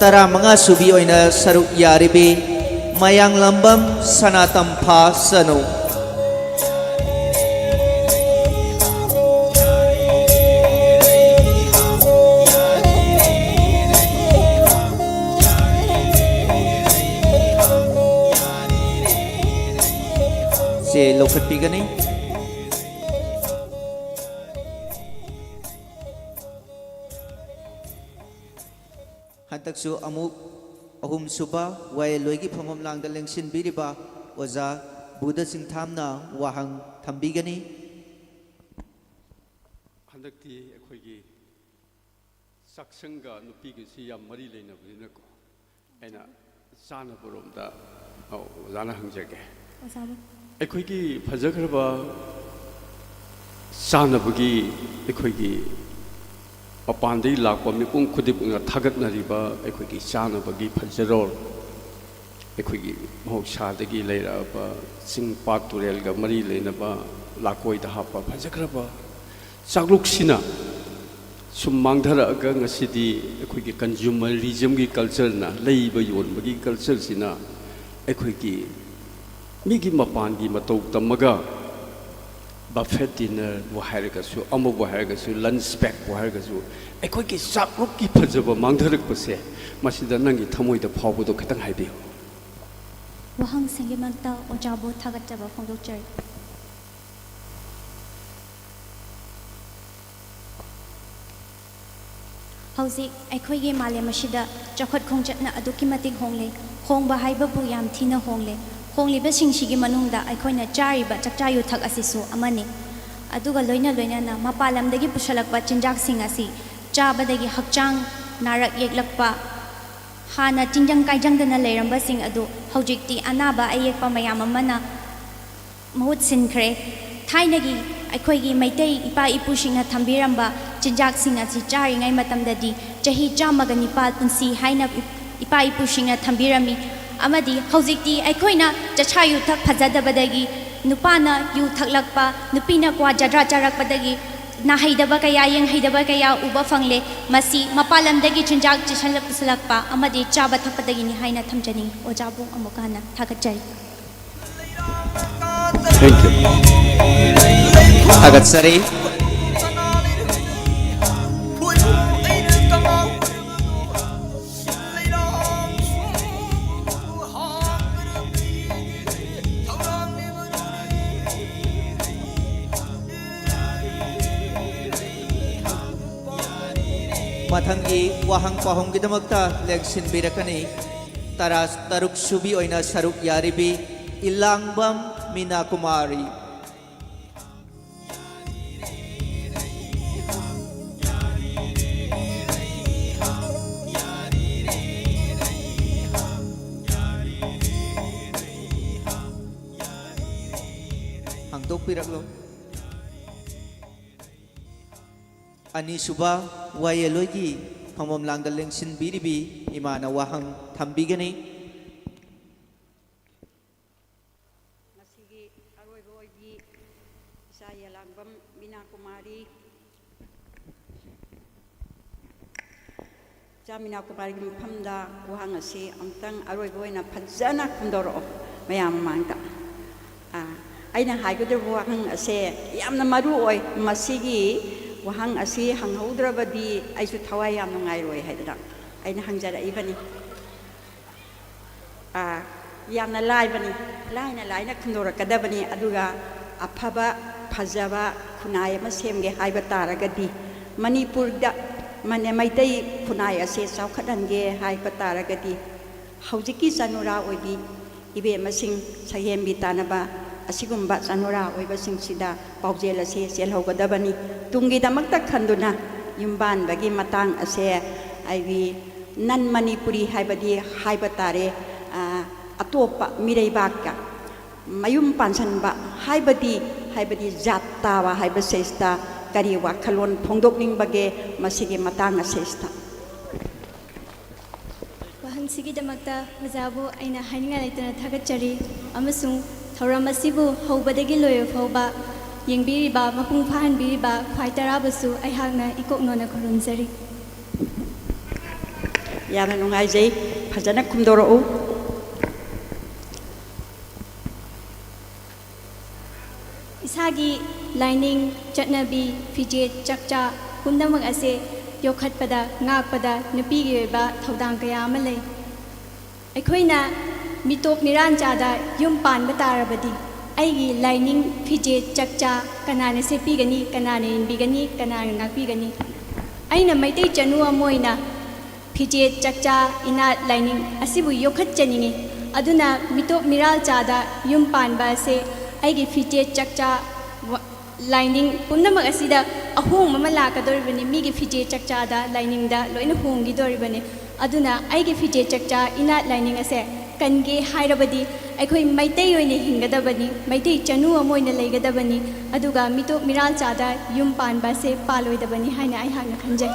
ꯇꯔꯥꯃꯉꯥ ꯁꯨꯕꯤ ꯑꯣꯏꯅ ꯁꯔꯨꯛ ꯌꯥꯔꯤꯕꯤ ꯃꯌꯥꯡꯂꯝꯕꯝ ꯁꯅꯥꯇꯝꯐꯥ ꯆꯅꯨ꯫ ꯆꯦ ꯂꯧꯈꯠꯄꯤꯒꯅꯤ꯫ ꯍꯟꯗꯛꯁꯨ ꯑꯃꯨꯛ ꯑꯍꯨꯝꯁꯨꯕ ꯋꯥꯌꯦꯜꯂꯣꯏꯒꯤ ꯐꯝꯐꯝ ꯂꯥꯡꯗ ꯂꯦꯡꯁꯤꯟꯕꯤꯔꯤꯕ ꯑꯣꯖꯥ ꯕꯨꯙ ꯆꯤꯡꯊꯥꯝꯅ ꯋꯥꯍꯪ ꯊꯝꯕꯤꯒꯅꯤ꯫ ꯍꯟꯗꯛꯇꯤ ꯑꯩꯈꯣꯏꯒꯤ ꯆꯥꯛꯁꯪꯒ ꯅꯨꯄꯤꯒꯁꯤ ꯌꯥꯝ ꯃꯔꯤ ꯂꯩꯅꯕꯅꯤꯅꯀꯣ, ꯑꯩꯅ ꯆꯥꯅꯕꯔꯣꯝꯗ, ꯑꯧ, ꯑꯣꯖꯥꯅ ꯍꯪꯖꯒꯦ꯫ ꯑꯣꯖꯥꯕꯨ ꯑꯩꯈꯣꯏꯒꯤ ꯐꯖꯈ꯭ꯔꯕ ꯆꯥꯅꯕꯒꯤ, ꯑꯩꯈꯣꯏꯒꯤ ꯃꯄꯥꯟꯗꯒꯤ ꯂꯥꯛꯄ ꯃꯤꯄꯨꯝ ꯈꯨꯗꯤꯡꯃꯛꯅ ꯊꯥꯒꯠꯅꯔꯤꯕ ꯑꯩꯈꯣꯏꯒꯤ ꯆꯥꯅꯕꯒꯤ ꯐꯖꯔꯣꯜ, ꯑꯩꯈꯣꯏꯒꯤ ꯃꯍꯧꯁꯥꯗꯒꯤ ꯂꯩꯔꯛꯑꯕ ꯆꯤꯡ ꯄꯥꯠ ꯇꯨꯔꯦꯜꯒ ꯃꯔꯤ ꯂꯩꯅꯕ ꯂꯥꯀꯣꯏꯗ ꯍꯥꯞꯄ ꯐꯖꯈ꯭ꯔꯕ ꯆꯥꯛꯂꯨꯛꯁꯤꯅ ꯁꯨꯝ ꯃꯥꯡꯊꯔꯛꯑꯒ ꯉꯁꯤꯗꯤ ꯑꯩꯈꯣꯏꯒꯤ consumerismꯒꯤ cultureꯅ, ꯂꯩꯕ ꯌꯣꯟꯕꯒꯤ cultureꯁꯤꯅ ꯑꯩꯈꯣꯏꯒꯤ ꯃꯤꯒꯤ ꯃꯄꯥꯟꯒꯤ ꯃꯇꯧ ꯇꯝꯃꯒ buffet dinnerꯕꯨ ꯍꯥꯏꯔꯒꯁꯨ, ꯑꯃꯕꯨ ꯍꯥꯏꯔꯒꯁꯨ, lunch packꯄꯨ ꯍꯥꯏꯔꯒꯁꯨ, ꯑꯩꯈꯣꯏꯒꯤ ꯆꯥꯛꯂꯨꯛꯀꯤ ꯐꯖꯕ ꯃꯥꯡꯊꯔꯛꯄꯁꯦ, ꯃꯁꯤꯗ ꯅꯪꯒꯤ ꯊꯃꯣꯏꯗ ꯐꯥꯎꯕꯗꯣ ꯈꯤꯇꯪ ꯍꯥꯏꯕꯤꯌꯨ꯫ ꯋꯥꯍꯪꯁꯤꯡꯒꯤꯗꯃꯛꯇ ꯑꯣꯖꯥꯕꯨ ꯊꯥꯒꯠꯆꯕ ꯐꯣꯡꯗꯣꯛꯆꯔꯤ꯫ ꯍꯧꯖꯤꯛ ꯑꯩꯈꯣꯏꯒꯤ ꯃꯥꯂꯦꯝ ꯑꯁꯤꯗ ꯆꯥꯎꯈꯠ ꯈꯣꯡꯆꯠꯅ ꯑꯗꯨꯛꯀꯤ ꯃꯇꯤꯛ ꯍꯣꯡꯂꯦ꯫ ꯍꯣꯡꯕ ꯍꯥꯏꯕꯕꯨ ꯌꯥꯝ ꯊꯤꯅ ꯍꯣꯡꯂꯦ꯫ ꯍꯣꯡꯂꯤꯕꯁꯤꯡꯁꯤꯒꯤ ꯃꯅꯨꯡꯗ ꯑꯩꯈꯣꯏꯅ ꯆꯥꯔꯤꯕ ꯆꯥꯛꯆꯥ ꯌꯨꯊꯛ ꯑꯁꯤꯁꯨ ꯑꯃꯅꯤ꯫ ꯑꯗꯨꯒ ꯂꯣꯏꯅ ꯂꯣꯏꯅꯅ ꯃꯄꯥꯟ ꯂꯝꯗꯒꯤ ꯄꯨꯁꯜꯂꯛꯄ ꯆꯤꯟꯖꯥꯛꯁꯤꯡ ꯑꯁꯤ ꯆꯥꯕꯗꯒꯤ ꯍꯛꯆꯥꯡ ꯅꯥꯔꯛ ꯌꯦꯛꯂꯛꯄ, ꯍꯥꯟꯅ ꯇꯤꯟꯖꯪ ꯀꯥꯏꯖꯪꯗꯅ ꯂꯩꯔꯝꯕꯁꯤꯡ ꯑꯗꯨ ꯍꯧꯖꯤꯛꯇꯤ ꯑꯅꯥꯕ ꯑꯌꯦꯛꯄ ꯃꯌꯥꯝ ꯑꯃꯅ ꯃꯍꯨꯠ ꯁꯤꯟꯈ꯭ꯔꯦ꯫ ꯊꯥꯏꯅꯒꯤ ꯑꯩꯈꯣꯏꯒꯤ ꯃꯩꯇꯩ ꯏꯄꯥ ꯏꯄꯨꯁꯤꯡꯅ ꯊꯝꯕꯤꯔꯝꯕ ꯆꯤꯟꯖꯥꯛꯁꯤꯡ ꯑꯁꯤ ꯆꯥꯔꯤꯉꯩ ꯃꯇꯝꯗꯗꯤ ꯆꯍꯤ ꯆꯥꯝꯃꯒ ꯅꯤꯄꯥꯜ ꯄꯨꯟꯁꯤ ꯍꯥꯏꯅ ꯏꯄꯥ ꯏꯄꯨꯁꯤꯡꯅ ꯊꯝꯕꯤꯔꯝꯃꯤ꯫ ꯑꯃꯗꯤ ꯍꯧꯖꯤꯛꯇꯤ ꯑꯩꯈꯣꯏꯅ ꯆꯥꯛꯆꯥ ꯌꯨꯊꯛ ꯐꯖꯗꯕꯗꯒꯤ ꯅꯨꯄꯥꯅ ꯌꯨ ꯊꯛꯂꯛꯄ, ꯅꯨꯄꯤꯅ ꯀ꯭ꯋꯥ ꯖꯗ꯭ꯔꯥ ꯆꯥꯔꯛꯄꯗꯒꯤ ꯅꯥꯍꯩꯗꯕ ꯀꯌꯥ, ꯌꯦꯡꯍꯩꯗꯕ ꯀꯌꯥ ꯎꯕ ꯐꯪꯂꯦ꯫ ꯃꯁꯤ ꯃꯄꯥꯟ ꯂꯝꯗꯒꯤ ꯆꯤꯟꯖꯥꯛ ꯆꯤꯁꯜꯂꯛ-, ꯄꯨꯁꯜꯂꯛꯄ ꯑꯃꯗꯤ ꯆꯥꯕ ꯊꯛꯄꯗꯒꯤꯅꯤ ꯍꯥꯏꯅ ꯊꯝꯖꯅꯤꯡꯏ꯫ ꯑꯣꯖꯥꯕꯨ ꯑꯃꯨꯛꯀ ꯍꯟꯅ ꯊꯥꯒꯠꯆꯔꯤ꯫ Thank you. ꯊꯥꯒꯠꯆꯔꯤ꯫ ꯃꯊꯪꯒꯤ ꯋꯥꯍꯪ ꯄꯥꯎꯍꯪꯒꯤꯗꯃꯛꯇ ꯂꯦꯡꯁꯤꯟꯕꯤꯔꯛꯀꯅꯤ ꯇꯔꯥ ꯇꯔꯨꯛ ꯁꯨꯕꯤ ꯑꯣꯏꯅ ꯁꯔꯨꯛ ꯌꯥꯔꯤꯕꯤ ꯏꯂꯥꯡꯕꯝ ꯃꯤꯅꯥ ꯀꯨꯃꯥꯔꯤ꯫ ꯍꯥꯡꯗꯣꯛꯄꯤꯔꯛꯂꯣ꯫ ꯑꯅꯤꯁꯨꯕ ꯋꯥꯌꯦꯜꯂꯣꯏꯒꯤ ꯐꯝꯐꯝ ꯂꯥꯡꯗ ꯂꯦꯡꯁꯤꯟꯕꯤꯔꯤꯕꯤ ꯏꯃꯥꯅ ꯋꯥꯍꯪ ꯊꯝꯕꯤꯒꯅꯤ꯫ ꯉꯁꯤꯒꯤ ꯑꯔꯣꯏꯕ ꯑꯣꯏꯕꯤ ꯏꯆꯥ ꯌꯦꯂꯥꯡꯕꯝ ꯃꯤꯅꯥ ꯀꯨꯃꯥꯔꯤ꯫ ꯏꯆꯥ ꯃꯤꯅꯥ ꯀꯨꯃꯥꯔꯤꯒꯤ ꯃꯐꯝꯗ ꯋꯥꯍꯪ ꯑꯁꯤ ꯑꯃꯨꯛꯇꯪ ꯑꯔꯣꯏꯕ ꯑꯣꯏꯅ ꯐꯖꯅ ꯈꯨꯝꯗꯧꯔꯛꯑꯣ ꯃꯌꯥꯝ ꯃꯃꯥꯡꯗ꯫ ꯑꯥ, ꯑꯩꯅ ꯍꯥꯏꯒꯗꯧꯔꯤꯕ ꯋꯥꯍꯪ ꯑꯁꯦ ꯌꯥꯝꯅ ꯃꯔꯨ ꯑꯣꯏ꯫ ꯃꯁꯤꯒꯤ ꯋꯥꯍꯪ ꯑꯁꯤ ꯍꯪꯍꯧꯗ꯭ꯔꯕꯗꯤ ꯑꯩꯁꯨ ꯊꯋꯥꯏ ꯌꯥꯝ ꯅꯨꯡꯉꯥꯏꯔꯣꯏ ꯍꯥꯏꯗꯅ ꯑꯩꯅ ꯍꯪꯖꯔꯛꯏꯕꯅꯤ꯫ ꯑꯥ, ꯌꯥꯝꯅ ꯂꯥꯏꯕꯅꯤ, ꯂꯥꯏꯅ ꯂꯥꯏꯅ ꯈꯨꯝꯗꯣꯔꯛꯀꯗꯕꯅꯤ꯫ ꯑꯗꯨꯒ ꯑꯐꯕ, ꯐꯖꯕ ꯈꯨꯟꯅꯥꯏ ꯑꯃ ꯁꯦꯝꯒꯦ ꯍꯥꯏꯕ ꯇꯥꯔꯒꯗꯤ, ꯃꯅꯤꯄꯨꯔꯗ ꯃꯅꯦ-, ꯃꯩꯇꯩ ꯈꯨꯟꯅꯥꯏ ꯑꯁꯦ ꯆꯥꯎꯈꯠꯍꯟꯒꯦ ꯍꯥꯏꯕ ꯇꯥꯔꯒꯗꯤ, ꯍꯧꯖꯤꯛꯀꯤ ꯆꯅꯨꯔꯥ ꯑꯣꯏꯕꯤ ꯏꯕꯦꯝꯃꯁꯤꯡ ꯁꯛꯍꯦꯟꯕꯤ ꯇꯥꯟꯅꯕ ꯑꯁꯤꯒꯨꯝꯕ ꯆꯅꯨꯔꯥ ꯑꯣꯏꯕꯁꯤꯡꯁꯤꯗ ꯄꯥꯎꯖꯦꯜ ꯑꯁꯦ ꯆꯦꯜꯍꯧꯒꯗꯕꯅꯤ꯫ ꯇꯨꯡꯒꯤꯗꯃꯛꯇ ꯈꯟꯗꯨꯅ ꯌꯨꯝꯕꯥꯟꯕꯒꯤ ꯃꯇꯥꯡ ꯑꯁꯦ ꯑꯩꯒꯤ ꯅꯟ ꯃꯅꯤꯄꯨꯔꯤ ꯍꯥꯏꯕꯗꯤ ꯍꯥꯏꯕ ꯇꯥꯔꯦ, ꯑ, ꯑꯇꯣꯞꯄ ꯃꯤꯔꯩꯕꯥꯛꯀ ꯃꯌꯨꯝ ꯄꯥꯟꯁꯤꯟꯕ ꯍꯥꯏꯕꯗꯤ, ꯍꯥꯏꯕꯗꯤ ꯖꯥꯠ ꯇꯥꯕ ꯍꯥꯏꯕꯁꯤꯗ ꯀꯔꯤ ꯋꯥꯈꯜꯂꯣꯟ ꯐꯣꯡꯗꯣꯛꯅꯤꯡꯕꯒꯦ ꯃꯁꯤꯒꯤ ꯃꯇꯥꯡ ꯑꯁꯤꯗ? ꯋꯥꯍꯪꯁꯤꯒꯤꯗꯃꯛꯇ ꯑꯣꯖꯥꯕꯨ ꯑꯩꯅ ꯍꯥꯏꯅꯤꯡꯉꯥꯏ ꯂꯩꯇꯅ ꯊꯥꯒꯠꯆꯔꯤ, ꯑꯃꯁꯨꯡ ꯊꯧꯔꯝ ꯑꯁꯤꯕꯨ ꯍꯧꯕꯗꯒꯤ ꯂꯣꯏꯕ ꯐꯥꯎꯕ ꯌꯦꯡꯕꯤꯔꯤꯕ, ꯃꯄꯨꯡ ꯐꯥꯍꯟꯕꯤꯔꯤꯕ ꯈ꯭ꯋꯥꯏ ꯇꯔꯥꯕꯨꯁꯨ ꯑꯩꯍꯥꯛꯅ ꯏꯀꯣꯛ ꯅꯣꯟꯅ ꯈꯨꯔꯨꯝꯖꯔꯤ꯫ ꯌꯥꯝꯅ ꯅꯨꯡꯉꯥꯏꯖꯩ꯫ ꯐꯖꯅ ꯈꯨꯝꯗꯣꯔꯛꯎ꯫ ꯏꯁꯥꯒꯤ ꯂꯥꯏꯅꯤꯡ, ꯆꯠꯅꯕꯤ, ꯐꯤꯖꯦꯠ, ꯆꯥꯛꯆꯥ ꯄꯨꯝꯅꯃꯛ ꯑꯁꯦ ꯌꯣꯛꯈꯠꯄꯗ, ꯉꯥꯛꯄꯗ ꯅꯨꯄꯤꯒꯤ ꯑꯣꯏꯕ ꯊꯧꯗꯥꯡ ꯀꯌꯥ ꯑꯃ ꯂꯩ꯫ ꯑꯩꯈꯣꯏꯅ ꯃꯤꯇꯣꯞ ꯃꯤꯔꯥꯟꯆꯥꯗ ꯌꯨꯝ ꯄꯥꯟꯕ ꯇꯥꯔꯕꯗꯤ, ꯑꯩꯒꯤ ꯂꯥꯏꯅꯤꯡ, ꯐꯤꯖꯦꯠ, ꯆꯥꯛꯆꯥ ꯀꯅꯥꯅ ꯁꯦꯠꯄꯤꯒꯅꯤ, ꯀꯅꯥꯅ ꯏꯟꯕꯤꯒꯅꯤ, ꯀꯅꯥꯅ ꯉꯥꯛꯄꯤꯒꯅꯤ? ꯑꯩꯅ ꯃꯩꯇꯩ ꯆꯅꯨ ꯑꯃ ꯑꯣꯏꯅ ꯐꯤꯖꯦꯠ ꯆꯥꯛꯆꯥ, ꯏꯅꯥꯠ ꯂꯥꯏꯅꯤꯡ ꯑꯁꯤꯕꯨ ꯌꯣꯛꯈꯠꯆꯅꯤꯡꯏ꯫ ꯑꯗꯨꯅ ꯃꯤꯇꯣꯞ ꯃꯤꯔꯥꯜꯆꯥꯗ ꯌꯨꯝ ꯄꯥꯟꯕ ꯑꯁꯦ ꯑꯩꯒꯤ ꯐꯤꯖꯦꯠ ꯆꯥꯛꯆꯥ, ꯋ-, ꯂꯥꯏꯅꯤꯡ ꯄꯨꯝꯅꯃꯛ ꯑꯁꯤꯗ ꯑꯍꯣꯡꯕ ꯑꯃ ꯂꯥꯛꯀꯗꯧꯔꯤꯕꯅꯤ꯫ ꯃꯤꯒꯤ ꯐꯤꯖꯦꯠ ꯆꯥꯛꯆꯥꯗ, ꯂꯥꯏꯅꯤꯡꯗ ꯂꯣꯏꯅ ꯍꯣꯡꯈꯤꯗꯧꯔꯤꯕꯅꯤ꯫ ꯑꯗꯨꯅ ꯑꯩꯒꯤ ꯐꯤꯖꯦꯠ ꯆꯥꯛꯆꯥ, ꯏꯅꯥꯠ ꯂꯥꯏꯅꯤꯡ ꯑꯁꯦ ꯀꯟꯒꯦ ꯍꯥꯏꯔꯕꯗꯤ ꯑꯩꯈꯣꯏ ꯃꯩꯇꯩ ꯑꯣꯏꯅ ꯍꯤꯡꯒꯗꯕꯅꯤ, ꯃꯩꯇꯩ ꯆꯅꯨ ꯑꯃ ꯑꯣꯏꯅ ꯂꯩꯒꯗꯕꯅꯤ, ꯑꯗꯨꯒ ꯃꯤꯇꯣꯞ ꯃꯤꯔꯥꯜꯆꯥꯗ ꯌꯨꯝ ꯄꯥꯟꯕ ꯑꯁꯦ ꯄꯥꯜꯂꯣꯏꯗꯕꯅꯤ ꯍꯥꯏꯅ ꯑꯩꯍꯥꯛꯅ ꯈꯟꯖꯩ꯫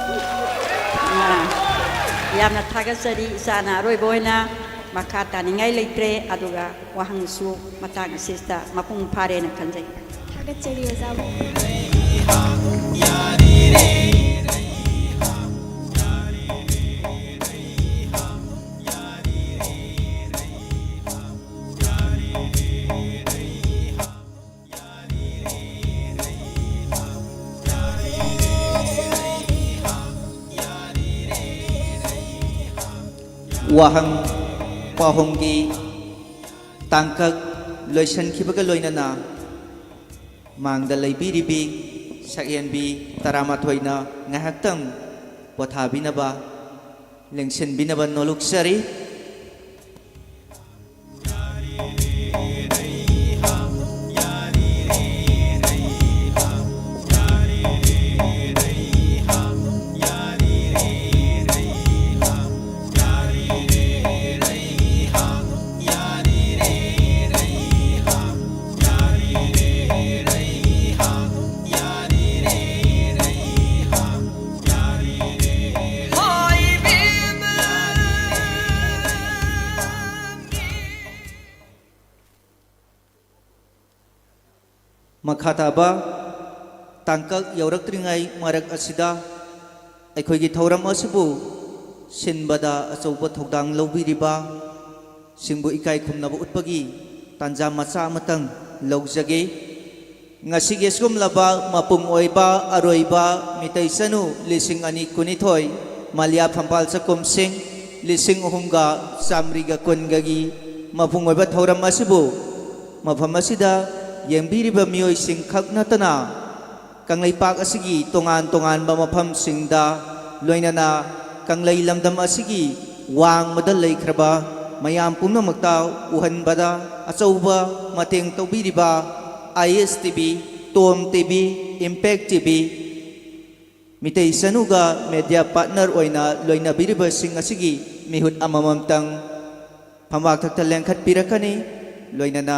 ꯑꯥ, ꯌꯥꯝꯅ ꯊꯥꯒꯠꯆꯔꯤ꯫ ꯏꯆꯥꯅ ꯑꯔꯣꯏꯕ ꯑꯣꯏꯅ ꯃꯈꯥ ꯇꯥꯅꯤꯡꯉꯥꯏ ꯂꯩꯇ꯭ꯔꯦ, ꯑꯗꯨꯒ ꯋꯥꯍꯪꯁꯨ ꯃꯇꯥꯡ ꯑꯁꯤꯗ ꯃꯄꯨꯡ ꯐꯥꯔꯦꯅ ꯈꯟꯖꯩ꯫ ꯊꯥꯒꯠꯆꯔꯤ ꯑꯣꯖꯥꯕꯨ꯫ ꯋꯥꯍꯪ ꯄꯥꯎꯍꯪꯒꯤ ꯇꯥꯡꯀꯛ ꯂꯣꯏꯁꯤꯟꯈꯤꯕꯒ ꯂꯣꯏꯅꯅ ꯃꯥꯡꯗ ꯂꯩꯕꯤꯔꯤꯕꯤ ꯁꯛꯍꯦꯟꯕꯤ ꯇꯔꯥꯃꯥꯊꯣꯏꯅ ꯉꯥꯏꯍꯥꯛꯇꯪ ꯄꯣꯊꯥꯕꯤꯅꯕ, ꯂꯦꯡꯁꯤꯟꯕꯤꯅꯕ ꯅꯣꯂꯨꯛꯆꯔꯤ꯫ ꯃꯈꯥ ꯇꯥꯕ ꯇꯥꯡꯀꯛ ꯌꯧꯔꯛꯇ꯭ꯔꯤꯉꯩ ꯃꯔꯛ ꯑꯁꯤꯗ ꯑꯩꯈꯣꯏꯒꯤ ꯊꯧꯔꯝ ꯑꯁꯤꯕꯨ ꯁꯤꯟꯕꯗ ꯑꯆꯧꯕ ꯊꯧꯗꯥꯡ ꯂꯧꯕꯤꯔꯤꯕ ꯁꯤꯡꯕꯨ ꯏꯀꯥꯏ ꯈꯨꯝꯅꯕ ꯎꯠꯄꯒꯤ ꯇꯥꯟꯖꯥ ꯃꯆꯥ ꯑꯃꯇꯪ ꯂꯧꯖꯒꯦ꯫ ꯉꯁꯤꯒꯤ ꯑꯁꯤꯒꯨꯝꯂꯕ ꯃꯄꯨꯡ ꯑꯣꯏꯕ ꯑꯔꯣꯏꯕ ꯃꯤꯇꯩ ꯆꯅꯨ ꯂꯤꯁꯤꯡ ꯑꯅꯤ ꯀꯨꯟꯅꯤꯊꯣꯏ ꯃꯂꯤꯌꯥ ꯐꯝꯕꯥꯜ ꯆꯥꯛꯈꯨꯝꯁꯤꯡ ꯂꯤꯁꯤꯡ ꯑꯍꯨꯝꯒ ꯆꯥꯃꯔꯤꯒ ꯀꯨꯟꯒꯒꯤ ꯃꯄꯨꯡ ꯑꯣꯏꯕ ꯊꯧꯔꯝ ꯑꯁꯤꯕꯨ ꯃꯐꯝ ꯑꯁꯤꯗ ꯌꯦꯡꯕꯤꯔꯤꯕ ꯃꯤꯑꯣꯏꯁꯤꯡ ꯈꯛ ꯅꯠꯇꯅ ꯀꯪꯂꯩꯄꯥꯛ ꯑꯁꯤꯒꯤ ꯇꯣꯉꯥꯟ ꯇꯣꯉꯥꯟꯕ ꯃꯐꯝꯁꯤꯡꯗ, ꯂꯣꯏꯅꯅ ꯀꯪꯂꯩ ꯂꯝꯗꯝ ꯑꯁꯤꯒꯤ ꯋꯥꯡꯃꯗ ꯂꯩꯈ꯭ꯔꯕ ꯃꯌꯥꯝ ꯄꯨꯝꯅꯃꯛꯇ ꯎꯍꯟꯕꯗ ꯑꯆꯧꯕ ꯃꯇꯦꯡ ꯇꯧꯕꯤꯔꯤꯕ I S T V, Tom T V, Impact T V, Meetei ꯆꯅꯨꯒ ꯃꯦꯗꯤꯌꯥ ꯄꯥꯔꯠꯅꯔ ꯑꯣꯏꯅ ꯂꯣꯏꯅꯕꯤꯔꯤꯕꯁꯤꯡ ꯑꯁꯤꯒꯤ ꯃꯤꯍꯨꯠ ꯑꯃꯃꯝꯇꯪ ꯐꯝꯕꯥꯛꯊꯛꯇ ꯂꯦꯡꯈꯠꯄꯤꯔꯛꯀꯅꯤ꯫ ꯂꯣꯏꯅꯅ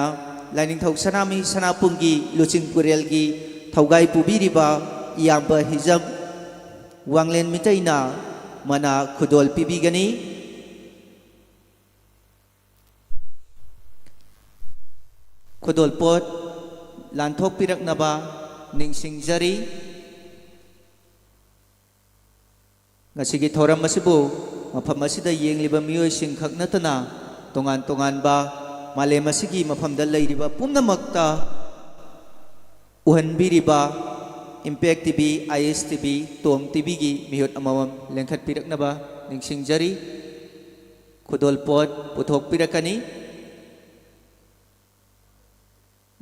ꯂꯥꯏꯅꯤꯡꯊꯧ ꯁꯅꯥꯃꯍꯤ ꯁꯅꯥꯄꯨꯝꯒꯤ ꯂꯨꯆꯤꯡ ꯄꯨꯔꯦꯜꯒꯤ ꯊꯧꯒꯥꯏ ꯄꯨꯕꯤꯔꯤꯕ ꯏꯌꯥꯝꯕ ꯍꯤꯖꯝ ꯋꯥꯡꯂꯦꯟ ꯃꯤꯇꯩꯅ ꯃꯅꯥ ꯈꯨꯗꯣꯜ ꯄꯤꯕꯤꯒꯅꯤ꯫ ꯈꯨꯗꯣꯜꯄꯣꯠ ꯂꯥꯟꯊꯣꯛꯄꯤꯔꯛꯅꯕ ꯅꯤꯡꯁꯤꯡꯖꯔꯤ꯫ ꯉꯁꯤꯒꯤ ꯊꯧꯔꯝ ꯑꯁꯤꯕꯨ ꯃꯐꯝ ꯑꯁꯤꯗ ꯌꯦꯡꯂꯤꯕ ꯃꯤꯑꯣꯏꯁꯤꯡ ꯈꯛ ꯅꯠꯇꯅ ꯇꯣꯉꯥꯟ ꯇꯣꯉꯥꯟꯕ ꯃꯥꯂꯦꯝ ꯑꯁꯤꯒꯤ ꯃꯐꯝꯗ ꯂꯩꯔꯤꯕ ꯄꯨꯝꯅꯃꯛꯇ ꯎꯍꯟꯕꯤꯔꯤꯕ ꯏꯝꯄꯦꯛ ꯇꯤ ꯚꯤ, ꯑꯥꯏ S T V, Tom T ꯚꯤꯒꯤ ꯃꯤꯍꯨꯠ ꯑꯃꯃꯝ ꯂꯦꯡꯈꯠꯄꯤꯔꯛꯅꯕ ꯅꯤꯡꯁꯤꯡꯖꯔꯤ꯫ ꯈꯨꯗꯣꯜꯄꯣꯠ ꯄꯨꯊꯣꯛꯄꯤꯔꯛꯀꯅꯤ꯫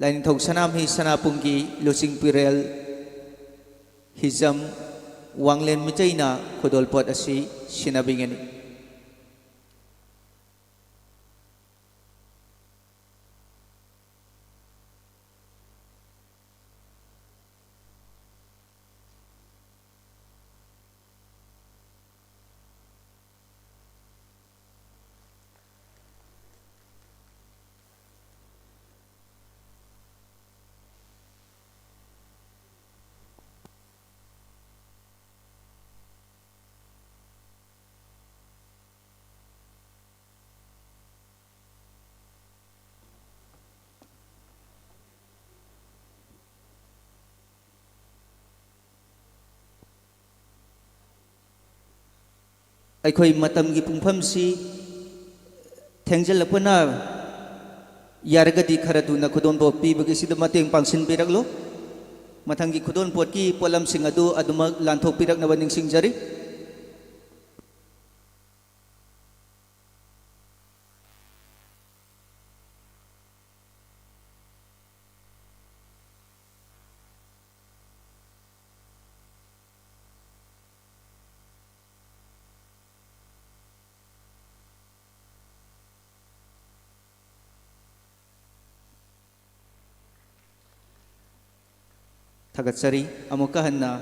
ꯂꯥꯏꯅꯤꯡꯊꯧ ꯁꯅꯥꯃꯍꯤ ꯁꯅꯥꯄꯨꯝꯒꯤ ꯂꯨꯆꯤꯡ ꯄꯨꯔꯦꯜ ꯍꯤꯖꯝ ꯋꯥꯡꯂꯦꯟ ꯃꯤꯇꯩꯅ ꯈꯨꯗꯣꯜꯄꯣꯠ ꯑꯁꯤ ꯁꯤꯟꯅꯕꯤꯒꯅꯤ꯫ ꯑꯩꯈꯣꯏ ꯃꯇꯝꯒꯤ ꯄꯨꯡꯐꯝꯁꯤ ꯊꯦꯡꯖꯤꯜꯂꯛꯄꯅ ꯌꯥꯔꯒꯗꯤ ꯈꯔ ꯊꯨꯅ ꯈꯨꯗꯣꯜꯄꯣꯠ ꯄꯤꯕꯒꯤꯁꯤꯗ ꯃꯇꯦꯡ ꯄꯥꯡꯁꯤꯟꯕꯤꯔꯛꯂꯣ꯫ ꯃꯊꯪꯒꯤ ꯈꯨꯗꯣꯜꯄꯣꯠꯀꯤ ꯄꯣꯠꯂꯝꯁꯤꯡ ꯑꯗꯨ ꯑꯗꯨꯃꯛ ꯂꯥꯟꯊꯣꯛꯄꯤꯔꯛꯅꯕ ꯅꯤꯡꯁꯤꯡꯖꯔꯤ꯫ ꯊꯥꯒꯠꯆꯔꯤ꯫ ꯑꯃꯨꯛꯀ ꯍꯟꯅ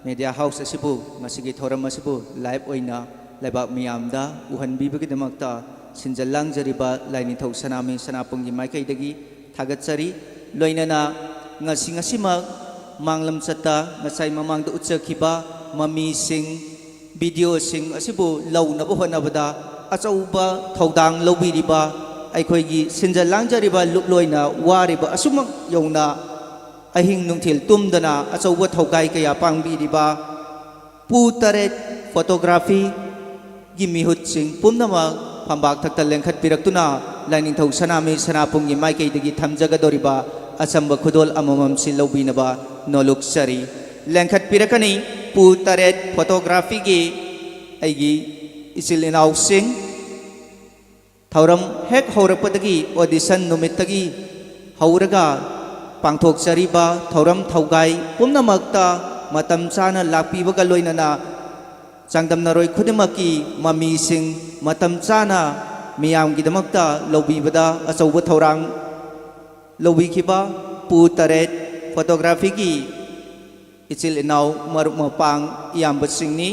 media house ꯑꯁꯤꯕꯨ ꯉꯁꯤꯒꯤ ꯊꯧꯔꯝ ꯑꯁꯤꯕꯨ live ꯑꯣꯏꯅ ꯂꯩꯕꯥꯛ ꯃꯤꯌꯥꯝꯗ ꯎꯍꯟꯕꯤꯕꯒꯤꯗꯃꯛꯇ ꯁꯤꯟꯖ ꯂꯥꯡꯖꯔꯤꯕ ꯂꯥꯏꯅꯤꯡꯊꯧ ꯁꯅꯥꯃꯍꯤ ꯁꯅꯥꯄꯨꯝꯒꯤ ꯃꯥꯏꯀꯩꯗꯒꯤ ꯊꯥꯒꯠꯆꯔꯤ꯫ ꯂꯣꯏꯅꯅ ꯉꯁꯤ ꯉꯁꯤꯃꯛ ꯃꯥꯡꯂꯝꯆꯠꯇ ꯉꯁꯥꯏ ꯃꯃꯥꯡꯗ ꯎꯠꯆꯈꯤꯕ ꯃꯃꯤꯁꯤꯡ, videoꯁꯤꯡ ꯑꯁꯤꯕꯨ ꯂꯧꯅꯕ ꯍꯣꯠꯅꯕꯗ ꯑꯆꯧꯕ ꯊꯧꯗꯥꯡ ꯂꯧꯕꯤꯔꯤꯕ ꯑꯩꯈꯣꯏꯒꯤ ꯁꯤꯟꯖ ꯂꯥꯡꯖꯔꯤꯕ ꯂꯨꯞꯂꯣꯏꯅ ꯋꯥꯔꯤꯕ ꯑꯁꯨꯃꯛ ꯌꯧꯅ ꯑꯍꯤꯡ ꯅꯨꯡꯊꯤꯜ ꯇꯨꯝꯗꯅ ꯑꯆꯧꯕ ꯊꯧꯒꯥꯏ ꯀꯌꯥ ꯄꯥꯡꯕꯤꯔꯤꯕ ꯄꯨ ꯇꯔꯦꯠ photographyꯒꯤ ꯃꯤꯍꯨꯠꯁꯤꯡ ꯄꯨꯝꯅꯃꯛ ꯐꯝꯕꯥꯛ ꯊꯛꯇ ꯂꯦꯡꯈꯠꯄꯤꯔꯛꯇꯨꯅ ꯂꯥꯏꯅꯤꯡꯊꯧ ꯁꯅꯥꯃꯍꯤ ꯁꯅꯥꯄꯨꯝꯒꯤ ꯃꯥꯏꯀꯩꯗꯒꯤ ꯊꯝꯖꯒꯗꯧꯔꯤꯕ ꯑꯆꯝꯕ ꯈꯨꯗꯣꯜ ꯑꯃꯃꯝꯁꯤ ꯂꯧꯕꯤꯅꯕ ꯅꯣꯂꯨꯛꯆꯔꯤ꯫ ꯂꯦꯡꯈꯠꯄꯤꯔꯛꯀꯅꯤ ꯄꯨ ꯇꯔꯦꯠ photographyꯒꯤ ꯑꯩꯒꯤ ꯏꯆꯤꯜ ꯏꯅꯥꯎꯁꯤꯡ꯫ ꯊꯧꯔꯝ ꯍꯦꯛ ꯍꯧꯔꯛꯄꯗꯒꯤ, audition ꯅꯨꯃꯤꯠꯇꯒꯤ ꯍꯧꯔꯒ ꯄꯥꯡꯊꯣꯛꯆꯔꯤꯕ ꯊꯧꯔꯝ ꯊꯧꯒꯥꯏ ꯄꯨꯝꯅꯃꯛꯇ ꯃꯇꯝ ꯆꯥꯅ ꯂꯥꯛꯄꯤꯕꯒ ꯂꯣꯏꯅꯅ ꯆꯥꯡꯗꯝꯅꯔꯣꯏ ꯈꯨꯗꯤꯡꯃꯛꯀꯤ ꯃꯃꯤꯁꯤꯡ ꯃꯇꯝ ꯆꯥꯅ ꯃꯤꯌꯥꯝꯒꯤꯗꯃꯛꯇ ꯂꯧꯕꯤꯕꯗ ꯑꯆꯧꯕ ꯊꯧꯔꯥꯡ ꯂꯧꯕꯤꯈꯤꯕ ꯄꯨ ꯇꯔꯦꯠ photographyꯒꯤ ꯏꯆꯤꯜ ꯏꯅꯥꯎ, ꯃꯔꯨꯞ ꯃꯄꯥꯡ, ꯏꯌꯥꯝꯕꯁꯤꯡꯅꯤ꯫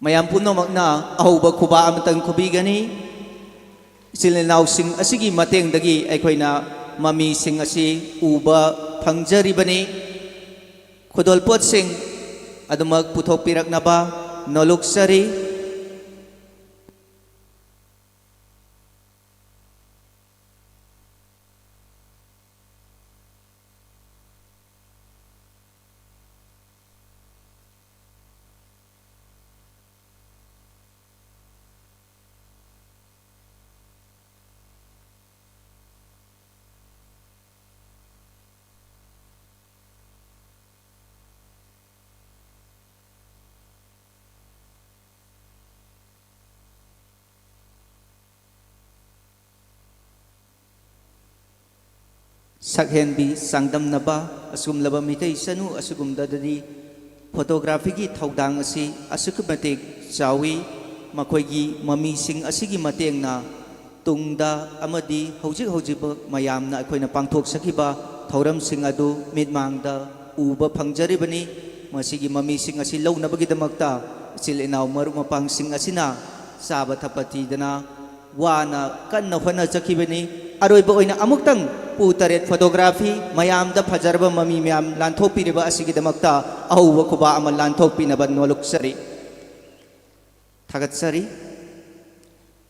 ꯃꯌꯥꯝ ꯄꯨꯝꯅꯃꯛꯅ ꯑꯍꯧꯕ ꯈꯨꯕꯥꯛ ꯑꯃꯇꯪ ꯈꯨꯕꯤꯒꯅꯤ꯫ ꯏꯆꯤꯜ ꯏꯅꯥꯎꯁꯤꯡ ꯑꯁꯤꯒꯤ ꯃꯇꯦꯡꯗꯒꯤ ꯑꯩꯈꯣꯏꯅ ꯃꯃꯤꯁꯤꯡ ꯑꯁꯤ ꯎꯕ ꯐꯪꯖꯔꯤꯕꯅꯤ꯫ ꯈꯨꯗꯣꯜꯄꯣꯠꯁꯤꯡ ꯑꯗꯨꯃꯛ ꯄꯨꯊꯣꯛꯄꯤꯔꯛꯅꯕ ꯅꯣꯂꯨꯛꯆꯔꯤ꯫ ꯁꯛꯍꯦꯟꯕꯤ ꯆꯥꯡꯗꯝꯅꯕ ꯑꯁꯨꯝꯂꯕ ꯃꯤꯇꯩ ꯆꯅꯨ ꯑꯁꯤꯒꯨꯝꯕꯗꯗꯤ ꯐꯣꯇꯣꯒ꯭ꯔꯥꯐꯤꯒꯤ ꯊꯧꯗꯥꯡ ꯑꯁꯤ ꯑꯁꯨꯛꯀꯤ ꯃꯇꯤꯛ ꯆꯥꯎꯏ꯫ ꯃꯈꯣꯏꯒꯤ ꯃꯃꯤꯁꯤꯡ ꯑꯁꯤꯒꯤ ꯃꯇꯦꯡꯅ ꯇꯨꯡꯗ ꯑꯃꯗꯤ ꯍꯧꯖꯤꯛ ꯍꯧꯖꯤꯛ ꯃꯌꯥꯝꯅ ꯑꯩꯈꯣꯏꯅ ꯄꯥꯡꯊꯣꯛꯆꯈꯤꯕ ꯊꯧꯔꯝꯁꯤꯡ ꯑꯗꯨ ꯃꯤꯠꯃꯥꯡꯗ ꯎꯕ ꯐꯪꯖꯔꯤꯕꯅꯤ꯫ ꯃꯁꯤꯒꯤ ꯃꯃꯤꯁꯤꯡ ꯑꯁꯤ ꯂꯧꯅꯕꯒꯤꯗꯃꯛꯇ ꯏꯆꯤꯜ ꯏꯅꯥꯎ ꯃꯔꯨꯞ ꯃꯄꯥꯡꯁꯤꯡ ꯑꯁꯤꯅ ꯆꯥꯕ ꯊꯛꯄ ꯊꯤꯗꯅ ꯋꯥꯅ ꯀꯟꯅ ꯍꯣꯠꯅꯖꯈꯤꯕꯅꯤ꯫ ꯑꯔꯣꯏꯕ ꯑꯣꯏꯅ ꯑꯃꯨꯛꯇꯪ ꯄꯨ ꯇꯔꯦꯠ ꯐꯣꯇꯣꯒ꯭ꯔꯥꯐꯤ ꯃꯌꯥꯝꯗ ꯐꯖꯔꯕ ꯃꯃꯤ ꯃꯌꯥꯝ ꯂꯥꯟꯊꯣꯛꯄꯤꯔꯤꯕ ꯑꯁꯤꯒꯤꯗꯃꯛꯇ ꯑꯍꯧꯕ ꯈꯨꯕꯥꯛ ꯑꯃ ꯂꯥꯟꯊꯣꯛꯄꯤꯅꯕ ꯅꯣꯜꯂꯨꯛꯆꯔꯤ꯫ ꯊꯥꯒꯠꯆꯔꯤ꯫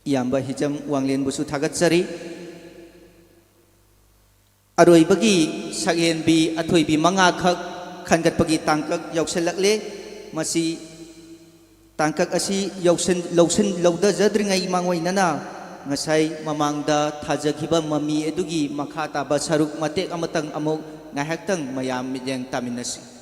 ꯏꯌꯥꯝꯕ ꯍꯤꯖꯝ ꯋꯥꯡꯂꯦꯟꯕꯨꯁꯨ ꯊꯥꯒꯠꯆꯔꯤ꯫ ꯑꯔꯣꯏꯕꯒꯤ ꯁꯛꯍꯦꯟꯕꯤ ꯑꯊꯣꯏꯕꯤ ꯃꯉꯥꯈꯛ ꯈꯟꯒꯠꯄꯒꯤ ꯇꯥꯡꯀꯛ ꯌꯧꯁꯤꯜꯂꯛꯂꯦ꯫ ꯃꯁꯤ ꯇꯥꯡꯀꯛ ꯑꯁꯤ ꯌꯧꯁꯤꯟ-, ꯂꯧꯁꯤꯟ-, ꯂꯧꯊꯖꯗ꯭ꯔꯤꯉꯩ ꯃꯥꯡꯑꯣꯏꯅꯅ ꯉꯁꯥꯏ ꯃꯃꯥꯡꯗ ꯊꯥꯖꯈꯤꯕ ꯃꯃꯤ ꯑꯗꯨꯒꯤ ꯃꯈꯥ ꯇꯥꯕ ꯁꯔꯨꯛ ꯃꯇꯦꯛ ꯑꯃꯇꯪ ꯑꯃꯨꯛ ꯉꯥꯏꯍꯥꯛꯇꯪ ꯃꯌꯥꯝ ꯃꯤꯠꯌꯦꯡ ꯇꯥꯃꯤꯟꯅꯁꯤ꯫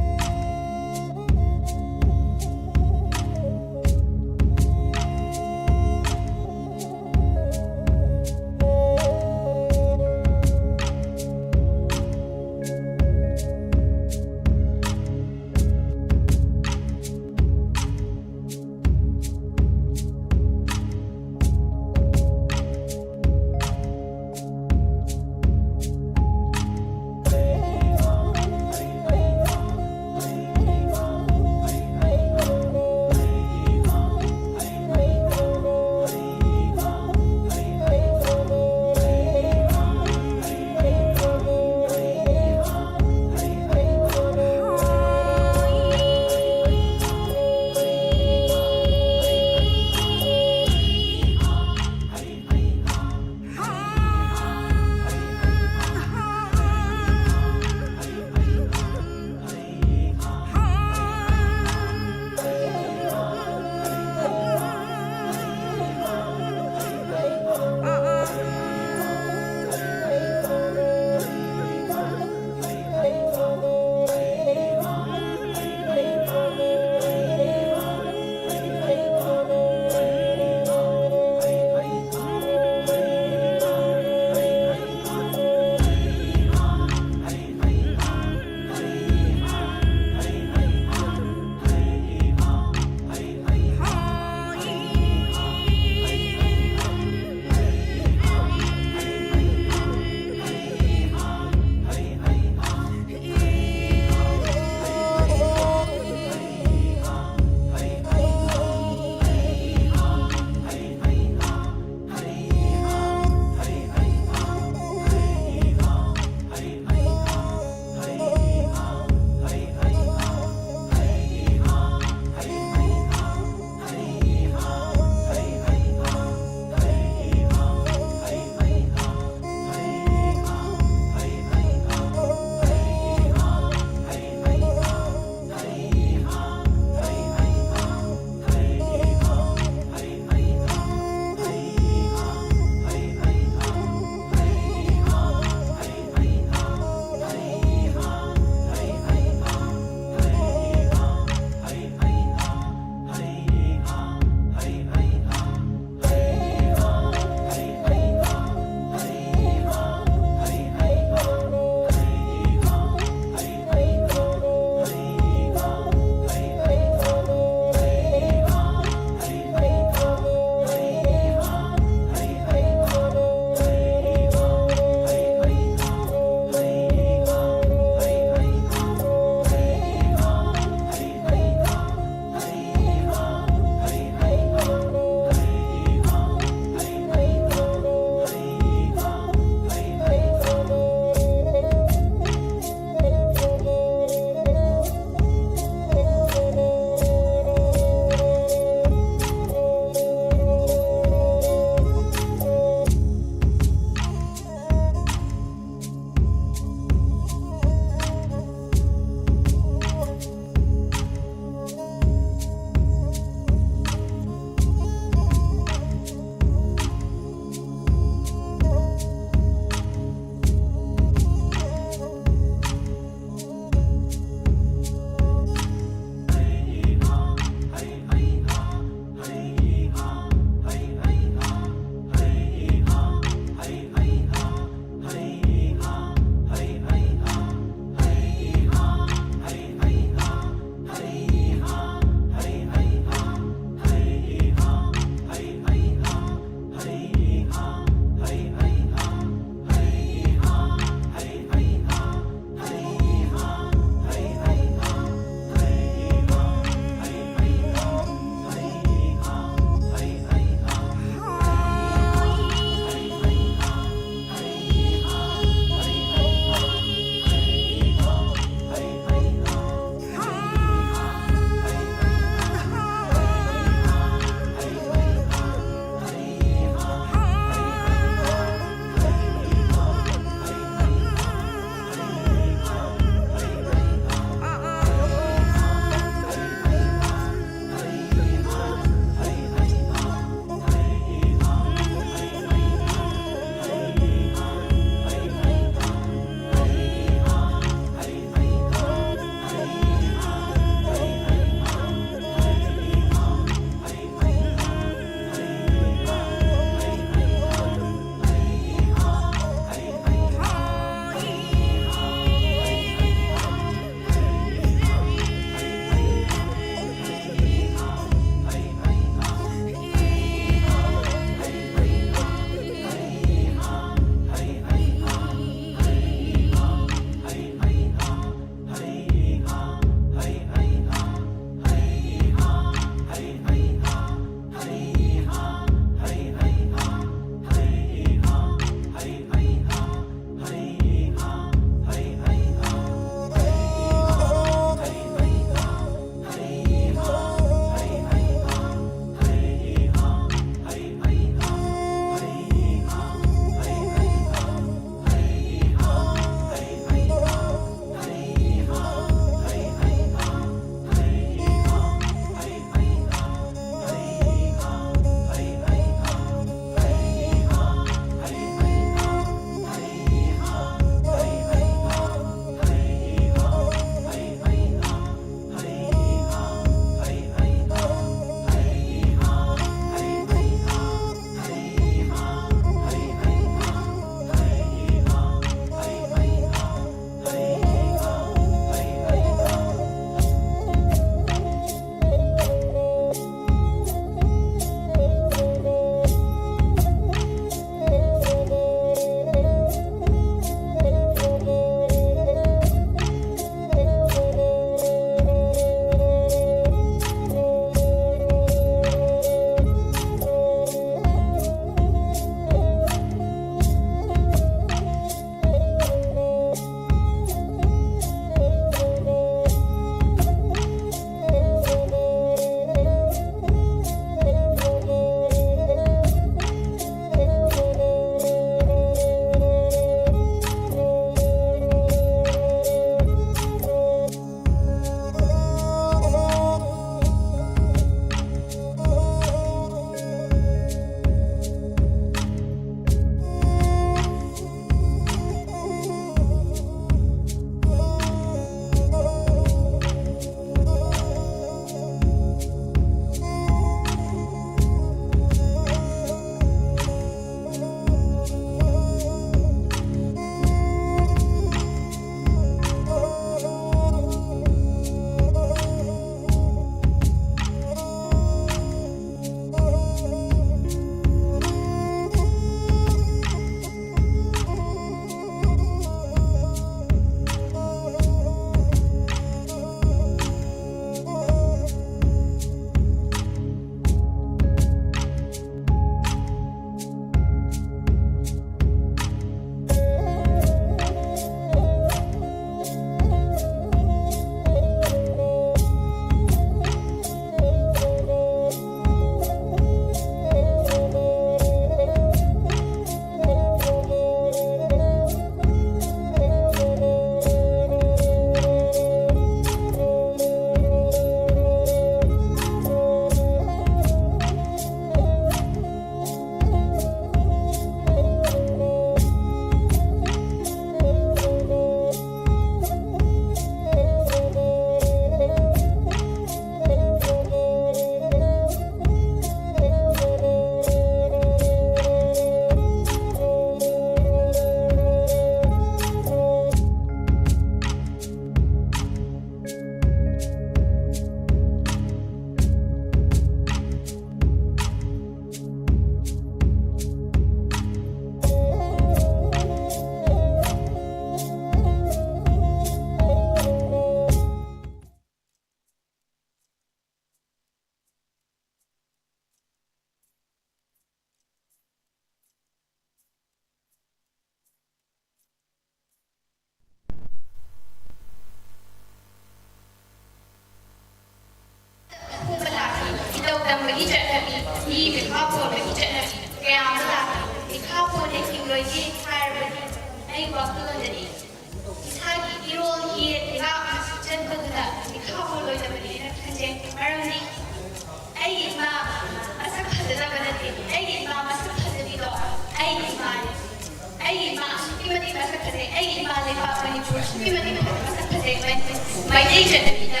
ꯑꯗꯨꯛꯀꯤ ꯃꯇꯤꯛ ꯃꯁꯛ ꯐꯖꯩ꯫ ꯃꯩ-, ꯃꯩꯇꯩ ꯆꯠꯅꯕꯤꯗ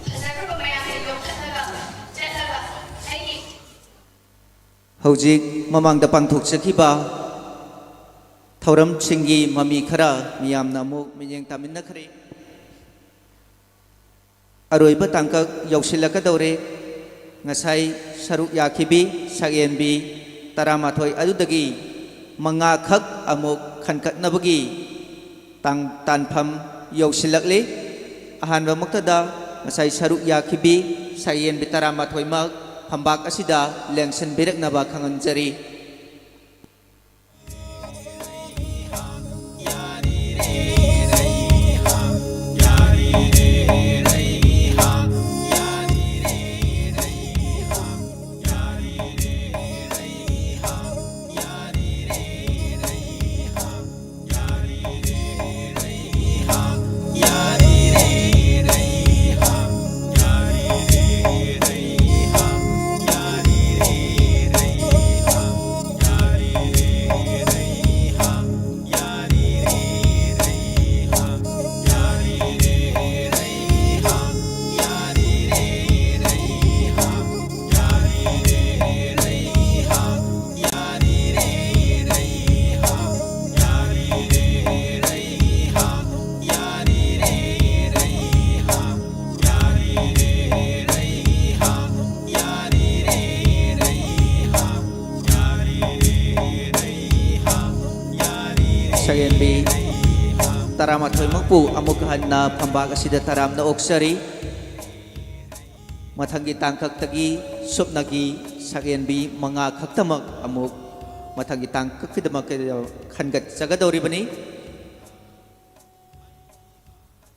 ꯐꯖꯈ꯭ꯔꯕ ꯃꯌꯥꯝꯁꯦ ꯌꯣꯛꯈꯠꯂꯒ ꯆꯠꯂꯒ ꯑꯩꯒꯤ ꯍꯧꯖꯤꯛ ꯃꯃꯥꯡꯗ ꯄꯥꯡꯊꯣꯛꯆꯈꯤꯕ ꯊꯧꯔꯝꯁꯤꯡꯒꯤ ꯃꯃꯤ ꯈꯔ ꯃꯤꯌꯥꯝꯅ ꯑꯃꯨꯛ ꯃꯤꯠꯌꯦꯡ ꯇꯥꯃꯤꯟꯅꯈ꯭ꯔꯦ꯫ ꯑꯔꯣꯏꯕ ꯇꯥꯡꯀꯛ ꯌꯧꯁꯤꯜꯂꯛꯀꯗꯧꯔꯦ꯫ ꯉꯁꯥꯏ ꯁꯔꯨꯛ ꯌꯥꯈꯤꯕꯤ ꯁꯛꯍꯦꯟꯕꯤ ꯇꯔꯥꯃꯥꯊꯣꯏ ꯑꯗꯨꯗꯒꯤ ꯃꯉꯥꯈꯛ ꯑꯃꯨꯛ ꯈꯟꯒꯠꯅꯕꯒꯤ ꯇꯥꯡ-, ꯇꯥꯟꯐꯝ ꯌꯧꯁꯤꯜꯂꯛꯂꯤ꯫ ꯑꯍꯥꯟꯕꯃꯛꯇꯗ ꯉꯁꯥꯏ ꯁꯔꯨꯛ ꯌꯥꯈꯤꯕꯤ ꯁꯛꯍꯦꯟꯕꯤ ꯇꯔꯥꯃꯥꯊꯣꯏꯃꯛ ꯐꯝꯕꯥꯛ ꯑꯁꯤꯗ ꯂꯦꯡꯁꯤꯟꯕꯤꯔꯛꯅꯕ ꯈꯪꯍꯟꯖꯔꯤ꯫ ꯁꯛꯍꯦꯟꯕꯤ ꯇꯔꯥꯃꯥꯊꯣꯏꯃꯛꯄꯨ ꯑꯃꯨꯛ ꯍꯟꯅ ꯐꯝꯕꯥꯛ ꯑꯁꯤꯗ ꯇꯔꯥꯝꯅ ꯑꯣꯛꯆꯔꯤ꯫ ꯃꯊꯪꯒꯤ ꯇꯥꯡꯀꯛꯇꯒꯤ ꯁꯨꯞꯅꯒꯤ ꯁꯛꯍꯦꯟꯕꯤ ꯃꯉꯥ ꯈꯛꯇꯃꯛ ꯑꯃꯨꯛ ꯃꯊꯪꯒꯤ ꯇꯥꯡꯀꯛꯀꯤꯗꯃꯛ ꯈꯟꯒꯠꯆꯒꯗꯧꯔꯤꯕꯅꯤ꯫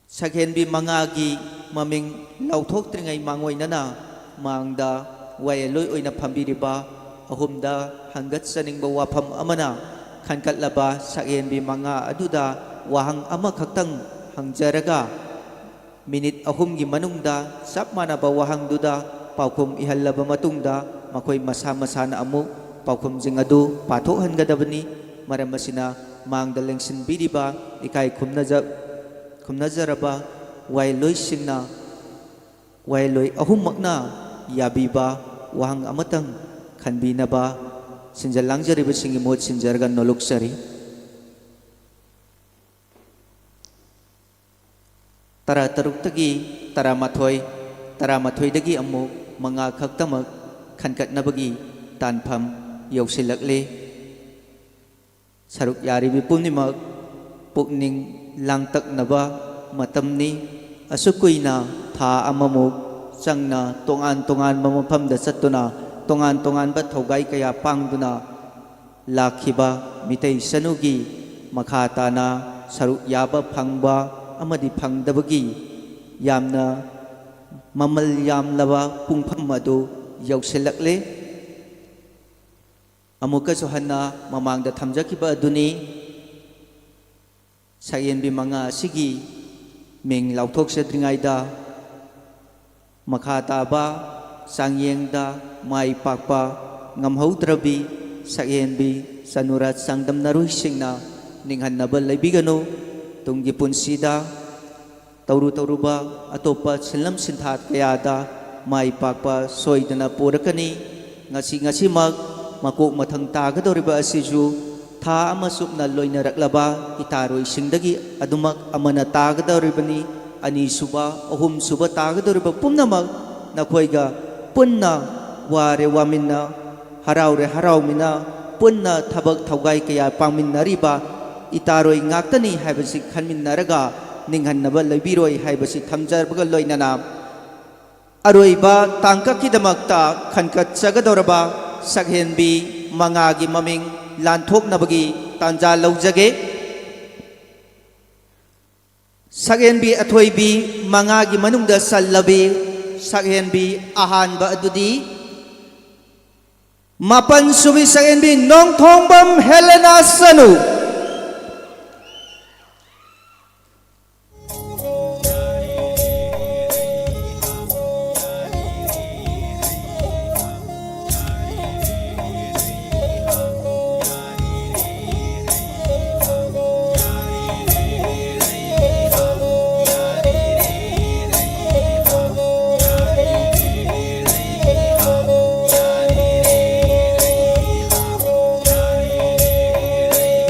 ꯁꯛꯍꯦꯟꯕꯤ ꯃꯉꯥꯒꯤ ꯃꯃꯤꯡ ꯂꯥꯎꯊꯣꯛꯇ꯭ꯔꯤꯉꯩ ꯃꯥꯡꯑꯣꯏꯅꯅ ꯃꯥꯡꯗ ꯋꯥꯌꯦꯜꯂꯣꯏ ꯑꯣꯏꯅ ꯐꯝꯕꯤꯔꯤꯕ ꯑꯍꯨꯝꯗ ꯍꯪꯒꯠꯆꯅꯤꯡꯕ ꯋꯥꯐꯝ ꯑꯃꯅ, ꯈꯟꯒꯠꯂꯕ ꯁꯛꯍꯦꯟꯕꯤ ꯃꯉꯥ ꯑꯗꯨꯗ ꯋꯥꯍꯪ ꯑꯃꯈꯛꯇꯪ ꯍꯪꯖꯔꯒ, ꯃꯤꯅꯤꯠ ꯑꯍꯨꯝꯒꯤ ꯃꯅꯨꯡꯗ ꯆꯞ ꯃꯥꯟꯅꯕ ꯋꯥꯍꯪꯗꯨꯗ ꯄꯥꯎꯈꯨꯝ ꯏꯍꯜꯂꯕ ꯃꯇꯨꯡꯗ, ꯃꯈꯣꯏ ꯃꯁꯥ ꯃꯁꯥꯅ ꯑꯃꯨꯛ ꯄꯥꯎꯈꯨꯝꯁꯤꯡ ꯑꯗꯨ ꯄꯥꯊꯣꯛꯍꯟꯒꯗꯕꯅꯤ꯫ ꯃꯔꯝ ꯑꯁꯤꯅ, ꯃꯥꯡꯗ ꯂꯦꯡꯁꯤꯟꯕꯤꯔꯤꯕ ꯏꯀꯥꯏ ꯈꯨꯝꯅꯖ-, ꯈꯨꯝꯅꯖꯔꯕ ꯋꯥꯌꯦꯜꯂꯣꯏꯁꯤꯡꯅ, ꯋꯥꯌꯦꯜꯂꯣꯏ ꯑꯍꯨꯝꯃꯛꯅ ꯌꯥꯕꯤꯕ ꯋꯥꯍꯪ ꯑꯃꯇꯪ ꯈꯟꯕꯤꯅꯕ ꯁꯤꯟꯖ ꯂꯥꯡꯖꯔꯤꯕꯁꯤꯡꯒꯤ ꯃꯍꯨꯠ ꯁꯤꯟꯖꯔꯒ ꯅꯣꯂꯨꯛꯆꯔꯤ꯫ ꯇꯔꯥꯇꯔꯨꯛꯇꯒꯤ ꯇꯔꯥꯃꯥꯊꯣꯏ, ꯇꯔꯥꯃꯥꯊꯣꯏꯗꯒꯤ ꯑꯃꯨꯛ ꯃꯉꯥ ꯈꯛꯇꯃꯛ ꯈꯟꯒꯠꯅꯕꯒꯤ ꯇꯥꯟꯐꯝ ꯌꯧꯁꯤꯜꯂꯛꯂꯦ꯫ ꯁꯔꯨꯛ ꯌꯥꯔꯤꯕꯤ ꯄꯨꯝꯅꯃꯛ ꯄꯨꯛꯅꯤꯡ ꯂꯥꯡꯇꯛꯅꯕ ꯃꯇꯝꯅꯤ꯫ ꯑꯁꯨꯛ ꯀꯨꯏꯅ ꯊꯥ ꯑꯃꯃꯨꯛ ꯆꯪꯅ ꯇꯣꯉꯥꯟ ꯇꯣꯉꯥꯟꯕ ꯃꯐꯝꯗ ꯆꯠꯇꯨꯅ ꯇꯣꯉꯥꯟ ꯇꯣꯉꯥꯟꯕ ꯊꯧꯒꯥꯏ ꯀꯌꯥ ꯄꯥꯡꯗꯨꯅ ꯂꯥꯛꯈꯤꯕ ꯃꯤꯇꯩ ꯆꯅꯨꯒꯤ ꯃꯈꯥ ꯇꯥꯅ ꯁꯔꯨꯛ ꯌꯥꯕ ꯐꯪꯕ ꯑꯃꯗꯤ ꯐꯪꯗꯕꯒꯤ ꯌꯥꯝꯅ ꯃꯃꯜ ꯌꯥꯝꯂꯕ ꯄꯨꯡꯐꯝ ꯑꯗꯨ ꯌꯧꯁꯤꯜꯂꯛꯂꯦ꯫ ꯑꯃꯨꯛꯀꯁꯨ ꯍꯟꯅ ꯃꯃꯥꯡꯗ ꯊꯝꯖꯈꯤꯕ ꯑꯗꯨꯅꯤ꯫ ꯁꯛꯍꯦꯟꯕꯤ ꯃꯉꯥ ꯑꯁꯤꯒꯤ ꯃꯤꯡ ꯂꯥꯎꯊꯣꯛꯆꯗ꯭ꯔꯤꯉꯩꯗ, ꯃꯈꯥ ꯇꯥꯕ ꯆꯥꯡꯌꯦꯡꯗ ꯃꯥꯏ ꯄꯥꯛꯄ ꯉꯝꯍꯧꯗ꯭ꯔꯕꯤ ꯁꯛꯍꯦꯟꯕꯤ ꯆꯅꯨꯔꯥ ꯆꯥꯡꯗꯝꯅꯔꯣꯏꯁꯤꯡꯅ ꯅꯤꯡꯍꯟꯅꯕ ꯂꯩꯕꯤꯒꯅꯨ꯫ ꯇꯨꯡꯒꯤ ꯄꯨꯟꯁꯤꯗ ꯇꯧꯔꯨ ꯇꯧꯔꯨꯕ ꯑꯇꯣꯞꯄ ꯁꯤꯟꯂꯝ ꯁꯤꯟꯊꯥ ꯀꯌꯥꯗ ꯃꯥꯏ ꯄꯥꯛꯄ ꯁꯣꯏꯗꯅ ꯄꯨꯔꯛꯀꯅꯤ꯫ ꯉꯁꯤ ꯉꯁꯤꯃꯛ ꯃꯀꯣꯛ ꯃꯊꯪ ꯇꯥꯒꯗꯧꯔꯤꯕ ꯑꯁꯤꯁꯨ ꯊꯥ ꯑꯃ ꯆꯨꯞꯅ ꯂꯣꯏꯅꯔꯛꯂꯕ ꯏꯇꯥꯔꯣꯏꯁꯤꯡꯗꯒꯤ ꯑꯗꯨꯃꯛ ꯑꯃꯅ ꯇꯥꯒꯗꯧꯔꯤꯕꯅꯤ꯫ ꯑꯅꯤꯁꯨꯕ, ꯑꯍꯨꯝꯁꯨꯕ ꯇꯥꯒꯗꯧꯔꯤꯕ ꯄꯨꯝꯅꯃꯛ ꯅꯈꯣꯏꯒ ꯄꯨꯟꯅ ꯋꯥꯔꯦ ꯋꯥꯃꯤꯟꯅ, ꯍꯔꯥꯎꯔꯦ ꯍꯔꯥꯎꯃꯤꯟꯅ, ꯄꯨꯟꯅ ꯊꯕꯛ ꯊꯧꯒꯥꯏ ꯀꯌꯥ ꯄꯥꯡꯃꯤꯟꯅꯔꯤꯕ ꯏꯇꯥꯔꯣꯏ ꯉꯥꯛꯇꯅꯤ ꯍꯥꯏꯕꯁꯤ ꯈꯟꯃꯤꯟꯅꯔꯒ ꯅꯤꯡꯍꯟꯅꯕ ꯂꯩꯕꯤꯔꯣꯏ ꯍꯥꯏꯕꯁꯤ ꯊꯝꯖꯕꯒ ꯂꯣꯏꯅꯅ, ꯑꯔꯣꯏꯕ ꯇꯥꯡꯀꯛꯀꯤꯗꯃꯛꯇ ꯈꯟꯒꯠꯆꯒꯗꯧꯔꯕ ꯁꯛꯍꯦꯟꯕꯤ ꯃꯉꯥꯒꯤ ꯃꯃꯤꯡ ꯂꯥꯟꯊꯣꯛꯅꯕꯒꯤ ꯇꯥꯟꯖꯥ ꯂꯧꯖꯒꯦ꯫ ꯁꯛꯍꯦꯟꯕꯤ ꯑꯊꯣꯏꯕꯤ ꯃꯉꯥꯒꯤ ꯃꯅꯨꯡꯗ ꯆꯜꯂꯕꯤ ꯁꯛꯍꯦꯟꯕꯤ ꯑꯍꯥꯟꯕ ꯑꯗꯨꯗꯤ ꯃꯥꯄꯟ ꯁꯨꯕꯤ ꯁꯛꯍꯦꯟꯕꯤ ꯅꯣꯡꯊꯣꯡꯕꯝ ꯍꯦꯂꯦꯅꯥ ꯆꯅꯨ꯫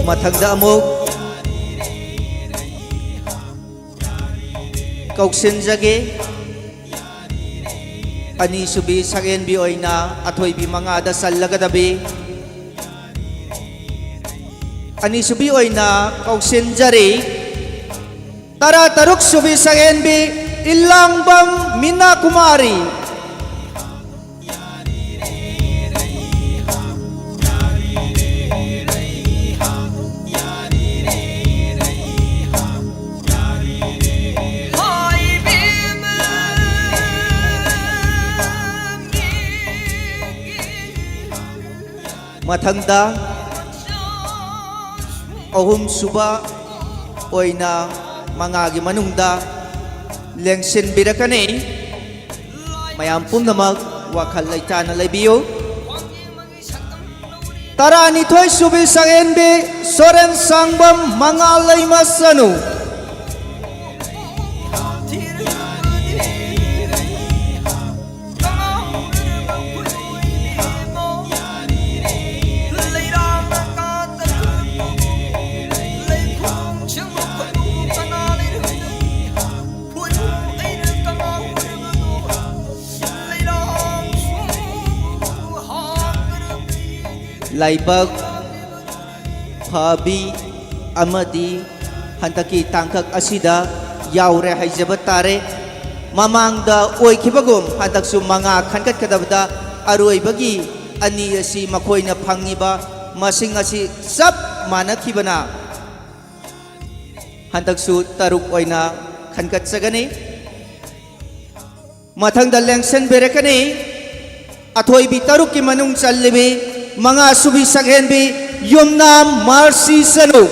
ꯃꯊꯪꯗ ꯑꯃꯨꯛ ꯀꯧꯁꯤꯟꯖꯒꯦ꯫ ꯑꯅꯤꯁꯨꯕꯤ ꯁꯛꯍꯦꯟꯕꯤ ꯑꯣꯏꯅ ꯑꯊꯣꯏꯕꯤ ꯃꯉꯥꯗ ꯆꯜꯂꯒꯗꯕꯤ꯫ ꯑꯅꯤꯁꯨꯕꯤ ꯑꯣꯏꯅ ꯀꯧꯁꯤꯟꯖꯔꯤ꯫ ꯇꯔꯥ ꯇꯔꯨꯛ ꯁꯨꯕꯤ ꯁꯛꯍꯦꯟꯕꯤ ꯏꯂꯥꯡꯕꯝ ꯃꯤꯅꯥ ꯀꯨꯃꯥꯔꯤ꯫ ꯃꯊꯪꯗ ꯑꯍꯨꯝꯁꯨꯕ ꯑꯣꯏꯅ ꯃꯉꯥꯒꯤ ꯃꯅꯨꯡꯗ ꯂꯦꯡꯁꯤꯟꯕꯤꯔꯛꯀꯅꯤ꯫ ꯃꯌꯥꯝ ꯄꯨꯝꯅꯃꯛ ꯋꯥꯈꯜ ꯂꯩꯇꯥꯅ ꯂꯩꯕꯤꯌꯨ꯫ ꯇꯔꯥꯅꯤꯊꯣꯏ ꯁꯨꯕꯤ ꯁꯛꯍꯦꯟꯕꯤ ꯁꯣꯔꯦꯟ ꯁꯥꯡꯕꯝ ꯃꯉꯥꯜ ꯂꯩꯃ ꯆꯅꯨ꯫ ꯂꯥꯏꯕꯛ ꯐꯕꯤ ꯑꯃꯗꯤ ꯍꯟꯗꯛꯀꯤ ꯇꯥꯡꯀꯛ ꯑꯁꯤꯗ ꯌꯥꯎꯔꯦ ꯍꯥꯏꯖꯕ ꯇꯥꯔꯦ꯫ ꯃꯃꯥꯡꯗ ꯑꯣꯏꯈꯤꯕꯒꯨꯝ ꯍꯟꯗꯛꯁꯨ ꯃꯉꯥ ꯈꯟꯒꯠꯀꯗꯕꯗ ꯑꯔꯣꯏꯕꯒꯤ ꯑꯅꯤ ꯑꯁꯤ ꯃꯈꯣꯏꯅ ꯐꯪꯉꯤꯕ ꯃꯁꯤꯡ ꯑꯁꯤ ꯆꯞ ꯃꯥꯟꯅꯈꯤꯕꯅ ꯍꯟꯗꯛꯁꯨ ꯇꯔꯨꯛ ꯑꯣꯏꯅ ꯈꯟꯒꯠꯆꯒꯅꯤ꯫ ꯃꯊꯪꯗ ꯂꯦꯡꯁꯤꯟꯕꯤꯔꯛꯀꯅꯤ꯫ ꯑꯊꯣꯏꯕꯤ ꯇꯔꯨꯛꯀꯤ ꯃꯅꯨꯡ ꯆꯜꯂꯤꯕꯤ ꯃꯉꯥ ꯁꯨꯕꯤ ꯁꯛꯍꯦꯟꯕꯤ ꯌꯨꯝꯅꯥꯝ ꯃꯥꯔꯁꯤ ꯆꯅꯨ꯫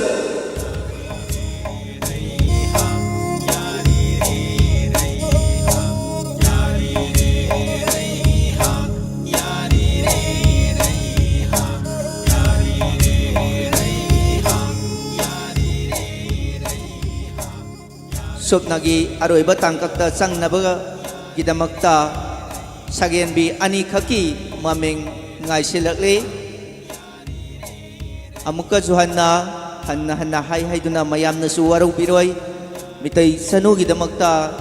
ꯁꯨꯞꯅꯒꯤ ꯑꯔꯣꯏꯕ ꯇꯥꯡꯀꯛꯇ ꯆꯪꯅꯕꯒꯤꯗꯃꯛꯇ ꯁꯛꯍꯦꯟꯕꯤ ꯑꯅꯤꯈꯛꯀꯤ ꯃꯃꯤꯡ ꯉꯥꯏꯁꯤꯜꯂꯛꯂꯤ꯫ ꯑꯃꯨꯛꯀꯁꯨ ꯍꯟꯅ, ꯍꯟꯅ ꯍꯟꯅ ꯍꯥꯏ ꯍꯥꯏꯗꯨꯅ ꯃꯌꯥꯝꯅꯁꯨ ꯋꯥꯔꯧꯕꯤꯔꯣꯏ꯫ ꯃꯤꯇꯩ ꯆꯅꯨꯒꯤꯗꯃꯛꯇ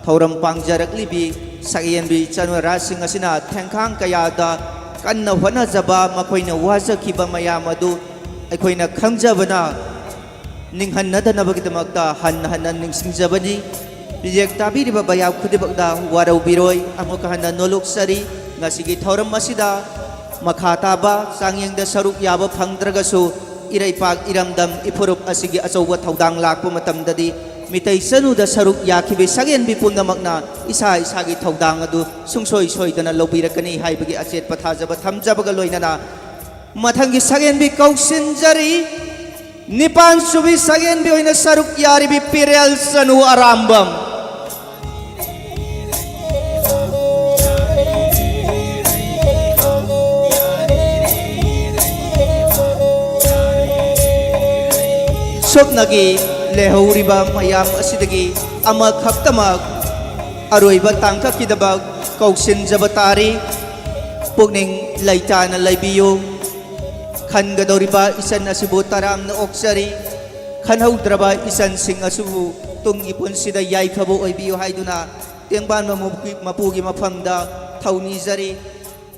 ꯊꯧꯔꯝ ꯄꯥꯡꯖꯔꯛꯂꯤꯕꯤ ꯁꯛꯍꯦꯟꯕꯤ ꯆꯅꯨꯔꯥꯁꯤꯡ ꯑꯁꯤꯅ ꯊꯦꯡꯈꯥꯡ ꯀꯌꯥꯗ ꯀꯟꯅ ꯍꯣꯠꯅꯖꯕ, ꯃꯈꯣꯏꯅ ꯋꯥꯖꯈꯤꯕ ꯃꯌꯥꯝ ꯑꯗꯨ ꯑꯩꯈꯣꯏꯅ ꯈꯪꯖꯕꯅ, ꯅꯤꯡꯍꯟꯅꯗꯅꯕꯒꯤꯗꯃꯛꯇ ꯍꯟꯅ ꯍꯟꯅ ꯅꯤꯡꯁꯤꯡꯖꯕꯅꯤ꯫ ꯃꯤꯌꯦꯛ ꯇꯥꯕꯤꯔꯤꯕ ꯃꯌꯥꯝ ꯈꯨꯗꯤꯡꯃꯛꯅ ꯋꯥꯔꯧꯕꯤꯔꯣꯏ꯫ ꯑꯃꯨꯛꯀ ꯍꯟꯅ ꯅꯣꯂꯨꯛꯆꯔꯤ꯫ ꯉꯁꯤꯒꯤ ꯊꯧꯔꯝ ꯑꯁꯤꯗ ꯃꯈꯥ ꯇꯥꯕ ꯆꯥꯡꯌꯦꯡꯗ ꯁꯔꯨꯛ ꯌꯥꯕ ꯐꯪꯗ꯭ꯔꯒꯁꯨ, ꯏꯔꯩꯄꯥꯛ ꯏꯔꯝꯗꯝ ꯏꯐꯨꯔꯨꯞ ꯑꯁꯤꯒꯤ ꯑꯆꯧꯕ ꯊꯧꯗꯥꯡ ꯂꯥꯛꯄ ꯃꯇꯝꯗꯗꯤ, ꯃꯤꯇꯩ ꯆꯅꯨꯗ ꯁꯔꯨꯛ ꯌꯥꯈꯤꯕ ꯁꯛꯍꯦꯟꯕꯤ ꯄꯨꯝꯅꯃꯛꯅ ꯏꯁꯥ ꯏꯁꯥꯒꯤ ꯊꯧꯗꯥꯡ ꯑꯗꯨ ꯁꯨꯡꯁꯣꯏ ꯁꯣꯏꯗꯅ ꯂꯧꯕꯤꯔꯛꯀꯅꯤ ꯍꯥꯏꯕꯒꯤ ꯑꯆꯦꯠꯄ ꯊꯥꯖꯕ ꯊꯝꯖꯕꯒ ꯂꯣꯏꯅꯅ, ꯃꯊꯪꯒꯤ ꯁꯛꯍꯦꯟꯕꯤ ꯀꯧꯁꯤꯟꯖꯔꯤ꯫ ꯅꯤꯄꯥꯟ ꯁꯨꯕꯤ ꯁꯛꯍꯦꯟꯕꯤ ꯑꯣꯏꯅ ꯁꯔꯨꯛ ꯌꯥꯔꯤꯕꯤ ꯄꯤꯔꯦꯜ ꯆꯅꯨ ꯑꯔꯥꯝꯕꯝ꯫ ꯁꯨꯞꯅꯒꯤ ꯂꯩꯍꯧꯔꯤꯕ ꯃꯌꯥꯝ ꯑꯁꯤꯗꯒꯤ ꯑꯃꯈꯛꯇꯃꯛ ꯑꯔꯣꯏꯕ ꯇꯥꯡꯀꯛꯀꯤꯗꯃꯛ ꯀꯧꯁꯤꯟꯖꯕ ꯇꯥꯔꯤ꯫ ꯄꯨꯛꯅꯤꯡ ꯂꯩꯇꯥꯅ ꯂꯩꯕꯤꯌꯨ꯫ ꯈꯟꯒꯗꯧꯔꯤꯕ ꯏꯆꯟ ꯑꯁꯤꯕꯨ ꯇꯔꯥꯝꯅ ꯑꯣꯛꯆꯔꯤ꯫ ꯈꯟꯍꯧꯗ꯭ꯔꯕ ꯏꯆꯟꯁꯤꯡ ꯑꯁꯤꯕꯨ ꯇꯨꯡꯒꯤ ꯄꯨꯟꯁꯤꯗ ꯌꯥꯏꯐꯕ ꯑꯣꯏꯕꯤꯌꯨ ꯍꯥꯏꯗꯨꯅ ꯇꯦꯡꯕꯥꯟꯕ ꯃꯄꯨꯒꯤ, ꯃꯄꯨꯒꯤ ꯃꯐꯝꯗ ꯊꯧꯅꯤꯖꯔꯤ꯫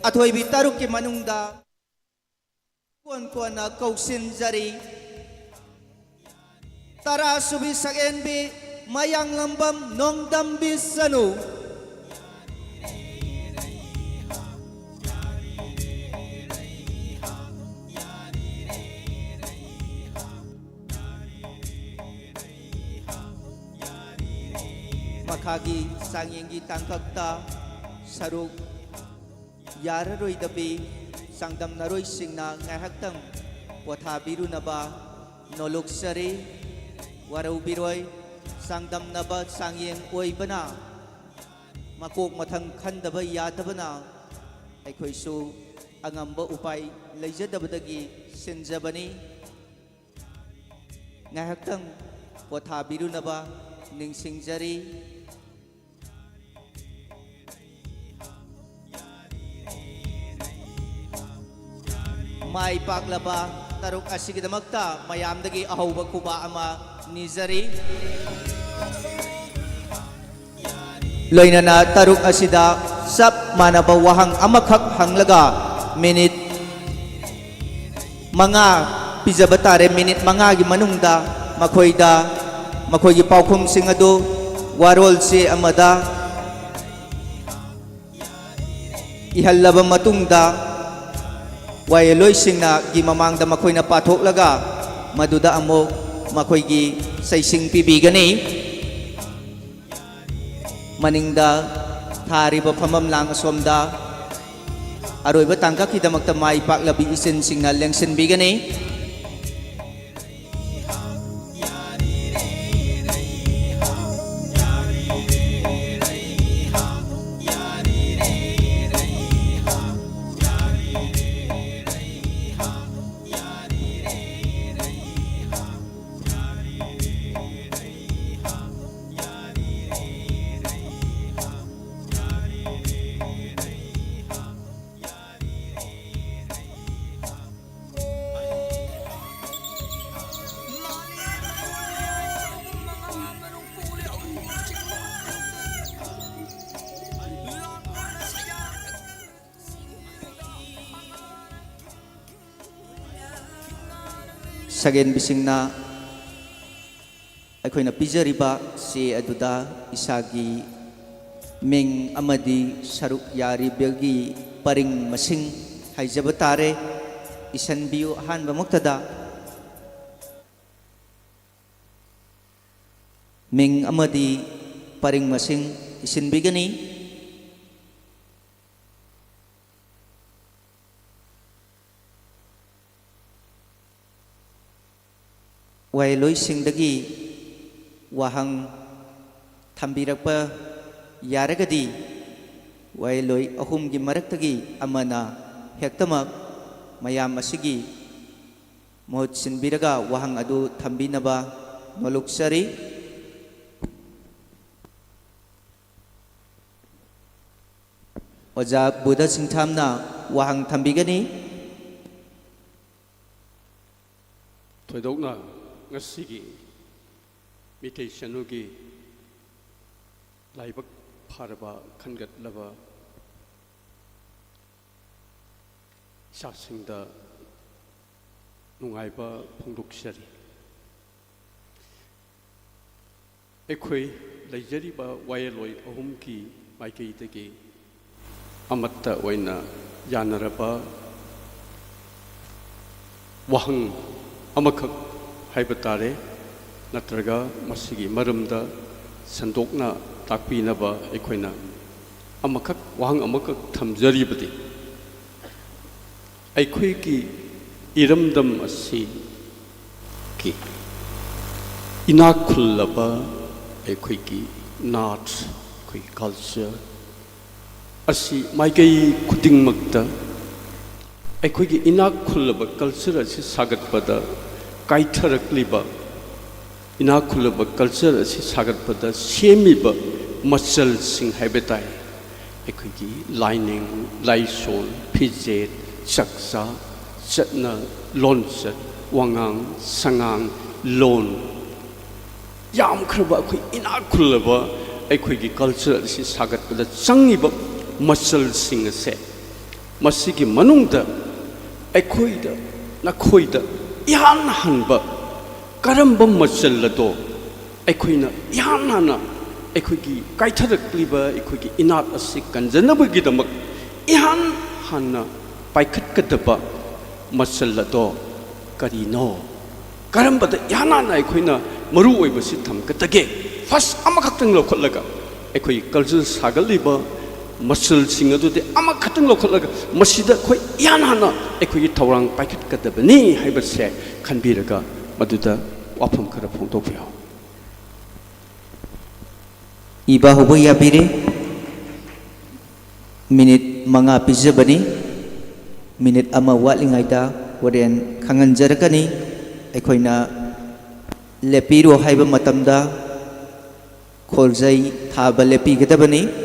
ꯑꯊꯣꯏꯕꯤ ꯇꯔꯨꯛꯀꯤ ꯃꯅꯨꯡꯗ ꯀꯣꯟ ꯀꯣꯟꯅ ꯀꯧꯁꯤꯟꯖꯔꯤ꯫ ꯇꯔꯥ ꯁꯨꯕꯤ ꯁꯛꯍꯦꯟꯕꯤ ꯃꯌꯥꯡꯂꯝꯕꯝ ꯅꯣꯡꯗꯝꯕꯤ ꯆꯅꯨ꯫ ꯃꯈꯥꯒꯤ ꯆꯥꯡꯌꯦꯡꯒꯤ ꯇꯥꯡꯀꯛꯇ ꯁꯔꯨꯛ ꯌꯥꯔꯔꯣꯏꯗꯕꯤ ꯆꯥꯡꯗꯝꯅꯔꯣꯏꯁꯤꯡꯅ ꯉꯥꯏꯍꯥꯛꯇꯪ ꯄꯣꯊꯥꯕꯤꯔꯨꯅꯕ ꯅꯣꯂꯨꯛꯆꯔꯤ꯫ ꯋꯥꯔꯧꯕꯤꯔꯣꯏ, ꯆꯥꯡꯗꯝꯅꯕ ꯆꯥꯡꯌꯦꯡ ꯑꯣꯏꯕꯅ ꯃꯀꯣꯛ ꯃꯊꯪ ꯈꯟꯗꯕ ꯌꯥꯗꯕꯅ ꯑꯩꯈꯣꯏꯁꯨ ꯑꯉꯝꯕ ꯎꯄꯥꯏ ꯂꯩꯖꯗꯕꯗꯒꯤ ꯁꯤꯟꯖꯕꯅꯤ꯫ ꯉꯥꯏꯍꯥꯛꯇꯪ ꯄꯣꯊꯥꯕꯤꯔꯨꯅꯕ ꯅꯤꯡꯁꯤꯡꯖꯔꯤ꯫ ꯃꯥꯏ ꯄꯥꯛꯂꯕ ꯇꯔꯨꯛ ꯑꯁꯤꯒꯤꯗꯃꯛꯇ ꯃꯌꯥꯝꯗꯒꯤ ꯑꯍꯧꯕ ꯈꯨꯕꯥꯛ ꯑꯃ ꯅꯤꯖꯔꯤ꯫ ꯂꯣꯏꯅꯅ ꯇꯔꯨꯛ ꯑꯁꯤꯗ ꯆꯞ ꯃꯥꯟꯅꯕ ꯋꯥꯍꯪ ꯑꯃꯈꯛ ꯍꯪꯂꯒ ꯃꯤꯅꯤꯠ ꯃꯉꯥ ꯄꯤꯖꯕ ꯇꯥꯔꯦ꯫ ꯃꯤꯅꯤꯠ ꯃꯉꯥꯒꯤ ꯃꯅꯨꯡꯗ ꯃꯈꯣꯏꯗ ꯃꯈꯣꯏꯒꯤ ꯄꯥꯎꯈꯨꯝꯁꯤꯡ ꯑꯗꯨ ꯋꯥꯔꯣꯜ ꯆꯦ ꯑꯃꯗ ꯏꯍꯜꯂꯕ ꯃꯇꯨꯡꯗ, ꯋꯥꯌꯦꯜꯂꯣꯏꯁꯤꯡꯅ ꯒꯤ ꯃꯃꯥꯡꯗ ꯃꯈꯣꯏꯅ ꯄꯥꯊꯣꯛꯂꯒ ꯃꯗꯨꯗ ꯑꯃꯨꯛ ꯃꯈꯣꯏꯒꯤ ꯆꯩꯁꯤꯡ ꯄꯤꯕꯤꯒꯅꯤ꯫ ꯃꯅꯤꯡꯗ ꯊꯥꯔꯤꯕ ꯐꯝꯐꯝ ꯂꯥꯡ ꯑꯁꯣꯝꯗ ꯑꯔꯣꯏꯕ ꯇꯥꯡꯀꯛꯀꯤꯗꯃꯛꯇ ꯃꯥꯏ ꯄꯥꯛꯂꯕꯤ ꯏꯆꯤꯟꯁꯤꯡꯅ ꯂꯦꯡꯁꯤꯟꯕꯤꯒꯅꯤ꯫ ꯁꯒꯦꯟꯕꯤꯁꯤꯡꯅ ꯑꯩꯈꯣꯏꯅ ꯄꯤꯖꯔꯤꯕ ꯆꯦ ꯑꯗꯨꯗ ꯏꯁꯥꯒꯤ ꯃꯤꯡ ꯑꯃꯗꯤ ꯁꯔꯨꯛ ꯌꯥꯔꯤꯕꯒꯤ ꯄꯔꯤꯡ ꯃꯁꯤꯡ ꯍꯥꯏꯖꯕ ꯇꯥꯔꯦ, ꯏꯁꯟꯕꯤꯌꯨ꯫ ꯑꯍꯥꯟꯕꯃꯛꯇꯗ ꯃꯤꯡ ꯑꯃꯗꯤ ꯄꯔꯤꯡ ꯃꯁꯤꯡ ꯏꯁꯤꯟꯕꯤꯒꯅꯤ꯫ ꯋꯥꯌꯦꯜꯂꯣꯏꯁꯤꯡꯗꯒꯤ ꯋꯥꯍꯪ ꯊꯝꯕꯤꯔꯛꯄ ꯌꯥꯔꯒꯗꯤ, ꯋꯥꯌꯦꯜꯂꯣꯏ ꯑꯍꯨꯝꯒꯤ ꯃꯔꯛꯇꯒꯤ ꯑꯃꯅ ꯍꯦꯛꯇꯃꯛ ꯃꯌꯥꯝ ꯑꯁꯤꯒꯤ ꯃꯍꯨꯠ ꯁꯤꯟꯕꯤꯔꯒ ꯋꯥꯍꯪ ꯑꯗꯨ ꯊꯝꯕꯤꯅꯕ ꯅꯣꯜꯂꯨꯛꯆꯔꯤ꯫ ꯑꯣꯖꯥ ꯕꯨꯙ ꯁꯤꯡꯊꯥꯝꯅ ꯋꯥꯍꯪ ꯊꯝꯕꯤꯒꯅꯤ꯫ ꯊꯣꯏꯗꯣꯛꯅ ꯉꯁꯤꯒꯤ ꯃꯤꯇꯩ ꯆꯅꯨꯒꯤ ꯂꯥꯏꯕꯛ ꯐꯔꯕ ꯈꯟꯒꯠꯂꯕ ꯏꯆꯥꯁꯤꯡꯗ ꯅꯨꯡꯉꯥꯏꯕ ꯐꯣꯡꯗꯣꯛꯆꯔꯤ꯫ ꯑꯩꯈꯣꯏ ꯂꯩꯖꯔꯤꯕ ꯋꯥꯌꯦꯜꯂꯣꯏ ꯑꯍꯨꯝꯒꯤ ꯃꯥꯏꯀꯩꯗꯒꯤ ꯑꯃꯠꯇ ꯑꯣꯏꯅ ꯌꯥꯅꯔꯕ ꯋꯥꯍꯪ ꯑꯃꯈꯛ ꯍꯥꯏꯕ ꯇꯥꯔꯦ, ꯅꯠꯇ꯭ꯔꯒ ꯃꯁꯤꯒꯤ ꯃꯔꯝꯗ ꯁꯟꯗꯣꯛꯅ ꯇꯥꯛꯄꯤꯅꯕ ꯑꯩꯈꯣꯏꯅ ꯑꯃꯈꯛ, ꯋꯥꯍꯪ ꯑꯃꯈꯛ ꯊꯝꯖꯔꯤꯕꯗꯤ, ꯑꯩꯈꯣꯏꯒꯤ ꯏꯔꯝꯗꯝ ꯑꯁꯤꯒꯤ ꯏꯅꯥꯛ ꯈꯨꯜꯂꯕ ꯑꯩꯈꯣꯏꯒꯤ ꯅꯥꯠ, ꯑꯩꯈꯣꯏꯒꯤ ꯀꯜꯆꯔ ꯑꯁꯤ ꯃꯥꯏꯀꯩ ꯈꯨꯗꯤꯡꯃꯛꯇ ꯑꯩꯈꯣꯏꯒꯤ ꯏꯅꯥꯛ ꯈꯨꯜꯂꯕ ꯀꯜꯆꯔ ꯑꯁꯤ ꯁꯥꯒꯠꯄꯗ ꯀꯥꯏꯊꯔꯛꯂꯤꯕ, ꯏꯅꯥꯛ ꯈꯨꯜꯂꯕ ꯀꯜꯆꯔ ꯑꯁꯤ ꯁꯥꯒꯠꯄꯗ ꯁꯦꯝꯃꯤꯕ ꯃꯆꯜꯁꯤꯡ ꯍꯥꯏꯕ ꯇꯥꯏ꯫ ꯑꯩꯈꯣꯏꯒꯤ ꯂꯥꯏꯅꯤꯡ, ꯂꯥꯏꯁꯣꯟ, ꯐꯤꯖꯦꯠ, ꯆꯥꯛꯆꯥ, ꯆꯠꯅ ꯂꯣꯟꯆꯠ, ꯋꯥꯉꯥꯡ ꯁꯉꯥꯡ, ꯂꯣꯟ, ꯌꯥꯝꯈ꯭ꯔꯕ ꯑꯩꯈꯣꯏ ꯏꯅꯥꯛ ꯈꯨꯜꯂꯕ ꯑꯩꯈꯣꯏꯒꯤ ꯀꯜꯆꯔ ꯑꯁꯤ ꯁꯥꯒꯠꯄꯗ ꯆꯪꯉꯤꯕ ꯃꯆꯜꯁꯤꯡ ꯑꯁꯦ, ꯃꯁꯤꯒꯤ ꯃꯅꯨꯡꯗ ꯑꯩꯈꯣꯏꯗ, ꯅꯈꯣꯏꯗ ꯏꯍꯥꯟ ꯍꯥꯟꯕ ꯀꯔꯝꯕ ꯃꯆꯜ ꯑꯗꯣ ꯑꯩꯈꯣꯏꯅ ꯏꯍꯥꯟ ꯍꯥꯟꯅ ꯑꯩꯈꯣꯏꯒꯤ ꯀꯥꯏꯊꯔꯛꯂꯤꯕ ꯑꯩꯈꯣꯏꯒꯤ ꯏꯅꯥꯠ ꯑꯁꯤ ꯀꯟꯖꯅꯕꯒꯤꯗꯃꯛ ꯏꯍꯥꯟ ꯍꯥꯟꯅ ꯄꯥꯏꯈꯠꯀꯗꯕ ꯃꯆꯜ ꯑꯗꯣ ꯀꯔꯤꯅꯣ? ꯀꯔꯝꯕꯗ ꯏꯍꯥꯟ ꯍꯥꯟꯅ ꯑꯩꯈꯣꯏꯅ ꯃꯔꯨ ꯑꯣꯏꯕꯁꯤ ꯊꯝꯒꯗꯒꯦ? ꯐꯥꯔꯁ ꯑꯃꯈꯛꯇꯪ ꯂꯧꯈꯠꯂꯒ, ꯑꯩꯈꯣꯏꯒꯤ ꯀꯜꯆꯔ ꯁꯥꯒꯠꯂꯤꯕ ꯃꯆꯜꯁꯤꯡ ꯑꯗꯨꯗꯤ ꯑꯃꯈꯛꯇꯪ ꯂꯧꯈꯠꯂꯒ, ꯃꯁꯤꯗ ꯑꯩꯈꯣꯏ ꯏꯍꯥꯟ ꯍꯥꯟꯅ ꯑꯩꯈꯣꯏꯒꯤ ꯊꯧꯔꯥꯡ ꯄꯥꯏꯈꯠꯀꯗꯕꯅꯤ ꯍꯥꯏꯕꯁꯦ ꯈꯟꯕꯤꯔꯒ, ꯃꯗꯨꯗ ꯋꯥꯐꯝ ꯈꯔ ꯐꯣꯡꯗꯣꯛꯄꯤꯌꯨ꯫ ꯏꯕ ꯍꯧꯕ ꯌꯥꯕꯤꯔꯦ꯫ ꯃꯤꯅꯤꯠ ꯃꯉꯥ ꯄꯤꯖꯕꯅꯤ꯫ ꯃꯤꯅꯤꯠ ꯑꯃ ꯋꯥꯠꯂꯤꯉꯩꯗ ꯍꯣꯔꯦꯟ ꯈꯪꯍꯟꯖꯔꯛꯀꯅꯤ꯫ ꯑꯩꯈꯣꯏꯅ ꯂꯦꯞꯄꯤꯔꯣ ꯍꯥꯏꯕ ꯃꯇꯝꯗ ꯈꯣꯜꯖꯩ ꯊꯥꯕ ꯂꯦꯞꯄꯤꯒꯗꯕꯅꯤ꯫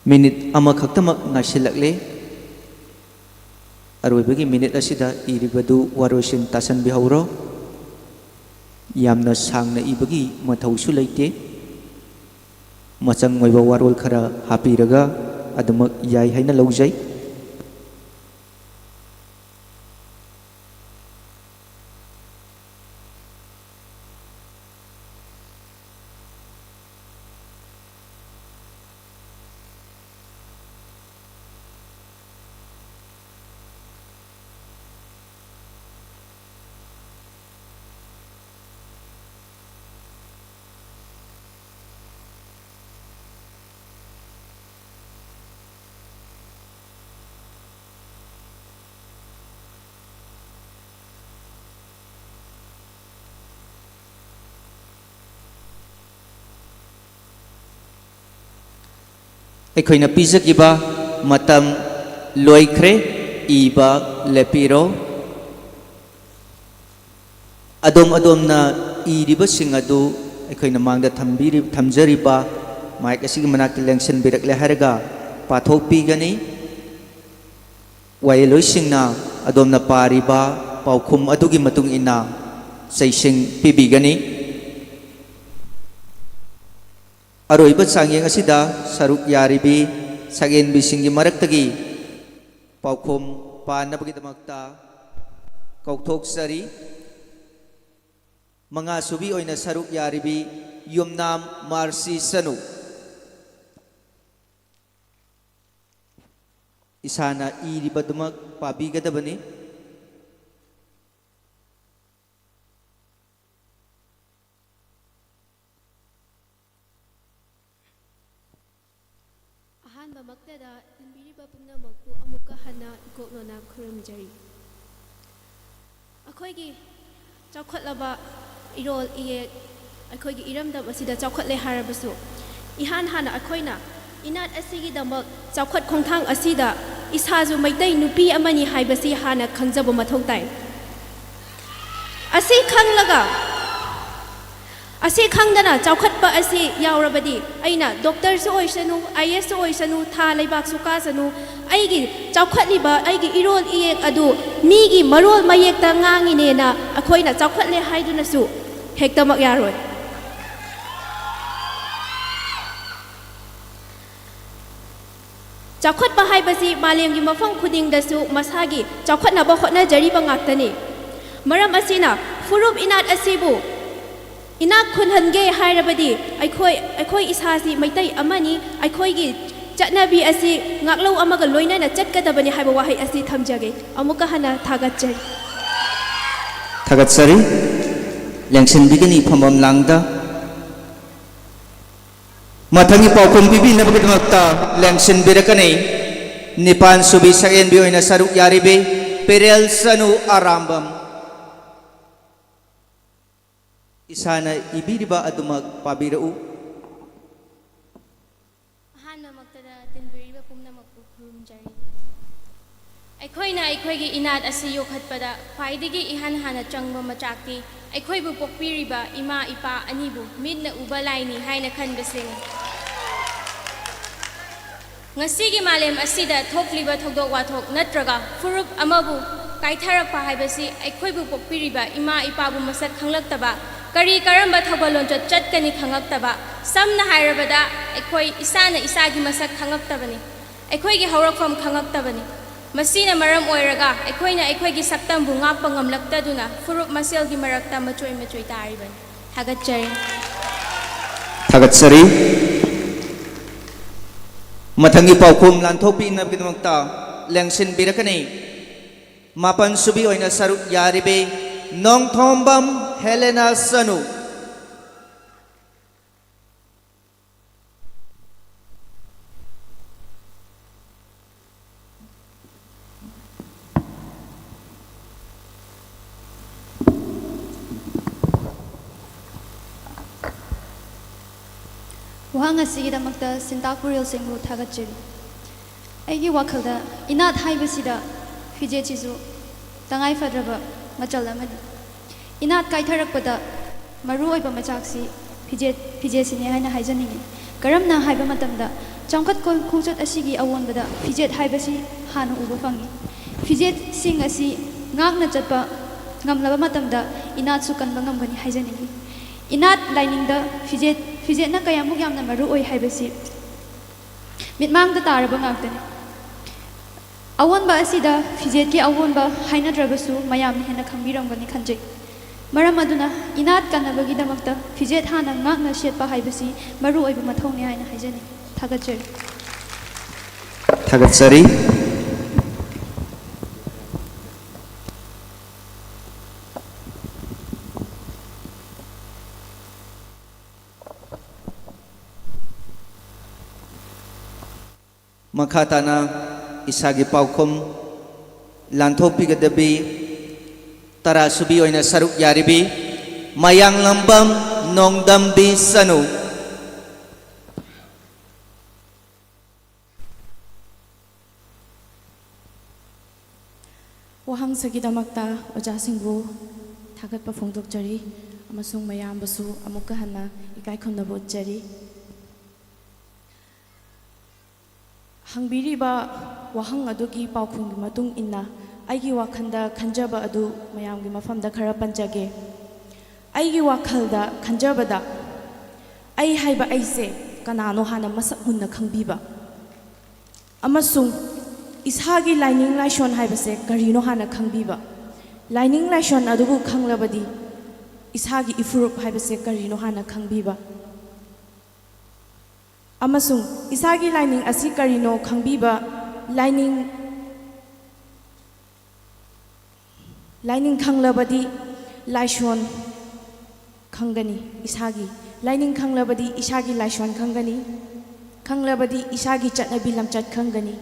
ꯃꯤꯅꯤꯠ ꯑꯃꯈꯛꯇꯃꯛ ꯉꯥꯏꯁꯤꯜꯂꯛꯂꯦ꯫ ꯑꯔꯣꯏꯕꯒꯤ ꯃꯤꯅꯤꯠ ꯑꯁꯤꯗ ꯏꯔꯤꯕꯗꯨ ꯋꯥꯔꯣꯏꯁꯤꯟ ꯇꯥꯁꯟꯕꯤꯍꯧꯔꯣ꯫ ꯌꯥꯝꯅ ꯁꯥꯡꯅ ꯏꯕꯒꯤ ꯃꯊꯧꯁꯨ ꯂꯩꯇꯦ꯫ ꯃꯆꯪ ꯑꯣꯏꯕ ꯋꯥꯔꯣꯜ ꯈꯔ ꯍꯥꯞꯄꯤꯔꯒ ꯑꯗꯨꯃꯛ ꯌꯥꯏ ꯍꯥꯏꯅ ꯂꯧꯖꯩ꯫ ꯑꯩꯈꯣꯏꯅ ꯄꯤꯖꯈꯤꯕ ꯃꯇꯝ ꯂꯣꯏꯈ꯭ꯔꯦ꯫ ꯏꯕ ꯂꯦꯞꯄꯤꯔꯣ꯫ ꯑꯗꯣꯝ ꯑꯗꯣꯝꯅ ꯏꯔꯤꯕꯁꯤꯡ ꯑꯗꯨ ꯑꯩꯈꯣꯏꯅ ꯃꯥꯡꯗ ꯊꯝꯕꯤꯔꯤ-, ꯊꯝꯖꯔꯤꯕ ꯃꯥꯏꯛ ꯑꯁꯤꯒꯤ ꯃꯅꯥꯛꯇ ꯂꯦꯡꯁꯤꯟꯕꯤꯔꯛꯂꯦ ꯍꯥꯏꯔꯒ ꯄꯥꯊꯣꯛꯄꯤꯒꯅꯤ꯫ ꯋꯥꯌꯦꯜꯂꯣꯏꯁꯤꯡꯅ ꯑꯗꯣꯝꯅ ꯄꯥꯔꯤꯕ ꯄꯥꯎꯈꯨꯝ ꯑꯗꯨꯒꯤ ꯃꯇꯨꯡ ꯏꯟꯅ ꯆꯩꯁꯤꯡ ꯄꯤꯕꯤꯒꯅꯤ꯫ ꯑꯔꯣꯏꯕ ꯆꯥꯡꯌꯦꯡ ꯑꯁꯤꯗ ꯁꯔꯨꯛ ꯌꯥꯔꯤꯕꯤ ꯁꯛꯍꯦꯟꯕꯤꯁꯤꯡꯒꯤ ꯃꯔꯛꯇꯒꯤ ꯄꯥꯎꯈꯨꯝ ꯄꯥꯅꯕꯒꯤꯗꯃꯛꯇ ꯀꯧꯊꯣꯛꯆꯔꯤ꯫ ꯃꯉꯥꯁꯨꯕꯤ ꯑꯣꯏꯅ ꯁꯔꯨꯛ ꯌꯥꯔꯤꯕꯤ ꯌꯨꯝꯅꯥꯝ ꯃꯥꯔꯁꯤ ꯆꯅꯨ꯫ ꯏꯁꯥꯅ ꯏꯔꯤꯕꯗꯨꯃꯛ ꯄꯥꯕꯤꯒꯗꯕꯅꯤ꯫ ꯑꯍꯥꯟꯕꯃꯛꯇꯗ ꯇꯤꯟꯕꯤꯔꯤꯕ ꯄꯨꯝꯅꯃꯛꯄꯨ ꯑꯃꯨꯛꯀ ꯍꯟꯅ ꯏꯀꯣꯛꯅꯅ ꯈꯨꯔꯨꯝꯖꯔꯤ꯫ ꯑꯩꯈꯣꯏꯒꯤ ꯆꯥꯎꯈꯠꯂꯕ ꯏꯔꯣꯜ ꯏꯌꯦꯛ, ꯑꯩꯈꯣꯏꯒꯤ ꯏꯔꯝꯗꯝ ꯑꯁꯤꯗ ꯆꯥꯎꯈꯠꯂꯦ ꯍꯥꯏꯔꯕꯁꯨ, ꯏꯍꯥꯟ ꯍꯥꯟꯅ ꯑꯩꯈꯣꯏꯅ ꯏꯅꯥꯠ ꯑꯁꯤꯒꯤꯗꯃꯛ ꯆꯥꯎꯈꯠ ꯈꯣꯡꯊꯥꯡ ꯑꯁꯤꯗ ꯏꯁꯥꯁꯨ ꯃꯩꯇꯩ ꯅꯨꯄꯤ ꯑꯃꯅꯤ ꯍꯥꯏꯕꯁꯤ ꯍꯥꯟꯅ ꯈꯪꯖꯕ ꯃꯊꯧ ꯇꯥꯏ꯫ ꯑꯁꯤ ꯈꯪꯂꯒ ꯑꯁꯤ ꯈꯪꯗꯅ ꯆꯥꯎꯈꯠꯄ ꯑꯁꯤ ꯌꯥꯎꯔꯕꯗꯤ ꯑꯩꯅ ꯗꯣꯛꯇꯔꯁꯨ ꯑꯣꯏꯁꯅꯨ, ꯑꯥꯏ ꯑꯦꯁꯁꯨ ꯑꯣꯏꯁꯅꯨ, ꯊꯥ ꯂꯩꯕꯥꯛꯁꯨ ꯀꯥꯁꯅꯨ, ꯑꯩꯒꯤ ꯆꯥꯎꯈꯠꯂꯤꯕ ꯑꯩꯒꯤ ꯏꯔꯣꯜ ꯏꯌꯦꯛ ꯑꯗꯨ ꯃꯤꯒꯤ ꯃꯔꯣꯜ ꯃꯌꯦꯛꯇ ꯉꯥꯡꯉꯤꯅꯦꯅ ꯑꯩꯈꯣꯏꯅ ꯆꯥꯎꯈꯠꯂꯦ ꯍꯥꯏꯗꯨꯅꯁꯨ ꯍꯦꯛꯇꯃꯛ ꯌꯥꯔꯣꯏ꯫ ꯆꯥꯎꯈꯠꯄ ꯍꯥꯏꯕꯁꯤ ꯃꯥꯂꯦꯝꯒꯤ ꯃꯐꯝ ꯈꯨꯗꯤꯡꯗꯁꯨ ꯃꯁꯥꯒꯤ ꯆꯥꯎꯈꯠꯅꯕ ꯍꯣꯠꯅꯖꯔꯤꯕ ꯉꯥꯛꯇꯅꯤ꯫ ꯃꯔꯝ ꯑꯁꯤꯅ ꯐꯨꯔꯨꯞ ꯏꯅꯥꯠ ꯑꯁꯤꯕꯨ ꯏꯅꯥꯛ ꯈꯨꯜꯍꯟꯒꯦ ꯍꯥꯏꯔꯕꯗꯤ ꯑꯩꯈꯣꯏ, ꯑꯩꯈꯣꯏ ꯏꯁꯥꯁꯤ ꯃꯩꯇꯩ ꯑꯃꯅꯤ, ꯑꯩꯈꯣꯏꯒꯤ ꯆꯠꯅꯕꯤ ꯑꯁꯤ ꯉꯥꯛꯂꯧ ꯑꯃꯒ ꯂꯣꯏꯅꯅ ꯆꯠꯀꯗꯕꯅꯤ ꯍꯥꯏꯕ ꯋꯥꯍꯩ ꯑꯁꯤ ꯊꯝꯖꯒꯦ꯫ ꯑꯃꯨꯛꯀ ꯍꯟꯅ ꯊꯥꯒꯠꯆꯔꯤ꯫ ꯊꯥꯒꯠꯆꯔꯤ꯫ ꯂꯦꯡꯁꯤꯟꯕꯤꯒꯅꯤ ꯐꯝꯐꯝ ꯂꯥꯡꯗ꯫ ꯃꯊꯪꯒꯤ ꯄꯥꯎꯈꯨꯝ ꯄꯤꯕꯤꯅꯕꯒꯤꯗꯃꯛꯇ ꯂꯦꯡꯁꯤꯟꯕꯤꯔꯛꯀꯅꯤ ꯅꯤꯄꯥꯟ ꯁꯨꯕꯤ ꯁꯛꯍꯦꯟꯕꯤ ꯑꯣꯏꯅ ꯁꯔꯨꯛ ꯌꯥꯔꯤꯕꯤ ꯄꯦꯔꯦꯜ ꯆꯅꯨ ꯑꯔꯥꯝꯕꯝ꯫ ꯏꯁꯥꯅ ꯏꯕꯤꯔꯤꯕ ꯑꯗꯨꯃꯛ ꯄꯥꯕꯤꯔꯛꯎ꯫ ꯑꯍꯥꯟꯕꯃꯛꯇꯗ ꯇꯤꯟꯕꯤꯔꯤꯕ ꯄꯨꯝꯅꯃꯛꯄꯨ ꯈꯨꯔꯨꯝꯖꯔꯤ꯫ ꯑꯩꯈꯣꯏꯅ ꯑꯩꯈꯣꯏꯒꯤ ꯏꯅꯥꯠ ꯑꯁꯤ ꯌꯣꯛꯈꯠꯄꯗ ꯈ꯭ꯋꯥꯏꯗꯒꯤ ꯏꯍꯥꯟ ꯍꯥꯟꯅ ꯆꯪꯕ ꯃꯆꯥꯛꯇꯤ ꯑꯩꯈꯣꯏꯕꯨ ꯄꯣꯛꯄꯤꯔꯤꯕ ꯏꯃꯥ ꯏꯄꯥ ꯑꯅꯤꯕꯨ ꯃꯤꯠꯅ ꯎꯕ ꯂꯥꯏꯅꯤ ꯍꯥꯏꯅ ꯈꯟꯕꯁꯤꯅꯤ꯫ ꯉꯁꯤꯒꯤ ꯃꯥꯂꯦꯝ ꯑꯁꯤꯗ ꯊꯣꯛꯂꯤꯕ ꯊꯧꯗꯣꯛ ꯋꯥꯊꯣꯛ ꯅꯠꯇ꯭ꯔꯒ ꯐꯨꯔꯨꯞ ꯑꯃꯕꯨ ꯀꯥꯏꯊꯔꯛꯄ ꯍꯥꯏꯕꯁꯤ ꯑꯩꯈꯣꯏꯕꯨ ꯄꯣꯛꯄꯤꯔꯤꯕ ꯏꯃꯥ ꯏꯄꯥꯕꯨ ꯃꯁꯛ ꯈꯪꯂꯛꯇꯕ, ꯀꯔꯤ ꯀꯔꯝꯕ ꯊꯧꯒꯜ ꯂꯣꯟꯆꯠ ꯆꯠꯀꯅꯤ ꯈꯪꯉꯛꯇꯕ, ꯁꯝꯅ ꯍꯥꯏꯔꯕꯗ ꯑꯩꯈꯣꯏ ꯏꯁꯥꯅ ꯏꯁꯥꯒꯤ ꯃꯁꯛ ꯈꯪꯉꯛꯇꯕꯅꯤ, ꯑꯩꯈꯣꯏꯒꯤ ꯍꯧꯔꯛꯐꯝ ꯈꯪꯉꯛꯇꯕꯅꯤ꯫ ꯃꯁꯤꯅ ꯃꯔꯝ ꯑꯣꯏꯔꯒ ꯑꯩꯈꯣꯏꯅ ꯑꯩꯈꯣꯏꯒꯤ ꯁꯛꯇꯝꯕꯨ ꯉꯥꯛꯄ ꯉꯝꯂꯛꯇꯗꯨꯅ ꯐꯨꯔꯨꯞ ꯃꯁꯦꯜꯒꯤ ꯃꯔꯛꯇ ꯃꯆꯣꯏ ꯃꯆꯣꯏ ꯇꯥꯔꯤꯕꯅꯤ꯫ ꯊꯥꯒꯠꯆꯔꯤ꯫ ꯊꯥꯒꯠꯆꯔꯤ꯫ ꯃꯊꯪꯒꯤ ꯄꯥꯎꯈꯨꯝ ꯂꯥꯟꯊꯣꯛꯄꯤꯅꯕꯒꯤꯗꯃꯛꯇ ꯂꯦꯡꯁꯤꯟꯕꯤꯔꯛꯀꯅꯤ ꯃꯥꯄꯟ ꯁꯨꯕꯤ ꯑꯣꯏꯅ ꯁꯔꯨꯛ ꯌꯥꯔꯤꯕꯤ ꯅꯣꯡꯊꯣꯝꯕꯝ ꯍꯦꯂꯦꯅꯥ ꯆꯅꯨ꯫ ꯋꯥꯍꯪ ꯑꯁꯤꯒꯤꯗꯃꯛꯇ ꯁꯤꯟꯇꯥ ꯈꯨꯔꯦꯜꯁꯤꯡꯕꯨ ꯊꯥꯒꯠꯆꯔꯤ꯫ ꯑꯩꯒꯤ ꯋꯥꯈꯜꯗ ꯏꯅꯥꯠ ꯍꯥꯏꯕꯁꯤꯗ ꯐꯤꯖꯦꯠꯁꯤꯁꯨ ꯇꯉꯥꯏꯐꯗ꯭ꯔꯕ ꯃꯆꯜ ꯑꯃꯅꯤ꯫ ꯏꯅꯥꯠ ꯀꯥꯏꯊꯔꯛꯄꯗ ꯃꯔꯨꯑꯣꯏꯕ ꯃꯆꯥꯛꯁꯤ ꯐꯤꯖꯦꯠ, ꯐꯤꯖꯦꯠꯁꯤꯅꯤ ꯍꯥꯏꯅ ꯍꯥꯏꯖꯅꯤꯡꯏ꯫ ꯀꯔꯝꯅ ꯍꯥꯏꯕ ꯃꯇꯝꯗ, ꯆꯥꯎꯈꯠ ꯈꯣ-, ꯈꯣꯡꯆꯠ ꯑꯁꯤꯒꯤ ꯑꯑꯣꯟꯕꯗ ꯐꯤꯖꯦꯠ ꯍꯥꯏꯕꯁꯤ ꯍꯥꯟꯅ ꯎꯕ ꯐꯪꯏ꯫ ꯐꯤꯖꯦꯠꯁꯤꯡ ꯑꯁꯤ ꯉꯥꯛꯅ ꯆꯠꯄ ꯉꯝꯂꯕ ꯃꯇꯝꯗ ꯏꯅꯥꯠꯁꯨ ꯀꯟꯕ ꯉꯝꯒꯅꯤ ꯍꯥꯏꯖꯅꯤꯡꯏ꯫ ꯏꯅꯥꯠ ꯂꯥꯏꯅꯤꯡꯗ ꯐꯤꯖꯦꯠ, ꯐꯤꯖꯦꯠꯅ ꯀꯌꯥꯃꯨꯛ ꯌꯥꯝꯅ ꯃꯔꯨ ꯑꯣꯏ ꯍꯥꯏꯕꯁꯤ ꯃꯤꯠꯃꯥꯡꯗ ꯇꯥꯔꯕ ꯉꯥꯛꯇꯅꯤ꯫ ꯑꯑꯣꯟꯕ ꯑꯁꯤꯗ ꯐꯤꯖꯦꯠꯀꯤ ꯑꯑꯣꯟꯕ ꯍꯥꯏꯅꯗ꯭ꯔꯕꯁꯨ ꯃꯌꯥꯝꯅ ꯍꯦꯟꯅ ꯈꯪꯕꯤꯔꯝꯒꯅꯤ ꯈꯟꯖꯩ꯫ ꯃꯔꯝ ꯑꯗꯨꯅ ꯏꯅꯥꯠ ꯀꯟꯅꯕꯒꯤꯗꯃꯛꯇ ꯐꯤꯖꯦꯠ ꯍꯥꯟꯅ ꯉꯥꯛꯅ ꯁꯦꯠꯄ ꯍꯥꯏꯕꯁꯤ ꯃꯔꯨ ꯑꯣꯏꯕ ꯃꯊꯧꯅꯤ ꯍꯥꯏꯅ ꯍꯥꯏꯖꯅꯤꯡꯏ꯫ ꯊꯥꯒꯠꯆꯔꯤ꯫ ꯊꯥꯒꯠꯆꯔꯤ꯫ ꯃꯈꯥ ꯇꯥꯅ ꯏꯁꯥꯒꯤ ꯄꯥꯎꯈꯨꯝ ꯂꯥꯟꯊꯣꯛꯄꯤꯒꯗꯕꯤ ꯇꯔꯥ ꯁꯨꯕꯤ ꯑꯣꯏꯅ ꯁꯔꯨꯛ ꯌꯥꯔꯤꯕꯤ ꯃꯌꯥꯡꯂꯝꯕꯝ ꯅꯣꯡꯗꯝꯕꯤ ꯁꯅꯨ꯫ ꯋꯥꯍꯪꯁꯤꯒꯤꯗꯃꯛꯇ ꯑꯣꯖꯥꯁꯤꯡꯕꯨ ꯊꯥꯒꯠꯄ ꯐꯣꯡꯗꯣꯛꯆꯔꯤ ꯑꯃꯁꯨꯡ ꯃꯌꯥꯝꯕꯨꯁꯨ ꯑꯃꯨꯛꯀ ꯍꯟꯅ ꯏꯀꯥꯏ ꯈꯨꯝꯅꯕ ꯎꯠꯆꯔꯤ꯫ ꯍꯪꯕꯤꯔꯤꯕ ꯋꯥꯍꯪ ꯑꯗꯨꯒꯤ ꯄꯥꯎꯈꯨꯝꯒꯤ ꯃꯇꯨꯡ ꯏꯟꯅ ꯑꯩꯒꯤ ꯋꯥꯈꯜꯗ ꯈꯟꯖꯕ ꯑꯗꯨ ꯃꯌꯥꯝꯒꯤ ꯃꯐꯝꯗ ꯈꯔ ꯄꯟꯖꯒꯦ꯫ ꯑꯩꯒꯤ ꯋꯥꯈꯜꯗ ꯈꯟꯖꯕꯗ, ꯑꯩ ꯍꯥꯏꯕ ꯑꯩꯁꯦ ꯀꯅꯥꯅꯣ ꯍꯥꯟꯅ ꯃꯁꯛ ꯃꯨꯟꯅ ꯈꯪꯕꯤꯕ, ꯑꯃꯁꯨꯡ ꯏꯁꯥꯒꯤ ꯂꯥꯏꯅꯤꯡ ꯂꯥꯏꯁꯣꯟ ꯍꯥꯏꯕꯁꯦ ꯀꯔꯤꯅꯣ ꯍꯥꯟꯅ ꯈꯪꯕꯤꯕ꯫ ꯂꯥꯏꯅꯤꯡ ꯂꯥꯏꯁꯣꯟ ꯑꯗꯨꯕꯨ ꯈꯪꯂꯕꯗꯤ ꯏꯁꯥꯒꯤ ꯏꯐꯨꯔꯨꯞ ꯍꯥꯏꯕꯁꯦ ꯀꯔꯤꯅꯣ ꯍꯥꯟꯅ ꯈꯪꯕꯤꯕ꯫ ꯑꯃꯁꯨꯡ ꯏꯁꯥꯒꯤ ꯂꯥꯏꯅꯤꯡ ꯑꯁꯤ ꯀꯔꯤꯅꯣ ꯈꯪꯕꯤꯕ꯫ ꯂꯥꯏꯅꯤꯡ, ꯂꯥꯏꯅꯤꯡ ꯈꯪꯂꯕꯗꯤ ꯂꯥꯏꯁꯣꯟ ꯈꯪꯒꯅꯤ ꯏꯁꯥꯒꯤ꯫ ꯂꯥꯏꯅꯤꯡ ꯈꯪꯂꯕꯗꯤ ꯏꯁꯥꯒꯤ ꯂꯥꯏꯁꯣꯟ ꯈꯪꯒꯅꯤ꯫ ꯈꯪꯂꯕꯗꯤ ꯏꯁꯥꯒꯤ ꯆꯠꯅꯕꯤ ꯂꯝꯆꯠ ꯈꯪꯒꯅꯤ꯫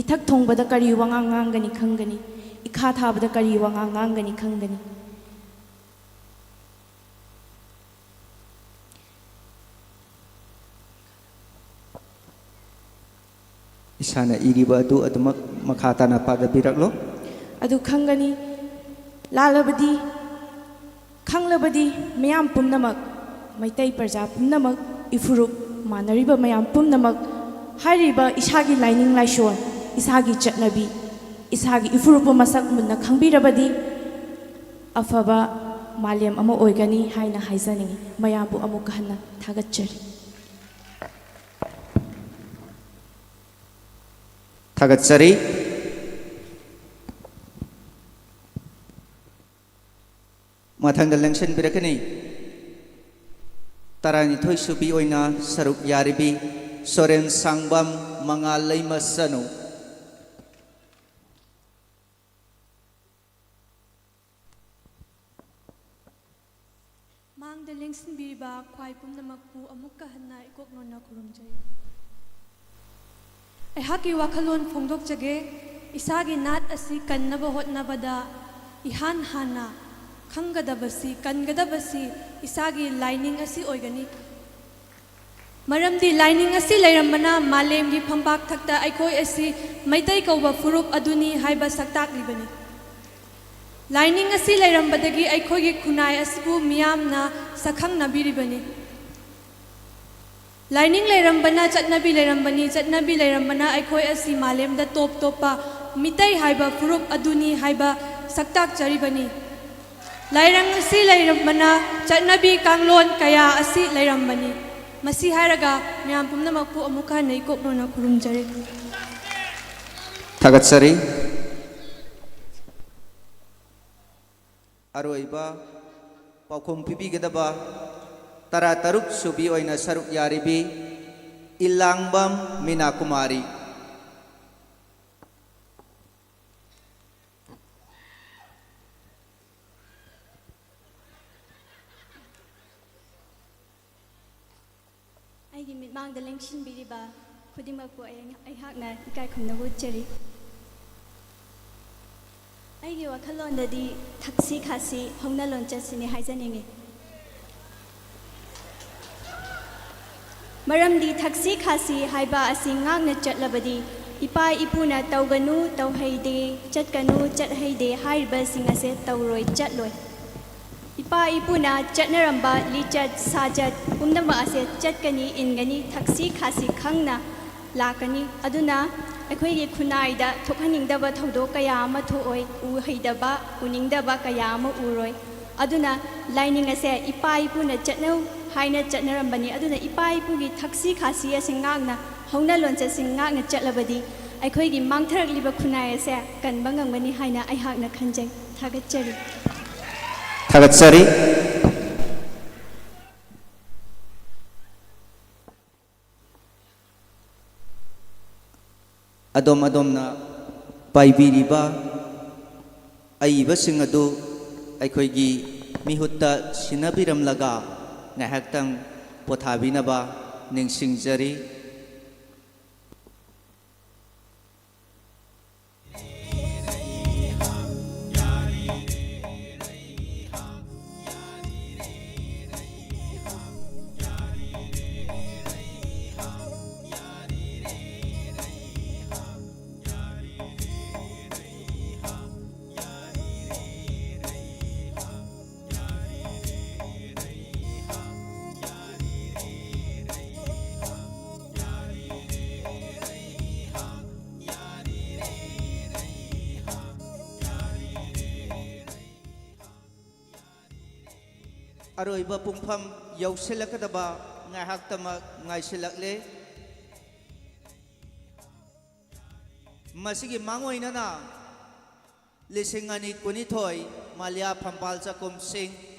ꯏꯊꯛ ꯊꯣꯡꯕꯗ ꯀꯔꯤ ꯋꯥꯉꯥꯡ ꯉꯥꯡꯒꯅꯤ ꯈꯪꯒꯅꯤ꯫ ꯏꯈꯥ ꯊꯥꯕꯗ ꯀꯔꯤ ꯋꯥꯉꯥꯡ ꯉꯥꯡꯒꯅꯤ ꯈꯪꯒꯅꯤ꯫ ꯏꯁꯥꯅ ꯏꯔꯤꯕ ꯑꯗꯨ ꯑꯗꯨꯃꯛ ꯃꯈꯥ ꯇꯥꯅ ꯄꯥꯗꯕꯤꯔꯛꯂꯣ꯫ ꯑꯗꯨ ꯈꯪꯒꯅꯤ꯫ ꯂꯥꯜꯂꯕꯗꯤ ꯈꯪꯂꯕꯗꯤ ꯃꯌꯥꯝ ꯄꯨꯝꯅꯃꯛ, ꯃꯩꯇꯩ ꯄ꯭ꯔꯖꯥ ꯄꯨꯝꯅꯃꯛ, ꯏꯐꯨꯔꯨꯞ ꯃꯥꯟꯅꯔꯤꯕ ꯃꯌꯥꯝ ꯄꯨꯝꯅꯃꯛ, ꯍꯥꯏꯔꯤꯕ ꯏꯁꯥꯒꯤ ꯂꯥꯏꯅꯤꯡ ꯂꯥꯏꯁꯣꯟ, ꯏꯁꯥꯒꯤ ꯆꯠꯅꯕꯤ, ꯏꯁꯥꯒꯤ ꯏꯐꯨꯔꯨꯞꯄꯨ ꯃꯁꯛ ꯃꯨꯟꯅ ꯈꯪꯕꯤꯔꯕꯗꯤ ꯑꯐꯕ ꯃꯥꯂꯦꯝ ꯑꯃ ꯑꯣꯏꯒꯅꯤ ꯍꯥꯏꯅ ꯍꯥꯏꯖꯅꯤꯡꯏ꯫ ꯃꯌꯥꯝꯕꯨ ꯑꯃꯨꯛꯀ ꯍꯟꯅ ꯊꯥꯒꯠꯆꯔꯤ꯫ ꯊꯥꯒꯠꯆꯔꯤ꯫ ꯃꯊꯪꯗ ꯂꯦꯡꯁꯤꯟꯕꯤꯔꯛꯀꯅꯤ ꯇꯔꯥꯅꯤꯊꯣꯏ ꯁꯨꯕꯤ ꯑꯣꯏꯅ ꯁꯔꯨꯛ ꯌꯥꯔꯤꯕꯤ ꯁꯣꯔꯦꯟ ꯁꯥꯡꯕꯝ ꯃꯉꯥꯜ ꯂꯩꯃ ꯆꯅꯨ꯫ ꯃꯥꯡꯗ ꯂꯦꯡꯁꯤꯟꯕꯤꯔꯤꯕ ꯈ꯭ꯋꯥꯏ ꯄꯨꯝꯅꯃꯛꯄꯨ ꯑꯃꯨꯛꯀ ꯍꯟꯅ ꯏꯀꯣꯛꯅꯣꯟꯅ ꯈꯨꯔꯨꯝꯖꯔꯤ꯫ ꯑꯩꯍꯥꯛꯀꯤ ꯋꯥꯈꯜꯂꯣꯟ ꯐꯣꯡꯗꯣꯛꯆꯒꯦ꯫ ꯏꯁꯥꯒꯤ ꯅꯥꯠ ꯑꯁꯤ ꯀꯟꯅꯕ ꯍꯣꯠꯅꯕꯗ ꯏꯍꯥꯟ ꯍꯥꯟꯅ ꯈꯪꯒꯗꯕꯁꯤ, ꯀꯟꯒꯗꯕꯁꯤ ꯏꯁꯥꯒꯤ ꯂꯥꯏꯅꯤꯡ ꯑꯁꯤ ꯑꯣꯏꯒꯅꯤ꯫ ꯃꯔꯝꯗꯤ ꯂꯥꯏꯅꯤꯡ ꯑꯁꯤ ꯂꯩꯔꯝꯕꯅ ꯃꯥꯂꯦꯝꯒꯤ ꯐꯝꯄꯥꯛ ꯊꯛꯇ ꯑꯩꯈꯣꯏ ꯑꯁꯤ ꯃꯩꯇꯩ ꯀꯧꯕ ꯐꯨꯔꯨꯞ ꯑꯗꯨꯅꯤ ꯍꯥꯏꯕ ꯁꯛꯇꯥꯛꯂꯤꯕꯅꯤ꯫ ꯂꯥꯏꯅꯤꯡ ꯑꯁꯤ ꯂꯩꯔꯝꯕꯗꯒꯤ ꯑꯩꯈꯣꯏꯒꯤ ꯈꯨꯟꯅꯥꯏ ꯑꯁꯤꯕꯨ ꯃꯤꯌꯥꯝꯅ ꯁꯛꯈꯪꯅꯕꯤꯔꯤꯕꯅꯤ꯫ ꯂꯥꯏꯅꯤꯡ ꯂꯩꯔꯝꯕꯅ ꯆꯠꯅꯕꯤ ꯂꯩꯔꯝꯕꯅꯤ, ꯆꯠꯅꯕꯤ ꯂꯩꯔꯝꯕꯅ ꯑꯩꯈꯣꯏ ꯑꯁꯤ ꯃꯥꯂꯦꯝꯗ ꯇꯣꯞ ꯇꯣꯞꯄ ꯃꯤꯇꯩ ꯍꯥꯏꯕ ꯐꯨꯔꯨꯞ ꯑꯗꯨꯅꯤ ꯍꯥꯏꯕ ꯁꯛꯇꯥꯛꯆꯔꯤꯕꯅꯤ꯫ ꯂꯥꯏꯔꯪ ꯑꯁꯤ ꯂꯩꯔꯝꯕꯅ ꯆꯠꯅꯕꯤ ꯀꯥꯡꯂꯣꯟ ꯀꯌꯥ ꯑꯁꯤ ꯂꯩꯔꯝꯕꯅꯤ꯫ ꯃꯁꯤ ꯍꯥꯏꯔꯒ ꯃꯌꯥꯝ ꯄꯨꯝꯅꯃꯛꯄꯨ ꯑꯃꯨꯛ ꯍꯟꯅ ꯏꯀꯣꯛꯅꯣꯟꯅ ꯈꯨꯔꯨꯝꯖꯔꯤ꯫ ꯊꯥꯒꯠꯆꯔꯤ꯫ ꯑꯔꯣꯏꯕ ꯄꯥꯎꯈꯨꯝ ꯄꯤꯕꯤꯒꯗꯕ ꯇꯔꯥ ꯇꯔꯨꯛ ꯁꯨꯕꯤ ꯑꯣꯏꯅ ꯁꯔꯨꯛ ꯌꯥꯔꯤꯕꯤ ꯏꯂꯥꯡꯕꯝ ꯃꯤꯅꯥ ꯀꯨꯃꯥꯔꯤ꯫ ꯑꯩꯒꯤ ꯃꯤꯠꯃꯥꯡꯗ ꯂꯦꯡꯁꯤꯟꯕꯤꯔꯤꯕ ꯈꯨꯗꯤꯡꯃꯛꯄꯨ ꯑꯩ ꯑꯩꯍꯥꯛꯅ ꯏꯀꯥꯏ ꯈꯨꯝꯅꯕ ꯎꯠꯆꯔꯤ꯫ ꯑꯩꯒꯤ ꯋꯥꯈꯜꯂꯣꯟꯗꯗꯤ ꯊꯛꯁꯤ ꯈꯥꯁꯤ ꯍꯧꯅ ꯂꯣꯟꯆꯠꯁꯤꯅꯤ ꯍꯥꯏꯖꯅꯤꯡꯏ꯫ ꯃꯔꯝꯗꯤ ꯊꯛꯁꯤ ꯈꯥꯁꯤ ꯍꯥꯏꯕ ꯑꯁꯤ ꯉꯥꯛꯅ ꯆꯠꯂꯕꯗꯤ ꯏꯄꯥ ꯏꯄꯨꯅ ꯇꯧꯒꯅꯨ ꯇꯧꯍꯩꯗꯦ, ꯆꯠꯀꯅꯨ ꯆꯠꯍꯩꯗꯦ ꯍꯥꯏꯔꯤꯕꯁꯤꯡ ꯑꯁꯦ ꯇꯧꯔꯣꯏ ꯆꯠꯂꯣꯏ꯫ ꯏꯄꯥ ꯏꯄꯨꯅ ꯆꯠꯅꯔꯝꯕ ꯂꯤꯆꯠ ꯁꯥꯖꯠ ꯄꯨꯝꯅꯃꯛ ꯑꯁꯦ ꯆꯠꯀꯅꯤ, ꯏꯟꯒꯅꯤ, ꯊꯛꯁꯤ ꯈꯥꯁꯤ ꯈꯪꯅ ꯂꯥꯛꯀꯅꯤ꯫ ꯑꯗꯨꯅ ꯑꯩꯈꯣꯏꯒꯤ ꯈꯨꯟꯅꯥꯏꯗ ꯊꯣꯛꯍꯟꯅꯤꯡꯗꯕ ꯊꯧꯗꯣꯛ ꯀꯌꯥ ꯑꯃ ꯊꯣꯛꯑꯣꯏ, ꯎꯍꯩꯗꯕ, ꯎꯅꯤꯡꯗꯕ ꯀꯌꯥ ꯑꯃ ꯎꯔꯣꯏ꯫ ꯑꯗꯨꯅ ꯂꯥꯏꯅꯤꯡ ꯑꯁꯦ ꯏꯄꯥ ꯏꯄꯨꯅ ꯆꯠꯅꯧ ꯍꯥꯏꯅ ꯆꯠꯅꯔꯝꯕꯅꯤ꯫ ꯑꯗꯨꯅ ꯏꯄꯥ ꯏꯄꯨꯒꯤ ꯊꯛꯁꯤ ꯈꯥꯁꯤ ꯑꯁꯤ ꯉꯥꯛꯅ, ꯍꯧꯅ ꯂꯣꯟꯆꯠꯁꯤꯡ ꯉꯥꯛꯅ ꯆꯠꯂꯕꯗꯤ ꯑꯩꯈꯣꯏꯒꯤ ꯃꯥꯡꯊꯔꯛꯂꯤꯕ ꯈꯨꯟꯅꯥꯏ ꯑꯁꯦ ꯀꯟꯕ ꯉꯝꯒꯅꯤ ꯍꯥꯏꯅ ꯑꯩꯍꯥꯛꯅ ꯈꯟꯖꯩ꯫ ꯊꯥꯒꯠꯆꯔꯤ꯫ ꯊꯥꯒꯠꯆꯔꯤ꯫ ꯑꯗꯣꯝ ꯑꯗꯣꯝꯅ ꯄꯥꯏꯕꯤꯔꯤꯕ ꯑꯏꯕꯁꯤꯡ ꯑꯗꯨ ꯑꯩꯈꯣꯏꯒꯤ ꯃꯤꯍꯨꯠꯇ ꯁꯤꯟꯅꯕꯤꯔꯝꯂꯒ ꯉꯥꯏꯍꯥꯛꯇꯪ ꯄꯣꯊꯥꯕꯤꯅꯕ ꯅꯤꯡꯁꯤꯡꯖꯔꯤ꯫ ꯑꯔꯣꯏꯕ ꯄꯨꯡꯐꯝ ꯌꯧꯁꯤꯜꯂꯛꯀꯗꯕ ꯉꯥꯏꯍꯥꯛꯇꯃꯛ ꯉꯥꯏꯁꯤꯜꯂꯛꯂꯦ꯫ ꯃꯁꯤꯒꯤ ꯃꯥꯡꯑꯣꯏꯅꯅ ꯂꯤꯁꯤꯡ ꯑꯅꯤ ꯀꯨꯟꯅꯤꯊꯣꯏ ꯃꯥꯂꯤꯌꯥ ꯐꯝꯕꯥꯜ ꯆꯥꯛꯈꯨꯝꯁꯤꯡ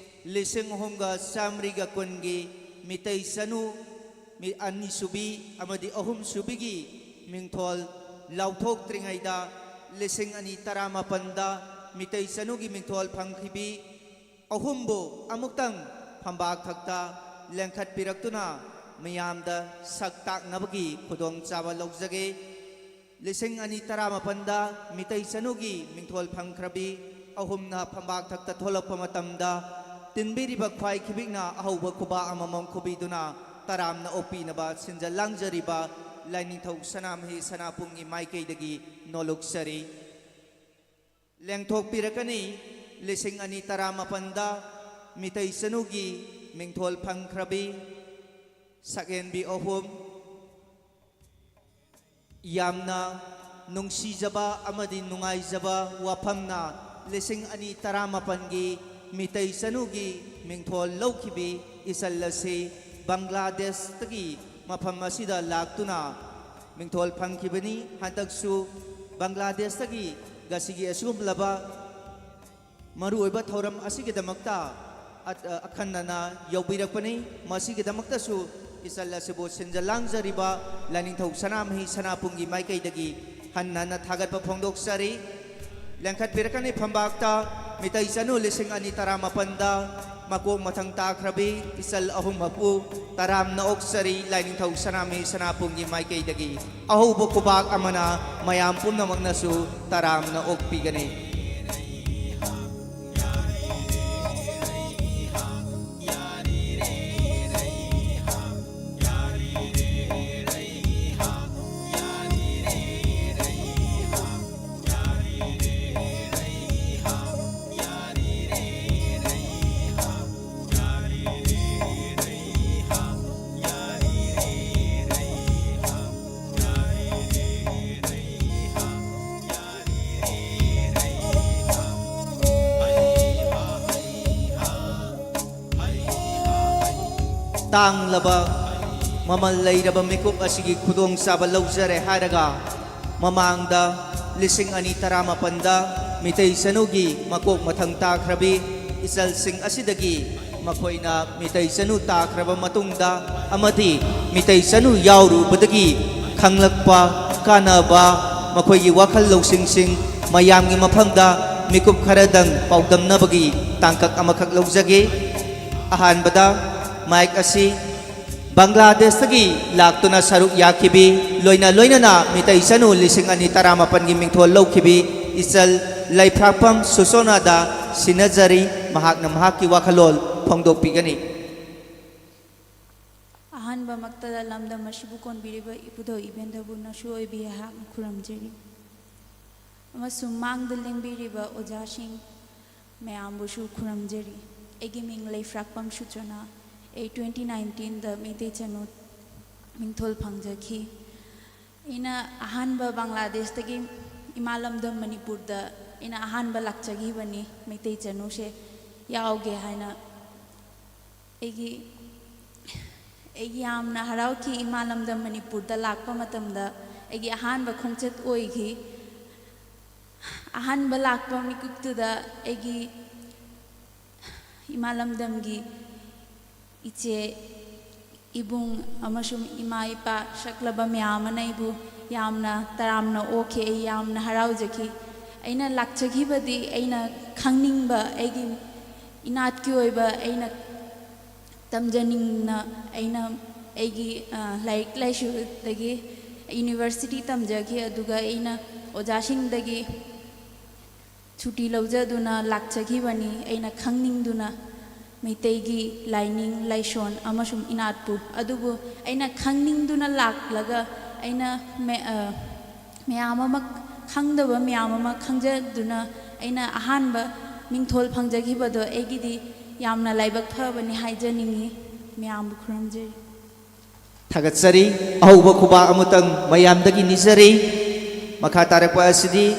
ꯂꯤꯁꯤꯡ ꯑꯍꯨꯝꯒ ꯆꯥꯃꯔꯤꯒ ꯀꯨꯟꯒꯤ ꯃꯤꯇꯩ ꯆꯅꯨ ꯃꯤ-, ꯑꯅꯤꯁꯨꯕꯤ ꯑꯃꯗꯤ ꯑꯍꯨꯝꯁꯨꯕꯤꯒꯤ ꯃꯤꯡꯊꯣꯜ ꯂꯥꯎꯊꯣꯛꯇ꯭ꯔꯤꯉꯩꯗ ꯂꯤꯁꯤꯡ ꯑꯅꯤ ꯇꯔꯥꯃꯥꯄꯟꯗ ꯃꯤꯇꯩ ꯆꯅꯨꯒꯤ ꯃꯤꯡꯊꯣꯜ ꯐꯪꯈꯤꯕꯤ ꯑꯍꯨꯝꯕꯨ ꯑꯃꯨꯛꯇꯪ ꯐꯝꯕꯥꯛ ꯊꯛꯇ ꯂꯦꯡꯈꯠꯄꯤꯔꯛꯇꯨꯅ ꯃꯤꯌꯥꯝꯗ ꯁꯛ ꯇꯥꯛꯅꯕꯒꯤ ꯈꯨꯗꯣꯡꯆꯥꯕ ꯂꯧꯖꯒꯦ꯫ ꯂꯤꯁꯤꯡ ꯑꯅꯤ ꯇꯔꯥꯃꯥꯄꯟꯗ ꯃꯤꯇꯩ ꯆꯅꯨꯒꯤ ꯃꯤꯡꯊꯣꯜ ꯐꯪꯈ꯭ꯔꯕꯤ ꯑꯍꯨꯝꯅ ꯐꯝꯕꯥꯛ ꯊꯛꯇ ꯊꯣꯛꯂꯛꯄ ꯃꯇꯝꯗ, ꯇꯤꯟꯕꯤꯔꯤꯕ ꯈ꯭ꯋꯥꯏ ꯈꯤꯕꯤꯛꯅ ꯑꯍꯧꯕ ꯈꯨꯕꯥꯛ ꯑꯃꯃꯝ ꯈꯨꯕꯤꯗꯨꯅ ꯇꯔꯥꯝꯅ ꯑꯣꯛꯄꯤꯅꯕ ꯁꯤꯟꯖ ꯂꯥꯡꯖꯔꯤꯕ ꯂꯥꯏꯅꯤꯡꯊꯧ ꯁꯅꯥꯃꯍꯤ ꯁꯅꯥꯕꯨꯡꯒꯤ ꯃꯥꯏꯀꯩꯗꯒꯤ ꯅꯣꯂꯨꯛꯆꯔꯤ꯫ ꯂꯦꯡꯊꯣꯛꯄꯤꯔꯛꯀꯅꯤ꯫ ꯂꯤꯁꯤꯡ ꯑꯅꯤ ꯇꯔꯥꯃꯥꯄꯟꯗ ꯃꯤꯇꯩ ꯆꯅꯨꯒꯤ ꯃꯤꯡꯊꯣꯜ ꯐꯪꯈ꯭ꯔꯕꯤ ꯁꯛꯍꯦꯟꯕꯤ ꯑꯍꯨꯝ, ꯌꯥꯝꯅ ꯅꯨꯡꯁꯤꯖꯕ ꯑꯃꯗꯤ ꯅꯨꯡꯉꯥꯏꯖꯕ ꯋꯥꯐꯝꯅ, ꯂꯤꯁꯤꯡ ꯑꯅꯤ ꯇꯔꯥꯃꯥꯄꯟꯒꯤ ꯃꯤꯇꯩ ꯆꯅꯨꯒꯤ ꯃꯤꯡꯊꯣꯜ ꯂꯧꯈꯤꯕꯤ ꯏꯆꯜ ꯑꯁꯤ ꯕꯪꯒ꯭ꯂꯥꯗꯦꯁꯇꯒꯤ ꯃꯐꯝ ꯑꯁꯤꯗ ꯂꯥꯛꯇꯨꯅ ꯃꯤꯡꯊꯣꯜ ꯐꯪꯈꯤꯕꯅꯤ꯫ ꯍꯟꯗꯛꯁꯨ ꯕꯪꯒ꯭ꯂꯥꯗꯦꯁꯇꯒꯤ ꯉꯁꯤꯒꯤ ꯑꯁꯤꯒꯨꯝꯂꯕ ꯃꯔꯨꯑꯣꯏꯕ ꯊꯧꯔꯝ ꯑꯁꯤꯒꯤꯗꯃꯛꯇ ꯑꯠ-, ꯑ, ꯑꯈꯟꯅꯅ ꯌꯧꯕꯤꯔꯛꯄꯅꯤ꯫ ꯃꯁꯤꯒꯤꯗꯃꯛꯇꯁꯨ ꯏꯆꯜ ꯑꯁꯤꯕꯨ ꯁꯤꯟꯖ ꯂꯥꯡꯖꯔꯤꯕ ꯂꯥꯏꯅꯤꯡꯊꯧ ꯁꯅꯥꯃꯍꯤ ꯁꯅꯥꯕꯨꯡꯒꯤ ꯃꯥꯏꯀꯩꯗꯒꯤ ꯍꯟꯅ ꯍꯟꯅ ꯊꯥꯒꯠꯄ ꯐꯣꯡꯗꯣꯛꯆꯔꯤ꯫ ꯂꯦꯡꯈꯠꯄꯤꯔꯛꯀꯅꯤ ꯐꯝꯕꯥꯛꯇ ꯃꯤꯇꯩ ꯆꯅꯨ ꯂꯤꯁꯤꯡ ꯑꯅꯤ ꯇꯔꯥꯃꯥꯄꯟꯗ ꯃꯀꯣꯛ ꯃꯊꯪ ꯇꯥꯈ꯭ꯔꯕꯤ ꯏꯆꯜ ꯑꯍꯨꯝꯃꯛꯄꯨ ꯇꯔꯥꯝꯅ ꯑꯣꯛꯆꯔꯤ ꯂꯥꯏꯅꯤꯡꯊꯧ ꯁꯅꯥꯃꯍꯤ ꯁꯅꯥꯕꯨꯡꯒꯤ ꯃꯥꯏꯀꯩꯗꯒꯤ꯫ ꯑꯍꯧꯕ ꯈꯨꯕꯥꯛ ꯑꯃꯅ ꯃꯌꯥꯝ ꯄꯨꯝꯅꯃꯛꯅꯁꯨ ꯇꯔꯥꯝꯅ ꯑꯣꯛꯄꯤꯒꯅꯤ꯫ ꯇꯥꯡꯂꯕ, ꯃꯃꯜ ꯂꯩꯔꯕ ꯃꯤꯀꯨꯞ ꯑꯁꯤꯒꯤ ꯈꯨꯗꯣꯡꯆꯥꯕ ꯂꯧꯖꯔꯦ ꯍꯥꯏꯔꯒ, ꯃꯃꯥꯡꯗ ꯂꯤꯁꯤꯡ ꯑꯅꯤ ꯇꯔꯥꯃꯥꯄꯟꯗ ꯃꯤꯇꯩ ꯆꯅꯨꯒꯤ ꯃꯀꯣꯛ ꯃꯊꯪ ꯇꯥꯈ꯭ꯔꯕꯤ ꯏꯆꯜꯁꯤꯡ ꯑꯁꯤꯗꯒꯤ ꯃꯈꯣꯏꯅ ꯃꯤꯇꯩ ꯆꯅꯨ ꯇꯥꯈ꯭ꯔꯕ ꯃꯇꯨꯡꯗ ꯑꯃꯗꯤ ꯃꯤꯇꯩ ꯆꯅꯨ ꯌꯥꯎꯔꯨꯕꯗꯒꯤ ꯈꯪꯂꯛꯄ ꯀꯥꯟꯅꯕ, ꯃꯈꯣꯏꯒꯤ ꯋꯥꯈꯜ ꯂꯧꯁꯤꯡꯁꯤꯡ ꯃꯌꯥꯝꯒꯤ ꯃꯐꯝꯗ ꯃꯤꯀꯨꯞ ꯈꯔꯗꯪ ꯄꯥꯎꯗꯝꯅꯕꯒꯤ ꯇꯥꯡꯀꯛ ꯑꯃꯈꯛ ꯂꯧꯖꯒꯦ꯫ ꯑꯍꯥꯟꯕꯗ ꯃꯥꯏꯛ ꯑꯁꯤ ꯕꯪꯒ꯭ꯂꯥꯗꯦꯁꯇꯒꯤ ꯂꯥꯛꯇꯨꯅ ꯁꯔꯨꯛ ꯌꯥꯈꯤꯕꯤ, ꯂꯣꯏꯅ ꯂꯣꯏꯅꯅ ꯃꯤꯇꯩ ꯆꯅꯨ ꯂꯤꯁꯤꯡ ꯑꯅꯤ ꯇꯔꯥꯃꯥꯄꯟꯒꯤ ꯃꯤꯡꯊꯣꯜ ꯂꯧꯈꯤꯕꯤ ꯏꯆꯜ ꯂꯩꯐ꯭ꯔꯥꯛꯄꯝ ꯁꯨꯁꯣꯅꯥꯗ ꯁꯤꯟꯅꯖꯔꯤ꯫ ꯃꯍꯥꯛꯅ ꯃꯍꯥꯛꯀꯤ ꯋꯥꯈꯜꯂꯣꯟ ꯐꯣꯡꯗꯣꯛꯄꯤꯒꯅꯤ꯫ ꯑꯍꯥꯟꯕꯃꯛꯇꯗ ꯂꯝꯗꯝ ꯑꯁꯤꯕꯨ ꯀꯣꯟꯕꯤꯔꯤꯕ ꯏꯄꯨꯙꯧ ꯏꯕꯦꯟꯗꯧꯕꯨ ꯅꯛꯁꯨ ꯑꯣꯏꯕꯤ ꯑꯩꯍꯥꯛꯅ ꯈꯨꯔꯨꯝꯖꯔꯤ꯫ ꯑꯃꯁꯨꯡ ꯃꯥꯡꯗ ꯂꯦꯡꯕꯤꯔꯤꯕ ꯑꯣꯖꯥꯁꯤꯡ ꯃꯌꯥꯝꯕꯨꯁꯨ ꯈꯨꯔꯨꯝꯖꯔꯤ꯫ ꯑꯩꯒꯤ ꯃꯤꯡ ꯂꯩꯐ꯭ꯔꯥꯛꯄꯝ ꯁꯨꯆꯅ꯫ ꯑꯩ ꯇ꯭ꯋꯦꯟꯇꯤ ꯅꯥꯏꯟꯇꯤꯟꯗ ꯃꯩꯇꯩ ꯆꯅꯨ ꯃꯤꯡꯊꯣꯜ ꯐꯪꯖꯈꯤ꯫ ꯑꯩꯅ ꯑꯍꯥꯟꯕ ꯕꯪꯒ꯭ꯂꯥꯗꯦꯁꯇꯒꯤ ꯏꯃꯥ ꯂꯝꯗꯝ ꯃꯅꯤꯄꯨꯔꯗ ꯑꯩꯅ ꯑꯍꯥꯟꯕ ꯂꯥꯛꯆꯈꯤꯕꯅꯤ, ꯃꯩꯇꯩ ꯆꯅꯨꯁꯦ ꯌꯥꯎꯒꯦ ꯍꯥꯏꯅ꯫ ꯑꯩꯒꯤ ꯑꯩꯒꯤ ꯌꯥꯝꯅ ꯍꯔꯥꯎꯈꯤ꯫ ꯏꯃꯥ ꯂꯝꯗꯝ ꯃꯅꯤꯄꯨꯔꯗ ꯂꯥꯛꯄ ꯃꯇꯝꯗ ꯑꯩꯒꯤ ꯑꯍꯥꯟꯕ ꯈꯣꯡꯆꯠ ꯑꯣꯏꯈꯤ꯫ ꯑꯍꯥꯟꯕ ꯂꯥꯛꯄ ꯃꯤꯀꯨꯞꯇꯨꯗ ꯑꯩꯒꯤ ꯏꯃꯥ ꯂꯝꯗꯝꯒꯤ ꯏꯆꯦ, ꯏꯕꯨꯡ ꯑꯃꯁꯨꯡ ꯏꯃꯥ ꯏꯄꯥ ꯁꯛꯂꯕ ꯃꯌꯥꯝ ꯑꯃꯅ ꯑꯩꯕꯨ ꯌꯥꯝꯅ ꯇꯔꯥꯝꯅ ꯑꯣꯛꯈꯤ꯫ ꯑꯩ ꯌꯥꯝꯅ ꯍꯔꯥꯎꯖꯈꯤ꯫ ꯑꯩꯅ ꯂꯥꯛꯆꯈꯤꯕꯗꯤ ꯑꯩꯅ ꯈꯪꯅꯤꯡꯕ, ꯑꯩꯒꯤ ꯏꯅꯥꯠꯀꯤ ꯑꯣꯏꯕ ꯑꯩꯅ ꯇꯝꯖꯅꯤꯡꯅ ꯑꯩꯅ ꯑꯩꯒꯤ, ꯑ, ꯂꯥꯏꯔꯤꯛ ꯂꯥꯏꯁꯨꯗꯒꯤ ꯌꯨꯅꯤꯚꯔꯁꯤꯇꯤ ꯇꯝꯖꯈꯤ, ꯑꯗꯨꯒ ꯑꯩꯅ ꯑꯣꯖꯥꯁꯤꯡꯗꯒꯤ ꯁꯨꯇꯤ ꯂꯧꯖꯗꯨꯅ ꯂꯥꯛꯆꯈꯤꯕꯅꯤ꯫ ꯑꯩꯅ ꯈꯪꯅꯤꯡꯗꯨꯅ ꯃꯩꯇꯩꯒꯤ ꯂꯥꯏꯅꯤꯡ ꯂꯥꯏꯁꯣꯟ ꯑꯃꯁꯨꯡ ꯏꯅꯥꯠꯄꯨ, ꯑꯗꯨꯕꯨ ꯑꯩꯅ ꯈꯪꯅꯤꯡꯗꯨꯅ ꯂꯥꯛꯂꯒ ꯑꯩꯅ ꯃ-, ꯑ, ꯃꯌꯥꯝ ꯑꯃ, ꯈꯪꯗꯕ ꯃꯌꯥꯝ ꯑꯃ ꯈꯪꯖꯗꯨꯅ ꯑꯩꯅ ꯑꯍꯥꯟꯕ ꯃꯤꯡꯊꯣꯜ ꯐꯪꯖꯈꯤꯕꯗꯣ ꯑꯩꯒꯤꯗꯤ ꯌꯥꯝꯅ ꯂꯥꯏꯕꯛ ꯐꯕꯅꯤ ꯍꯥꯏꯖꯅꯤꯡꯏ꯫ ꯃꯌꯥꯝꯕꯨ ꯈꯨꯔꯨꯝꯖꯔꯤ꯫ ꯊꯥꯒꯠꯆꯔꯤ꯫ ꯑꯍꯧꯕ ꯈꯨꯕꯥꯛ ꯑꯃꯇꯪ ꯃꯌꯥꯝꯗꯒꯤ ꯅꯤꯖꯔꯤ꯫ ꯃꯈꯥ ꯇꯥꯔꯛꯄ ꯑꯁꯤꯗꯤ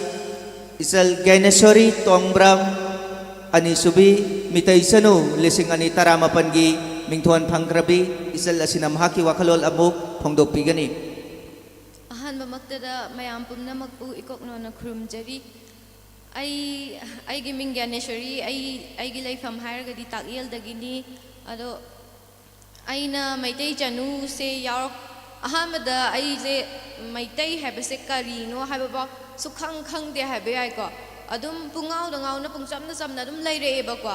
ꯏꯆꯜ ꯒ꯭ꯌꯥꯅꯦꯁꯣꯔꯤ ꯇꯣꯡꯕ꯭ꯔꯝ, ꯑꯅꯤꯁꯨꯕꯤ ꯃꯤꯇꯩ ꯆꯅꯨ ꯂꯤꯁꯤꯡ ꯑꯅꯤ ꯇꯔꯥꯃꯥꯄꯟꯒꯤ ꯃꯤꯡꯊꯣꯟ ꯐꯪꯈ꯭ꯔꯕꯤ ꯏꯆꯜ ꯑꯁꯤꯅ ꯃꯍꯥꯛꯀꯤ ꯋꯥꯈꯜꯂꯣꯟ ꯑꯃꯨꯛ ꯐꯣꯡꯗꯣꯛꯄꯤꯒꯅꯤ꯫ ꯑꯍꯥꯟꯕꯃꯛꯇꯗ ꯃꯌꯥꯝ ꯄꯨꯝꯅꯃꯛꯄꯨ ꯏꯀꯣꯛꯅꯣꯅ ꯈꯨꯔꯨꯝꯖꯔꯤ꯫ ꯑꯩ, ꯑꯩꯒꯤ ꯃꯤꯡ ꯒ꯭ꯌꯥꯅꯦꯁꯣꯔꯤ, ꯑꯩ, ꯑꯩꯒꯤ ꯂꯩꯐꯝ ꯍꯥꯏꯔꯒꯗꯤ ꯇꯥꯛꯌꯦꯜꯗꯒꯤꯅꯤ꯫ ꯑꯗꯣ ꯑꯩꯅ ꯃꯩꯇꯩ ꯆꯅꯨꯁꯦ ꯌꯥꯎꯔꯛ-, ꯑꯍꯥꯟꯕꯗ ꯑꯩꯁꯦ ꯃꯩꯇꯩ ꯍꯥꯏꯕꯁꯦ ꯀꯔꯤꯅꯣ ꯍꯥꯏꯕꯐꯥꯎ ꯁꯨꯈꯪ ꯈꯪꯗꯦ ꯍꯥꯏꯕ ꯌꯥꯏꯀꯣ꯫ ꯑꯗꯨꯝ ꯄꯨꯡꯉꯥꯎꯗ ꯉꯥꯎꯅ ꯄꯨꯡꯆꯝꯗ ꯆꯝꯅ ꯑꯗꯨꯝ ꯂꯩꯔꯛꯑꯦꯕꯀꯣ꯫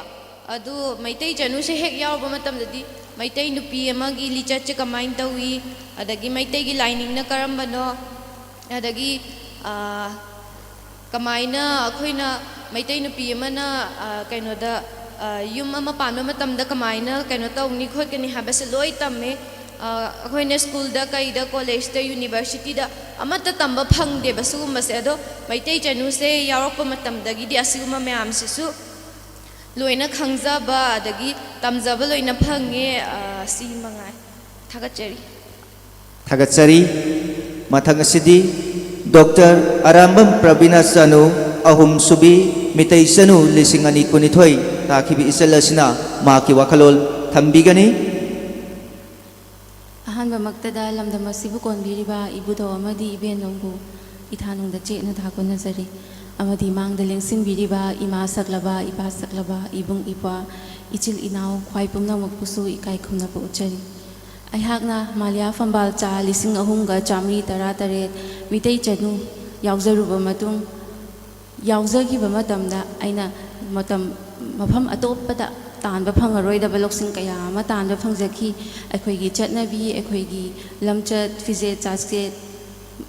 ꯑꯗꯨ ꯃꯩꯇꯩ ꯆꯅꯨꯁꯦ ꯍꯦꯛ ꯌꯥꯎꯔꯨꯕ ꯃꯇꯝꯗꯗꯤ ꯃꯩꯇꯩ ꯅꯨꯄꯤ ꯑꯃꯒꯤ ꯂꯤꯆꯠꯁꯦ ꯀꯃꯥꯏꯅ ꯇꯧꯏ, ꯑꯗꯒꯤ ꯃꯩꯇꯩꯒꯤ ꯂꯥꯏꯅꯤꯡꯅ ꯀꯔꯝꯕꯅꯣ, ꯑꯗꯒꯤ, ꯑ, ꯀꯃꯥꯏꯅ ꯑꯩꯈꯣꯏꯅ ꯃꯩꯇꯩ ꯅꯨꯄꯤ ꯑꯃꯅ, ꯑ, ꯀꯩꯅꯣꯗ, ꯑ, ꯌꯨꯝ ꯑꯃ ꯄꯥꯟꯕ ꯃꯇꯝꯗ ꯀꯃꯥꯏꯅ ꯀꯩꯅꯣ ꯇꯧꯅꯤ ꯈꯣꯠꯀꯅꯤ ꯍꯥꯏꯕꯁꯦ ꯂꯣꯏ ꯇꯝꯃꯦ꯫ ꯑ, ꯑꯩꯈꯣꯏꯅ ꯁ꯭ꯀꯨꯜꯗ, ꯀꯩꯗ, ꯀꯣꯂꯦꯖꯇ, ꯌꯨꯅꯤꯚꯔꯁꯤꯇꯤꯗ ꯑꯃꯠꯇ ꯇꯝꯕ ꯐꯪꯗꯦꯕ ꯁꯤꯒꯨꯝꯕꯁꯦ꯫ ꯑꯗꯣ ꯃꯩꯇꯩ ꯆꯅꯨꯁꯦ ꯌꯥꯎꯔꯛꯄ ꯃꯇꯝꯗꯒꯤꯗꯤ ꯑꯁꯤꯒꯨꯝꯕ ꯃꯌꯥꯝꯁꯤꯁꯨ ꯂꯣꯏꯅ ꯈꯪꯖꯕ ꯑꯗꯒꯤ ꯇꯝꯖꯕ ꯂꯣꯏꯅ ꯐꯪꯉꯦ꯫ ꯑ, ꯁꯤ ꯃꯉꯥꯏ꯫ ꯊꯥꯒꯠꯆꯔꯤ꯫ ꯊꯥꯒꯠꯆꯔꯤ꯫ ꯃꯊꯪ ꯑꯁꯤꯗꯤ ꯗꯣꯛꯇꯔ ꯑꯔꯥꯝꯕꯝ ꯄ꯭ꯔꯕꯤꯅꯥ ꯆꯅꯨ, ꯑꯍꯨꯝꯁꯨꯕꯤ, ꯃꯤꯇꯩ ꯆꯅꯨ ꯂꯤꯁꯤꯡ ꯑꯅꯤ ꯀꯨꯟꯅꯤꯊꯣꯏ ꯇꯥꯈꯤꯕ ꯏꯆꯜ ꯑꯁꯤꯅ ꯃꯍꯥꯛꯀꯤ ꯋꯥꯈꯜꯂꯣꯟ ꯊꯝꯕꯤꯒꯅꯤ꯫ ꯑꯍꯥꯟꯕꯃꯛꯇꯗ ꯂꯝꯗꯝ ꯑꯁꯤꯕꯨ ꯀꯣꯟꯕꯤꯔꯤꯕ ꯏꯕꯨꯙꯧ ꯑꯃꯗꯤ ꯏꯕꯦꯟꯗꯧꯕꯨ ꯏꯊꯥꯅꯨꯡꯗ ꯆꯦꯠꯅ ꯊꯥꯒꯣꯟꯅꯖꯔꯤ꯫ ꯑꯃꯗꯤ ꯃꯥꯡꯗ ꯂꯦꯡꯁꯤꯟꯕꯤꯔꯤꯕ ꯏꯃꯥ ꯁꯛꯂꯕ, ꯏꯄꯥ ꯁꯛꯂꯕ, ꯏꯕꯨꯡ ꯏꯄ꯭ꯋꯥ, ꯏꯆꯤꯜ ꯏꯅꯥꯎ ꯈ꯭ꯋꯥꯏ ꯄꯨꯝꯅꯃꯛꯄꯨꯁꯨ ꯏꯀꯥꯏ ꯈꯨꯝꯅꯕ ꯎꯠꯆꯔꯤ꯫ ꯑꯩꯍꯥꯛꯅ ꯃꯥꯂꯤꯌꯥ ꯐꯝꯕꯥꯜ ꯆꯥ ꯂꯤꯁꯤꯡ ꯑꯍꯨꯝꯒ ꯆꯥꯃꯔꯤ ꯇꯔꯥ ꯇꯔꯦꯠ ꯃꯤꯇꯩ ꯆꯅꯨ ꯌꯥꯎꯖꯔꯨꯕ ꯃꯇꯨꯡ, ꯌꯥꯎꯖꯈꯤꯕ ꯃꯇꯝꯗ ꯑꯩꯅ ꯃꯇꯝ, ꯃꯐꯝ ꯑꯇꯣꯞꯄꯗ ꯇꯥꯟꯕ ꯐꯪꯉꯔꯣꯏꯗꯕ ꯂꯧꯁꯤꯡ ꯀꯌꯥ ꯑꯃ ꯇꯥꯟꯕ ꯐꯪꯖꯈꯤ꯫ ꯑꯩꯈꯣꯏꯒꯤ ꯆꯠꯅꯕꯤ, ꯑꯩꯈꯣꯏꯒꯤ ꯂꯝꯆꯠ, ꯐꯤꯖꯦꯠ ꯆꯥꯛꯆꯦꯠ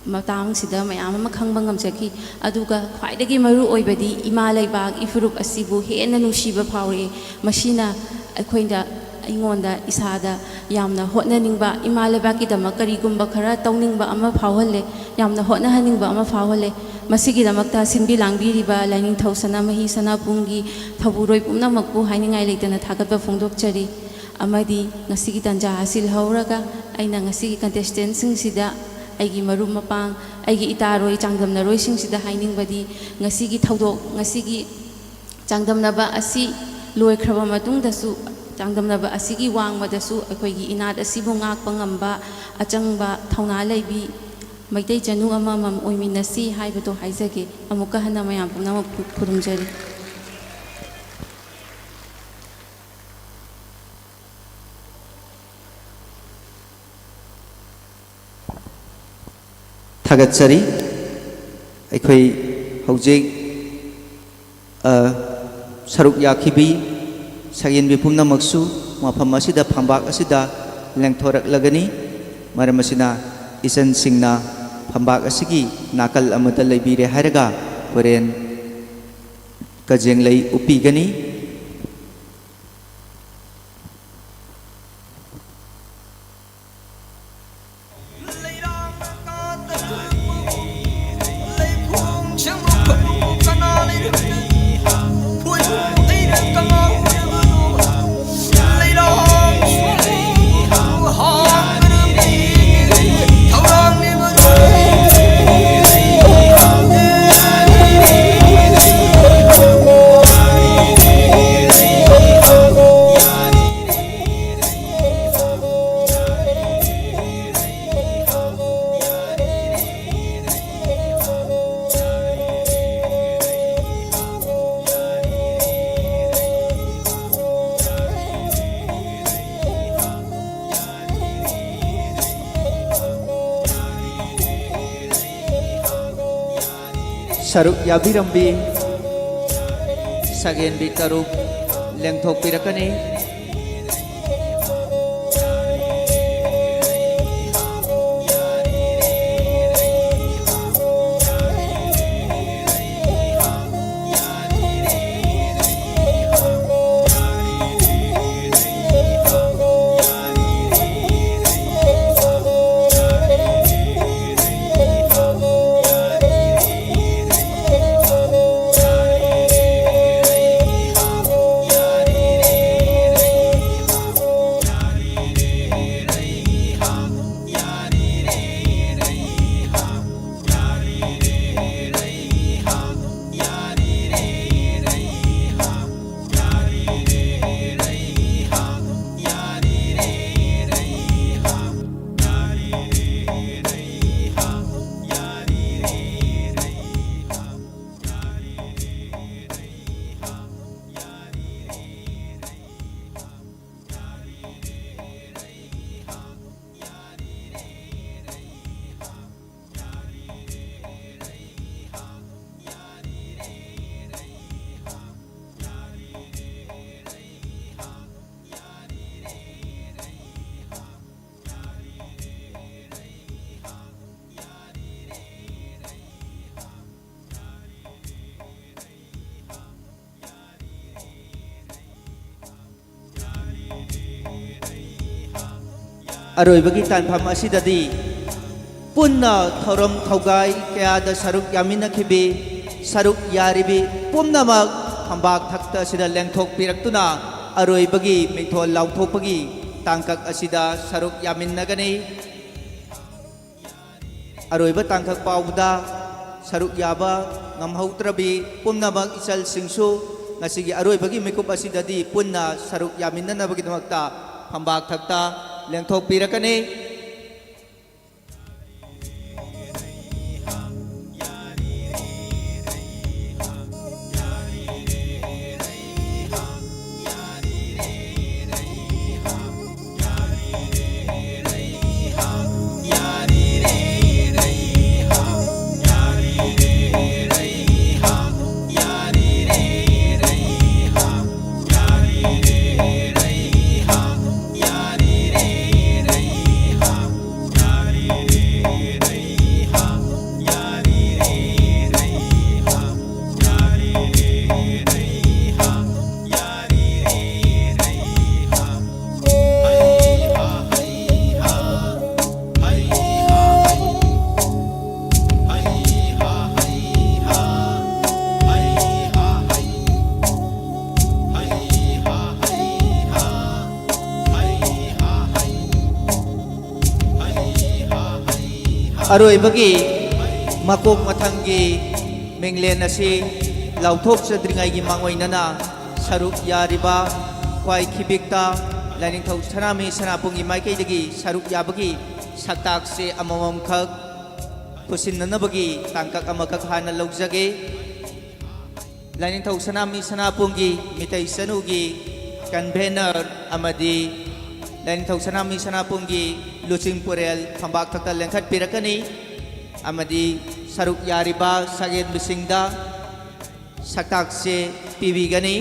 ꯃꯇꯥꯡꯁꯤꯗ ꯃꯌꯥꯝ ꯑꯃ ꯈꯪꯕ ꯉꯝꯖꯈꯤ꯫ ꯑꯗꯨꯒ ꯈ꯭ꯋꯥꯏꯗꯒꯤ ꯃꯔꯨ ꯑꯣꯏꯕꯗꯤ ꯏꯃꯥ ꯂꯩꯕꯥꯛ ꯏꯐꯨꯔꯨꯞ ꯑꯁꯤꯕꯨ ꯍꯦꯟꯅ ꯅꯨꯡꯁꯤꯕ ꯐꯥꯎꯔꯛꯏ꯫ ꯃꯁꯤꯅ ꯑꯩꯈꯣꯏꯗ, ꯑꯩꯉꯣꯟꯗ ꯏꯁꯥꯗ ꯌꯥꯝꯅ ꯍꯣꯠꯅꯅꯤꯡꯕ, ꯏꯃꯥ ꯂꯩꯕꯥꯛꯀꯤꯗꯃꯛ ꯀꯔꯤꯒꯨꯝꯕ ꯈꯔ ꯇꯧꯅꯤꯡꯕ ꯑꯃ ꯐꯥꯎꯍꯜꯂꯦ, ꯌꯥꯝꯅ ꯍꯣꯠꯅꯍꯟꯅꯤꯡꯕ ꯑꯃ ꯐꯥꯎꯍꯜꯂꯦ꯫ ꯃꯁꯤꯒꯤꯗꯃꯛꯇ ꯁꯤꯟꯕꯤ ꯂꯥꯡꯕꯤꯔꯤꯕ ꯂꯥꯏꯅꯤꯡꯊꯧ ꯁꯅꯥꯃꯍꯤ ꯁꯅꯥꯕꯨꯡꯒꯤ ꯊꯧꯕꯨꯔꯣꯏ ꯄꯨꯝꯅꯃꯛꯄꯨ ꯍꯥꯏꯅꯤꯡꯉꯥꯏ ꯂꯩꯇꯅ ꯊꯥꯒꯠꯄ ꯐꯣꯡꯗꯣꯛꯆꯔꯤ꯫ ꯑꯃꯗꯤ ꯉꯁꯤꯒꯤ ꯇꯥꯟꯖꯥ ꯑꯁꯤ ꯂꯧꯍꯧꯔꯒ ꯑꯩꯅ ꯉꯁꯤꯒꯤ ꯀꯟꯇꯦꯁꯇꯦꯟꯁꯤꯡꯁꯤꯗ, ꯑꯩꯒꯤ ꯃꯔꯨꯞ ꯃꯄꯥꯡ, ꯑꯩꯒꯤ ꯏꯇꯥꯔꯣꯏ ꯆꯥꯡꯗꯝꯅꯔꯣꯏꯁꯤꯡꯁꯤꯗ ꯍꯥꯏꯅꯤꯡꯕꯗꯤ, ꯉꯁꯤꯒꯤ ꯊꯧꯗꯣꯛ, ꯉꯁꯤꯒꯤ ꯆꯥꯡꯗꯝꯅꯕ ꯑꯁꯤ ꯂꯣꯏꯈ꯭ꯔꯕ ꯃꯇꯨꯡꯗꯁꯨ, ꯆꯥꯡꯗꯝꯅꯕ ꯑꯁꯤꯒꯤ ꯋꯥꯡꯃꯗꯁꯨ ꯑꯩꯈꯣꯏꯒꯤ ꯏꯅꯥꯠ ꯑꯁꯤꯕꯨ ꯉꯥꯛꯄ ꯉꯝꯕ ꯑꯆꯪꯕ ꯊꯧꯅꯥ ꯂꯩꯕꯤ ꯃꯩꯇꯩ ꯆꯅꯨ ꯑꯃꯃꯝ ꯑꯣꯏꯃꯤꯟꯅꯁꯤ ꯍꯥꯏꯕꯗꯣ ꯍꯥꯏꯖꯒꯦ꯫ ꯑꯃꯨꯛꯀ ꯍꯟꯅ ꯃꯌꯥꯝ ꯄꯨꯝꯅꯃꯛꯄꯨ ꯈꯨꯔꯨꯝꯖꯔꯤ꯫ ꯊꯥꯒꯠꯆꯔꯤ꯫ ꯑꯩꯈꯣꯏ ꯍꯧꯖꯤꯛ, ꯑ, ꯁꯔꯨꯛ ꯌꯥꯈꯤꯕꯤ ꯁꯛꯌꯦꯟꯕꯤ ꯄꯨꯝꯅꯃꯛꯁꯨ ꯃꯐꯝ ꯑꯁꯤꯗ, ꯐꯝꯕꯥꯛ ꯑꯁꯤꯗ ꯂꯦꯡꯊꯣꯔꯛꯂꯒꯅꯤ꯫ ꯃꯔꯝ ꯑꯁꯤꯅ, ꯏꯆꯟꯁꯤꯡꯅ ꯐꯝꯕꯥꯛ ꯑꯁꯤꯒꯤ ꯅꯥꯀꯜ ꯑꯃꯗ ꯂꯩꯕꯤꯔꯦ ꯍꯥꯏꯔꯒ ꯍꯣꯔꯦꯟ ꯀꯖꯦꯡꯂꯩ ꯎꯞꯄꯤꯒꯅꯤ꯫ ꯁꯔꯨꯛ ꯌꯥꯕꯤꯔꯝꯕꯤ ꯁꯒꯦꯟꯕꯤ ꯇꯔꯨꯛ ꯂꯦꯡꯊꯣꯛꯄꯤꯔꯛꯀꯅꯤ꯫ ꯑꯔꯣꯏꯕꯒꯤ ꯇꯥꯟꯐꯝ ꯑꯁꯤꯗꯗꯤ ꯄꯨꯟꯅ ꯊꯧꯔꯝ ꯊꯧꯒꯥꯏ ꯀꯌꯥꯗ ꯁꯔꯨꯛ ꯌꯥꯃꯤꯟꯅꯈꯤꯕꯤ, ꯁꯔꯨꯛ ꯌꯥꯔꯤꯕꯤ ꯄꯨꯝꯅꯃꯛ ꯐꯝꯕꯥꯛ ꯊꯛꯇ ꯑꯁꯤꯗ ꯂꯦꯡꯊꯣꯛꯄꯤꯔꯛꯇꯨꯅ ꯑꯔꯣꯏꯕꯒꯤ ꯃꯤꯡꯊꯣꯜ ꯂꯥꯎꯊꯣꯛꯄꯒꯤ ꯇꯥꯡꯀꯛ ꯑꯁꯤꯗ ꯁꯔꯨꯛ ꯌꯥꯃꯤꯟꯅꯒꯅꯤ꯫ ꯑꯔꯣꯏꯕ ꯇꯥꯡꯀꯛ ꯐꯥꯎꯕꯗ ꯁꯔꯨꯛ ꯌꯥꯕ ꯉꯝꯍꯧꯗ꯭ꯔꯕꯤ ꯄꯨꯝꯅꯃꯛ ꯏꯆꯜꯁꯤꯡꯁꯨ ꯉꯁꯤꯒꯤ ꯑꯔꯣꯏꯕꯒꯤ ꯃꯤꯀꯨꯞ ꯑꯁꯤꯗꯗꯤ ꯄꯨꯟꯅ ꯁꯔꯨꯛ ꯌꯥꯃꯤꯟꯅꯅꯕꯒꯤꯗꯃꯛꯇ ꯐꯝꯕꯥꯛ ꯊꯛꯇ ꯂꯦꯡꯊꯣꯛꯄꯤꯔꯛꯀꯅꯤ꯫ ꯑꯔꯣꯏꯕꯒꯤ ꯃꯀꯣꯛ ꯃꯊꯪꯒꯤ ꯃꯤꯡꯂꯦꯟ ꯑꯁꯤ ꯂꯥꯎꯊꯣꯛꯆꯗ꯭ꯔꯤꯉꯩꯒꯤ ꯃꯥꯡꯑꯣꯏꯅꯅ ꯁꯔꯨꯛ ꯌꯥꯔꯤꯕ ꯈ꯭ꯋꯥꯏ ꯈꯤꯕꯤꯛꯇ ꯂꯥꯏꯅꯤꯡꯊꯧ ꯁꯅꯥꯃꯍꯤ ꯁꯅꯥꯄꯨꯝꯒꯤ ꯃꯥꯏꯀꯩꯗꯒꯤ ꯁꯔꯨꯛ ꯌꯥꯕꯒꯤ ꯁꯛꯇꯥꯛꯁꯦ ꯑꯃꯃꯝꯈꯛ ꯄꯨꯁꯤꯟꯅꯅꯕꯒꯤ ꯇꯥꯡꯀꯛ ꯑꯃꯈꯛ ꯍꯥꯟꯅ ꯂꯧꯖꯒꯦ꯫ ꯂꯥꯏꯅꯤꯡꯊꯧ ꯁꯅꯥꯃꯍꯤ ꯁꯅꯥꯄꯨꯝꯒꯤ ꯃꯤꯇꯩ ꯆꯅꯨꯒꯤ convener ꯑꯃꯗꯤ ꯂꯥꯏꯅꯤꯡꯊꯧ ꯁꯅꯥꯃꯍꯤ ꯁꯅꯥꯄꯨꯝꯒꯤ ꯂꯨꯆꯤꯡ ꯄꯨꯔꯦꯜ ꯐꯝꯕꯥꯛ ꯊꯛꯇ ꯂꯦꯡꯈꯠꯄꯤꯔꯛꯀꯅꯤ ꯑꯃꯗꯤ ꯁꯔꯨꯛ ꯌꯥꯔꯤꯕ ꯁꯛꯍꯦꯟꯕꯁꯤꯡꯗ ꯁꯛꯇꯥꯛꯁꯦ ꯄꯤꯕꯤꯒꯅꯤ꯫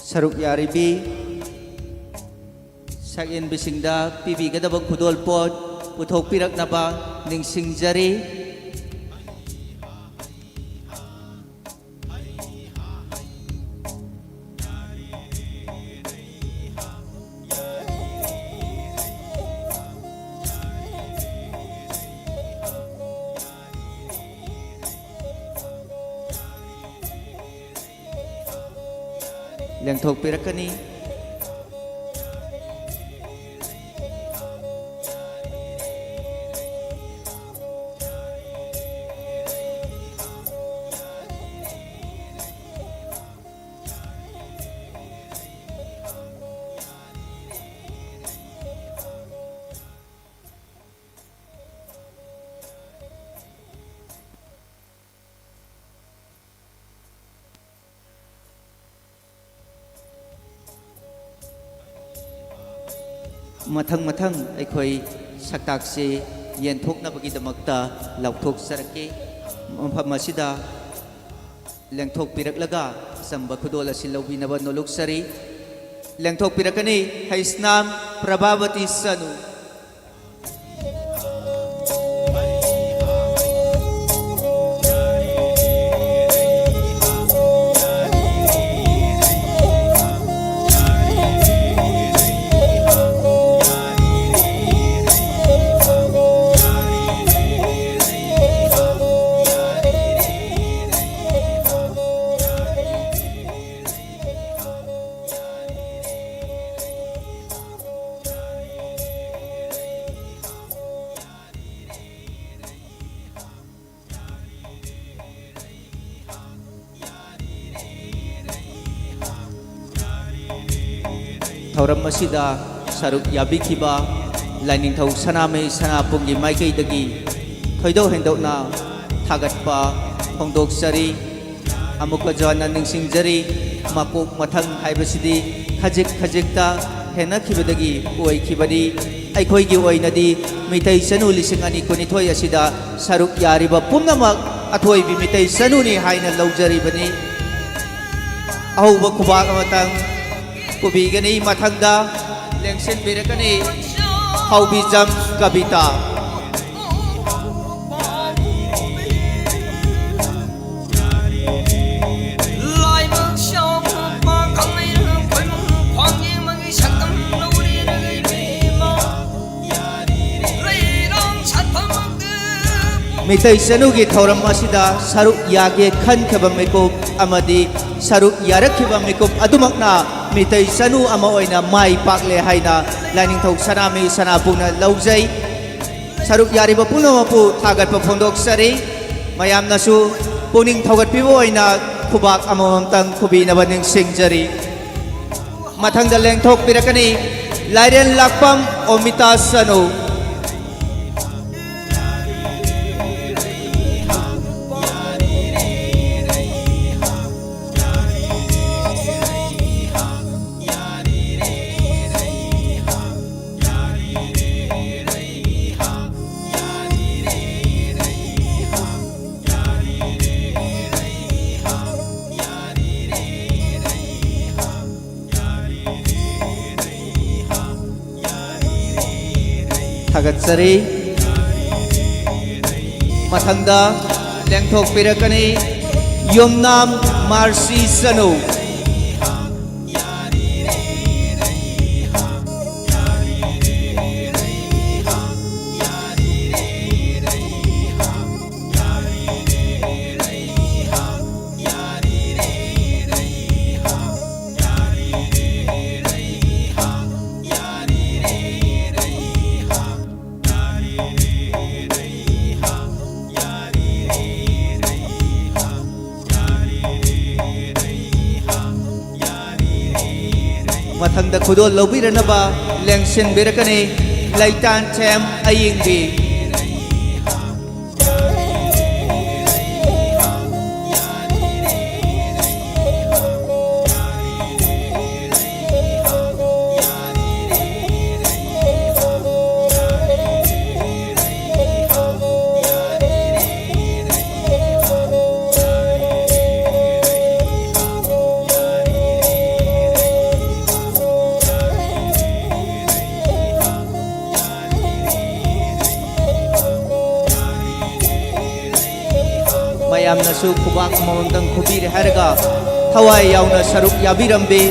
ꯁꯔꯨꯛ ꯌꯥꯔꯤꯕꯤ ꯁꯛꯍꯦꯟꯕꯤꯁꯤꯡꯗ ꯄꯤꯕꯤꯒꯗꯕ ꯈꯨꯗꯣꯜꯄꯣꯠ ꯄꯨꯊꯣꯛꯄꯤꯔꯛꯅꯕ ꯅꯤꯡꯁꯤꯡꯖꯔꯤ꯫ ꯂꯦꯡꯊꯣꯛꯄꯤꯔꯛꯀꯅꯤ꯫ ꯃꯊꯪ ꯃꯊꯪ ꯑꯩꯈꯣꯏ ꯁꯛꯇꯥꯛꯁꯦ ꯌꯦꯟꯊꯣꯛꯅꯕꯒꯤꯗꯃꯛꯇ ꯂꯥꯎꯊꯣꯛꯆꯔꯛꯀꯦ꯫ ꯃꯐꯝ ꯑꯁꯤꯗ ꯂꯦꯡꯊꯣꯛꯄꯤꯔꯛꯂꯒ ꯑꯆꯝꯕ ꯈꯨꯗꯣꯜ ꯑꯁꯤ ꯂꯧꯕꯤꯅꯕ ꯅꯣꯂꯨꯛꯆꯔꯤ꯫ ꯂꯦꯡꯊꯣꯛꯄꯤꯔꯛꯀꯅꯤ ꯍꯩꯁꯅꯥꯝ ꯄ꯭ꯔꯚꯥꯕꯇꯤ ꯆꯅꯨ꯫ ꯊꯧꯔꯝ ꯑꯁꯤꯗ ꯁꯔꯨꯛ ꯌꯥꯕꯤꯈꯤꯕ ꯂꯥꯏꯅꯤꯡꯊꯧ ꯁꯅꯥꯃꯍꯤ ꯁꯅꯥꯕꯨꯡꯒꯤ ꯃꯥꯏꯀꯩꯗꯒꯤ ꯊꯣꯏꯗꯣꯛ ꯍꯦꯟꯗꯣꯛꯅ ꯊꯥꯒꯠꯄ ꯐꯣꯡꯗꯣꯛꯆꯔꯤ꯫ ꯑꯃꯨꯛꯀꯁꯨ ꯍꯟꯅ ꯅꯤꯡꯁꯤꯡꯖꯔꯤ, ꯃꯀꯣꯛ ꯃꯊꯪ ꯍꯥꯏꯕꯁꯤꯗꯤ ꯈꯖꯤꯛ ꯈꯖꯤꯛꯇ ꯍꯦꯟꯅꯈꯤꯕꯗꯒꯤ ꯑꯣꯏꯈꯤꯕꯅꯤ꯫ ꯑꯩꯈꯣꯏꯒꯤ ꯑꯣꯏꯅꯗꯤ ꯃꯤꯇꯩ ꯆꯅꯨ ꯂꯤꯁꯤꯡ ꯑꯅꯤ ꯀꯨꯟꯅꯤꯊꯣꯏ ꯑꯁꯤꯗ ꯁꯔꯨꯛ ꯌꯥꯔꯤꯕ ꯄꯨꯝꯅꯃꯛ ꯑꯊꯣꯏꯕꯤ ꯃꯤꯇꯩ ꯆꯅꯨꯅꯤ ꯍꯥꯏꯅ ꯂꯧꯖꯔꯤꯕꯅꯤ꯫ ꯑꯍꯧꯕ ꯈꯨꯕꯥꯛ ꯑꯃꯇꯪ ꯈꯨꯕꯤꯒꯅꯤ꯫ ꯃꯊꯪꯗ ꯂꯦꯡꯁꯤꯟꯕꯤꯔꯛꯀꯅꯤ ꯍꯥꯎꯕꯤꯖꯝ ꯀꯕꯤꯇꯥ꯫ ꯃꯤꯇꯩ ꯆꯅꯨꯒꯤ ꯊꯧꯔꯝ ꯑꯁꯤꯗ ꯁꯔꯨꯛ ꯌꯥꯒꯦ ꯈꯟꯈꯤꯕ ꯃꯤꯀꯨꯞ ꯑꯃꯗꯤ ꯁꯔꯨꯛ ꯌꯥꯔꯛꯈꯤꯕ ꯃꯤꯀꯨꯞ ꯑꯗꯨꯃꯛꯅ ꯃꯤꯇꯩ ꯆꯅꯨ ꯑꯃ ꯑꯣꯏꯅ ꯃꯥꯏ ꯄꯥꯛꯂꯦ ꯍꯥꯏꯅ ꯂꯥꯏꯅꯤꯡꯊꯧ ꯁꯅꯥꯃꯍꯤ ꯁꯅꯥꯕꯨꯡꯅ ꯂꯧꯖꯩ꯫ ꯁꯔꯨꯛ ꯌꯥꯔꯤꯕ ꯄꯨꯝꯅꯃꯛꯄꯨ ꯊꯥꯒꯠꯄ ꯐꯣꯡꯗꯣꯛꯆꯔꯤ꯫ ꯃꯌꯥꯝꯅꯁꯨ ꯄꯨꯛꯅꯤꯡ ꯊꯧꯒꯠꯄꯤꯕ ꯑꯣꯏꯅ ꯈꯨꯕꯥꯛ ꯑꯃꯃꯝꯇꯪ ꯈꯨꯕꯤꯅꯕ ꯅꯤꯡꯁꯤꯡꯖꯔꯤ꯫ ꯃꯊꯪꯗ ꯂꯦꯡꯊꯣꯛꯄꯤꯔꯛꯀꯅꯤ ꯂꯥꯏꯔꯦꯟ ꯂꯥꯛꯄꯝ ꯑꯣꯃꯤꯇꯥ ꯁꯅꯨ꯫ ꯊꯥꯒꯠꯆꯔꯤ꯫ ꯃꯊꯪꯗ ꯂꯦꯡꯊꯣꯛꯄꯤꯔꯛꯀꯅꯤ ꯌꯨꯝꯅꯥꯝ ꯃꯥꯔꯁꯤ ꯆꯅꯨ꯫ ꯃꯊꯪꯗ ꯈꯨꯗꯣꯜ ꯂꯧꯕꯤꯔꯅꯕ ꯂꯦꯡꯁꯤꯟꯕꯤꯔꯛꯀꯅꯤ ꯂꯩꯇꯥꯟꯊꯦꯝ ꯑꯌꯤꯡꯕꯤ꯫ ꯃꯌꯥꯝꯅꯁꯨ ꯈꯨꯕꯥꯛ ꯑꯃꯃꯝꯇꯪ ꯈꯨꯕꯤꯔꯦ ꯍꯥꯏꯔꯒ ꯊꯋꯥꯏ ꯌꯥꯎꯅ ꯁꯔꯨꯛ ꯌꯥꯕꯤꯔꯝꯕꯤ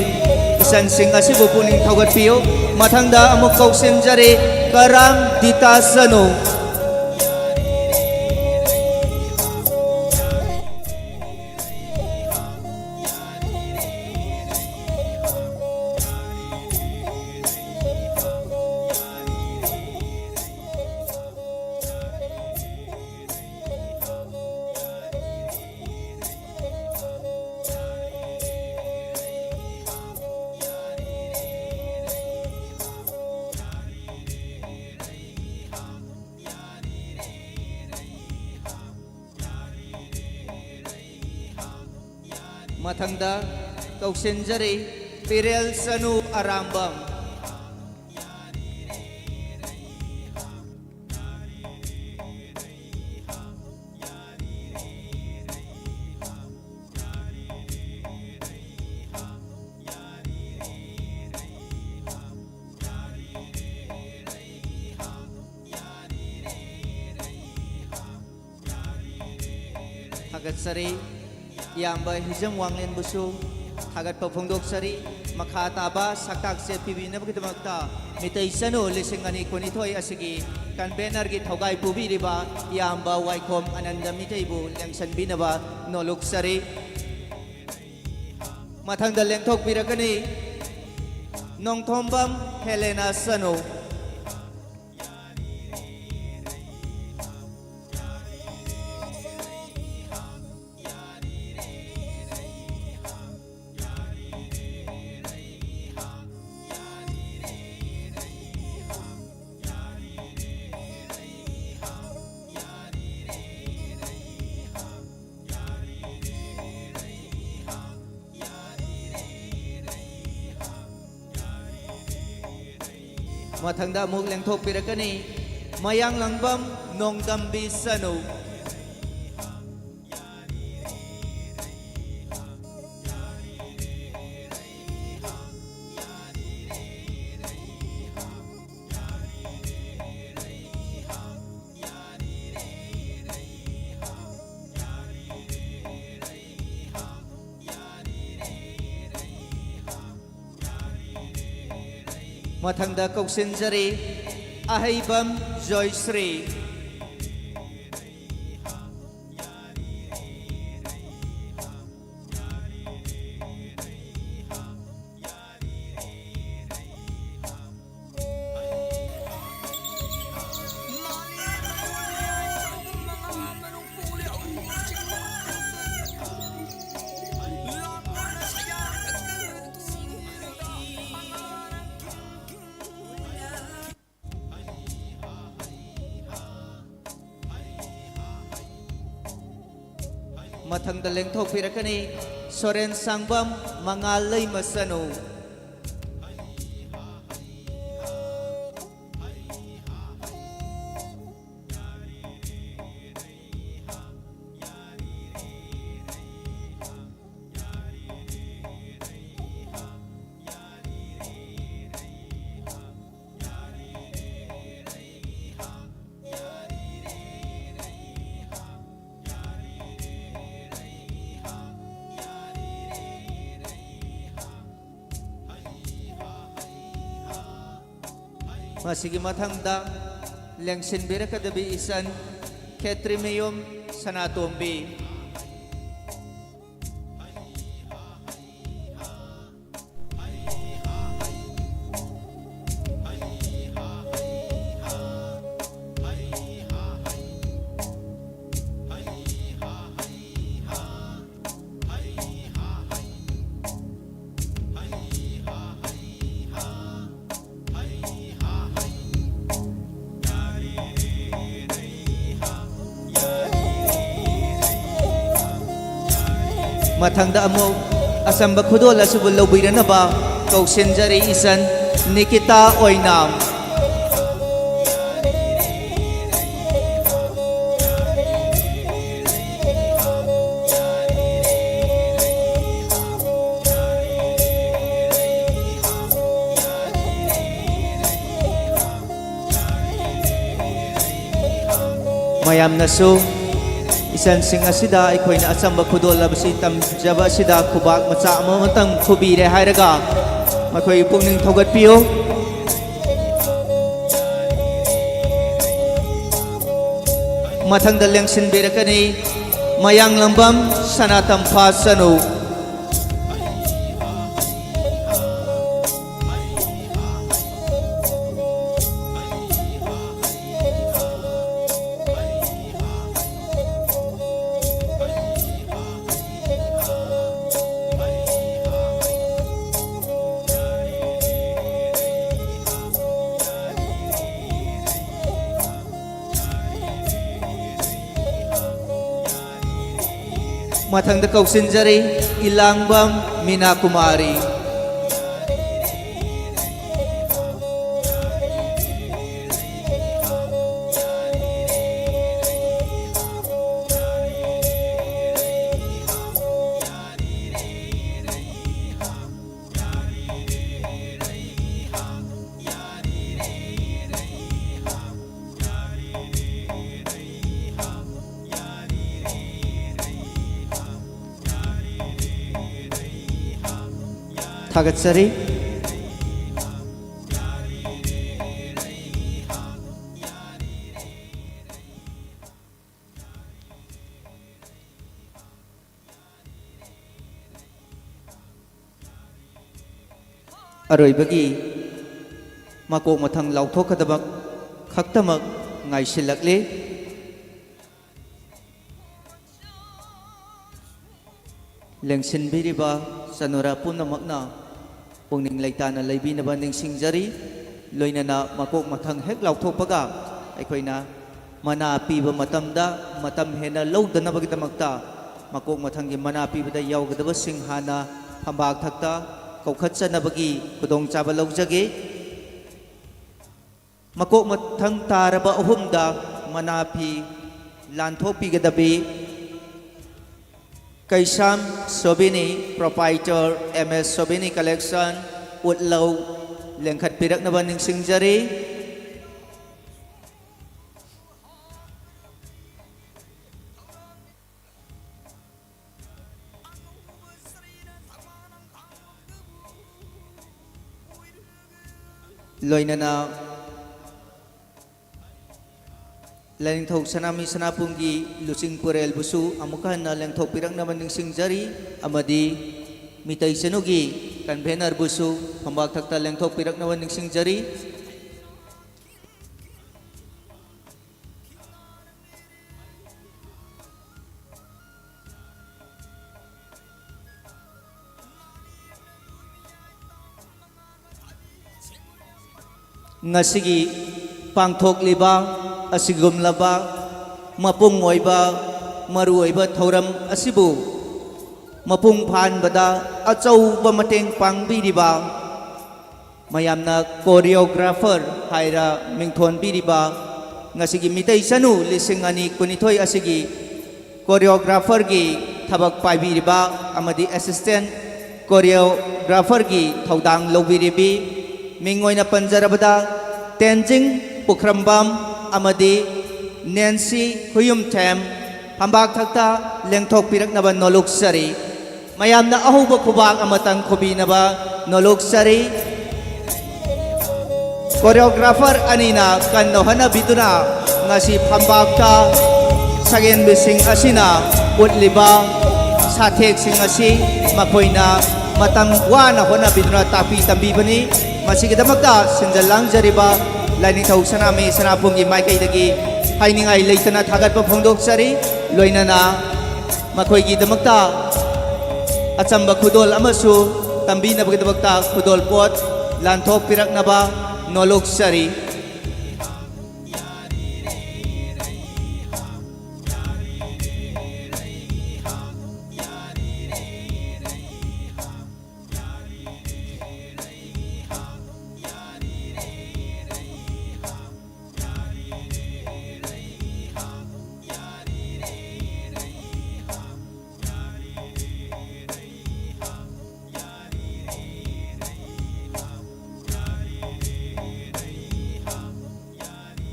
ꯏꯆꯟꯁꯤꯡ ꯑꯁꯤꯕꯨ ꯄꯨꯛꯅꯤꯡ ꯊꯧꯒꯠꯄꯤꯌꯨ꯫ ꯃꯊꯪꯗ ꯑꯃꯨꯛ ꯀꯧꯁꯤꯟꯖꯔꯤ ꯀꯔꯥꯝ ꯗꯤꯇꯥ ꯆꯅꯨ꯫ ꯃꯊꯪꯗ ꯀꯧꯁꯤꯟꯖꯔꯤ ꯄꯤꯔꯦꯜ ꯆꯅꯨ ꯑꯔꯥꯝꯕꯝ꯫ ꯊꯥꯒꯠꯆꯔꯤ꯫ ꯏꯌꯥꯝꯕ ꯍꯤꯖꯝ ꯋꯥꯡꯂꯦꯟꯕꯨꯁꯨ ꯊꯥꯒꯠꯄ ꯐꯣꯡꯗꯣꯛꯆꯔꯤ꯫ ꯃꯈꯥ ꯇꯥꯕ ꯁꯛꯇꯥꯛꯁꯦ ꯄꯤꯕꯤꯅꯕꯒꯤꯗꯃꯛꯇ ꯃꯤꯇꯩ ꯆꯅꯨ ꯂꯤꯁꯤꯡ ꯑꯅꯤ ꯀꯨꯟꯅꯤꯊꯣꯏ ꯑꯁꯤꯒꯤ ꯀꯟꯚꯦꯅꯔꯒꯤ ꯊꯧꯒꯥꯏ ꯄꯨꯕꯤꯔꯤꯕ ꯏꯌꯥꯝꯕ ꯋꯥꯏꯈꯣꯝ ꯑꯅꯟꯗ ꯃꯤꯇꯩꯕꯨ ꯂꯦꯡꯁꯟꯕꯤꯅꯕ ꯅꯣꯂꯨꯛꯆꯔꯤ꯫ ꯃꯊꯪꯗ ꯂꯦꯡꯊꯣꯛꯄꯤꯔꯛꯀꯅꯤ ꯅꯣꯡꯊꯣꯝꯕꯝ ꯍꯦꯂꯦꯅꯥ ꯆꯅꯨ꯫ ꯃꯊꯪꯗ ꯑꯃꯨꯛ ꯂꯦꯡꯊꯣꯛꯄꯤꯔꯛꯀꯅꯤ ꯃꯌꯥꯡꯂꯪꯕꯝ ꯅꯣꯡꯗꯝꯕꯤ ꯆꯅꯨ꯫ ꯃꯊꯪꯗ ꯀꯧꯁꯤꯟꯖꯔꯤ ꯑꯍꯩꯕꯝ ꯖꯣꯏꯁ꯭ꯔꯤ꯫ ꯃꯊꯪꯗ ꯂꯦꯡꯊꯣꯛꯄꯤꯔꯛꯀꯅꯤ ꯁꯣꯔꯦꯟ ꯁꯥꯡꯕꯝ ꯃꯉꯥꯜ ꯂꯩꯃ ꯆꯅꯨ꯫ ꯃꯁꯤꯒꯤ ꯃꯊꯪꯗ ꯂꯦꯡꯁꯤꯟꯕꯤꯔꯛꯀꯗꯕꯤ ꯏꯆꯟ ꯈꯦꯇ꯭ꯔꯤꯃꯌꯨꯝ ꯁꯅꯥꯇꯣꯝꯕꯤ꯫ ꯃꯊꯪꯗ ꯑꯃꯨꯛ ꯑꯆꯝꯕ ꯈꯨꯗꯣꯜ ꯑꯁꯤꯕꯨ ꯂꯧꯕꯤꯔꯅꯕ ꯀꯧꯁꯤꯟꯖꯔꯤ ꯏꯆꯟ ꯅꯤꯀꯤꯇꯥ ꯑꯣꯏꯅꯥꯝ꯫ ꯃꯌꯥꯝꯅꯁꯨ ꯏꯆꯟꯁꯤꯡ ꯑꯁꯤꯗ ꯑꯩꯈꯣꯏꯅ ꯑꯆꯝꯕ ꯈꯨꯗꯣꯜ ꯑꯁꯤ ꯇꯝꯖꯕ ꯑꯁꯤꯗ ꯈꯨꯕꯥꯛ ꯃꯆꯥ ꯑꯃꯃꯇꯪ ꯈꯨꯕꯤꯔꯦ ꯍꯥꯏꯔꯒ ꯃꯈꯣꯏꯒꯤ ꯄꯨꯛꯅꯤꯡ ꯊꯧꯒꯠꯄꯤꯌꯨ꯫ ꯃꯊꯪꯗ ꯂꯦꯡꯁꯤꯟꯕꯤꯔꯛꯀꯅꯤ ꯃꯌꯥꯡꯂꯝꯕꯝ ꯁꯅꯥꯇꯝꯐꯥ ꯆꯅꯨ꯫ ꯃꯊꯪꯗ ꯀꯧꯁꯤꯟꯖꯔꯤ ꯏꯂꯥꯡꯕꯝ ꯃꯤꯅꯥ ꯀꯨꯃꯥꯔꯤ꯫ ꯊꯥꯒꯠꯆꯔꯤ꯫ ꯑꯔꯣꯏꯕꯒꯤ ꯃꯀꯣꯛ ꯃꯊꯪ ꯂꯥꯎꯊꯣꯛꯀꯗꯕ ꯈꯛꯇꯃꯛ ꯉꯥꯏꯁꯤꯜꯂꯛꯂꯤ꯫ ꯂꯦꯡꯁꯤꯟꯕꯤꯔꯤꯕ ꯆꯅꯨꯔꯥ ꯄꯨꯝꯅꯃꯛꯅ ꯄꯨꯛꯅꯤꯡ ꯂꯩꯇꯥꯅ ꯂꯩꯕꯤꯅꯕ ꯅꯤꯡꯁꯤꯡꯖꯔꯤ꯫ ꯂꯣꯏꯅꯅ ꯃꯀꯣꯛ ꯃꯊꯪ ꯍꯦꯛ ꯂꯥꯎꯊꯣꯛꯄꯒ ꯑꯩꯈꯣꯏꯅ ꯃꯅꯥ ꯄꯤꯕ ꯃꯇꯝꯗ ꯃꯇꯝ ꯍꯦꯟꯅ ꯂꯧꯗꯅꯕꯒꯤꯗꯃꯛꯇ ꯃꯀꯣꯛ ꯃꯊꯪꯒꯤ ꯃꯅꯥ ꯄꯤꯕꯗ ꯌꯥꯎꯒꯗꯕꯁꯤꯡ ꯍꯥꯟꯅ ꯐꯝꯕꯥꯛ ꯊꯛꯇ ꯀꯧꯈꯠꯆꯅꯕꯒꯤ ꯈꯨꯗꯣꯡꯆꯥꯕ ꯂꯧꯖꯒꯦ꯫ ꯃꯀꯣꯛ ꯃꯊꯪ ꯇꯥꯔꯕ ꯑꯍꯨꯝꯗ ꯃꯅꯥ ꯐꯤ ꯂꯥꯟꯊꯣꯛꯄꯤꯒꯗꯕꯤ ꯀꯩꯁꯥꯝ ꯁꯣꯕꯤꯅꯤ, proprietor, M S Sobini Collection, ꯎꯠꯂꯧ, ꯂꯦꯡꯈꯠꯄꯤꯔꯛꯅꯕ ꯅꯤꯡꯁꯤꯡꯖꯔꯤ꯫ ꯂꯣꯏꯅꯅ ꯂꯥꯏꯅꯤꯡꯊꯧ ꯁꯅꯥꯃꯍꯤ ꯁꯅꯥꯕꯨꯡꯒꯤ ꯂꯨꯆꯤꯡ ꯄꯨꯔꯦꯜꯕꯨꯁꯨ ꯑꯃꯨꯛꯀ ꯍꯟꯅ ꯂꯦꯡꯊꯣꯛꯄꯤꯔꯛꯅꯕ ꯅꯤꯡꯁꯤꯡꯖꯔꯤ, ꯑꯃꯗꯤ ꯃꯤꯇꯩ ꯆꯅꯨꯒꯤ convenerꯕꯨꯁꯨ ꯐꯝꯕꯥꯛ ꯊꯛꯇ ꯂꯦꯡꯊꯣꯛꯄꯤꯔꯛꯅꯕ ꯅꯤꯡꯁꯤꯡꯖꯔꯤ꯫ ꯉꯁꯤꯒꯤ ꯄꯥꯡꯊꯣꯛꯂꯤꯕ ꯑꯁꯤꯒꯨꯝꯂꯕ ꯃꯄꯨꯡ ꯑꯣꯏꯕ, ꯃꯔꯨ ꯑꯣꯏꯕ ꯊꯧꯔꯝ ꯑꯁꯤꯕꯨ ꯃꯄꯨꯡ ꯐꯥꯍꯟꯕꯗ ꯑꯆꯧꯕ ꯃꯇꯦꯡ ꯄꯥꯡꯕꯤꯔꯤꯕ, ꯃꯌꯥꯝꯅ choreographer ꯍꯥꯏꯔ ꯃꯤꯡꯊꯣꯟꯕꯤꯔꯤꯕ, ꯉꯁꯤꯒꯤ ꯃꯤꯇꯩ ꯆꯅꯨ ꯂꯤꯁꯤꯡ ꯑꯅꯤ ꯀꯨꯟꯅꯤꯊꯣꯏ ꯑꯁꯤꯒꯤ choreographerꯒꯤ ꯊꯕꯛ ꯄꯥꯏꯕꯤꯔꯤꯕ ꯑꯃꯗꯤ assistant choreographerꯒꯤ ꯊꯧꯗꯥꯡ ꯂꯧꯕꯤꯔꯤꯕꯤ, ꯃꯤꯡ ꯑꯣꯏꯅ ꯄꯟꯖꯔꯕꯗ ꯇꯦꯟꯖꯤꯡ ꯄꯨꯈ꯭ꯔꯝꯕꯝ ꯑꯃꯗꯤ ꯅꯦꯟꯁꯤ ꯈꯨꯌꯨꯝꯊꯦꯝ, ꯐꯝꯕꯥꯛ ꯊꯛꯇ ꯂꯦꯡꯊꯣꯛꯄꯤꯔꯛꯅꯕ ꯅꯣꯂꯨꯛꯆꯔꯤ꯫ ꯃꯌꯥꯝꯅ ꯑꯍꯧꯕ ꯈꯨꯕꯥꯛ ꯑꯃꯇꯪ ꯈꯨꯕꯤꯅꯕ ꯅꯣꯂꯨꯛꯆꯔꯤ꯫ Choreographer ꯑꯅꯤꯅ ꯀꯟꯅ ꯍꯣꯠꯅꯕꯤꯗꯨꯅ ꯉꯁꯤ ꯐꯝꯕꯥꯛꯇ ꯁꯒꯦꯟꯕꯤꯁꯤꯡ ꯑꯁꯤꯅ ꯎꯠꯂꯤꯕ ꯁꯥꯊꯦꯛꯁꯤꯡ ꯑꯁꯤ ꯃꯈꯣꯏꯅ ꯃꯇꯝ ꯋꯥꯅ ꯍꯣꯠꯅꯕꯤꯗꯨꯅ ꯇꯥꯛꯄꯤ ꯇꯝꯕꯤꯕꯅꯤ꯫ ꯃꯁꯤꯒꯤꯗꯃꯛꯇ ꯁꯤꯟꯖ ꯂꯥꯡꯖꯔꯤꯕ ꯂꯥꯏꯅꯤꯡꯊꯧ ꯁꯅꯥꯃꯍꯤ ꯁꯅꯥꯄꯨꯝꯒꯤ ꯃꯥꯏꯀꯩꯗꯒꯤ ꯍꯥꯏꯅꯤꯡꯉꯥꯏ ꯂꯩꯇꯅ ꯊꯥꯒꯠꯄ ꯐꯣꯡꯗꯣꯛꯆꯔꯤ꯫ ꯂꯣꯏꯅꯅ ꯃꯈꯣꯏꯒꯤꯗꯃꯛꯇ ꯑꯆꯝꯕ ꯈꯨꯗꯣꯜ ꯑꯃꯁꯨ ꯇꯝꯕꯤꯅꯕꯒꯤꯗꯃꯛꯇ ꯈꯨꯗꯣꯜ ꯄꯣꯠ ꯂꯥꯟꯊꯣꯛꯄꯤꯔꯛꯅꯕ ꯅꯣꯂꯣꯛꯆꯔꯤ꯫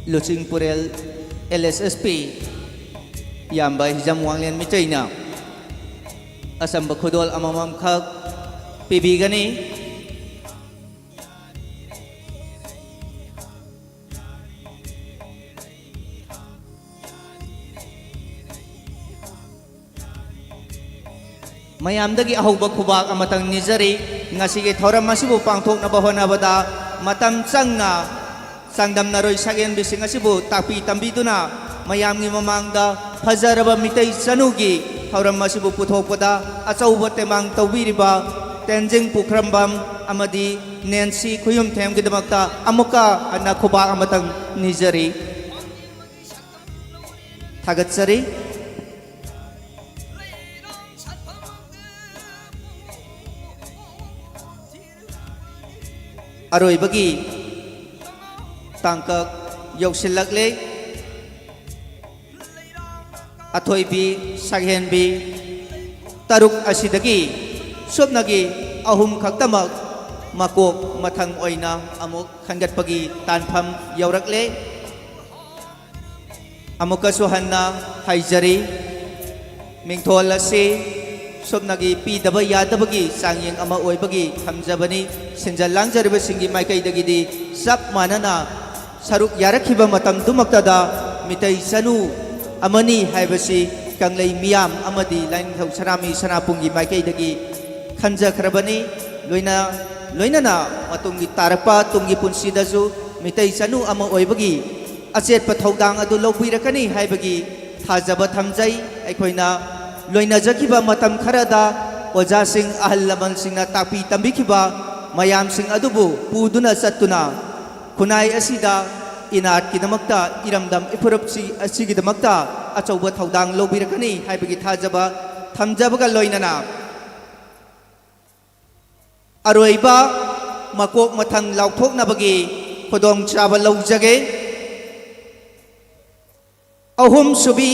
ꯂꯨꯆꯤꯡꯄꯨꯔꯦꯜ ꯑꯦꯜ ꯑꯦꯁ ꯑꯦꯁ ꯄꯤ ꯏꯌꯥꯝꯕ ꯍꯤꯖꯝ ꯋꯥꯡꯂꯦꯟ ꯃꯤꯇꯩꯅ ꯑꯆꯝꯕ ꯈꯨꯗꯣꯜ ꯑꯃꯃꯝꯈꯛ ꯄꯤꯕꯤꯒꯅꯤ꯫ ꯃꯌꯥꯝꯗꯒꯤ ꯑꯍꯧꯕ ꯈꯨꯕꯥꯛ ꯑꯃꯇꯪ ꯅꯤꯖꯔꯤ꯫ ꯉꯁꯤꯒꯤ ꯊꯧꯔꯝ ꯑꯁꯤꯕꯨ ꯄꯥꯡꯊꯣꯛꯅꯕ ꯍꯣꯠꯅꯕꯗ ꯃꯇꯝ ꯆꯪꯅ ꯆꯥꯡꯗꯝꯅꯔꯣꯏ ꯁꯛꯍꯦꯟꯕꯤꯁꯤꯡ ꯑꯁꯤꯕꯨ ꯇꯥꯛꯄꯤ ꯇꯝꯕꯤꯗꯨꯅ ꯃꯌꯥꯝꯒꯤ ꯃꯃꯥꯡꯗ ꯐꯖꯔꯕ ꯃꯤꯇꯩ ꯆꯅꯨꯒꯤ ꯊꯧꯔꯝ ꯑꯁꯤꯕꯨ ꯄꯨꯊꯣꯛꯄꯗ ꯑꯆꯧꯕ ꯇꯦꯡꯕꯥꯡ ꯇꯧꯕꯤꯔꯤꯕ ꯇꯦꯟꯖꯤꯡ ꯄꯨꯈ꯭ꯔꯝꯕꯝ ꯑꯃꯗꯤ ꯅꯦꯟꯁꯤ ꯈꯨꯌꯨꯝꯊꯦꯝꯒꯤꯗꯃꯛꯇ ꯑꯃꯨꯛꯀ ꯍꯟꯅ ꯈꯨꯕꯥꯛ ꯑꯃꯇꯪ ꯅꯤꯖꯔꯤ꯫ ꯊꯥꯒꯠꯆꯔꯤ꯫ ꯑꯔꯣꯏꯕꯒꯤ ꯇꯥꯡꯀꯛ ꯌꯧꯁꯤꯜꯂꯛꯂꯦ꯫ ꯑꯊꯣꯏꯕꯤ ꯁꯛꯍꯦꯟꯕꯤ ꯇꯔꯨꯛ ꯑꯁꯤꯗꯒꯤ ꯁꯨꯞꯅꯒꯤ ꯑꯍꯨꯝ ꯈꯛꯇꯃꯛ ꯃꯀꯣꯛ ꯃꯊꯪ ꯑꯣꯏꯅ ꯑꯃꯨꯛ ꯈꯟꯒꯠꯄꯒꯤ ꯇꯥꯟꯐꯝ ꯌꯧꯔꯛꯂꯦ꯫ ꯑꯃꯨꯛꯀꯁꯨ ꯍꯟꯅ ꯍꯥꯏꯖꯔꯤ, ꯃꯤꯡꯊꯣꯜ ꯑꯁꯤ ꯁꯨꯞꯅꯒꯤ ꯄꯤꯗꯕ ꯌꯥꯗꯕꯒꯤ ꯆꯥꯡꯌꯦꯡ ꯑꯃ ꯑꯣꯏꯕꯒꯤ ꯊꯝꯖꯕꯅꯤ꯫ ꯁꯤꯟꯖ ꯂꯥꯡꯖꯔꯤꯕꯁꯤꯡꯒꯤ ꯃꯥꯏꯀꯩꯗꯒꯤꯗꯤ ꯆꯞ ꯃꯥꯟꯅꯅ ꯁꯔꯨꯛ ꯌꯥꯔꯛꯈꯤꯕ ꯃꯇꯝꯗꯨꯃꯛꯇꯗ ꯃꯤꯇꯩ ꯆꯅꯨ ꯑꯃꯅꯤ ꯍꯥꯏꯕꯁꯤ ꯀꯪꯂꯩ ꯃꯤꯌꯥꯝ ꯑꯃꯗꯤ ꯂꯥꯏꯅꯤꯡꯊꯧ ꯁꯅꯥꯃꯍꯤ ꯁꯅꯥꯄꯨꯝꯒꯤ ꯃꯥꯏꯀꯩꯗꯒꯤ ꯈꯟꯖꯈ꯭ꯔꯕꯅꯤ꯫ ꯂꯣꯏꯅ ꯂꯣꯏꯅꯅ ꯃꯇꯨꯡꯒꯤ ꯇꯥꯔꯛꯄ ꯇꯨꯡꯒꯤ ꯄꯨꯟꯁꯤꯗꯁꯨ ꯃꯤꯇꯩ ꯆꯅꯨ ꯑꯃ ꯑꯣꯏꯕꯒꯤ ꯑꯆꯦꯠꯄ ꯊꯧꯗꯥꯡ ꯑꯗꯨ ꯂꯧꯕꯤꯔꯛꯀꯅꯤ ꯍꯥꯏꯕꯒꯤ ꯊꯥꯖꯕ ꯊꯝꯖꯩ꯫ ꯑꯩꯈꯣꯏꯅ ꯂꯣꯏꯅꯖꯈꯤꯕ ꯃꯇꯝ ꯈꯔꯗ ꯑꯣꯖꯥꯁꯤꯡ, ꯑꯍꯜ ꯂꯃꯟꯁꯤꯡꯅ ꯇꯥꯛꯄꯤ ꯇꯝꯕꯤꯈꯤꯕ ꯃꯌꯥꯝꯁꯤꯡ ꯑꯗꯨꯕꯨ ꯄꯨꯗꯨꯅ ꯆꯠꯇꯨꯅ ꯈꯨꯟꯅꯥꯏ ꯑꯁꯤꯗ ꯏꯅꯥꯠꯀꯤꯗꯃꯛꯇ, ꯏꯔꯝꯗꯝ ꯏꯐꯨꯔꯨꯞꯁꯤ ꯑꯁꯤꯒꯤꯗꯃꯛꯇ ꯑꯆꯧꯕ ꯊꯧꯗꯥꯡ ꯂꯧꯕꯤꯔꯛꯀꯅꯤ ꯍꯥꯏꯕꯒꯤ ꯊꯥꯖꯕ ꯊꯝꯖꯕꯒ ꯂꯣꯏꯅꯅ, ꯑꯔꯣꯏꯕ ꯃꯀꯣꯛ ꯃꯊꯪ ꯂꯥꯎꯊꯣꯛꯅꯕꯒꯤ ꯈꯨꯗꯣꯡꯆꯥꯕ ꯂꯧꯖꯒꯦ꯫ ꯑꯍꯨꯝꯁꯨꯕꯤ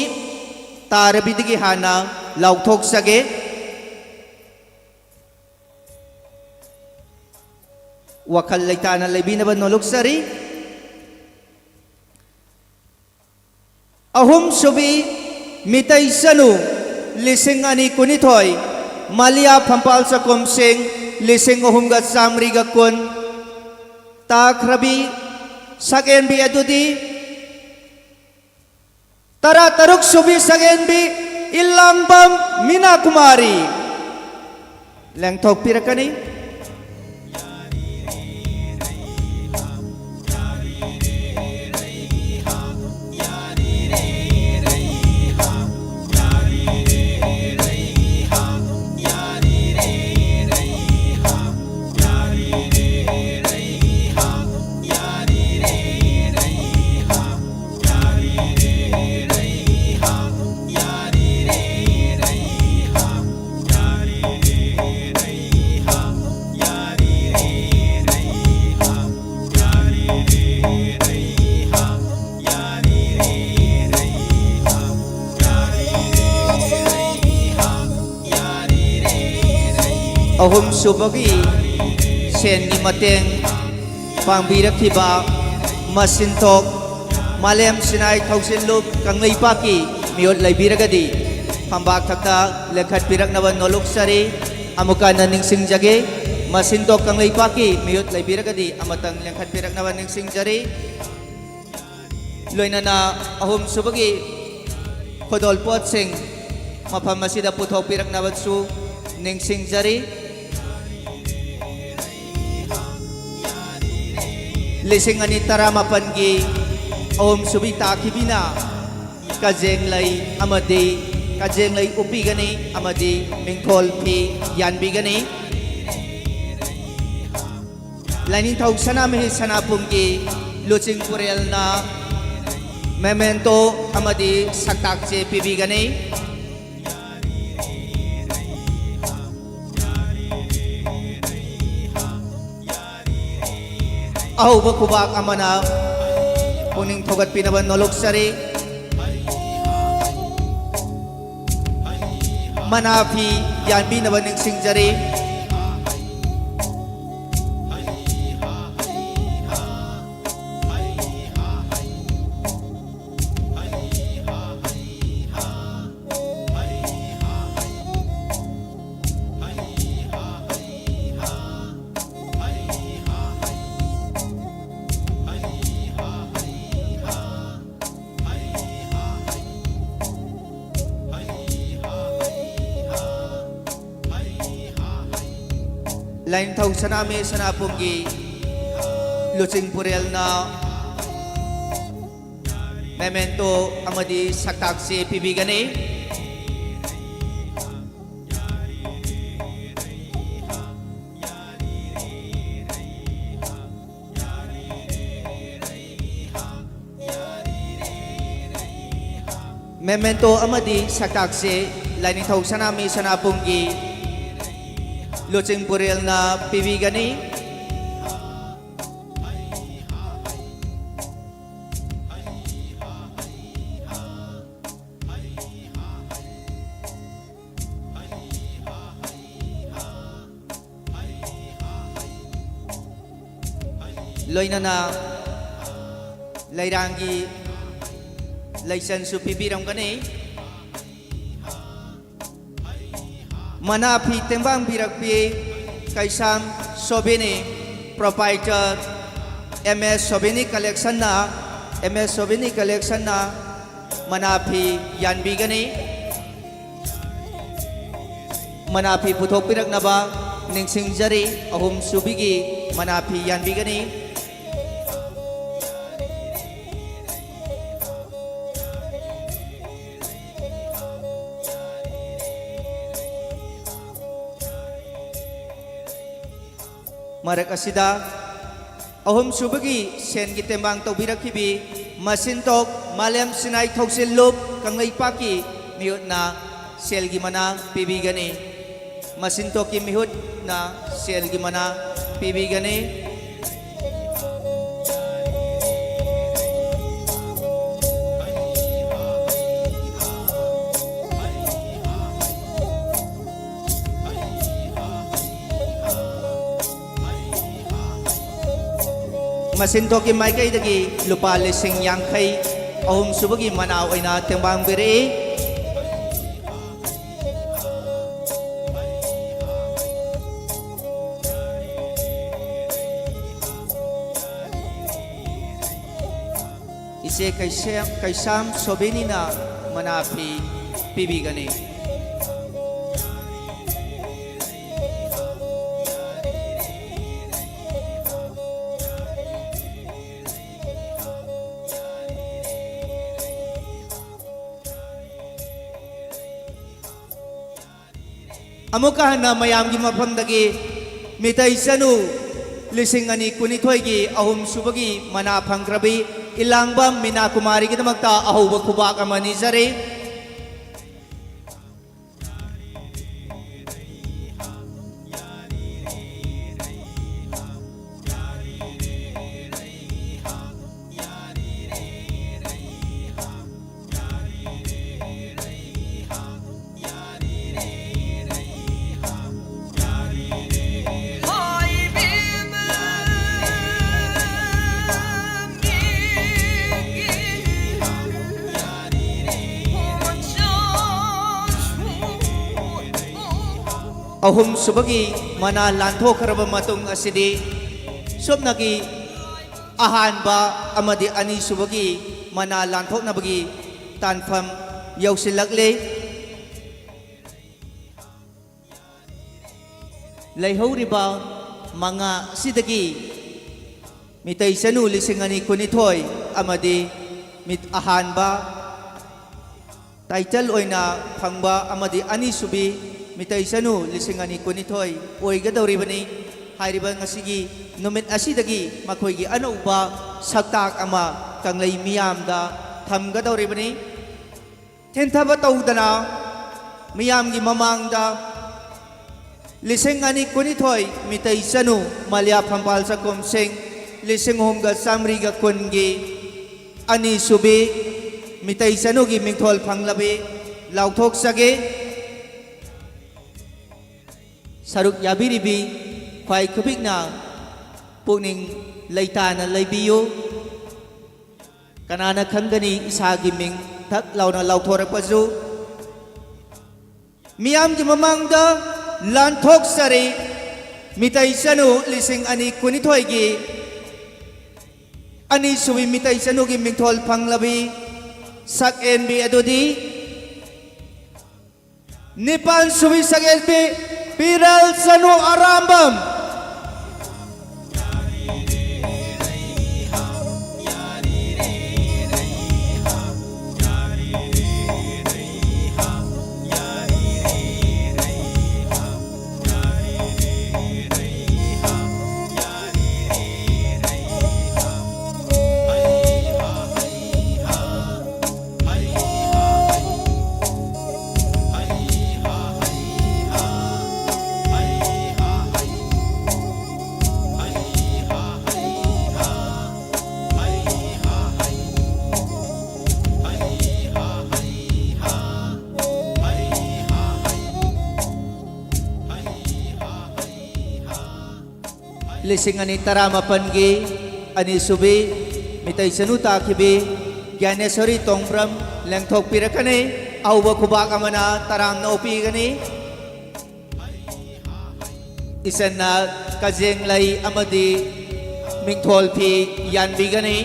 ꯇꯥꯔꯕꯤꯗꯒꯤ ꯍꯥꯟꯅ ꯂꯥꯎꯊꯣꯛꯆꯒꯦ꯫ ꯋꯥꯈꯜ ꯂꯩꯇꯥꯅ ꯂꯩꯕꯤꯅꯕ ꯅꯣꯂꯨꯛꯆꯔꯤ꯫ ꯑꯍꯨꯝꯁꯨꯕꯤ ꯃꯤꯇꯩ ꯆꯅꯨ ꯂꯤꯁꯤꯡ ꯑꯅꯤ ꯀꯨꯟꯅꯤꯊꯣꯏ, ꯃꯂꯤꯌꯥ ꯐꯝꯄꯥꯜ ꯆꯥꯛꯈꯨꯝꯁꯤꯡ ꯂꯤꯁꯤꯡ ꯑꯍꯨꯝꯒ ꯆꯥꯃꯔꯤꯒ ꯀꯨꯟ꯫ ꯇꯥꯈ꯭ꯔꯕꯤ ꯁꯛꯍꯦꯟꯕꯤ ꯑꯗꯨꯗꯤ ꯇꯔꯥ ꯇꯔꯨꯛ ꯁꯨꯕꯤ ꯁꯛꯍꯦꯟꯕꯤ ꯏꯂꯥꯡꯕꯝ ꯃꯤꯅꯥ ꯀꯨꯃꯥꯔꯤ ꯂꯦꯡꯊꯣꯛꯄꯤꯔꯛꯀꯅꯤ꯫ ꯑꯍꯨꯝꯁꯨꯕꯒꯤ ꯁꯦꯟꯒꯤ ꯃꯇꯦꯡ ꯄꯥꯡꯕꯤꯔꯛꯈꯤꯕ ꯃꯁꯤꯟꯊꯣꯛ ꯃꯥꯂꯦꯝ ꯁꯤꯅꯥꯏ ꯊꯧꯁꯤꯜꯂꯨꯞ ꯀꯪꯂꯩꯄꯥꯛꯀꯤ ꯃꯤꯍꯨꯠ ꯂꯩꯕꯤꯔꯒꯗꯤ ꯐꯝꯕꯥꯛ ꯊꯛꯇ ꯂꯦꯡꯈꯠꯄꯤꯔꯛꯅꯕ ꯅꯣꯂꯨꯛꯆꯔꯤ꯫ ꯑꯃꯨꯛꯀ ꯍꯟꯅ ꯅꯤꯡꯁꯤꯡꯖꯒꯦ, ꯃꯁꯤꯟꯊꯣꯛ ꯀꯪꯂꯩꯄꯥꯛꯀꯤ ꯃꯤꯍꯨꯠ ꯂꯩꯕꯤꯔꯒꯗꯤ ꯑꯃꯇꯪ ꯂꯦꯡꯈꯠꯄꯤꯔꯛꯅꯕ ꯅꯤꯡꯁꯤꯡꯖꯔꯤ꯫ ꯂꯣꯏꯅꯅ ꯑꯍꯨꯝꯁꯨꯕꯒꯤ ꯈꯨꯗꯣꯜꯄꯣꯠꯁꯤꯡ ꯃꯐꯝ ꯑꯁꯤꯗ ꯄꯨꯊꯣꯛꯄꯤꯔꯛꯅꯕꯁꯨ ꯅꯤꯡꯁꯤꯡꯖꯔꯤ꯫ ꯂꯤꯁꯤꯡ ꯑꯅꯤ ꯇꯔꯥꯃꯥꯄꯟꯒꯤ ꯑꯍꯨꯝꯁꯨꯕꯤ ꯇꯥꯈꯤꯕꯤꯅ ꯀꯖꯦꯡꯂꯩ ꯑꯃꯗꯤ ꯀꯖꯦꯡꯂꯩ ꯎꯞꯄꯤꯒꯅꯤ ꯑꯃꯗꯤ ꯃꯤꯡꯊꯣꯜ ꯐꯤ ꯌꯥꯟꯕꯤꯒꯅꯤ꯫ ꯂꯥꯏꯅꯤꯡꯊꯧ ꯁꯅꯥꯃꯍꯤ ꯁꯅꯥꯄꯨꯝꯒꯤ ꯂꯨꯆꯤꯡ ꯄꯨꯔꯦꯜꯅ memento ꯑꯃꯗꯤ ꯁꯛꯇꯥꯛ ꯆꯦ ꯄꯤꯕꯤꯒꯅꯤ꯫ ꯑꯍꯧꯕ ꯈꯨꯕꯥꯛ ꯑꯃꯅ ꯄꯨꯛꯅꯤꯡ ꯊꯧꯒꯠꯄꯤꯅꯕ ꯅꯣꯂꯨꯛꯆꯔꯤ꯫ ꯃꯅꯥ ꯐꯤ ꯌꯥꯟꯕꯤꯅꯕ ꯅꯤꯡꯁꯤꯡꯖꯔꯤ꯫ ꯂꯥꯏꯅꯤꯡꯊꯧ ꯁꯅꯥꯃꯍꯤ ꯁꯅꯥꯄꯨꯝꯒꯤ ꯂꯨꯆꯤꯡ ꯄꯨꯔꯦꯜꯅ memento ꯑꯃꯗꯤ ꯁꯛꯇꯥꯛ ꯆꯦ ꯄꯤꯕꯤꯒꯅꯤ꯫ Memento ꯑꯃꯗꯤ ꯁꯛꯇꯥꯛ ꯆꯦ ꯂꯥꯏꯅꯤꯡꯊꯧ ꯁꯅꯥꯃꯍꯤ ꯁꯅꯥꯄꯨꯝꯒꯤ ꯂꯨꯆꯤꯡ ꯄꯨꯔꯦꯜꯅ ꯄꯤꯕꯤꯒꯅꯤ꯫ ꯂꯣꯏꯅꯅ ꯂꯩꯔꯥꯡꯒꯤ ꯂꯩꯆꯟꯁꯨ ꯄꯤꯕꯤꯔꯝꯒꯅꯤ꯫ ꯃꯅꯥ ꯐꯤ ꯇꯦꯡꯕꯥꯡꯕꯤꯔꯛꯄꯤ ꯀꯩꯁꯥꯝ ꯁꯣꯕꯤꯅꯤ, proprietor, M S Sobini Collectionꯅ, M S Sobini Collectionꯅ ꯃꯅꯥ ꯐꯤ ꯌꯥꯟꯕꯤꯒꯅꯤ꯫ ꯃꯅꯥ ꯐꯤ ꯄꯨꯊꯣꯛꯄꯤꯔꯛꯅꯕ ꯅꯤꯡꯁꯤꯡꯖꯔꯤ꯫ ꯑꯍꯨꯝꯁꯨꯕꯤꯒꯤ ꯃꯅꯥ ꯐꯤ ꯌꯥꯟꯕꯤꯒꯅꯤ꯫ ꯃꯔꯛ ꯑꯁꯤꯗ ꯑꯍꯨꯝꯁꯨꯕꯒꯤ ꯁꯦꯜꯒꯤ ꯇꯦꯡꯕꯥꯡ ꯇꯧꯕꯤꯔꯛꯈꯤꯕꯤ ꯃꯁꯤꯟꯇꯣꯛ ꯃꯥꯂꯦꯝ ꯁꯤꯅꯥꯏ ꯊꯧꯁꯤꯜ ꯂꯨꯞ ꯀꯪꯂꯩꯄꯥꯛꯀꯤ ꯃꯤꯍꯨꯠꯅ ꯁꯦꯜꯒꯤ ꯃꯅꯥ ꯄꯤꯕꯤꯒꯅꯤ꯫ ꯃꯁꯤꯟꯇꯣꯛꯀꯤ ꯃꯤꯍꯨꯠꯅ ꯁꯦꯜꯒꯤ ꯃꯅꯥ ꯄꯤꯕꯤꯒꯅꯤ꯫ ꯃꯁꯤꯟꯊꯣꯛꯀꯤ ꯃꯥꯏꯀꯩꯗꯒꯤ ꯂꯨꯄꯥ ꯂꯤꯁꯤꯡ ꯌꯥꯡꯈꯩ ꯑꯍꯨꯝꯁꯨꯕꯒꯤ ꯃꯅꯥ ꯑꯣꯏꯅ ꯇꯦꯡꯕꯥꯡꯕꯤꯔꯛꯏ꯫ ꯏꯆꯦ ꯀꯩꯁꯦꯝ-, ꯀꯩꯁꯥꯝ ꯁꯣꯕꯤꯅꯤꯅ ꯃꯅꯥ ꯐꯤ ꯄꯤꯕꯤꯒꯅꯤ꯫ ꯑꯃꯨꯛꯀ ꯍꯟꯅ ꯃꯌꯥꯝꯒꯤ ꯃꯐꯝꯗꯒꯤ ꯃꯤꯇꯩ ꯆꯅꯨ ꯂꯤꯁꯤꯡ ꯑꯅꯤ ꯀꯨꯟꯅꯤꯊꯣꯏꯒꯤ ꯑꯍꯨꯝꯁꯨꯕꯒꯤ ꯃꯅꯥ ꯐꯪꯈ꯭ꯔꯕꯤ ꯏꯂꯥꯡꯕꯝ ꯃꯤꯅꯥ ꯀꯨꯃꯥꯔꯤꯒꯤꯗꯃꯛꯇ ꯑꯍꯧꯕ ꯈꯨꯕꯥꯛ ꯑꯃ ꯅꯤꯖꯔꯤ꯫ ꯑꯍꯨꯝꯁꯨꯕꯒꯤ ꯃꯅꯥ ꯂꯥꯟꯊꯣꯛꯈ꯭ꯔꯕ ꯃꯇꯨꯡ ꯑꯁꯤꯗꯤ ꯁꯨꯞꯅꯒꯤ ꯑꯍꯥꯟꯕ ꯑꯃꯗꯤ ꯑꯅꯤꯁꯨꯕꯒꯤ ꯃꯅꯥ ꯂꯥꯟꯊꯣꯛꯅꯕꯒꯤ ꯇꯥꯟꯐꯝ ꯌꯧꯁꯤꯜꯂꯛꯂꯦ꯫ ꯂꯩꯍꯧꯔꯤꯕ ꯃꯉꯥ ꯑꯁꯤꯗꯒꯤ ꯃꯤꯇꯩ ꯆꯅꯨ ꯂꯤꯁꯤꯡ ꯑꯅꯤ ꯀꯨꯟꯅꯤꯊꯣꯏ ꯑꯃꯗꯤ ꯃꯤꯠ ꯑꯍꯥꯟꯕ ꯇꯥꯏꯇꯜ ꯑꯣꯏꯅ ꯐꯪꯕ ꯑꯃꯗꯤ ꯑꯅꯤꯁꯨꯕꯤ ꯃꯤꯇꯩ ꯆꯅꯨ ꯂꯤꯁꯤꯡ ꯑꯅꯤ ꯀꯨꯟꯅꯤꯊꯣꯏ ꯑꯣꯏꯒꯗꯧꯔꯤꯕꯅꯤ꯫ ꯍꯥꯏꯔꯤꯕ ꯉꯁꯤꯒꯤ ꯅꯨꯃꯤꯠ ꯑꯁꯤꯗꯒꯤ ꯃꯈꯣꯏꯒꯤ ꯑꯅꯧꯕ ꯁꯛꯇꯥꯛ ꯑꯃ ꯀꯪꯂꯩ ꯃꯤꯌꯥꯝꯗ ꯊꯝꯒꯗꯧꯔꯤꯕꯅꯤ꯫ ꯊꯤꯟꯊꯕ ꯇꯧꯗꯅ ꯃꯤꯌꯥꯝꯒꯤ ꯃꯃꯥꯡꯗ ꯂꯤꯁꯤꯡ ꯑꯅꯤ ꯀꯨꯟꯅꯤꯊꯣꯏ ꯃꯤꯇꯩ ꯆꯅꯨ ꯃꯂꯤꯌꯥ ꯐꯝꯄꯥꯜ ꯆꯥꯛꯈꯨꯝꯁꯤꯡ ꯂꯤꯁꯤꯡ ꯑꯍꯨꯝꯒ ꯆꯥꯃꯔꯤꯒ ꯀꯨꯟꯒꯤ ꯑꯅꯤꯁꯨꯕꯤ ꯃꯤꯇꯩ ꯆꯅꯨꯒꯤ ꯃꯤꯡꯊꯣꯜ ꯐꯪꯂꯕꯤ ꯂꯥꯎꯊꯣꯛꯆꯒꯦ꯫ ꯁꯔꯨꯛ ꯌꯥꯕꯤꯔꯤꯕꯤ ꯈ꯭ꯋꯥꯏ ꯈꯨꯄꯤꯛꯅ ꯄꯨꯛꯅꯤꯡ ꯂꯩꯇꯥꯅ ꯂꯩꯕꯤꯌꯨ꯫ ꯀꯅꯥꯅ ꯈꯪꯒꯅꯤ ꯏꯁꯥꯒꯤ ꯃꯤꯡ ꯊꯛ ꯂꯥꯎꯅ ꯂꯥꯎꯊꯣꯔꯛꯄꯁꯨ꯫ ꯃꯤꯌꯥꯝꯒꯤ ꯃꯃꯥꯡꯗ ꯂꯥꯟꯊꯣꯛꯆꯔꯤ꯫ ꯃꯤꯇꯩ ꯆꯅꯨ ꯂꯤꯁꯤꯡ ꯑꯅꯤ ꯀꯨꯟꯅꯤꯊꯣꯏꯒꯤ ꯑꯅꯤꯁꯨꯕꯤ ꯃꯤꯇꯩ ꯆꯅꯨꯒꯤ ꯃꯤꯡꯊꯣꯜ ꯐꯪꯂꯕꯤ ꯁꯛꯍꯦꯟꯕꯤ ꯑꯗꯨꯗꯤ ꯅꯤꯄꯥꯟ ꯁꯨꯕꯤ ꯁꯛꯍꯦꯟꯕꯤ ꯄꯤꯔꯦꯜ ꯆꯅꯨ ꯑꯔꯥꯝꯕꯝ꯫ ꯂꯤꯁꯤꯡ ꯑꯅꯤ ꯇꯔꯥꯃꯥꯄꯟꯒꯤ ꯑꯅꯤꯁꯨꯕꯤ ꯃꯤꯇꯩ ꯆꯅꯨ ꯇꯥꯈꯤꯕꯤ ꯒ꯭ꯌꯥꯅꯦꯁꯣꯔꯤ ꯇꯣꯡꯕ꯭ꯔꯝ ꯂꯦꯡꯊꯣꯛꯄꯤꯔꯛꯀꯅꯤ꯫ ꯑꯍꯧꯕ ꯈꯨꯕꯥꯛ ꯑꯃꯅ ꯇꯔꯥꯝꯅ ꯑꯣꯛꯄꯤꯒꯅꯤ꯫ ꯏꯆꯟꯅ ꯀꯖꯦꯡꯂꯩ ꯑꯃꯗꯤ ꯃꯤꯡꯊꯣꯜ ꯐꯤ ꯌꯥꯟꯕꯤꯒꯅꯤ꯫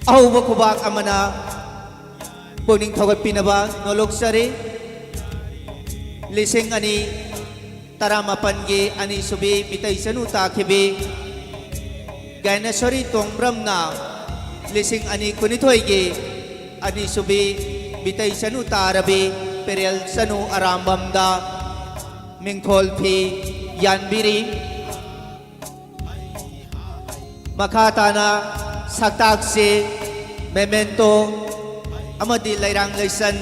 ꯑꯍꯧꯕ ꯈꯨꯕꯥꯛ ꯑꯃꯅ ꯄꯨꯛꯅꯤꯡ ꯊꯧꯒꯠꯄꯤꯅꯕ ꯅꯣꯂꯨꯛꯆꯔꯤ꯫ ꯂꯤꯁꯤꯡ ꯑꯅꯤ ꯇꯔꯥꯃꯥꯄꯟꯒꯤ ꯑꯅꯤꯁꯨꯕꯤ ꯃꯤꯇꯩ ꯆꯅꯨ ꯇꯥꯈꯤꯕꯤ ꯒ꯭ꯌꯥꯅꯦꯁꯣꯔꯤ ꯇꯣꯡꯕ꯭ꯔꯝꯅ ꯂꯤꯁꯤꯡ ꯑꯅꯤ ꯀꯨꯟꯅꯤꯊꯣꯏꯒꯤ ꯑꯅꯤꯁꯨꯕꯤ ꯃꯤꯇꯩ ꯆꯅꯨ ꯇꯥꯔꯕꯤ ꯄꯦꯔꯦꯜ ꯆꯅꯨ ꯑꯔꯥꯝꯕꯝꯗ ꯃꯤꯡꯊꯣꯜ ꯐꯤ ꯌꯥꯟꯕꯤꯔꯤ꯫ ꯃꯈꯥ ꯇꯥꯅ ꯁꯛꯇꯥꯛꯁꯤ, memento ꯑꯃꯗꯤ ꯂꯩꯔꯥꯡ ꯂꯩꯁꯟ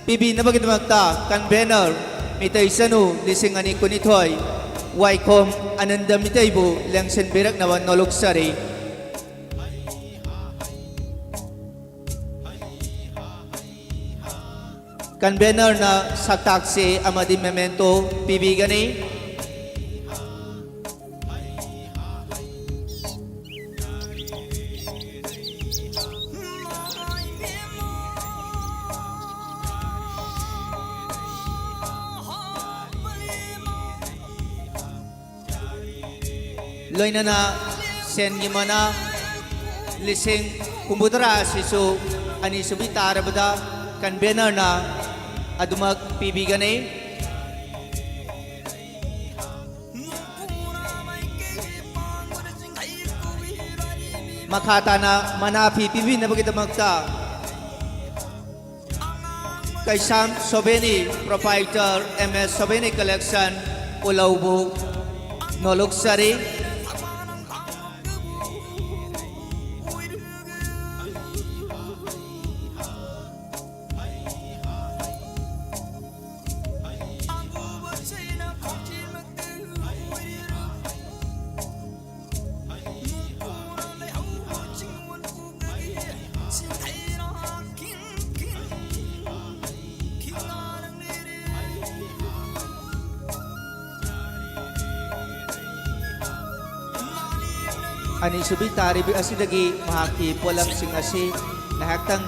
ꯄꯤꯕꯤꯅꯕꯒꯤꯗꯃꯛꯇ convener ꯃꯤꯇꯩ ꯆꯅꯨ ꯂꯤꯁꯤꯡ ꯑꯅꯤ ꯀꯨꯟꯅꯤꯊꯣꯏ ꯋꯥꯏꯈꯣꯝ ꯑꯅꯟꯗ ꯃꯤꯇꯩꯕꯨ ꯂꯦꯡꯁꯤꯟꯕꯤꯔꯛꯅꯕ ꯅꯣꯂꯨꯛꯆꯔꯤ꯫ Convenerꯅ ꯁꯛꯇꯥꯛꯁꯤ ꯑꯃꯗꯤ memento ꯄꯤꯕꯤꯒꯅꯤ꯫ ꯂꯣꯏꯅꯅ ꯁꯦꯟꯒꯤ ꯃꯅꯥ ꯂꯤꯁꯤꯡ ꯍꯨꯝꯐꯨꯇꯔꯥ ꯑꯁꯤꯁꯨ ꯑꯅꯤꯁꯨꯕꯤ ꯇꯥꯔꯕꯗ convenerꯅ ꯑꯗꯨꯃꯛ ꯄꯤꯕꯤꯒꯅꯤ꯫ ꯃꯈꯥ ꯇꯥꯅ ꯃꯅꯥ ꯐꯤ ꯄꯤꯕꯤꯅꯕꯒꯤꯗꯃꯛꯇ ꯀꯩꯁꯥꯝ ꯁꯣꯕꯦꯅꯤ, proprietor M S Sobeni Collection, ꯎꯂꯧꯕꯨ ꯅꯣꯂꯨꯛꯆꯔꯤ꯫ ꯑꯅꯤꯁꯨꯕꯤ ꯇꯥꯔꯤꯕꯤ ꯑꯁꯤꯗꯒꯤ ꯃꯍꯥꯛꯀꯤ ꯄꯣꯠꯂꯝꯁꯤꯡ ꯑꯁꯤ ꯉꯥꯏꯍꯥꯛꯇꯪ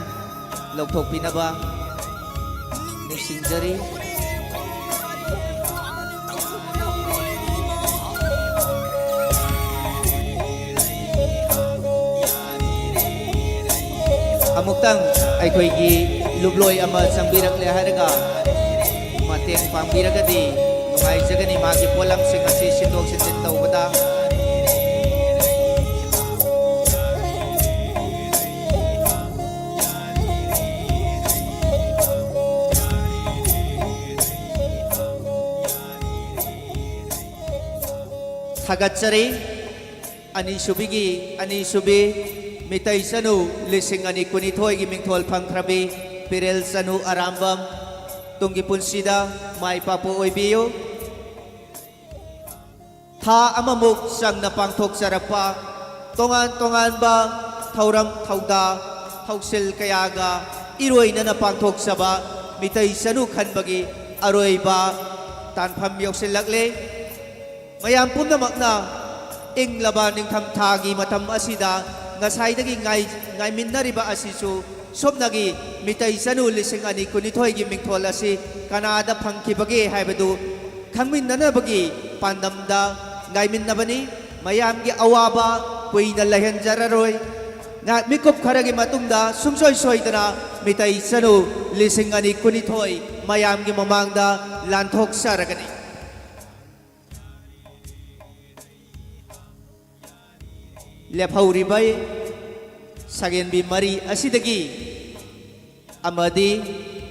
ꯂꯧꯊꯣꯛꯄꯤꯅꯕ ꯅꯤꯡꯁꯤꯡꯖꯔꯤ꯫ ꯑꯃꯨꯛꯇꯪ ꯑꯩꯈꯣꯏꯒꯤ ꯂꯨꯞꯂꯣꯏ ꯑꯃ ꯆꯪꯕꯤꯔꯛꯂꯦ ꯍꯥꯏꯔꯒ ꯃꯇꯦꯡ ꯄꯥꯡꯕꯤꯔꯒꯗꯤ ꯅꯨꯡꯉꯥꯏꯖꯒꯅꯤ꯫ ꯃꯥꯒꯤ ꯄꯣꯠꯂꯝꯁꯤꯡ ꯑꯁꯤ ꯁꯤꯟꯗꯣꯛ ꯁꯤꯟꯖꯤꯟ ꯇꯧꯕꯗ꯫ ꯊꯥꯒꯠꯆꯔꯤ꯫ ꯑꯅꯤꯁꯨꯕꯤꯒꯤ, ꯑꯅꯤꯁꯨꯕꯤ ꯃꯤꯇꯩ ꯆꯅꯨ ꯂꯤꯁꯤꯡ ꯑꯅꯤ ꯀꯨꯟꯅꯤꯊꯣꯏꯒꯤ ꯃꯤꯡꯊꯣꯜ ꯐꯪꯈ꯭ꯔꯕꯤ ꯄꯤꯔꯦꯜ ꯆꯅꯨ ꯑꯔꯥꯝꯕꯝ, ꯇꯨꯡꯒꯤ ꯄꯨꯟꯁꯤꯗ ꯃꯥꯏ ꯄꯥꯛꯄ ꯑꯣꯏꯕꯤꯌꯨ꯫ ꯊꯥ ꯑꯃꯃꯨꯛ ꯆꯪꯅ ꯄꯥꯡꯊꯣꯛꯆꯔꯛꯄ ꯇꯣꯉꯥꯟ ꯇꯣꯉꯥꯟꯕ ꯊꯧꯔꯝ ꯊꯧꯗꯥ ꯊꯧꯁꯤꯜ ꯀꯌꯥꯒ ꯏꯔꯣꯏꯅꯅ ꯄꯥꯡꯊꯣꯛꯆꯕ ꯃꯤꯇꯩ ꯆꯅꯨ ꯈꯟꯕꯒꯤ ꯑꯔꯣꯏꯕ ꯇꯥꯟꯐꯝ ꯌꯧꯁꯤꯜꯂꯛꯂꯦ꯫ ꯃꯌꯥꯝ ꯄꯨꯝꯅꯃꯛꯅ ꯏꯪꯂꯕ ꯅꯤꯡꯊꯝ ꯊꯥꯒꯤ ꯃꯇꯝ ꯑꯁꯤꯗ ꯉꯁꯥꯏꯗꯒꯤ ꯉꯥꯏ-, ꯉꯥꯏꯃꯤꯟꯅꯔꯤꯕ ꯑꯁꯤꯁꯨ ꯁꯨꯞꯅꯒꯤ ꯃꯤꯇꯩ ꯆꯅꯨ ꯂꯤꯁꯤꯡ ꯑꯅꯤ ꯀꯨꯟꯅꯤꯊꯣꯏꯒꯤ ꯃꯤꯡꯊꯣꯜ ꯑꯁꯤ ꯀꯅꯥꯗ ꯐꯪꯈꯤꯕꯒꯦ ꯍꯥꯏꯕꯗꯨ ꯈꯪꯃꯤꯟꯅꯅꯕꯒꯤ ꯄꯥꯟꯗꯝꯗ ꯉꯥꯏꯃꯤꯟꯅꯕꯅꯤ꯫ ꯃꯌꯥꯝꯒꯤ ꯑꯋꯥꯕ ꯀꯨꯏꯅ ꯂꯩꯍꯟꯖꯔꯔꯣꯏ꯫ ꯉꯥꯏꯍꯥꯛ ꯃꯤꯀꯨꯞ ꯈꯔꯒꯤ ꯃꯇꯨꯡꯗ ꯁꯨꯡꯁꯣꯏ ꯁꯣꯏꯗꯅ ꯃꯤꯇꯩ ꯆꯅꯨ ꯂꯤꯁꯤꯡ ꯑꯅꯤ ꯀꯨꯟꯅꯤꯊꯣꯏ ꯃꯌꯥꯝꯒꯤ ꯃꯃꯥꯡꯗ ꯂꯥꯟꯊꯣꯛꯆꯔꯒꯅꯤ꯫ ꯂꯦꯞꯍꯧꯔꯤꯕ ꯁꯒꯦꯟꯕꯤ ꯃꯔꯤ ꯑꯁꯤꯗꯒꯤ ꯑꯃꯗꯤ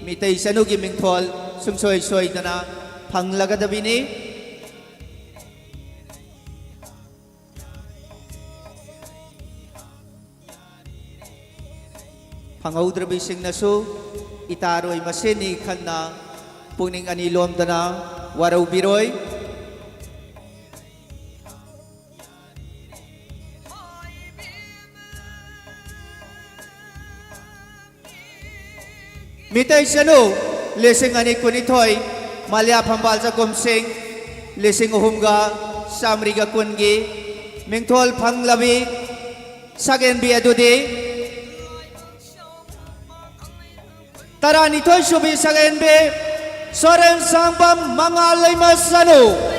ꯃꯤꯇꯩ ꯆꯅꯨꯒꯤ ꯃꯤꯡꯊꯣꯜ ꯁꯨꯡꯁꯣꯏ ꯁꯣꯏꯗꯅ ꯐꯪꯂꯒꯗꯕꯤꯅꯤ꯫ ꯐꯪꯍꯧꯗ꯭ꯔꯕꯤꯁꯤꯡꯅꯁꯨ ꯏꯇꯥꯔꯣꯏ ꯃꯁꯦꯟꯅꯤ ꯈꯟꯅ ꯄꯨꯛꯅꯤꯡ ꯑꯅꯤ ꯂꯣꯝꯗꯅ ꯋꯥꯔꯧꯕꯤꯔꯣꯏ꯫ ꯃꯤꯇꯩ ꯆꯅꯨ ꯂꯤꯁꯤꯡ ꯑꯅꯤ ꯀꯨꯟꯅꯤꯊꯣꯏ, ꯃꯂꯤꯌꯥ ꯐꯝꯕꯥꯜ ꯆꯒꯨꯝꯁꯤꯡ ꯂꯤꯁꯤꯡ ꯑꯍꯨꯝꯒ ꯆꯥꯃꯔꯤꯒ ꯀꯨꯟꯒꯤ ꯃꯤꯡꯊꯣꯜ ꯐꯪꯂꯕꯤ ꯁꯒꯦꯟꯕꯤ ꯑꯗꯨꯗꯤ ꯇꯔꯥꯅꯤꯊꯣꯏ ꯁꯨꯕꯤ ꯁꯒꯦꯟꯕꯤ ꯁꯣꯔꯦꯟ ꯁꯥꯡꯕꯝ ꯃꯉꯥ ꯂꯩꯃ ꯆꯅꯨ꯫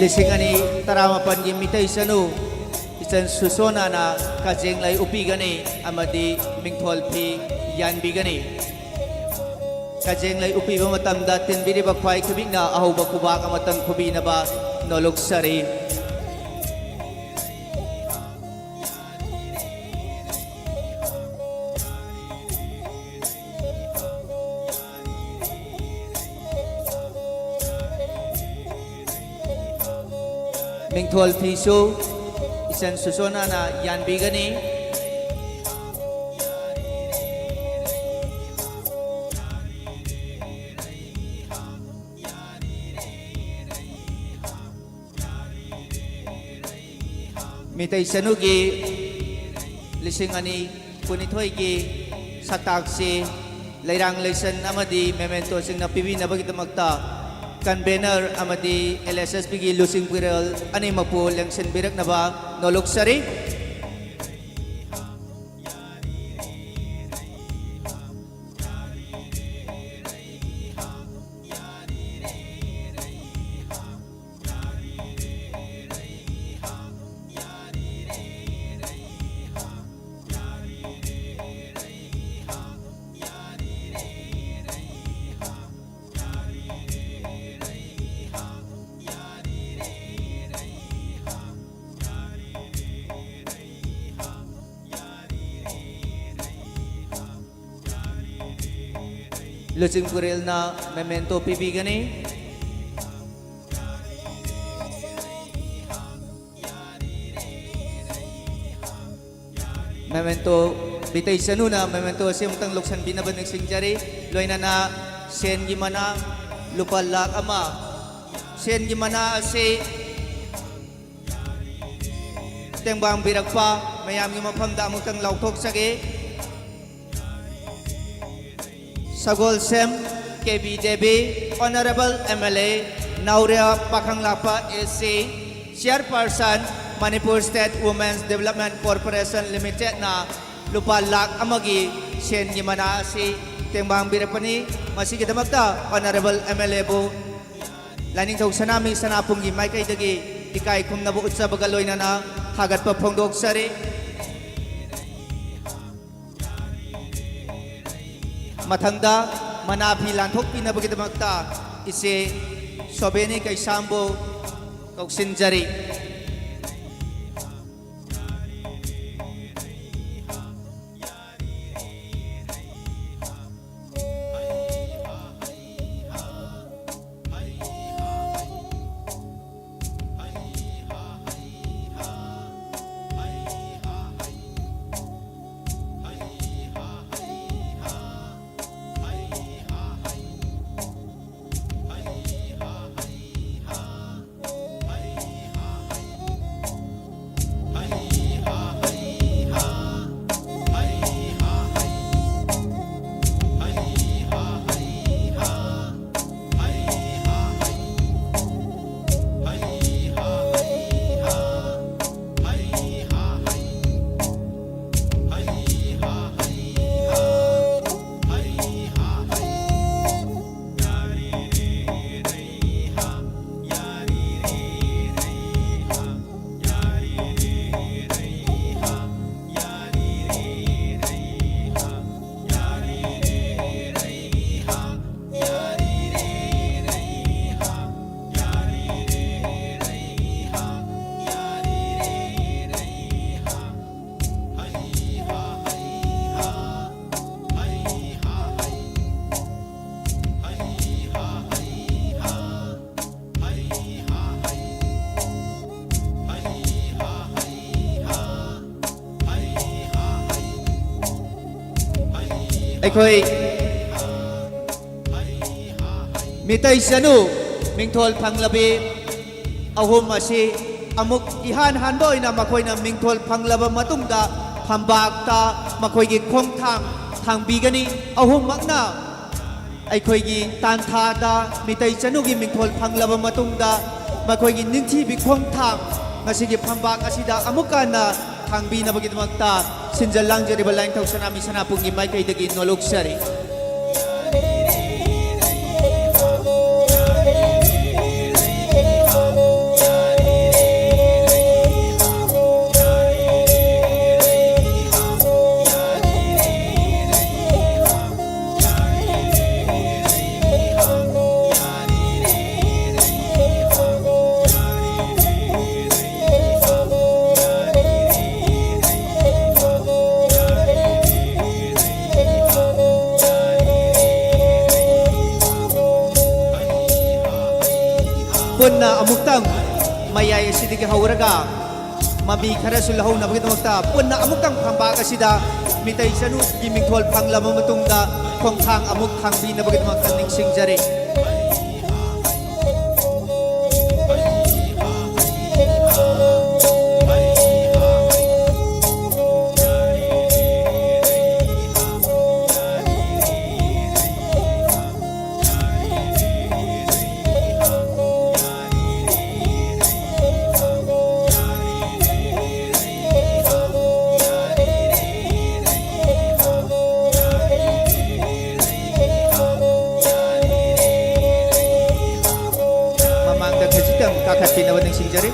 ꯂꯤꯁꯤꯡ ꯑꯅꯤ ꯇꯔꯥꯃꯥꯄꯟꯒꯤ ꯃꯤꯇꯩ ꯆꯅꯨ ꯏꯆꯟ ꯁꯨꯁꯣꯅꯥꯅ ꯀꯖꯦꯡꯂꯩ ꯎꯞꯄꯤꯒꯅꯤ ꯑꯃꯗꯤ ꯃꯤꯡꯊꯣꯜ ꯐꯤ ꯌꯥꯟꯕꯤꯒꯅꯤ꯫ ꯀꯖꯦꯡꯂꯩ ꯎꯞꯄꯤꯕ ꯃꯇꯝꯗ ꯇꯤꯟꯕꯤꯔꯤꯕ ꯈ꯭ꯋꯥꯏ ꯈꯨꯕꯤꯛꯅ ꯑꯍꯧꯕ ꯈꯨꯕꯥꯛ ꯑꯃꯇꯪ ꯈꯨꯕꯤꯅꯕ ꯅꯣꯂꯨꯛꯆꯔꯤ꯫ ꯃꯤꯡꯊꯣꯜ ꯐꯤꯁꯨ ꯏꯆꯟ ꯁꯨꯁꯣꯅꯥꯅ ꯌꯥꯟꯕꯤꯒꯅꯤ꯫ ꯃꯤꯇꯩ ꯆꯅꯨꯒꯤ ꯂꯤꯁꯤꯡ ꯑꯅꯤ ꯀꯨꯟꯅꯤꯊꯣꯏꯒꯤ ꯁꯛꯇꯥꯛꯁꯤ ꯂꯩꯔꯥꯡ ꯂꯩꯁꯟ ꯑꯃꯗꯤ ꯃꯦꯃꯦꯟꯇꯣꯁꯤꯡꯅ ꯄꯤꯕꯤꯅꯕꯒꯤꯗꯃꯛꯇ ꯀꯟꯚꯦꯅꯔ ꯑꯃꯗꯤ ꯑꯦꯜ ꯑꯦꯁ ꯑꯦꯁ ꯄꯤꯒꯤ ꯂꯨꯆꯤꯡ ꯄꯨꯔꯦꯜ ꯑꯅꯤꯃꯛꯄꯨ ꯂꯦꯡꯁꯤꯟꯕꯤꯔꯛꯅꯕ ꯅꯣꯂꯨꯛꯆꯔꯤ꯫ ꯂꯨꯆꯤꯡ ꯄꯨꯔꯦꯜꯅ ꯃꯦꯃꯦꯟꯇꯣ ꯄꯤꯕꯤꯒꯅꯤ꯫ ꯃꯦꯃꯦꯟꯇꯣ, ꯃꯤꯇꯩ ꯆꯅꯨꯅ ꯃꯦꯃꯦꯟꯇꯣ ꯑꯁꯤ ꯑꯃꯨꯛꯇꯪ ꯂꯧꯁꯤꯟꯕꯤꯅꯕ ꯅꯤꯡꯁꯤꯡꯖꯔꯤ꯫ ꯂꯣꯏꯅꯅ ꯁꯦꯟꯒꯤ ꯃꯅꯥ ꯂꯨꯄꯥ ꯂꯥꯈ ꯑꯃ, ꯁꯦꯟꯒꯤ ꯃꯅꯥ ꯑꯁꯤ ꯇꯦꯡꯕꯥꯡꯕꯤꯔꯛꯄ ꯃꯌꯥꯝꯒꯤ ꯃꯐꯝꯗ ꯑꯃꯨꯛꯇꯪ ꯂꯥꯎꯊꯣꯛꯆꯒꯦ꯫ Sagolsem K B Devi, Honourable M L A, ꯅꯥꯎꯔꯦꯝ ꯄꯥꯈꯪꯂꯥꯛꯄ A C, Chairperson, Manipur State Women's Development Corporation Limitedꯅ ꯂꯨꯄꯥ ꯂꯥꯈ ꯑꯃꯒꯤ ꯁꯦꯟꯒꯤ ꯃꯅꯥ ꯑꯁꯤ ꯇꯦꯡꯕꯥꯡꯕꯤꯔꯛꯄꯅꯤ꯫ ꯃꯁꯤꯒꯤꯗꯃꯛꯇ Honourable M L Aꯕꯨ ꯂꯥꯏꯅꯤꯡꯊꯧ ꯁꯅꯥꯃꯤ ꯁꯅꯥꯄꯨꯝꯒꯤ ꯃꯥꯏꯀꯩꯗꯒꯤ ꯏꯀꯥꯏ ꯈꯨꯝꯅꯕ ꯎꯠꯆꯕꯒ ꯂꯣꯏꯅꯅ ꯊꯥꯒꯠꯄ ꯐꯣꯡꯗꯣꯛꯆꯔꯤ꯫ ꯃꯊꯪꯗ ꯃꯅꯥ ꯐꯤ ꯂꯥꯟꯊꯣꯛꯄꯤꯅꯕꯒꯤꯗꯃꯛꯇ ꯏꯆꯦ ꯁꯣꯕꯦꯅꯤ ꯀꯩꯁꯥꯝꯕꯨ ꯀꯧꯁꯤꯟꯖꯔꯤ꯫ ꯑꯩꯈꯣꯏ ꯃꯤꯇꯩ ꯆꯅꯨ ꯃꯤꯡꯊꯣꯜ ꯐꯪꯂꯕꯤ ꯑꯍꯨꯝ ꯑꯁꯤ ꯑꯃꯨꯛ ꯏꯍꯥꯟ ꯍꯥꯟꯕ ꯑꯣꯏꯅ ꯃꯈꯣꯏꯅ ꯃꯤꯡꯊꯣꯜ ꯐꯪꯂꯕ ꯃꯇꯨꯡꯗ ꯐꯝꯕꯥꯛꯇ ꯃꯈꯣꯏꯒꯤ ꯈꯣꯡꯊꯥꯡ ꯊꯥꯡꯕꯤꯒꯅꯤ꯫ ꯑꯍꯨꯝꯃꯛꯅ ꯑꯩꯈꯣꯏꯒꯤ ꯇꯥꯟꯊꯥꯗ ꯃꯤꯇꯩ ꯆꯅꯨꯒꯤ ꯃꯤꯡꯊꯣꯜ ꯐꯪꯂꯕ ꯃꯇꯨꯡꯗ ꯃꯈꯣꯏꯒꯤ ꯅꯤꯡꯊꯤꯕꯤ ꯈꯣꯡꯊꯥꯡ ꯉꯁꯤꯒꯤ ꯐꯝꯕꯥꯛ ꯑꯁꯤꯗ ꯑꯃꯨꯛ ꯍꯟꯅ ꯊꯥꯡꯕꯤꯅꯕꯒꯤꯗꯃꯛꯇ ꯁꯤꯟꯖ ꯂꯥꯡꯖꯔꯤꯕ ꯂꯥꯏꯅꯤꯡꯊꯧ ꯁꯅꯥꯃꯤ ꯁꯅꯥꯄꯨꯝꯒꯤ ꯃꯥꯏꯀꯩꯗꯒꯤ ꯅꯣꯂꯨꯛꯆꯔꯤ꯫ ꯄꯨꯟꯅ ꯑꯃꯨꯛꯇꯪ ꯃꯌꯥꯏ ꯑꯁꯤꯗꯒꯤ ꯍꯧꯔꯒ ꯃꯃꯤ ꯈꯔꯁꯨ ꯂꯧꯍꯧꯅꯕꯒꯤꯗꯃꯛꯇ ꯄꯨꯟꯅ ꯑꯃꯨꯛꯇꯪ ꯐꯝꯕꯥꯛ ꯑꯁꯤꯗ ꯃꯤꯇꯩ ꯆꯅꯨꯒꯤ ꯃꯤꯡꯊꯣꯜ ꯐꯪꯂꯕ ꯃꯇꯨꯡꯗ ꯈꯣꯡꯊꯥꯡ ꯑꯃꯨꯛ ꯊꯥꯡꯕꯤꯅꯕꯒꯤꯗꯃꯛꯇ ꯅꯤꯡꯁꯤꯡꯖꯔꯤ꯫ ꯃꯃꯥꯡꯗ ꯈꯖꯤꯛꯇꯪ ꯀꯥꯈꯠꯄꯤꯅꯕ ꯅꯤꯡꯁꯤꯡꯖꯔꯤ꯫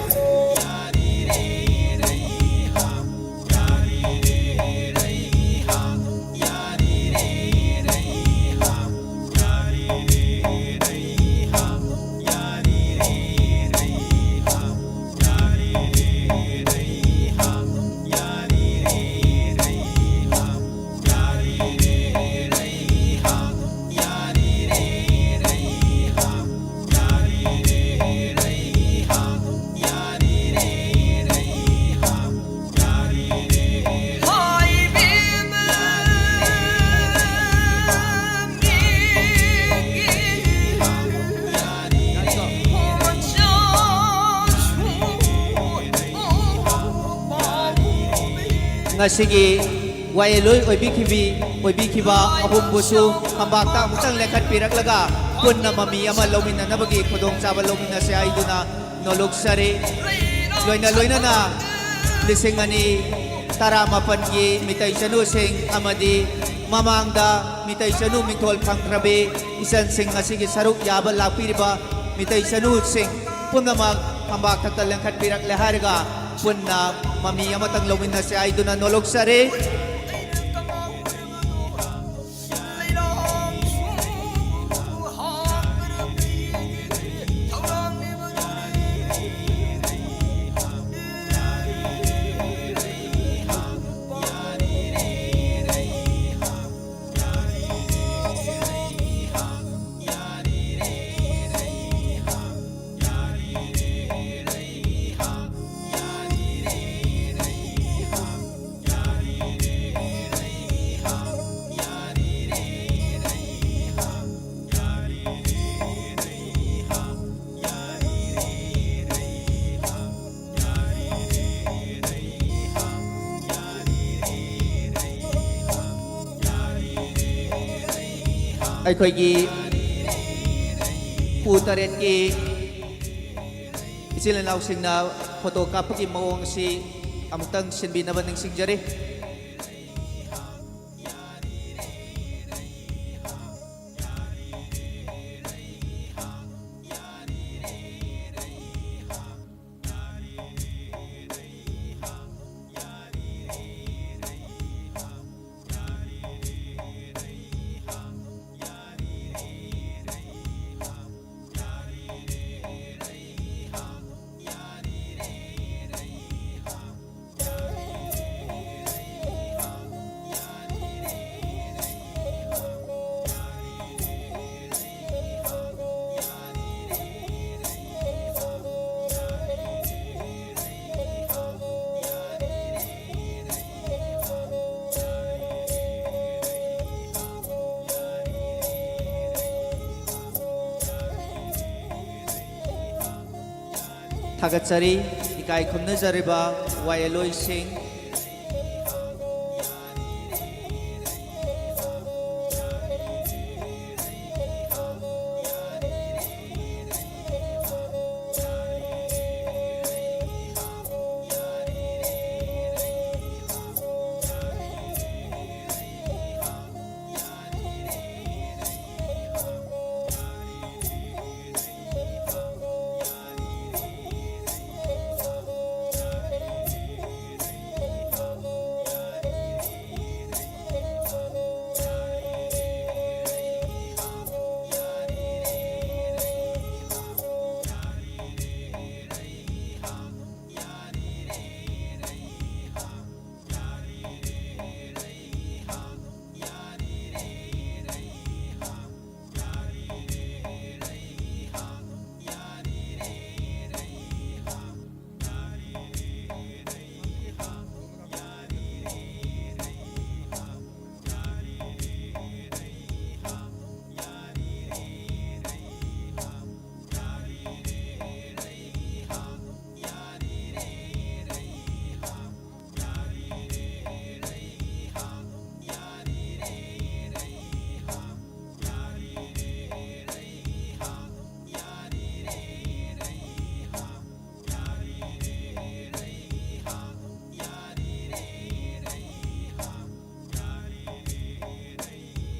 ꯉꯁꯤꯒꯤ ꯋꯥꯌꯦꯜꯂꯣꯏ ꯑꯣꯏꯕꯤꯈꯤꯕꯤ-, ꯑꯣꯏꯕꯤꯈꯤꯕ ꯑꯍꯨꯝꯕꯨꯁꯨ ꯐꯝꯕꯥꯛꯇ ꯑꯃꯨꯛꯇꯪ ꯂꯦꯡꯈꯠꯄꯤꯔꯛꯂꯒ ꯄꯨꯟꯅ ꯃꯃꯤ ꯑꯃ ꯂꯧꯃꯤꯟꯅꯅꯕꯒꯤ ꯈꯨꯗꯣꯡꯆꯥꯕ ꯂꯧꯃꯤꯟꯅꯁꯦ ꯍꯥꯏꯗꯨꯅ ꯅꯣꯂꯨꯛꯆꯔꯤ꯫ ꯂꯣꯏꯅ ꯂꯣꯏꯅꯅ ꯂꯤꯁꯤꯡ ꯑꯅꯤ ꯇꯔꯥꯃꯥꯄꯟꯒꯤ ꯃꯤꯇꯩ ꯆꯅꯨꯁꯤꯡ ꯑꯃꯗꯤ ꯃꯃꯥꯡꯗ ꯃꯤꯇꯩ ꯆꯅꯨ ꯃꯤꯡꯊꯣꯜ ꯐꯪꯈ꯭ꯔꯕꯤ ꯏꯆꯟꯁꯤꯡ ꯑꯁꯤꯒꯤ ꯁꯔꯨꯛ ꯌꯥꯕ ꯂꯥꯛꯄꯤꯔꯤꯕ ꯃꯤꯇꯩ ꯆꯅꯨꯁꯤꯡ ꯄꯨꯝꯅꯃꯛ ꯐꯝꯕꯥꯛ ꯊꯛꯇ ꯂꯦꯡꯈꯠꯄꯤꯔꯛꯂꯦ ꯍꯥꯏꯔꯒ ꯄꯨꯟꯅ ꯃꯃꯤ ꯑꯃꯇꯪ ꯂꯧꯃꯤꯟꯅꯁꯦ ꯍꯥꯏꯗꯨꯅ ꯅꯣꯂꯨꯛꯆꯔꯤ꯫ ꯑꯩꯈꯣꯏꯒꯤ ꯄꯨ ꯇꯔꯦꯠꯀꯤ ꯏꯆꯤꯜ ꯏꯅꯥꯎꯁꯤꯡꯅ ꯐꯣꯇꯣ ꯀꯥꯞꯄꯒꯤ ꯃꯑꯣꯡ ꯑꯁꯤ ꯑꯃꯨꯛꯇꯪ ꯁꯤꯟꯕꯤꯅꯕ ꯅꯤꯡꯁꯤꯡꯖꯔꯤ꯫ ꯊꯥꯒꯠꯆꯔꯤ꯫ ꯏꯀꯥꯏ ꯈꯨꯝꯅꯖꯔꯤꯕ ꯋꯥꯌꯦꯜꯂꯣꯏꯁꯤꯡ꯫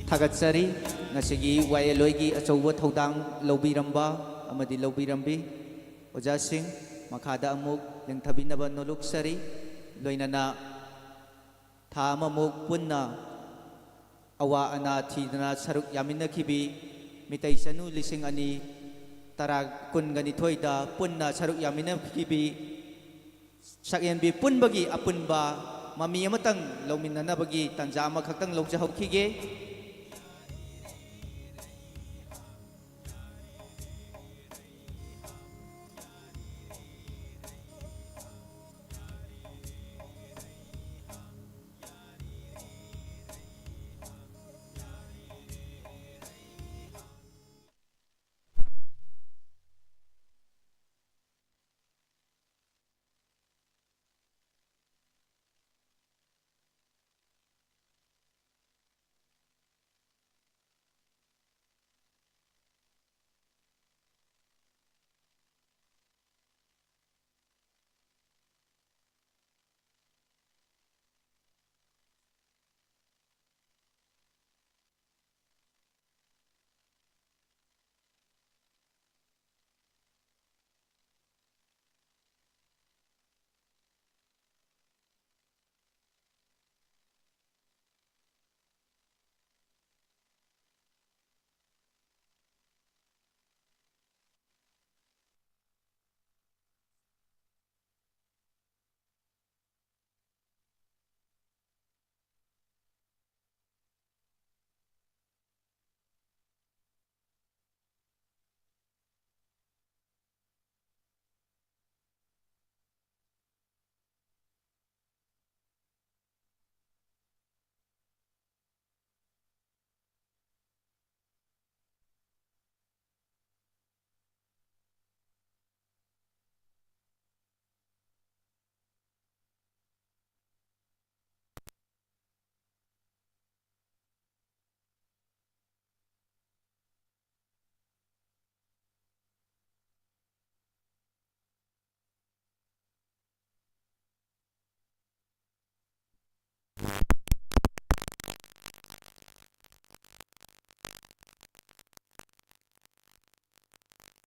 ꯊꯥꯒꯠꯆꯔꯤ꯫ ꯉꯁꯤꯒꯤ ꯋꯥꯌꯦꯜꯂꯣꯏꯒꯤ ꯑꯆꯧꯕ ꯊꯧꯗꯥꯡ ꯂꯧꯕꯤꯔꯝꯕ ꯑꯃꯗꯤ ꯂꯧꯕꯤꯔꯝꯕꯤ ꯑꯣꯖꯥꯁꯤꯡ, ꯃꯈꯥꯗ ꯑꯃꯨꯛ ꯂꯤꯡꯊꯕꯤꯅꯕ ꯅꯣꯂꯨꯛꯆꯔꯤ꯫ ꯂꯣꯏꯅꯅ ꯊꯥ ꯑꯃꯃꯨꯛ ꯄꯨꯟꯅ ꯑꯋꯥ ꯑꯅꯥ ꯊꯤꯗꯅ ꯁꯔꯨꯛ ꯌꯥꯃꯤꯟꯅꯈꯤꯕꯤ ꯃꯤꯇꯩ ꯆꯅꯨ ꯂꯤꯁꯤꯡ ꯑꯅꯤ ꯇꯔꯥ ꯀꯨꯟꯒ ꯅꯤꯊꯣꯏꯗ ꯄꯨꯟꯅ ꯁꯔꯨꯛ ꯌꯥꯃꯤꯟꯅꯈꯤꯕꯤ ꯁꯛꯍꯦꯟꯕꯤ ꯄꯨꯟꯕꯒꯤ ꯑꯄꯨꯟꯕ ꯃꯃꯤ ꯑꯃꯇꯪ ꯂꯧꯃꯤꯟꯅꯅꯕꯒꯤ ꯇꯥꯟꯖꯥ ꯑꯃꯈꯛꯇꯪ ꯂꯧꯖꯍꯧꯈꯤꯒꯦ꯫